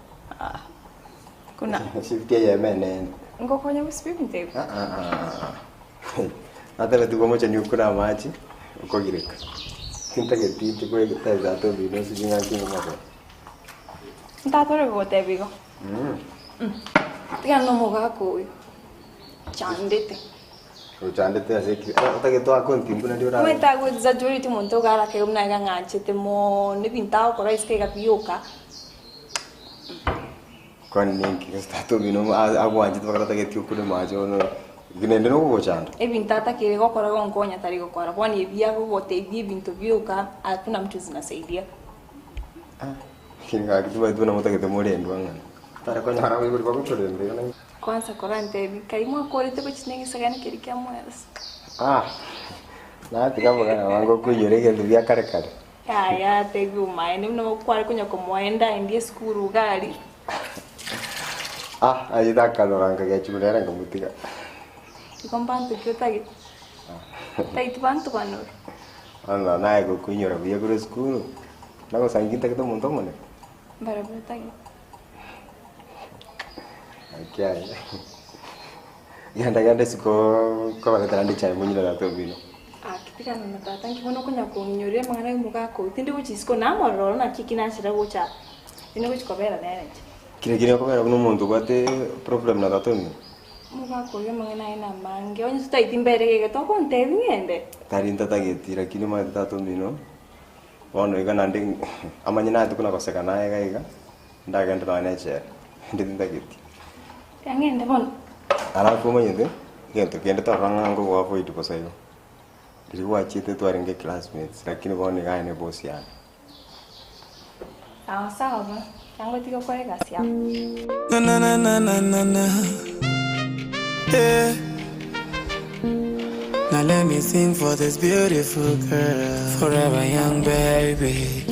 Kuna. Shift eyemo enene. Ngokonya gosiba ebinto ebi. Natebetigwe omocheni okure amache, okogireka. Tintageti inche koegete tata omino ase ching'aki ng'omogoro. Ntatore gogotebia igo. Tiga nomogaka oyo. Chandete. Ochandete ase ki? Otagete oake ontimbu naende ora. Omanyete ago exaggerate omonto iga arakege buna iga ng'anchete mono ebinto agokora isiko iga bioka. Kwani ninki gose tata omino agwanchete mpaka tatageti okure mache bono naende nogogochanda? Ebinto atakeire gokora gonkonya tari gokora bono ebi agogotebia ebinto bioka hakuna mtu zinasaidia. Gaki timanyeti buna motagete morendwe ang'ana. Tari konyora abaibori bagotorenda igo naende. Kwanza korantebi, kai mwakorete gochia negesagane keria kia mwasi? Ah, natiga amang'ana amange okoinyora egento gia kare kare. Yaya, tebi omaene buna kware konya komoenda aendie esukuru iga aria. Ah, aye takanora nkagechigwa buna ere nkamotiga. Igo mbanto ki otagete? Tageti banto banore. Bono naye gokoinyora buya korwa esukuru, nagosangi ntagete omonto omonene. Mbarabwo otagete. Naki aye. Genda genda isiko kobaretera ande echae monywe na tata omino. Aki tigana na tata nki bono okonya kong'inyoria amang'ana y'omogaka oyio tindi gochia isiko namorora oro naki eki nachera gocha aa tindi gochia kobera nere inche. Kire kire okobera buna omonto obwate problem na tata omino. Omogaka oyio amang'ana aye namange onye totaeti mbere iga togontebia ng'ende. Tari ntatageti lakini omanyete tata omino bono iga naende amanye naye tokona goseka naye iga iga ndagende nonya na echela ende tintageti. Ang'ende bono. Alafu omanyete, egento kende torora ng'a ngogo avoid bosa igo. Riria gwachiete twarenge classmates lakini bono iga aye ne boss yane. Sawa sawa bono, tango tiga okore egasi yao. Na na na na na na na. Yeah. Now let me sing for this beautiful girl, forever young baby.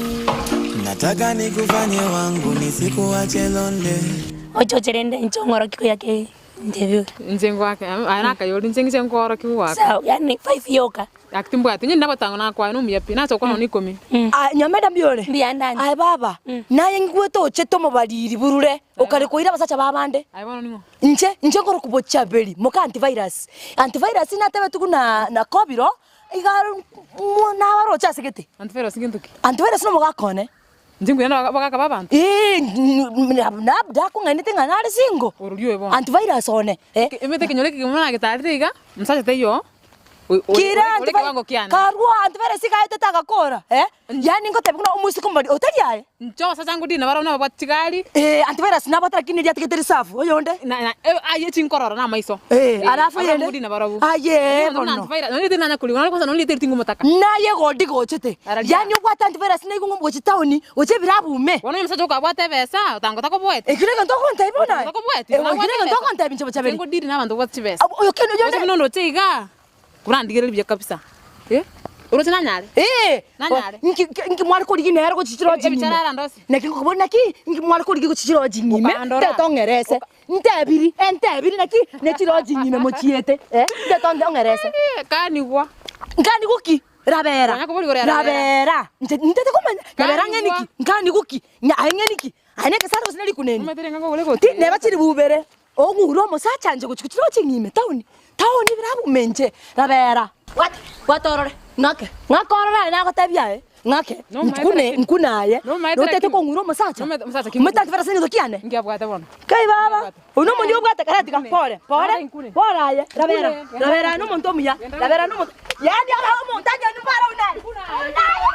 Nataka nikufanye wangu nisikuache lonely. Ochoche rende inche ong'oroki koyake interview. Inche ngoake aye nakayori inche ngiche nkoorokia goaka. Sawa, yaani five yoka. Gaki timbwati, onye nabotango nakwane nomuya pi, nacha gokwana nonya ikomi. Ah, Nyomenda mbuya ore? Mbuya ndande. Aye baba, naye ngigwete ochete omobariri burure, okare koira abasacha b'abande. Aye bono ning'o? Inche, inche nkorokwa Bochaberi, moka antivirus. Antivirus natebetigwe buna na kobiro, iga nabaroche ase gete. Antivirus ngento ki? Antivirus nomogaka one. Inche nkoirana abagaka b'abanto. Ee, labda akong'ainete ng'a nare single. Ororia oyo bono. Antivirus one, eh. Emete ekenyoro eke buna nagetarire iga, omosacha taiyo, Kira ore ekewango kiane. Karua antivirus iga aetete agakora, eh. Yaani ngotebia buna omoiseke omobari otari aye. Inche abasacha ngodina barabwo nababwate chigari. Ee, antivirus nabwate lakini eria atigete reserve, oyonde. Na na aye chinkororo na amaiso. Ee, alafu Abwo eyende. ngodina barabwo. Aye, Lakini bono. antivirus, nonye riria nanya korigwa, nonye kwanza nonye riria tingomotaka. Naye godi gochete. Araria. Yaani obwate antivirus naigwe ng'a gochia town, gochia ebirabu ime. Bono onye omosacha okabwate ebesa, otango takoboeti. Ekio negento ogontebia bono aye? Takoboeti, Ekio negento ogontebia inche bochaberi? Inche ngodiri na abanto babwate chibesa. Oyo kende oyonde. Gose buna ondoche igaa. Korandigererie buya kabisa. Eh? Oroche nanyare? Ee! Nanyare. Nki nki mware korigia nere gochia chiroji Ebichara ng'ime? arandosie. Naki nkokobori naki nki mware korigia gochia chiroji ng'ime? Okandora. Ntete ong'erese. Ntebiri, entebiri naki ne chiroji ng'ime mochiete. Eh, ntete onde ong'erese. Kanigwa. Nkanigwa ki? Rabera. Konya kobori igoro ya rabera. Rabera. Inche ntete komanya. Rabera ng'eni Kanigwa. ki? Nkanigwa ki? Nya aye ng'eni ki? Aye negesare gose ne rikuneni? Omanyete ring'ana nkogora egoti. Ti neba chilifu ibere. Ong'ure omosacha anche gochia gochia roche ng'ime town, town bire abwo inche rabera. Bwata, bwata orore, ng'ake, ng'ake orore aye nagotebia aye. Ng'ake, nkune, nkune aye, notete kong'ura omosacha, omanyete ake farasi egento kiane? Kai baba, oyio nomonto obwate karatiga, pore, pore, pore aye, rabera, rabera aye nomonto omuya, rabera nomonto, yaani aba omonto anyoni mbare oyio naye, oyio naye.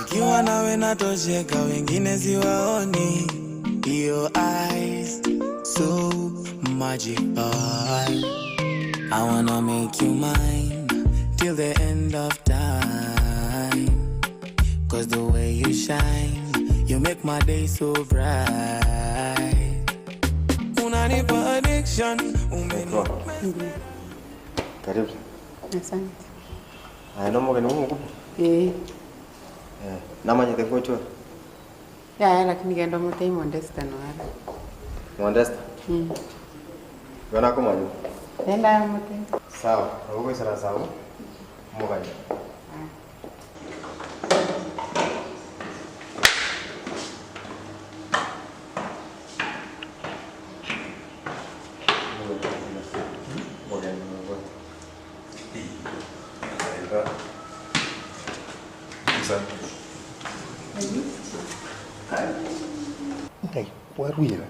Nikiwa nawe natosheka, wengine siwaoni. Your eyes so magical. I wanna make you mine till the end of time. Cause the way you shine, you make my day so bright. Unanipa addiction, umeni Karibu. Asante. Aye nomogeni bw'omokubo? Eh. Eh, namanyete ngochore. Yaya lakini genda omotebie Modesta noara. Modesta? Mm. Igo nakomanya. Genda aye omotebie. Sawa, nabo ogoisaransa abwo, omoganye. Omogeni obo. Ng'ai kwarwire?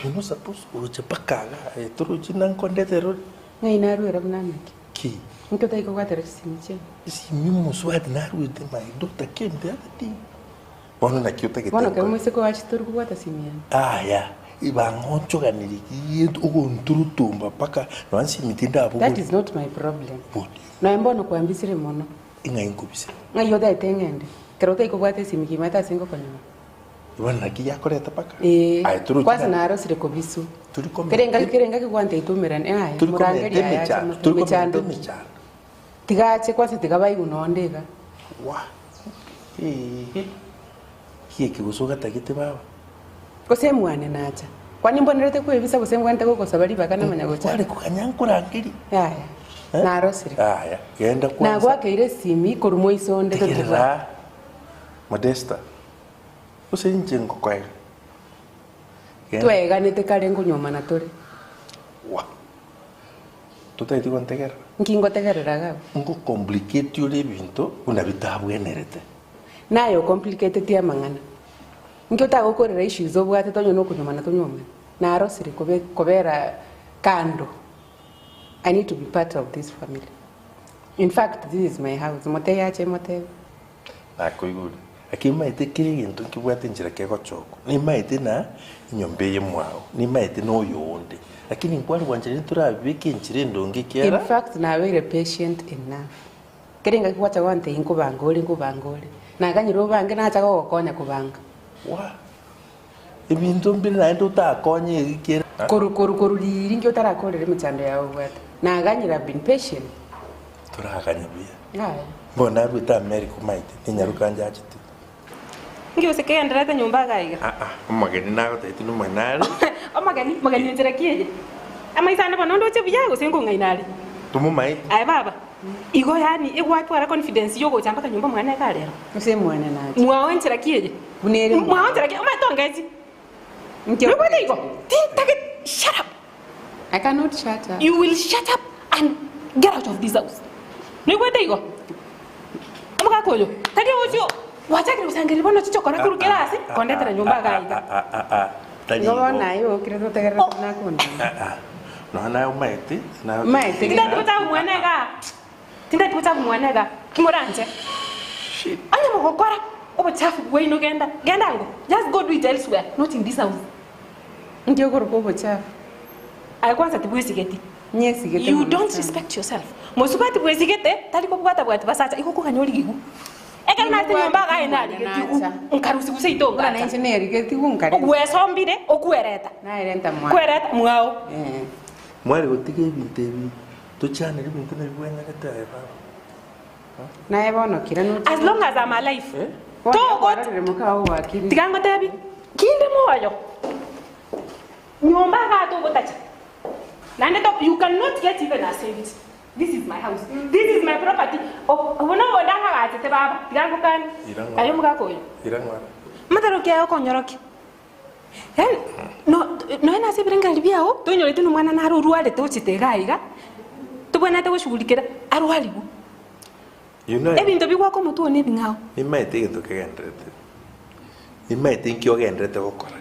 You're not supposed korocha mpaka iga aye torochi nankondete rore. Ng'ai narwera buna naki? Ki? Inki otari kobwatera chisimi chiane? Esimi omosubati narwete my daughter came the other day. Bono naki otagete Bono kero nkore? omoiseke oache tori kobwata simi yane. Aya, bang'onchoganirie ki ogonturutumba mpaka nonya nsimi tindabogori. That is not my problem. Nonya mbono kwambisire mono. Ing'ai nkobisire? Ng'ai otagete ng'ende? Kero otari kobwata esimi kimaete ase ngokonyora. Bono naki yakoreta mpaka? Ee, Aye torochi kwanza na- narosire kobiswa. Tori Kere komenta engaki kere engaki gwanteita omerane, aye, Tori komenta morangerie aye ache emechando, mote tori komenta emechando ki? emechando. Tiga ache kwanza tiga baigwe nonde iga. Wa! Eeh! Ki eke gose ogatagete baba? Gose mwane nacha. Kwani mbonerete kwebisa gose mbwenerete gokosaba ribaga namanya gocha? Kware koganya nkorangerie. Yaya, narosire. Aya, genda kwanza. Nagwakeire esimi korwa moiso onde Tegerera. totobwate. Modesta, gose inche ngokoega? Genda. Twaeganete kare nkonyuomana tore. Wa! Totaeti gontegerera? Nki ngotegerera iga abwo? Ngocomplicate ore ebinto buna bitabwenerete. Naye ocomplicateti amang'ana. Nki otagokorera issues obwate tonye nokonyomana tonyomane. Narosire kobe kobera kando. I need to be part of this family. In fact this is my house. Motebie ache motebie. Nakoigure. Lakini nimaete kera egento nkebwate enchera kegochokwa. Nimaete na enyomba eye mwao, nimaete na oyonde. Lakini nkware gwancha torabeke enchera endonge In ekiagera. fact nabeire patient enough. Kera engaki gwacha gwantebia nkobanga ore nkobanga ore. Naganyire obange nacha gogokonya kobanga. Wa! Ebinto mbire naende otakonye ekiagera. Koru koru koru riiri nki otarakorera emechando yao obwate. Naganyire I've been patient. Toraganye buya. Yaya. Bono narwete America omaete, ninyaroka njachete. Nki gose kegendererete nyomba iga iga? Aa, omogeni nagotebetie nomogeni nare. Omogeni, mogeni enchera ki eye? Amaiso ane bono ndoche buya gose nkong'aina are? Tomomaeti. Aye baba, igo yaani egwatwara confidence yogocha mpaka nyomba mwane iga rero? Gose mwane nache. Mwao enchera ki eye? Buna ere Mwao mwao. enchera ki? Omanyete ongechi? Nki Noigwete igo? okogecheria? Tintageti, shut up! I cannot shut up. You will shut up and get out of this house. Noigwete igo? Omogaka oyo, tari ogochia gwachakire gosangereria bono chichokora korwa kera ase kondetera nyomba iga iga. Tari Igo igo. bono aye okire totegerere buna akondania. Ah, ah. Nonya naye omaete, naye Omaete Tindati gochaka mwana iga. Tindati gochaka mwana iga. Kimoranche. Onye mogokora obochafu bwaino genda, genda ango. Just go do it elsewhere, not in this house. Inki okoroka obochafu? Aye kwanza tibwesigeti. Nyesigete You mono don't sana. respect yourself. Mosubati bwesigete tari kobwata bwati basacha igo okoganya origigu. Ekero narete nyomba iga aye narigetigwe nkarusigwa seito Buna ngacha. nainche nerigetigwe nkarenta. Ogwesombire okwereta. Naerenta mwao. Kwereta mwao. Mware gotiga ebinto ebi, tochanere ebinto nabibwenerete aye baba. Naye bono kira noche. As long as I'm alive. Bono Togot kwarorire moka oo gwakire. tiga ngotebi kinde moyo. Nyomba iga togotacha. Naende to you cannot get even a cent. This is my house. This is my property. Obo nobo ndakagachete baba. Tiga ngokanie. Irang'ora. Aye omogaka oyo. Irang'ora. Mataro kiaye okonyorokia. Yaani no nonya nase ebirengererio biao tonyoreti na omwana nare orwarete ochete iga iga tobwenerete goshughulikera arwarigwe. You know, Ebinto bigwaka omotwe one ebing'ao. Nimaete egento kegenderete. Nimaete inki ogenderete gokora.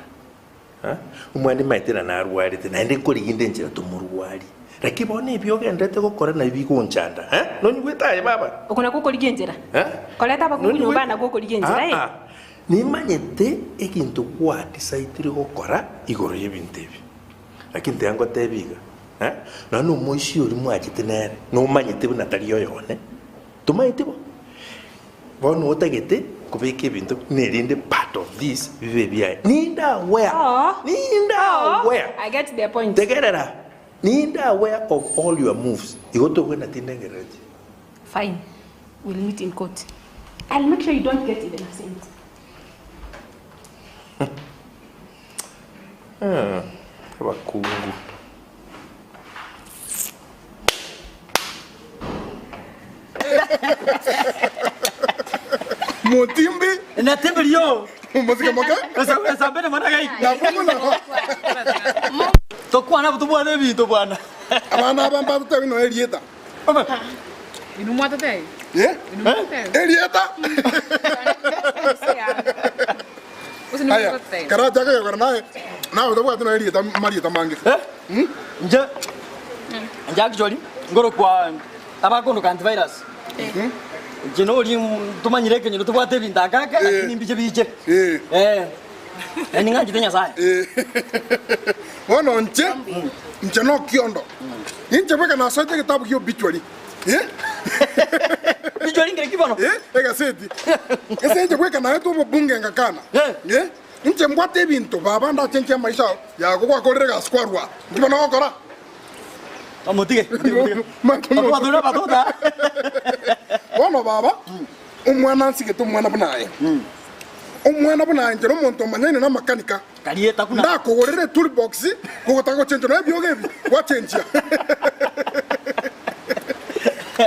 Eh? Omwana nimaete na narwarete, naende nkoriginde enchera tomorwari. Lakini bono ebi ogenderete gokora nabio bigonchanda. Eh? Nonyigwete aye baba? Oko nakwo okorigia enchera. Eh? Koreta abakungu Nonyigwete? nyomba nakwo okorigia enchera, eh? Ah, ah. Nimanyete egento gwadisaidire gokora igoro y'ebinto ebi. Lakini tiga ngotebi iga, eh, nonya nomoisia oria mwachete nere, nomanyete buna tari oyone, tomanyeti bo? Bono otagete kobeka ebinto buna erinde part of this bibe ebiaye. Ninde aware, ninde aware, I get the point. tegerera, ninde aware of all your moves, igo tobwena tindengerereti. Fine. We'll meet in court. I'll make sure you don't get even a cent. Ah, abakungu. Motimbi. Natimbi rio. Mosike moke. Esambene mana gai. Nabwo Tokwana tobwane ebinto bwana. Abana aba mbatotebie nonya erieta. Inwe mwatotebia? Eh? Erieta? Aya, karachake gokora naye, nawe tobwati nonya erieta marieta mange. Nje nje actually ngorokwa abakondoka antivirus. Nche nori tumanyire ekenyoro tobwate ebinto aka aka lakini mbiche biche. Eh. Yaani ng'anchete Nyasaye. Bono nche, nche nokiondo. Inche bweka nasoete egetabu gia obituary. Eh? Obituary ngere ki bono? Eh, egaseti. Ase inche bweka naetwe obobunge ngakana. Eh? Inche mbwate ebinto baba ndachenchie amaisha ao, yago gwakorire egasi kwarua. Inki bono ogokora? Omotige. Abatura abatuta. Bono baba, omwana nsigete omwana buna aye. Omwana buna aye inche nomonto omanyaine namakanika. Ndakogorera etoolbox, kogotaka gochenchia nonya ebiogo ebi, gwachenchia.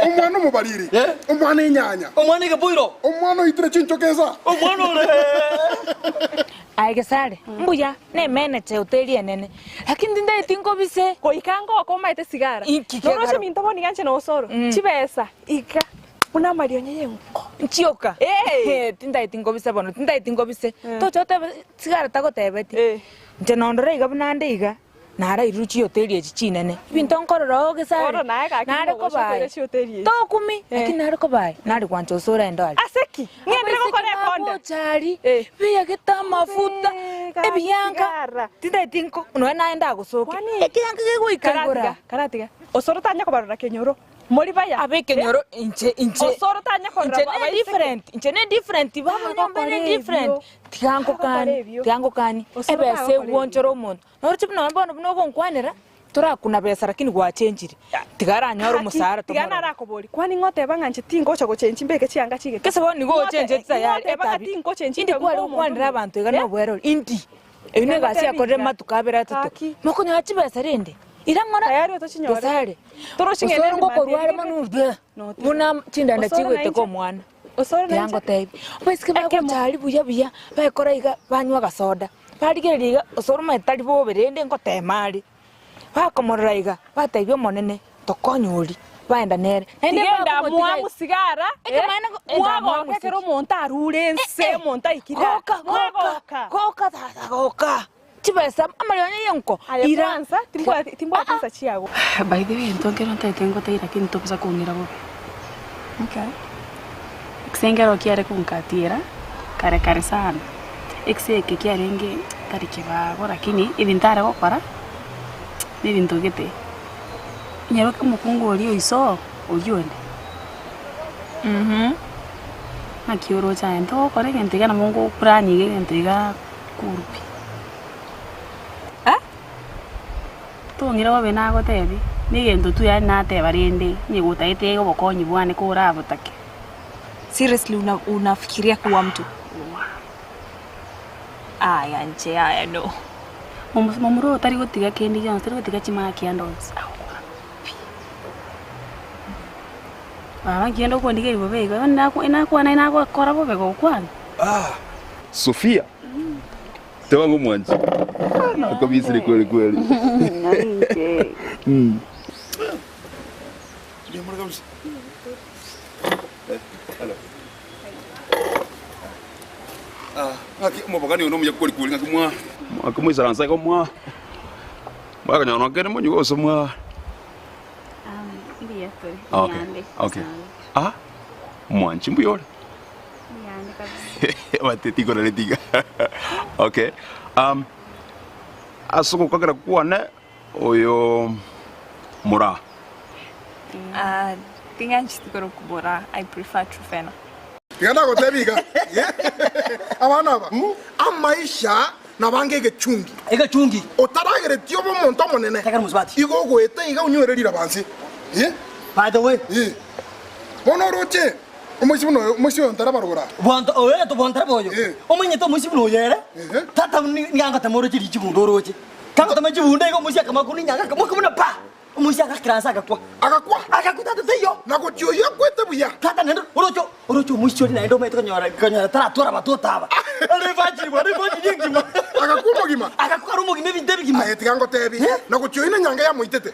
Omwana omobariri, omwana enyanya. Omwana egepoiro. Omwana oitire chinchoka esa. Omwana ore. Aye Gesare, mbuya nemenete hoteli enene, lakini tindageti nkobise. Goika ngoka omaete sigara. Inki Noroche kegaro? minto bono iga inche nosoro. Chibesa iga buna amarionya y'engoko. Nchioka. Eh. Tindageti nkobise bono, tindageti nkobise. Tocha otebe sigara tagotebeti. Inche nondore iga buna ande iga, narairwe chihoteli echi chinene. Ebinto nkorora oo Gesare. Bono naye gaki Nare mogocha kobaye. koira chihoteli echi. Tokumi, lakini nare kobaye, nare gwancha osore endo aria. Ase ki? Ng'endere gokora ekonda. Bochari, beyagete amafuta, ebianka, tindageti nko, nonya naye ndagosokia. Ekianka kegoika igoro aa. Karatiga. Osoro tanya kobarora kenyoro. Mori baya. Abe ekenyoro inche inche. Osoro tanya korora Inche ne abaiseke. different, inche ne different, babo nyomba ne different. Tiga nkokani, tiga nkokani. Ebesa egwonchora omonto. Noroche buna bono buna ogonkwanera, torakuna besa lakini gwachenchire. Tiga aranyore omosara Tiga tomorore. narakoborie, kwani ng'o oteba ng'a inche tingocha gochenchia mbeke chianga chigete? Gese bono nigo ochencheti tayari Ng'o oteba ng'a etabi. tingochenchia Indi mbe kware omonto gokwanera omuya? abanto iga nobwere ore. Indi. Eyio Tiga negasi ngotebi yakorire iga. matuko abere atato. Gaki. Mokonyora chibesa rende. Ira ng'ora. Tayari otochinyore. Gesare. Torochi ng'ende Osoro ngokorwa are ndimate. mono bwe. Buna chindanda Osoro chigoeteka nainche. omwana. Osoro Tiga nainche. ngotebi. Abaiseke bagocha aria buya buya, baekora iga banywa agasoda. Barigereria iga, osoro omanyete tari bobe rende ngotema are. Bakomorora iga, batebia omonene, tokonye oria, baenda nere. Naende Tiga bakomotiga endamwamu sigara, Ekemaene go- endamwamu mwagoka ekero omonto arure ense, omonto aikire aa. Goka, goka, Mwagoka. goka tata, goka. Chibesa, amarionya y'enko, Aye ira. kwanza, timbwati timbwati nsa chiago. By the way, into nkero ntaete ngoteira lakini tobusa kong'ira bobe. Okay. Ekise nkero kiare konkatiera, kare kare sana, ekise eke kiarenge tari kibago lakini ebinto are gokora, na ebinto gete. Onye omokungu oria oiso, oyio onde, naki oroche aye ntogokora egento iga nabo ngoplan iga egento igaa korwa pi. Tong'ira bobe nagotebie, na egento tu yaani nateba rende, onye gotagete obokonyi bwane korabotake. Seriously una, unafikiria kuwa mtu? Aya nche aya no. Momura oyo tari gotiga kende gionsi, tari gotiga chimaki ande onsi, agokora pi. Baba nki rende okondigeria bobe igo, bono nakwana nagokora bobe gokwana. Sofia, teba ng'a omwanchi. Ah, nakobisire kweli kweli. Mm. Mbuya mono kabisa. Ng'aki omobogani oyo nomuya kweri kweri ng'aki mwa ng'aki moisaransa igo mwa mwakonyora nonya kende monywe gose mwa Mbuya tore. Okay, Mbuya ande. okay. Ah, mwanchi mbuya ore? Mbuya ande kabisa. Bateti korareti iga. Okay. Um, ase ogokagera kwane oyo Moraa. Ah, ting'ancheti korokwa Moraa, I prefer Trufena. Iga nagotebia iga, abana aba, amaisha nabange egechungi. Egechungi. Otarageretie obe omonto omonene, igo ogoeta iga onywere riraba nse. By the way. Bono oroche omoisia buna oyo, omoisia oyo ntarabarora. Bwanto oyo tobwantaraba oyo. Omanyete omoisia buna oyo ere. Tata niga angotema oroche richibunda oroche. Kangotema chibunda iga omoisia akamakuna inyanga akamoka buna pa! Omoisia agakira ase agakwa. Agakwa? Agakwa tata taiyo. Na gochia oyio akwete buya. Tata naende oroche oroche omoisia oria naende omanyete konyora konyora taratwara abatoto aba. Ere evangiri bwana evangiri engima. Agakwa omogima? Agakwa are omogima ebinto ebigima. Aye tiga ngotebie, na gochia oyio nenyanga yamoitete.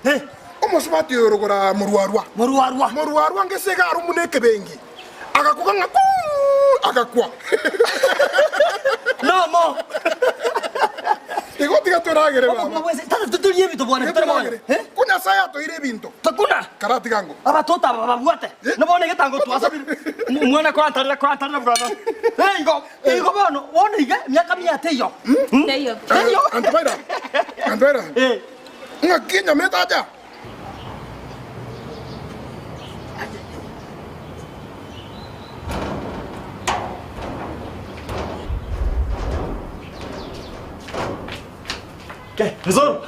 Omosubati oyo orogora morwarwa. Morwarwa. Morwarwa ngese iga aro buna ekebengi. Agakuga ng'a kuu! Agakwa. Nomo. Igo tiga toragere baba. Obogima bwense tata totorie ebinto bwana Tiga totari bwana. toragere. Ko Nyasaye atoeire ebinto. Tokuna. Karatiga ngo. Abatoto aba babwate. Nabo egetango twasabire. Omwana korantarera korantarera bwana. Eh igo igo bono bono iga emiaka mia teiyo. Teiyo. Teiyo. Antobaira. Antobaira. Ng'aki enyama etacha? Nzoro.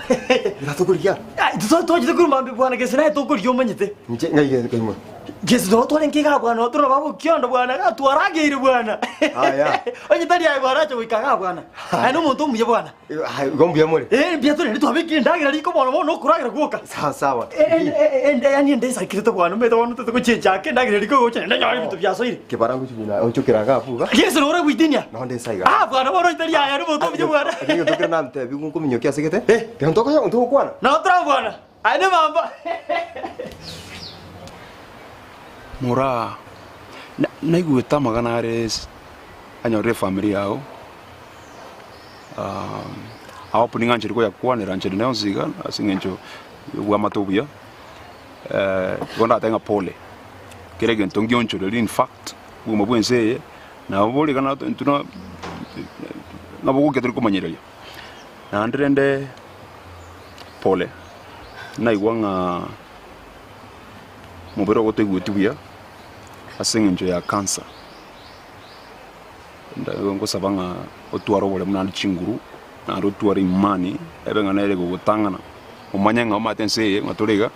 Biratokoria. Tuso twachete korwa mambia bwana gese naye tokoria omanyete. Inche ng'ai gese kaimwa. Gese nabo twarenge iga bwana tore baba okiondo bwana iga twarageire bwana. Aya. Onye tari aye bwana acha goika iga bwana. Aye nomonto omuya bwana. Igo mbuya more? Eh mbuya tore naende twabekire endagera riko bono bono okoragera gwoka. Sawa sawa. Yaani ende esakirete bwana omanyete bono totete gochencha endagera riko gocha naende nyore ebinto biasoire. Kebarango chibina onchokera iga abwo iga. Gese noro ogoitinia? Nonde nsa iga. Ah bwana bono tari aye nomonto omuya bwana. Egento kere namtebi nkominyokia ase gete. Gento okonya ntogokwana. Nabo tore abwo bwana. Aye nemambo. Moraa, naigwete amagana are anyorire efamiri yao, I hope ning'anchire koyakwanera nchera ende yonsi iga ase eng'encho ya obwamate obuya, igo ndatebe ng'a pole, kera egento ngionchoreria in fact, obogima bwa ense eye, nabo bore iga intwe na nabo bogokia tori komanyereria. Naende rende pole, naigwa ng'a mobere ogo toigweti buya ase eng'encho ya cancer. Ngosaba ng'a otware oboremu naende chinguru, naende otware imani, ebe ng'a nere egogotang'ana, omanye ng'a omanyete ense eye ng'a tore iga,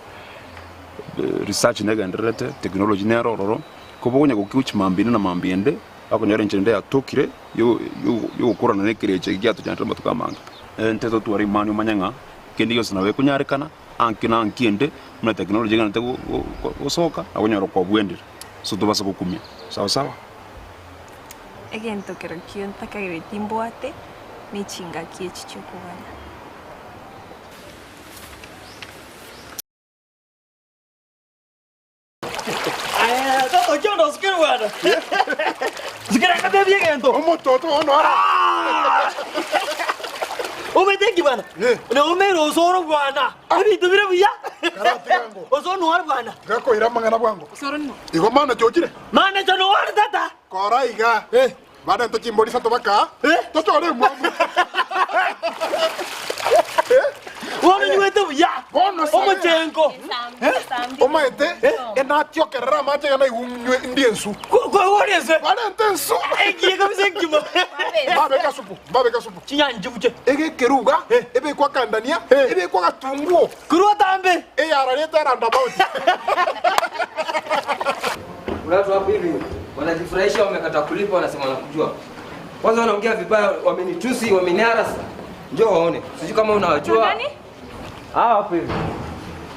research negendererete, technology nere ororo, ko bokonya gokia gochia mambia ende na mambia ende, bakonyora enchera ende yatokire yogokorana na ekerecha eke giatochandire amatuko amange. Intwe totware imani omanye ng'a kende gionsi nabo ekonyarekana. Anki na anki ende, buna technology egendererete gosoka, na konyora kwabwendire, so tobase gokumia. Sawa sawa. Egento kerokio ntakagereti mbwate, ne chingaki echi chi'okoganya. Tata okiondo osukere bwana. Sukere akatebia egento. Omototo ono ara. Omanyete nki bwana? Naumere osoro bwana. Ebinto bire buya. Osoro noare bwana. Gakoira amang'ana bwango. Igo mana chochire? Mana cho noare tata. Kora iga. Barente chimbori isato baka. Tochore emwamu. Bono nywete buya. Bono Omochengo. Omaete enatiokerera amache iga naigwe nywe ndie ensu. Kore ensu? Barente ensu. Ekiye kabisa ekimo. Babeka supu, babeka supu. Chinyanya chibuche. Egekeruga, ebekwa akandania, ebekwa agatunguo. Korwa atambe. Eyararete eroundabout. Kuna watu hapo hivi wanajifurahisha, wamekata kulipa, wanasema wanakujua. Kwanza wanaongea vibaya, wamenitusi, wameniharasa. Njoo waone, sijui kama unawajua. Nani? Hawa hapo hivi.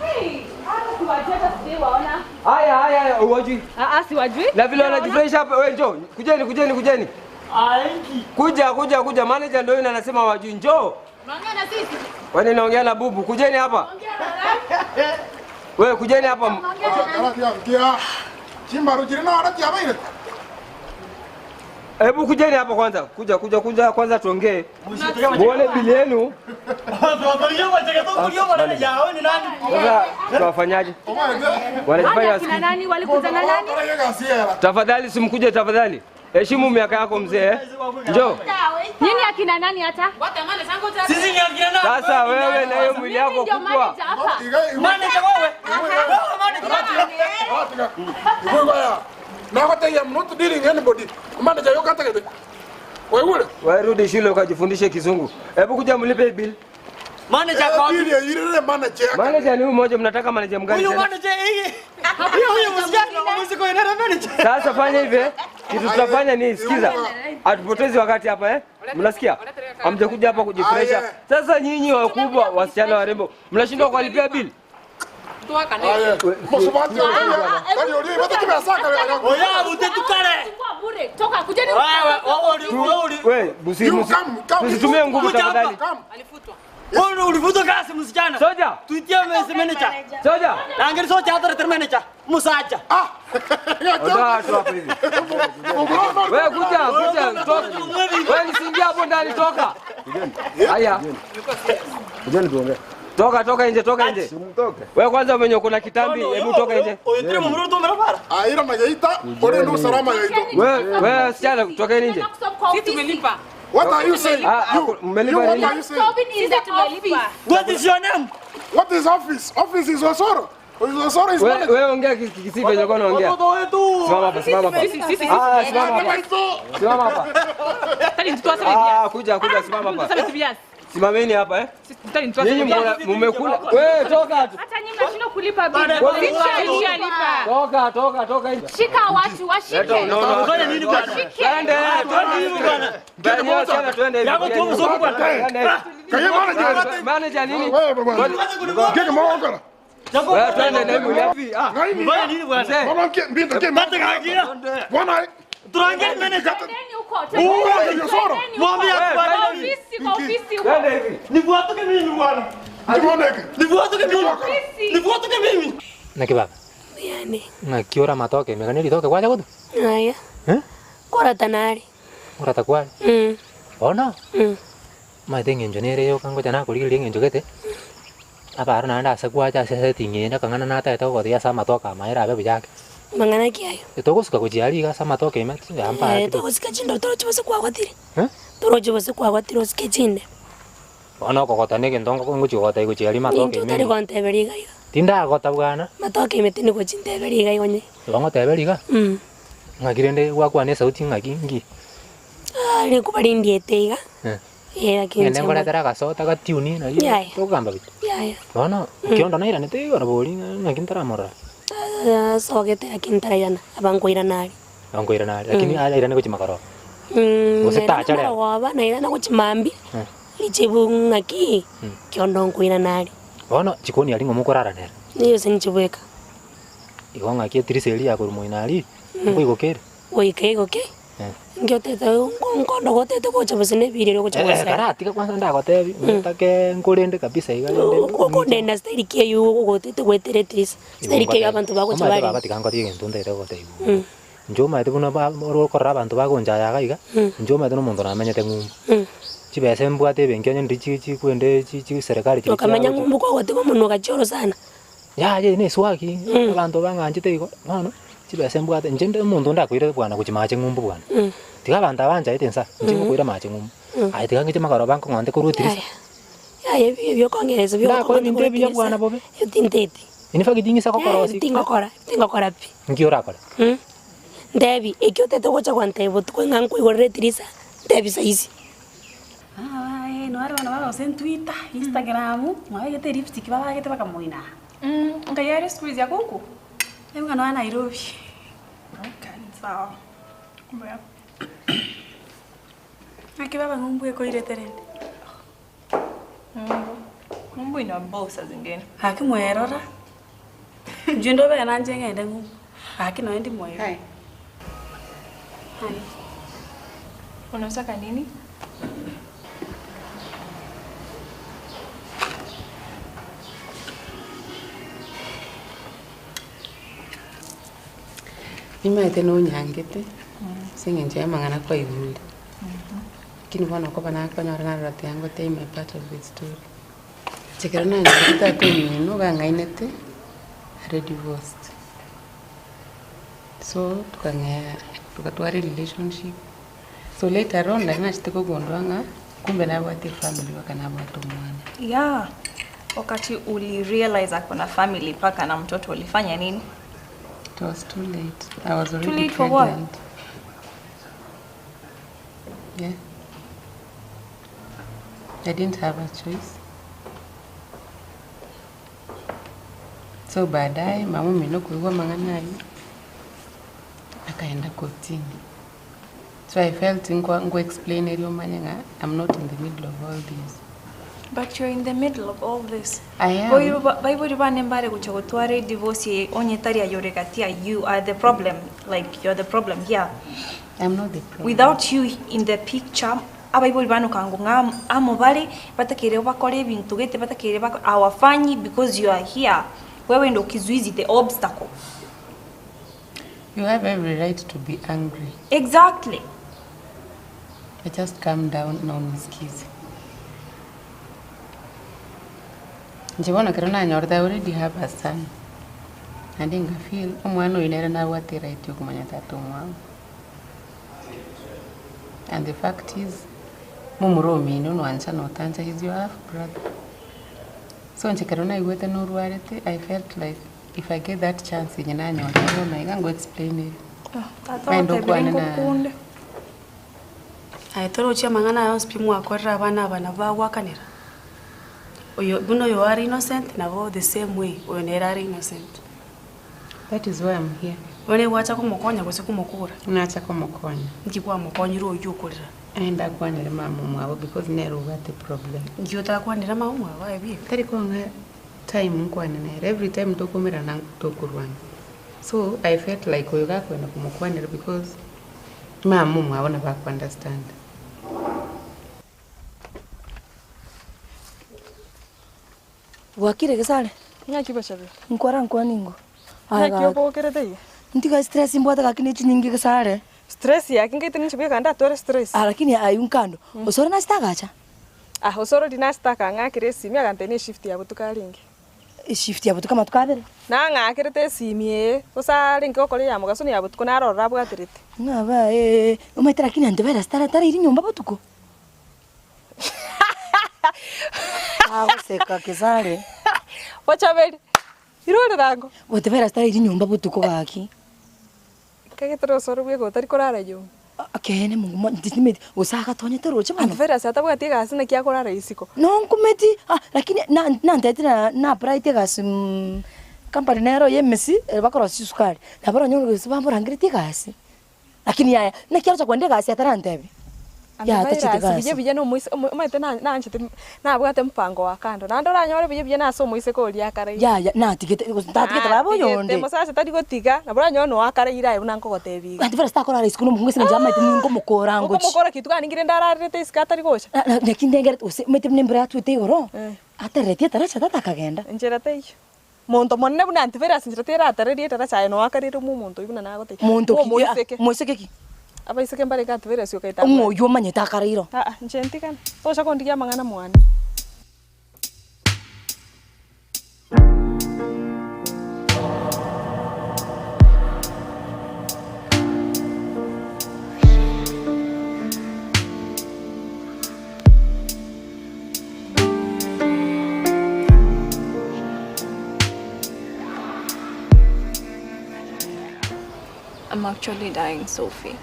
Hey, hawa siwajui hata sijaiwaona. Haya, haya, haya, huwajui. Ah, ah, siwajui. Na vile wanajifurahisha hapa, wewe njoo. Kujeni, kujeni, kujeni. Kuja, kuja, kuja. Manager ndio yule anasema hawajui. Njoo. Unaongea na sisi? Kwani naongea na bubu. Kujeni hapa. Wewe kujeni hapa. Kia. Chimbaru chiri na wala chiabaire. Hebu kujeni hapa kwanza. Kuja kuja kuja kwanza tuongee. Muone bili yenu. Sasa tuwafanyaje? Wanajifanya Wale wasikii. akina nani walikuja na nani? Tafadhali simkuje tafadhali. Heshimu miaka yako mzee. eh. Njoo. Nyinyi akina nani hata? Sisi ni akina nani? Sasa wewe na hiyo mwili yako Mimi ndio kubwa. manager hapa. Manager wewe. Nagotegia I'm not dealing anybody. Manager yokategete. Wewe Wewe rudi shule ukajifundishe kizungu. Hebu kuja mlipe bill. Manager kwa Bill ya ile manager. Manager ni huyu mmoja mnataka manager mgani Huyu tena? manager hii. Huyu huyu msichana muziki ina manager. Sasa fanya hivi eh. Kitu tutafanya ni sikiza. Hatupotezi wakati hapa eh. Mnasikia? Hamjakuja hapa kujifurahisha. Sasa nyinyi wakubwa, wasichana warembo, mnashindwa kuwalipia bill. Mosubati oria. Oria Oya utetukare. Bure, toka kujeni. Wewe, busi msitumie nguvu tafadhali. Wewe ulifutwa kazi msichana. Soja. Tuitie manager. Soja. Angeli soja hata manager. Musaja. Ah. Ondoa watu hapo hivi. Wewe kuja, kuja, toka. Wewe nisiingie hapo ndani toka. Haya. Kujeni tuongee. Toka, toka nje, toka nje. Wewe kwanza mwenye uko na kitambi, hebu toka nje. Aira na yaita, ore ndo salama yaita. Wewe, wewe wasichana tokeni nje. Sisi tumelipa. What are you saying? Ah, You, ah, mmelipa you, what nini? are you saying? Sisi tumelipa. What is your name? What is office? Office is Osoro. Osoro is Wewe manager. wewe ongea kisifa yenye uko unaongea. Watoto wetu. Simama hapa, simama hapa. Sisi, sisi, sisi. Ah, simama hapa. Simama hapa. Tani mtu aseme Ah, kuja kuja simama hapa. Tuseme tubiasi. Simameni hapa eh. Tani mtu aseme Nyinyi mmekula. Wewe toka. Hata nyinyi mnashindwa kulipa bill. Wewe- Sisi tushalipa. Toka, toka, toka nje. Shika watu washike. Leta unono. Fanya nini bwana? Washike. Twende, twende hivi bwana. Twende wasichana, twende hivi. Yako tu mzungu bwana. Twende hivi. Kaye manager. Manager nini? Wewe bwana. Ngeke mawakala. Wewe twende na hivi. Hivi, ah. Ngaini. Fanya nini bwana? Mzee. Bwana mke mbinda ke. Bata kagira. Bwana Turange manager. Twendeni huko. Wewe Osoro. Twendeni huko. Mwambie Wewe, bwana. Kwa ofisi, kwa ofisi huko. Twende hivi. Nifuatuke mimi bwana. Ndimoneke. Nifuatuke mimi. Ofisi. Nifuatuke mimi. Naki baba Yani. ng'aki ora matoke mega neritoke gwacha gotu Aya. Eh? Korata nari. orata kware Bono maete eng'encho nere yoka ngocha nakorigereria eng'encho gete abaro naende ase gwacha ase esetting ende akang'ana nataete gogotebi ase amatoke amaye erabe buya ake. Mang'ana ki ayo? Togosuka gochia aria iga ase amatoke ime Eh, togosika chindo torochi bose kwagotire. Eh? Torochi bose kwagotire osike chinde. Bono okogota na egento ngochi gogotebi gochia aria matoke Ninche otari ime. gonteberia iga iga. Tindagota bwana, Matoke ime tindi gochinteberia iga igo onye. igo ngoteberia iga, Mm. ng'aki rende gwakwana esauti ng'aki nki? Ah, rikuba rindiete iga. Eh. Eh, lakini Ng'ende nkoretera agasota gatiuni nari Yaya. tokogamba buya. Yaya. Bono, kiondo nairanete igoro bori ng'aki ntaramorora. Ah, sogete lakini ntaraiana abankoirana aria. Nkoirana aria, lakini airane gochia magoroba. Mm, Gose nairana tacha rero. marogoba nairana gochia mambia. Eh. Richibu ng'aki kiondo nkoirana aria. Bono chikoni aria ng'o mokorara nere. Niyo ase nchibweka. Igo ng'aki etirisa eria ya korwa moino aria, nkoigoka ere. Goika igoke. Eh. Ngiotete nkondo gotete gocha bose na ebiria erio gocha Eh, gosera. karatiga kwanza ndagotebi, ntake nkorende kabisa iga rende. Okondenda style ki eywo ogotete gwetera etirisa. Style ki eywo abanto bagocha Omanyete bare. baba tiga nkotige egento ntaete gogotebi. Mm. Inche omanyete buna orokorora abanto bagonchaya iga iga, Mm. inche omanyete na omonto namenyete ng'umbu. Mm. Chibesa mbwate ebenki onye ndiri chikwende chiserikali chiri Okamenya ng'umbu kwagotiga omonwa ogachioro sana. Yaya na eswagi, abanto bang'anchete igo, bono chibesa mbwate inche nde omonto ndakoire bwana gochia mache ng'umbu bwana. Mm. Tiga abanto aba banchaete nsa, inche Mhm. ngokoira mache ng'umbu. Mm. Aye tiga ng'iche magoroba nkong'onte korwa etirisa. Yaya ebi ebiokong'eresa Ndakora ebinto ebiya bwana bobe. Tinteti. In fact ting'isa gokorosia. Tingokora, tingokora pi. Nki orakore? Mm. Ntebi, ekio otete gocha gontebia botuko ng'a nkoigorere etirisa, ntebi saisi. Aye, no ari bana barose Twitter, Instagram, mwabegete lipstick babagete bakamoina. Ngai ari siku hizi yako huku? Hebu kana Nairobi. Okay, sawa. Mbuya. Aki baba ng'umbu ekoirete rende. Ng'umbu. Ng'umbu ina bosa zingine. Aki mwerora. Nje ndo bena nje ng'ende ng'umbu. Aki no ndi mwero. Hai. Unataka nini? Nimaete nonyangete. Ase eng'encho y'amang'ana kwaigure. Lakini bono okoba nakonyora narora tiga ngotebie my part of the story. Inche ekero nanyorete tata omino iga ang'ainete are divorced. So tokang'ea togatwara erelationship, so later on nari nachete kogundua ng'a kumbe nabwate efamily mpaka nabwate omwana. Yeah. Wakati uli realize ako na family paka na mtoto ulifanya nini? It was too late. I was Too already late for what? pregnant. Yeah. I didn't have a choice. So baadaye mama omino koigwa amang'ana aywo akaenda kotini. So I felt nkwa nko explain erio omanye ng'a I'm not in the middle of all this. But you're in the middle of all this. I am. Baibori bane mbare gocha gotwara edivorce eye onye tari aye ore gati ya you are the problem like you're the problem here. I'm not the problem. Without you in the picture abaibori bane okango ng'a amo bare batakeire bakore ebinto gete batakeire bako hawafanyi because you are here wewe ndo kizuizi the obstacle. You have every right to be angry. Exactly. I just calm down na unisikize. Inche bono ekero nanyorete I already have a son. Naende nga feel omwana oyo nere nabwate eright ya okomanya tata omwabo. And the fact is, momura omino nwancha notancha he's your half brother. So inche ekero naigwete norwarete I felt like if I get that chance inye nanyora bono iga ngo explain ere. Tata Naende ogotebire okwane na ngokunde. Aye torochi amang'ana aya onsi pi mwakorire abana aba nabo bagwakanera. Oyo buna oyo are innocent nabo the same way oyo nere are innocent. That is why I'm here. Bono egwacha komokonya gose komokora? Nacha komokonya. Nki kwamokonyire oyio okorera? Aye ndakwanere mama omwabo because nere obwate problem. Nki otakwanera mama omwabo aye bieka? Tari kong'a time nkwane nere, every time tokomerana tokorwana. So I felt like oyo gakwenda komokwanera because mama omwabo nabo ako understand. Bwakire gesare? Ng'aki bachabera? Nkwara nkwane ingo. Aye Ng'aki gaki. obokerete iga? Ntiga stress mbwate gaki ne chinyingi gesare. Stress yaki ngaite ninche bweka ndatware stress. Ah lakini aywo nkando. Osoro nasete agacha? Ah osoro rinasete akang'akera esimi agantebia ne eshift ya botuko arenge. Eshift ya botuko amatuko abere? Nang'akerete esimi ee, gose arenge gokora eya mogaso na eya botuko naro ororo abwaterete. Ng'a bae omanyete lakini antivirus tara tarairi nyomba botuko. Agoseka Gesare. Bochaberi, irorera ango. Antivirus tarairi nyomba botuko gaki. Nkagetera osoro bweka otari korara nyomba. Ekeene Mungu mwa ntitimeti gose agatonyete roche bono. Antivirus atabwati egasi naki akorara isiko. Nonkumeti ah lakini na nanteti na na applyete egasi company nero ya emesi bakorosia chisukari nabo oranyore gose bamborangeretie egasi. Lakini yaya naki aroche kwenda egasi atarantebia. Yaya tacheti Antivirus gasi. buya buya na omoise omanyete nanchete nabwate mpango wa kando naende oranyore buya buya nase omoiseke oria akaraire. Yaya natigete gose ntatigete baba oyonde. Natigete mosacha tari gotiga nabo oranyore noo akaraire aye buna nkogotebia iga. Antivirus takorara isiko na omokungu ase eng'encho amaete ningomokora ngochia. Okomokora ki tuga ningire ndararerete isiko atari gocha. Naki ndengerete gose omanyete buna embura yatwete igoro, atereretie etaracha tata akagenda. Enchera teiyo. Monto monene buna antivirus nchera teratererie etaracha aye noo akareire omo omonto oyio buna nagotebia. Monto ki? Omoiseke. Moiseke ki? Abaiseke mbarenge antivirus okaita Ng'o oyio omanyete akaraire oo? Aa, inche ntigane. Tocha kondigia amang'ana mwane. I'm actually dying, Sophie.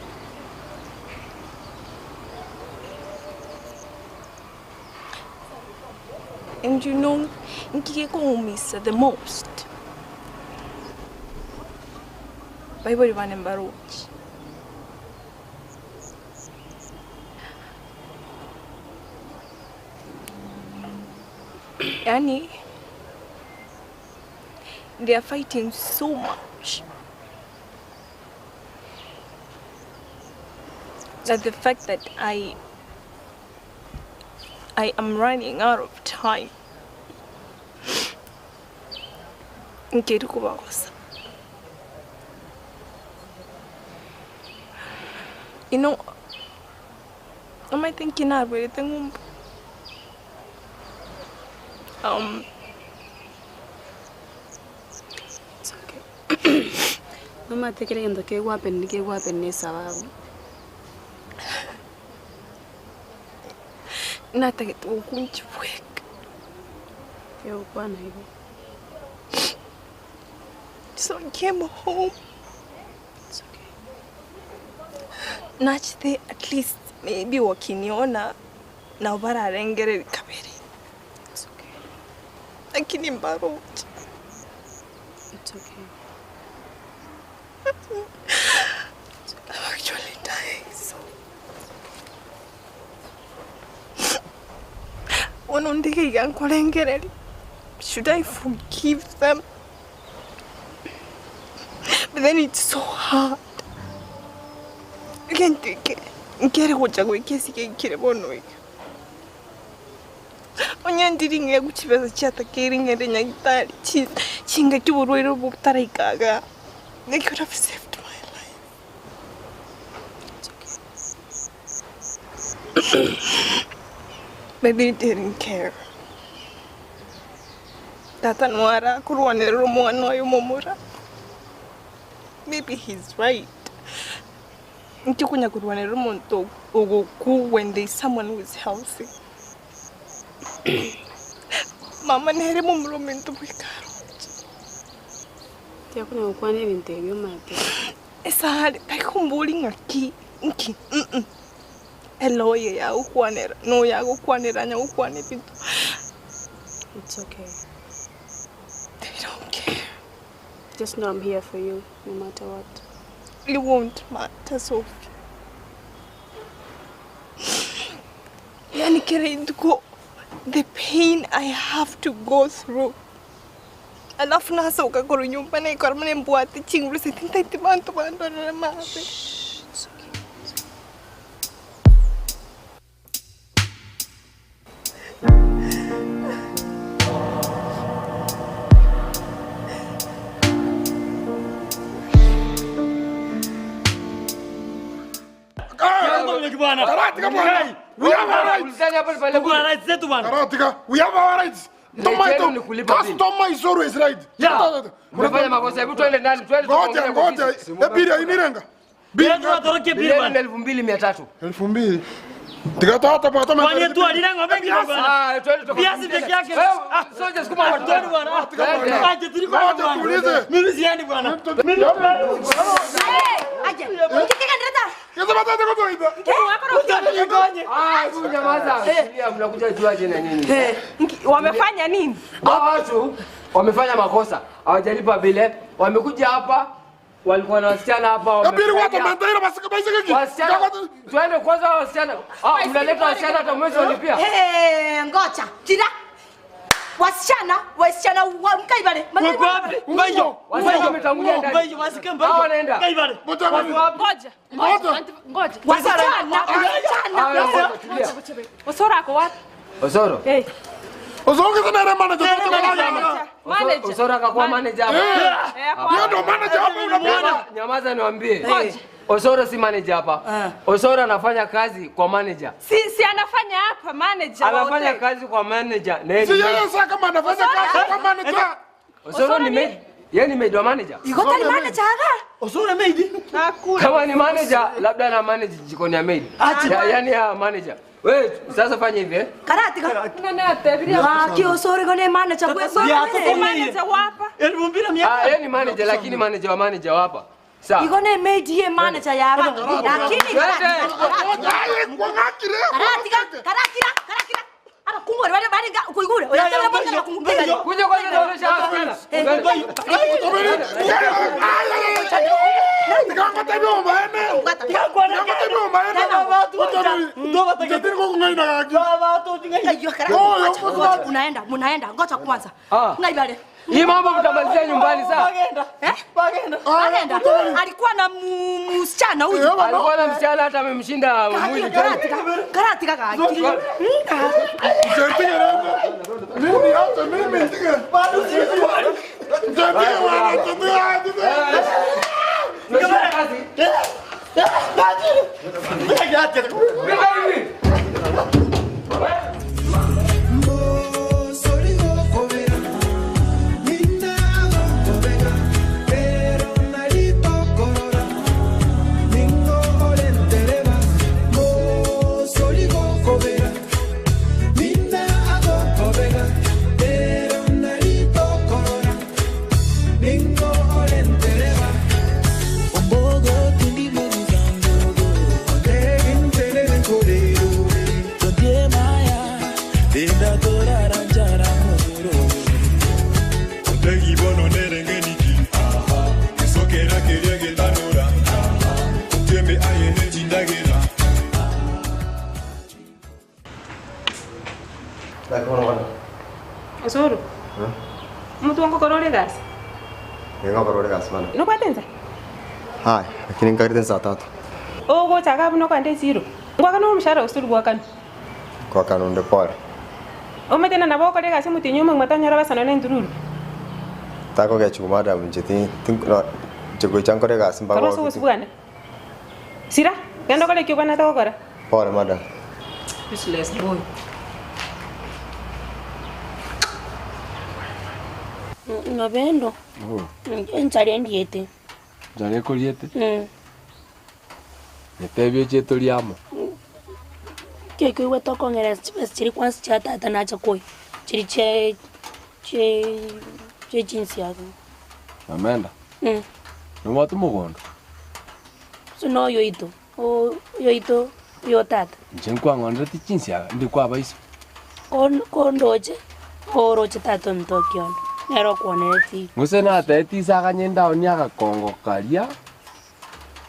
And you know, nki gekong'umisa the most? Baibori bane mbarochi. Yaani, they are fighting so much that the fact that I I am running out of time nkeri kobagosa. You know, omanyete nki narwerete ng'umbu? Um, It's okay. Nomanyete kera egento kegohappen kegohappen na esababu. Natagete gokunchia bweka. Tigokwana igo. So I came home. It's okay. Nachete at least maybe wakiniona nabo bararengereria kabere. It's okay. Lakini mbaroche. It's okay. I'm actually dying, so. Bono ndige iga nkorengereria, should I forgive them? But then it's so hard. Egento eke nkere gocha goika esike nkere bono iga. Onye ndiri ng'egu chibesa chiatakeire ng'ende nyagitari chi chingaki oborwaire obo botaraika igaa, they could have saved my life. But they didn't care. Tata nwara korwanerera omwana oye omomura, maybe he's right. Inki okonya korwanerera omonto ogokwa when there is someone who is healthy? Mama nere momura ominto bweka aroche. Tiakonya gokwana ebinto ebio omanyete. Esare tari komboria ng'aki nki mm eloya yagokwanera noyo agokwanera anya gokwana ebinto. It's okay. They don't care. Just know I'm here for you no matter what. It won't matter Sophie. Yaani kera rituko the pain I have to go through alafu nasoka korwa nyomba naikora buna embwate chinguru ase tintaeti banto bandorere mabe. Karatiga bwana. We have our rights. Karatiga, we have our rights. Yenu ni kulipa bill. Customer is always right. Yeah. Mmefanya makosa, hebu twende ndani, twende Ngoja, tukaongee kwa ngoja. ofisi. Ebiri hainirenga. Bili yenu ni 2300. 2000. Tikatata bwana. Kwani tu alile ng'ombe kidogo bwana. Ah, twende tuka- Viazi peke yake. Wewe, soja sukuma watu. Twende bwana. Twende. Aje tulikuwa Ngoja bwana. tuulize. Mimi siendi bwana. Mimi Ah, hebu nyamaza. Tulia, mnakuja juaje na nini? Wamefanya nini? Hawa watu wamefanya makosa, hawajalipa bile, wamekuja hapa walikuwa na wasichana hapa Ebiri watu wamefanya- mentaira basika basika ki. Wasichana, twende kwanza wasichana. Ah, mnaleta wasichana hata mwezi walipia. Eh, ngoja kira wasichana wasichana wa mkaibale Wako wapi? Mbayo. Wasichana wametangulia ndani. Mbayo wasike mbayo. Hawa wanaenda. Kaibale. Ngoja. Ngoja. Ngoja. Wasichana, Ah, wasichana. tulia. Osoro ako wapi? Osoro. Eh. Osoro nere manager. Manager. Osoro akakuwa manager hapa. Eh, ako Yeye ndo manager hapa unamwona. Nyamaza niwaambie. Ngoja. Osoro si manager hapa. Osoro anafanya kazi kwa manager. Si si anafanya hapa manager wa Anafanya hotel. kazi kwa manager. Na yeye Si ni yeye manager. sasa kama anafanya kazi kwa manager. Osoro ni maid. Yeye ni maid wa manager. Iko tali manager aga. Osoro maid. Hakuna. Kama ni manager, labda ana manage jikoni ya maid. Ya, yani ya manager. Wewe sasa fanya hivi eh. Karatika. Nani atebiria? Ah, ki osoro gone manager kwe Osoro si manager wa hapa. Ah, yeye ni manager lakini manager wa manager wa hapa. Sawa. Iko ne maid ye manager ya aga. Lakini Twende. karatika karakira karakira. Aba kungore bale bale kuigure. Oya tebele bwana kungure. Kuja kwanza tuonyeshe hawa wasichana. Unaenda, munaenda, ngoja kwanza. Ah. Ngaibale. Hii mambo mtamalizia nyumbani sawa? Eh? Bagenda. Alikuwa na msichana huyu. Alikuwa na msichana hata amemshinda mwili. Karatika, karatika kaki. Mimi hata mimi ntige. Ntige bwana, ntige. Osoro, omonto ngokora ore egasi? Ngokora ore egasi bono. Nobwate ensa? Haya, lakini nkarete saa tatu. Ogocha iga buna okogenda esiro, ngwakana omoshahara gose tori goakanwa? Ngoakana onde pore. Omanyete ng'a nabo okore egasi omotienyi omogima tonyora besa nonya entururu? Takogechigwa madam inche ti ti inche gocha nkore egasi mpaka Korwa ase obosio bwane. Sira, genda okore ekio obwenerete gokora. Pore madam. Useless boy. Nobendo, enchara endiete. Enchara ekoriete? Nyetebie oche torie amo. Keki oigwete okong'era chibesa chiria kwansa chia tata nacha koyia, chiria chia chia chia chinsiaga. Nyamenda, nobwate omogondo? Gose na oyoito, oyoito oyo tata. Inche nkwang'onereti chinsiaga, indi kwabaiso? Kondoche, oroche tata ominto okiondo, nere okwonereti. Gose natebeti ise aganye endaoni agakongo karia,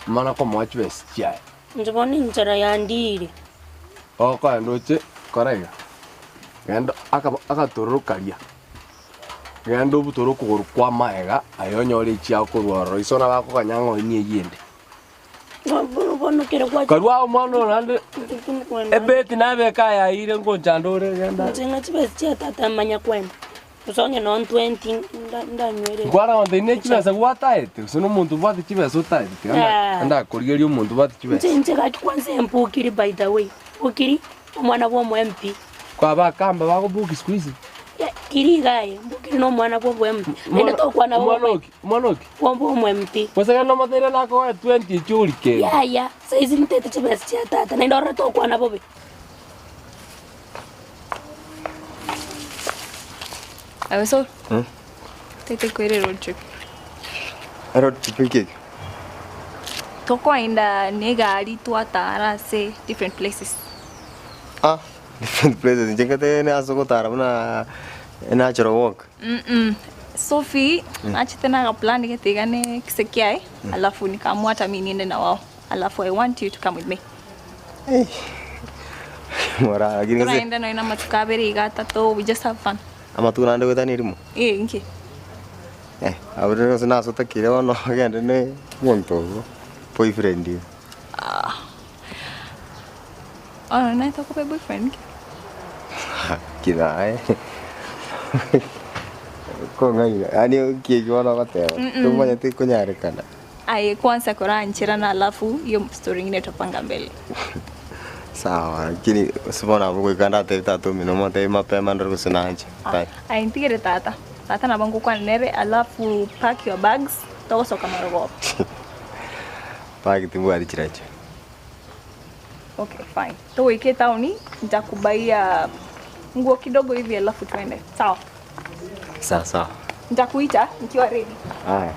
mana komoa chibesa chiaye. Inche bono enchara yandiire. Okoenda oche kora iga, genda agatororo karia, genda obutore okogoro kw'amaega aye onyore echiao korwa ororo, iso nabo akoganya ng'a oinie eyio ende. Bono kere gwacha. Karue agwo omwana oyo naende ebeti nabeke ayaeire ngonchanda ore genda. Inche ng'a chibesa chia tata manya kwenda. Gose onye nonye 20 ndanywere. Nkwana gento ine chibesa gwataete gose na omonto obwate chibesa otaete tiga Ah. ndakorigeria omonto obwate chibesa. Inche inche gaki kwanza embukiri by the way, mbukiri omwana bwa omo MP. Kwa bakamba bagobuki siku hizi. Kiri iga aye, mbukiri na omwana bwa omo MP. Naende tokwana Omwana bobe. oki? Omwana oki? Bwa omo MP. Gose genda omoteire nakoe 20 echio orikere. Yaya, saizi ntaete chibesa chia tata naende orore tokwana bobe. Aye Saul, tete kwere road trip. Road trip nki ekio? Tokoenda negari twatara ase different places. Ah, different places inche nkete ase ogotara buna natural walk. Mm-mm. Sophie nachete na agaplan gete iga ne ekise kiaye alafu nikaamua hata mi niende na wao alafu I want you to come with me. Mora, lakini gose Toraende nonya na amatuko abere iga atato we just have fun. amatuko naende goetania erimo? Eh, inki? Eh, abwo rende gose nase otakeire bono ogende ne omonto ogo, boyfriend iga. Ah. Bono naye tokoba boyfriend ki? Ki naye kong'aina, yaani nki ekio bono ogoteba? Mm-mm. Tomanyete konyarekana. Aye kwanza korancherana alafu hiyo story ingine tutapanga mbele. Sawa lakini ase bono abwo goika ndatebie tata omino omotebie mapema ndore gose nanche tari. Aye ntigere tata. Tata nabo ngokwana nere alafu pack your bags togosoka marogoba. Bag timbwati chirecho. Okay fine. Togoika etaoni ntakubaia nguo kidogo hivi alafu tuende. Sawa? Sawa sawa. Nitakuita nikiwa ready. Haya.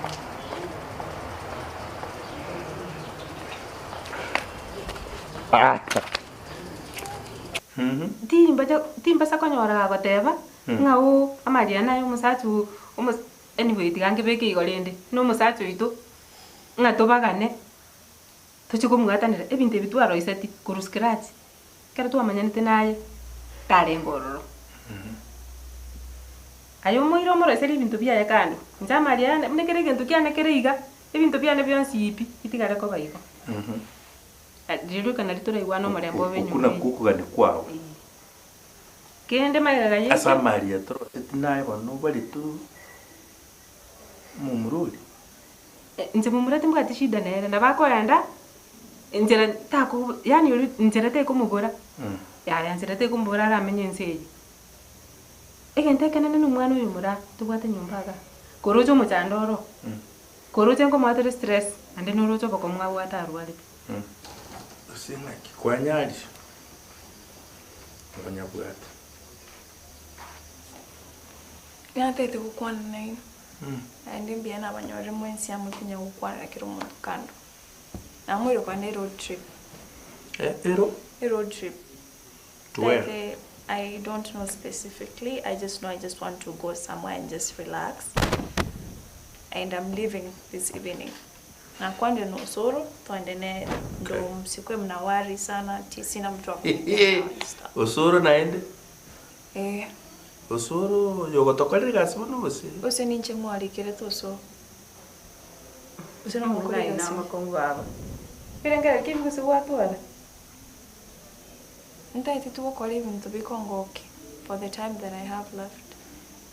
Ah. Timbacha timbasa konyora gagoteba ng'a oo amariana aya omosacha oo omo anyway tiga nkebeke igo rende, na omosacha oito ng'a tobagane toche komwatanera ebinto ebi twaroiseti korwa scratch, ekero twamanyanete naye tarenge ororo. Aye omoire omoroiserie ebinto biaye kando, inche amaria yane buna kera egento kiane kere iga, ebinto biane bionsi pi, bitigare koba igo. Rirorio ekero nario toraigwane omorembe obe Okwo nyomba nakwo eye. okogania kwao. Kende magega Ase y'ekio. amaria toroseti naye bono obarete momura oria. Inche momura timbwati shida nere, nabo akoenda, Enchera tako yaani oria nchera tekomobora, yaya nchera tekomobora aramenye ense eye. Egento ekenene na omwana oyo omora tobwate nyomba igaa, koroche omochando oro, koroche nkomoatere stress, naende noroche obokong'u abwate arwarete. Gose ng'aki kwanyarire okonyabwata. Natete gokwana nainwe, naende mbuya nabanyorire mwensi amo tinya gokwana kera omonto kando. Namoire kwane eroad trip. Ero? Eroad trip. To where? Like, I don't know specifically, I just know I just want to go somewhere and just relax. And I'm leaving this evening. Nakwanire na Osoro, twende nere. Ndo Okay. msikwe mna worry sana, ati sina mtu wa kuongea nao and stuff. Osoro naende? Eh. Osoro oyo ogotokorera egasi bono gose? Gose ninche mwarikerete Osoro. Gose nomokore Naye egasi. namakongu baba. Ebirengererio ki ebi gose gwatwara? Ntaete togokora ebinto bikongokia for the time that I have left.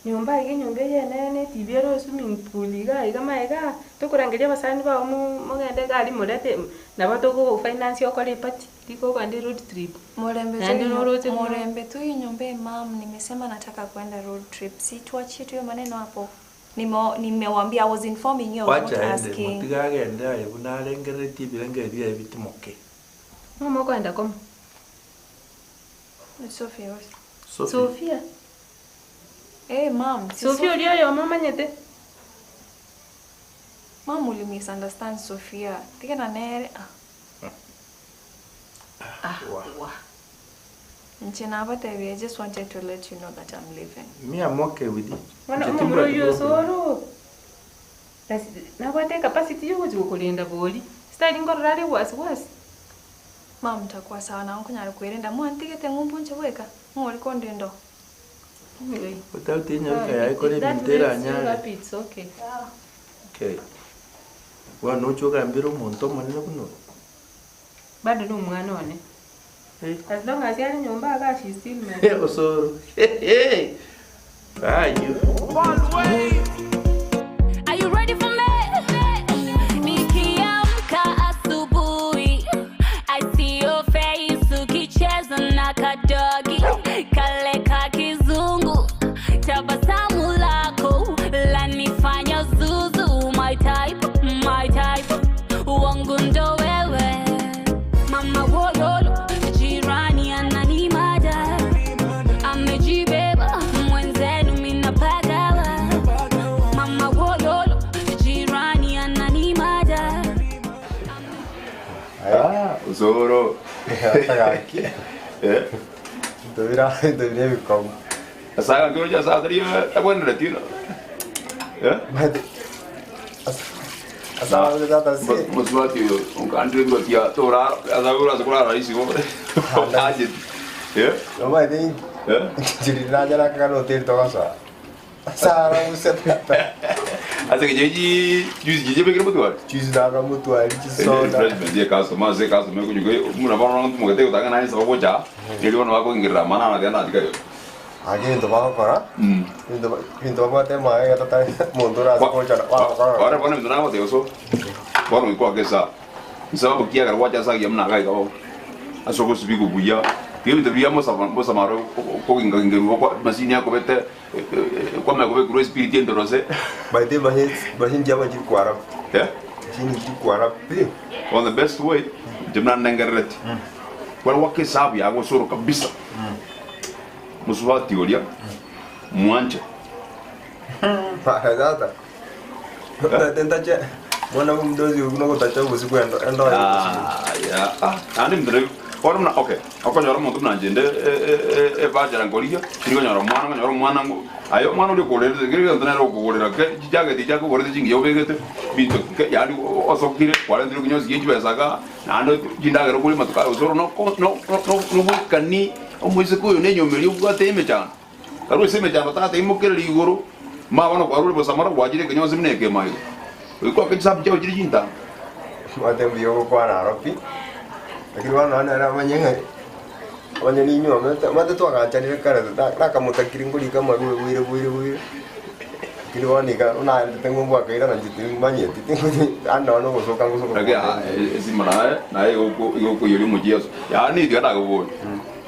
Nyomba iga enyomba eye enene etibi ere swimming pool iga iga maega, tokorangeria abasani bao mo mogende iga aria morete nabo togogofinance okore eparty, rika ogende eroad trip. Morembe Naende toi noroche buna. Morembe toi nyomba eye mum, nimesema nataka kwenda road trip, si tuachie tu hiyo maneno hapo. Nime nimewambia I was informing you I was not Wacha aende, asking. motige agende aye buna arengereretie ebirengererio biaye bitimoke. Ng'o mokoenda komo? Sophia gose. Sophie. Sophia. Eh mum, si Sophia oria oyomo omanyete? Mum uli misunderstand Sophia. Tigana nere ah. Ah, wa. Inche nabatebirie I just wanted to let you know that I'm leaving. Me I'm okay with it. Bono Inche omomura timbwati oyio problem. osoro nabwate ecapacity ya ogochi gokorenda bori, sitari nkorora are wasi wasi. Mum ntakuwa sawa nabo nkonyara kwerenda mwantigete ng'umbu inche bweka ng'o ore kondenda oo. Anyway. Without enyaroka yaye kore If that ebinto makes you eranyare. happy, it's okay. Okay. Bono oche ogambere omonto omonene buna oyo. Bado nomwana one. As long as are nyomba igaa she still my Osoro. Ayio. Are you ready for me? Nikiamka asubuhi, I see your face ukicheza na kadogi kale ka kizungu, tabasamu lako lanifanya zuzu, my type, my type, wangu ndo wewe, mama wololo, jirani ananimada, amejibeba mwenzenu minapagawa Mama wololo, jirani ananimada. Ah, Osoro. Gaki. Eh. Ndobira ndobira ebikomo. Asa ngiro ja sa tari tabwenereti no. Eh? Asa tata si. Mosubati oyo onkandire ngotia tora asa ora asa korara isigo. Ajeti. Eh? Omaete Eh? njiri nanyara kaka hoteli togosoa. Asa guse tata. Ase kejeji juice jeje bekere mutwari. Juice naga mutwari chisoda. Refreshment ye customer se customer kunyuke muna bana mugete gutanga nani saba gocha. Nili bono bakongirira mana na tena atikayo. Ake ebinto bagokora, ebinto ebinto babwate amaega tata omonto orase gochana bagokora. Ore bono ebinto nagoteba so bono goikwa gesa nsababu ki ekero gwacha ase agiya buna iga iga bono ase ogosibigwa buya tiga ebinto biria mosaba mosamaro okogingagingerwa kwa emashini yakobete kwamanya kobekerwa espiriti endorose. By the way, machine chiabo nchiri kwara pi. Eh? Machine nchiri kwara pi. On the best way, inche buna nengerereti kware gwaka esabu yago osoro kabisa mosubati oria mwanche. Tata. Tata ntache mwana bwa omodosi okwo nogotacha obosie bwa endo endo aye Ah, yeah. Ah, naende ebinto nabi bono buna okay, okonyora omonto buna inche inde ebachera nkorigia, tiri konyora omwana, nkonyora omwana ngo aye omwana oria okorerete kera egento nere okogorera ke chijacket echi akogorete chingiya obegete, binto ke yaani osokire kwarentire ekinyosi gie chibesa igaa, naende chindagera okoria amatuko aya gose ore noko no no nobwekani omoiseke oyo na enyomba eria obwate emechando. Karue ase emechando tata imokereri igoro, mama bono kwarure bosa mara gwachire ekenyonsi buna ekemo iga. Goika oake chisabu chiao chire chintambe. Omanyete mbuya ogokwana aro pi, lakini bono nonye nere amanye ng'a onye ninyuomete, omanyete twaganchanire kare nakamotakiri nkorika amarube bwire bwire bwire. Lakini bono iga naendete ng'umbu akairana inche timanyeti yaani nonye nogosoka ngosoka Naki esimo naye naye igokoiyoria omochieso yaani tiga nakoboria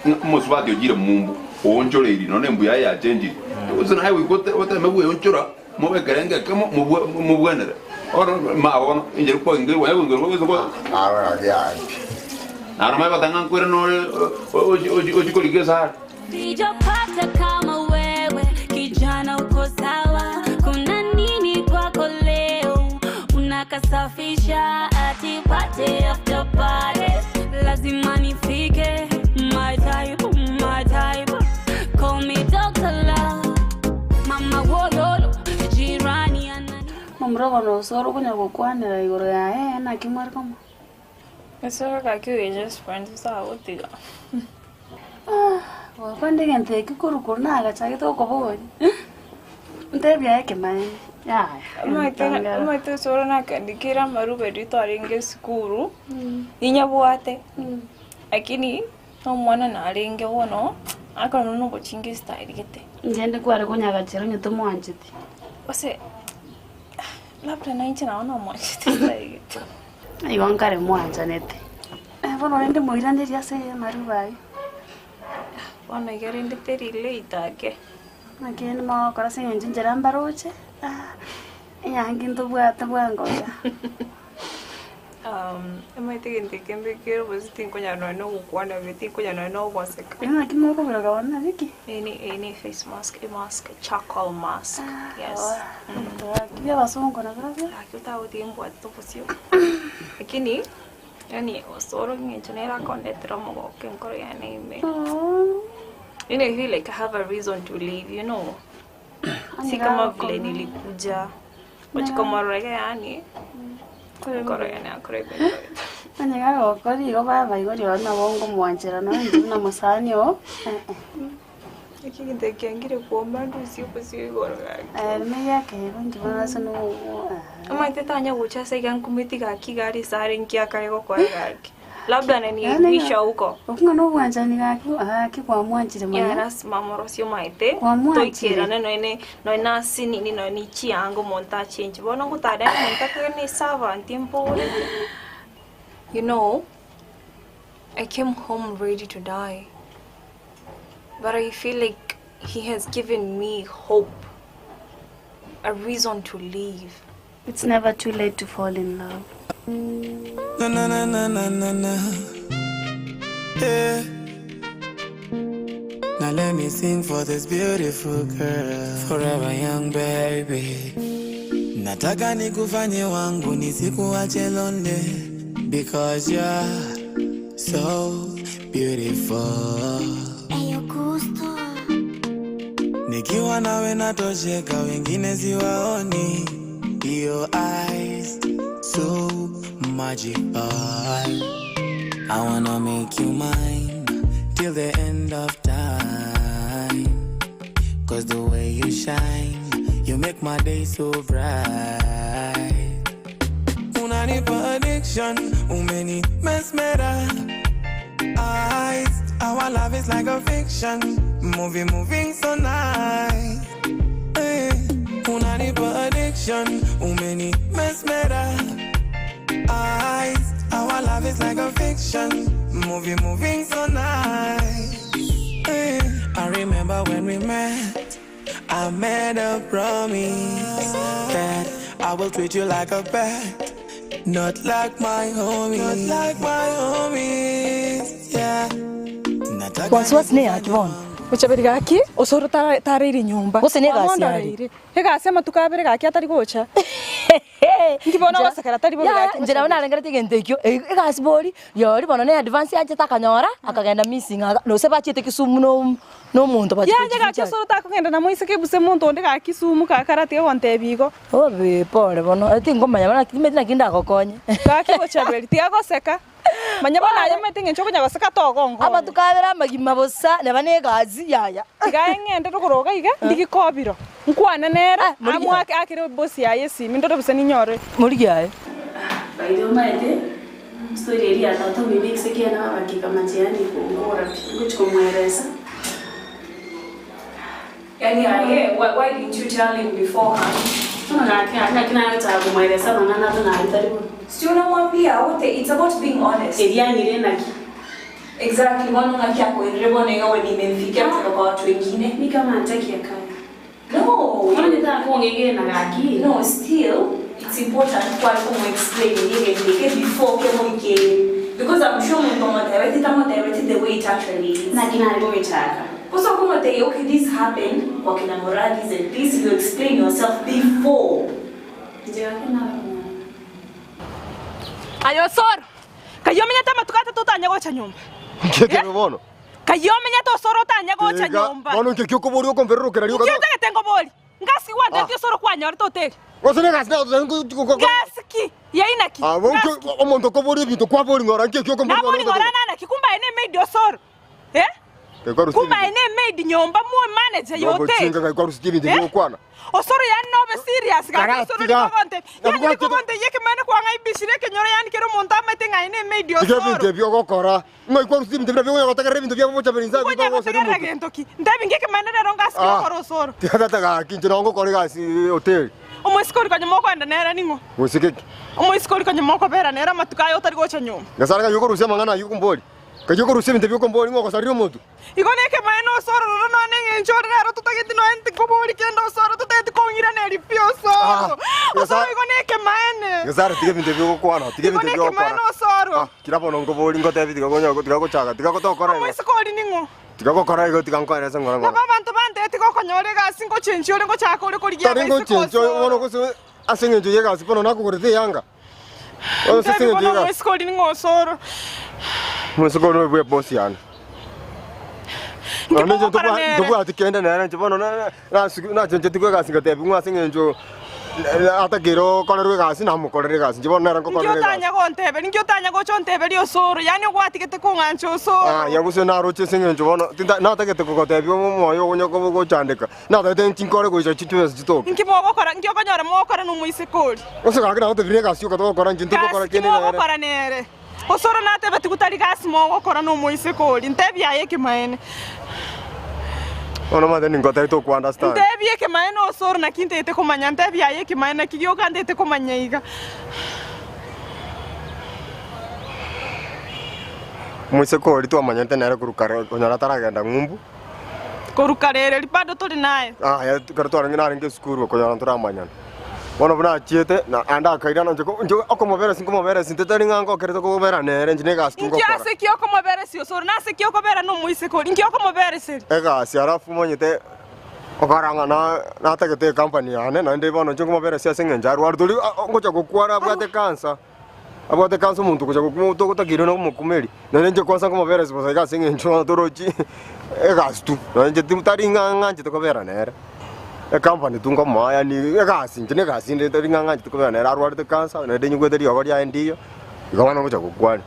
ng'a omosubati ochire mumbu oonchoreiri nonye embu yaye yachenchiri gose naye goika oteme bweonchora mobe ekerengo ekemo mobwenere bono ma bono enchera kwagengerwa onye kogengerwa gose kwa naro omanye goteba ng'a nkoirane nore ochie korigia esare. Sijapata kama wewe kijana, uko sawa? Kuna nini kwako leo? Unakasafisha ati party after party, lazima nifike. My type, my type, call me Dr. Love, mama wololo, jirani ana Momura bono osoro okonya gokwanera igoro yaye naki mware komo? Osoro gaki we just friends sagotiga. Gokwana egento eki korwa korwa nagachagete gokoboria, ntebie aye ekemanyererio, yaya. Omanyete osoro nakandikire amarube riria twarenge esukuru, ninyabwate, lakini nomwana narenge bono, akoro buna obochinga estyle gete. Inche inde kware konyagachera onye tomwancheti. Gose labda nainche nabo nomwanchete estyle gete. Igo nkare mwanchanete. Bono rende moiranerie ase amarube ayio. Bono iga rende teri late ake. Naki rende mogokora ase eng'encho inchera mbaroche, enyangi ntobwate bwango iga. Omanyete egento eke mbekere obosie tinkonyara nonye na ogokwana buya, tinkonyara nonye na ogoseka. Naki mokobera bono naki ki? Eye ne eye ne face mask, emask, charcoal mask, yes. Gaki abasongo nabarabwo. Gaki otagotiga mbwate obosio. Lakini yaani osoro eng'encho nere akondetera omogoko enkoro yane ime. Yaani I feel like I have a reason to live, you know. Si kama vile nilikuja. Gochia komorora iga yaani enkoro yane yakora ebinto. Onye gagokora igo baba igo rirorio nabo ngomwanchera nonya inche buna mosani oo Eki egento kiangire kuoma ndusie obosio igoro gaki. Ere negiakeirwe inche bono ase nogo Omanyete tanya gocha ase iga nkumeti gaki iga are ase are nki akare gokora gaki. Labda ananiaibisha huko. Okwo ng'a nobwanchani gaki gaki kwamwanchire mono. Yeah, lasima morosie omaete. Kwamwanchire. Toikerane noene noene ase nini noe ne chianga omonto achenche. Bono ngotara omonto akagere ne servant mborete. You know, I came home ready to die. But I feel like he has given me hope, a reason to live. It's never too late to fall in love. Na na na na na na na. Yeah. Now let me sing for this beautiful girl. Forever young baby. Nataka nikufanye wangu nisikuache lonely because you're so beautiful. Nikiwa nawe natosheka, wengine siwaoni. Your eyes so magical. I wanna make you mine till the end of time. Cause the way you shine, you make my day so bright. Unanipa addiction, umeni mesmera. Eyes, our love is like a fiction. Movie moving so nice. Eh, Unanipa addiction, umeni mesmera. Eyes, our love is like a fiction. Movie moving so nice. Eh, I remember when we met. I made a promise that I will treat you like a pet. Not like my homies. Not like my homies. Yeah. Wasiwasi nĩ yaki bono? Gochaberi gaki osoro tareire nyomba. Gose nĩ egasi are? Egasi amatuko abere gaki atari gocha. Inki bono ogosekera tari bobe gaki. Inche nabo narengeretie egento ekio, egasi bori, rirorio bono ne advance yanchete akanyora, akagenda missing aga, gose bachiete Kisumu no omonto bachia Yaya gaki osoro takogenda na moiseke gose monto onde gaki Kisumu kaka aratiga gontebia igo. Obe pore bono, tingomanya bono timanyeti naki ndagokonye. Gaki gochaberi tiga goseka. Manya bono aye omanyete eng'encho okonya goseka togonkonya. Amatuko abere amagima bosa, neba negasi yaya. Tiga aye ng'ende rogoro iga iga, ndigie kobiro, nkwane nere, amoake akere ebosi yaye esimi, ndore gose ninyore. Morigie aye. By the way omanyete story eria ya tata omino ekise kiane babakika machiani kongora pi ngochi komoeresa. Yaani aye, why, why didn't you tell him beforehand? Bono gaki gaki naki nagochaka komoeresa amang'ana buna aria tari bono. Si unamwambia wote, it's about being honest. Eria ang'ire naki? Exactly, bono ng'aki akoirire bono iga when imemfikia kutoka kwa watu wengine. Ni kama hataki akae. No. Bono onye takong'egena gaki. No, still, it's important kware komo explain egento eke before kemoikeire. Because I'm sure omonto omotebeti tamotebeti the way it actually is. Naki nare kogochaka. Gose okomotebia okay this happened kwa kina Moragis and this, you explain yourself before. Inche gaki nabe komanya. Aye Osoro, kayio omenyete amatuko atato otanye gocha nyomba? Nki ekebe bono? Kayio omenyete Osoro otanye gocha Tiga, nyomba? bono nki eki okoboria okombererokera rioka Nki otagete nkoborie? Ngasi gwantebetie Osoro kwanyorete oteri? Gose negasi nagototebi Ngasi ki? Yaina ki? Abwo nki omonto okoboria ebinto kwabori ng'ora nki eki okomboria Nabori ng'ora nana ki? Kumbe aye nemaid Osoro? Eh? Kumbe aye nemaid nyomba mwo manager ya hoteli? Nobochinga gai kwarusitie ebinto Eh? biogokwana. Osoro yaani nobe serious gaki Kara, osoro tiga. nigo ogontebia. Nabo Yaani nigo gwachete- ogontebia ekemanene kwang'aibishire ekenyoro yaani kera omonto amaete ng'a aye nemaid Tiga ebinto osoro. ebi ogokora. Ng'ai kwarusitie ebinto biria biogonya gotegerera ebinto biabo bochabera inse abwo Nkonya bagosaria gotegerera omonto. gento ki? Ntebi nki ekemanene rero ngasike Ah. gokora osoro. Tiga tata gaki inche nonye ngokora egasi hoteli. Omoiseke oria konya mokoenda nere ning'o? Gose keki. Omoiseke oria konya mokobera nere amatuko aya otari gocha nyomba. Nyasae ng'ai okorusia amang'ana ayio okombori. Kayio okorusia ebinto ebi okombori ng'a ogosarire omonto. Igo nekemaene ase ororo nonya neng'encho ore rero totageti nonya ntikobori kende ase oro totageti kong'iraneria pi ase oro. Ase oro igo nekemaene. Gesare tiga ebinto ebi ogokwana, tiga Igo ebinto ebi nekemaene ogokora. ase oro. Ah, kira bono nkobori ngotebi tiga konya tiga gochaka, tiga gotokora igo. Omoiseke oria ning'o? Tiga gokora igo tiga nkoerese ng'ora ng'ora. Nabo abanto bantebeti gokonyora egasi ngochenchia ore ngochaka ore korigia Tari abaiseke ase ngochenchia oro. bono gose ase eng'encho y'egasi bono nakogorete eyanga. Bono ase Ntebi eng'encho bono y'egasi. omoiseke oria ning'o ase oro. Omoiseke oria noyo bwe boss yane. Nonya inche Nkimogokora nere. ntobwati kende nere inche bono nachenchetigwe egasi ngatebiwa ase eng'encho atakeire okorerwa egasi namokorera egasi inche bono nere Inki nkokorera egasi. otanya gonteberi? Inki otanya gocha onteberie osoro? Yaani ogwatigete kong'ancha osoro. Aya gose naroche ase eng'encho bono tinta natagete kogotebia omoyo onya gochandeka, natagete inchi nkore gocha chibesa chitoke. Inki mogokora? Inki okonyora mogokora nomoiseke oria? Gose gaki nagotebirie egasi yoka togokora inche ntogokora Gasi ki kende nere. mogokora nere? Osoro natebetigwe tari gasi mogokora nomoiseke oria, ntebie aye ekemaene. Bono omanyete ningotebi toku understand. Ntebie ekemaene osoro naki ntagete komanya, ntebie aye ekemaene naki gioka ntagete komanya iga. Omoiseke oria twamanyete nere korwa kare konyora ataragenda ng'umbu. Korwa kare ere bado tori naye. Aya ekero twarenge narenge esukuru okonyora ntoramanyana. Bono buna achiete na ande akairana inche ko inche okomoberesi nkomoberesi intwe tari ng'a ngokerete kobera nere inche na egasi Inki togokora. ase ki okomoberesia ose ore? Nase ki okobera nomoiseke oria? Inki okomobereseria? Egasi alafu omanyete okora ng'a na natagete ecompany yane naende bono inche nkomoberesia ase eng'encho arwarete oria ngocha gokwara abwate cancer. Abwate kansa omonto ogocha gokuma otakeire na omokumeri, naende inche kwansa nkomoberesi bosa iga ase eng'encho bono torochi egasi tu, nonye inche ti tari ng'a ng'anchete kobera nere, ecompany tu nkomoa yaani egasi inche na egasi ende tari ng'a ng'anchete kobera nere arwarete cancer naende nyigwete riogo riaye ndiyo, igo bono ngocha gokwania.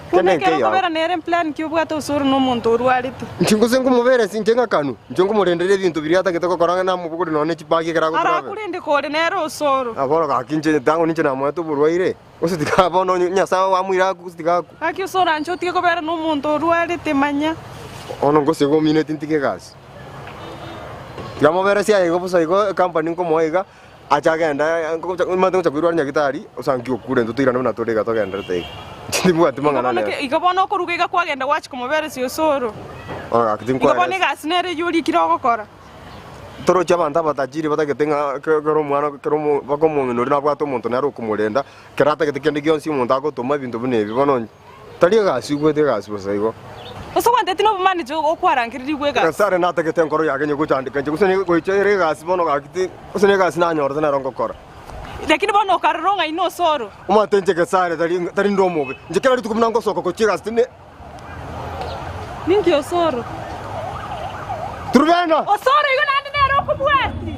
Buna Kende ekero nkeiyo okobera nere mplan ki obwate ase ore nomonto orwarete? Inche gose nkomoberesi inche ng'akanwe, inche nkomorendera ebinto biria atagete gokora ng'a namobogori nonye ne chibagi ekero agotravel. Arakorende kore nere osoro. Ah bono gaki inche tango ninche namoete oborwaire, gose tiga bono Nyasae amoire akwe gose tiga akwe. Gaki osoro anche otige kobera nomonto orwarete manya. Bono gose gomineti ntige egasi. Tiga moberesi aye igo bosa igo ecompany nkomoa iga. Ache agende, omanyete ngocha koirwa nyagitari, osanki okure intwe toirane buna tore iga togenderete iga. Tibwati mang'ana nere. Igo bono okoruga iga kwagenda gwachia komoberesia osoro. Bono gaki Igo bono tinkweresa. egasi nere eyio orikire ogokora. Torochi abanto abatajiri batagete ng'a kera omwana kera omo mpaka omong'ina oria nabwate omonto nere okomorenda, kera atagete kende gionsi omonto agotoma ebinto buna ebi bono Tari egasi igwete egasi bosa igo. Gose gwanteti nobomani okwarangererigwe egasi. Nyasae natagete enkoro yake inye gochandeka inche, gose gocha ere egasi bono gaki ti, gose negasi nanyorete nero ngokora. Lakini bono okarora ong'aini ase oro. Omanyete inche Gesare tari tari nde omobe, inche kera rituko buna ngosoka gochia egasi tine. Ninki ase oro? Turubena! Ase oro igo naende nere okobwati.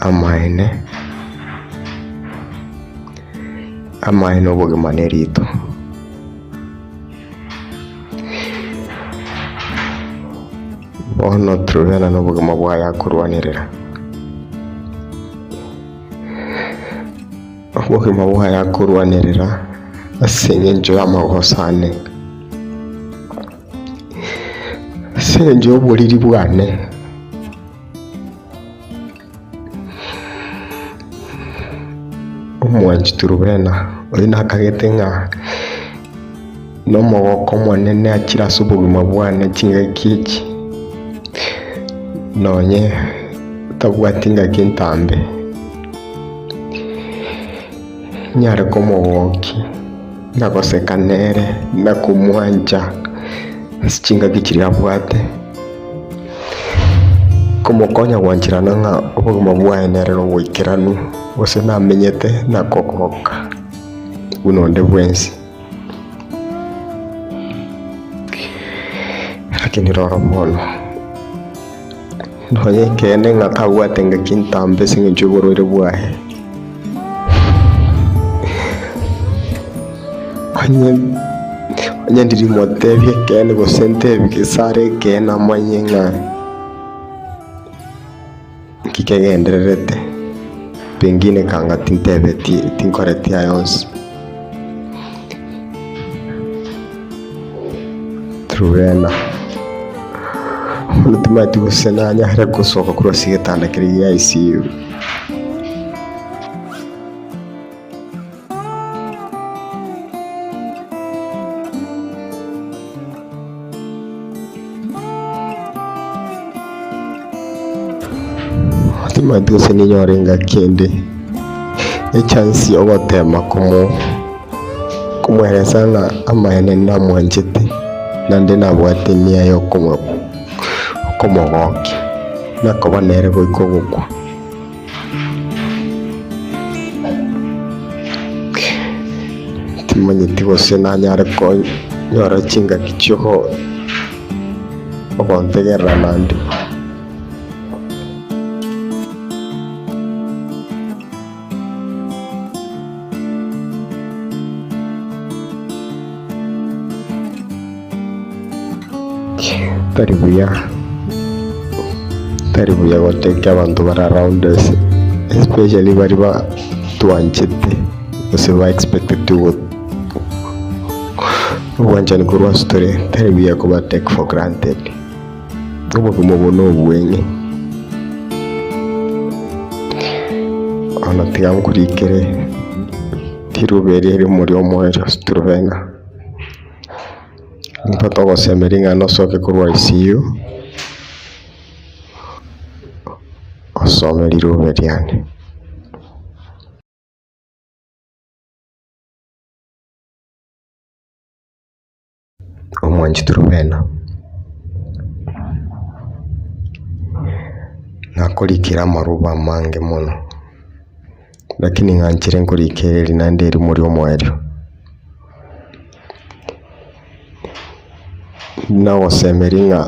Amaene, amaene obogima nerito. Bono Truvena nobogima bwaye akorwanerera. Obogima bwaye akorwanerera. Ase eng'encho y'amagoso ane, ase eng'encho y'oboriri bwane. Omwanchi Turubena, oyio nakagete ng'a nomogoko omonene achire ase obogima bwane chingaki echi, nonye tabwati ngaki ntambe, nyare komogokia na goseka nere na komwancha ase chingaki chiria abwate. Komokonya gwancherana ng'a obogima bwaye nere noboikeranu, gose namenyete na kogoka buna onde bwensi. Lakini rora bono, nonya ekeene ng'a tabwate ngaki ntambe ase eng'encho y'oborwaire bwaye, onye onye ndirimotebia ekeene gose ntebi gese are ekeene amanye ng'a nki kegendererete, pengine kanga tintebeti tinkoreti aya onsi. Truvena, bono timanyeti gose nanyare gosoka korwa ase egetanda keria gia ICU. Timanyeti gose ninyore engaki ende echance yogotema komo komoeresa ng'a amaene namwanchete naende nabwate enia ya okomo okomogokia nakoba nere goika ogokwa. Timanyeti gose nanyare konyora chingaki chio ogontegerera naende. Tari buya, tari buya gotebia abanto bare around us, especially baria batwanchete gose ba expected go obwanchani korwa ase tore, tari buya koba take for granted. Obogima obo nobweng'e. Bono tiga nkorikere riruba eri erimo riomoerio ase Turubena. Nigo togosemeria ng'a nosoke korwa ICU, osome riruba riane. Omwanchi Turubena, nakorikire amaruba amange mono, lakini ng'anchire nkorikere eri naende erimo riomoerio. Nagosemeria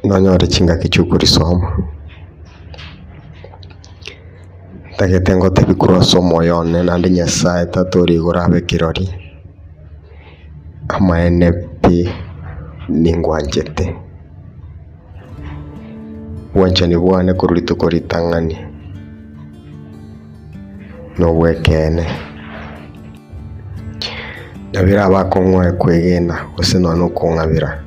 ng'a nonyore chingaki chiokorisoma, ntagete ngotebie korwa ase omoyo one naende Nyasaye tata ore igoro abe kirori, amaene pi ningwanchete, obwanchani bwane korwa rituko ritang'ani nobwekeene. Nabere abakong'u kwegena gose nonya na okong'abera.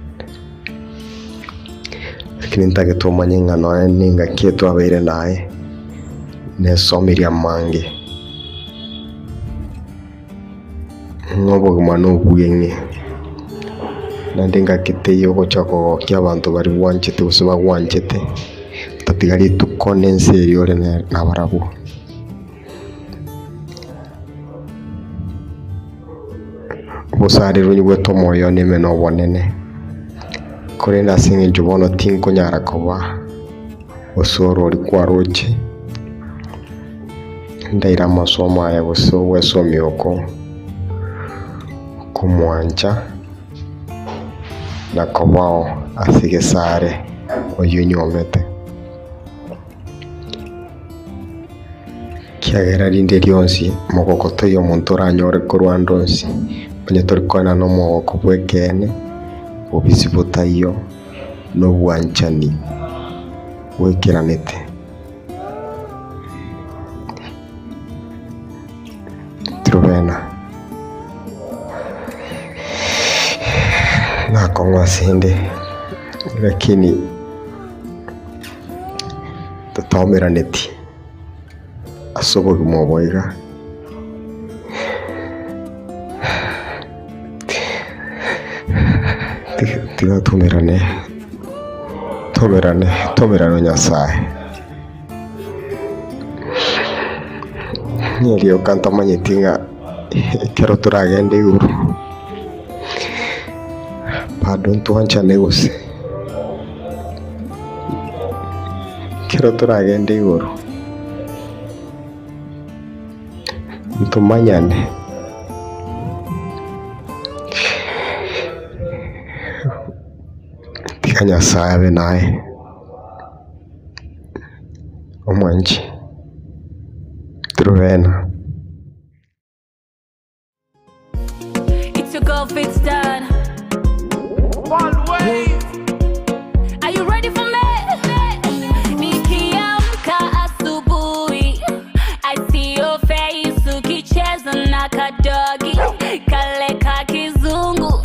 Lakini ntagete omanye ng'a nonya na engaki eye twabeire naye, nesomirie amange, ng'a obogima na obweng'e, naende engaki teiyo ogocha kogokia abanto baria bwanchete gose bagwanchete, otatiga rituko na ense eria ore nabarabwo. Obosarerwe nyigwete omoyo one ime nobonene, korende ase engencho bono tinkonyara koba gose orori kwaroche, ndaire amasomo aya gose ogwesomia oko komwancha na kobao ase egesare oyio onyuomete. Ekiagera rinde rionsi omogoko toiyo omonto oranyore korwa ande onsi, onye tori koenana omogoko bw'ekeene, bobisi botaiyo, na obwanchani bwekeranete. Tirobena. Nakong'u ase 'nde, lakini totaumeraneti ase obogima obo iga. Tiga toumerane, toumerane, toumerane Nyasaye. Nerioka ntamanyeti ng'a ekero toragende igoro bado ntwanchane gose, ekero toragende igoro ntomanyane, tiga Nyasaye abe naye. Omwanchi, Truvena. It's your girl Fitz done. Are you ready for me? Nikiamka asubuhi, I see your face ukicheza na kadogi kale ka kizungu,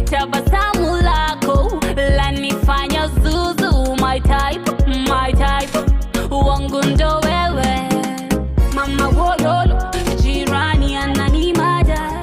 tabasamu lako lanifanya zuzu. My type, my type, wangu ndo wewe mama wololo, jirani ananimada.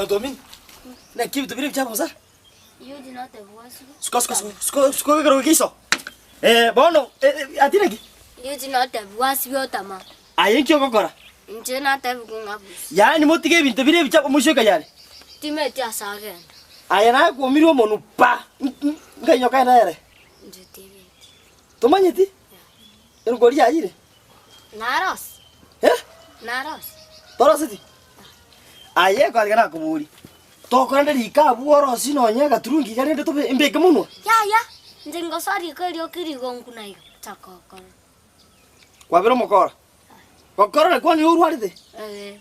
Ntomini. Naki ebinto bire ebichafu bosa? Yuji notebwa asubi. Suka suka suka suka suka ekero geiso. Eh, bono eh, eh, ati naki? Yuji notebwa asubi otama. Aye nki ogokora? Inche natebigwe ng'a busa. Yaani motige ebinto bire ebichafu omoiseke yare. Timeti ase agenda. Aye nakwomire omonwe pa. Nkainyoka ere ere. Inche timeti. Tomanyeti? Erongori yayire? Narosi. Eh? Narosi. Toroseti? Aye kwariga nakoboria. Tokorenda riko abwo orosie nonye agaturungi iga rende tobe mbeke monwa? Yaya, inche ngosoa riko erio kerigonku na iga, chaka gokora. Kwabera omokora? Gokora na kwani orwarete? Eh.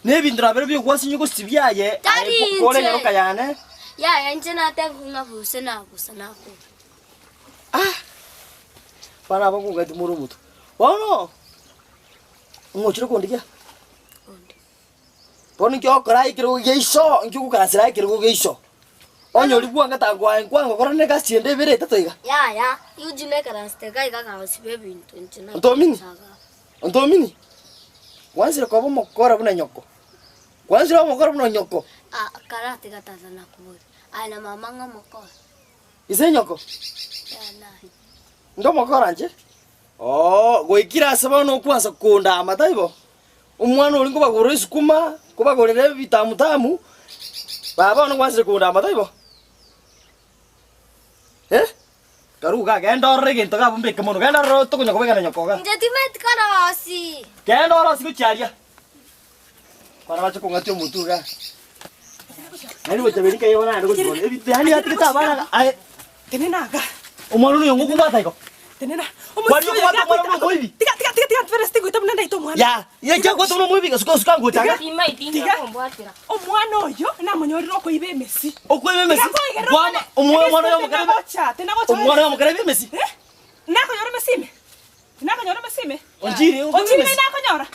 Na ebinto nabere biogwasinywa gosibia aye, Tari aye kore inche. enyaroka yane. Yaya, inche natebiwa ng'a buse nabusa nakora. Bana aba nkogweti more omotwe. Bono, ng'ochire kondigia? Bono inki ogokora aye ekerogo gia iso, inki ogokarasera aye ekerogo gia iso? Onye oria bwangete agoaye nkwango kora ne egasi ende ebere etato iga. Yaya, Yuji naikaransete iga iga agosiba ebinto inche na Ontomini? Ontomini? Gwansire koba omokora buna nyoko. Gwansire koba omokora buna nyoko. Ah, karatiga tata nakoboria. Aye na mama ng'a omokora. Ise nyoko? Yaya naye. Inde omokora inche? Oo, goikire ase bono okwansa kondama, taibo? Omwana oria nkobagorera esukuma, nkobagorera ebitamutamu, baba bono gwansire kondama, taibo? Eh? Karue igaa, genda orore egento iga abwo mbeke mono, genda orore tokonya kobekana nyoko igaa. Inche timeti korosi. Genda orosie gochia aria. Abana bache kong'atia omotwe igaa. Yaani gocha beri nkai bono naende gochia bono. Ebinto yaani yatigete abana iga aye. Tenena iga. Omwana oyo ngokobwata igo. Tenena. Kwani okobwata omwana buna omoibi? Tiga tiga tiga tiga ntwere sitigoita buna ndaita omwana. Ya, ya kiakwata buna omoibi suka suka ngocha iga. Tiga. Omwana oyo namonyorire okoiba emesi. Okoiba emesi? Kwama omwana omwana oyo omokarebe. Omwana oyo omokarebe emesi. Nakonyora emesi ime. Nakonyora emesi ime. Onchiri, okoiba Onchiri emesi. nakonyora.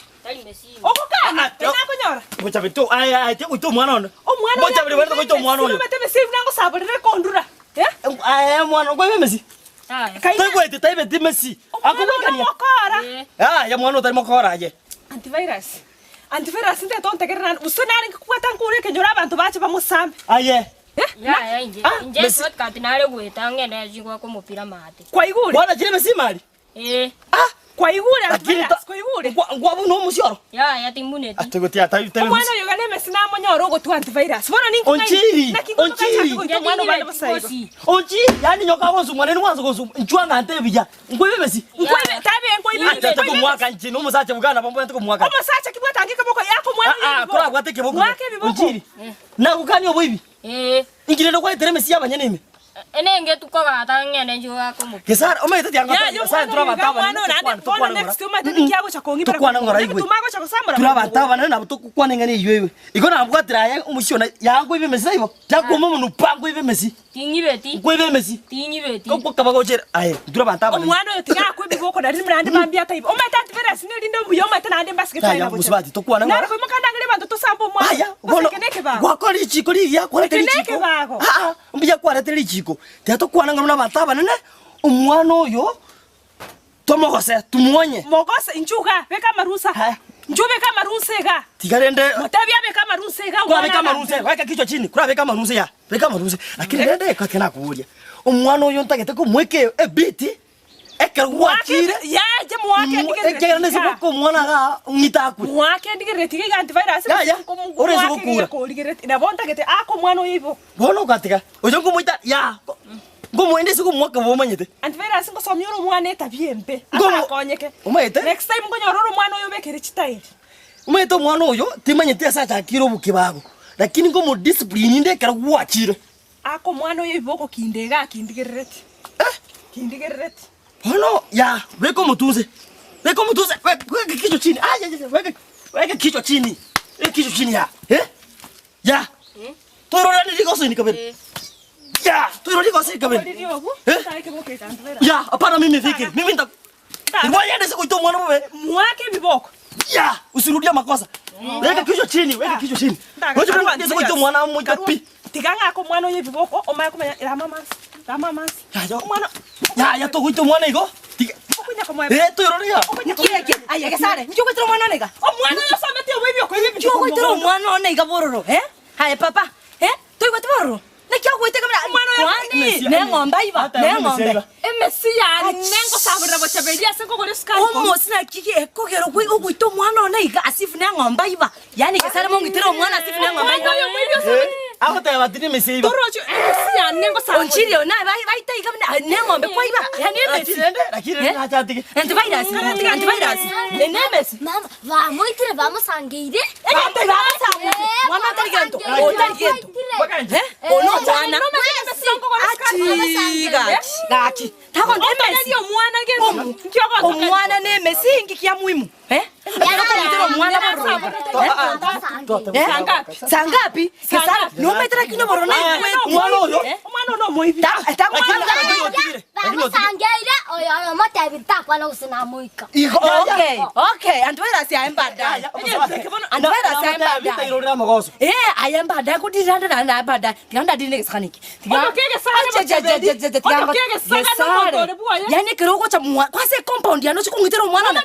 Ogokana, nakonyora. Gocha bito aye aye goita omwana one. Omwana Gocha biri bari goita omwana oyo. Omwana emesi nangosaborere kondura. Eh? Aye omwana okoiba emesi. Toigwete taibeti emesi. Akobwekania. Omokora. Ah, ya mwana otari mokora aye. Antivirus. Antivirus ntete ontegerere naende. Gose narenge kobwata nkure ekenyoro abanto bache bamosambe. Aye. Yaya inche, Ah, inche mesi- shortcut nare goeta ng'ende chigwaka omopira maate. Kwaigure? Bwana chire emesi imari? Eh. Ah, kwaigure Lakini antivirus, kwaigure? Ngwabu no omusioro. Yaya timbuneti. Ategotia tabi tabi. Omwana oyo iga nemesi namonyore ogotwa antivirus. Bono ninki Onchiri, naki nkotoka onchiri. nchake goita omwana obande bosaigo. Onchiri, yani nyoka gonsumwa nene mwanso gonsumwa. Nchwa ngante buya. Nkoibe emesi. Nkoibe tabe nkoibe. Acha tokomwaka nchi nomosacha bugana bombo tokomwaka. Omosacha kibwate ange keboko yako mwana Ah, ah, korabwate ekeboko. Mwake ebiboko. Onchiri. Nagokania oboibi. Eh. Inki rende kwaetera emesi y'abanyene ime? Enenge tukogata ng'ende nchigwaka omopira. Gesare, omanyete tianga Ya, yo Gesare mwana turi abanto oyo, abanene mwana oyo, naende tokwana tokwana bono ng'ora. next omanyete ninki agocha kong'ibera Tokwana ng'ora kong'ibera. igwe. Tuma agocha gosamora Turi abanto abanene nabo tokokwana eng'ana eywo eywe. Igo nabwatire aye omochie one yankoiba emesi taibo? Tiakwoma omonwe pa nkoiba emesi. Ting'ibeti. Nkoiba emesi. Ting'ibeti. Gokaba gochere aye nturi abanto abanene. Omwana oyo tiga akwe ebiboko nari naende mambia ataiba. Omanyete antivirus nerinde obuya omanyete naende mbasigete Yaya, aye na mosubati, tokwane ng'ora. Nare koimoka ndangere abanto tosambe omwana. Aya, bono Eke nekebago. gwakora richiko rigiya kwarete Eke richiko. nekebago. Ah, ah, mbuya kwarete richiko. Tiga tokwane ng'a buna abanto abanene, omwana oyo tomogose, tumuonye. Mogose, inchuo iga, beka amarusa. Inchuo beka amarusa iga. Tiga rende Motebie abeke amarusa iga, Kura beka omwana amaruse, weka kichwa chini, kura beka amaruse ya, beka amaruse. Lakini rende ekoti nakoboria, omwana oyo ntagete komoeka ebiti, ekero gwachire, Yaye mwake ndigerere ekiagera nese tiga. goka omwana igaa ng'ite akwe. Mwake ndigerere tiga iga antivirus. Yaya, ore ase gokura. Korigereti. Nabo ntagete ake omwana oyo ibo. Bono ogatiga, oyo nkomoita ya, nkomoenda ase komoaka bobe omanyete. Antivirus ngosomia ore omwana etabia embe. Nkomo- Atakonyeke. Omanyete? Next time nkonyora ore omwana oyo obekere chitairi. Omanyete omwana oyo, timanyeti ase achakire obokibago, lakini nkomodiscipline inde ekero gwachire. Ake omwana oyo ibo ogokinda iga akindigerereti. Kindigerereti. Bono ya, beka omotunse, beka omotunse, weka weka kichwa chini, ayayaya, weka weka kichwa chini, weka kichwa chini ya, eh, ya, toirorane rigoso kabere, ya, toirorane rigoso kabere, Oriri obu, Eh? taeke boka antivirus. ya, hapana mimi fikiri, mimi nita Ngoja niende kuita mwana mume. Mwake viboko. Ya, usirudia makosa. Weka kichwa chini, weka kichwa chini. Ngoja niende kuita mwana mmoja pi. Tiga ng'ako omwana oyo ebiboko omanye komanya rama amansi rama amansi omwana Ya, ya togoita omwana igo. Tiga. Eh, toiroria. Nkieke, aye gesare, nki ogoitera omwana one iga? Omwana oyo osomete oboibi okoiba Nki ogoitera omwana one iga bororo, eh? Aye papa, eh, toigweti bororo? Naki ogoiteka buna Omwana oyo kwani neng'ombe aiba, neng'ombe. Emesi yane ngosaborera bochaberia ase nkogora esukari. Omosi naki ekogera ogoita omwana one iga as if neng'ombe aiba. Yaani gesare mong'itere omwana as if neng'ombe aiba. Omwana oyo omoibi ase Agoteba ati nemesi eiba. Torochi emesi yane ngosaborera. Onchiri oyo naye baita iga buna neng'ombe kwaiba. Yaani emesi. Lakini rende, lakini rende nache atige. Antivirus, antivirus. Enemesi. Mama, bamoitire bamosangeire. Mwana otari gento, otari gento. Eh, ono omwana. Achi, gaki, gaki. Tagonta emesi. Omwana ne emesi inki kia muhimu. Eh? Ekero okomoitera omwana bororo iga. Eh? Saa ngapi? Gesara, nomaete lakini obororo naigwete. Omwana oyo? Omwana ono omoibi. Bamosangeire oyo omotebi ntakwana gose namoika. Igo, okay, okay. Antivirus aye mbadaye. Antivirus aye mbadaye. Irorera amagoso. Eh, aye mbadaye kudiranda na na mbadaye. Tiganda dine gesakaniki. Otoke egesare bochaberi. Otoke egesare nomonto ore bwoye. Yani ekero ogocha mwa kwase compound yane oche kong'itera omwana one.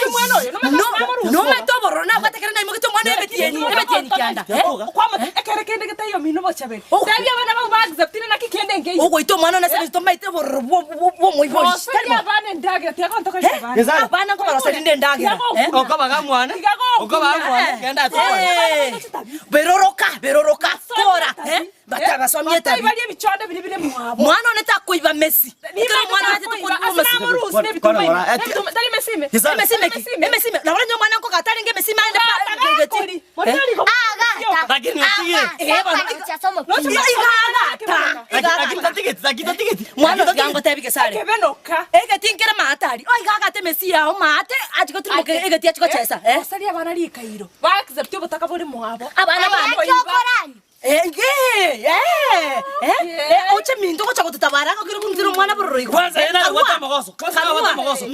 Omwana oyo, nomanyete No, ase amorusia. nomanyete obororo nabwate ekero naimogete omwana ebetieni, ebetieni kianda. Eh? Kwamata ekere kende getaiyo mino bochaberi. Tebia abana bago ba acceptire naki kende nkeiyo. Ogoita omwana one ase tomaete obororo bwo bwo bwo omoibori. Roseria abana endagera tiga gontoka abana. Abana nkobaroseria inde endagera. Eh? Okobaga mwana. Okobaga mwana. Genda Eh. Beroroka, beroroka, kora, eh? Batabasomie tabi. Batari ebichonde biri bire mwabo. Mwana one takoiba mesi. Ekero omwana ate Ase namorusi nebitumba ime. Nebitumba- tari mesime. Emesime ki? Emesime. Nabona nyo mwana nko katarenge emesime aende pa geti. Lakini otige. Eh, bana. Igagata. Lakini tatigeti, lakini tatigeti. Mwana otigango tebi gesare. Ekebenoka. Egeti nkere maatari. O igagate emesi yao maate achiko timoke egeti achiko chesa. Eh? Roseria abana rikairo. Ba accept obotaka bore mwabo. Abana bane. Eh, eh, eh, eh, oche minto gocha gotutabara gokire kung'itera omwana bororo igo. Kwanza yena agwata amagoso. Kwanza agwata amagoso.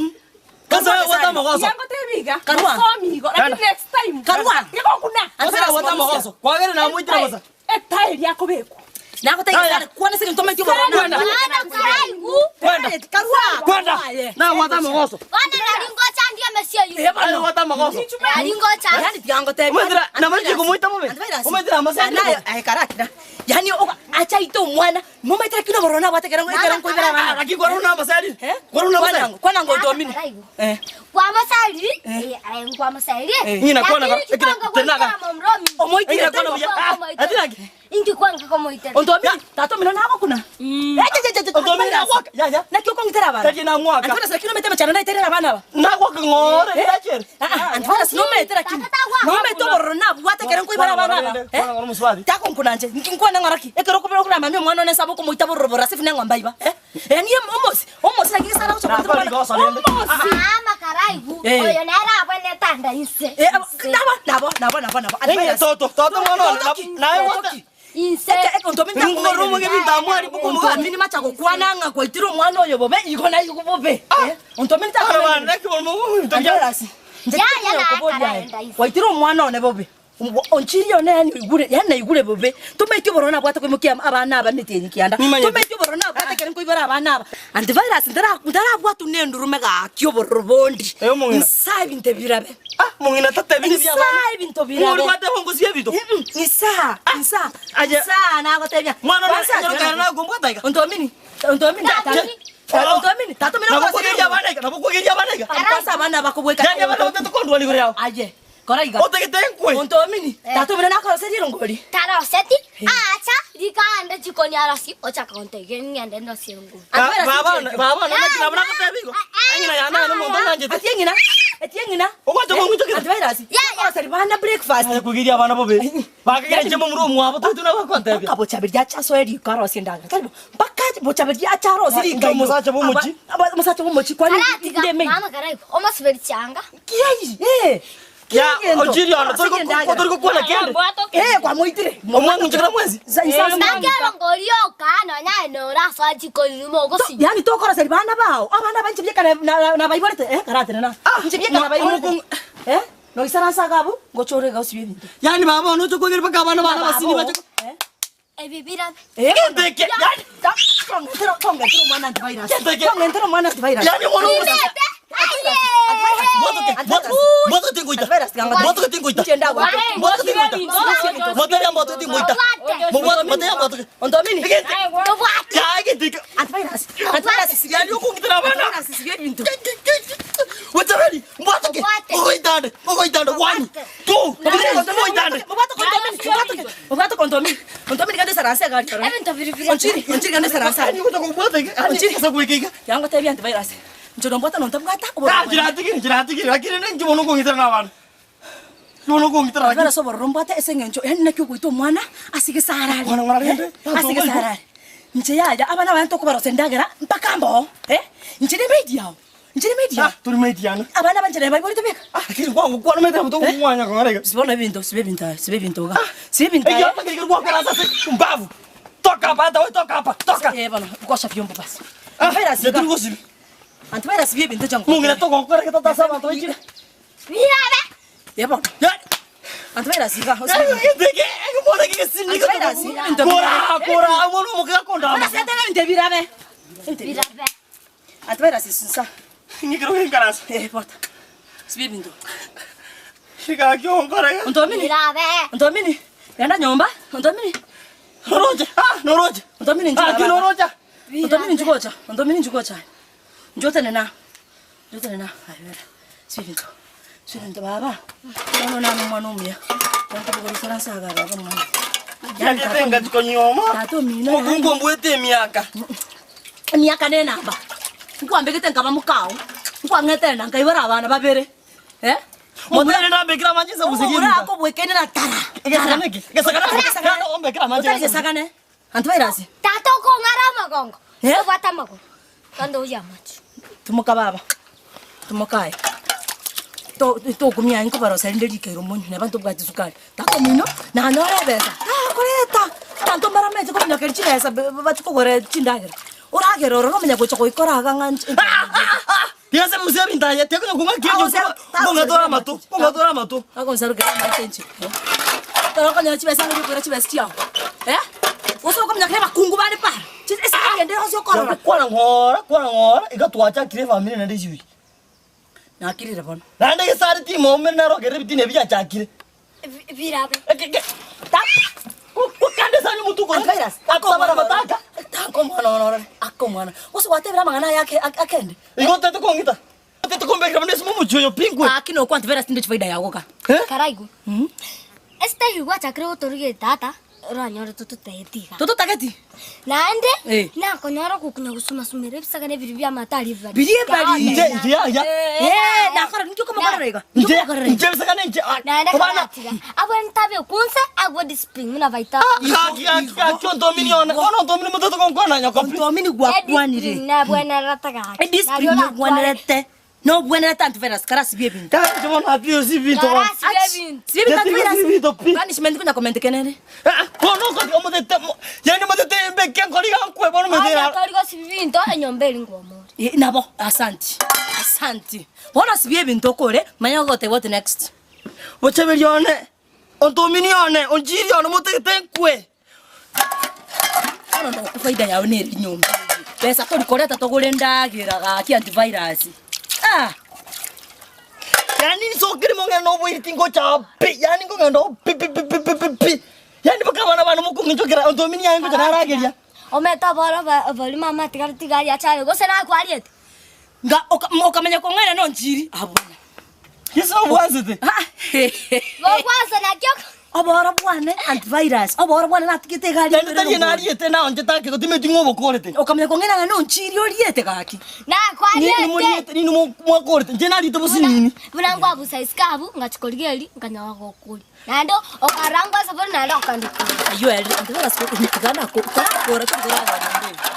Kwanza agwata amagoso. Yango tebiga. Karua. Masomi igo. Lakini next time. Karua. Ngikokuna. Kwanza agwata amagoso. Kwagere namoitera bosa. Etairi yakobekwa. Nagotegesare kwana se ntomaiti obororo. Kwenda. Kwenda. Karua. Kwenda. Nagwata amagoso. Bono nari ngochandia emesi eywo. Nagwata amagoso. Nari ngochandia. Yani tigango tebi. Omanyete namarire komoita bobe. Omanyete namasende. Anayo ayekarakira. Yani achaita omwana momaitera kino bororo nabwate ekero ekero nkoibera abana. Lakini kwa runa amasari. Kwa runa amasari. Kwana ngotomini. Eh. Kwamosairi, eh, aye nkwamosairi. Ng'ina kwana ka- tenaga. Omoitire Ng'ina kwana buya. Ah, atiraki. Inkikwanga komoitera. Ontomini, tata omino nagokuna. Ontomini nagwaka. Ya ya. Naki okong'itera abana. Tari nang'waka. Antivirus lakini omete emechando naiterera abana aba. Nagwaka ng'ore ndachere. Antivirus nometera kini. Nomete obororo nabwate ekero nkoibera abana aba. Eh? Kwana ng'ore omusubati. Takonkuna nche nkinkwana ng'ora ki ekero okobera okoramamia omwana one nsabe okomoita bororo bororo ase buna eng'ombe aiba. Eh? Yani omosi, omosi naki gesara gocha Nakora rigoso rende. Mama karaigu. Eh. Oyo nere abwenete anda inse. Eh, nabo, nabo, nabo, nabo, nabo. Eng'ina toto, toto mwana one. Naye gwata. Inse. Ontomini macha gokwana ng'a kwaitire omwana oyo bobe igo na igo bobe. Ontomini Abana naki bono Antivirus. Nche Ya, ya, na, koboria karaenda inse. waitire omwana one bobe. Onchiri one yani igure yani naigure bobe. Tomaiti obororo nabwate koimokia abana aba metienyi kianda. Tomaiti obororo nabwate kere nkoibera abana aba. Antivirus ndara ndarabwatu nendurume gaki obororo bondi. Nsa ebinto birabe. Ah, mong'ina tatebi bia abana. Nsa ebinto birabe. Ng'ori gwateba ongosia ebinto. Nsa, nsa. Aye. Nsa nagotebia. Mwana one Kwanza anyarokana nagombwata iga. Ontomini, ontomini tata. Ontomini, tata mina Nabokwegeria abana iga, nabokwegeria abana iga. Kwanza abana bakobweka. Yani abana otetokondwa igoro yao. Aye. Kora iga. Otagete nkwe. Ontomini, tata mina nakoroseria erongori. Taroseti, acha rikande jikoni arosi ochaka kontege ng'ende ndosie nguru. Baba, baba, naki nabo nagoteba igo. Eng'ina yana no monto ng'anchete. Ati eng'ina, ati eng'ina. Ogwacha kong'uchokera. Antivirus. Koroseri bana breakfast. Aye kwegeria abana bobe. Bakagera inche momura omwabo taitu nabakontebia. Mpaka bochaberi achasoe riko arosie endagera. Tari bo, mpaka bochaberi acharosie riko. Omosacha bw'omochi. Omosacha bw'omochi kwani Karatiga, ndeme. mama karaigu. Omosiberi chianga. Kiai, eh. Ya, ochiri ono, tori gokwana kende. Eh, kwamoitire. Omwang'unchokera mwensi. Nakero ngori yoka nonya norasoa jikoni rimo ogosi. Yani tokoroseri bana bao. Abana banje byeka na na baiborete eh karatene na. Nche byeka na baiborete. Eh? Noisaransa gabu ngochore gausi ebinto. Yani baba ono chokwegera mpaka abana bana basini bache. Ebi birabe. Eh, Kenteke. Yani tongentero tongentero mwana antivirus. Kenteke. Tongentero mwana antivirus. Yani mwana Aye. Mbwatoke tingoita. Mbwatoke tingoita. Mbwatoke tingoita. Motebia mbwatoke tingoita. Motebia mbwatoke. Ondomini. Ya egento Antivirus. Antivirus Yani okongitera abana. Antivirus sibye ebintu. Wechaberi mbwatoke. Ogoitande. Ogoitande. 1 2 3 ogoitande. Obwate kondomini. Kondomini kandi saranse gari. Onchiri, onchiri kandi saranse. Onchiri kasa kuikiga. Yango tebia antivirus. Njono mbwata nontabwata. Ah, jiratigiri, jiratigiri. Lakini ninki bono okongitera na abana. Bono okongitera lakini. Antivirus obororo mbwate ase eng'encho yaani naki ogoita omwana asige sarari. Mwana ng'ora rende. Asige sarari. Nche yaya abana abana tokobarosa endagera mpaka mboo. Eh? Nche ne maid yao. Nche ne maid yao. Turi maid yana. Abana banje ne baibori tobeka. Lakini kwangu kwana metera butoku mwanya kong'ora. Sibona ebinto, sibe ebinto, sibe ebinto ga. Sibe ebinto. Eyo hata kwa kwa sasa mbavu. Toka hapa hata wewe toka hapa. Toka. Eh bana, ukosha vyombo basi. Ah, Antivirus. neturi gosibi. Antivirus bie ebinto changu. Mungina toka okora kita tasa abantu bachira. Birabe. Yebo. Antivirus ga. Ngeke ngibona ke sinika. Kora kora wona mukira konda. Antivirus ebinto birabe. Birabe. Antivirus sunsa. Ngikiro ngarasa. Eh bota. Sibe ebinto. Shika kyonkora. Ondomini. Birabe. Ondomini. Genda nyomba. Ondomini. Noroje. Ah, noroje. Ondomini njuko. Ah, kinoroja. Ondomini njukocha. Ondomini njukocha. Njotene na. Njotene na. Ayera. Sibe ebinto. Sibe ebinto baba. Nono nanu mwana omuya. Tantabukorisera nsaga baba mwana. Yatenga chikonyoma. Tato mina. Mukungu mbwete emiaka. Emiaka nenamba. Nkwambekete nkaba mukao. Nkwang'etera nkaibora abana babere. Eh? Motene ndambekera manje sabusikira. Ora akobwekene na tara. Egesakane ki? Egesakane. Egesakane ombekera manje. Otagesakane. Antivirus. Tata okong'ara amagongo. Eh? Obwate amagongo. Kandi oye amache. Timoka baba. Timokae. To tokumia nkobarosa rinde rikeiro monyo neba ntobwati sukari. Tato mino nanyora ebesa. Takoreta. Tanto maramete kominyokeri chibesa bachikogora chindagera. Oragera ororo omenya gocha goikora aga ng'a Tiase musia bintaya teko kunga kinyo. Kunga tora matu. Kunga tora matu. Akonsaruka matenchi. Toro konya chibesa ngikora chibesa chiao. Eh? Osokomenya kire bakungu bane para. Ese osokora. Kwana ngora, kwana ngora ikatwachakire family nende chibi. Nakirire bono. Nande gesari timo omere narogere bitine biachakire. Birabe. Kukande sanyu mutuko. Atabara mataka. Tanko mwana ono ako mwana. Usiwatebera mangana yake akende. Igo tete kongita. Tete kombekera mune simu muchoyo pingwe. Akino kwa antivirus ndicho faida yako ka. Karaigu. Este gwachakire gotoruge tata oranyore tototageti. Tototageti? Naende Eh. nakonyora gokunya gosuma-sumera ebisagane biri bia amatari bari. Biri ebari. Nje nje ya ya. Eh, nakora ndio kama korora iga. Nje nje bisakane nje. Naende Kobana. karatiga. Abo ntabe kunse agwo discipline muna baita. Kaki kaki kaki ondomini ona. Ona ondomini mutoto konkwana nyoko. Ondomini gwakwanire. Na bwana rataga. Discipline nobwenerete. Nobwenerete antivirus karasibie ebintu. Kara apio si bintu. Sibie bintu antivirus. Punishment kunya comment kenere. Kono ko omutete yani mutete mbeke nkoriga nkwe bono mutera. Torigo sibinto enyomba eri ngomore. Eh, nabo asante. Asante. Bona sibie ebintu okore manya gote what next. Bochaberi one. Ondomini one, onjiri one mutete nkwe. Ono ndo kufaida yao neri nyomba. Pesa torikoreta togore ndagira gaki antivirus. Ah. Yani nisokiri mongena noboiri tingo cha pi. Yani ngongenda pi pi pi pi pi pi pi. Yani bakabana bana mukunginjokera ondomini yangu chanarageria. Ometa bora bari mama tigari tigari achare gose nakwariete. Nga okamenya kong'ana no njiri abona. Yesu obwanzete. Bokwanza nakyo. Obora bwane antivirus. Obora bwane natigete gari. Yani tari nariete na onje take gotimeti ngobokorete. Okamenya kong'ana no njiri oriete gaki. Nakwariete. Ni muriete ni mwakorete. Nje narite businini. Buna ngwabusa isikabu ngachikorigeri nganyawa gokuri. Naende okarangwa safari naende okandika. Ayo eri antivirus ko ntigana ko kora kora kora.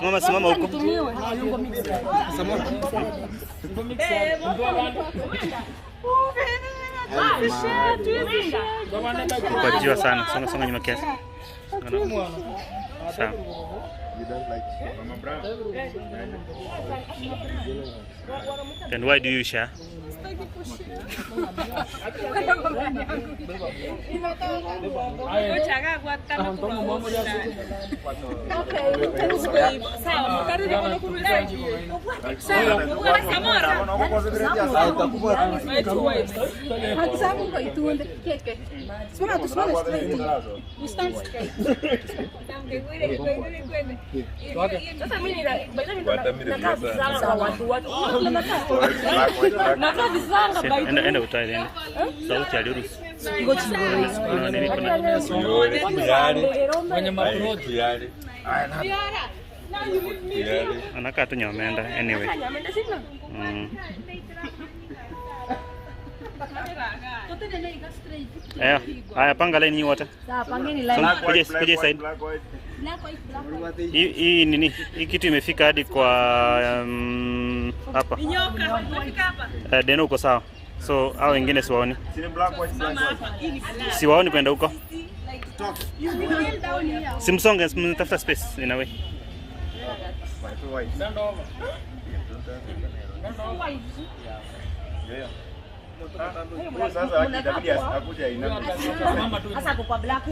Simama, simama huko. Kwa jua sana. Songa songa nyuma kiasi. Songa na- Sawa. Then why do you share? Enda enda utoe enda. Sauti aliruhusu. Kuna nini kuna Anakaa tu nyamenda anyway. Aya, haya panga line hii wote. Sawa, pangeni line. Songa, Kuja kuja side. Hii hii nini? Hii kitu imefika hadi kwa hapa. Eh, Deno uko sawa. So hao wengine siwaoni. Siwaoni kwenda huko. Simsonge, mtafuta space in a way. Sasa kwa black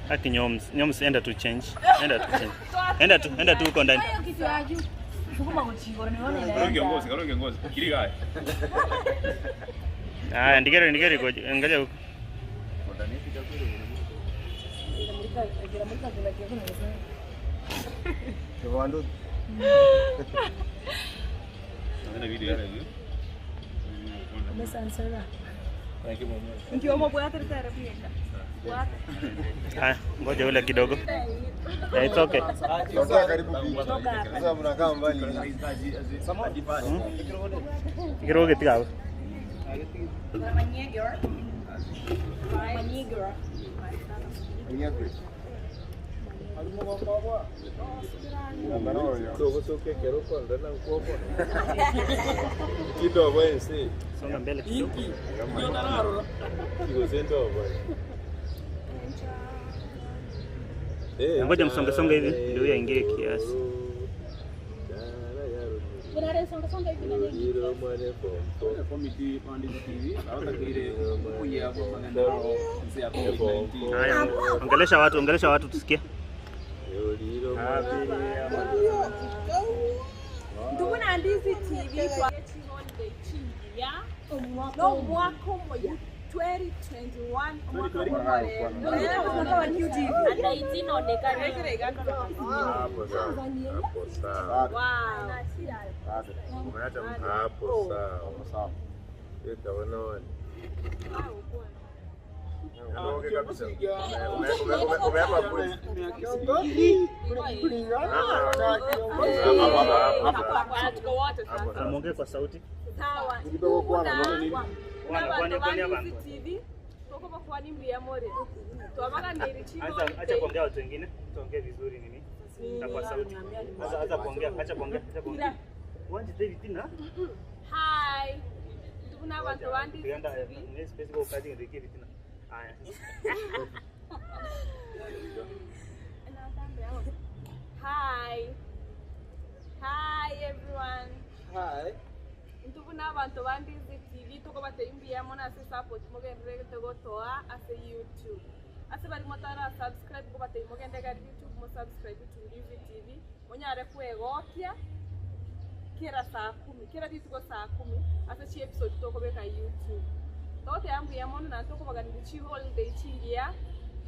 Haki nyoms, nyoms enda tu change. Enda tu change. Enda tu, enda tu huko ndani. Haya, ndigere ndigere kwa angalia huko. Haya, ngoja ule kidogo. Yeah, it's okay. Kiroge tiga. Songa mbele kidogo. Ngoja msonge songe hivi ndio huyo aingie kiasi. Haya, ongelesha watu, ongelesha watu tusikie. Ndubona Ndizi TV kwa no mwaka moya 2021 mwaka Muongee kwa sauti. Sawa. Acha acha kuongea watu wengine, tuongee vizuri nini? Na kwa sauti. Acha acha kuongea, acha kuongea, acha kuongea. Wanje David na Hi. Ndubona abantu ba Ndizi Uganda TV. ni space kwa kazi ndio kitu. Haya. Hi. Hi everyone. Hi. Ntubona abantu ba Ndizi TV tukobatera imbiyamo nase support mugendere togotoa ase YouTube. Ase bari motara subscribe kubatera mugende gari YouTube mo subscribe to Ndizi TV. Munyare kwegokia kera saa kumi kera rituko saa kumi ase chi episode tokobeka YouTube. Tote ambuyamo na tokobaganira chi holiday chingiya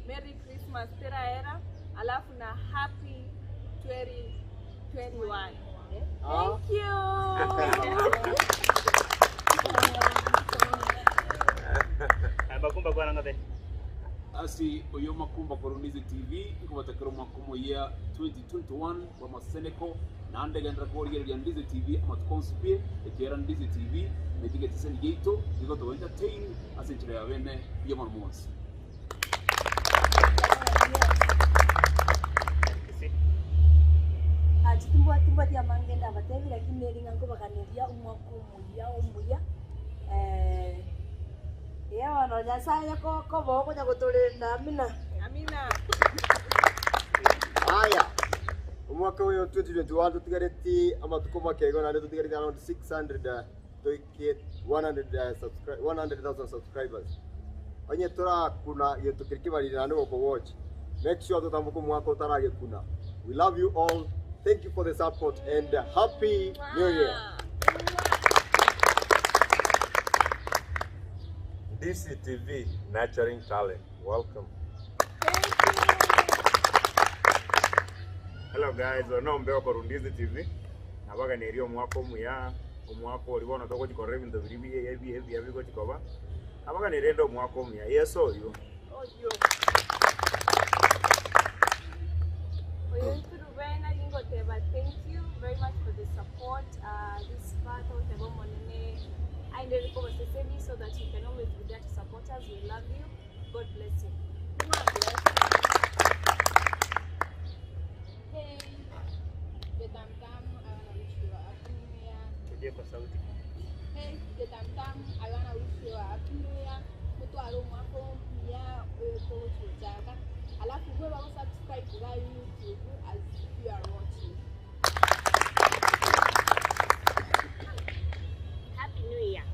Merry Christmas tera era alafu na happy 2021. Thank you. Bakumba kwa nanga Asi oyo makumba kwa Rundizi TV ikubatakira omwaka omuya 2021 wa maseneko. Naende genderera korigereria Ndizi TV amatuko onsi pi, ekiagera Ndizi TV nechi egeteseni giaito nigo togo entertain ase enchera ya bene mbuya mono mwensi. Ache timbwati mbwati amange ndabatebie lakini neri ng'a nkobaganeria omwaka omuya omuya eeh bono Nyasaye onye koba okonya gotorenda amina. Aya, omwaka oyo 2021 totigareti amatuko make igo naende totigareti around 600 toike 100 subscri 100,000 subscribers. Onye torakuna gento keria kebariri naende gokowatch, make sure totamboke omwaka otaragekuna. We love you all, thank you for the support and happy new year. DCTV, nurturing talent. Welcome. Hello guys, ono mbeo korwa Ndizi TV. Nabaganerie omwaka omuya, omwaka oria bono togochi korora ebinto biria biya ebiya ebiya bigochi koba. Nabaganerie rende omwaka omuya. Yeso oyio. Oyo intwe Rubén nari ngoteba thank you very much for the support uh, this far togoteba omonene aenderere kobaseseni so that you can always be there to support us we love you God bless you. Hey, the Tam Tam, I wanna wish you a happy new year. Rudia kwa sauti. Hey, the Tam Tam, I wanna wish you a happy new year. Mutware omwaka omuya oyo togochigochaka. Alafu gwe bago subscribe ga YouTube as you are watching. Happy New Year.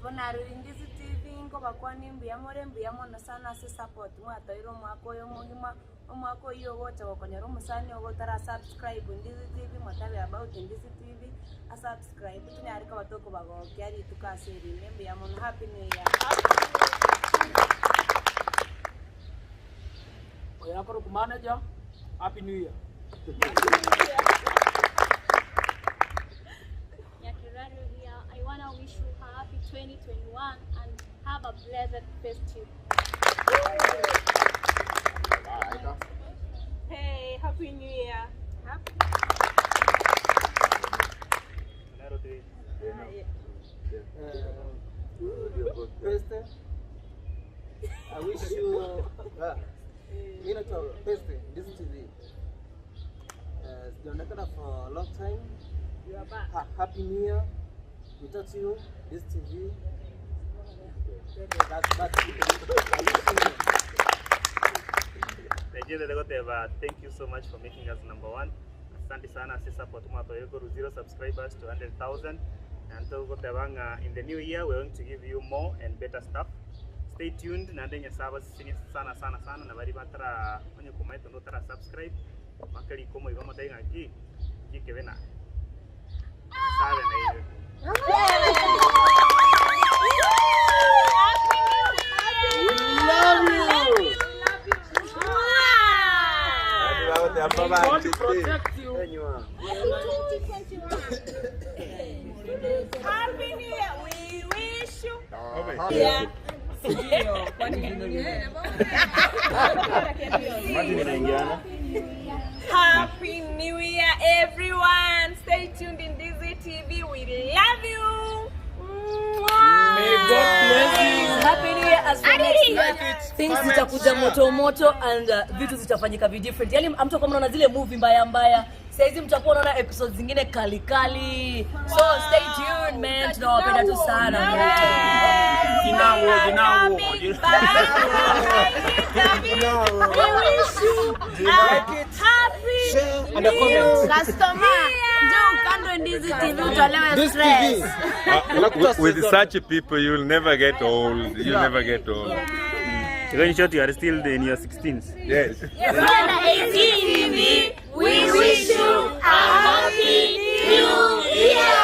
Bono aroro Ndizi TV nkobakwania mbuya more mbuya mono sana ase support mwatoeire omwaka oyo omogima, omwaka oyio ogocha gokonyora omosani ogo otara subscribe Ndizi TV motabe about Ndizi TV a subscribe tonyare koba tokobagokia rituko ase erinde mbuya mono happy new year. Oyo akorokwa manager, happy new year. Nyakiraro here. I wanna wish you a happy 2021 and have a blessed festive. Hey, happy new year. Peste, I wish you mi naitwa Peste, Ndizi TV. Sijaonekana for a long time. You are back. Happy New Year. Without you, Ndizi TV. That's it. I wish you Nigeria goteba thank you so much for making us number one. Asante sana ase support mwatoeire korwa zero subscribers to 100,000 and togoteba ng'a in the new year we're going to give you more and better stuff. Stay tuned naende Nyasaye abasesenie sana sana sana na baria batara onye komaete onde otara subscribe make riko omoigo omotebi ng'a ki ki ekebe na Nyasaye abe nainwe. God protect you. Happy New Year. We wish you. Yeah. Happy New Year, everyone. Stay tuned in Dizzy TV. We love you. May God bless you. Happy New Year as for next year. Like it, Things comment, zitakuja share. moto moto and vitu zitafanyika vi different. Yaani mtakuwa mnaona zile movie mbaya mbaya. Saizi mtakuwa unaona episodes zingine kali kali. So stay tuned man. Tunawapenda tu sana. Jinawo, jinawo. We wish you a happy And a comment. Customer, njoo ukandwe Ndizi TV utolewe This stress. TV. With such people, you'll never get old. You'll never get old. In short, you are still in your 16s. Yes. Bwana TV, we wish you a happy new year.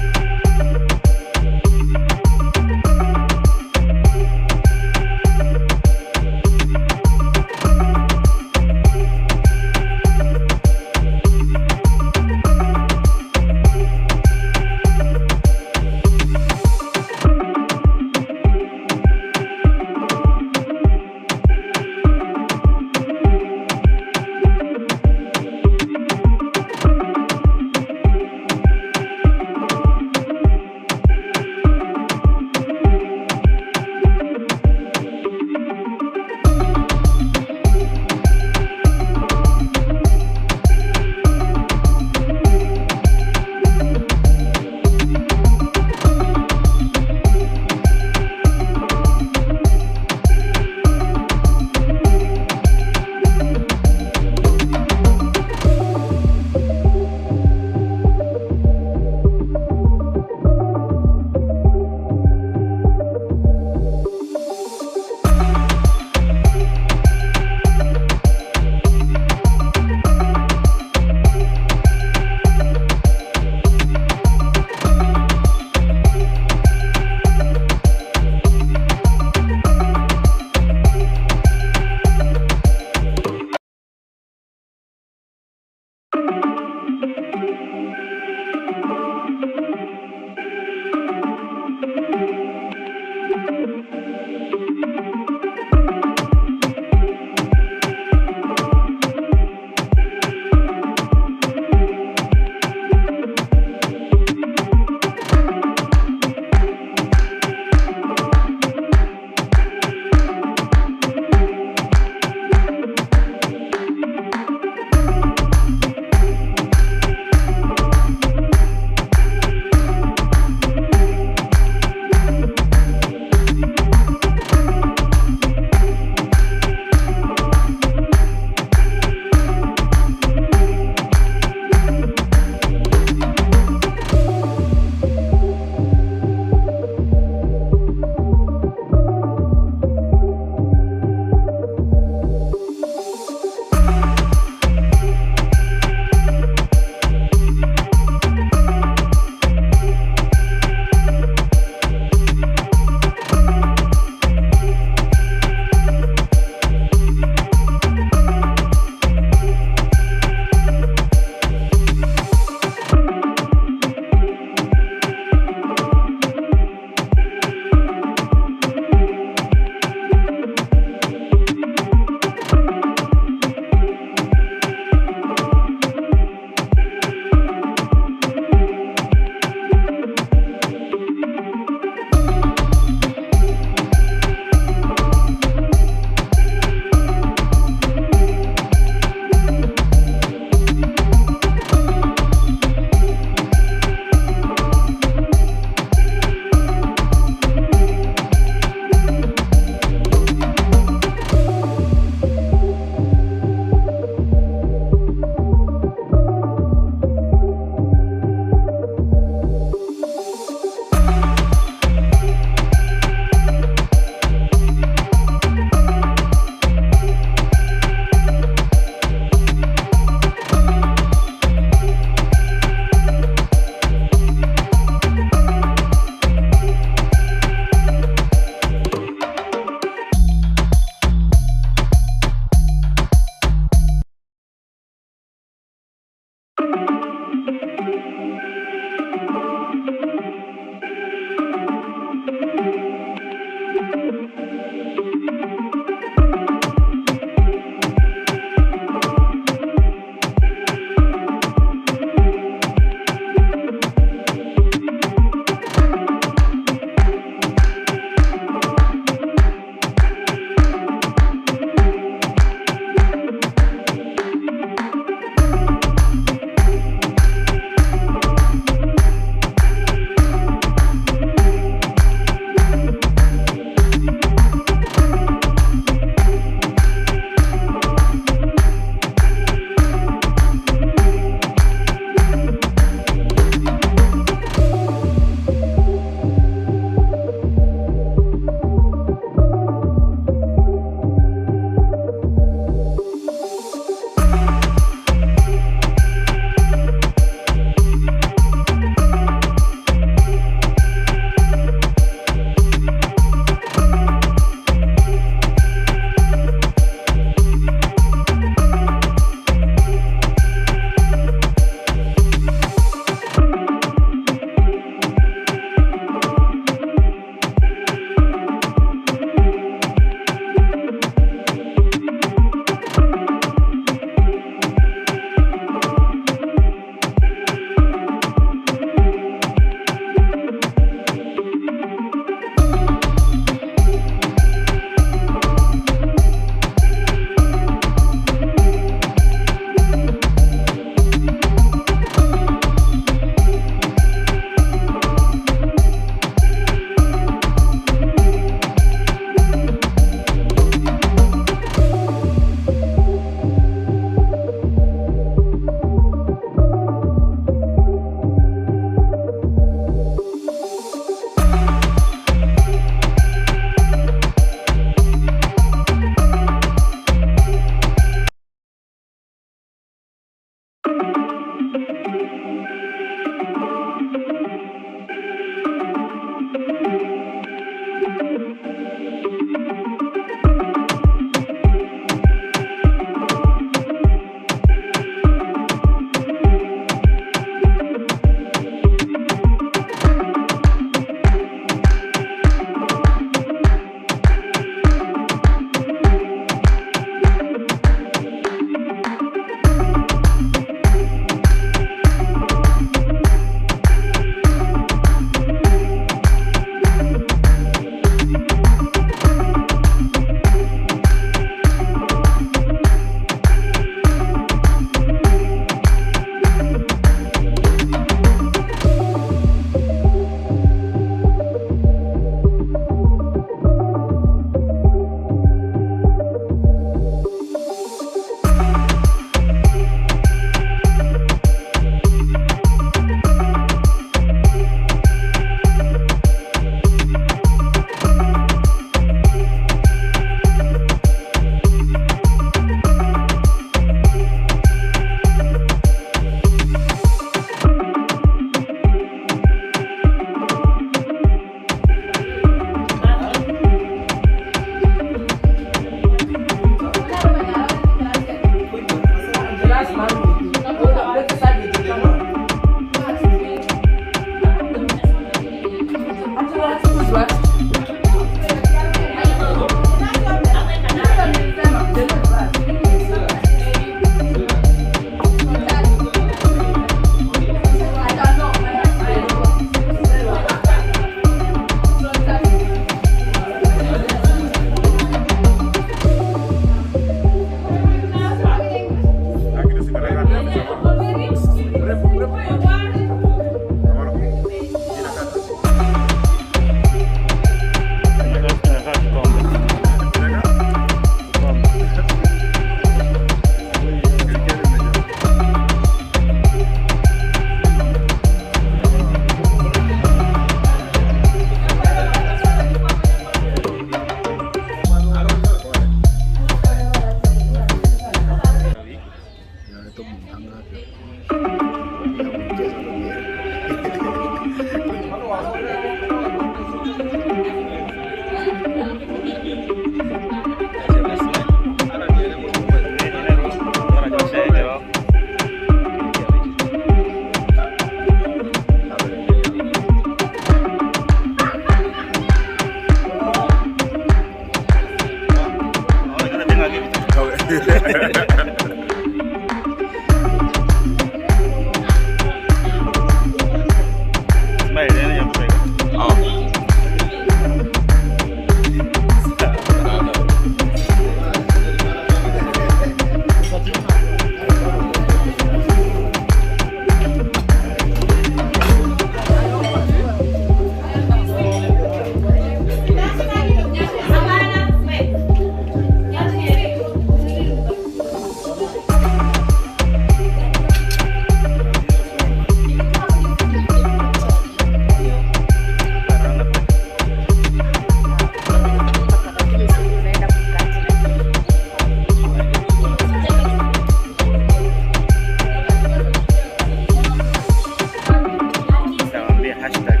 Nawaambia hashtag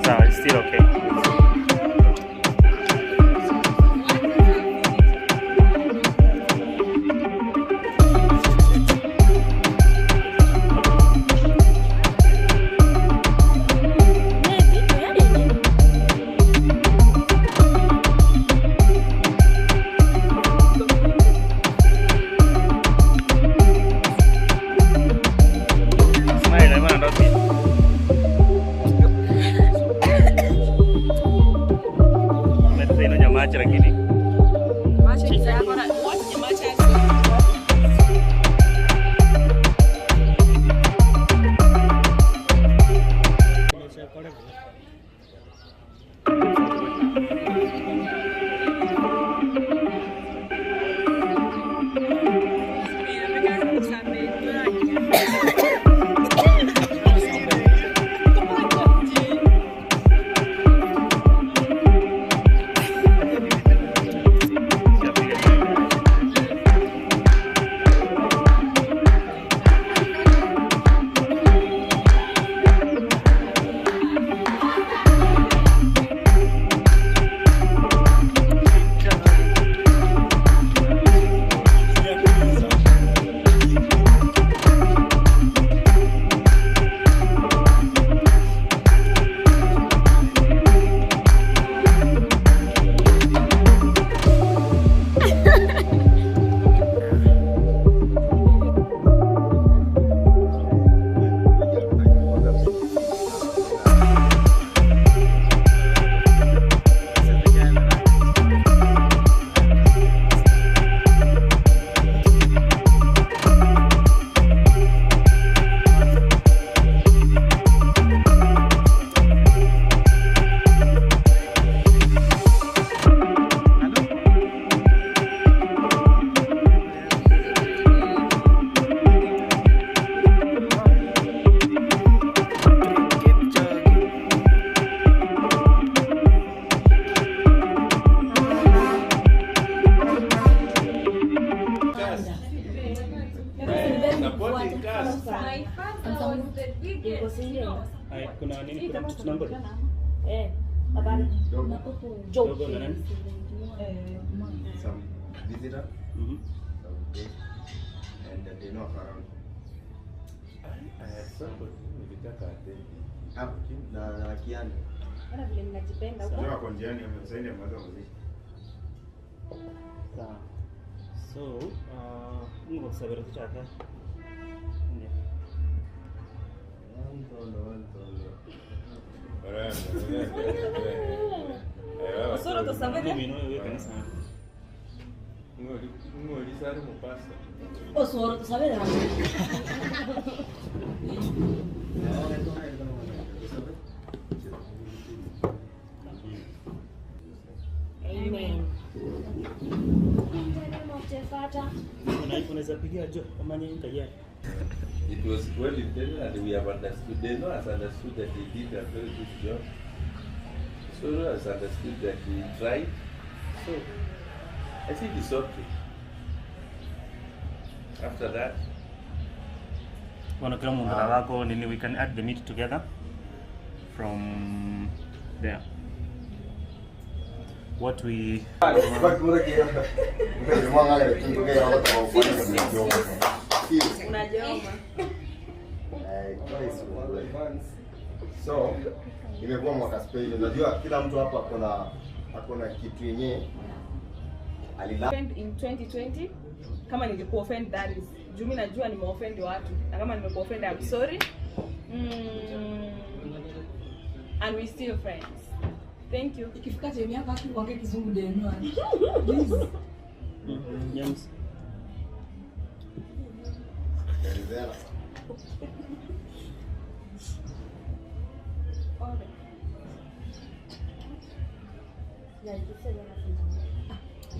Sawa, it's still okay. Smile, I'm gonna Ino nyamache lakini Supporting cast. My father was the biggest. Ay, kuna nini? Kuna mtoto nambari? Eh, habari. Dogo na nani? Some visitor, some guest, and they know around. I had somebody nilitaka attend. Ah, na na Kiani. Mbona vile mnajipenda huko? Sio ako njiani amemsaini amaliza mazishi. Sawa. So, uh, ngosabira tuchaka. Ndiyo. Osoro tosabere? Mimi no wewe kanisa. Ng'oli sari mupasta. Osoro tosabere. Amen. In the name of the Father. Unaweza pigia jo kama ni tayari. It was well intended and we have understood. They know has understood that he did a very good job. Soro has understood that he tried. So I think it's okay. After that, Bwana kila mundara wako nini we can add the meat together from there. What we Unajoma. So imekuwa mwaka special. Najua kila mtu hapa akona akona kitu yenye alila Offend in 2020 kama nilikuoffend that is juu mi najua nimeoffend watu na kama nimekuoffend I'm sorry and we still friends thank you ikifika time yako haki uongee kizungu deno James. Elizera.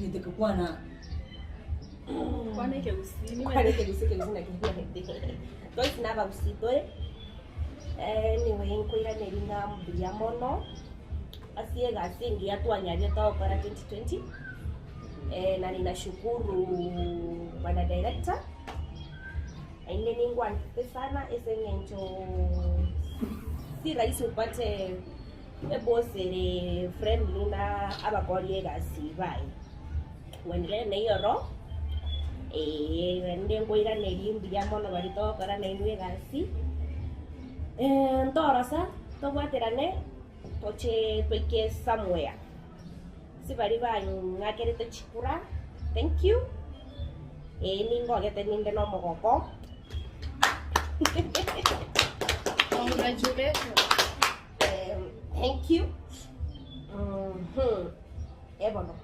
nitakakuwa na Kwaneke usini Kwaneke usini na toisinaba usitore anyway nkwirane ng'a mbuya mono asie gasi ngiya twanyaria twagokora 2020 eh, na ninashukuru bwana director ainde ningwantete sana ese ng'encho si rahisi upate ebosere friendly na abakori egasi baye wenire neiyoro ee nde nkoiraneri mbuya mono bari togokora nainwe egasi Eh, ntorosa tobwaterane toche toike somewhere sibari bang'akerete chikura thank you ee ningogete ninde na omogoko Congratulations. Thank you Mhm. ebono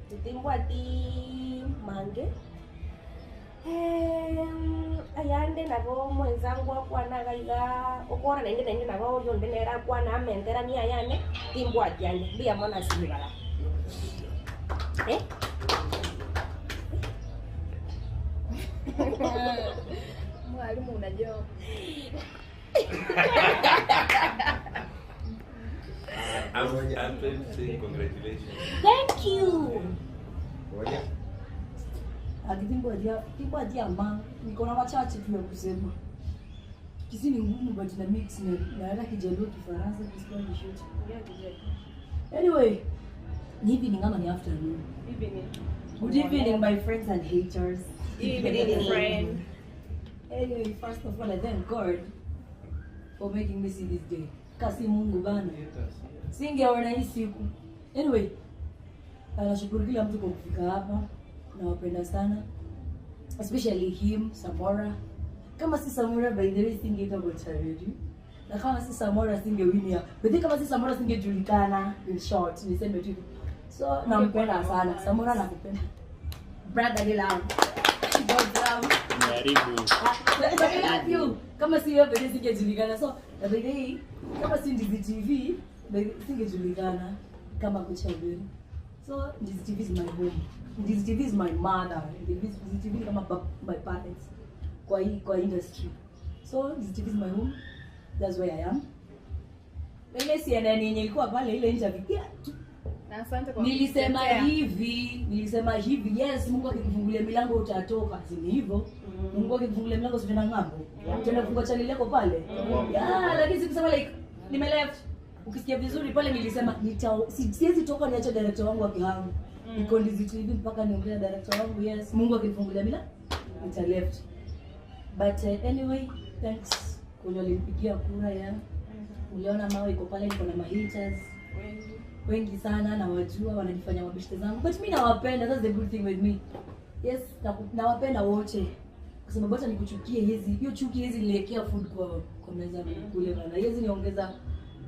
titimbwati mange Em, ayande nabo mwenzangu akwanaga iga okora nainde nainde nabo oyo onde nere akwana amenterani ayane timbwati ande mbuya mono ase ribara eh? Mwalimu unajua. I'm, I'm trying to say congratulations. Thank you. Akitimbwatia ma niko na machache tu ya kusema. Kisi ni ngumu but na mix na na hata Kijaluo, Kifaransa, Kispanish yote. Anyway, ni evening ama ni afternoon? Evening. Good evening my friends and haters. Evening, friend. Anyway, first of all, I thank God for making me see this day. Kasi Mungu bana. Singeona hii siku. Anyway, nashukuru kila mtu kwa kufika hapa. Nawapenda sana. Especially him, Samora. Kama si Samora by the way singeitwa Gocharedi. Na kama si Samora singewinia. But then kama si Samora singejulikana in short, niseme tu. hivyo. So nampenda sana. Samora nakupenda. Brotherly love. God love. Umeharibu. But I love you. Kama si wewe pekee singejulikana. So na by the way, kama si Ndizi TV, by the- singejulikana kama kocha Obiri. So Ndizi TV is my home. Ndizi TV is my mother. Ndizi TV ni kama my parents kwa hii kwa industry. So Ndizi TV is my home. That's where I am. Ile CNN yenye ilikuwa pale ile interview. Yeah, Na asante kwa nilisema kunitetea. hivi nilisema hivi yes mungu akikufungulia milango utatoka si ni hivyo mungu akikufungulia milango si utaenda ng'ambo utaenda kufungua channel yako pale yeah lakini sikusema like nime left ukisikia vizuri pale nilisema nita si, siwezi toka niache director wangu akihangu niko Ndizi TV mpaka niongee na director wangu yes mungu akinifungulia milango nita left but anyway thanks kwenye walinipigia kura ya uliona mawe iko pale niko na mahaters wengi sana nawajua wananifanya mabeshte zangu but mi nawapenda that's the good thing with me yes nawapenda wote kwa sababu hata nikuchukie hizi hiyo chuki hizi niliwekea food kwa kwa meza kule bana hizi niongeza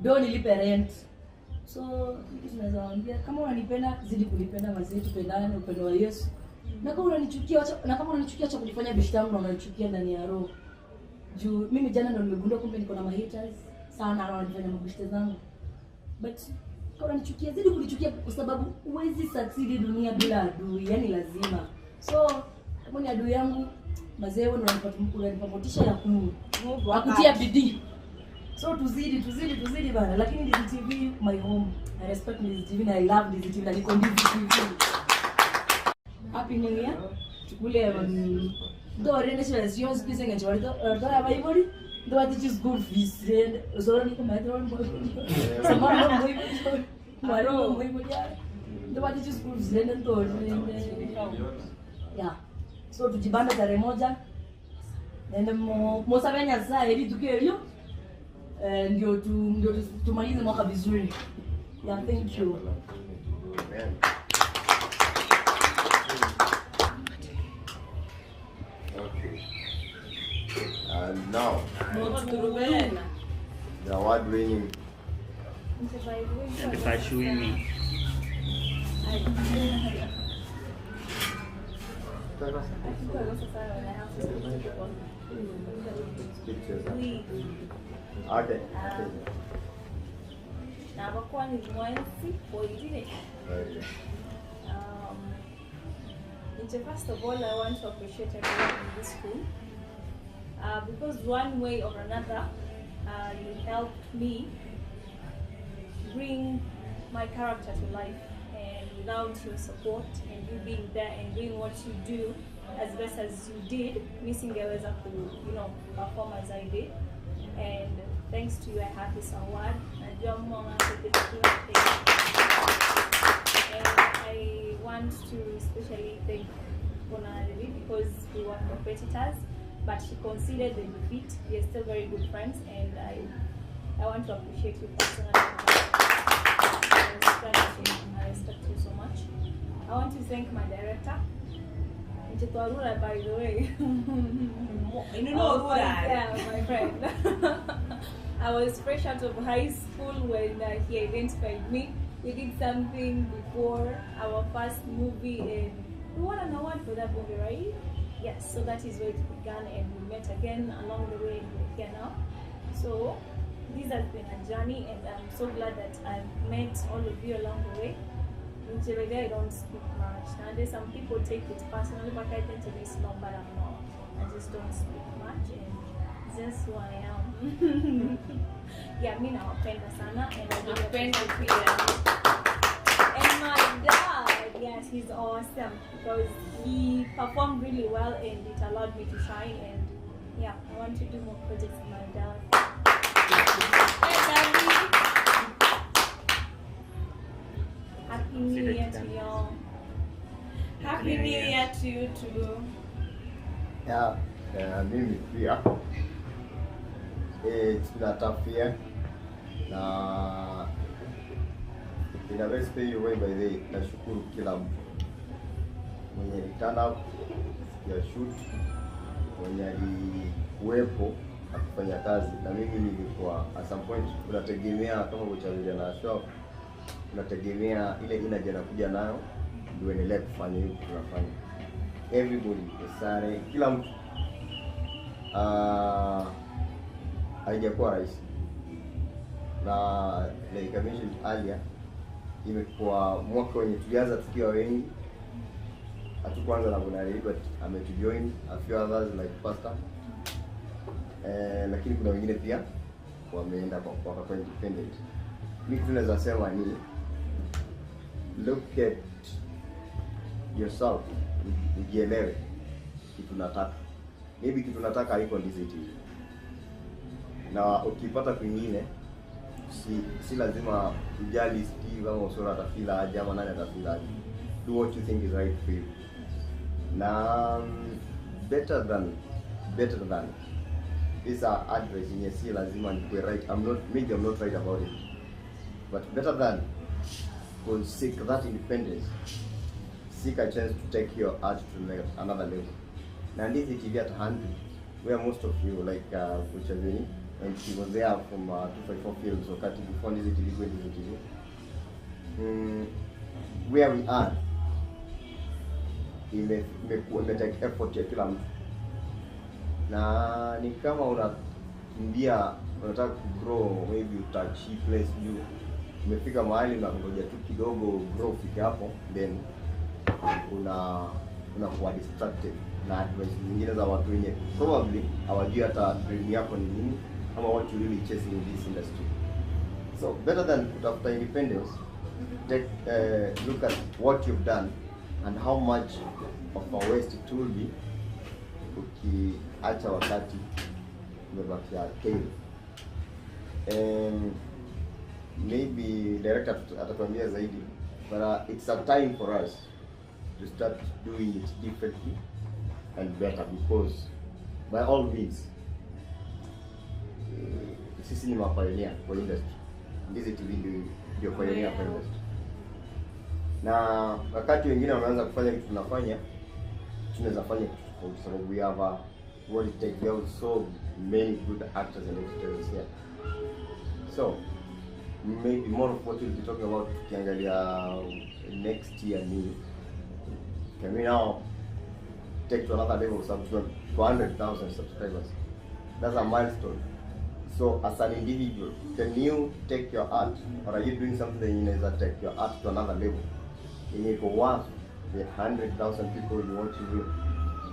do nilipe rent so kitu naweza waambia kama unanipenda zidi kunipenda mazee tupendane upendo wa Yesu na kama unanichukia wacha na kama unanichukia acha kujifanya beshte yangu na unanichukia ndani ya roho juu mimi jana ndo nimegundua kumbe niko na mahaters sana na wananifanya mabeshte zangu but kama unanichukia zidi kunichukia kwa sababu huwezi succeed dunia bila adui yani lazima so kama ni adui yangu mazee wewe ndo unanipa motisha ya ku ya kutia bidii so tuzidi tuzidi tuzidi bana lakini Ndizi TV my home I respect Ndizi TV na I love Ndizi TV na niko Ndizi TV Happy New Year tukule ndorende chivasiyo sipise ngechivaritoya vaivori ndovati school fees rende ndovati school fees rende ndorende ya so tujibambe tarehe moja nende mosabe nyasaye rituko erio. Ndio tu ndio tumalize mwaka vizuri. Yeah, thank you. Okay. And now, the award winning And Fashuini. pictures. Okay. Nabakwani mwensi oirire. Okay. Nje, first of all, I want to appreciate everyone in this room because one way or another, you helped me bring my character to life. And without your support and you being there and doing what you do as best as you did, mi singeweza ku, perform as I did. And thanks to you, I have this award. Najua Mungu anaweza. And I want to especially thank Bonareli because we were competitors, but she considered the defeat. We are still very good friends, and I want to appreciate you personally. I respect you. I respect you so much. I want to thank my director. Nchitwarura, by the way. You know Rura. Yeah, my friend. I was fresh out of high school when he identified me. We did something before our first movie, and we won an award for that movie, right? Yes, so that is where it began, and we met again along the way, and we're here now. So this has been a journey, and I'm so glad that I've met all of you along the way. In Chebede, I don't speak much. Nowadays, some people take it personally, but I tend to be slow, but I'm not. I just don't speak much, and it's just who I am. Yeah, mi nawapenda sana, and I really Napenda appreciate pia. And my dad, yes, he's awesome because he performed really well and it allowed me to shine. And yeah, I want to do more projects with my dad. Hey, Daddy. Happy New Year to y'all. Happy New Year to you too. Yeah, mimi pia it's been a tough year na in a very special way by the way, nashukuru kila mtu mwenye ali turn up siku ya shoot, mwenye alikuwepo akifanya kazi na mimi nilikuwa at some point, unategemea kama uchagulia na show, unategemea ile energy anakuja nayo ndio uendelee kufanya hiyo kitu tunafanya. Everybody, sare, kila mtu haijakuwa rahisi na like I mentioned earlier, imekuwa mwaka wenye tulianza tukiwa wengi, hatukuanza na Bonareli but ametujoin a few others like Pastor lakini kuna wengine pia wameenda kwa wakakuwa independent. Mi kitu naweza sema ni look at yourself, ujielewe kitu nataka. Maybe kitu nataka haiko Ndizi TV, na ukipata kwingine si lazima ujali Steve ama Osoro atafeel aje ama nani atafeel aje. Do what you think is right for you. Na better than this are advice yenye si lazima nikuwe right. I'm not maybe I'm not right about it. But better than go seek that independence. Seek a chance to take your art to like another level. Na Ndizi TV at hand where most of you like Kuchavini and she was there from 254 Fields wakati before Ndizi TV go Ndizi TV. Where we are ime take effort ya kila mtu, na ni kama unakimbia unataka kugrow, maybe utouch hii place juu, umefika mahali na ngoja tu kidogo grow ufike hapo, then unakuwa distracted na advice zingine za watu wenye probably hawajui hata dream yako ni nini ama what you really chasing in this industry. So better than kutafuta independence, take look at what you've done and how much of a waste it will be ukiacha wakati umebakia tail. And maybe director atatuambia zaidi, but it's a time for us to start doing it differently and better because by all means Sisi ni mapioneer kwa industry. Ndizi TV ndio pioneer kwa industry. Na wakati wengine wameanza kufanya kitu tunafanya, tunaweza fanya kitu tofauti sababu we have a, what it takes. We have so many good actors and editors here. So maybe more of what we'll be talking about tukiangalia next year ni can we now take to another level sub to 100,000 subscribers. That's a milestone. So as an individual, can you take your art or are you doing something that inaweza take your art to another level? Yenye iko worth the 100,000 people you want to you,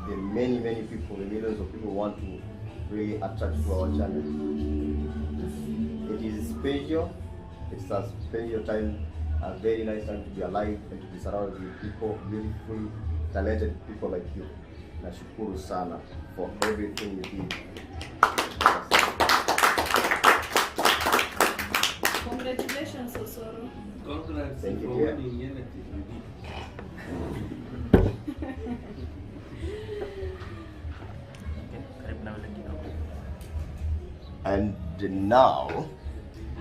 the many many people, the millions of people want to really attract to our channel. It is special. It's a special time, a very nice time to be alive and to be surrounded with people, beautiful, talented people like you. Nashukuru sana for everything you did. Congratulations, Osoro. Congrats Thank you, for dear. winning anything you did. Karibu na ule kidogo. And now,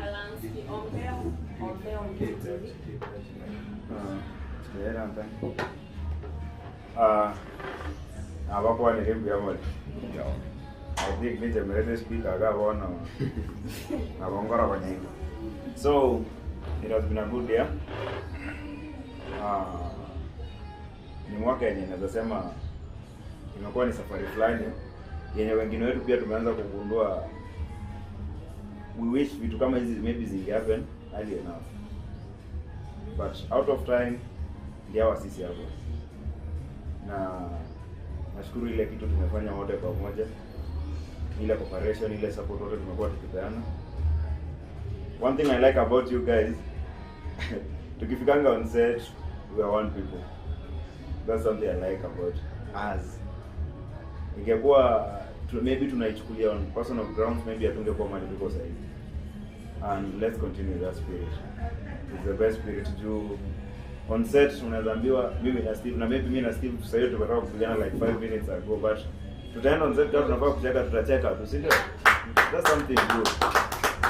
Alansky, Ombeo, Ombeo Ndizi TV. abakwanire mbuya mono i think nichemerete speaker akabono abongora konyaiko so it has been a good year ni mwaka yenye naweza sema imekuwa ni safari fulani yenye wengine wetu pia tumeanza kugundua we wish vitu kama hizi maybe zinge happen early enough but out of time ndio hawa sisi hapo na nashukuru ile kitu tumefanya wote pamoja ile cooperation ile support wote tumekuwa tukipeana one thing i like about you guys tukifikanga on set we are one people that's something i like about us ingekuwa tu, maybe tunaichukulia on personal grounds maybe hatungekuwa mahali tuko sahizi and let's continue that spirit it's the best spirit juu on set unaweza ambiwa mimi na Steve na maybe mimi na Steve sasa hiyo tumetoka kupigana like 5 minutes ago but tutaenda on set kama tunafaa kucheka tutacheka tu si ndio that's something good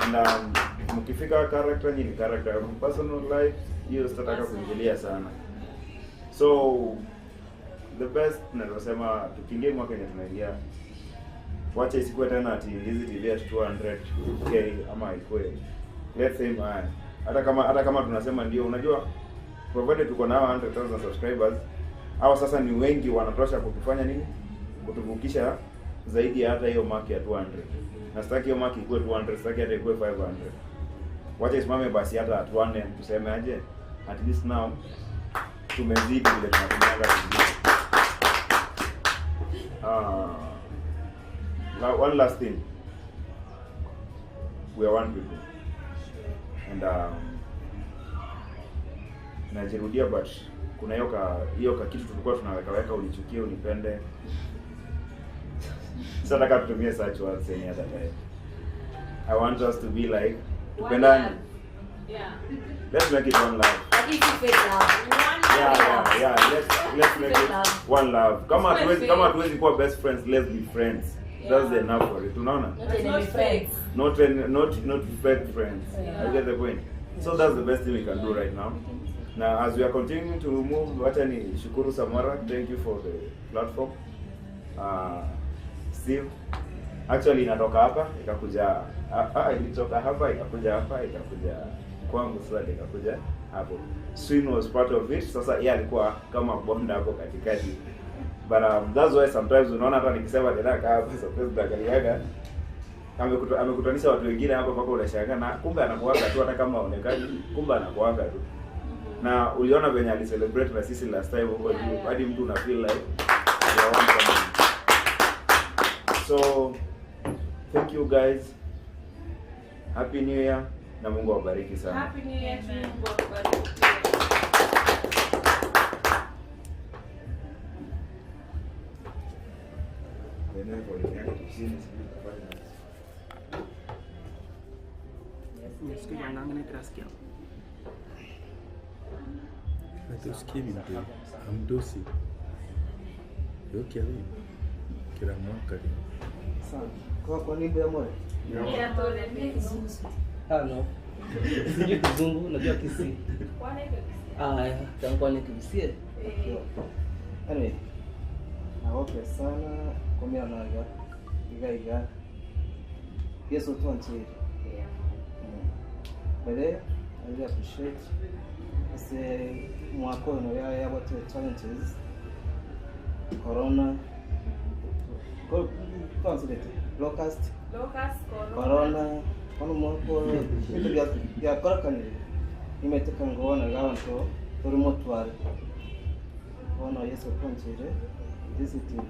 and mkifika character nyinyi ni character personal life hiyo sitataka kuingilia sana so the best naweza sema tukiingia mwaka yenye tunaingia wacha isikuwe tena ati hizi TV at 200k ama ikuwe let's say man hata kama tunasema ndio unajua provided tuko na hao 100,000 subscribers hao sasa ni wengi wanatosha kutufanya nini kutuvukisha zaidi ya hata hiyo mark ya 200 na sitaki hiyo mark ikuwe 200 sitaki hata ikuwe 500 wacha isimame basi hata at 1M tuseme aje at least now tumezidi vile tunatumianga vingine one last thing we are one people and najirudia but kuna hiyo ka hiyo ka kitu tulikuwa tunawekaweka unichukie unipende sasa nataka tutumie such words any other time i want us to be like tupendane Yeah. let's make it one love Lakini si fake love. yeah yeah yeah let's make it one love kama It's hatuwezi fake. kama hatuwezi kuwa best friends let's be friends that's enough for it unaona Not enemy friends. not not not fake friends. Yeah. I get the point. So that's the best thing we can do right now. Now, as we are continuing to move, wacha ni shukuru Samara, thank you for the platform. Steve, actually inatoka hapa ikakuja ilitoka hapa ikakuja hapa ikakuja kwangu sasa ndio ikakuja hapo. Swin was part of it. Sasa yeye alikuwa kama bonda hapo katikati. But that's why sometimes unaona hata nikisema tena hapa sometimes naangaliaga amekutanisha watu wengine hapa mpaka unashangaa na kumbe anakuaga tu hata kama haonekani, kumbe anakuaga tu. Na uliona venye alicelebrate na sisi last time huko juu, hadi mtu una feel like you are one family. So thank you guys. Happy New Year na Mungu awabariki sana. Happy New Year to you. Mungu akubariki. Natusikie bintu amdosi yokiabi kila mwaka Sawa. Kwa kwa niaba ya Mola. Ah, no. Sijui kizungu, najua Kisii. Aya, tankwane Kisii. eh? Anyway, nagoke sana kumiranaga iga iga Yesu twanchire. By the way, I really appreciate ase mwaka oyo noria yabwatire challenges corona twansurete locust Locust, corona. corona bono omwaka oyo ebinto biakorekanire nimaete ngona iga abanto tore motware bono Yesu otwanchire DCTV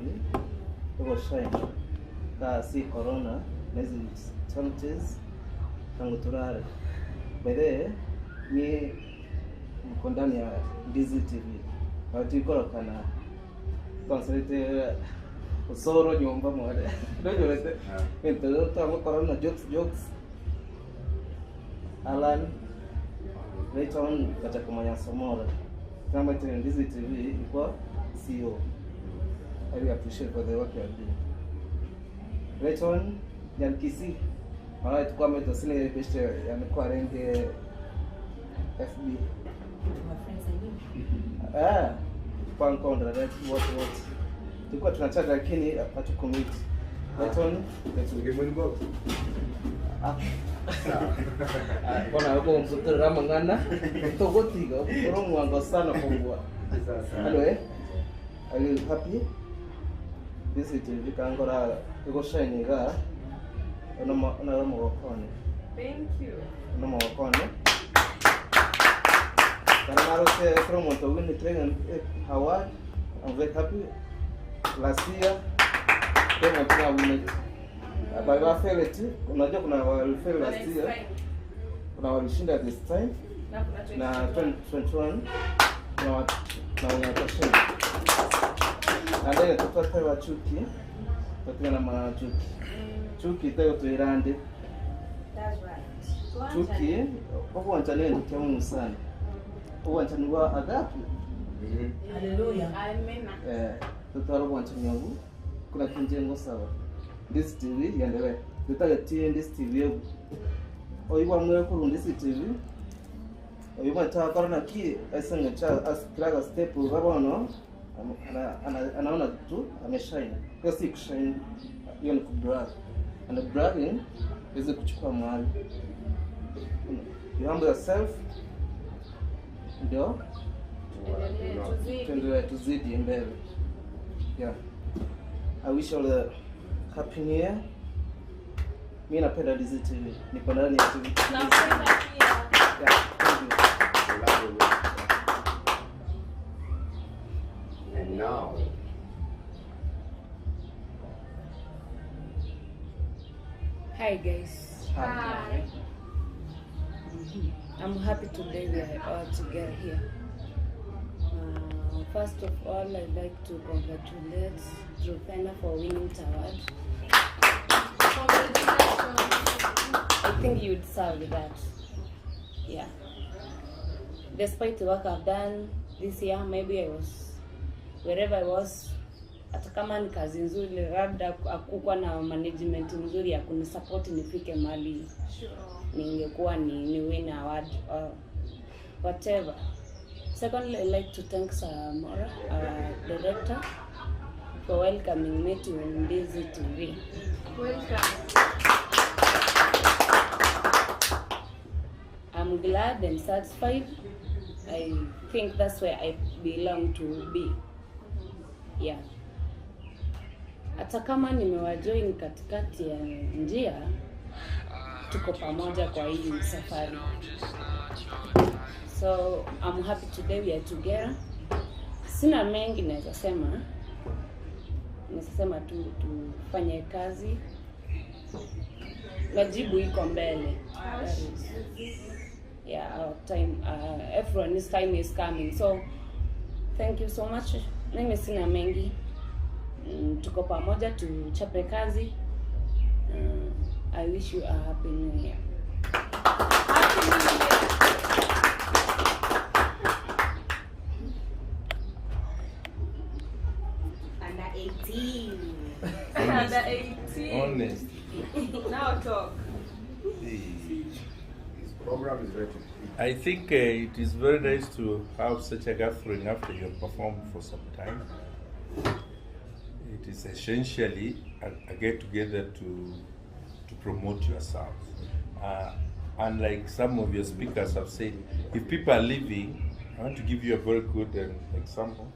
egoshine gasi corona na ezi challenges tangu turare by the way mi niko ndani ya DCTV na tuikorokana twansorete usoro nyomba mware nonyorete ebinto twagokora na jokes jokes Alan later on kacha Somora kama tena Ndizi TV ilikuwa CEO. I really appreciate for the work you are doing. Later on Nyankisi Alright, kwa mtu sile best yamekuwa renge FB. Ah, kwa nkondra that what what. Tulikuwa tunachat lakini hatucommit. Later on Ah. Bona uko msutura mangana togotiga oro mwango sana kongwa. Anyway, are you happy? This is TV kangora iko shine ga ono ono mogokone. Thank you. Ono mogokone. Kana se from to win train award. I'm very happy. Last year tena tuna win it. By the fail it, unajua kuna walifail last year. Kuna walishinda this time Na kuna na 2021 na na wenye watashinda. Na then tutapewa chuki, tutapewa na machuki. Chuki itayo tuirande. That's right. Chuki obwanchani ndio kya muhimu sana. Obwanchani bwa agape. Haleluya. Amen. Eh, tutwara obwanchani obu kuna kinjengo sawa. This TV iendelee. Tutageti this TV oyu bamwe kuru this TV oyu mweta na ki asenga cha askiraga step babono ana, ana, anaona tu ameshine. Hiyo si kushine, hiyo ni kubrag. And bragging is kuchukua mahali. You humble yourself ndio tuendelee tuzidi mbele. Yeah. I wish all a happy new year. Mi napenda Lizzy TV. Niko ndani ya TV. Napenda pia. Yeah, thank you. And now, Hi guys. Hi. I'm happy today we are all together here. First of all, I'd like to congratulate Truphena for winning the award. I think you deserve that. Yeah. Despite the work I've done this year, maybe I was wherever I was, hata kama ni kazi nzuri, labda hakukuwa na management nzuri ya kunisupport nifike mahali Sure. ningekuwa ni, ni win award or whatever. Secondly, I'd like to thank Samora, our director, for welcoming me to Ndizi TV. Welcome. I'm glad and satisfied. I think that's where I belong to be. Yeah. Hata kama nimewajoin katikati ya njia, tuko pamoja kwa hii safari. So I'm happy today we are together. Sina mengi naweza sema, naweza sema tu tufanye kazi, majibu iko mbele. That is, yeah, our time, everyone's time is coming. So thank you so much. Mimi sina mengi. Tuko pamoja, tuchape kazi. I wish you a happy new year. Happy New Year. Under 18. Under 18. Honest. Now talk. Program is written. I think uh, it is very nice to have such a gathering after you have performed for some time. It is essentially a, a get together to to promote yourself. Uh, and like some of your speakers have said, if people are leaving, I want to give you a very good um, example.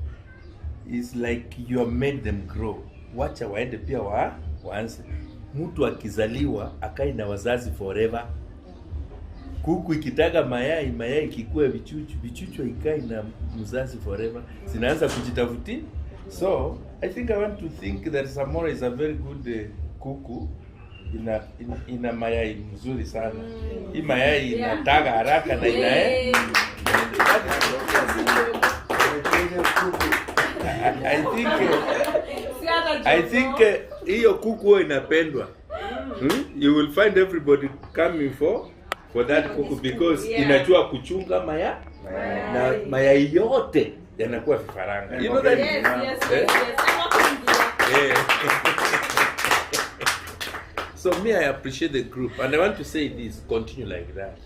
It's like you have made them grow. Wacha waende pia wa, waanze. Mtu akizaliwa akai na wazazi forever. Kuku ikitaga mayai, mayai ikikua vichuchu, vichuchu haikai na mzazi forever, zinaanza kujitafutia. So I think I want to think that Samora is a very good uh, kuku ina, ina, ina mayai mzuri sana. Hii mayai Yeah. inataga haraka na ina eh, I, I think uh, I think eh, hiyo kuku huwa inapendwa. Hmm? You will find everybody coming for for that kuku because Yeah. inajua kuchunga maya na mayai yote yanakuwa vifaranga. You know that? Yes, yes, Eh? yes, yes. Eh. so me, I appreciate the group, and I want to say this: continue like that.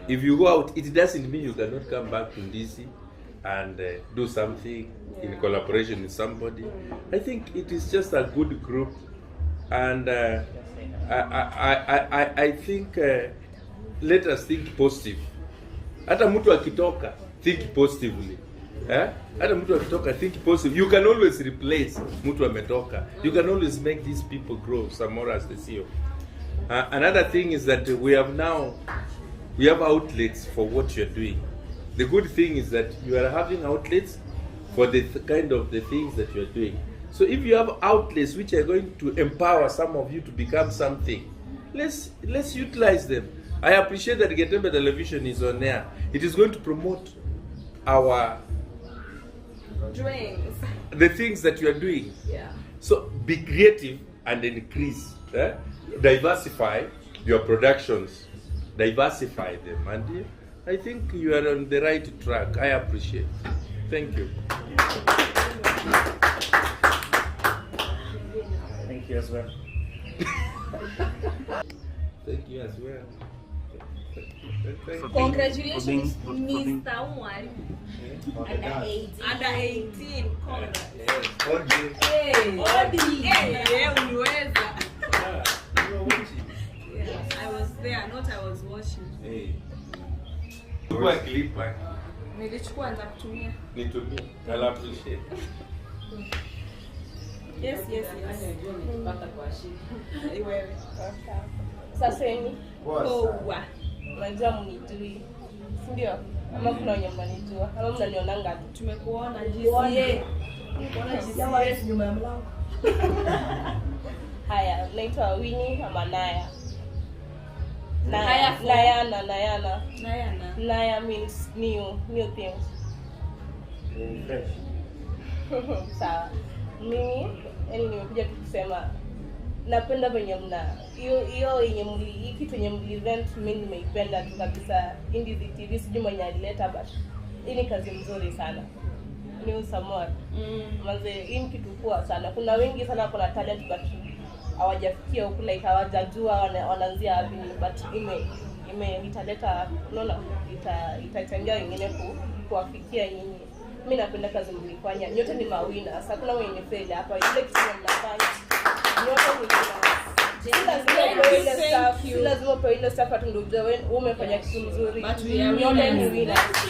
If you go out, it doesn't mean you cannot come back to DC and uh, do something in collaboration with somebody. I think it is just a good group, and uh, I, I, I, I, I think uh, let us think positive. Hata mtu akitoka, think positively. Eh? Hata mtu akitoka, think positive. You can always replace mtu ametoka. You can always make these people grow, Samora as the CEO. Uh, another thing is that we have now we have outlets for what you're doing. The good thing is that you are having outlets for the th- kind of the things that you're doing. So if you have outlets which are going to empower some of you to become something, let's let's utilize them. I appreciate that Getembe Television is on air. It is going to promote our Drinks. the things that you are doing. Yeah. So be creative and increase. Eh? Diversify your productions. Diversify them. And I think you are on the right track. I appreciate. Thank you. Thank you as well. Thank you as well. Thank you. Congratulations, Mr. Umwari. Under 18. Under 18. Congrats. Yes. Hey. Odi. Hey, yeah, uliweza. You were watching. Yeah, I was there, not I was watching. Hey. Chukua clip, eh? Nilichukua nitakutumia. Nitumie. I'll appreciate. Yes, yes, yes. Wewe. Sasa ni Poa sana. poa. Unajua mnijui. Si ndio? Ama kuna wenye mnanijua, ama mnanionanga tu. Tumekuona GCA. GCA. Nyuma ya mlango. Haya, naitwa Winnie ama Naya. Naya Naya, for- Nayana, Nayana. Nayana. Naya means new, new things. Fresh. Sawa. Mimi yani nimekuja tu kusema napenda venye mna hiyo hiyo yenye mli hii kitu yenye mli event mimi nimeipenda tu kabisa. Indizi TV sijui mwenye alileta but hii ni kazi mzuri sana. Ni Samoa. Mm. Manze hii ni kitu poa sana. Kuna wengi sana kuna talent but hawajafikia huku like hawajajua wana, wanaanzia wapi but ime ime italeta unaona ita itachangia wengine ku, kuwafikia nyinyi. Mi napenda kazi mlifanya. Nyote ni mawina. Sasa kuna mwenye fail hapa. Ile kitu yenye mnafanya. Nyote ni winners. Si lazima upewe ile Thank stuff, you. si lazima upewe ile stuff ati ndio ujue wewe umefanya kitu mzuri. But we are Nyote ni winners. winners. Thank you.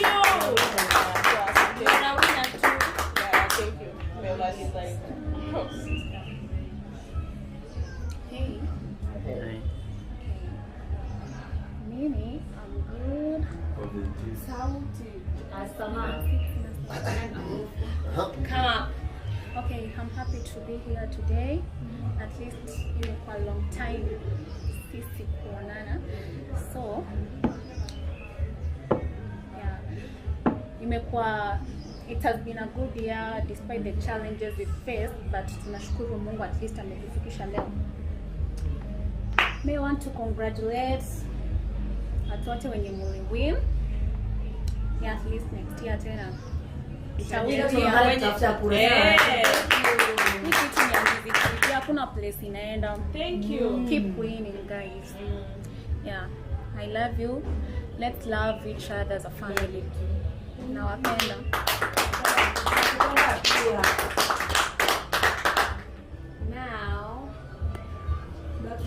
You are a winner too. Yeah, thank you. Nimemaliza hivyo. Hey. Mimi, I'm good. Sauti. Asama. Come up. Okay, I'm happy to be here today. At least imekuwa long time sisi kuonana. So, yeah. Imekuwa it has been a good year despite the challenges we faced, but tunashukuru Mungu at least ametufikisha leo. May want to congratulate watu wote wenye muliwin. Yeah, at least next year tena. Ile tunataka kutafuta kura. Eh. Hii kitu ni ya Ndizi TV, hakuna place inaenda. Thank you. Keep winning guys. Yeah, I love you. Let's love each other as a family. Nawapenda. Now,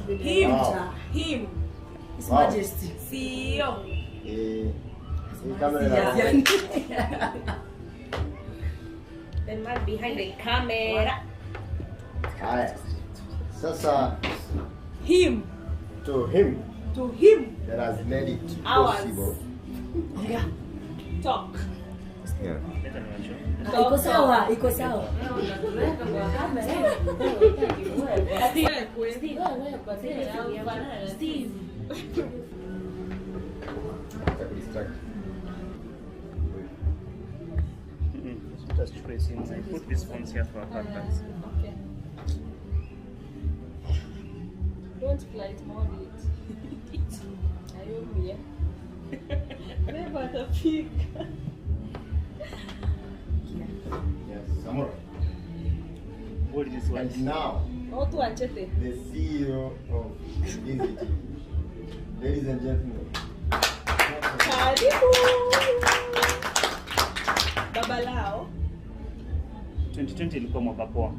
Him, Wow. him, His Wow. Majesty. CEO. Eh, hii kamera ina- the man behind the camera. Haya. Sasa Him, to him to him. that has made it Ours. possible. Talk. Yeah. Iko sawa, iko sawa. Steve. Takudistract. Just put I put these phones here for a purpose. Okay. Don't flight mode it. Ayumia. Never the pick. Yes, Samora. What is this one? And now, Watu wanchete. the CEO of Dizzy TV. Ladies and gentlemen, Karibu. Baba lao. 2020 ilikuwa mwaka poa.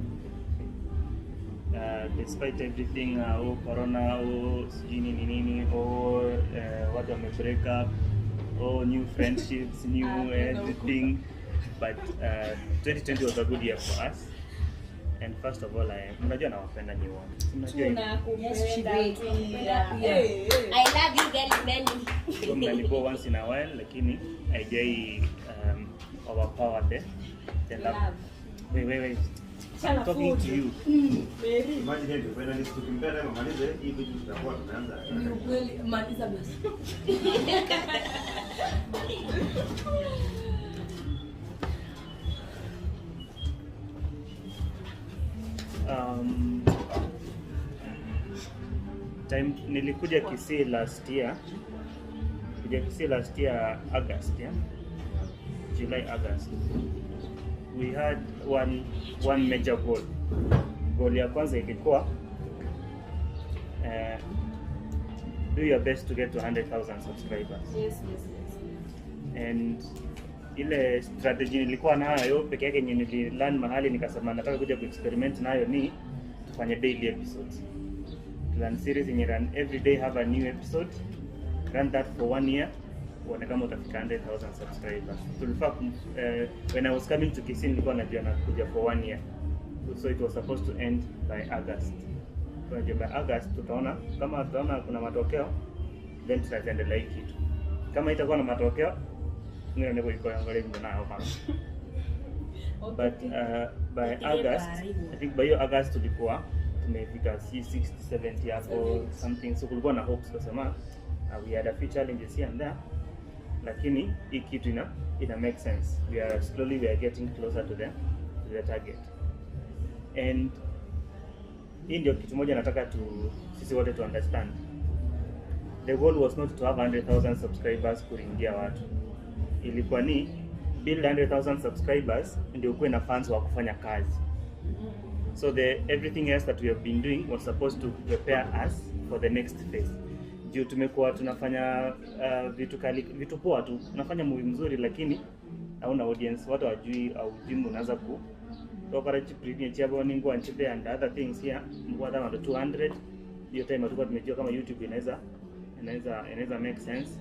Despite everything oh, corona oh, sijui nini nini oh, watu wame break up oh, new friendships new everything but 2020 was a good year for us and first of all I, mnajua nawapenda nyi wote Si mnajua hivyo? Yes, Tunakupenda pia. pia. Eh, eh. I love you very many. So mnanipua once in a while lakini haijai overpower the love. Love. Wait, wait, wait. Chana I'm talking to food. you. Mary. Imagine ndio finally tukimpea time amalize hii kitu tutakuwa tumeanza. Ni ukweli, maliza basi. Time nilikuja Kisii last year, kuja Kisii last year August, yeah? July August. We had one major goal. Goal ya kwanza ilikuwa do your best to get to 100,000 subscribers. Yes, yes, yes. And ile strategy nilikuwa nayo peke yake yenye nililearn mahali nikasema nataka kuja kuexperiment nayo ni tufanye daily episodes. Run series yenye run every day have a new episode. Run that for one year uone kama utafika 100,000 subscribers. Tulifaa when I was coming to Kisii nilikuwa najua nakuja for one year. So it was supposed to end by August. Tunajua by August tutaona kama tutaona kuna matokeo then tutaendelea hii kitu. Kama itakuwa na matokeo ngine ndivyo iko yangu nayo kama. But by August, I think by hiyo August tulikuwa tumefika si 60 70 hapo something, so kulikuwa na hopes kasema we had a few challenges here and there, lakini hii kitu ina make sense. We are slowly we are getting closer to the target. And hii ndio kitu moja nataka tu sisi wote tu understand. The goal was not to have 100,000 subscribers kuringia watu. Ilikuwa ni build 100,000 subscribers ndio ukuwe na fans wa kufanya kazi. So the everything else that we have been doing was supposed to prepare us for the next phase. Juu tumekuwa tunafanya vitu kali, vitu poa tu. Unafanya movie mzuri lakini hauna audience, watu hawajui au jimu unaanza ku tokara chiprint chabo ningwa nchipe and other things here mkwa kama 200 hiyo time hatukuwa tumejua kama YouTube inaweza make sense.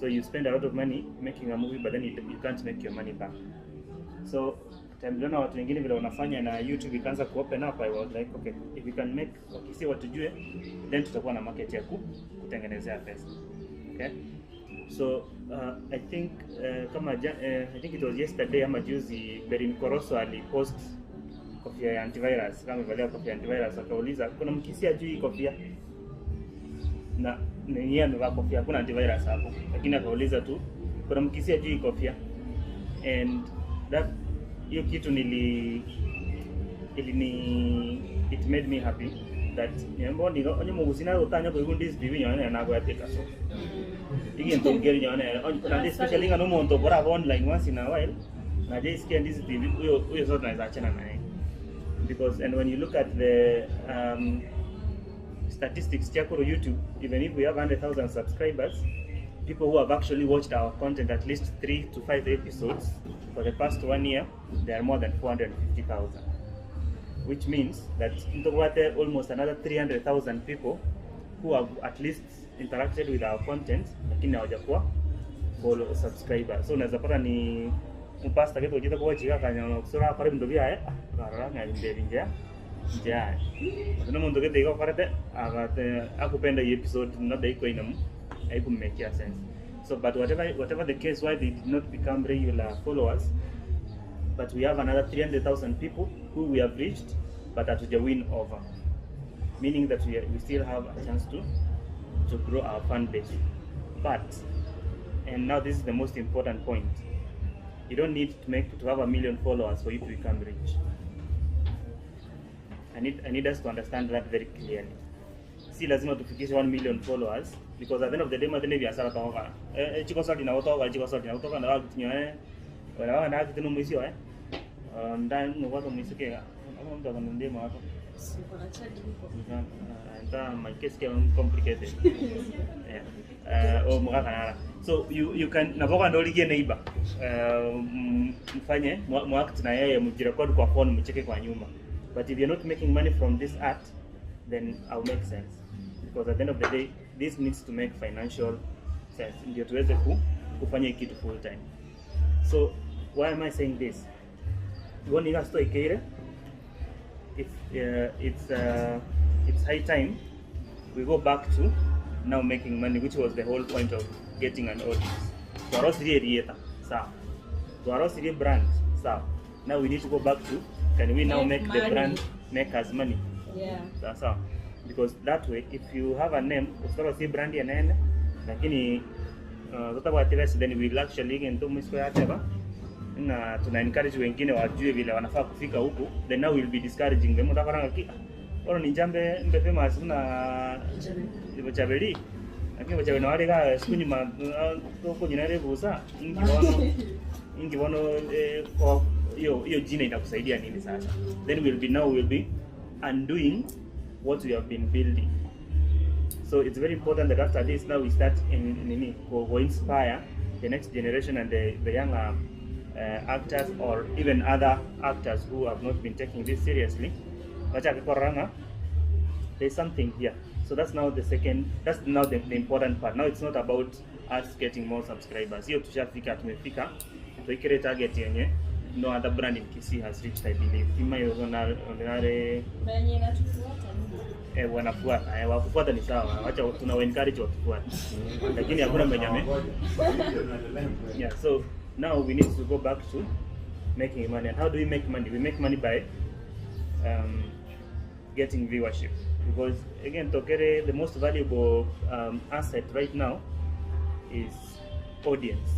So you spend a lot of money making a movie but then you can't make your money back. So time niliona watu wengine vile wanafanya na YouTube ikaanza ku open up, I was like okay, if we can make wakisi watujue then tutakuwa na market ya kutengenezea pesa. Okay? So I think kama I think it was yesterday ama juzi Berin Koroso alipost kofia ya antivirus, kama amevalia kofia ya antivirus, akauliza kuna mkisi ajui hii kofia na ni yeye amevaa kofia, hakuna antivirus hapo, lakini akauliza tu kuna mkisi ajui hii kofia, and that hiyo kitu nili ilini it made me happy that nyambo ndi onye mugusina gutanya kuigundi TV nyone na gwateka so igintu ngeri nyone na especially ngano muntu bora online once in a while na je sikia ndizi TV huyo huyo zote naweza achana naye because and when you look at the statistics chako YouTube, even if we have 100,000 subscribers, people who have actually watched our content at least 3 to 5 episodes for the past one year, there are more than 450,000. Which means that ntobwate almost another 300,000 people who have at least interacted with our content lakini hawajakuwa follow subscriber. So unaweza pata ni mpasta kitu ujita kwa chika kanya kusura akore bintu byaye karara ng'ali nderi nja nja no muntu gete iko korete agate akupenda hii episode not iko inamu haikumekia sense. So but whatever the case why they did not become regular followers, but we have another 300,000 people who we have reached but hatuja win over, meaning that we still have a chance to grow our fan base. But, and now this is the most important point, you don't need to have a million followers for you to become rich. I need us to understand that very clearly. Si lazima tufikishe 1 million followers, because at the end of the day madhene biashara toka. Chiko sali na utoka, chiko sali na utoka na watu nyoe. Wala wana haki tena mwisho eh. Ndani ngwato mwisho ke. Ama mtu akanambia hapo. Nta my case ke complicated. Yeah. Oh mugaka. So you can naboka ndoligie neighbor. Mfanye muact na yeye mjirekodi kwa phone mcheke kwa nyuma. But if you're not making money from this art, then I'll make sense. Because at the end of the day, this needs to make financial sense. Ndio tuweze kufanya kitu full time. So why am I saying this? One ina story kere. It's high time we go back to now making money, which was the whole point of getting an audience. Twarosirie rieta, sawa. Twarosirie brand, sawa. Now we need to go back to, can we now make the brand make us money? Yeah. Sawa sawa. Because that way, if you have a name, usitorosie brand ya nene, lakini tutakuwa then we will actually into mwisho ya teba. Na tuna encourage wengine wajue vile wanafaa kufika huku, then now we'll be discouraging them. Utakaranga ki ono ni njambe mbe famous na bochabeli. Lakini bochabeli na wale ka siku nyuma toko nyina rebusa ingi bono hiyo jina itakusaidia nini sasa? Then we'll be undoing what we have been building. So it's very important that after this now we start in go inspire the next generation and the younger actors or even other actors who have not been taking this seriously. There's something here. So that's now the second, that's now the important part. Now it's not about us getting more subscribers. Hiyo tushafika, tumefika. Tuikere target yenye no other brand in Kisii has reached, I believe. Ima yozonare wanafuata. Wakufuata ni sawa. Wacha tuna encourage watufuate. Lakini hakuna mwenye ame. Yeah, so now we need to go back to making money. And how do we make money? We make money by getting viewership. Because again, Tokere, the most valuable asset right now is audience.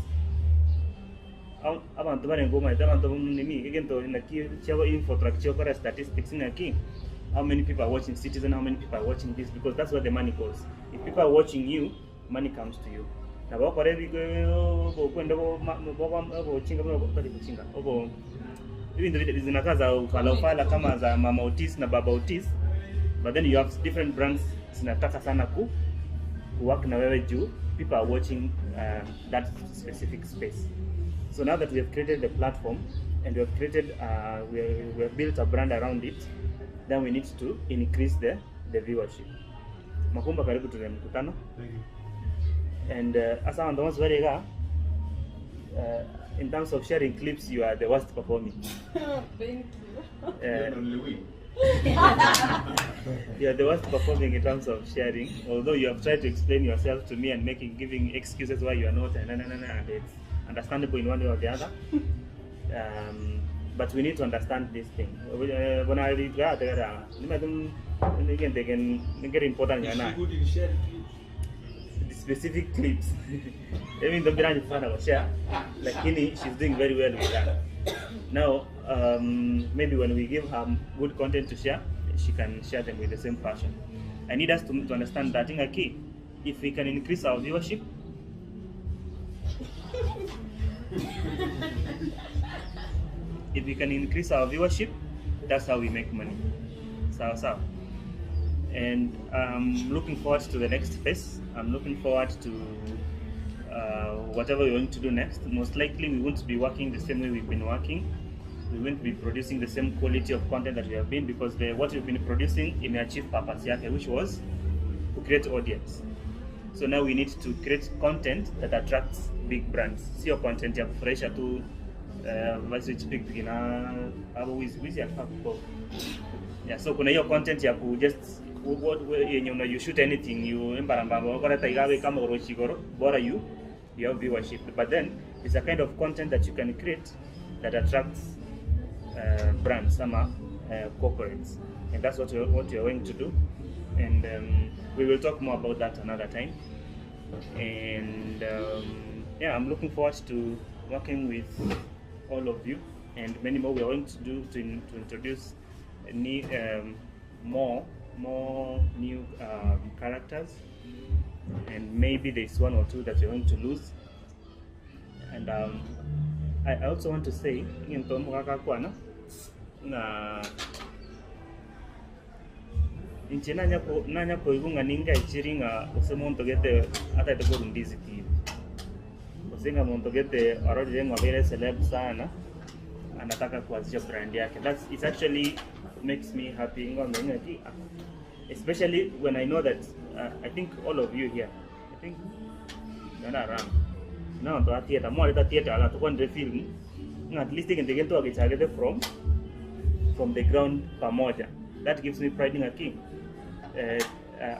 Abantu barengoma, abantu nini, again to naki chago info track statistics naki. How many people are watching Citizen? How many people are watching this? Because that's where the money goes. If people are watching you, money comes to you. Na bakore bigo kwenda bo chinga bo chinga obo hivi ndio zinakaa za ufala ufala kama za Mama Otis na Baba Otis, but then you have different brands zinataka sana ku work na wewe juu people are watching that specific space. So now that we have created the platform and we have created we have built a brand around it, then we need to increase the viewership. Makumba, karibu to the mkutano. Thank you. And as I'm the ones very in terms of sharing clips, you are the worst performing. Thank you. You are the worst performing in terms of sharing. Although you have tried to explain yourself to me and giving excuses why you are not, and it's understandable in one way or the other. But we need to understand this thing. When I read that, they can get important. Is she good in sharing clips? The specific clips. I mean, the brand is share. Lakini she's doing very well with that. Now, maybe when we give her good content to share, she can share them with the same passion. I need us to understand that in key, if we can increase our viewership, if we can increase our viewership, that's how we make money. Sawa sawa. And I'm looking forward to the next phase. I'm looking forward to whatever we're going to do next. Most likely we won't be working the same way we've been working. We won't be producing the same quality of content that we have been because the, what we've been producing imeachieve purpose yake which was to create audience. So now we need to create content that attracts big brands. Sio content ya kufurahisha tu basi pikipiki na hapo wizi wizi afaa kuko. Yeah, so kuna hiyo content ya ku just what yenye una you shoot anything you embarambamba wakora taigawe kama orochigoro bora you you have viewership but then it's a kind of content that you can create that attracts brands ama corporates and that's what we're, what we are going to do and we will talk more about that another time and yeah i'm looking forward to working with all of you and many more we are going to do to, to introduce new, more more new characters and maybe there's one or two that we're going to lose and I I also want to say ngento mugakakwana na inche nanya koigwa ng'a ninga echiri ng'a ase monto gete ataete korwa Ndizi TV gose ng'a monto gete arorire ng'a obeire celeb sana anataka kuanzisha brand yake. That's it actually makes me happy ng'ombe ng'aki especially when I know that I think all of you here I think nona around no to theater more ta theater ala tukwanire film ng'a at least egento gento agechagete from the ground pamoja. That gives me pride ng'aki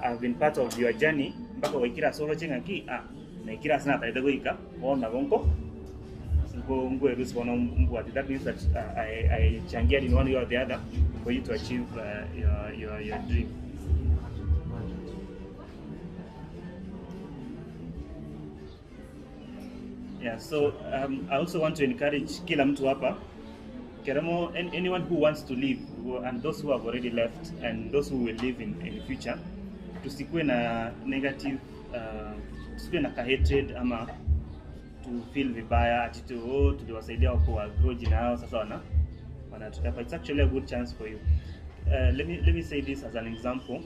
I've been part of your journey mpaka goikera ase oroche ng'aki ah naikire ase nataete goika bono nabo nko ngwerusia bono mbwati. That means that I changiad in one way or the other for you to achieve your dream. Yeah, so I also want to encourage kila mtu hapa Keremo, anyone who wants to leave and those who have already left and those who will leave in the future, tusikue na negative tusikue na ka hatred ama to feel vibaya ati tu oh, tuliwasaidia wako wa grow jina yao sasa wana wanatuka. It's actually a good chance for you. Let me say this as an example.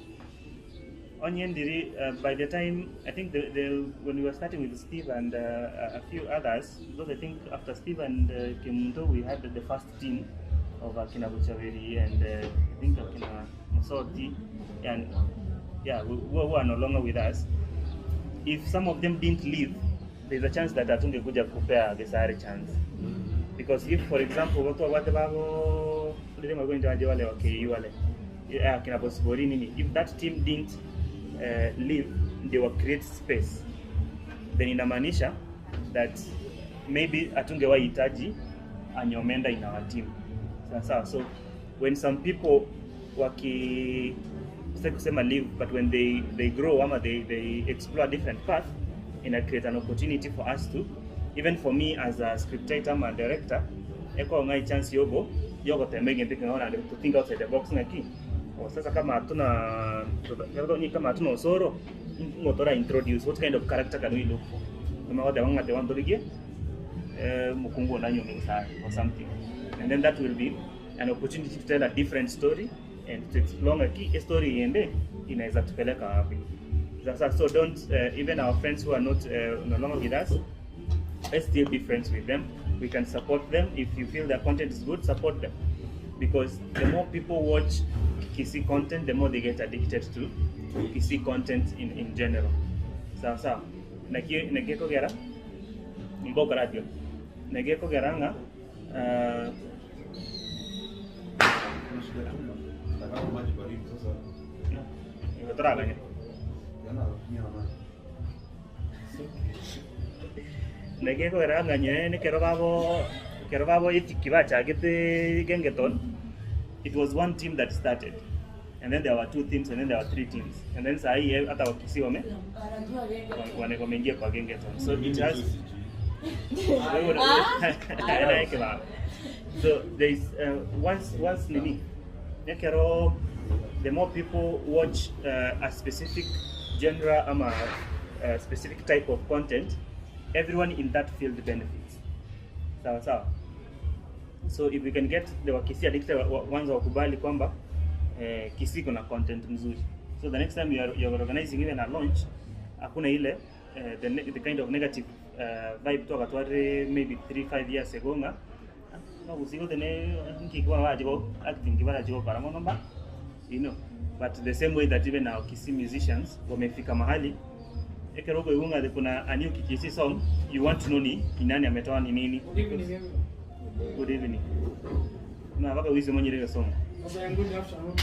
Onyendiri, by the time I think the when we were starting with Steve and a few others, because I think after Steve and Kemunto we had the first team of Akina Buchaveri and I think Akina Musoti, and yeah, who are no longer with us. If some of them didn't leave, there's a chance that atungekuja kupea Gesare chance. Because if, for example, watu wate babo wale wale wa KU wale akina Bosibori nini, if that team didn't leave, they will create space, then inamaanisha that maybe atungewahitaji Anyomenda in our team. Sawa. So when some people waki sitaki kusema leave, but when they grow ama they explore a different path, ina create an opportunity for us to, even for me as a scriptwriter ama director, eko ngai chance yogo yogo temege ndike to think outside the box ngaki. O sasa kama hatuna kama hatuna Osoro ngotora introduce what kind of character can we look for? Kama wate wanga te wandolige mukungu na nyomi or something. And then that will be an opportunity to tell a different story and to explore ngaki story yende inaweza tupeleka wapi. Sasa so don't even our friends who are not no longer with us, let's still be friends with them. We can support them. If you feel their content is good, support them. Because the more people watch Kisii content, the more they get addicted to Kisii content in general. Sawa sawa. Nageko gera mboka radio. Nageko gera nga Nageko gera nga nye kero babo itiki bachagete Gengeton. It was one team that started, and then there were two teams, and then there were three teams, and then sahi hata Wakisii wame wameingia kwa Gengeton. So it has so there is once nini nekero, the more people watch a specific genre ama a specific type of content, everyone in that field benefits. Sawa sawa. So if we can get the Wakisii addicted wanza wakubali kwamba Kisii kuna content mzuri. So the next time you are organizing even a launch, hakuna ile the, ne- the kind of negative vibe twagatwarire maybe 3 5 years ago ng'a Abagusii gose ne nki bono barachi go acting barachi gokora mono mba you know but the same way that even our Kisii musicians wamefika mahali ekero okoigwa ng'a kuna a new Kikisii song you want to know ni ni nani ametoa ni nini. Good evening, everyone. Good evening. Na baka wizi omanyire egesongo. Okay, good afternoon.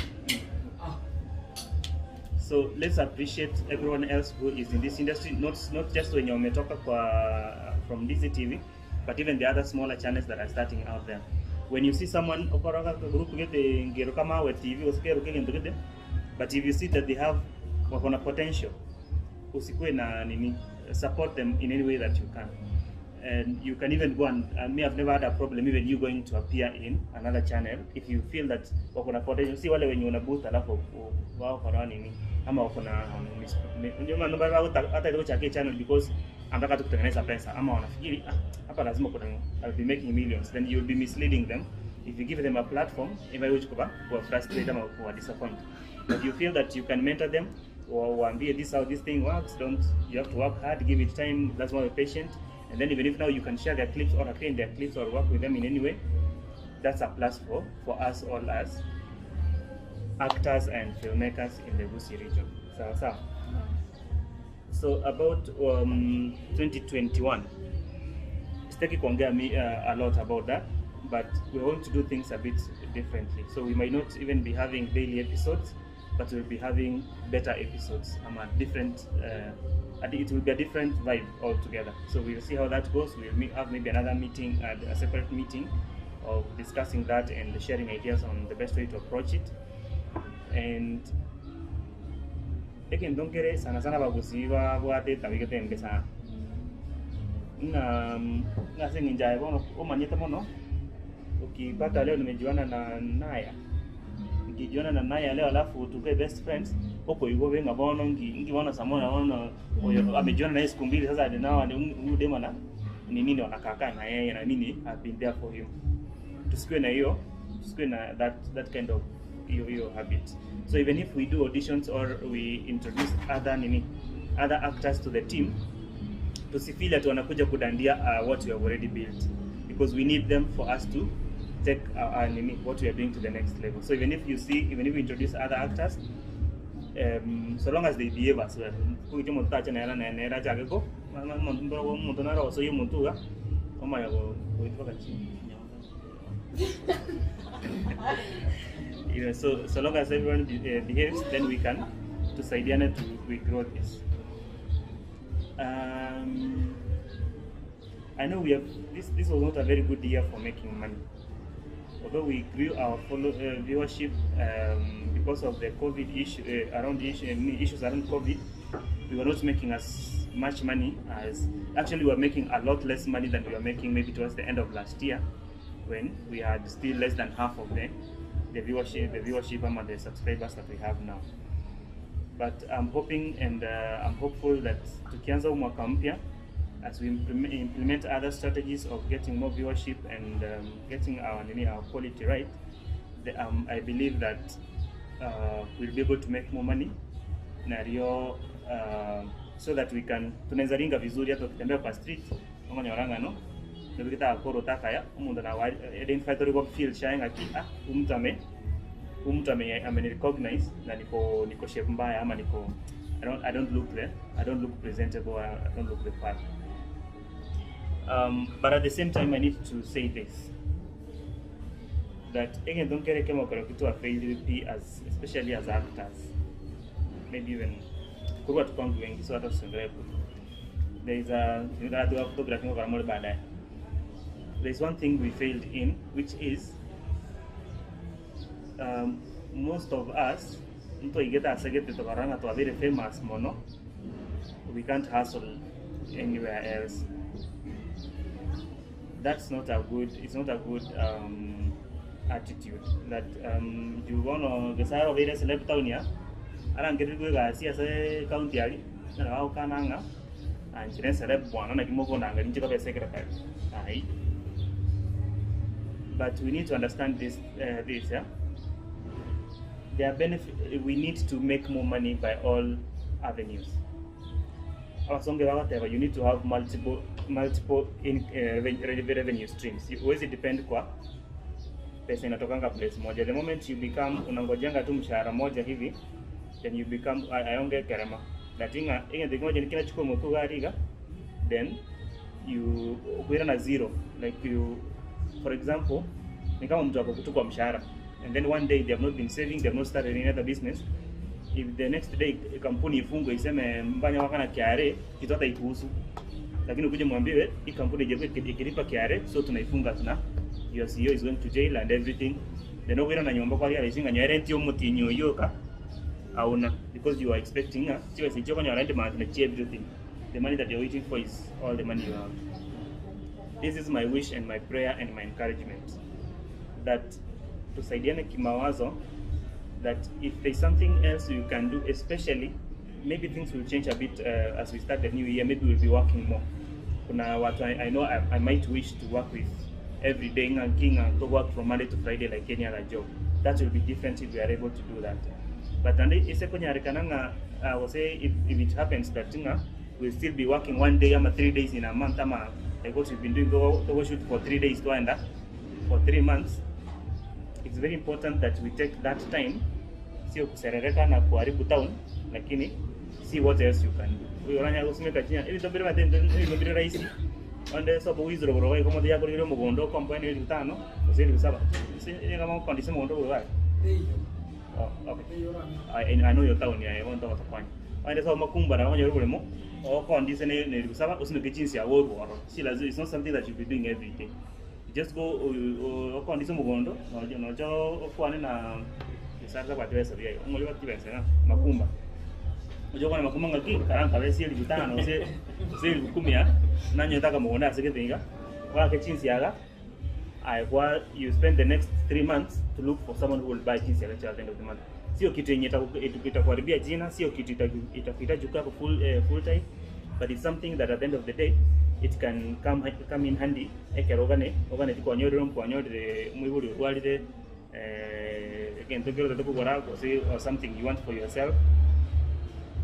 So let's appreciate everyone else who is in this industry, not not just wenye wametoka kwa from DCTV, but even the other smaller channels that are starting out there. When you see someone okoroga group gete ngero kama we TV gose kero kegento gete, but if you see that they have wako na potential, usikuwe na nini, support them in any way that you can. And you can even go and, and me I've never had a problem even you going to appear in another channel if you feel that wako na potential. Si wale wenye una boost alafu wao kwa nini ama wako na ndio maana ndio hata ile chake channel because anataka tu kutengeneza pesa ama wanafikiri ah, hapa lazima kuna I'll be making millions, then you'll be misleading them if you give them a platform if I wish kuba kuwa frustrate ama kuwa disappoint but you feel that you can mentor them or waambie this how this thing works don't you have to work hard give it time lazima be patient and then even if now you can share their clips or appear in their clips or work with them in any way that's a plus for for us all as actors and filmmakers in the Gusii region. Sawa sawa. So about 2021, sitaki kuongea mi, a lot about that, but we're going to do things a bit differently. So we might not even be having daily episodes, but we'll be having better episodes. A different, it will be a different vibe altogether. So we'll see how that goes. We'll have maybe another meeting, a separate meeting of discussing that and sharing ideas on the best way to approach it. And egento nkere sana sana bagusii babwate tabigete embe sana ng'a ng'a ase eng'encho aye bono omanyete mono ukipata leo nimejuana na Naya nkijuana na Naya leo alafu tukue best friends okoigwa obe ng'a bono nki nki bono samona bono oyo amejuana naye siku mbili sasa nao huyu dema na ni nini wanakaa na yeye na mimi I've been there for him tusikue na hiyo tusikue na that that kind of hiyo hiyo habit so even if we do auditions or we introduce other nini other actors to the team tusifeel ati wanakuja kudandia what we have already built because we need them for us to take our nini what we are doing to the next level so even if you see even if we introduce other actors so long as they behave as well kuicho omonto tache nere nere nere achake ko omonto nare osoyia omonto iga omanya goitwa mpaka chini you know, so so long as everyone behaves then we can tusaidiane to we grow this I know we have this this was not a very good year for making money although we grew our follow viewership because of the COVID issue around issue, issues around COVID, we were not making as much money as actually we were making a lot less money than we were making maybe towards the end of last year, when we had still less than half of the the viewership the viewership and the subscribers that we have now. But I'm hoping and I'm hopeful that tukianza huu mwaka mpya as we implement other strategies of getting more viewership and getting our nini our quality right, I believe that we'll be able to make more money nario so that we can tunaweza ringa vizuri hata ukitembea kwa street omanyoranga no nobikita koro takaya omundu na identify tori go feel shy ngaki ah huyu mtu ame huyu mtu ame ame recognize na niko niko shape mbaya ama niko I don't look the I don't look presentable I don't look the part but at the same time I need to say this that egento nkere kemo kero kitu a fail pi as especially as actors maybe even kurwa tukwangu wengi so hata tusiongelee there is a ndio photography kwa mole baadaye there is one thing we failed in which is most of us mtu aigeta asegete tukaranga twabire famous mono we can't hustle anywhere else that's not a good it's not a good attitude that you bono gesaro bire celeb town ya arangerirwe gasi ase county ari na gaukana ng'a anjire celeb bwana na kimoko na nje kabe secretary ai but we need to understand this this yeah there are benefit we need to make more money by all avenues. Abasongo bagoteba you need to have multiple multiple in, eh, revenue streams. Huwezi depend kwa pesa inatokanga place moja. The moment you become unangojanga tu mshahara moja hivi then you become ayonge kerema. That inga inga teknology kinachukua mutu gariga then you ukuira na zero like you for example ni kama mtu ako tu kwa mshahara and then one day they have not been saving they have not started any other business if the next day kampuni ifungwe iseme mbanya wakana KRA kitu hata ikuhusu lakini ukuje mwambiwe hii kampuni ijakuwa ikilipa KRA so tunaifunga tuna your CEO is going to jail and everything then okwira na nyomba kwa realize nga rent yo mutinyo yoka auna because you are expecting a siwe sicho kanya rent ma na everything the money that you're waiting for is all the money you have this is my wish and my prayer and my encouragement that tusaidiane kimawazo that if there's something else you can do especially maybe things will change a bit as we start the new year maybe we'll be working more kuna watu I know I might wish to work with every day nga kinga to work from Monday to Friday like any other job that will be different if we are able to do that but and ise kunyarikana nga I will say if it happens that nga we'll still be working one day ama 3 days in a month ama like what we've been doing go shoot for 3 days to for 3 months it's very important that we take that time sio kuserereka na kuharibu town lakini see what else you can do uyo oranya gosimeka chinya ebinto mbire bate ebinto mbire rahisi onde sobo wiziro boro bai komoto yakorire omogondo okompoene elfu tano gose elfu saba kama okondisa omogondo boro bai. Oh, okay. I know your town ya want to kwanya. Onde so makumbara onye ruremo okondise ne ne elfu saba osimeke chinsi ya worwo. Si lazima, it's not something that you be doing every day. You just go okondise omogondo nojo nojo okwane na esarza kwa tebesa byayo. Omuli batibesa na makumba. Ojo kwana makumba ngaki karanka besi elfu tano se se elfu kumi ya nanyotaka mugonda ase getinga. Wake chinsi yaga I wa you spend the next 3 months to look for someone who will buy jinsi ya at the end of the month. Sio kitu yenye itakuharibia jina, sio kitu itakuhitaji kukaa full time, but it's something that at the end of the day it can come in handy ekero ogane ogane tikwanyorire mkwanyorire mwiburi orwarire egento kero otagete kogora gose or something you want for yourself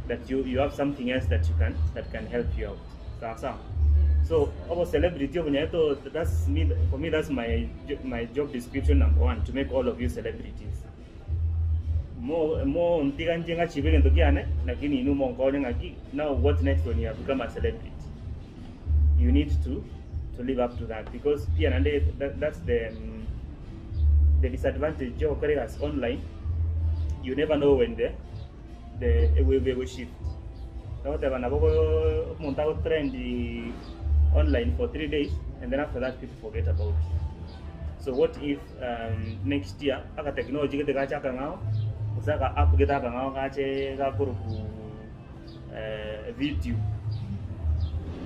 that you have something else that can help you out. Sawa sawa. So obo celebrity obonyaeto, that's me. For me, that's my job description number one, to make all of you celebrities mo mo ntiga nje ngachibire gento kiane lakini inu monkonye ng'aki. Now what next when you have become a celebrity? You need to live up to that because pia nande that's the disadvantage of as online. You never know when the wave will shift. Nagoteba nabo omonto agotrend online for 3 days and then after that people forget about it. So what if next year aka technology gete gachaka ng'ao gose aka app gete aka ng'ao gache gakoruku video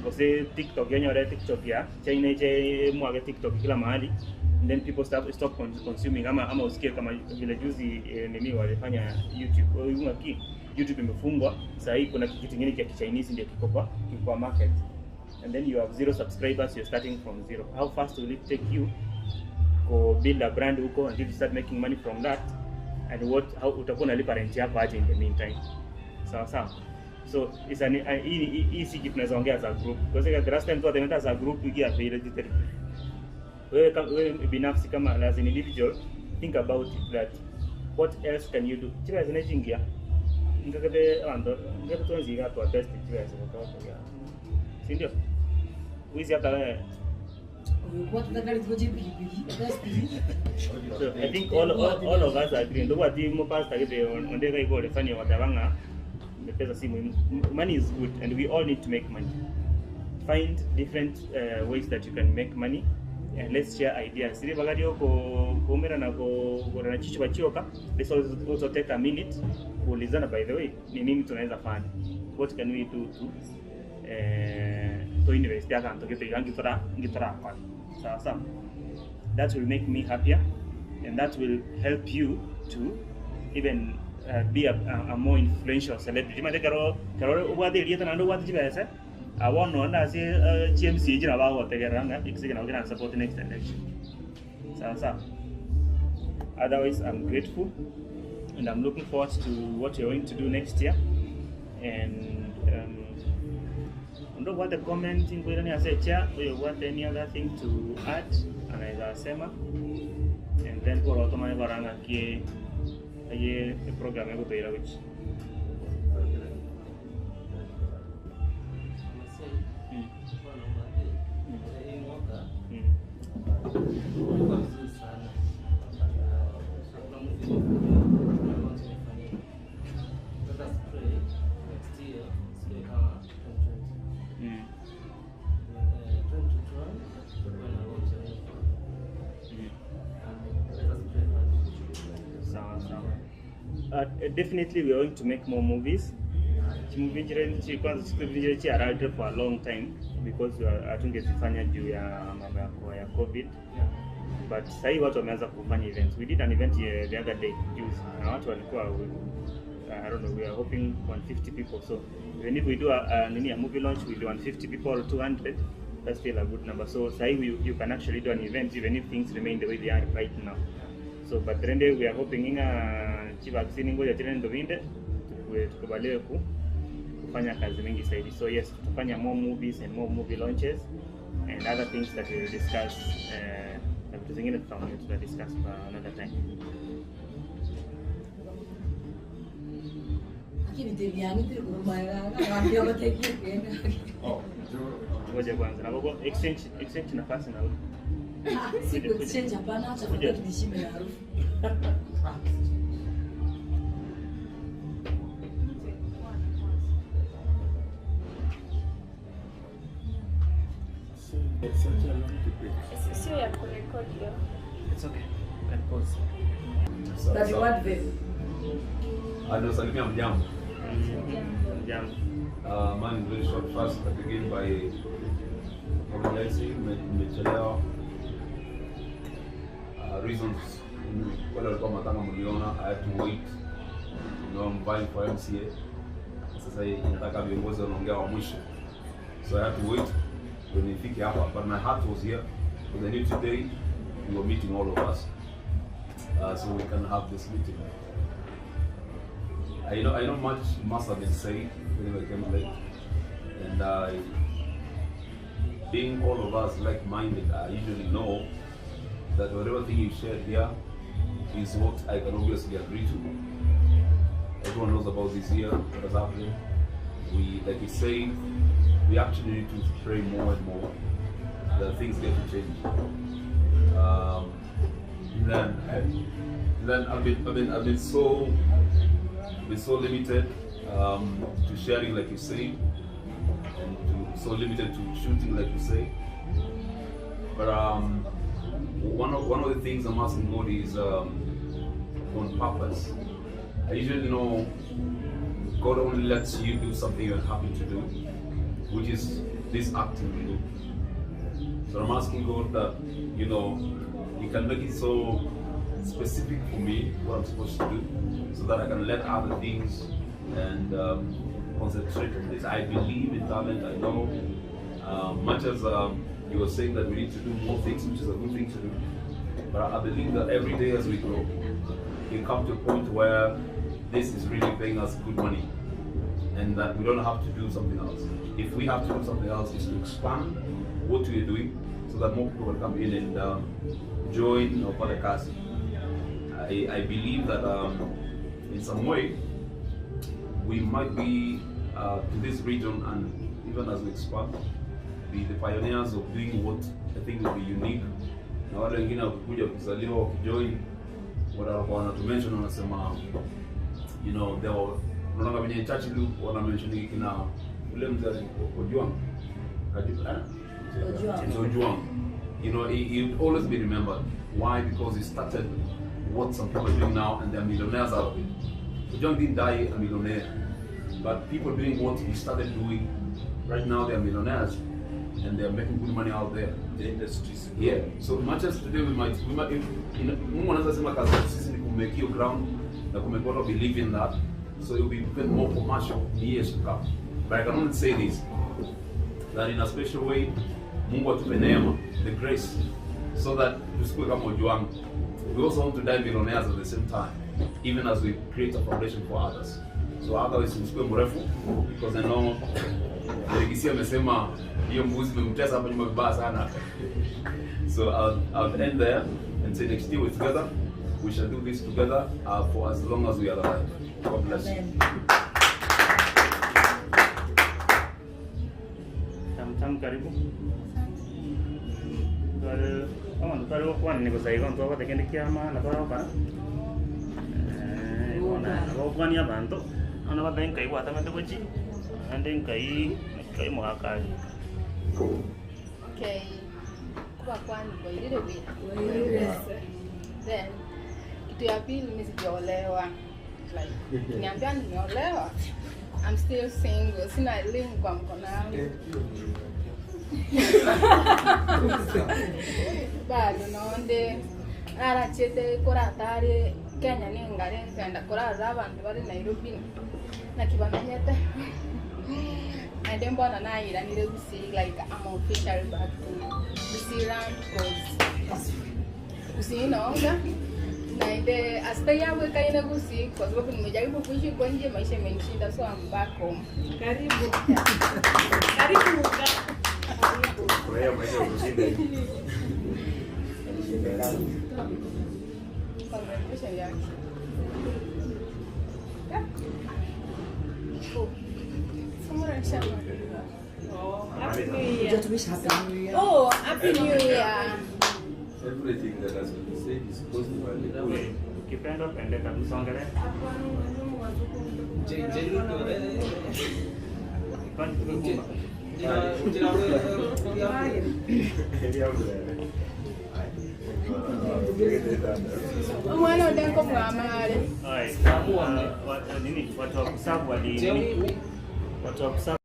gose TikTok yenyore TikTok ya China iche mwage TikTok kila mahali and then people stop consuming ama usikie kama vile juzi nini walifanya YouTube. Wewe ki YouTube imefungwa saa hii, kuna kitu kingine cha Kichinese ndio kiko kwa market and then you have zero subscribers, you're starting from zero. How fast will it take you go build a brand huko until you start making money from that? And what how utakuwa unalipa rent yako aje in the meantime? Sawa sawa. So it's an hii si kitu tunaweza ongea as a group because the last time tu as a group ikia fail. Wewe binafsi kama as an individual, think about it, that what else can you do? Chibesa nechingia ngakete abanto ngakete twenziga twa test chibesa kwa si ndio wizi hata wewe. So I think all of us agree. Ndio ati mo pastor kete onde kai ko lefani watabanga pesa si muhimu. Money is good and we all need to make money. Find different ways that you can make money and let's share ideas. Siri bagari ko kumera na ko na chicho bachioka. Let's also take a minute kuulizana, by the way, ni nini tunaweza fanya? What can we do to invest akanto kitu ngitora ngitora kwa. Sawa sawa. That will make me happier and that will help you to even be a more influential celebrity. Mate karo karo ubwate rieta nando ubwate chibesa awono ndase GMC jina bagotegerera nga ikisige na support next election. Sawa sawa. Otherwise, I'm grateful and I'm looking forward to what you're going to do next year and Onde obwate comment nkoiranie ase echair, oyo obwate any other thing to add anaweza sema and then bono tomanye korora ng'aki eye eprogram egotoira gochia. Sawa sawa. Definitely we are going to make more movies. Chimovie nchire nchi kwanza chikuvijire chiaralire for a long time because hatungezifanya juu ya mambo ya, ya COVID. But sasa hivi watu wameanza kufanya events. We did an event the other day juzi na watu walikuwa I don't know, we are hoping 150 people. So even if we do a, nini, a movie launch with 150 people or 200, that's still a good number. So sahi you can actually do an event even if things remain the way they are right now. So but rende we are hoping inga chi vaccine ngoja tena ndo vinde tukue tukubaliwe ku kufanya kazi mingi zaidi. So yes, tutafanya more movies and more movie launches and other things that we will discuss na vitu zingine tutaongea tuta discuss for another time. Ngoja kwanza na gogo exchange exchange nafasi na huyu. Si kuexchange hapana, hata Kuja. afadhali nishime na harufu. It's such a long debate. Sio ya kurekodi hiyo. It's okay. You can pause. Na reward them. Anasalimia mjambo. Mjambo. Mine is very short. First, I begin by apologizing. Nimechelewa. Reasons wale walikuwa matanga mliona, I had to wait. You know, I'm vying for MCA. Sasa hii inataka viongozi wanaongea wa mwisho. So I had to wait when nifike hapa, but my heart was here because I knew today we were meeting all of us. So we can have this meeting. I know much must have been said when I came late, and I, being all of us like-minded, I usually know that whatever thing you shared here is what I can obviously agree to. Everyone knows about this year, what has happened. We, like you said, we actually need to pray more and more that things get to change. Then I've been so, been so limited to sharing, like you say, and to so limited to shooting, like you say. But one of the things I'm asking God is on purpose. I usually know God only lets you do something you're happy to do, which is this acting we do. So I'm asking God that, you know, He can make it so specific for me what I'm supposed to do, so that I can let other things and concentrate on this. I believe in talent. I know, much as you were saying that we need to do more things, which is a good thing to do, but I believe that every day as we grow, you come to a point where this is really paying us good money, and that we don't have to do something else. If we have to do something else, it's to expand what we are doing so that more people will come in and join our podcast. I believe that in some way we might be to this region, and even as we expand, be the pioneers of doing what I think will be unique. Na wale wengine wakikuja kuzaliwa wakijoin, watakuwa wanatumention wanasema, you know, they were, unaona venye Churchill wana mention kina ule mzee Ojwang. Kaju, eh? Ojwang. Ojwang. You know, he would always be remembered. Why? Because he started what some people are doing now, and they're millionaires out of it. Ojwang didn't die a millionaire, but people doing what he started doing right now, they're millionaires, and they're making good money out there. The industry is Yeah. So much as today we might, if, you know, Mungu anaweza sema kazi yetu sisi ni kumake hiyo ground na kumake watu believe in that, so it will be even more commercial in years to come. But I can only say this, that in a special way, Mungu atupe neema, the grace, so that tusikue kama Ojwang. We also want to die millionaires at the same time, even as we create a foundation for others. So otherwise msikue mrefu because I know Erigisi amesema hiyo mbuzi imemtesa hapo nyuma vibaya sana. So I'll, I'll end there and say next year we're together. We shall do this together for as long as we are alive. God bless you. Tamtam karibu. Tware abanto tware gokwana nigo saigo ntwabwate kende kiama na twagokora. Eh, bono nabagokwania abanto, bono batebe nkai gwatamete gochia, naende nkai nkai mogakari. Okay, kuba kwani kwairire buya. Then kitu ya pili mimi sijaolewa. Like niambia nimeolewa. I'm still single. Sina ring kwa mkono wangu. Bado nonde narachete koratari Kenya ningare nkenda korara abanto bari Nairobi nakibamenyete and then mbona nayiranire Gusii like I'm officially back to Gusii land cause Gusii inaonga na inde astay yangu ikaine Gusii kwa sababu nimejaribu kuishi kwa nje, maisha imenishinda, so I'm back home. Karibu. Karibu. Furahia maisha ya kushinda. Congratulations, yake. Yeah. Cool. Someone nishamaliza. Oh, Happy New Year. Happy New Year. Oh, Happy New Year. Everything that has been said is positive and good. Ukipenda pendeka, msongelee. Omwana odenko mwamale. Alright. Nini watu wa kusabu wali nini? Watu wa kusabu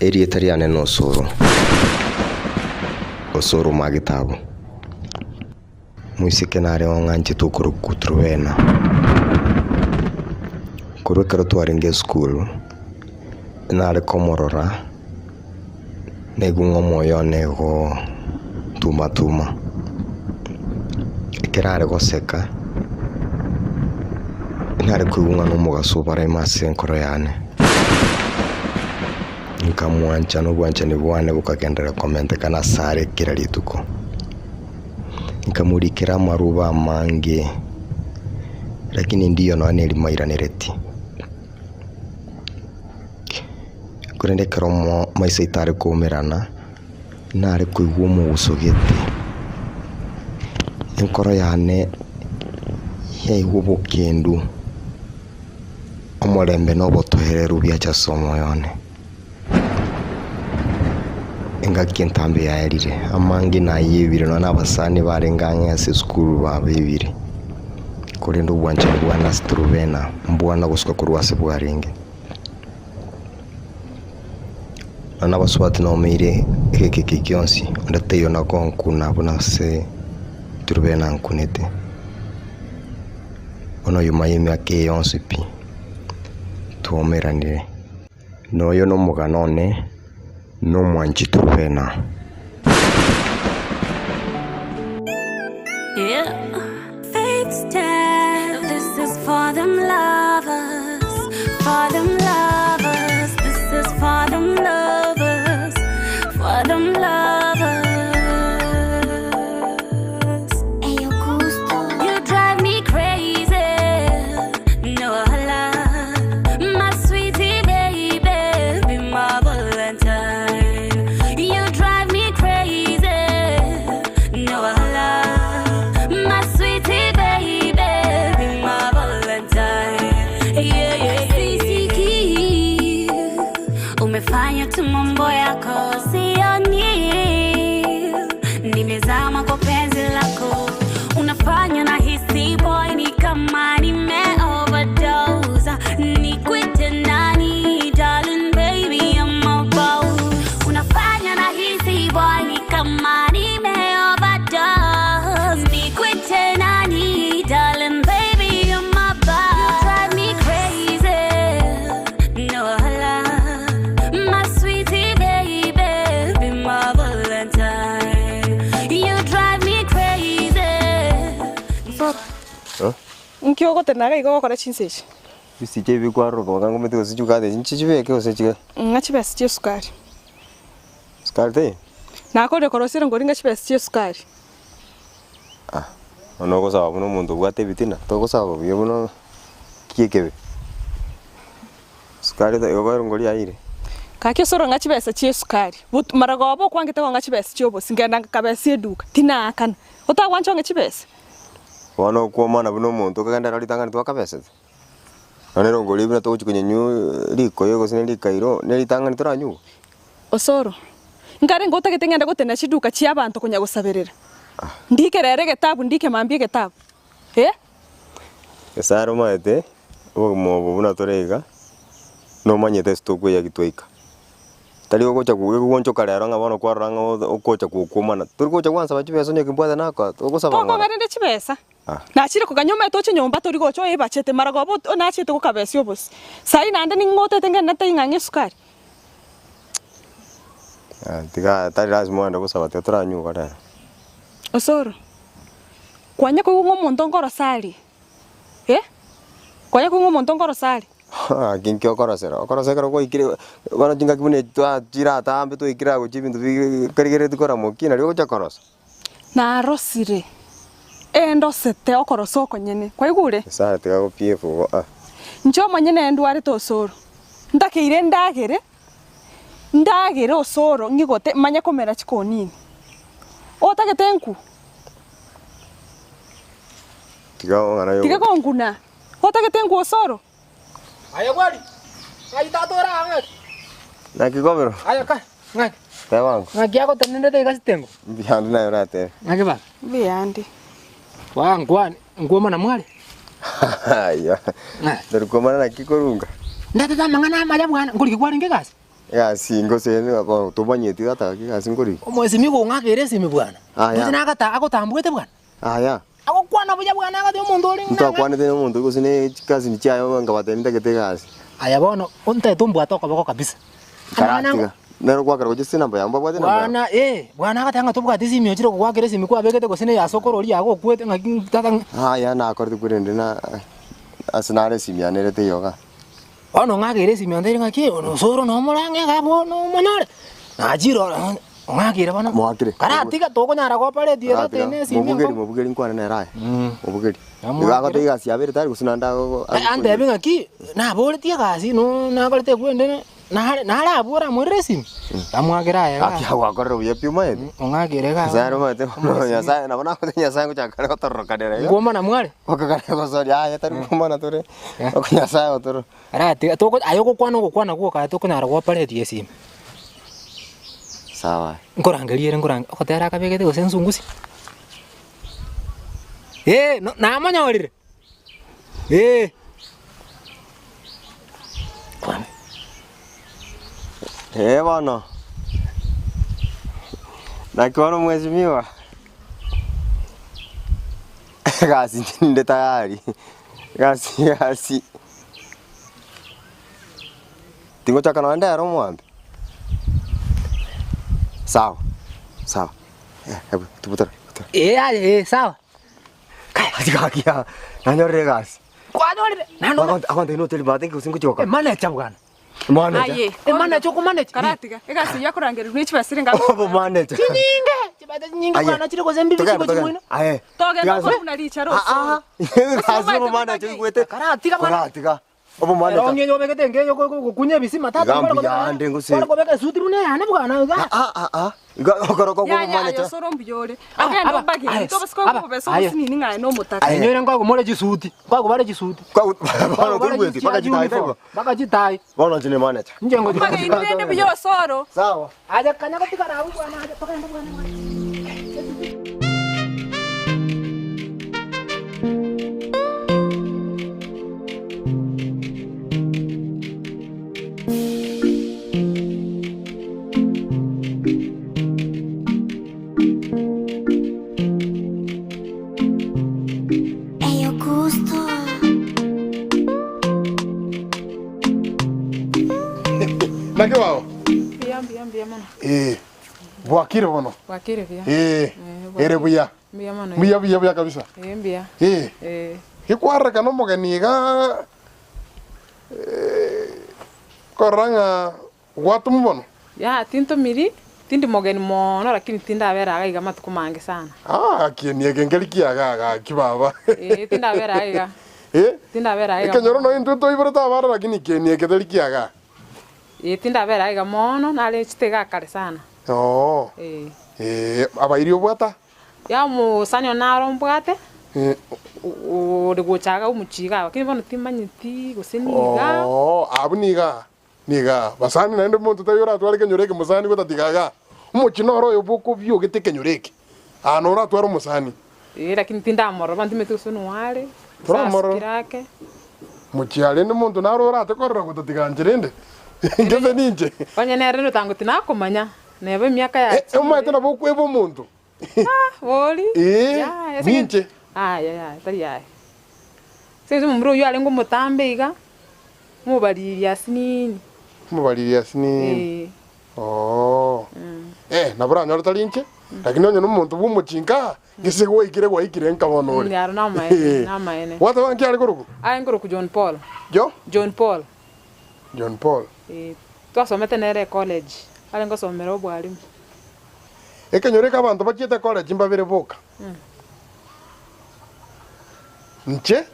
Erieta riane na osoro, osoro magetabu. Moiseke nare ong'anchete okorokwa Truvena. Korwa ekero twarenge esukuru, nare komorora, naigwa ng'a omoyo one igo tuma tuma. Ekero are goseka, nare koigwa ng'a na omogaso obaraime ase enkoro yane. Nkamwancha na obwanchani bwane bokagenderera komentekana asare kera rituko. Nkamorikera amaruba amange, lakini ndiyo nonya nerimo airanereti. Korende ekero maiso aito are koumerana, nare koigwa omoguso gete, enkoro yane yaigwa obokendu, omorembe na obotoereru biacha ase omoyo one. Engaki entambe yaerire, amange nayebire nonya na abasani barenge ang'e ase esukuru babebire, korende obwanchani bwane ase Truvena mbwana gosuka korwa ase bwarenge. Nonya na abasubati nomeire egeka eke gionsi, onde taiyo nagonkuna buna ase Truvena ankunete. Bono nyuma y'emiaka eye yonsi pi, twaumeranire. Na oyo nomogano one, nomwanchi Truvena. Yeah. Faith's dead. This is for them lovers. For them lovers. This is for them lovers. For them lovers. You drive me crazy. No lie. My sweetie baby, be my Valentine. You drive me crazy. No lie. My sweetie baby, be my Valentine. Yeah, yeah, yeah. Sisiki, umefanya tu mambo yako sioni, nimezama kwa penzi lako, unafanya na hisi boy ni kama nime overdose. Nikwite nani darling baby I'm about. Unafanya na hisi boy ni kama nime overdose. Nikwite nani darling baby I'm about. You drive me crazy. No lie. My sweetie baby, be my Valentine. You drive me crazy. Eh? Nki ogotena iga igo ogokora chinsa echi? Bisiche ebi kwarora boka ngomete gose chikate echi nchichibeke gose chike? Ng'a chibesa chia esukari. Sukari teiyo? Nakorire korwa ase erongori ng'a chibesa chia esukari. Ah, bono ogosaba buna omonto obwate ebitina, togosaba buya buna ki ekebe? Sukari teiyo igo erongori yaiyire. Gaki ase ororo ng'a chibesa chia esukari, but maragoba okwangete kong'a chibesa chia obosie, ngenda ngakabesa eduka, tinaakana. Otagwancha ong'e chibesa? Bono okwomana buna omonto okogenda ero ritang'ani twakabesete, nonya erongori buna togochia konyanywa rikoyo gose ne rikairo, ne ritang'ani toranywe. Osoro, Nkarenge otagete ng'ende gotenena chiduka chia abanto konya gosaberera. Ndike rero egetabu, ndike mambia egetabu. Eh? Nyasae are omaete obogima obo buna tore iga, nomanyete ase tokweyaki twaika. Tari ogocha goonchoka rero ng'a bono kwarora ng'a ogocha gokwomana, tori gocha gwansaba chibesa onye kimbwate nakoa, togosaba ng'ora. Tokong'a rende chibesa. Nachire koganya omanyete oche nyomba tori gocha oebachete maragoba ot nachete gokabesia obosie. Sai naende ning'o otete ngende tei ng'a ng'e esukari. Tiga tari lasima ogende gosaba tiga toranywe igo rero. Osoro, kwanya koigwa ng'a omonto nkorosa aria? Eh? Kwanya koigwa ng'a omonto nkorosa aria? Gaki nki okorosera? Okorosa ekero gwaikire bono chingaki buna echi twa chiratambe twaikire agochia ebinto bi karigereretie koramokia nario ogocha korosa. Narosire, ee ndosete okorosa okonyene. Kwaigure? Nyasaye tiga gopia efugo ah. Inche omonyene ndwarete osoro, ntakeire ndagere, ndagere osoro ng'igote manye komera chikonini. Otagete nku? Tiga ong'ana Tiga gonkuna. Otagete nku osoro? Aye gwari, ng'ai tata ore aa ng'aki? Naki kobero? Aye ka, ng'aki? Teba ango. Ng'aki agotenenerete iga sitengo? Mbuya ande naye oratebe. Ng'aki baba? Mbuya ande. Waa nkwane, nkwomana mware? Aya. Tori kwomana naki korunga? Ndetete amang'ana amaya bwana, nkoriki kwarenge egasi? Egasi ngose bono tomanyeti tata gaki egasi nkoriki. Omwesimi gong'akera esimi bwana. Aya. Ndoche nagata agotambuete bwana. Aya. Agokwana buya bwana agotebia omonto ore ng'a. Ntwakwanete nomonto gose ne chikasini chiaye nkabatebia ntagete egasi. Aya bono ontagete ombwate okoboko kabisa. Nkaratiga. Nere ogoakera gochia ase enamba yabo mbabwate enamba yabo. Bwana eh, bwana agateba ng'a tobwate esimi ochire gogoakera esimi kwabegete gose neye ase okorora yago okwete ng'aki tata ng'a. Aya nakorete korende na ase nare esimi yane ere teiyo igaa. Bono ng'akere esimi ontebirie ng'aki osoro nomorang'e iga bono omonyore. Nachire ororo. Ong'akire bono. Moakire. Karatiga tokonyara gopareti ere tene esimi Mobugeri, enko. mobugeri nkwane nere aye. Mobugeri. Namoakire. Igo agoteba egasi yabere tari gose naende ago Antebi ng'aki, naboretie egasi no nakorete ekwende nare nare abwo oramoirere esimi. Namwakera aye Gaki agwakorera buya pi omanyete. Ong'akere iga. Nyasaye omanyete Nyasaye nabo nagote Nyasaye ngochaka kare gotororokanera iga. Nkwomana mware? Okakare gosoria aye tari kwomana tore. Oko Nyasaye otoro. Aratiga toko aye ogokwana ogokwana gwoka aye tokonyara gopareti esimi. Sawa. Nkorangeria ere nkorange ogotera akabegete gose nsungusi. Eh, no namonyorire, eh. Kwana. Eh bono. Naki bono mheshimiwa. Egasi inche ninde tayari, egasi egasi. Tingochaka nonye ndero omwambe. Sawa, sawa, ebu tobutore butore. Eh aye eh sawa. Ati gaki aa, nanyorire egasi. Kwanyorire? Naende Agonte agonte inwe bahati nki gose ngochi gokora. Emanager bwana. Manager. Aye. Emanager okomanage. Karatiga. Egasi eyio akorangererwa ne chibesa ere Obo manager. Chinyinge! Chibesa chinyinge Aye. bwana chire gose mbibi Togende chigo togende. chimoino. Aye. Togenda Egasi- okore buna richara Ah, ah. Egasi obo manager oigwete. Karatiga bwana. Karatiga. Obo manager. Erong'i eye obegete enga eye gokunya ebisima tata Iga mbuya ande ngose. Kware kobeka esuti buna eyane bwana iga. Ah ah ah. Iga okorokwa kwa Yaya aye manager. osoro mbuya ore. Ogende ombagere tobase aba, kobesa aye. obosinini ng'aye na omotaka. Aye nyore nkogomore chisuti. Nkogobare chisuti. Bono toigweti mpaka chitai taibo. Mpaka chitai. Bono inche ne manager. Inche ngochi. Ombagere rende buya osoro. Sawa. Aye kanya gotigara abwo bwana aye togende bwana. Eyo gusto. Naki wao? Mbuya mbuya mbuya mono. Eh. Bwakire bono. Bwakire buya. Eh. Ere buya. Mbuya mono. Mbuya buya buya kabisa. Eh mbuya. Eh. Eh. Gekwarekana omogeni iga eh, korora ng'a gwatomwa bono. Ya tintomiri, tindi mogeni mono lakini tindabera iga iga matuko mange sana. Ah, kieni eke nkeri kiaga gaki baba. Eh tindabera iga. Eh? Tindabera iga. Ekenyoro noyo intwe toiborete abana lakini kieni eke teri kiaga. Eh tindabera iga mono nare chete iga kare sana. Oo. Eh. Eh, abairi obwata? Ya omosani one naro mbwate Eh. ore gocha iga omochie iga lakini bono timanyeti gose niga. Oo, abwo niga niga basani naende omonto tari oratware ekenyoro eke mosani gotatiga igaa. Omochie noro oyo bokobiogete ekenyoro eke. Aa noratware omosani. Eh lakini tindamorora bono timanyeti gose noare, gose Toramorora. asikire ake. Mochie aria rende omonto naro orate korora gotatiga inche rende, ngese ninche. Onye nere rende otangoti nakomanya, neba emiaka ya Eh, omanyete nabo okweba omonto. Ah, bori? Eh, Yaya, ase ninche. Yaya, yaya, tari yaya. Ase eng'encho omomura oyio arenge omotambe iga, omobariri asinini. Omobariri asinini. Eh. Oo. Eh, nabo oranyore tari inche, lakini onye na omonto bwa omochinka, gese gwaikire gwaikire nka bono ore. Mm, aro namaene, namaene. Gwateba nki are korokwa? Are nkorokwa John Paul. Jo? John Paul. John Paul. Eh, twasomete nere ecollege, are ngosomera obwarimu. Ekenyoro eke abanto bachiete college mbabere boka. Inche,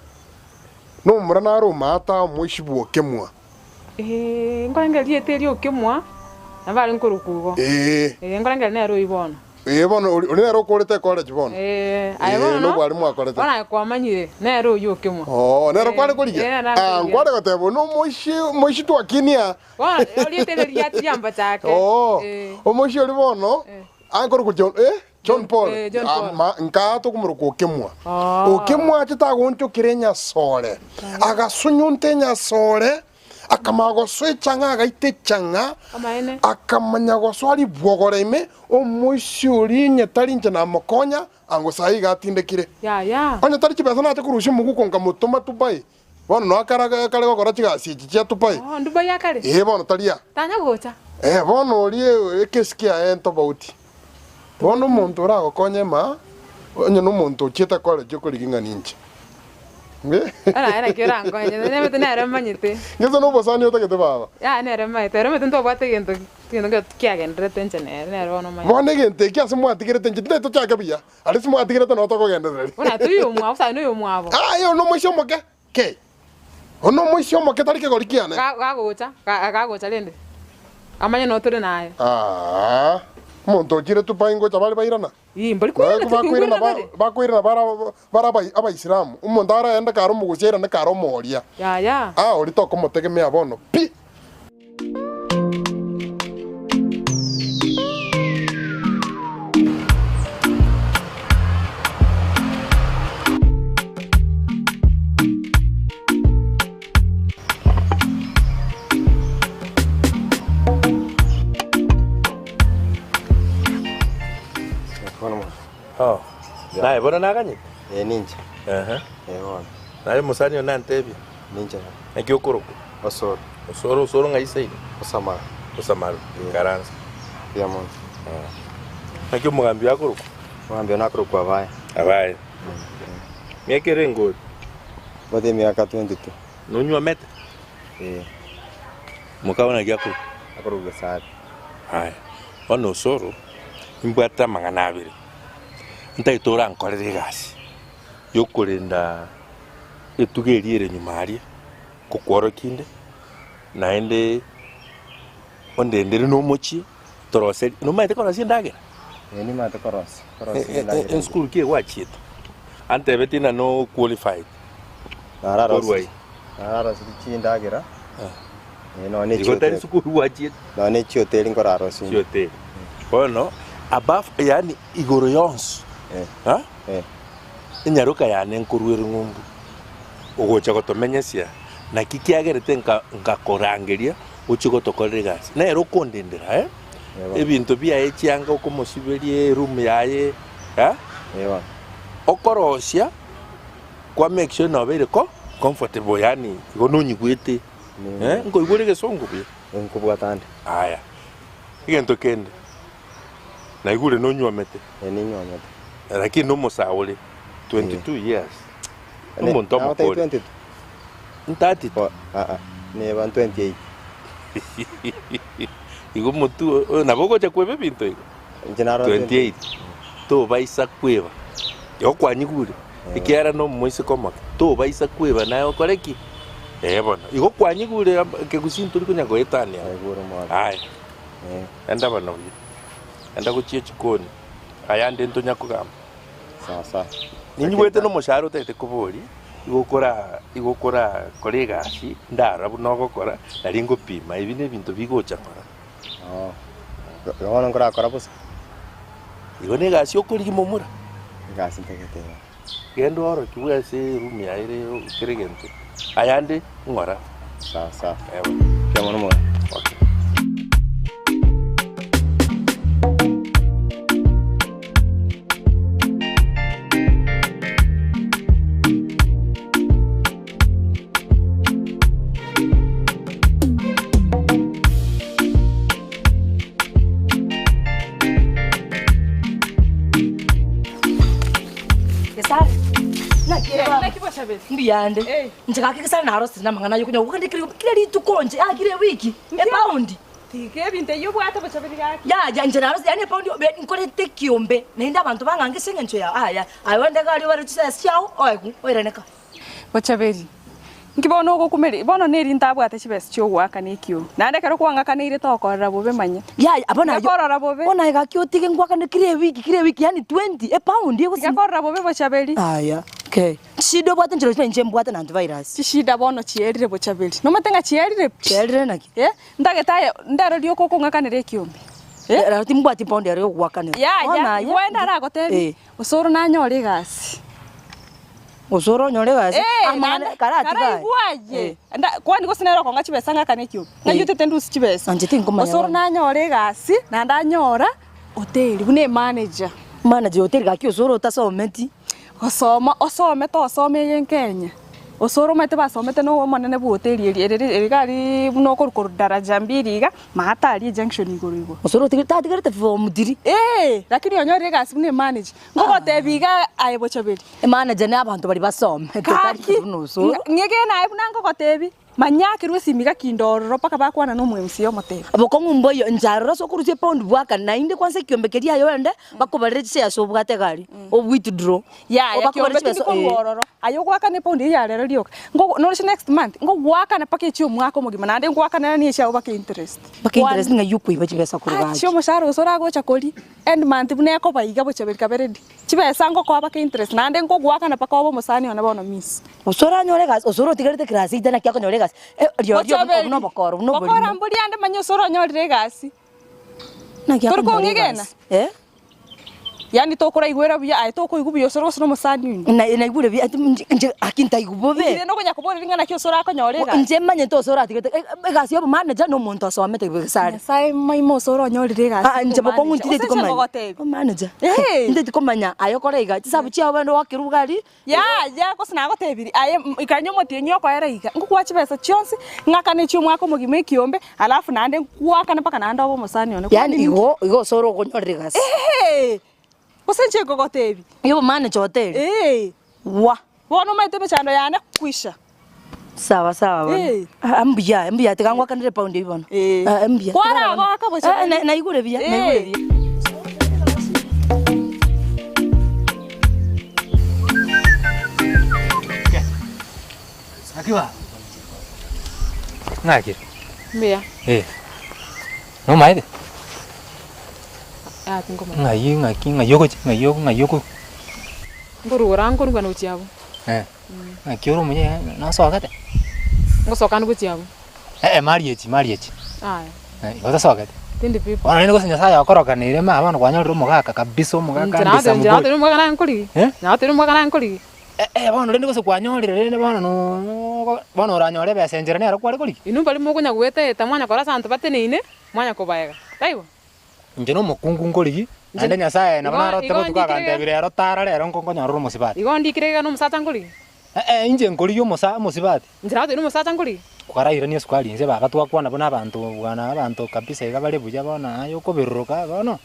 nomomura nare omaata omoishi bw'okemwa. Ee, nkorenge rieta erio okemwa, nabo are nkorokwa igo. Ee. Ee, nkorenge nere oyio bono. Ee bono, ori ori nere okorete ecollege bono? Ee, aye Ee, bono, nobwarimu akorete. bono aye kwamanyire, nere oyio okemwa. Oo, nere kware korigia? Ee, nere Ah, nakorigia. nkware goteba oyo nomoishi omoishi twakinia. Bono, erieta eri riatia chake. Oo, Ee. omoishi oria bono, akorokwa John, eh? John Paul, Eh, John Paul. ama nkaa tokomoroka Okemwa. Oh. Okemwa achete agoonchokera enyasore, agasunyunta enyasore, akamanya gosoa echang'a agaita echang'a, Amaene. akamanya gosoa ribwogore ime, omoisia oria onye tari inche namokonya, ango saii iga atindekire. Yaya. Onye tari chibesa nache korusia omoguko nkamotoma Dubai, bono noe akare akare gokora chigasi echi chia Dubai. Oh, Dubai akare? Ee bono tari aa. Tanya gocha. Eh, bono oria ekesi kiaye ntobauti. Bono omonto oragokonye ma, onye nomonto ochiete college okorigia ng'a ninche. Ere naki orankonye, nemete nere manyete. Gese nobosani otagete baba? Yaya nere manyete, ere omanyete ntobwate gento ki. Egento nkero kiagendererete inche nere, nere bono omanyete. Bono egento eke ase mwatigerete inche tintagete tochake buya, aria ase mwatigerete noo tokogendereria. Buna tari oyomwabo, gose aye noyomwabo. Aye oyo nomoisia omoke ki? Oyo nomoisia omoke tari kegori kiane. Gagocha, gagocha rende, amanye noo tore naye. Aa, omonto ochire Dubai ngocha bare bairana? Ii, mbari koirana, Naye bakoirana tikoigwerana bare. bakoirana bare bare Abaisilamu, omonto araende kare omogusia airane kare omoria. Yaya. Aa, oria tokomotegemea bono pi. Oh, naye bono naganyete? Eh, ninche. Ehe. Eh, bono. Naye omosani one nantebia. Ninche bono. Naki okorokwa? Osoro. Osoro, osoro ng'ai seino? Osamaru. Osamaru, ikaransa. Mbuya mono. Naki omogambi oyo akorokwa? Omogambi one akorokwa Abaye. Abaye. Miaka ere engori? Mbwate emiaka 22. Nonywomete? Eh. Mokao naki akorokwa? Akorokwa Gesare. Aya, bono osoro, nimbwate amang'ana abere, ntagete orankorere egasi yokorenda etugo eria ere nyuma aria, ngokworokia inde, naende ondendere na omochie, toroserie, nomanyete korosia endagera? Eh, nimanyete korosia, korosia endagera. Esukuru ki egwachiete? Antebetie ng'a no qualified. Korwa Nararosirie, nararosirie chindagera, eh, nonya ne Igo tari chihoteli. sukuru gwachiete. Nonya ne chihoteli nkorarosie. Chihoteli. Bono above yaani igoro yonsi, ha? Enyaroka yane nkorwa ere ng'umbu, ogocha gotomenyesia, naki kiagerete nka nkakorangeria ochie gotokorera egasi. Nere okondendera eh, ebinto biaye chianga okomosiberia eroom yaye eh, okorosia kwa make sure nobeire ko comfortable yaani igo nonyigwete eh, nkoigwa ore egesongo buya. Nkobwata ande. Aya, egento kende, naigure nonywomete. Eh, ninywomete. Lakini nomosae ore 22 years, Ne- omonto nago tari omokore. 22? 32. Aa, neba 28. Igo omotwe oyo nabo ogocha kweba ebinto igo. Inche naro 28 tobaisa kweba igo kwanyigure ekiagera na omoiseke omoke tobaisa kweba naye okore ki? Ee bono igo kwanyigure ekegusii ntori konya goetania aya enda bono buya enda gochia echikoni ayande ntonya kogamba. Sawa sawa. Ninyigwete na omoshahara otagete koboria igo okora igo okorakora egasi ndarora buna ogokora nari ngopima ebi na ebinto bigocha ng'ora. Igo bono nkorakora bosa. Igo na egasi okorigia momura. Egasi ntagete iga. Genda oorokigwe ase eroom yaye ere kera egento, ayande ng'ora. Sawa sawa. Ewe. Mbuya mono mono. Okay. Gesare, naki ere baba? Mbuyande. Inche gaki Gesare narosire namang'ana aye konya gokenda kera kera rituko inche ah kera ewiki, epaundi. Tiga ebinto eyio obwate bochaberi gaki. Yaya inche narosire yaani epaundi obe nkorete ekiombe naende abanto bang'ange ase eng'encho yao aya aye onde iga aria obare chisese chiao oegwe oiraneka. Bochaberi, Nki bono ogokumeria? Bono neri ntabwate chibesa chi'ogoakana ekiombe, naende ekero kwang'akaneire tokorora bobe manya. Yaya, bono aye, Tigakorora bobe. bono aye gaki otige ngwakane kera ewiki, kera ewiki, yaani twenty, epaundi egosi. Tigakorora bobe bochaberi. Aya, okay. Chishida obwate nchire chire inche mbwate na antivirus. Chishida bono chierire bochaberi. Nomanyete ng'a chierire pi? Chierire naki? Eh, ntagete aye, ndero rioka okong'akanera ekiombe. Eh? Rero timbwati epaundi ero yogoakanera. Bono Yaya, aye, igo aye naragotebi, eh. osoro nanyore egasi. Gose oronyore egasi, Eh, amang'ana naende karatiga aye. karaigwe aye. Nda- kwani gose nere okong'a chibesa ng'akane ekiombe? Ng'ai otete ndusie chibesa? Inche tinkomanya Osoro bono. nanyore egasi, naende anyora hoteli buna emanager. Manager ya hoteli gaki osoro otasometi. Gosoma, osomete osome eye Kenya. Osoro omanyete basomete na omonene bwa hoteli eria erere ere iga aria buna okorwa korwa daraja mbili iga, maate aria ejunction igoro igo. Osoro otigete tatigerete form three. Eeh, lakini onyorire egasi buna emanager. Ngogotebia iga aye Bochaberi. Emanager na abanto baria basomete tari Gaki, buna osoro. ng'egene aye buna ngogotebi. Manya akerwe esimi gakinda ororo mpaka bakwana na omo MCA omotebia. Bokong'u mboiyo, inche aroro ase okorusia epaundi bwaka naende kwanza ekiombe keria aye oende, bakobarere chisese obwate egari, o withdraw. Yaya, Obakobarere kiombe chibesa, tindi korwa eh. ororo, aye ogoakana epaundi eyio ya rero rioka, nkogo noroche next month, ngogoakana mpaka echia omwaka omogima naende ngoakanera na echiago mpaka interest. Mpaka interest ng'ai okoiba chibesa korwa Ache gaki. omoshahara gose oragocha koria, end month buna ekoba iga bochaberi kaberedi, chibesa ngokoa mpaka interest naende ngogoakana mpaka obe omosani one bono miss. Gose oranyore egasi, gose orotigarete class eight naki akonyora egasi, rirorio Bochaberi, obwo nobokoro, buna bokora oborimo. mbori ande manya ase oronyorire egasi. Naki Tori akonyora kong'egena? egasi, eh? Yaani tokoraigwera buya aye tokoigwa buya osore gose na omosani oino. Na naigure buya ati inche inche aki ntaigwa bobe. Inche rende okonya koboria ng'a naki ase orakonyora egasi. Inche manyete ase oratigarete egasi ya obomanager na omonto osomete gesare. Nyasaye maima ase oronyorire egasi Aa inche bokong'u obomanager. ntiteti Gose inche komanya. ngogotebi. Omanager, Eeh. ntiteti komanya aye okore iga, chisabu chiago bande oakerwe iga aria. Yaya, gose nagotebirie, aye ikanya omotienyi okoera iga, ngokoa chibesa chionsi, ng'akane chi'omwaka omogima ekiombe, alafu naende nkwakane mpaka naende obe omosani one. Yaani igo igo ase ore okonyorera egasi. Eeh! Gose inche nkogotebia. Y'obomanager hoteli. Eeh! Wah! Bono omanyete emechando yane kwisha. Sawa sawa bono. Eeh. Ah, mbuya, mbuya tiga ngwakanere epaundi eyio bono. Eeh. Ah, mbuya. Kwaragoka bocha Eh, naigure buya, naigure Eeh. buya. Ng'aki ba? Ng'aki? Mbuya. Eh. Nomaete? Ah, tinkomanya. Ng'ai ng'aki ng'ai ogochia ng'ai ng'ai okorwa? Nkorugora nkorugana gochia abwo. Eh. Ng'aki ore omuya nosogete? Ngosoka ande gochia abwo. Eh marriage marriage. Aya. Eh, igo otasogete? Tindi pipi. Bono rende gose Nyasaye okorokaneire ma bono kwanyorire omogaka kabisa omogaka Inche ande nagotebi some inche boy. nagotebi omogaka naye nkorigi. Eh? Nagotebi omogaka naye nkorigi. Eh eh bono rende gose kwanyorire rende bono nooo bono oranyore ebesa enchera nero kware korigia? Inwe mbari mokonya goeta eta mwanya korora ase abanto bateneine, mwanya kobaega. Taibo? Inche nomokungu nkorigi, naende Nyasae nabo Igo narote igo botuko ndikire iga. agantebia rero tara rero nko nkonyorere omosibati. Igo ndikire iga nomosacha nkorigi? Eh eh inche nkorigi omosa omosibati. Inche nagotebi nomosacha nkorigi? Kwarairania esukari inse baba twakwana buna abanto bwana abanto kabisa iga bare buya bono aye okoberoroka bono,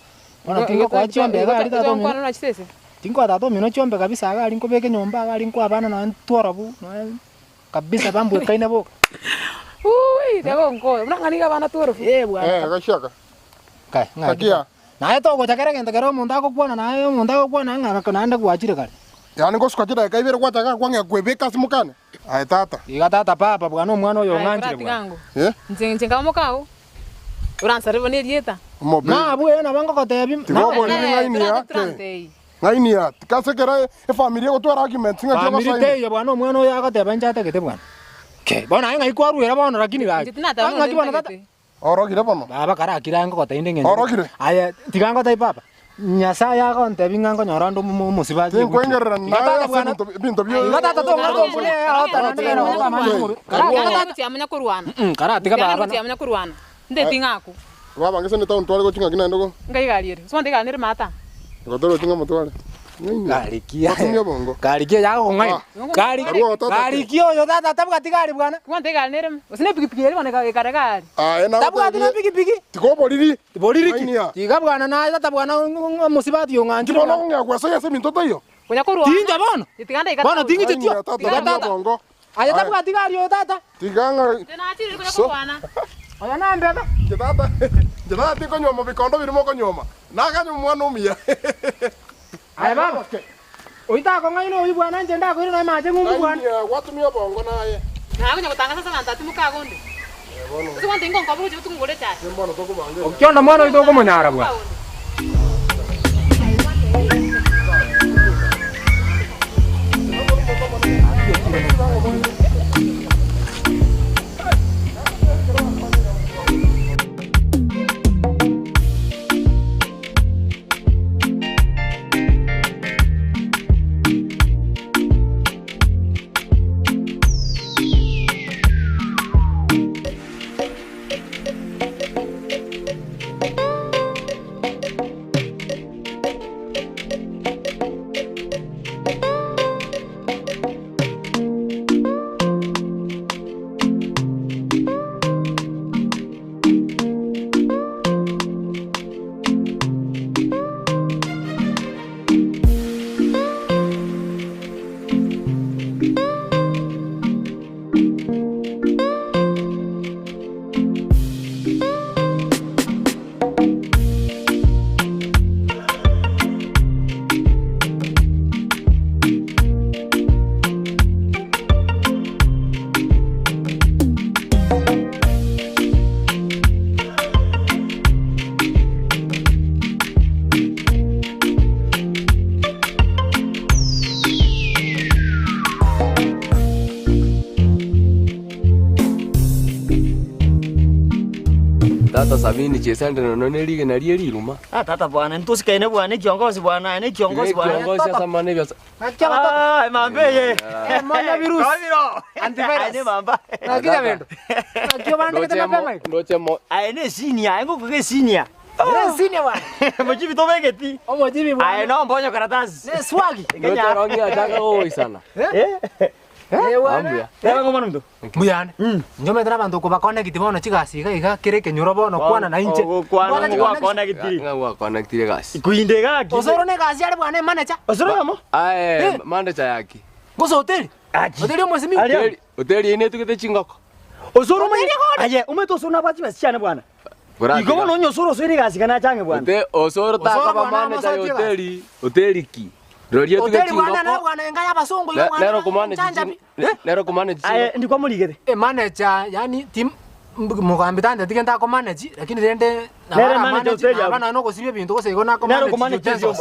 bono Igo igo tingokoa chiombe iga aria tata omino, nkwana na chisese? tinkoa tata omino chiombe kabisa iga aria nkobeka enyomba iga aria nkoa abana nonye ntworobu nonye kabisa bambwekaine boka. Wuuii tiga gonkoya buna ng'a nigo abana tworobu. Eh bwana. Eh gachaka. Kai, ng'aki Gakia. Naye togocha kera egento kere omonto agokwana naye omonto agokwana ng'a gaka naende gwachire kare. Yaani ngosuka chidakika ibere gwachaka kwang'ea kwebeka ase mokane? Aye tata. Iga tata papa bwana omwana oyo Aye ong'anchire koratiga bwana. ango. Eh? Inche inche nkaba mokao, oransarere bono erieta. Omobe. Nabwo nabo ngogotebi. Tiga oboriri ng'aini ya ke. Ng'aini ya tikase kera efamiri egotwara arguments ng'aki Famiri ogosaina. teiyo bwana omwana oyo agoteba inche atagete bwana. Ke, bono aye ng'ai kwaruera bono lakini gaki. Inche tinateba Ng'aki ng'a bono tata. ntagete. Orogire bono. Baba karakire aye ngogotebia inde eng'encho. Orogire. Aye tiga ngotebi papa, Nyasaye agontebi ng'a nkonyora onde omo omosibati egutwa. Tinkwengererani Iga naye tata ase bwana, ebinto ebinto bio iga tata tong'ata ombune aotana naende nere ogotamanya omobe. Karatiga tata. Tiamanya korwana. Karatiga baba. Tiamanya korwana. Ndeti ng'aku. Baba ngese ne town tware gochia ng'aki naende go. Ngai gari ere. Gose igari nere maata. Gotore gochia ng'a motware. Garikia. Batumia obongo. Garikia yagokong'aina. Gari Arua tata. garikia oyo tata tabwati gari bwana. Kwante igari nere. Gose ne pikipiki ere bono ekare gari. Aye nagotebirie. Tabwati na pikipiki. Tiga oboriri. Boriri ki? Ng'ainia. Tiga bwana naye tata bwana omosibati ong'anchire Bono bwana. ong'ea gwesoia ase ebinto taiyo. Konya korwana. Tincha bono. Tiga ndaika Bono ting'iche tio. Ng'ainia tata Tiga tumia tata. obongo. Aye tabwati gari oyo tata. Tiga ng'a Tinachire konya So. korwana. Oyo nambebe. Inche tata, inche tata tinkonyuoma bikondo biria mokonyuoma. Nakanywa omwana omuya. Aye baba. Oyio takong'aina oyio bwana inche ndakoire nonya mache ng'umbu bwana. Ng'ainia gwatumia obongo naye. Naye konya gotangasa ase abanto ati mokagonde. Bono. Gose kwante ingonkoba gochia botuko ngore echae. Mbono tokobanga. Okionda mwana oito okomonyara bwana. Tata Sabini chesende nono ne rigena rie riruma. Ah, tata bwana, ntusikaine bwana, ekiongozi bwana, ane ekiongozi bwana. Ekiongozi ase amana ebiasa. Ah, emamba eye. Eh, monya virusi. Kabiro. Antivirus. Ane mamba. Nakija bendo. Nakio bandikete mapema igo. Ndoche mo. Aye ne senior, aye ngokuge senior. Ne senior bwana. Mochibi tobegeti. Omochibi bwana. Aye no mbonyo karatasi. Ne swagi. Ndoche rongi ataka goisana. Eh? Ambuya. Reba ngomana mndu. Mbuyane. Njometera abanto kobakonekiti bono chigasi iga iga kere ekenyoro bono kwana na inche. Bwana chikonekiti. Ng'a gwakonectire gasi. Kuinde gaki. Osoro ne gasi are bwana manager. Osoro amo. Aye, manager yaki. Gose hoteli. Hoteli omosimi. Hoteli, hoteli ine tugete chingoko. Osoro mwe. Aye, umeto osoro nabachi basichana bwana. Igo bono onye osoro osoro egasi kana change bwana. Ote osoro takaba manager ya hoteli, hoteli ki. Rorie tuge Hoteli bwana na chingoko. bwana enga y'abasongo igo bwana. Nero kumanage. Chanja pi. Nero kumanage. Aye, ndikwa muligete. Eh manager yani tim mugambi tande tige ndako manage lakini rende Nere manage hoteli abo. abana no gosibia ebinto gose igo nako Nero manage kumanage utensils.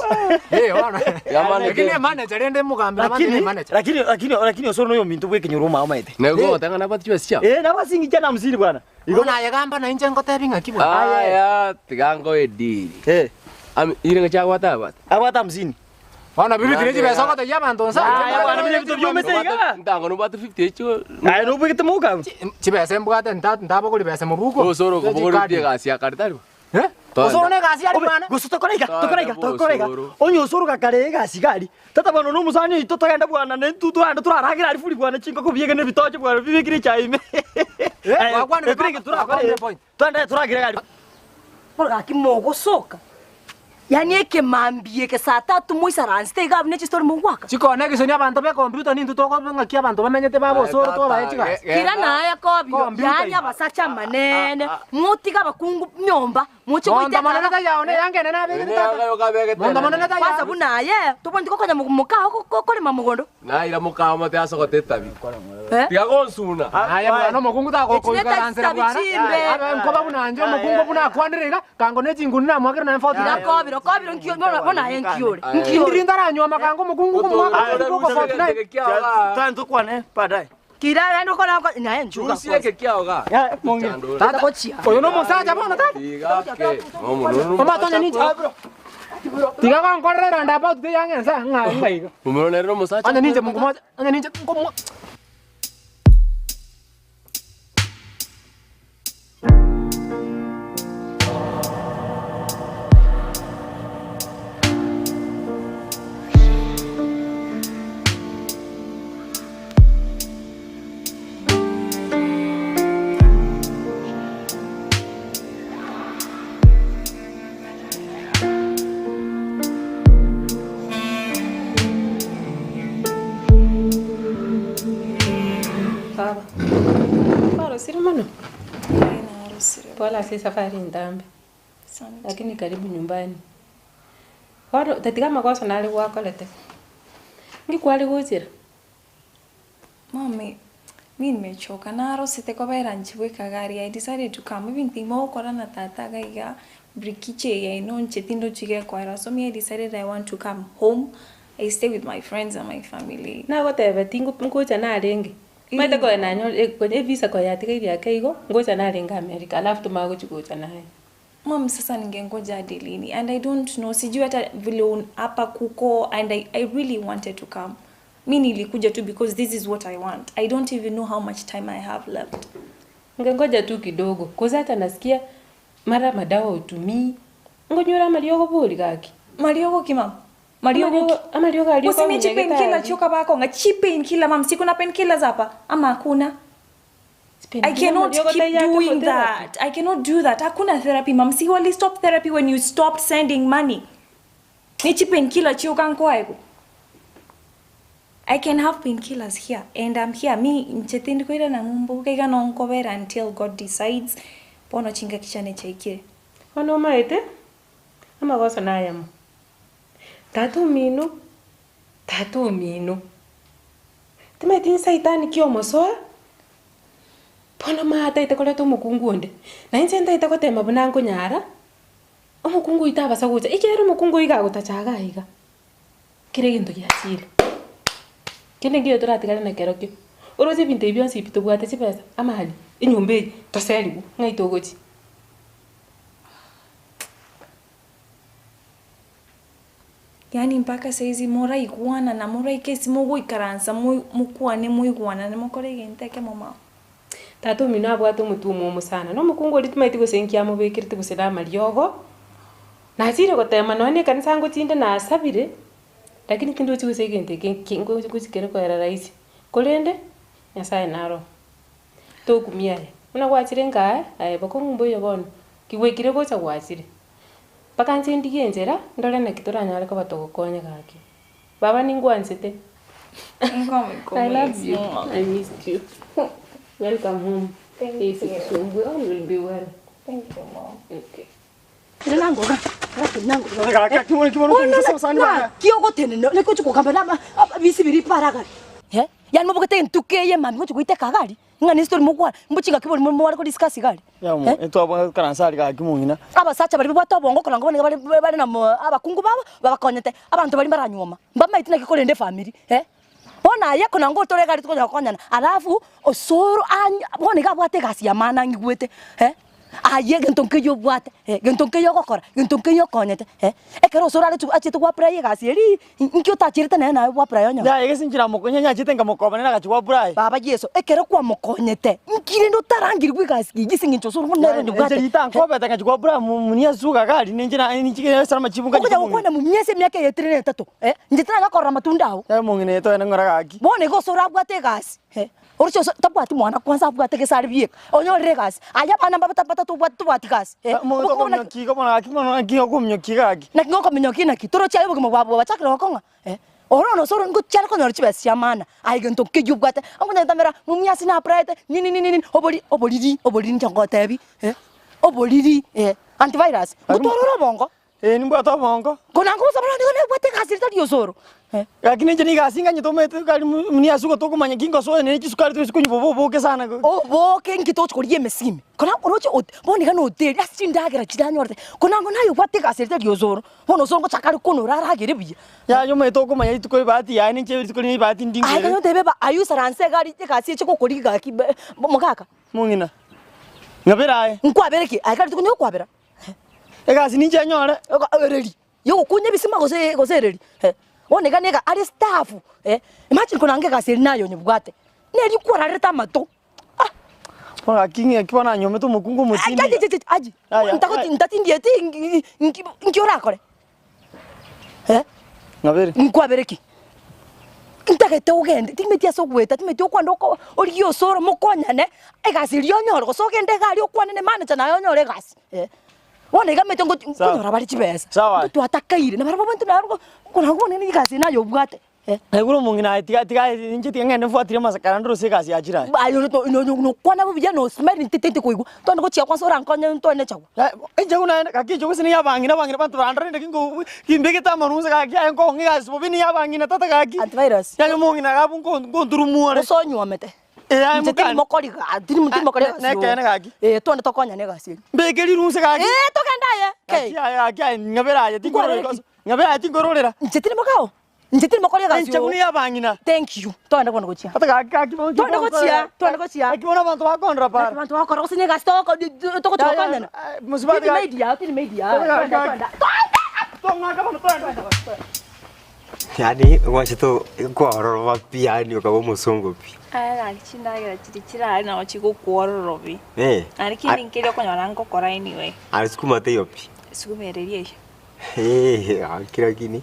Eh bwana. Ya manager. Lakini manager rende mugambi abandi Lakini ne manager. lakini lakini lakini osoro noyo mintu bwekenyoro mama maete. Nego otanga nabati basicha. Eh, nabasingi chana msini bwana. Igo naye gamba na inche ngotebi ng'aki bwana. Aya, tigango ediri. Eh. Am ire ngachagwata abata. Abata msini. Bwana bibi tireji besa gotegia abanto nsa. Aya bwana bine bitu byomete iga. Ntango nobwate 50 echo. Aye nobwegete muka. Chibesa mbwate ntabogori besa mubuko. Osoro kobogori gasi akari tari. Eh? Osoro ne gasi ari bwana. Gusu tokora iga, tokora iga, tokora iga. Onye osoro gakare egasi gari. Tata bwana no musani ito togenda bwana ne ntutu ando turaragira ari furi bwana chingoko biege ne bitoche bwana bibikire chaime. Eh, wakwane ekirenge turakore. Twende turagira gari. Bora gaki mogosoka. Yani ekemambie ke saa tatu moisaranste iga abune chistori mogwaka. Chikonekisoni ni abanto be computer nintu tokobang'aki abanto bamenyete babo osoro tobae chigasi. Kira naye kobiro Computer yani abasacha manene mutiga abakungu nyomba muche Mondo monene tayao ne yangene nabegete tata. Mondo monene tayao. Kwanza bunaye tobondi kokonya mukao kokorema mugondo. Naira mukao mate asogote tabi. Eh? Tiga gonsuna. Aya bwana omokungu tagokoikaranzera bwana. Chimbe. Abe nkoba bunanje omokungu buna akwanire iga kango ne chinguni namwakire na mfoti. Kira kobiro kobiro nkio bona nkiore. Nkiri ndaranywa makango omokungu kumwaka kuko fortnight. Twende tukwane baadaye. Kira yando kora naye nchuka. Usieke kiaoga. Ya, monge. Tata oyo no omosacha bono tata. Tigake. Omo Omatonya ninche. Tiga konkorera roundabout te yangensa ng'a ng'a iga. Mumero nero musacha. Anya ninche mungu moja, anya ninche nkomo. Baba. Warusire muno? Wala si safari ntambe. Lakini karibu nyumbani. Waro tatiga makosa nali gwakorete. Ngikwari guchira. Mami, mi nimechoka narosete kwabera nchiweka gari I decided to come even thimo ukora na tata gaiga brikiche ya ino nchetindo chige kwara so me I decided I want to come home I stay with my friends and my family Nagotebe tingu ngucha narenge. Maite koe nanyo kwenye visa kwa yatiga yake igo ngocha narenge America alafu tumaguchigucha naye. Mom, sasa ningengoja hadi lini? And I don't know, sijui hata vile hapa kuko and I really wanted to come. Mi nilikuja tu because this is what I want. I don't even know how much time I have left. Ngengoja tu kidogo koza hata nasikia mara madawa utumii ngonyora mariogo buri gaki Mariogo ki mam? Mariogo ki? Amariogo alio kwa Usinichi painkiller choka bako nga chi painkiller mam, si kuna painkillers hapa ama hakuna? I cannot Mariogo keep tayari doing kwa that. I cannot do that. Hakuna therapy mam. Si wali stop therapy when you stopped sending money. Nichi painkiller choka nkoaiko. I can have painkillers here and I'm here. Mi nchetendi koira na ngumbu kaiga nonkobera until God decides. Pono chinga kichane chaikire. Ono maete amagoso nayamo tata omino tata omino timaeti nsaitani kiomosoa Bono mataete koreta omokungu onde, na inche ntaete gotema buna nkonyara, omokungu oyio tabasa gocha, ekiagera omokungu oyio iga agotacha iga iga, kera egento giachire. Kende nkeiyo toratigare nakerokio, oroche ebinto ebi bionsi pi tobwate chibesa, amali, enyomba eye, toserigwe, ng'ai togochia? Yaani mpaka saizi moraigwanana moraike ase mogoikaransa mokwane moigwanane mokore egento ekemo mama. Tata omino abwate omotwe omwomo sana, na omokungu oria timaeti gose nki amobekerete gose na amariogo, nachire gotema nonya na ekanisa ngochinde nasabire, lakini tindochi gose egento eke nki ngochi kere koera rahisi, korende Nyasaye naro. Tokumia aye, buna gwachire nka aye, aye bokong'u mboiyo bono, ki gwaikire gocha gwachire. Mpaka inche ndigie enchera, ndore naki toranyare koba togokonya gaki. Baba ningwanchete. I love you. I missed you. Welcome home. Thank Yes, you. Kisumbwe, all will be well. Thank you, mom. Okay. kiogotenena nikochi kugamba nama bisibiri paragari yani mobogete entuko eye mambia ngochi goiteka agari ng'a ne story mogokwana mbochi ng'aki bori mware ko discuss gari Abasacha baria babwate obongo koranga bono nigo bare bare na abakungu babo babakonyete, abanto baria mbaranyuoma, mbamaeti naki korenda efamiri eh. Bono aye kona ngotore egari tokonyara gokonyana, alafu osoro anya bono iga abwate egasi ya maana ang'igwete eh, aye egento nkeiyo obwate eh, gento nkeiyo ogokora, gento nkeiyo okonyete eh. Ekero osoro aretu achiete go apply egasi eria, inki otacherete nere naye go apply onyore? Yaya gese inche namokonya nyachete nkamokoba nere agachia go apply. Baba Yeso, ekero kwamokonyete, inki rende otarangirigwe egasi eyio ase eng'encho osoro buna nere Inche onyebwate? rita nkobete ngachia go apply munia suga gari ninche na ninche esere amachibu ngachia Okonya komong'ina. gokwana mumia ase emiaka eye etire na etato, eh, inche tinanya korora amatunda ao. Yaya omong'ina oye toende ng'ora gaki. Bono igo osoro abwate egasi, eh, oroche oso tabwati mwana kwanza abwate gese are bieka, onyorire egasi, aye abana mbabe batato obwate tobwati gasi, eh, Omonto obokima buna ki? okominyokia igo bono gaki bono naki okominyokia gaki. Naki ngokominyokia naki? Torochi aye obogima bwabo bwachakire gokong'a, eh. Oro nonye ore ngochia are konyora chibesa chia maana, aye gento nkeyio obwate, omonto agotamera mumia ase na applyete nini nini nini, obori oboriri oboriri inche ngotebi eh, oboriri eh, antivirus, ngotwara ore obongo. Eh, nimbwate obongo. Kona ngosaba nigo nebwate egasi ere tari osoro eh. Lakini inche nigo ase inganyete omanyete gari muna ase ogotokomanya ki ngosoa nere chisukari toise konywa bobe oboke sana. Oboke inki togochi korigia emesimi, kona oroche ot bono iga na hoteli ase chindagera chiranyorete, kona ngo naye obwate egasi ere tari osoro, bono osoro ngochaka are konora aragere buya. Yaya omanyete okomanya rituko ebahati yaye ninche rituko rinde ebahati Aye ndingere. kanya otebe ba aywo isaranse egari egasi eche gokorigia gaki be mogaka. Mong'ina, ng'abere aye. Nkwabere ki? Aye kare rituko niokwabera. Egasi ninche nyore. Ereri yogokunya ebisima gose gose ereri eh. Bono iga niga are staff eh, imagine konanga egasi eria naye onyebwate, neri kwararete amato ah. Bono gaki ng'aki bono nanyomete omokungu omotindi iga. Achi achi Yaya, ntagoti ntatindieti nki nki orakore eh. Ng'abere. Nkwabere ki? Ntagete ogende, timeti ase ogoeta, timeti okwenda oko origie osoro mokonyane, egasi eria onyore gose ogende iga aria okwane ne manager naye onyore egasi eh. Bono iga omanyete ngochi Sawa. nkonyora bare chibesa, Sawa. intwe twatakaire, na barabwo abanto naro korwa bono egasi eye naye obwate eh. Naigure omong'ina aye tiga tiga inche tiga ng'ende mfuatirie amasakara ndore ase egasi yachire aye. Aye nokwana buya no smile intwe tindi koigwa, twende gochia kwanza orankonye ntwane chagwa. Enchegu naende gaki enchegu gose niya abang'ina abang'ina abanto barandore ndaki nko kimbegete amarunsa gaki aye nkong'a egasi bobe niya abang'ina tata gaki. Antivirus. Yaani omong'ina iga abwo nko nkonturumwa ore. Gose onyuomete. Eh aye Inche tindi mokani. mokori ga tindi tindi mokori egasi Nekeene gaki. Eh twende tokonyane egasi eria. Mbeke rirunsa gaki. Eh togende aye. Gaki aye gaki aye ng'abere aye tinkorora Nkwarire ki? ng'abere aye tinkororera. Inche tindi mokao. Inche tindi mokori egasi Enchegu oo. niya abang'ina. Thank you. Twende bono gochia. Ata gaki gaki bono Twende gochia, twende gochia. Gaki bono abanto bakondora para. Naki abanto bakora gose negasi togoko togochi Ya, ya, gokonyana. mosubati Tindi gaki. maid yao, tindi maid yao. Gaki, Twende, gaki. twende. Tong'aka bono twende. Yaani gwachete kwaroroba pi yaani okaba omosongo pi. Aye gaki chindagera chiria chirare nabo chigokwororobi. Eh. Naende kende nkeria okonyora ngokora anyway. Aye sukuma teiyo pi. Sukuma ereria eyio. Eeh gaki lakini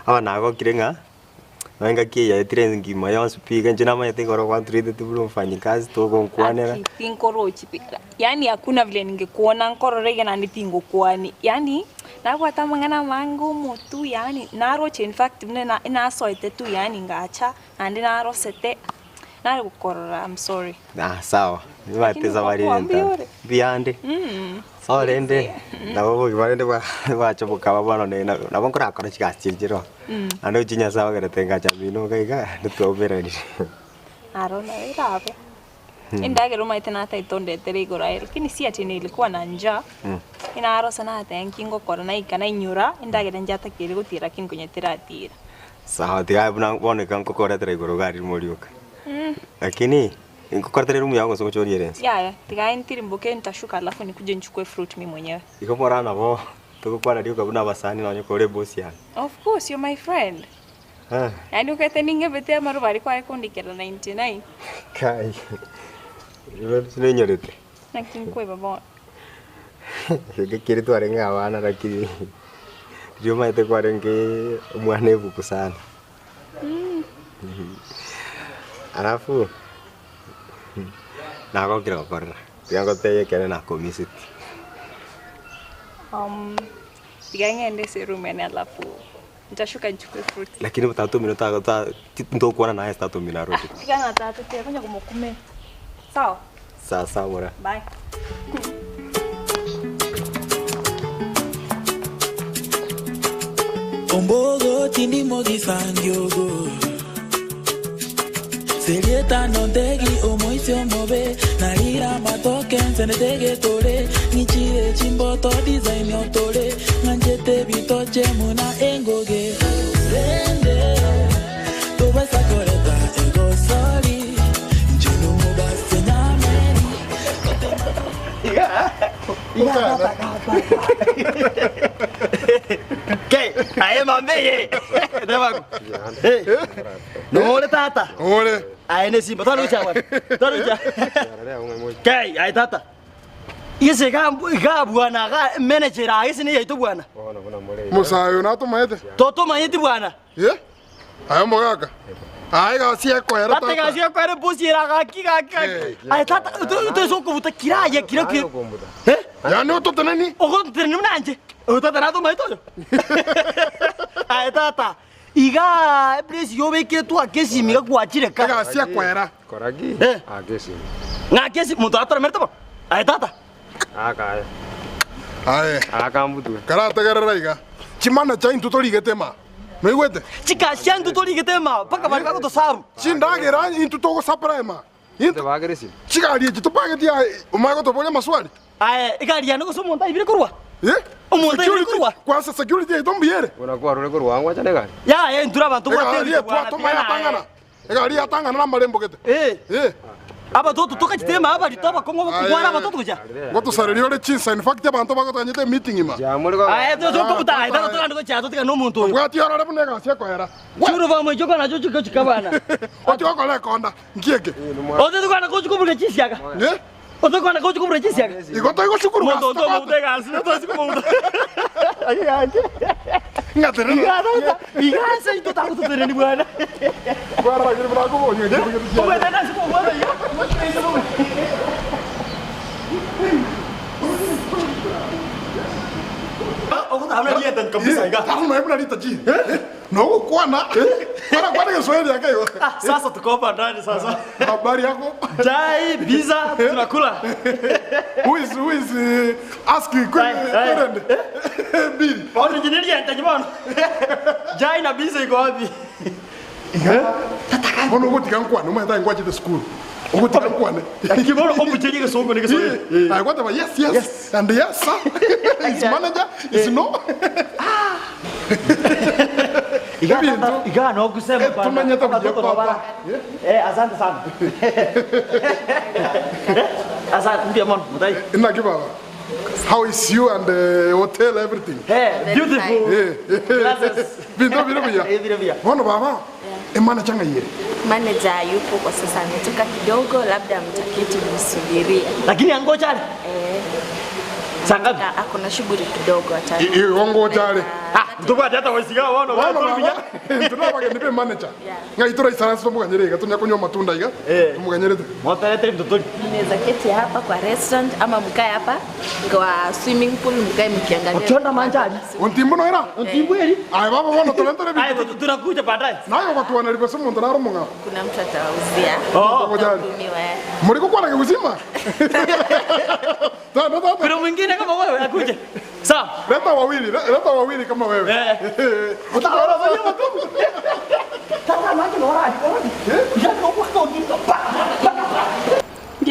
aba nagokire ng'a nonye engaki eye yaetire engima yonsi pi iga inche namanyete igoro gwantreateti buna omofanyikazi togonkwanera. Aki tinkorochi pi, yaani hakuna vile ningekuona nkorora iga naende tingokwani, yaani nabwate amang'ana amange omotwe yaani naroche infact buna na nasoete tu yaani ngacha naende narosete, nare gokorora I'm sorry. Ah sawa, nibaete Lakini esabari ngokoa eye entambe. mbuya ore. Mbuyande. Sawa rende, nabo obogima rende bwa bwacha bokaba bono ne nabo nkorakora chigasi chiria chiroo. Naende gochia Nyasaye ogerete ngacha mino iga iga, ntitwaumeranire. Aro nabo erabe. Endagera omanyete nataete ondetere igoro aye lakini si ati nilikuwa na njaa. Inarosa nateba nki ngokora naika nainyora endagera njatakeire gotira lakini konya teratira. Sawa tiga buna bono iga nkokoretera igoro iga aria morioka. Lakini nkokoretera eroom yago gose ngoche oriere inse? Yaya, tiga ntirimboke nitashuka alafu nikuje nichukue fruit mi mwenyewe. Igo mora nabo togokwana rioka buna abasani nonye kore ebosi yane. Of course, you're my friend. Yaani okagete ning'ebete amaroba aria kware kondikera 99. Kai, igo sinenyorete. Naki nkoeba bono. Geke keri twarenge abana lakini riria omanyete kwarenge omwana ebuku sana. Alafu nagokire gokorora, tiga ngotebie ekere nakomiseti. Tiga ng'ende ase eroom yane alafu nitashuka nichukue fruits. Lakini tata omino ta ta ntokwana naye ase tata omino aroche. Tiga na tata tiga konya komokumera. Sawa? Sawa sawa mora. Bye. Ombogo tindimo gisangiogo Serieta nontegi omoisi omobe Narira matoke nsenetege tore Ngichire chimboto design otore Ng'anchete bitoche muna engoge Rende Tobasa koreta egosori Nchino mubase nyameri Ke, aye mambeye. Tebako. Eh. Nore tata. Ore. Aye ne simba twarucha bwana. Twarucha. Ke, aye tata. Ise ga ga bwana ga manager aye sine yaito bwana. Musayo natomaete. Totomanyeti bwana. Ye? Aye omogaka. Aye gasi ekoera Tata tata. gasi ekoera epusi era gaki gaki gaki. Aye tata toise okobuta kira aye kira kira. Eh? Yani ototeneni? Ogoteneni buna inche. Oyo tata natomaete oyo. Aye tata. Iga eplace yobekire twake esimi iga gwachire ka. Egasi ekoera. Koraki? Eh. Aka esimi. Ng'ake esimi monto atoremerete bono. Aye tata. Aka aye. Aye. Aka mbutwe. Karategerera iga. Chimanacha intwe torigete ma. Noigwete? Chikasi chia intwe torigete ma mpaka baria bagotosabu. Chindagera intwe togosupply ma. Bagere esimi. Chigari echi topageti aye omanye gotoboria amaswali. Aye egari yane gose omonto aibire korwa? Eh? Omonto aibire korwa? Kwanza security yaito mbuya ere? Buna kwarure korwa ngwacha na egari. Yaya intwe abanto bwate Egari ebinto bwana etwatoma tiga yatang'ana. naye. Egari yatang'ana na amarembo gete. Eh. Eh. Abatoto tokachitema abarito abakong'u abakogwara abatoto gocha. Ngotosareria ore chinsa in fact abanto bagotanyete emeeting ima. Aye tokobuta aye tata togende gochia totigane na omonto oyo. Obwati orore buna egasi ekoera. Churu bamwe choko nacho chiko chikabana. Otige gokora ekonda nki eke? Otete kwana gochi koburuka chisiaga. Eh? Otete kwana gochi koburuka chisiaga. Igo toigosukuru Monto gasi oto omobuta egasi tosi komobuta. Aye yanche. Ng'aterere. Iga tata. Iga ase intwe tagototereri bwana. Kwararagire buna akoboria ng'a kebugete chiaye. Obwete nase kobwata iga. Nogokwana kwana Kiswahili yake hiyo. Sasa tuko hapa ndani sasa. Habari yako? Chai, pizza, tunakula. Who is who is asking current? Bill. Bono engineer entaji bono. Chai na pizza iko wapi? Bono ogotiga nkwane omanyete aye nkwachete school. Ogotiga nkwane. Lakini bono omucheri egesongo na egeswahili. Aye gwateba yes yes and yes sir. Is manager is no. Iga no kusema bana. Tumenyete buya Watoto papa. bana. Eh, asante sana. Asante mpya mono, mutai. Naki baba. How is you and the hotel everything? Hey, beautiful. Yeah. Glasses. Binto bire buya. Eh, bire buya. Bono baba. Emanager ng'aiyere. Manager yupo kwa sasa, ametoka kidogo, labda mtaketi msubirie. Lakini angoja ale. Eh. Saa ngapi? Ako na shughuli kidogo ata. Igo ngocha ale. Ah, ntobwate hata waisiga bono. Bono baba. Tuna nipe manager. Ng'ai tora isaransi tomoganyere iga tonya kunywa matunda iga. Tomoganyerete. Motarete mtoto. Mnaweza keti hapa kwa restaurant ama mkae hapa kwa swimming pool mkae mkiangalia. Ochonda manjari. Ontimbo noera? Ontimbo eri. Aye baba bono torentere Aye tunakuja baadaye. Nayo gwatwana ribe se omonto naro omong'ao. Kuna mtu atawauzia. Oh. Mtahudumiwa, eh. Muri gokwana kegusima? Tata tata. Kuna mwingine kama wewe akuje. Sawa. Leta wawili, leta wawili kama wewe. Eh. Tata manje nora ali.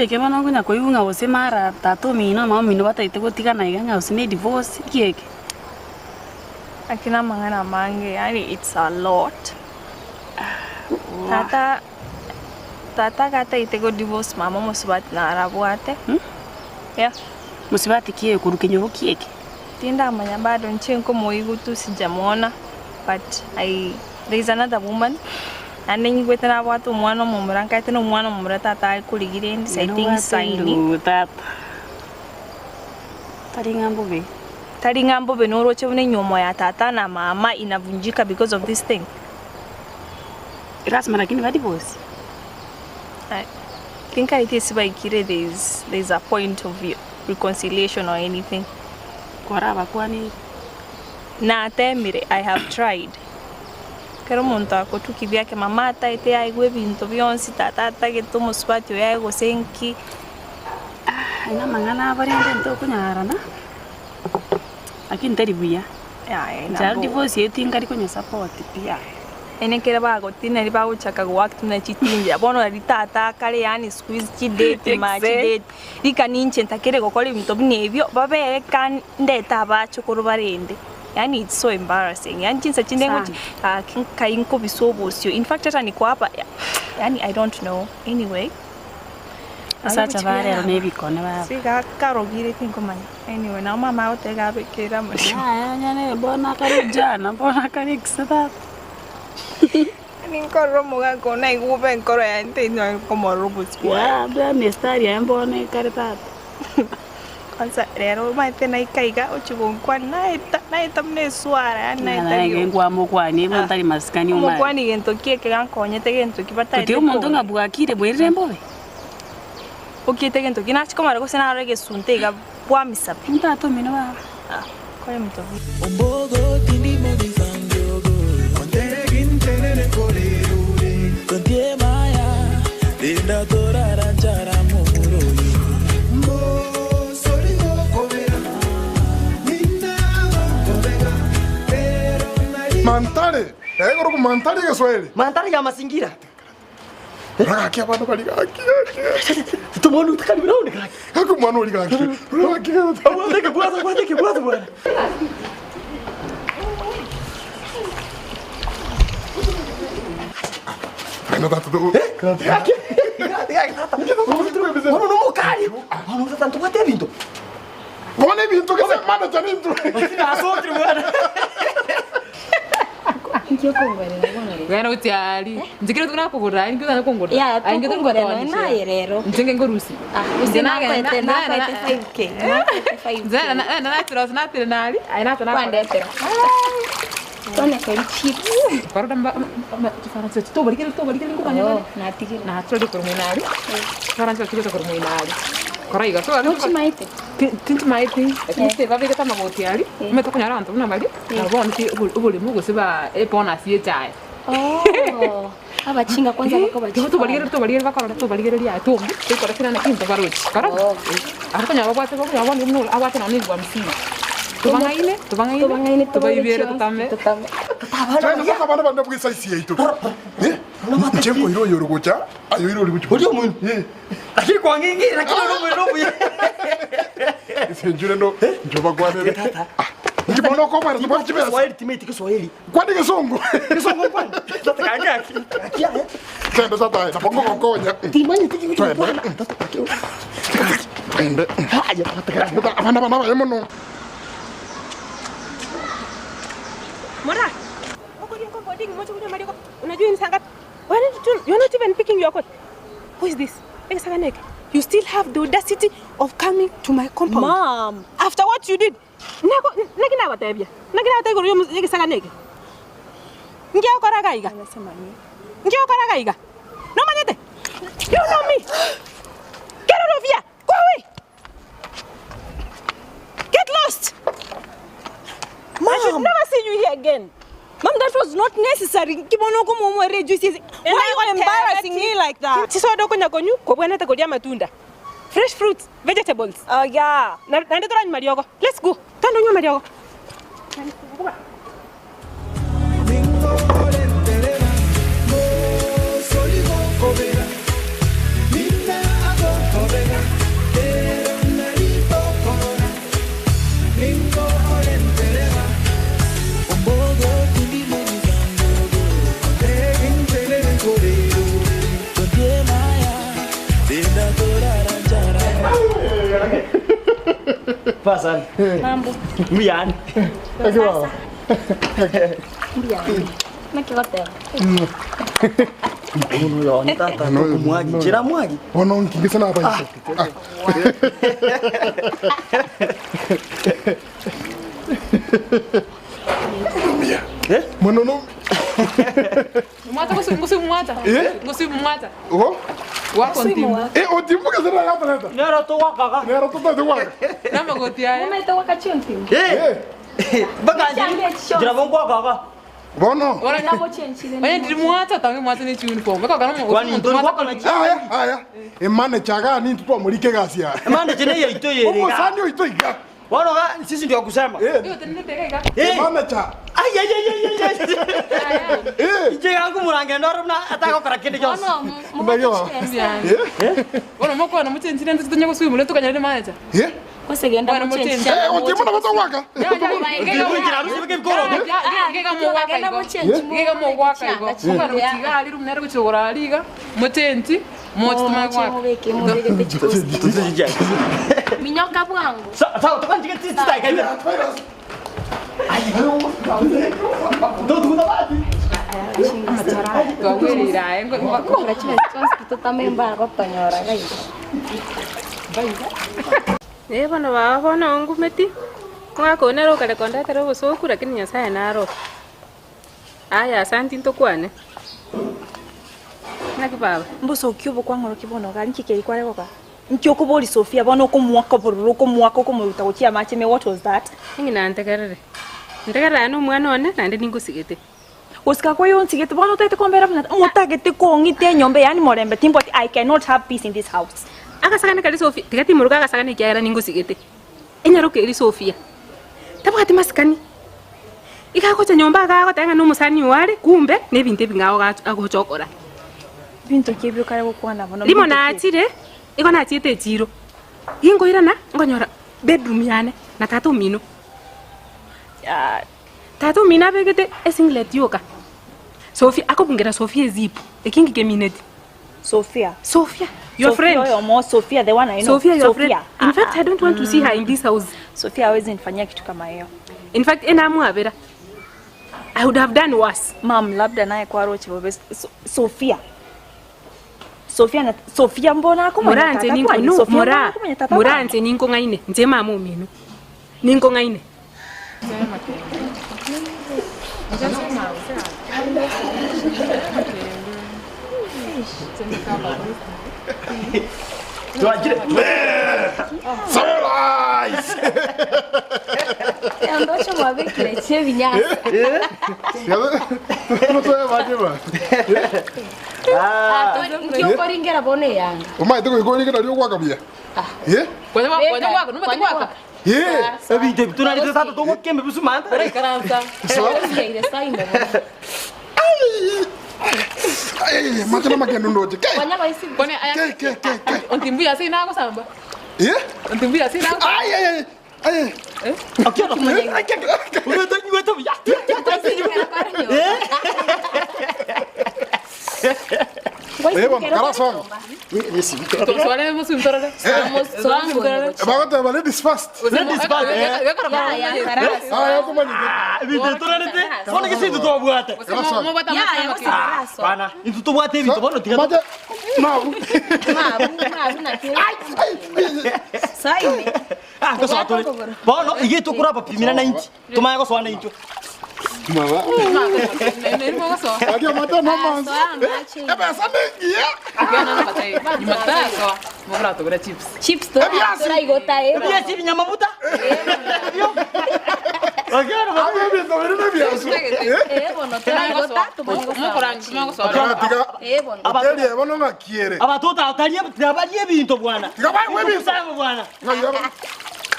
Nki eke bono okonya koigwa ng'a gose mara tata omino mama omino batagete gotigana iga ng'a gose ne edivorce, nki eke? Lakini amang'ana amange yaani it's a lot. Tata tata gatagete go divorce mama omosubati narabwate. Yeah. Mosubati ki oyo korwa kenyoro ki eke? Tindamanya bado inche nkomoigwa tu sijamuona but I there is another woman naende nyigwete nabwate omwana omomura nkaete na omwana omomura tata are korigia rende I think saini. Tata tari ng'a mbobe. Tari ng'a mbobe noroche buna enyiomo ya tata na mama inavunjika because of this thing. Erasima lakini ba divorce. I think I esi baikire there is there is a point of reconciliation or anything. Kwarabakwanire? Natemire, I have tried. Ekero omonto agotukia ebiake mama ataete aigwe ebinto bionsi tata atagete omosubati oye aye gose nki. Aye namang'ana abo rende ntokonyarana, lakini tari buya. Yaya Inche nabo. divorce eye tingari konya support pi yaya. Ene ekero bagotineri bagochaka goact buna chitinja bono nari tata akare yaani siku hizi chidate ma chidate rika ninche ntakere gokora ebinto buna ebio babere ka ndete abachokoro barende yaani it's so embarrassing yaani chinsa chinde ngochi gaki nkai nkobisa obosio in fact hata niko hapa yaani I don't know anyway. Abasacha ba rero na ebikone baba. Siga karogire tinkomanya anyway nabo mama agoteba abekere amariogo. Yaya onye bono akare ujana bono akare ekise tata. Ninkorora omogaka one aigwe bobe enkoro yaye teinyare komorora obosio bwaye. Yaya buna mistari yaye mbono ekare tata. Kwanza rero omanyete naika iga ochia gonkwania naeta naeta buna eswara yaani naeta Naye rioka. nkwamokwania igo ntari masikani omare. Omokwani gento ki eke gankonyete gento ki bataete Totiga omonto kong'a. ng'a bwakire bwerire mbobe. Okiete gento ki nachia komara gose narore egesunte iga bwamisa pi. Tata omino baba. Ah, kore omonto buya. Mantare, egoro mantari Kiswahili. Mantari ya mazingira. Gaki abana bari gaki gaki. Tumonu utakali brown gaki. Gaki mwana uri gaki. Gaki. Awateke bwaza awateke bwaza bwana. Kana tata do. Gaki. Gaki tata. Ono no mukali. Ono tata ntubwate ebintu. Bona ebintu kese manager nintu. Asokire mwana. Wena utiari. Nzikira tunakugura, ingi tunakugura. Ya, tukugura naye rero. Nzenge ngorusi. Ah, usinakwete nakwete 5k. Nakwete 5k. Nzena na na tira na tira nali. Ai na tira. Kwandetera. Tone kari chips. Kwarota mba kifaransa to bari to bari ko kanya. Oh, natigire. Na tira ko mwinari. Kifaransa tira ko mwinari. Kora iga to. Ntuchimaite. Tinchimaite. Lakini babike tama gotiari. Metoka nyaranto na bali. Na bona ki ubulimu gusiba e bonus ye chai. Oh. Abachinga kwanza bako bachinga. Tubarigere tubarigere bakora tubarigere ria tumbi tukora kina na kintu baruchi. Kora. Ariko nyaba bwate bako nyaba ni abwate na ni bwa msini. Tubangaine tubangaine Tubangaine tubaibere tutame. Tutame. Chana sasa bana bana bwisa isi yaitu. Eh? Chenko iro yoro gocha. Ayo iro ri guchu. Uri omuntu. Lakini kwa ngingi lakini uri omuntu obuye. Senjure ndo njoba kwanere. Ndibona ko bana ndibona chibesa. Kiswahili timeti Kiswahili. Kwani kisungu? Kisungu kwani? Tata kanga. Kia. Twende sasa tapongo kokonya. Timani tiki Twende. Twende. Haya tata. Abana bana baye muno. Mora. Unajua ni saa ngapi? Why don't you, you're not even picking your call. Who is this? Saganeke. You still have the audacity of coming to my compound. Mom. After what you did. Nako nagina watebia. Nagina watebia yo yeke Saganeke. Ngia okora gaiga. Ngia okora gaiga. No manyete. You know me. Get out of here. Go away. Get lost. Mom. I should never see you here again. Mom, that was not necessary. Kibono ko mo reduce. Why are you embarrassing me like that? Chisodo konya konyu kobwana ta kodia matunda. Fresh fruits, vegetables. Oh yeah. Na ndio tora mariogo. Let's go. Tando nywa mariogo. Pasana. Mambo. Mbuyane. Sasa. Naki goteba. Mwagi, chira mwagi. Bono nkingisa na abaise. Eh? Mono no. Mwata ngusi ngusi mwata. Eh? Ngusi mwata. Oh? Wako ntimu. Eh, otimbu ka sera gata leta. Nero to waka. Nero to to waka. Namagoti aya. Umete wakachio ntimu. Eh. Baka njira bongo waka. Bono. Oye ndiri mwata tange mwata ni uniform. Baka kana Kwani ndori wako na Aya, aya. Emane chaga ni mtoto amulike gasi ya. Emane chene ya ito yere. Omo sani ito iga. Bono ga sisi ndio kusema. Eh. Emane cha. Ay ay ay ay ay. Eh. Ije yangu murange ndoro na ataka kora kindi kyose. Ndayo. Eh? Bono moko na muchenzi nende tutonya kuswimule tukanyale manager. Eh? Kosegenda Bwana muchenzi. muchenzi. Eh, otimbu na bato waka. Ngeka rumunere kuchigora liga muchenzi Minyoka bwangu. Sawa, tukanjike titaika hivi. Eh bono baba bono ngumeti mwaka ũyũ nero ũkareka ndetera ũgũcũku lakini nyasaye naro aya asanti ntũkwane naki baba mbucoki ũbũ kwang'oroki bono gari nkikeri kwaregoka nkiũkũbũri Sofia bono ũkũmwaka bũrũrũ ũkũmwaka ũkũmũruta gũkia machime what was that ng'ina ntegerere ntegerere no mwana one nande ningũcigĩte gũcika kwa yo nsigete bono ũtete kombera buna mũtagete kũng'ite nyombe yani morembe timboti I cannot have peace in this house agasagane kari Sofia tigati mũrũka agasagane kĩagera ningũcigĩte enyarũkĩri Sofia tabwati masikani igagocha nyomba agagotenga no musani ware kumbe ne bintu ebing'ao agochokora bintu kibio kare gukwana bono rimo nachire igo nachiete echiro ingoirana ngonyora bedroom yane na tata omino tata omino abegete esinglet yoka Sofia akobungera Sofia ezipu ekingi kemineti Sofia Sofia your Sofia friend oyo mo Sofia the one I know Sophia, your friend. In fact, I don't want to see her in this house. Sofia hawezi nifanyia kitu kama hiyo. In fact, enamwabera. I would have done worse. Mam, labda naye kwa roche bobe so, Sofia. Sofia na Sofia mbona akumanya Mora nze tata ninko kwani? no Sofia mbona mora akumanya tata mora kwani? nze ninko ngaine nze mama omino. Ninko ngaine. Surprise! Andocho mwabikire chebinyasa. Eh? Tutoe Ah, nkiokoringera bone yanga. Umaite kuikoringera rio gwaka buya. Eh? Eh, ebintu ebi tunarite tata togokembe bisumanta. Ire saine. Ai, machana makendo ndoje. Ke. Ke ke ke ke. Ontimbuya sina gusamba. Eh? Ontimbuya sina. Ai ai ai. Ai. Eh? Akiona. Uweto uweto ya. Eh, bon, kara song. Swale musimtorere. Bagoteba ladies first. Ladies first. Ah, yakumanyite. Ebintu tunarite. Bono gese intu tobwate. Bana, intu tobwate ebintu bono tiga. Mabu. Mabu, mabu na kile. Saine. Ah, gosoa tore. Bono igie tukura bapimira 90. Tumaya gosoa 90. Mama. Akia mata mama. Eh, besa nengi. Nyuma mugura tugura chips. Chips to. Turaigota eh. Ebiasi binyamabuta. Okiona Ayo ebintu biri nebiasu. Eh, bono turaigota Tiga. Eh, bono. Oterie bono ng'akiere. Abatoto atarie tabarie ebintu bwana. Tiga bae ebintu. Sabe bwana.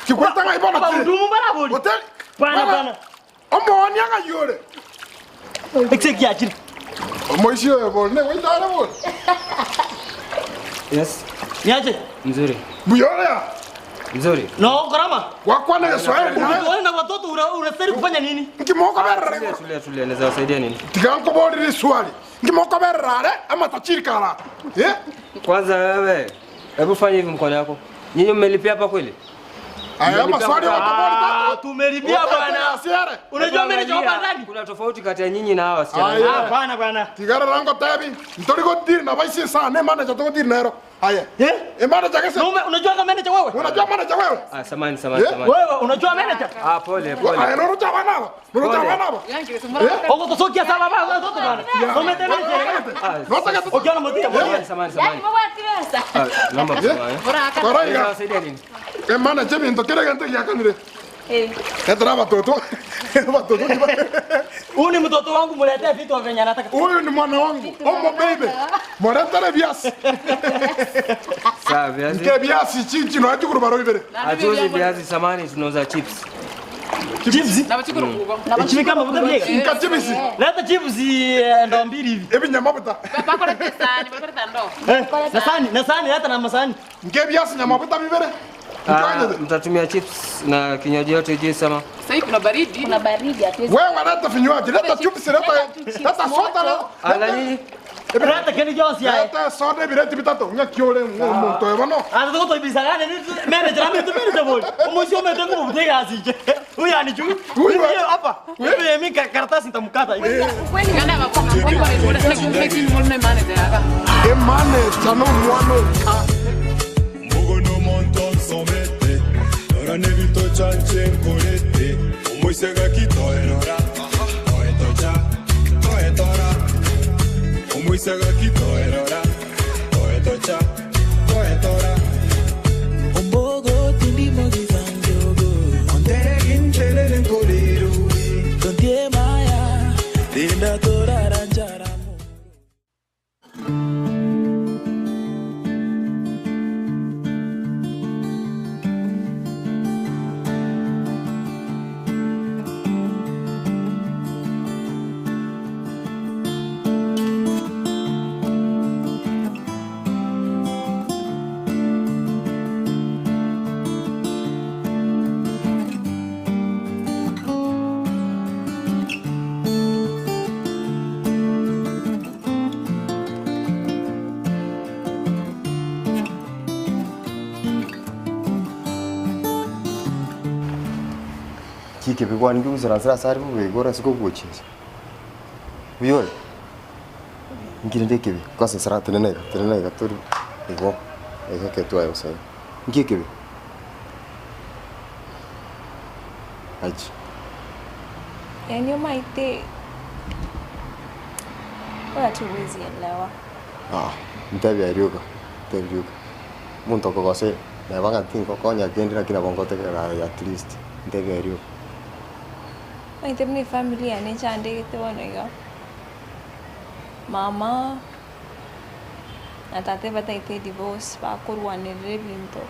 Kikwata ngai bono. Abahudumu barabori. Oteri. Bwana bwana. Omoni angayore. Ekse kiachiri. Omoishi oyo bol ne weitare bol. Yes. Niaje? Mzuri. Buyorea. Mzuri. No, karama. Wakwana Kiswahili. Wewe na watoto unastahili kufanya nini? Nkimoko berere. Tulia tulia tulia, naweza wasaidia nini? Tiga nkobori swali. Nkimoko berere ama tachirikara. Eh? Kwanza wewe, hebu fanya hivi mkono yako. Nyinyi mmelipia hapa kweli? Aya maswali otabori tatu. Tumelipia bwana. Unajua mimi ni ndani. Kuna tofauti kati ya nyinyi na hawa wasichana. Aya. Hapana bwana. Tigara rango tebi. Ntori godiri na baisi sana ne manager to godiri nero. Aya. Eh? E manager kese. Unajua kama manager wewe? Unajua manager wewe? Ah, samani samani Eh? samani. Wewe unajua manager? Ah, pole pole. Aya noro chawa naba. Noro chawa naba. Ogo tosokia saba ba toto bwana. Somete manager. Okiona motia Samani samani samani. Ah, naomba msamaha. eh. Koraiga. Unawasaidia nini? E manager binto kere gente yakanire. Etera batoto. Batoto. Huyu ni mtoto wangu, muletee vitu venye anataka. Huyu ni mwana wangu. Omo baby. Muretere viasi. Sawa, viazi. Nke viasi chinchi no ajukuru baro ibere. Hatuuzi viazi samani, tunauza chips. Chips? Chipika mafuta biega. Nka chips. Leta chips ndo mbili hivi. Ebi nyamabuta. Eh, na sahani, na sahani leta na masahani. Nke viasi nyamabuta bibere. Ah, mtatumia chips na kinywaji yote juice ama? Sasa kuna baridi. Kuna baridi hatuwezi. Wewe leta vinywaji, leta chips, leta leta soda leta. Ah, na nyinyi? Leta Kenny Jones yae. Leta soda bireti bitatu. Nyakiole muntu ebono. Ah, tuko toibisagane ni manager ame tu manager boy. Umusio umetenga kubutega asije. Huyu anijui. Huyu hapa. Wewe mimi karatasi nitamkata hivi. E manager no mwana ka. Mugono monton somete Nora nevito chanche nkorete Omoisega kitoerora Toetocha, toetora Omoisega kitoerora Toetocha, toetora Ombogo tindimo gizanjogo Ontere nkoriru Tontie maya Linda torara njara Kike bigwani ngiguseransera ase ari bobegora ase kogochicha. Uyore. Nkirinde ekibi. Kwasesera tenena iga, tenena iga tori igo. Iga ketwaye gose. Nki ekibi? Achi. Yani umaite wewe hatuwezi elewa. Ah, ntebi arioka. Ntebi rioka. Omonto okogose neba ng'a tingokonya kende lakini nabo ngotegerera aye at least ntebi arioka. Maite mne family yane chandegete bono iga. Mama na tate bataite divorce bakorwanirira ebinto.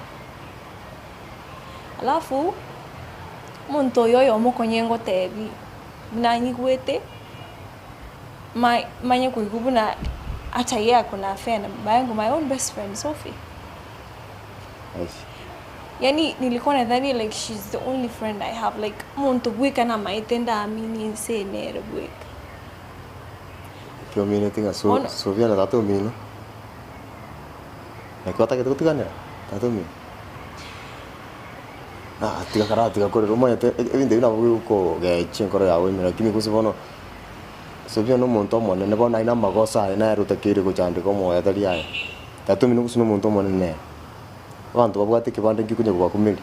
Alafu omonto oyo oyomo okonye ngotebi buna nyigwete manye koigwa buna hata yeye ako na affair na baba yangu my own best friend Sophie. Achi. Yani nilikuwa nadhani like she's the only friend I have like muntu bweka na maite ndaamini nse nere bweka. Kiominete ng'a so Ono. Sofia na tata omino. Naki otagete gotiganera tata omino. Ah, tiga kara tiga korera omanyete ebinto ebi nabo bigokogechia enkoro yago ime lakini gose bono Sofia na omonto omonene bono aye na amagoso aye nere otakeire gochandeka omoyo atari aye. Tata omino gose na omonto omonene nere. Abanto babwate ekebande nkikonya kobakumeria.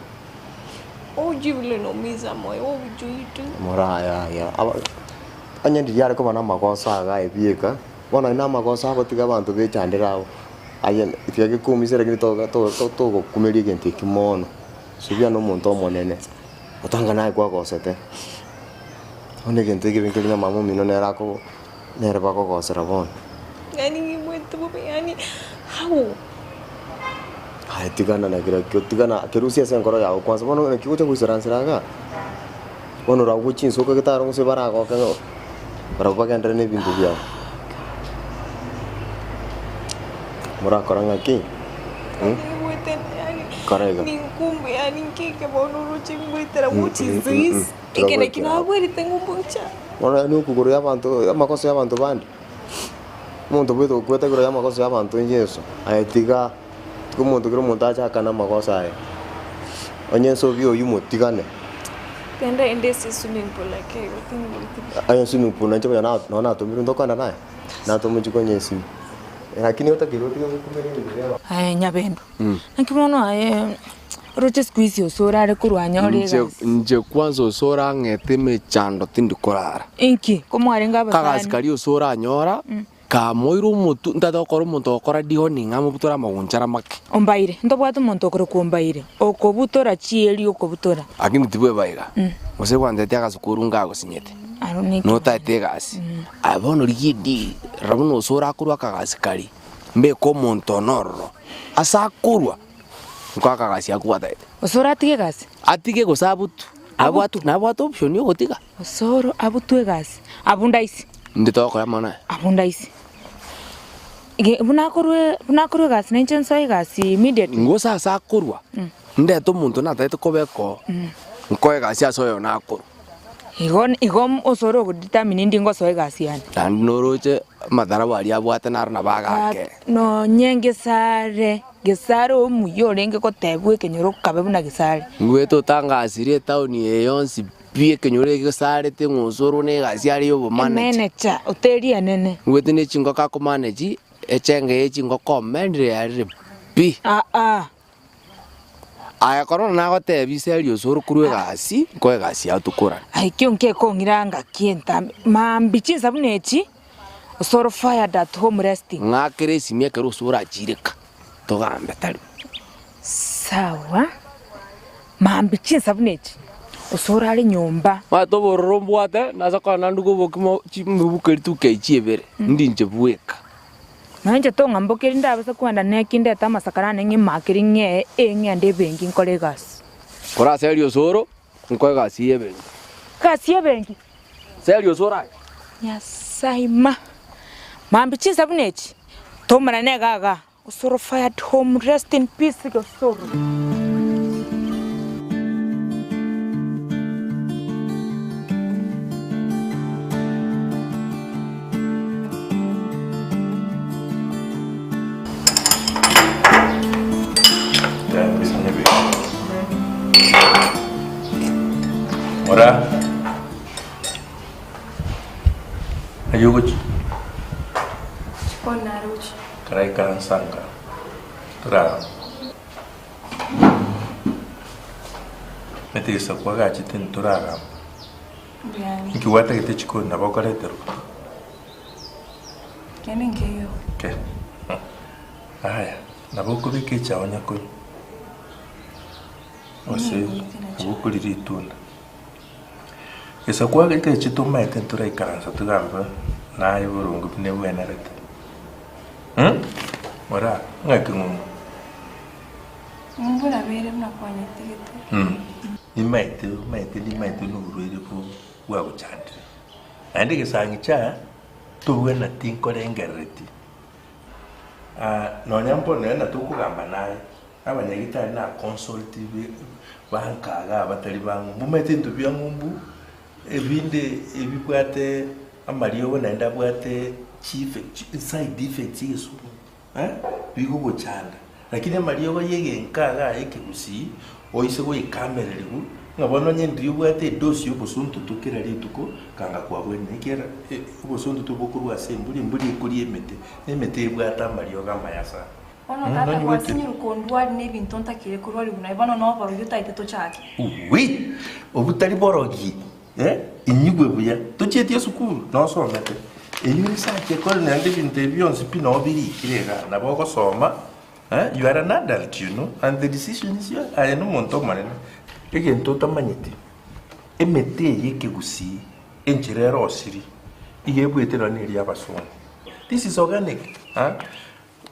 Hujui vile naumiza moyo, wewe hujui tu. Moraya ya aba onye ndiria are koba na amagoso aga ebieka bono aye na amagoso agotiga abanto bechandera abo aye tiga gekumisera lakini toga togokumeria egento ekio mono. Sofia na omonto omonene otanga naye kwagosete bono egento ekebe nkeri ng'a mama omino nere ako nere bakogosera bono. Yani ngimwetu bubi yani how Aye tigana na kera kio tigana kerusia ase enkoro yago kwanza bono naki gocha goisaransera iga bono oragochi chinsoka getaro gose baragoke ng'a barabwo bagenderere na ebinto biabo. Morakora ng'aki? Ngimwete yani Kora iga. ni ngumu yani nkike bono uruchi ngwitera what is this? Tiga Ikene gwekera kinabwerite ngumbucha. Bono yaani okogoro ya abanto amakoso ya abanto bande omonto obwate gokweta igoro ya amakoso ya abanto yeso aye tiga tiga omonto kera omonto ache akane amakoso aye. Onye nsobi oywo motigane. Genda ende ase swimming pool ake igo ting'uti. Aye swimming pool nainche konya noo natomirwe ntokogenda naye, natomwa inche konya esimi. Lakini otakeire otige gokumera ebinto bia abanto. Aye nyabendo, naki bono aye oroche siku hizi ase orare korwa anyore Inche egasi. inche kwanza ase orang'ete emechando tindi korara. Inki? Komwarenge Kagasi abasani? karia ase oranyora, Kamoire omotwe, ntate gokora omonto ogokora dihoni ng'a amobutore amagunchara make. Ombaire, ntobwate omonto okorokwa Ombaire, okobutora chieri okobutora. Lakini tibweba iga, gose gwanchete agasukuru ngagosinyete, Aro neke. notaete egasi. Aye bono rigia edili, rora buna ase orakorwa akagasi karia, mbeke omonto one ororo, ase akorwa, nkoe akagasi akwo gwataete. Gose oratige egasi? Atige gose abutwe, nabwate nabwate option ya ogotiga. Osoro abutwe egasi, abwo ndaisi. Inde togokora amang'ana aya. Abwo ndaisi. Ge buna akorwa buna akorwa egasi nainche nsoe egasi immediately. Gose ase akorwa, ndete omonto natagete kobeka oo, nkoe egasi ase oyo nakorwa. Igo igo osoro ogodetermine ndi ngosoa egasi yane. Naende noroche amatarabu aria abwate naro nabo agake. Nonye ngesare, gesare omuya orenge gotebwa ekenyoro kabe buna gesare. Ngwete otangasire etaoni eye yonsi Pi ekenyoro eke gesarete ng'oso orwo na egasi are y'obomaneja. Emenecha, oteria enene. Ngwete ne chingoko akomaneji, echenge ye chingoko omenire yarire pi. Aa. Aye korona nagotebia ise aria osoro korwa egasi, nkoe egasi yao tokorane. Aye ekio nkekong'ira ngaki entambe, maambia chinsa buna echi, osoro fired at home resting. Ng'akere esimi ekero osoro achireka, togambe tari. Sawa, maambia chinsa buna echi, osoro are nyomba. Omanyete obororo mbwate, nase korora nanduge obokima chimibuko rituko echi ibere, ndinche bweka. Nonya inche tong'ambokeri ndabase kogenda neki ndete amasakara ane ng'imakeri ng'ee ng'ende ebenki nkore egasi. Kore ase erio osoro, nkoe egasi ya ebenki. Egasi ya ebenki? Ase erio osoro aye. Nyasae ma! Maambia chinsa buna echi, tomerane iga igaa. Osoro fired home rest in peace Osoro. Ora. Aye ogochia. Chikoni naroche. Taraikaransa nka torarora. Omanyete egesaku agachete ntoragamba. Mbuya Inki gwatagete chikoni nabo okoreterwa? Kende nkeiyo. Ke. Aya, nabo okobeka echae onya konywa. Gose nabo okoria ritunda. Egesaku agachete omanyete ntoraikaransa togambe naye boronge buna ebwenerete. Ora, ng'aki ng'umbu? Ng'umbu nabeire buna kwanyetigete. Nimaete, omaete nimaete noborwaire bwagochandire. Naende egesang'i chia tobwenereti nkorengerereti. Nonya mbono ere natokogamba naye, abanyagitari na consult banka igaa batari ba ng'umbu. Omanyete ebinto bia ng'umbu, ebinde ebibwate amariogo naende abwate chieffect side effects egesumu eh, bigogochanda. Lakini amariogo ya egenka igaa ya ekegusii, oise goikamereriwu, ng'a bono onye ndiria obwate edosi ya obosuntutu kera rituko, kanga kwabwenire ekiagera obosuntutu bokorwa ase emburi, emburi ekoria emete, na emete ebwate amariogo amaya sana. Bono tata gwasinyirwe kondwari nebinto ntakire korwarigwa naye bono noborogi otaete tochake. Uwi! Obwo tari borogi, eh, inyigwe buya. Tochieti esukuru, nosomete. Eyio research ekore naende ebinto ebi bionsi pi noo birikire igaa. Nabo ogosoma, eh, you are an adult you know, and the decision is yours. Aye nomonto omonene. Egento otamanyeti, emete eye ekegusii, enchera erosiri, iga ebwete nonye na eria abasongo. This is organic, ah.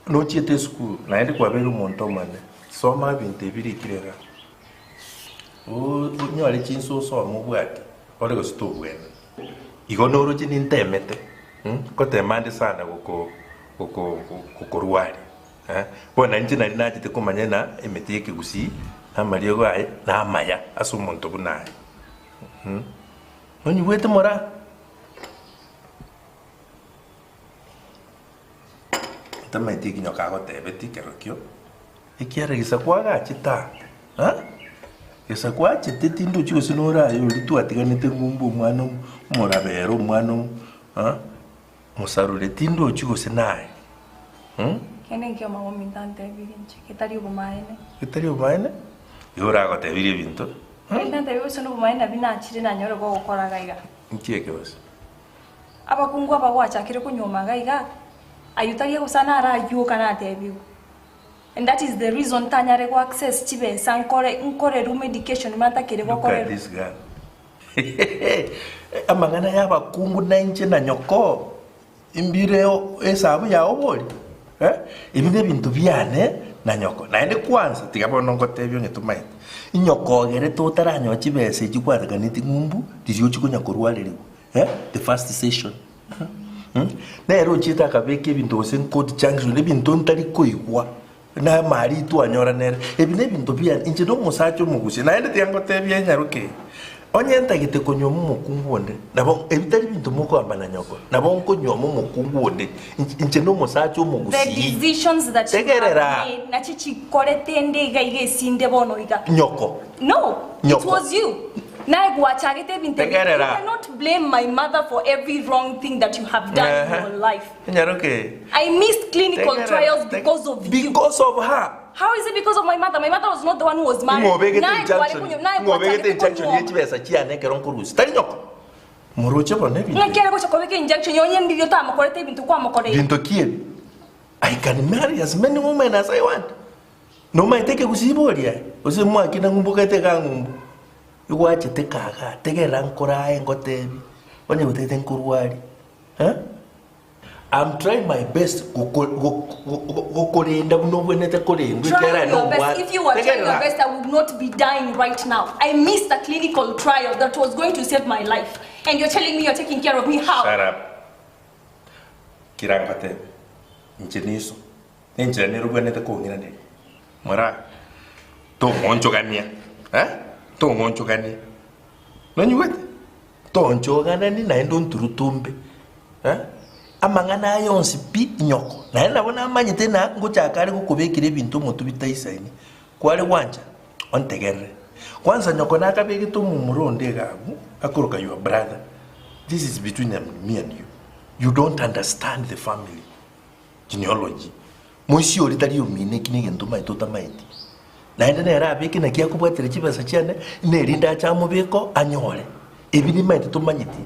Nochiete esukuru naende kwabeire omonto omonene, soma ebinto ebi birikire igaa. Onyore chinsa osome obwate ore gose tobwene. Igo noroche nintemete, ngotema ande sana goko goko gokorwaria eh. Bono inche nari nachete komanya ng'a emete ya ekegusii na amariogo aye na amaya ase omonto buna aye. Nonyigwete moraa? Tamaeti eki nyoka agotebetie kerokio, ekiagera gesaku agachete aa, eh? Gesa kwachete tindochi gose nore aye oria twatiganete ng'umbu omwana omorabere omwana ah, mosarure tindochi gose naye mh? Kende nkio mama ominto antebirie inche, getari obomaene. Getari obomaene? Igo oragotebirie ebinto? Kende antebirie gose nobomaene nabio nachire nanyore gogokora iga iga. Nki eke gose? Abakungu aba gwachakire konyuoma iga iga, ayio tari egosana naro ayio oka natebigwe. And that is the reason tanyare go access chibesa nkore nkorerwe medication buna ntakere Look at gokorerwa. this girl. Amang'ana y'abakungu na inche na nyoko imbire esabu yao bori eh? Ebi nebinto biane na nyoko. Naende kwanza tiga bono ngotebie onye tomaete. Inyoko ogerete otaranyoa chibesa echi kwateganeti ng'umbu riria ochia konya korwarerigwa eh? The first session. Nere ochiete akabeka ebinto gose court junction ebinto ntari koigwa na amari twanyora nere ebi na ebinto biane inche na omosacha omogusia naende tiga ngotebie nyaroke eye onye ntagete konyuoma omokungu onde nabo ebi tari binto mokoamba na nyoko nabo nkonyuoma omokungu onde inche na omosacha The omogusii decisions that you have tegerera made nachi chikorete nde iga iga esinde bono iga. nyoko No, it Nyoko. was you. Naye gwachagete ebinto ebi. You Tegerera. cannot blame my mother for every wrong thing that you have done in Ehe. your life. Nyaroke eye. I missed clinical Tegerera. trials because of you. Because of her. How is it because of my mother? My mother was not the one who was married. Ng'obegete Naye gware injunction. kunyo- naye Ng'obegete gwachagete injunction kunyuoma. ye chibesa chiane ekero nkorusia. Tari nyoko. Moroche bono ebinto. Ng'aki are gocha kobeka injunction yonye ndirio tamokorete ebinto kwamokoreire. Binto ki ebi? I can marry as many women as I want. Nomaete ekegusii boria aye, gose mwakina ng'umbu okaete igaa ng'umbu. Igwachete kagaa, tegerera nkore aye ngotebi, onye gotagete nkorwarie eh? I'm trying my best goko go go gokorenda buna obwenerete korendwa Try ekiagera your best. nobwate If you were trying your tegerera. best, I would not be dying right now. I missed a clinical trial that was going to save my life. And you're telling me you're taking care of me. How? Shut up. Kira ngotebi, inche niso, nenchera nere obwenerete kong'iraneria. Moraa, tong'onchogania, eh, tong'onchogania. Nonyigwete? Toonchoganani naende onturutumbe, eh, amang'ana aya onsi pi nyoko. Naende nabo namanyete ng'a ngochaka are gokobekera ebinto omotwe bitaisaini. Kware gwancha, ontegerere. Kwanza nyoko nakabegete omomura onde iga abwo, akoroka your brother. This is between me and you. You don't understand the family genealogy. Moisia oria tari omino eki negento omanyete otamaeti. Naende nere abeke naki akobwatera chibesa chiane, nerinde ache amobeke oo anyore. Ebi nimanyete tomanyeti.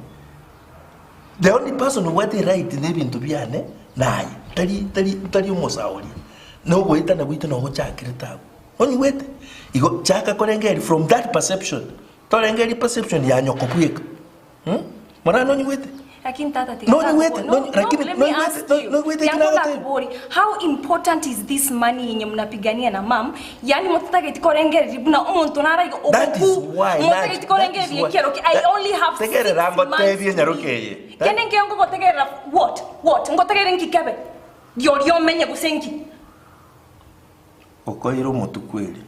The only person obwate eright na ebinto biane naye, tari tari tari omosae oria. Na ogoetana gwaito noo gochakirete abwo. Onyigwete? Igo chaka korengereria from that perception, torengereria perception ya nyoko bweka. Morana nonyigwete? Lakini tata tiga Nonyigwete? no, no, Lakini let me nonyigwete? ask you. Nonyigwete Yangu ekinagotebi? nakubori, how important is this money yenye mnapigania na mam? Yani mutageti korengereri buna omonto naraiga That is why mutageti that is korengereri why. ekero ki I only have six Tegerera months. ngotebie nyaroke eye. Kende nkiyo ngogotegerera what? What? Ngotegerere nkikebe. Riorio omenye gose nki? Okoire omotu kweri.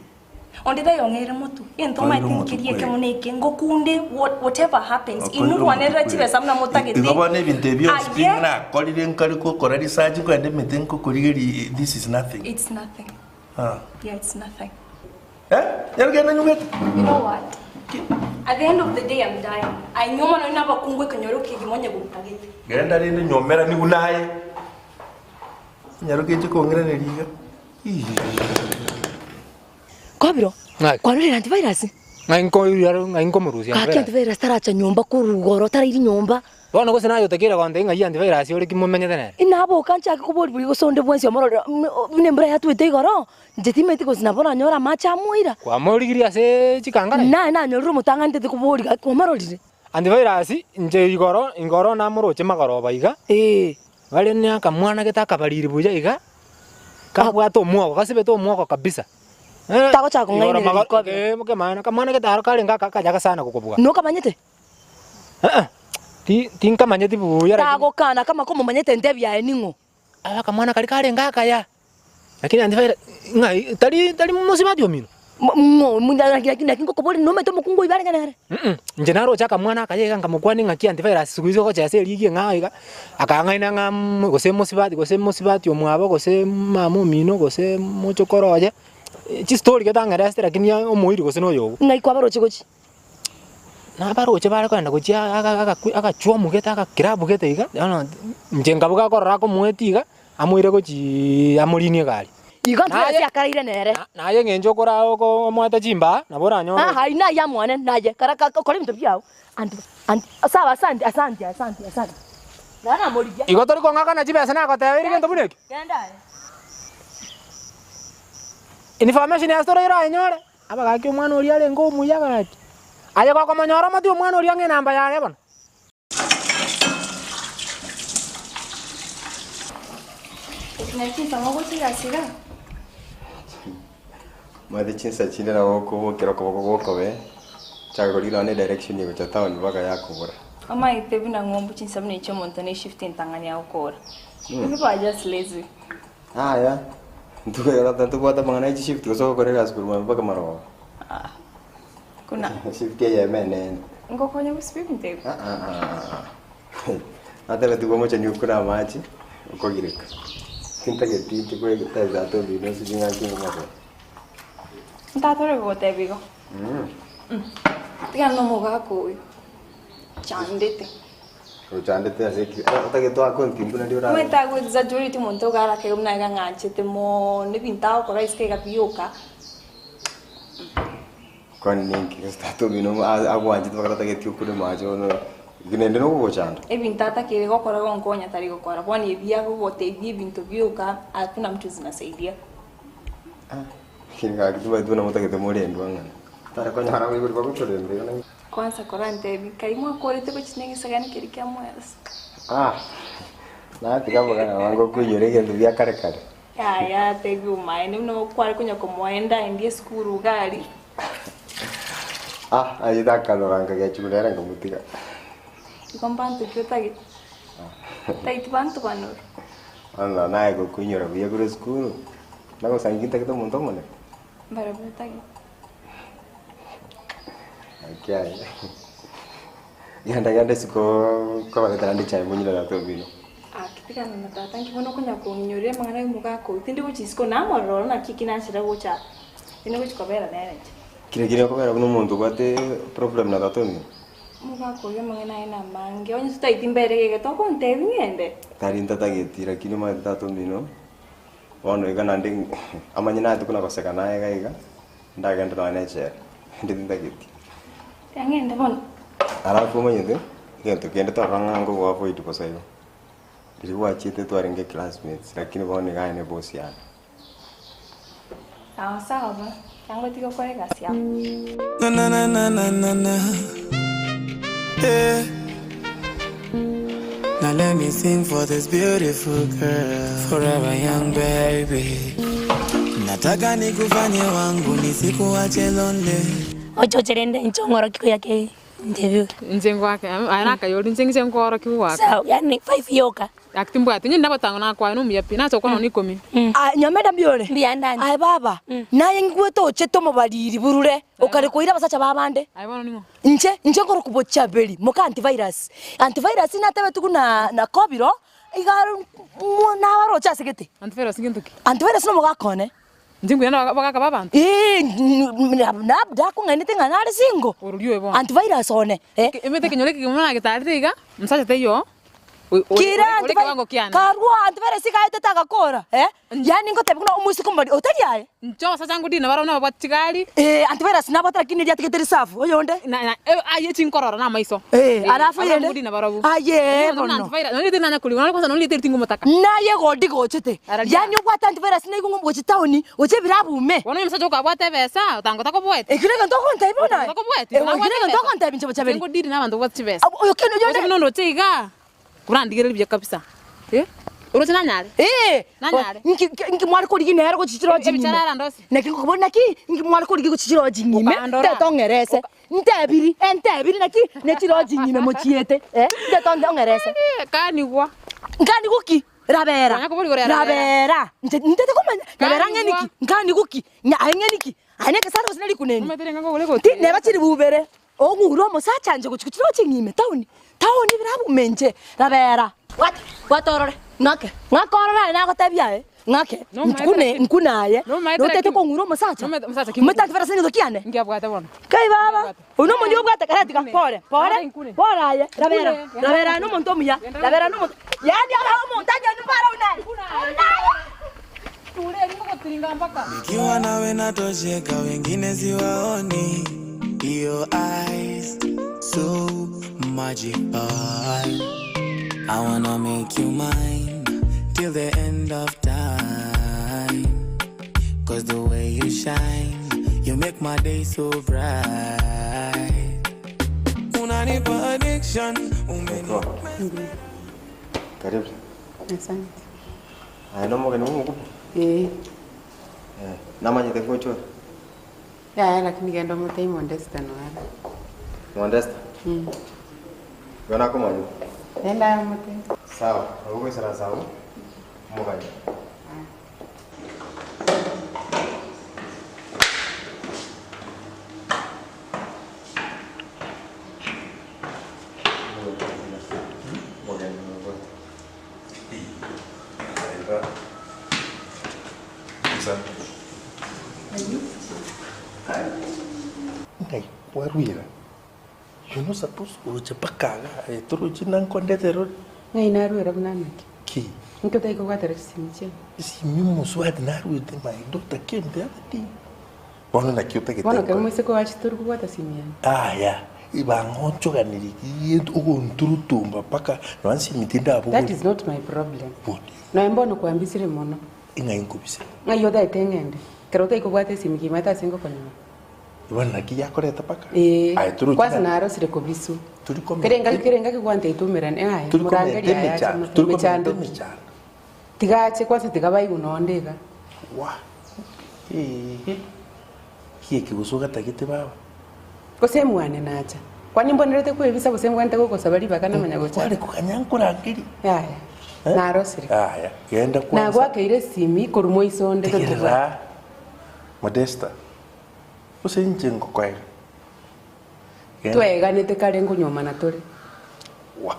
Onde tayong'eire motu. Egento Okoire omanyete omotu nkeria kweri. ekemo na eke, ngokunde what, whatever happens, Okoire inwe omotu rwanerera kweri. chibesa buna motagete. Igo bono ebinto ebi bionsi pi Aye. nakorire nkare gokora research nkoenda emete nkokorigeria this is nothing. It's nothing. Ah. Yeah, it's nothing. Eh? Nyarugenda nyugete? You know what? At the end of the day, I'm dying. Ainyoma nonya abakungu ekenyoro kegima onye gotagete. Genda rende nyomera nigu naye. Nyaroke inche kong'iraneria iga. Kobiro, kwarorire antivirus? Ng'ai nkoiruria ng'ai nkomorusia Gaki antivirus taracha nyomba korwa igoro tarairi nyomba. Bono gose naye otakeire gontebia ng'ai antivirus ore ki momenyete nere? Inaboka nchake koboria boria gose onde bwensi omorore buna embura yatwete igoro, inche timanyeti gose nabo nanyore amache amoira. Kwamorigirie ase chikangara? Naye nanyorire omotang'ani ntete koboria gaki kwamororire? Antivirus inche igoro igoro namoroche magoroba iga, bare na akamwana gete akabariri buya iga, kabwate omwogo gasibete omwogo kabisa. Tagochaka Igoro kong'ainereria mago rikobero. eh kemana kamwana gete aro karenge aka akayaga sana gokobua. Nokamanyete? Ti tinkamanyeti buya lakini. Tagokana kama komomanyete entebi yaye ning'o? Aba akamwana karia karenge akaya, lakini antivirus ng'ai tari tari mosibati omino. Ng'o naki naki ngokoboria nomanyete omokungu oyo barenge nere? Inche naroche akamwana akaye iga nkamokwania ng'aki antivirus siku hizi ogochesa erigi eng'ao iga, akang'aina ng'a gose mosibati gose mosibati omwabo gose mama omino gose mochokoro oye, Chistori gete ang'ereste lakini omoiri gose na oyogo. Ng'ai kwabaroche gochia? Nabaroche bare kogenda gochia agachwomu gete agakirabu gete iga, bono inche nkabuga akorora akomoetia iga, amoire gochiiii amorinie egari. Igo ntibwati akaraire nere. Naye eng'encho okora oko omoete chimbaa, nabo oranyore. Aa ayio naye amwane naye kara ka kora ebinto biao anti anti sawa asanti asanti asanti asanti naro namorigia. Igo tori kong'akana chibesa nagotebeire gento buna ekio? Genda aye. Information ase tore orayenyore, abagaki omwana oria arenge omuya gaki. Aye gokomonyora omotwe omwana oria ng'a enamba yaye bono. Omanyete chinsa chinde nabo okobokera okoboko gokobee, ochake korigia nonye na edirection gocha town mpaka yakobora. Omanyete buna ng'umbu chinsa buna echi omonto ne shift entang'ani agokora. You people are just lazy. Yaya, ntobwate amang'ana ya chishift gose ogokora egasi korwa mambia mpaka marogoba. Kuna. Shift eyemo enene. Ngokonya gosiba ebinto ebi. Natebeti omocheni okure amache, okogireka. Tintageti inche koegeta tata omino ase ching'aki ngomosaba. Ntatore gogotebia igo. Tiga nomogaka oyo. Chandete. Ochandete ase ki? Otagete oake ontimbu nario orabe. Omanyete ago exaggerate omonto iga arakege buna iga ng'anchete mono ebinto agokora isiko iga bioka. Kwani ninki gose tata omino agwanchete mpaka tatageti okure mache bono naende nogogochanda? Ebinto atakeire gokora gonkonya tari gokora bono ebi agogotebia ebinto bioka hakuna mtu zinasaidia. Lakini gaki timanyeti buna motagete morendwe ang'ana. Tari konyora abaibori bagotorenda igo naki. Kwanza korantebi, kai mwakorete gochia negesagani keria kia mwasi? Ah, natiga amang'ana abange okoinyora egento bia kare kare. Yaya, tebi omaene buna okware konya komoenda aendie esukuru iga aria. Ah, aye takanora nkagechigwa buna ere nkamotiga. Igo mbanto ki otagete? Taiti banto banoro. Bono naye gokoinyora buya korwa esukuru, nagosangi ntagete omonto omonene. Mbarabwo otagete. Naki aye. Genda genda isiko nkobaretera nde echae monywe na tata omino. Aki tigana na tata nki bono okonya kong'inyoria amang'ana y'omogaka oyio tindi gochia isiko namorora oro naki eki nachire gocha aa tindi gochia kobera nere inche. Kire kire okobera buna omonto obwate problem na tata omino. Omogaka oyio amang'ana aye namange onye totaeti mbere iga togontebia ng'ende. Tari ntatageti lakini omanyete tata omino bono iga naende amanye naye buna goseka naye iga iga ndagende nonya na echela ende tintageti. Ang'ende bono. Alafu omanyete, egento kende torora ng'a ngogo avoid bosa igo. Riria gwachiete twarenge classmates lakini bono iga aye ne boss yane. Sawa sawa bono, tango tiga okore egasi yao. Na na na na na na na. Yeah. Now let me sing for this beautiful girl, forever young baby. Nataka nikufanye wangu nisikuache lonely. Ochoche rende inche ong'oroki koyake interview. Inche ngoake aye nakayori inche ng'iche nkoorokiwa goaka. Sawa, yaani five yoka. Gaki timbwati, onye nagotango nakwane omuya pi, nacha gokwana nonya ikomi. Aye Nyomenda mbuya ore? Mbuya nde Aye baba, naye ngigwete ochete omobariri burure, okare koira abasacha b'abande. Aye bono ning'o? Inche, inche nkorokwa Bochaberi, moka antivirus. Antivirus natebetigwe buna na kobiro, iga nabaroche ase gete. Antivirus ngento ki? Antivirus nomogaka one. Inche nkoirana abagaka b'abanto? Ee, labda akong'ainete ng'a nare single. Ororia oyo bono. Antivirus one, eh. Emete ekenyoro eke kegima nagetarire iga, omosacha taiyo, Kira antivirus, karua antivirus iga aetete agakora, eh. Yaani ngotebia buna omoiseke omobari otari aye. Inche abasacha ngodina barabwo nababwate chigari. Ee, antivirus nabwate lakini eria atigete reserve, oyonde. Na na ayio chinkorora na amaiso. Ee, alafu Abwo eyende. ngodina barabwo. Aye, Buna bono. antivirus, nonye rieteri nanya korigwa, nonye kwanza nonye rieteri tingomotaka. Naye godi gochete. Araria. Yaani obwate antivirus naigwe ng'a gochia town, gochia ebirabu ime. Bono onye omosacha okabwate ebesa, otango takoboeti. Ekio negento ogontebia bono aye? Otango takoboeti, Ekio negento ogontebia inche Bochaberi? Inche ngodiri na abanto babwate chibesa. Oyo kende oyonde. Gose buna ondoche igaa. Korandigererie buya kabisa. Eh? Oroche nanyare? Eh! Nanyare. Nki nki mware korigia nere gochia chiroji ng'ime? Ebichara arandosie. Naki nkokobori naki nki mware korigia gochia chiroji ng'ime? Okandora. Ntete ong'erese. Ntebiri, entebiri naki ne chiroji ng'ime mochiete. Eh? Ntete onde ong'erese. Kanigwa. Nkanigwa ki? Rabera. Konya kobori igoro ya rabera. Rabera. Inche ntete komanya. Rabera ng'eni Kanigwa. ki? Nkanigwa ki? Nya aye ng'eni ki? Aye nekesare gose nerikuneni? Omanyete ring'ana nkogora Ti egoti. neba chiribu ibere. Ong'ure omosacha anche gochia gochia roche ng'ime town, town birabume inche, rabera. Bwata, bwata orore, ng'ake, ng'ake orore aye nagotebia aye. Ng'ake, nkune, nkune aye, notete kong'ura omosacha, omanyete akebera ase egento kiane? Kai baba, oyio nomonto obwate kare tiga, pore, pore, pore aye, rabera, rabera aye nomonto omuya, rabera nomonto, yaani ara omonto anyoni mbare oyio naye, oyio naye. Nikiwa nawe natosheka, wengine siwaoni. Your eyes so magical. I wanna make you mine till the end of time. Cause the way you shine, you make my day so bright. Unanipa addiction, umeni Karibu. Asante. Aya nomogeni omokubwa. Eh. Eh, namanyete ngochora. Yaya lakini genda omotebie Modesta noara. Modesta. Igo nakomanya. Genda aye omotebie. Sawa, nabo goisaransa abwo, omogani. Omogeni nobwate. Ng'ai kwarwire? You're not supposed gocha mpaka iga aye torochi nankondete rore. Ng'ai narwera buna naki? Ki? Inki otari kobwatera chisimi chiane? Esimi omosubati narwete my daughter came the other day. Bono naki otagete Bono kero nkore? omoiseke oachete tori kobwata simi yane? Aya, bang'onchoganirie ki ogonturutumba mpaka nonya nsimi That tindabogori. is not my problem. Nonya mbono kwambisire mono. Ing'ai nkobisire? Ng'ai otaete ng'ende? Ekero otari kobwata esimi kimaete ase ngokonyora. Bono naki yakoreta mpaka? Ee, Aye torochi kwanza na- narosire kobiswa. Tori komenta Kere engaki kere engaki gwanteita omerane, aya, Tori komenta morangerie aya ache emechando, mote tori komenta emechando. emechando. Tiga ache kwanza tiga baigwe nonde iga. Wa, eeh, ki eke gose ogatagete baba? Gose emwane nacha. Kwani mbonerete kwebisa gose mbwenerete gokosaba ribaga namanya gocha? Kware koganya nkorangerie. Yaya, narosire. Aya, genda kwanza. Nagwakeire esimi korwa moiso onde totobwate. Tegerera, Modesta, gose inche ngokoega? Genda. Twaeganete kare nkonyomana tore. Wa,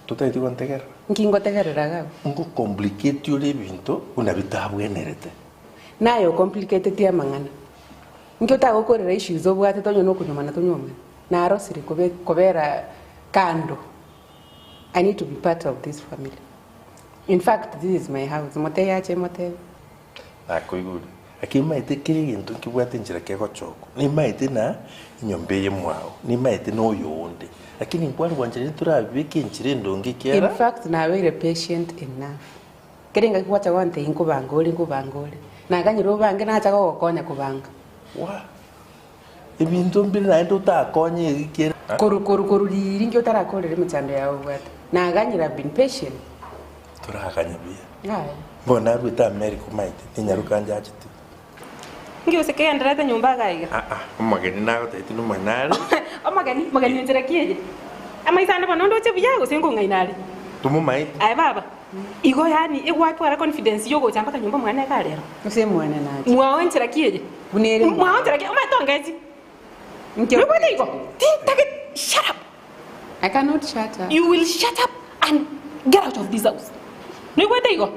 totageti gontegerera? Nki ngotegerera iga abwo? Ngocomplicate ore ebinto buna bitabwenerete. Naye ocomplicateti amang'ana. Inki otagokorera issues obwate tonye nokonyomana tonyomane. Narosire kobe kobera kando. I need to be part of this family. In fact this is my house. Motebie ache motebie. Nakoigure. Lakini maete kera egento nkebwate enchera kegochokwa. Nimaete na enyomba eye mwao, nimaete na oyonde. Lakini nkware gwanchera ntorabibeke enchera endonge In ekiagera. fact nabeire patient enough. Kera engaki gwacha gontebia nkobanga ore nkobanga ore. Naganyire obange nacha gogokonya kobanga. Wa! Ebinto mbire naende otakonye ekiagera. Koru koru koru riiri nki otarakorera emechando yao obwate. Naganyire I've been patient. Toraganya buya. Yaya. Bono narwete America omaete, ninyaroka njachete. Nki gose kegendererete nyomba iga iga? Aa, omogeni nagotebetie nomogeni nare. Omogeni, mogeni enchera ki eye? Amaiso ane bono ndoche buya gose nkong'aina are? Tomomaeti. Aye baba, igo yaani egwatwara confidence yogocha mpaka nyomba mwane iga rero? Gose mwane nache. Mwao enchera ki eye? Buna ere mwao. Mwao enchera ki? Omanyete ongechi? Inki Noigwete igo? Tintageti, shut up! I cannot shut up. You will shut up and get out of this house. Noigwete igo?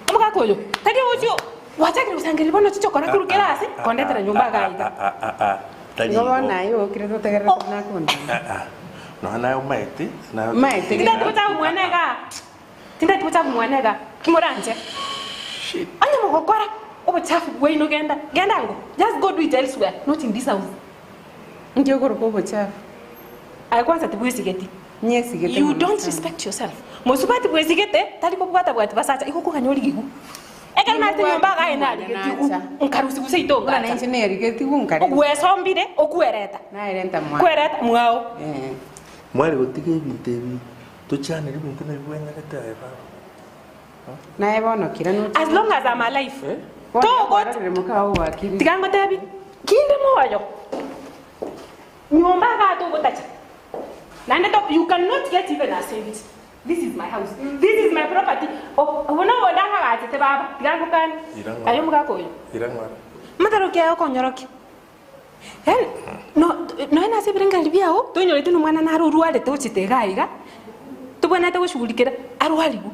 Omogaka oyo, tari ogochia gwachakire gosangereria bono chichokora korwa kera ase, kondetera nyomba iga iga. Tari Igo igo. bono aye okire totegererete nakonda. Nonya naye omaete, naye Maete Tindati gochaka mwane igaa. Tindati gochaka mwane igaa. Kimoranche. Onye mogokora obochafu bwaino genda, genda ango. Just go do it elsewhere, not in this house. Inki okoroka obochafu? Aye kwanza tibwesigeti. Nyesigete You mono don't sana. respect yourself. Mosubati bwesigete, tari kobwata bwati basacha, igo okoganya origigu. Ekero narete nyomba iga aye narigetigwe, nkarusigwa seito Buna ngacha. nainche nerigetigwe nkarenta. Ogwesombire, okwereta. Naerenta mwao. Kwereta mwao. Mware gotiga ebinto ebi, tochanere ebinto nabibwenerete aye baba. Naye bono kira noche. As long as I'm alive. Bono Togot. kwarorire mokao gwakire. Tiga ngotebi, kinde moyo. Nyomba iga togotacha. Naende to, you cannot get even a cent. This is my house. This is my property. Obo nobo ndakagachete baba. Tiga ngokane. Irang'ora. Aye omogaka oyo. Irang'ora. Mataro kiaye okonyorokia. Yaani, no, nonya nase ebirengererio biago, tonyoreti na omwana nare orwarete ochete iga iga, tobwenerete goshughulikera arwarigwe.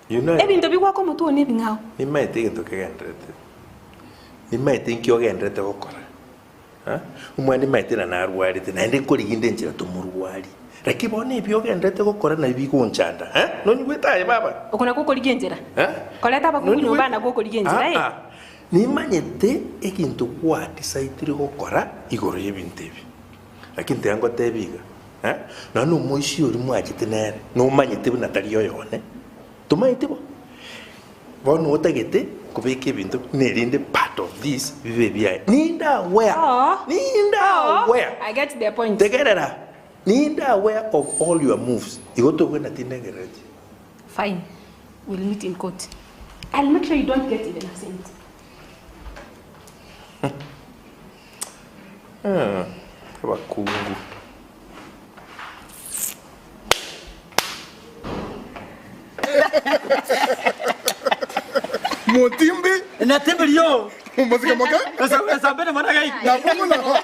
You know, Ebinto bigwaka omotwe one ebing'ao. Nimaete egento kegenderete. Nimaete inki ogenderete gokora. Eh? Omwana nimaete na narwarete, naende nkoriginde enchera tomorwari. Lakini bono ebi ogenderete gokora nabi bigonchanda. Eh? Nonyigwete aye baba? Oko nakwo okorigia enchera. Eh? Koreta abakungu Nonyigwete? nyomba nakwo okorigia enchera, eh? Ah, ah. Nimanyete egento gwadisaidire gokora igoro y'ebinto ebi. Lakini tiga ngotebie iga, eh? Nonya na omoisia oria mwachete nere, nomanyete buna tari oyone. Tomanyeti bo? Bono otagete kobeka ebinto buna erinde part of this bibe ebiaye. Ninde aware, ninde aware. I get the point. Tegerera, ninde aware of all your moves. Igo tobwenereti ndegerereti. Fine. We'll meet in court. I'll make sure you don't get even a cent. Ah, abakungu. Motimbi. Natimbi rio. Mosike moke. Esambene mana gai. Nabuno.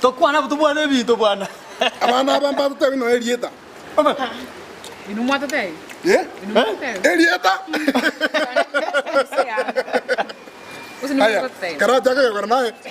Tokwana butubwana ebinto bwana. Abana aba mbatete bino erieta. Inu mwatete? Eh? Erieta. Usi ni Aya, mwatete. karacha kagora naye.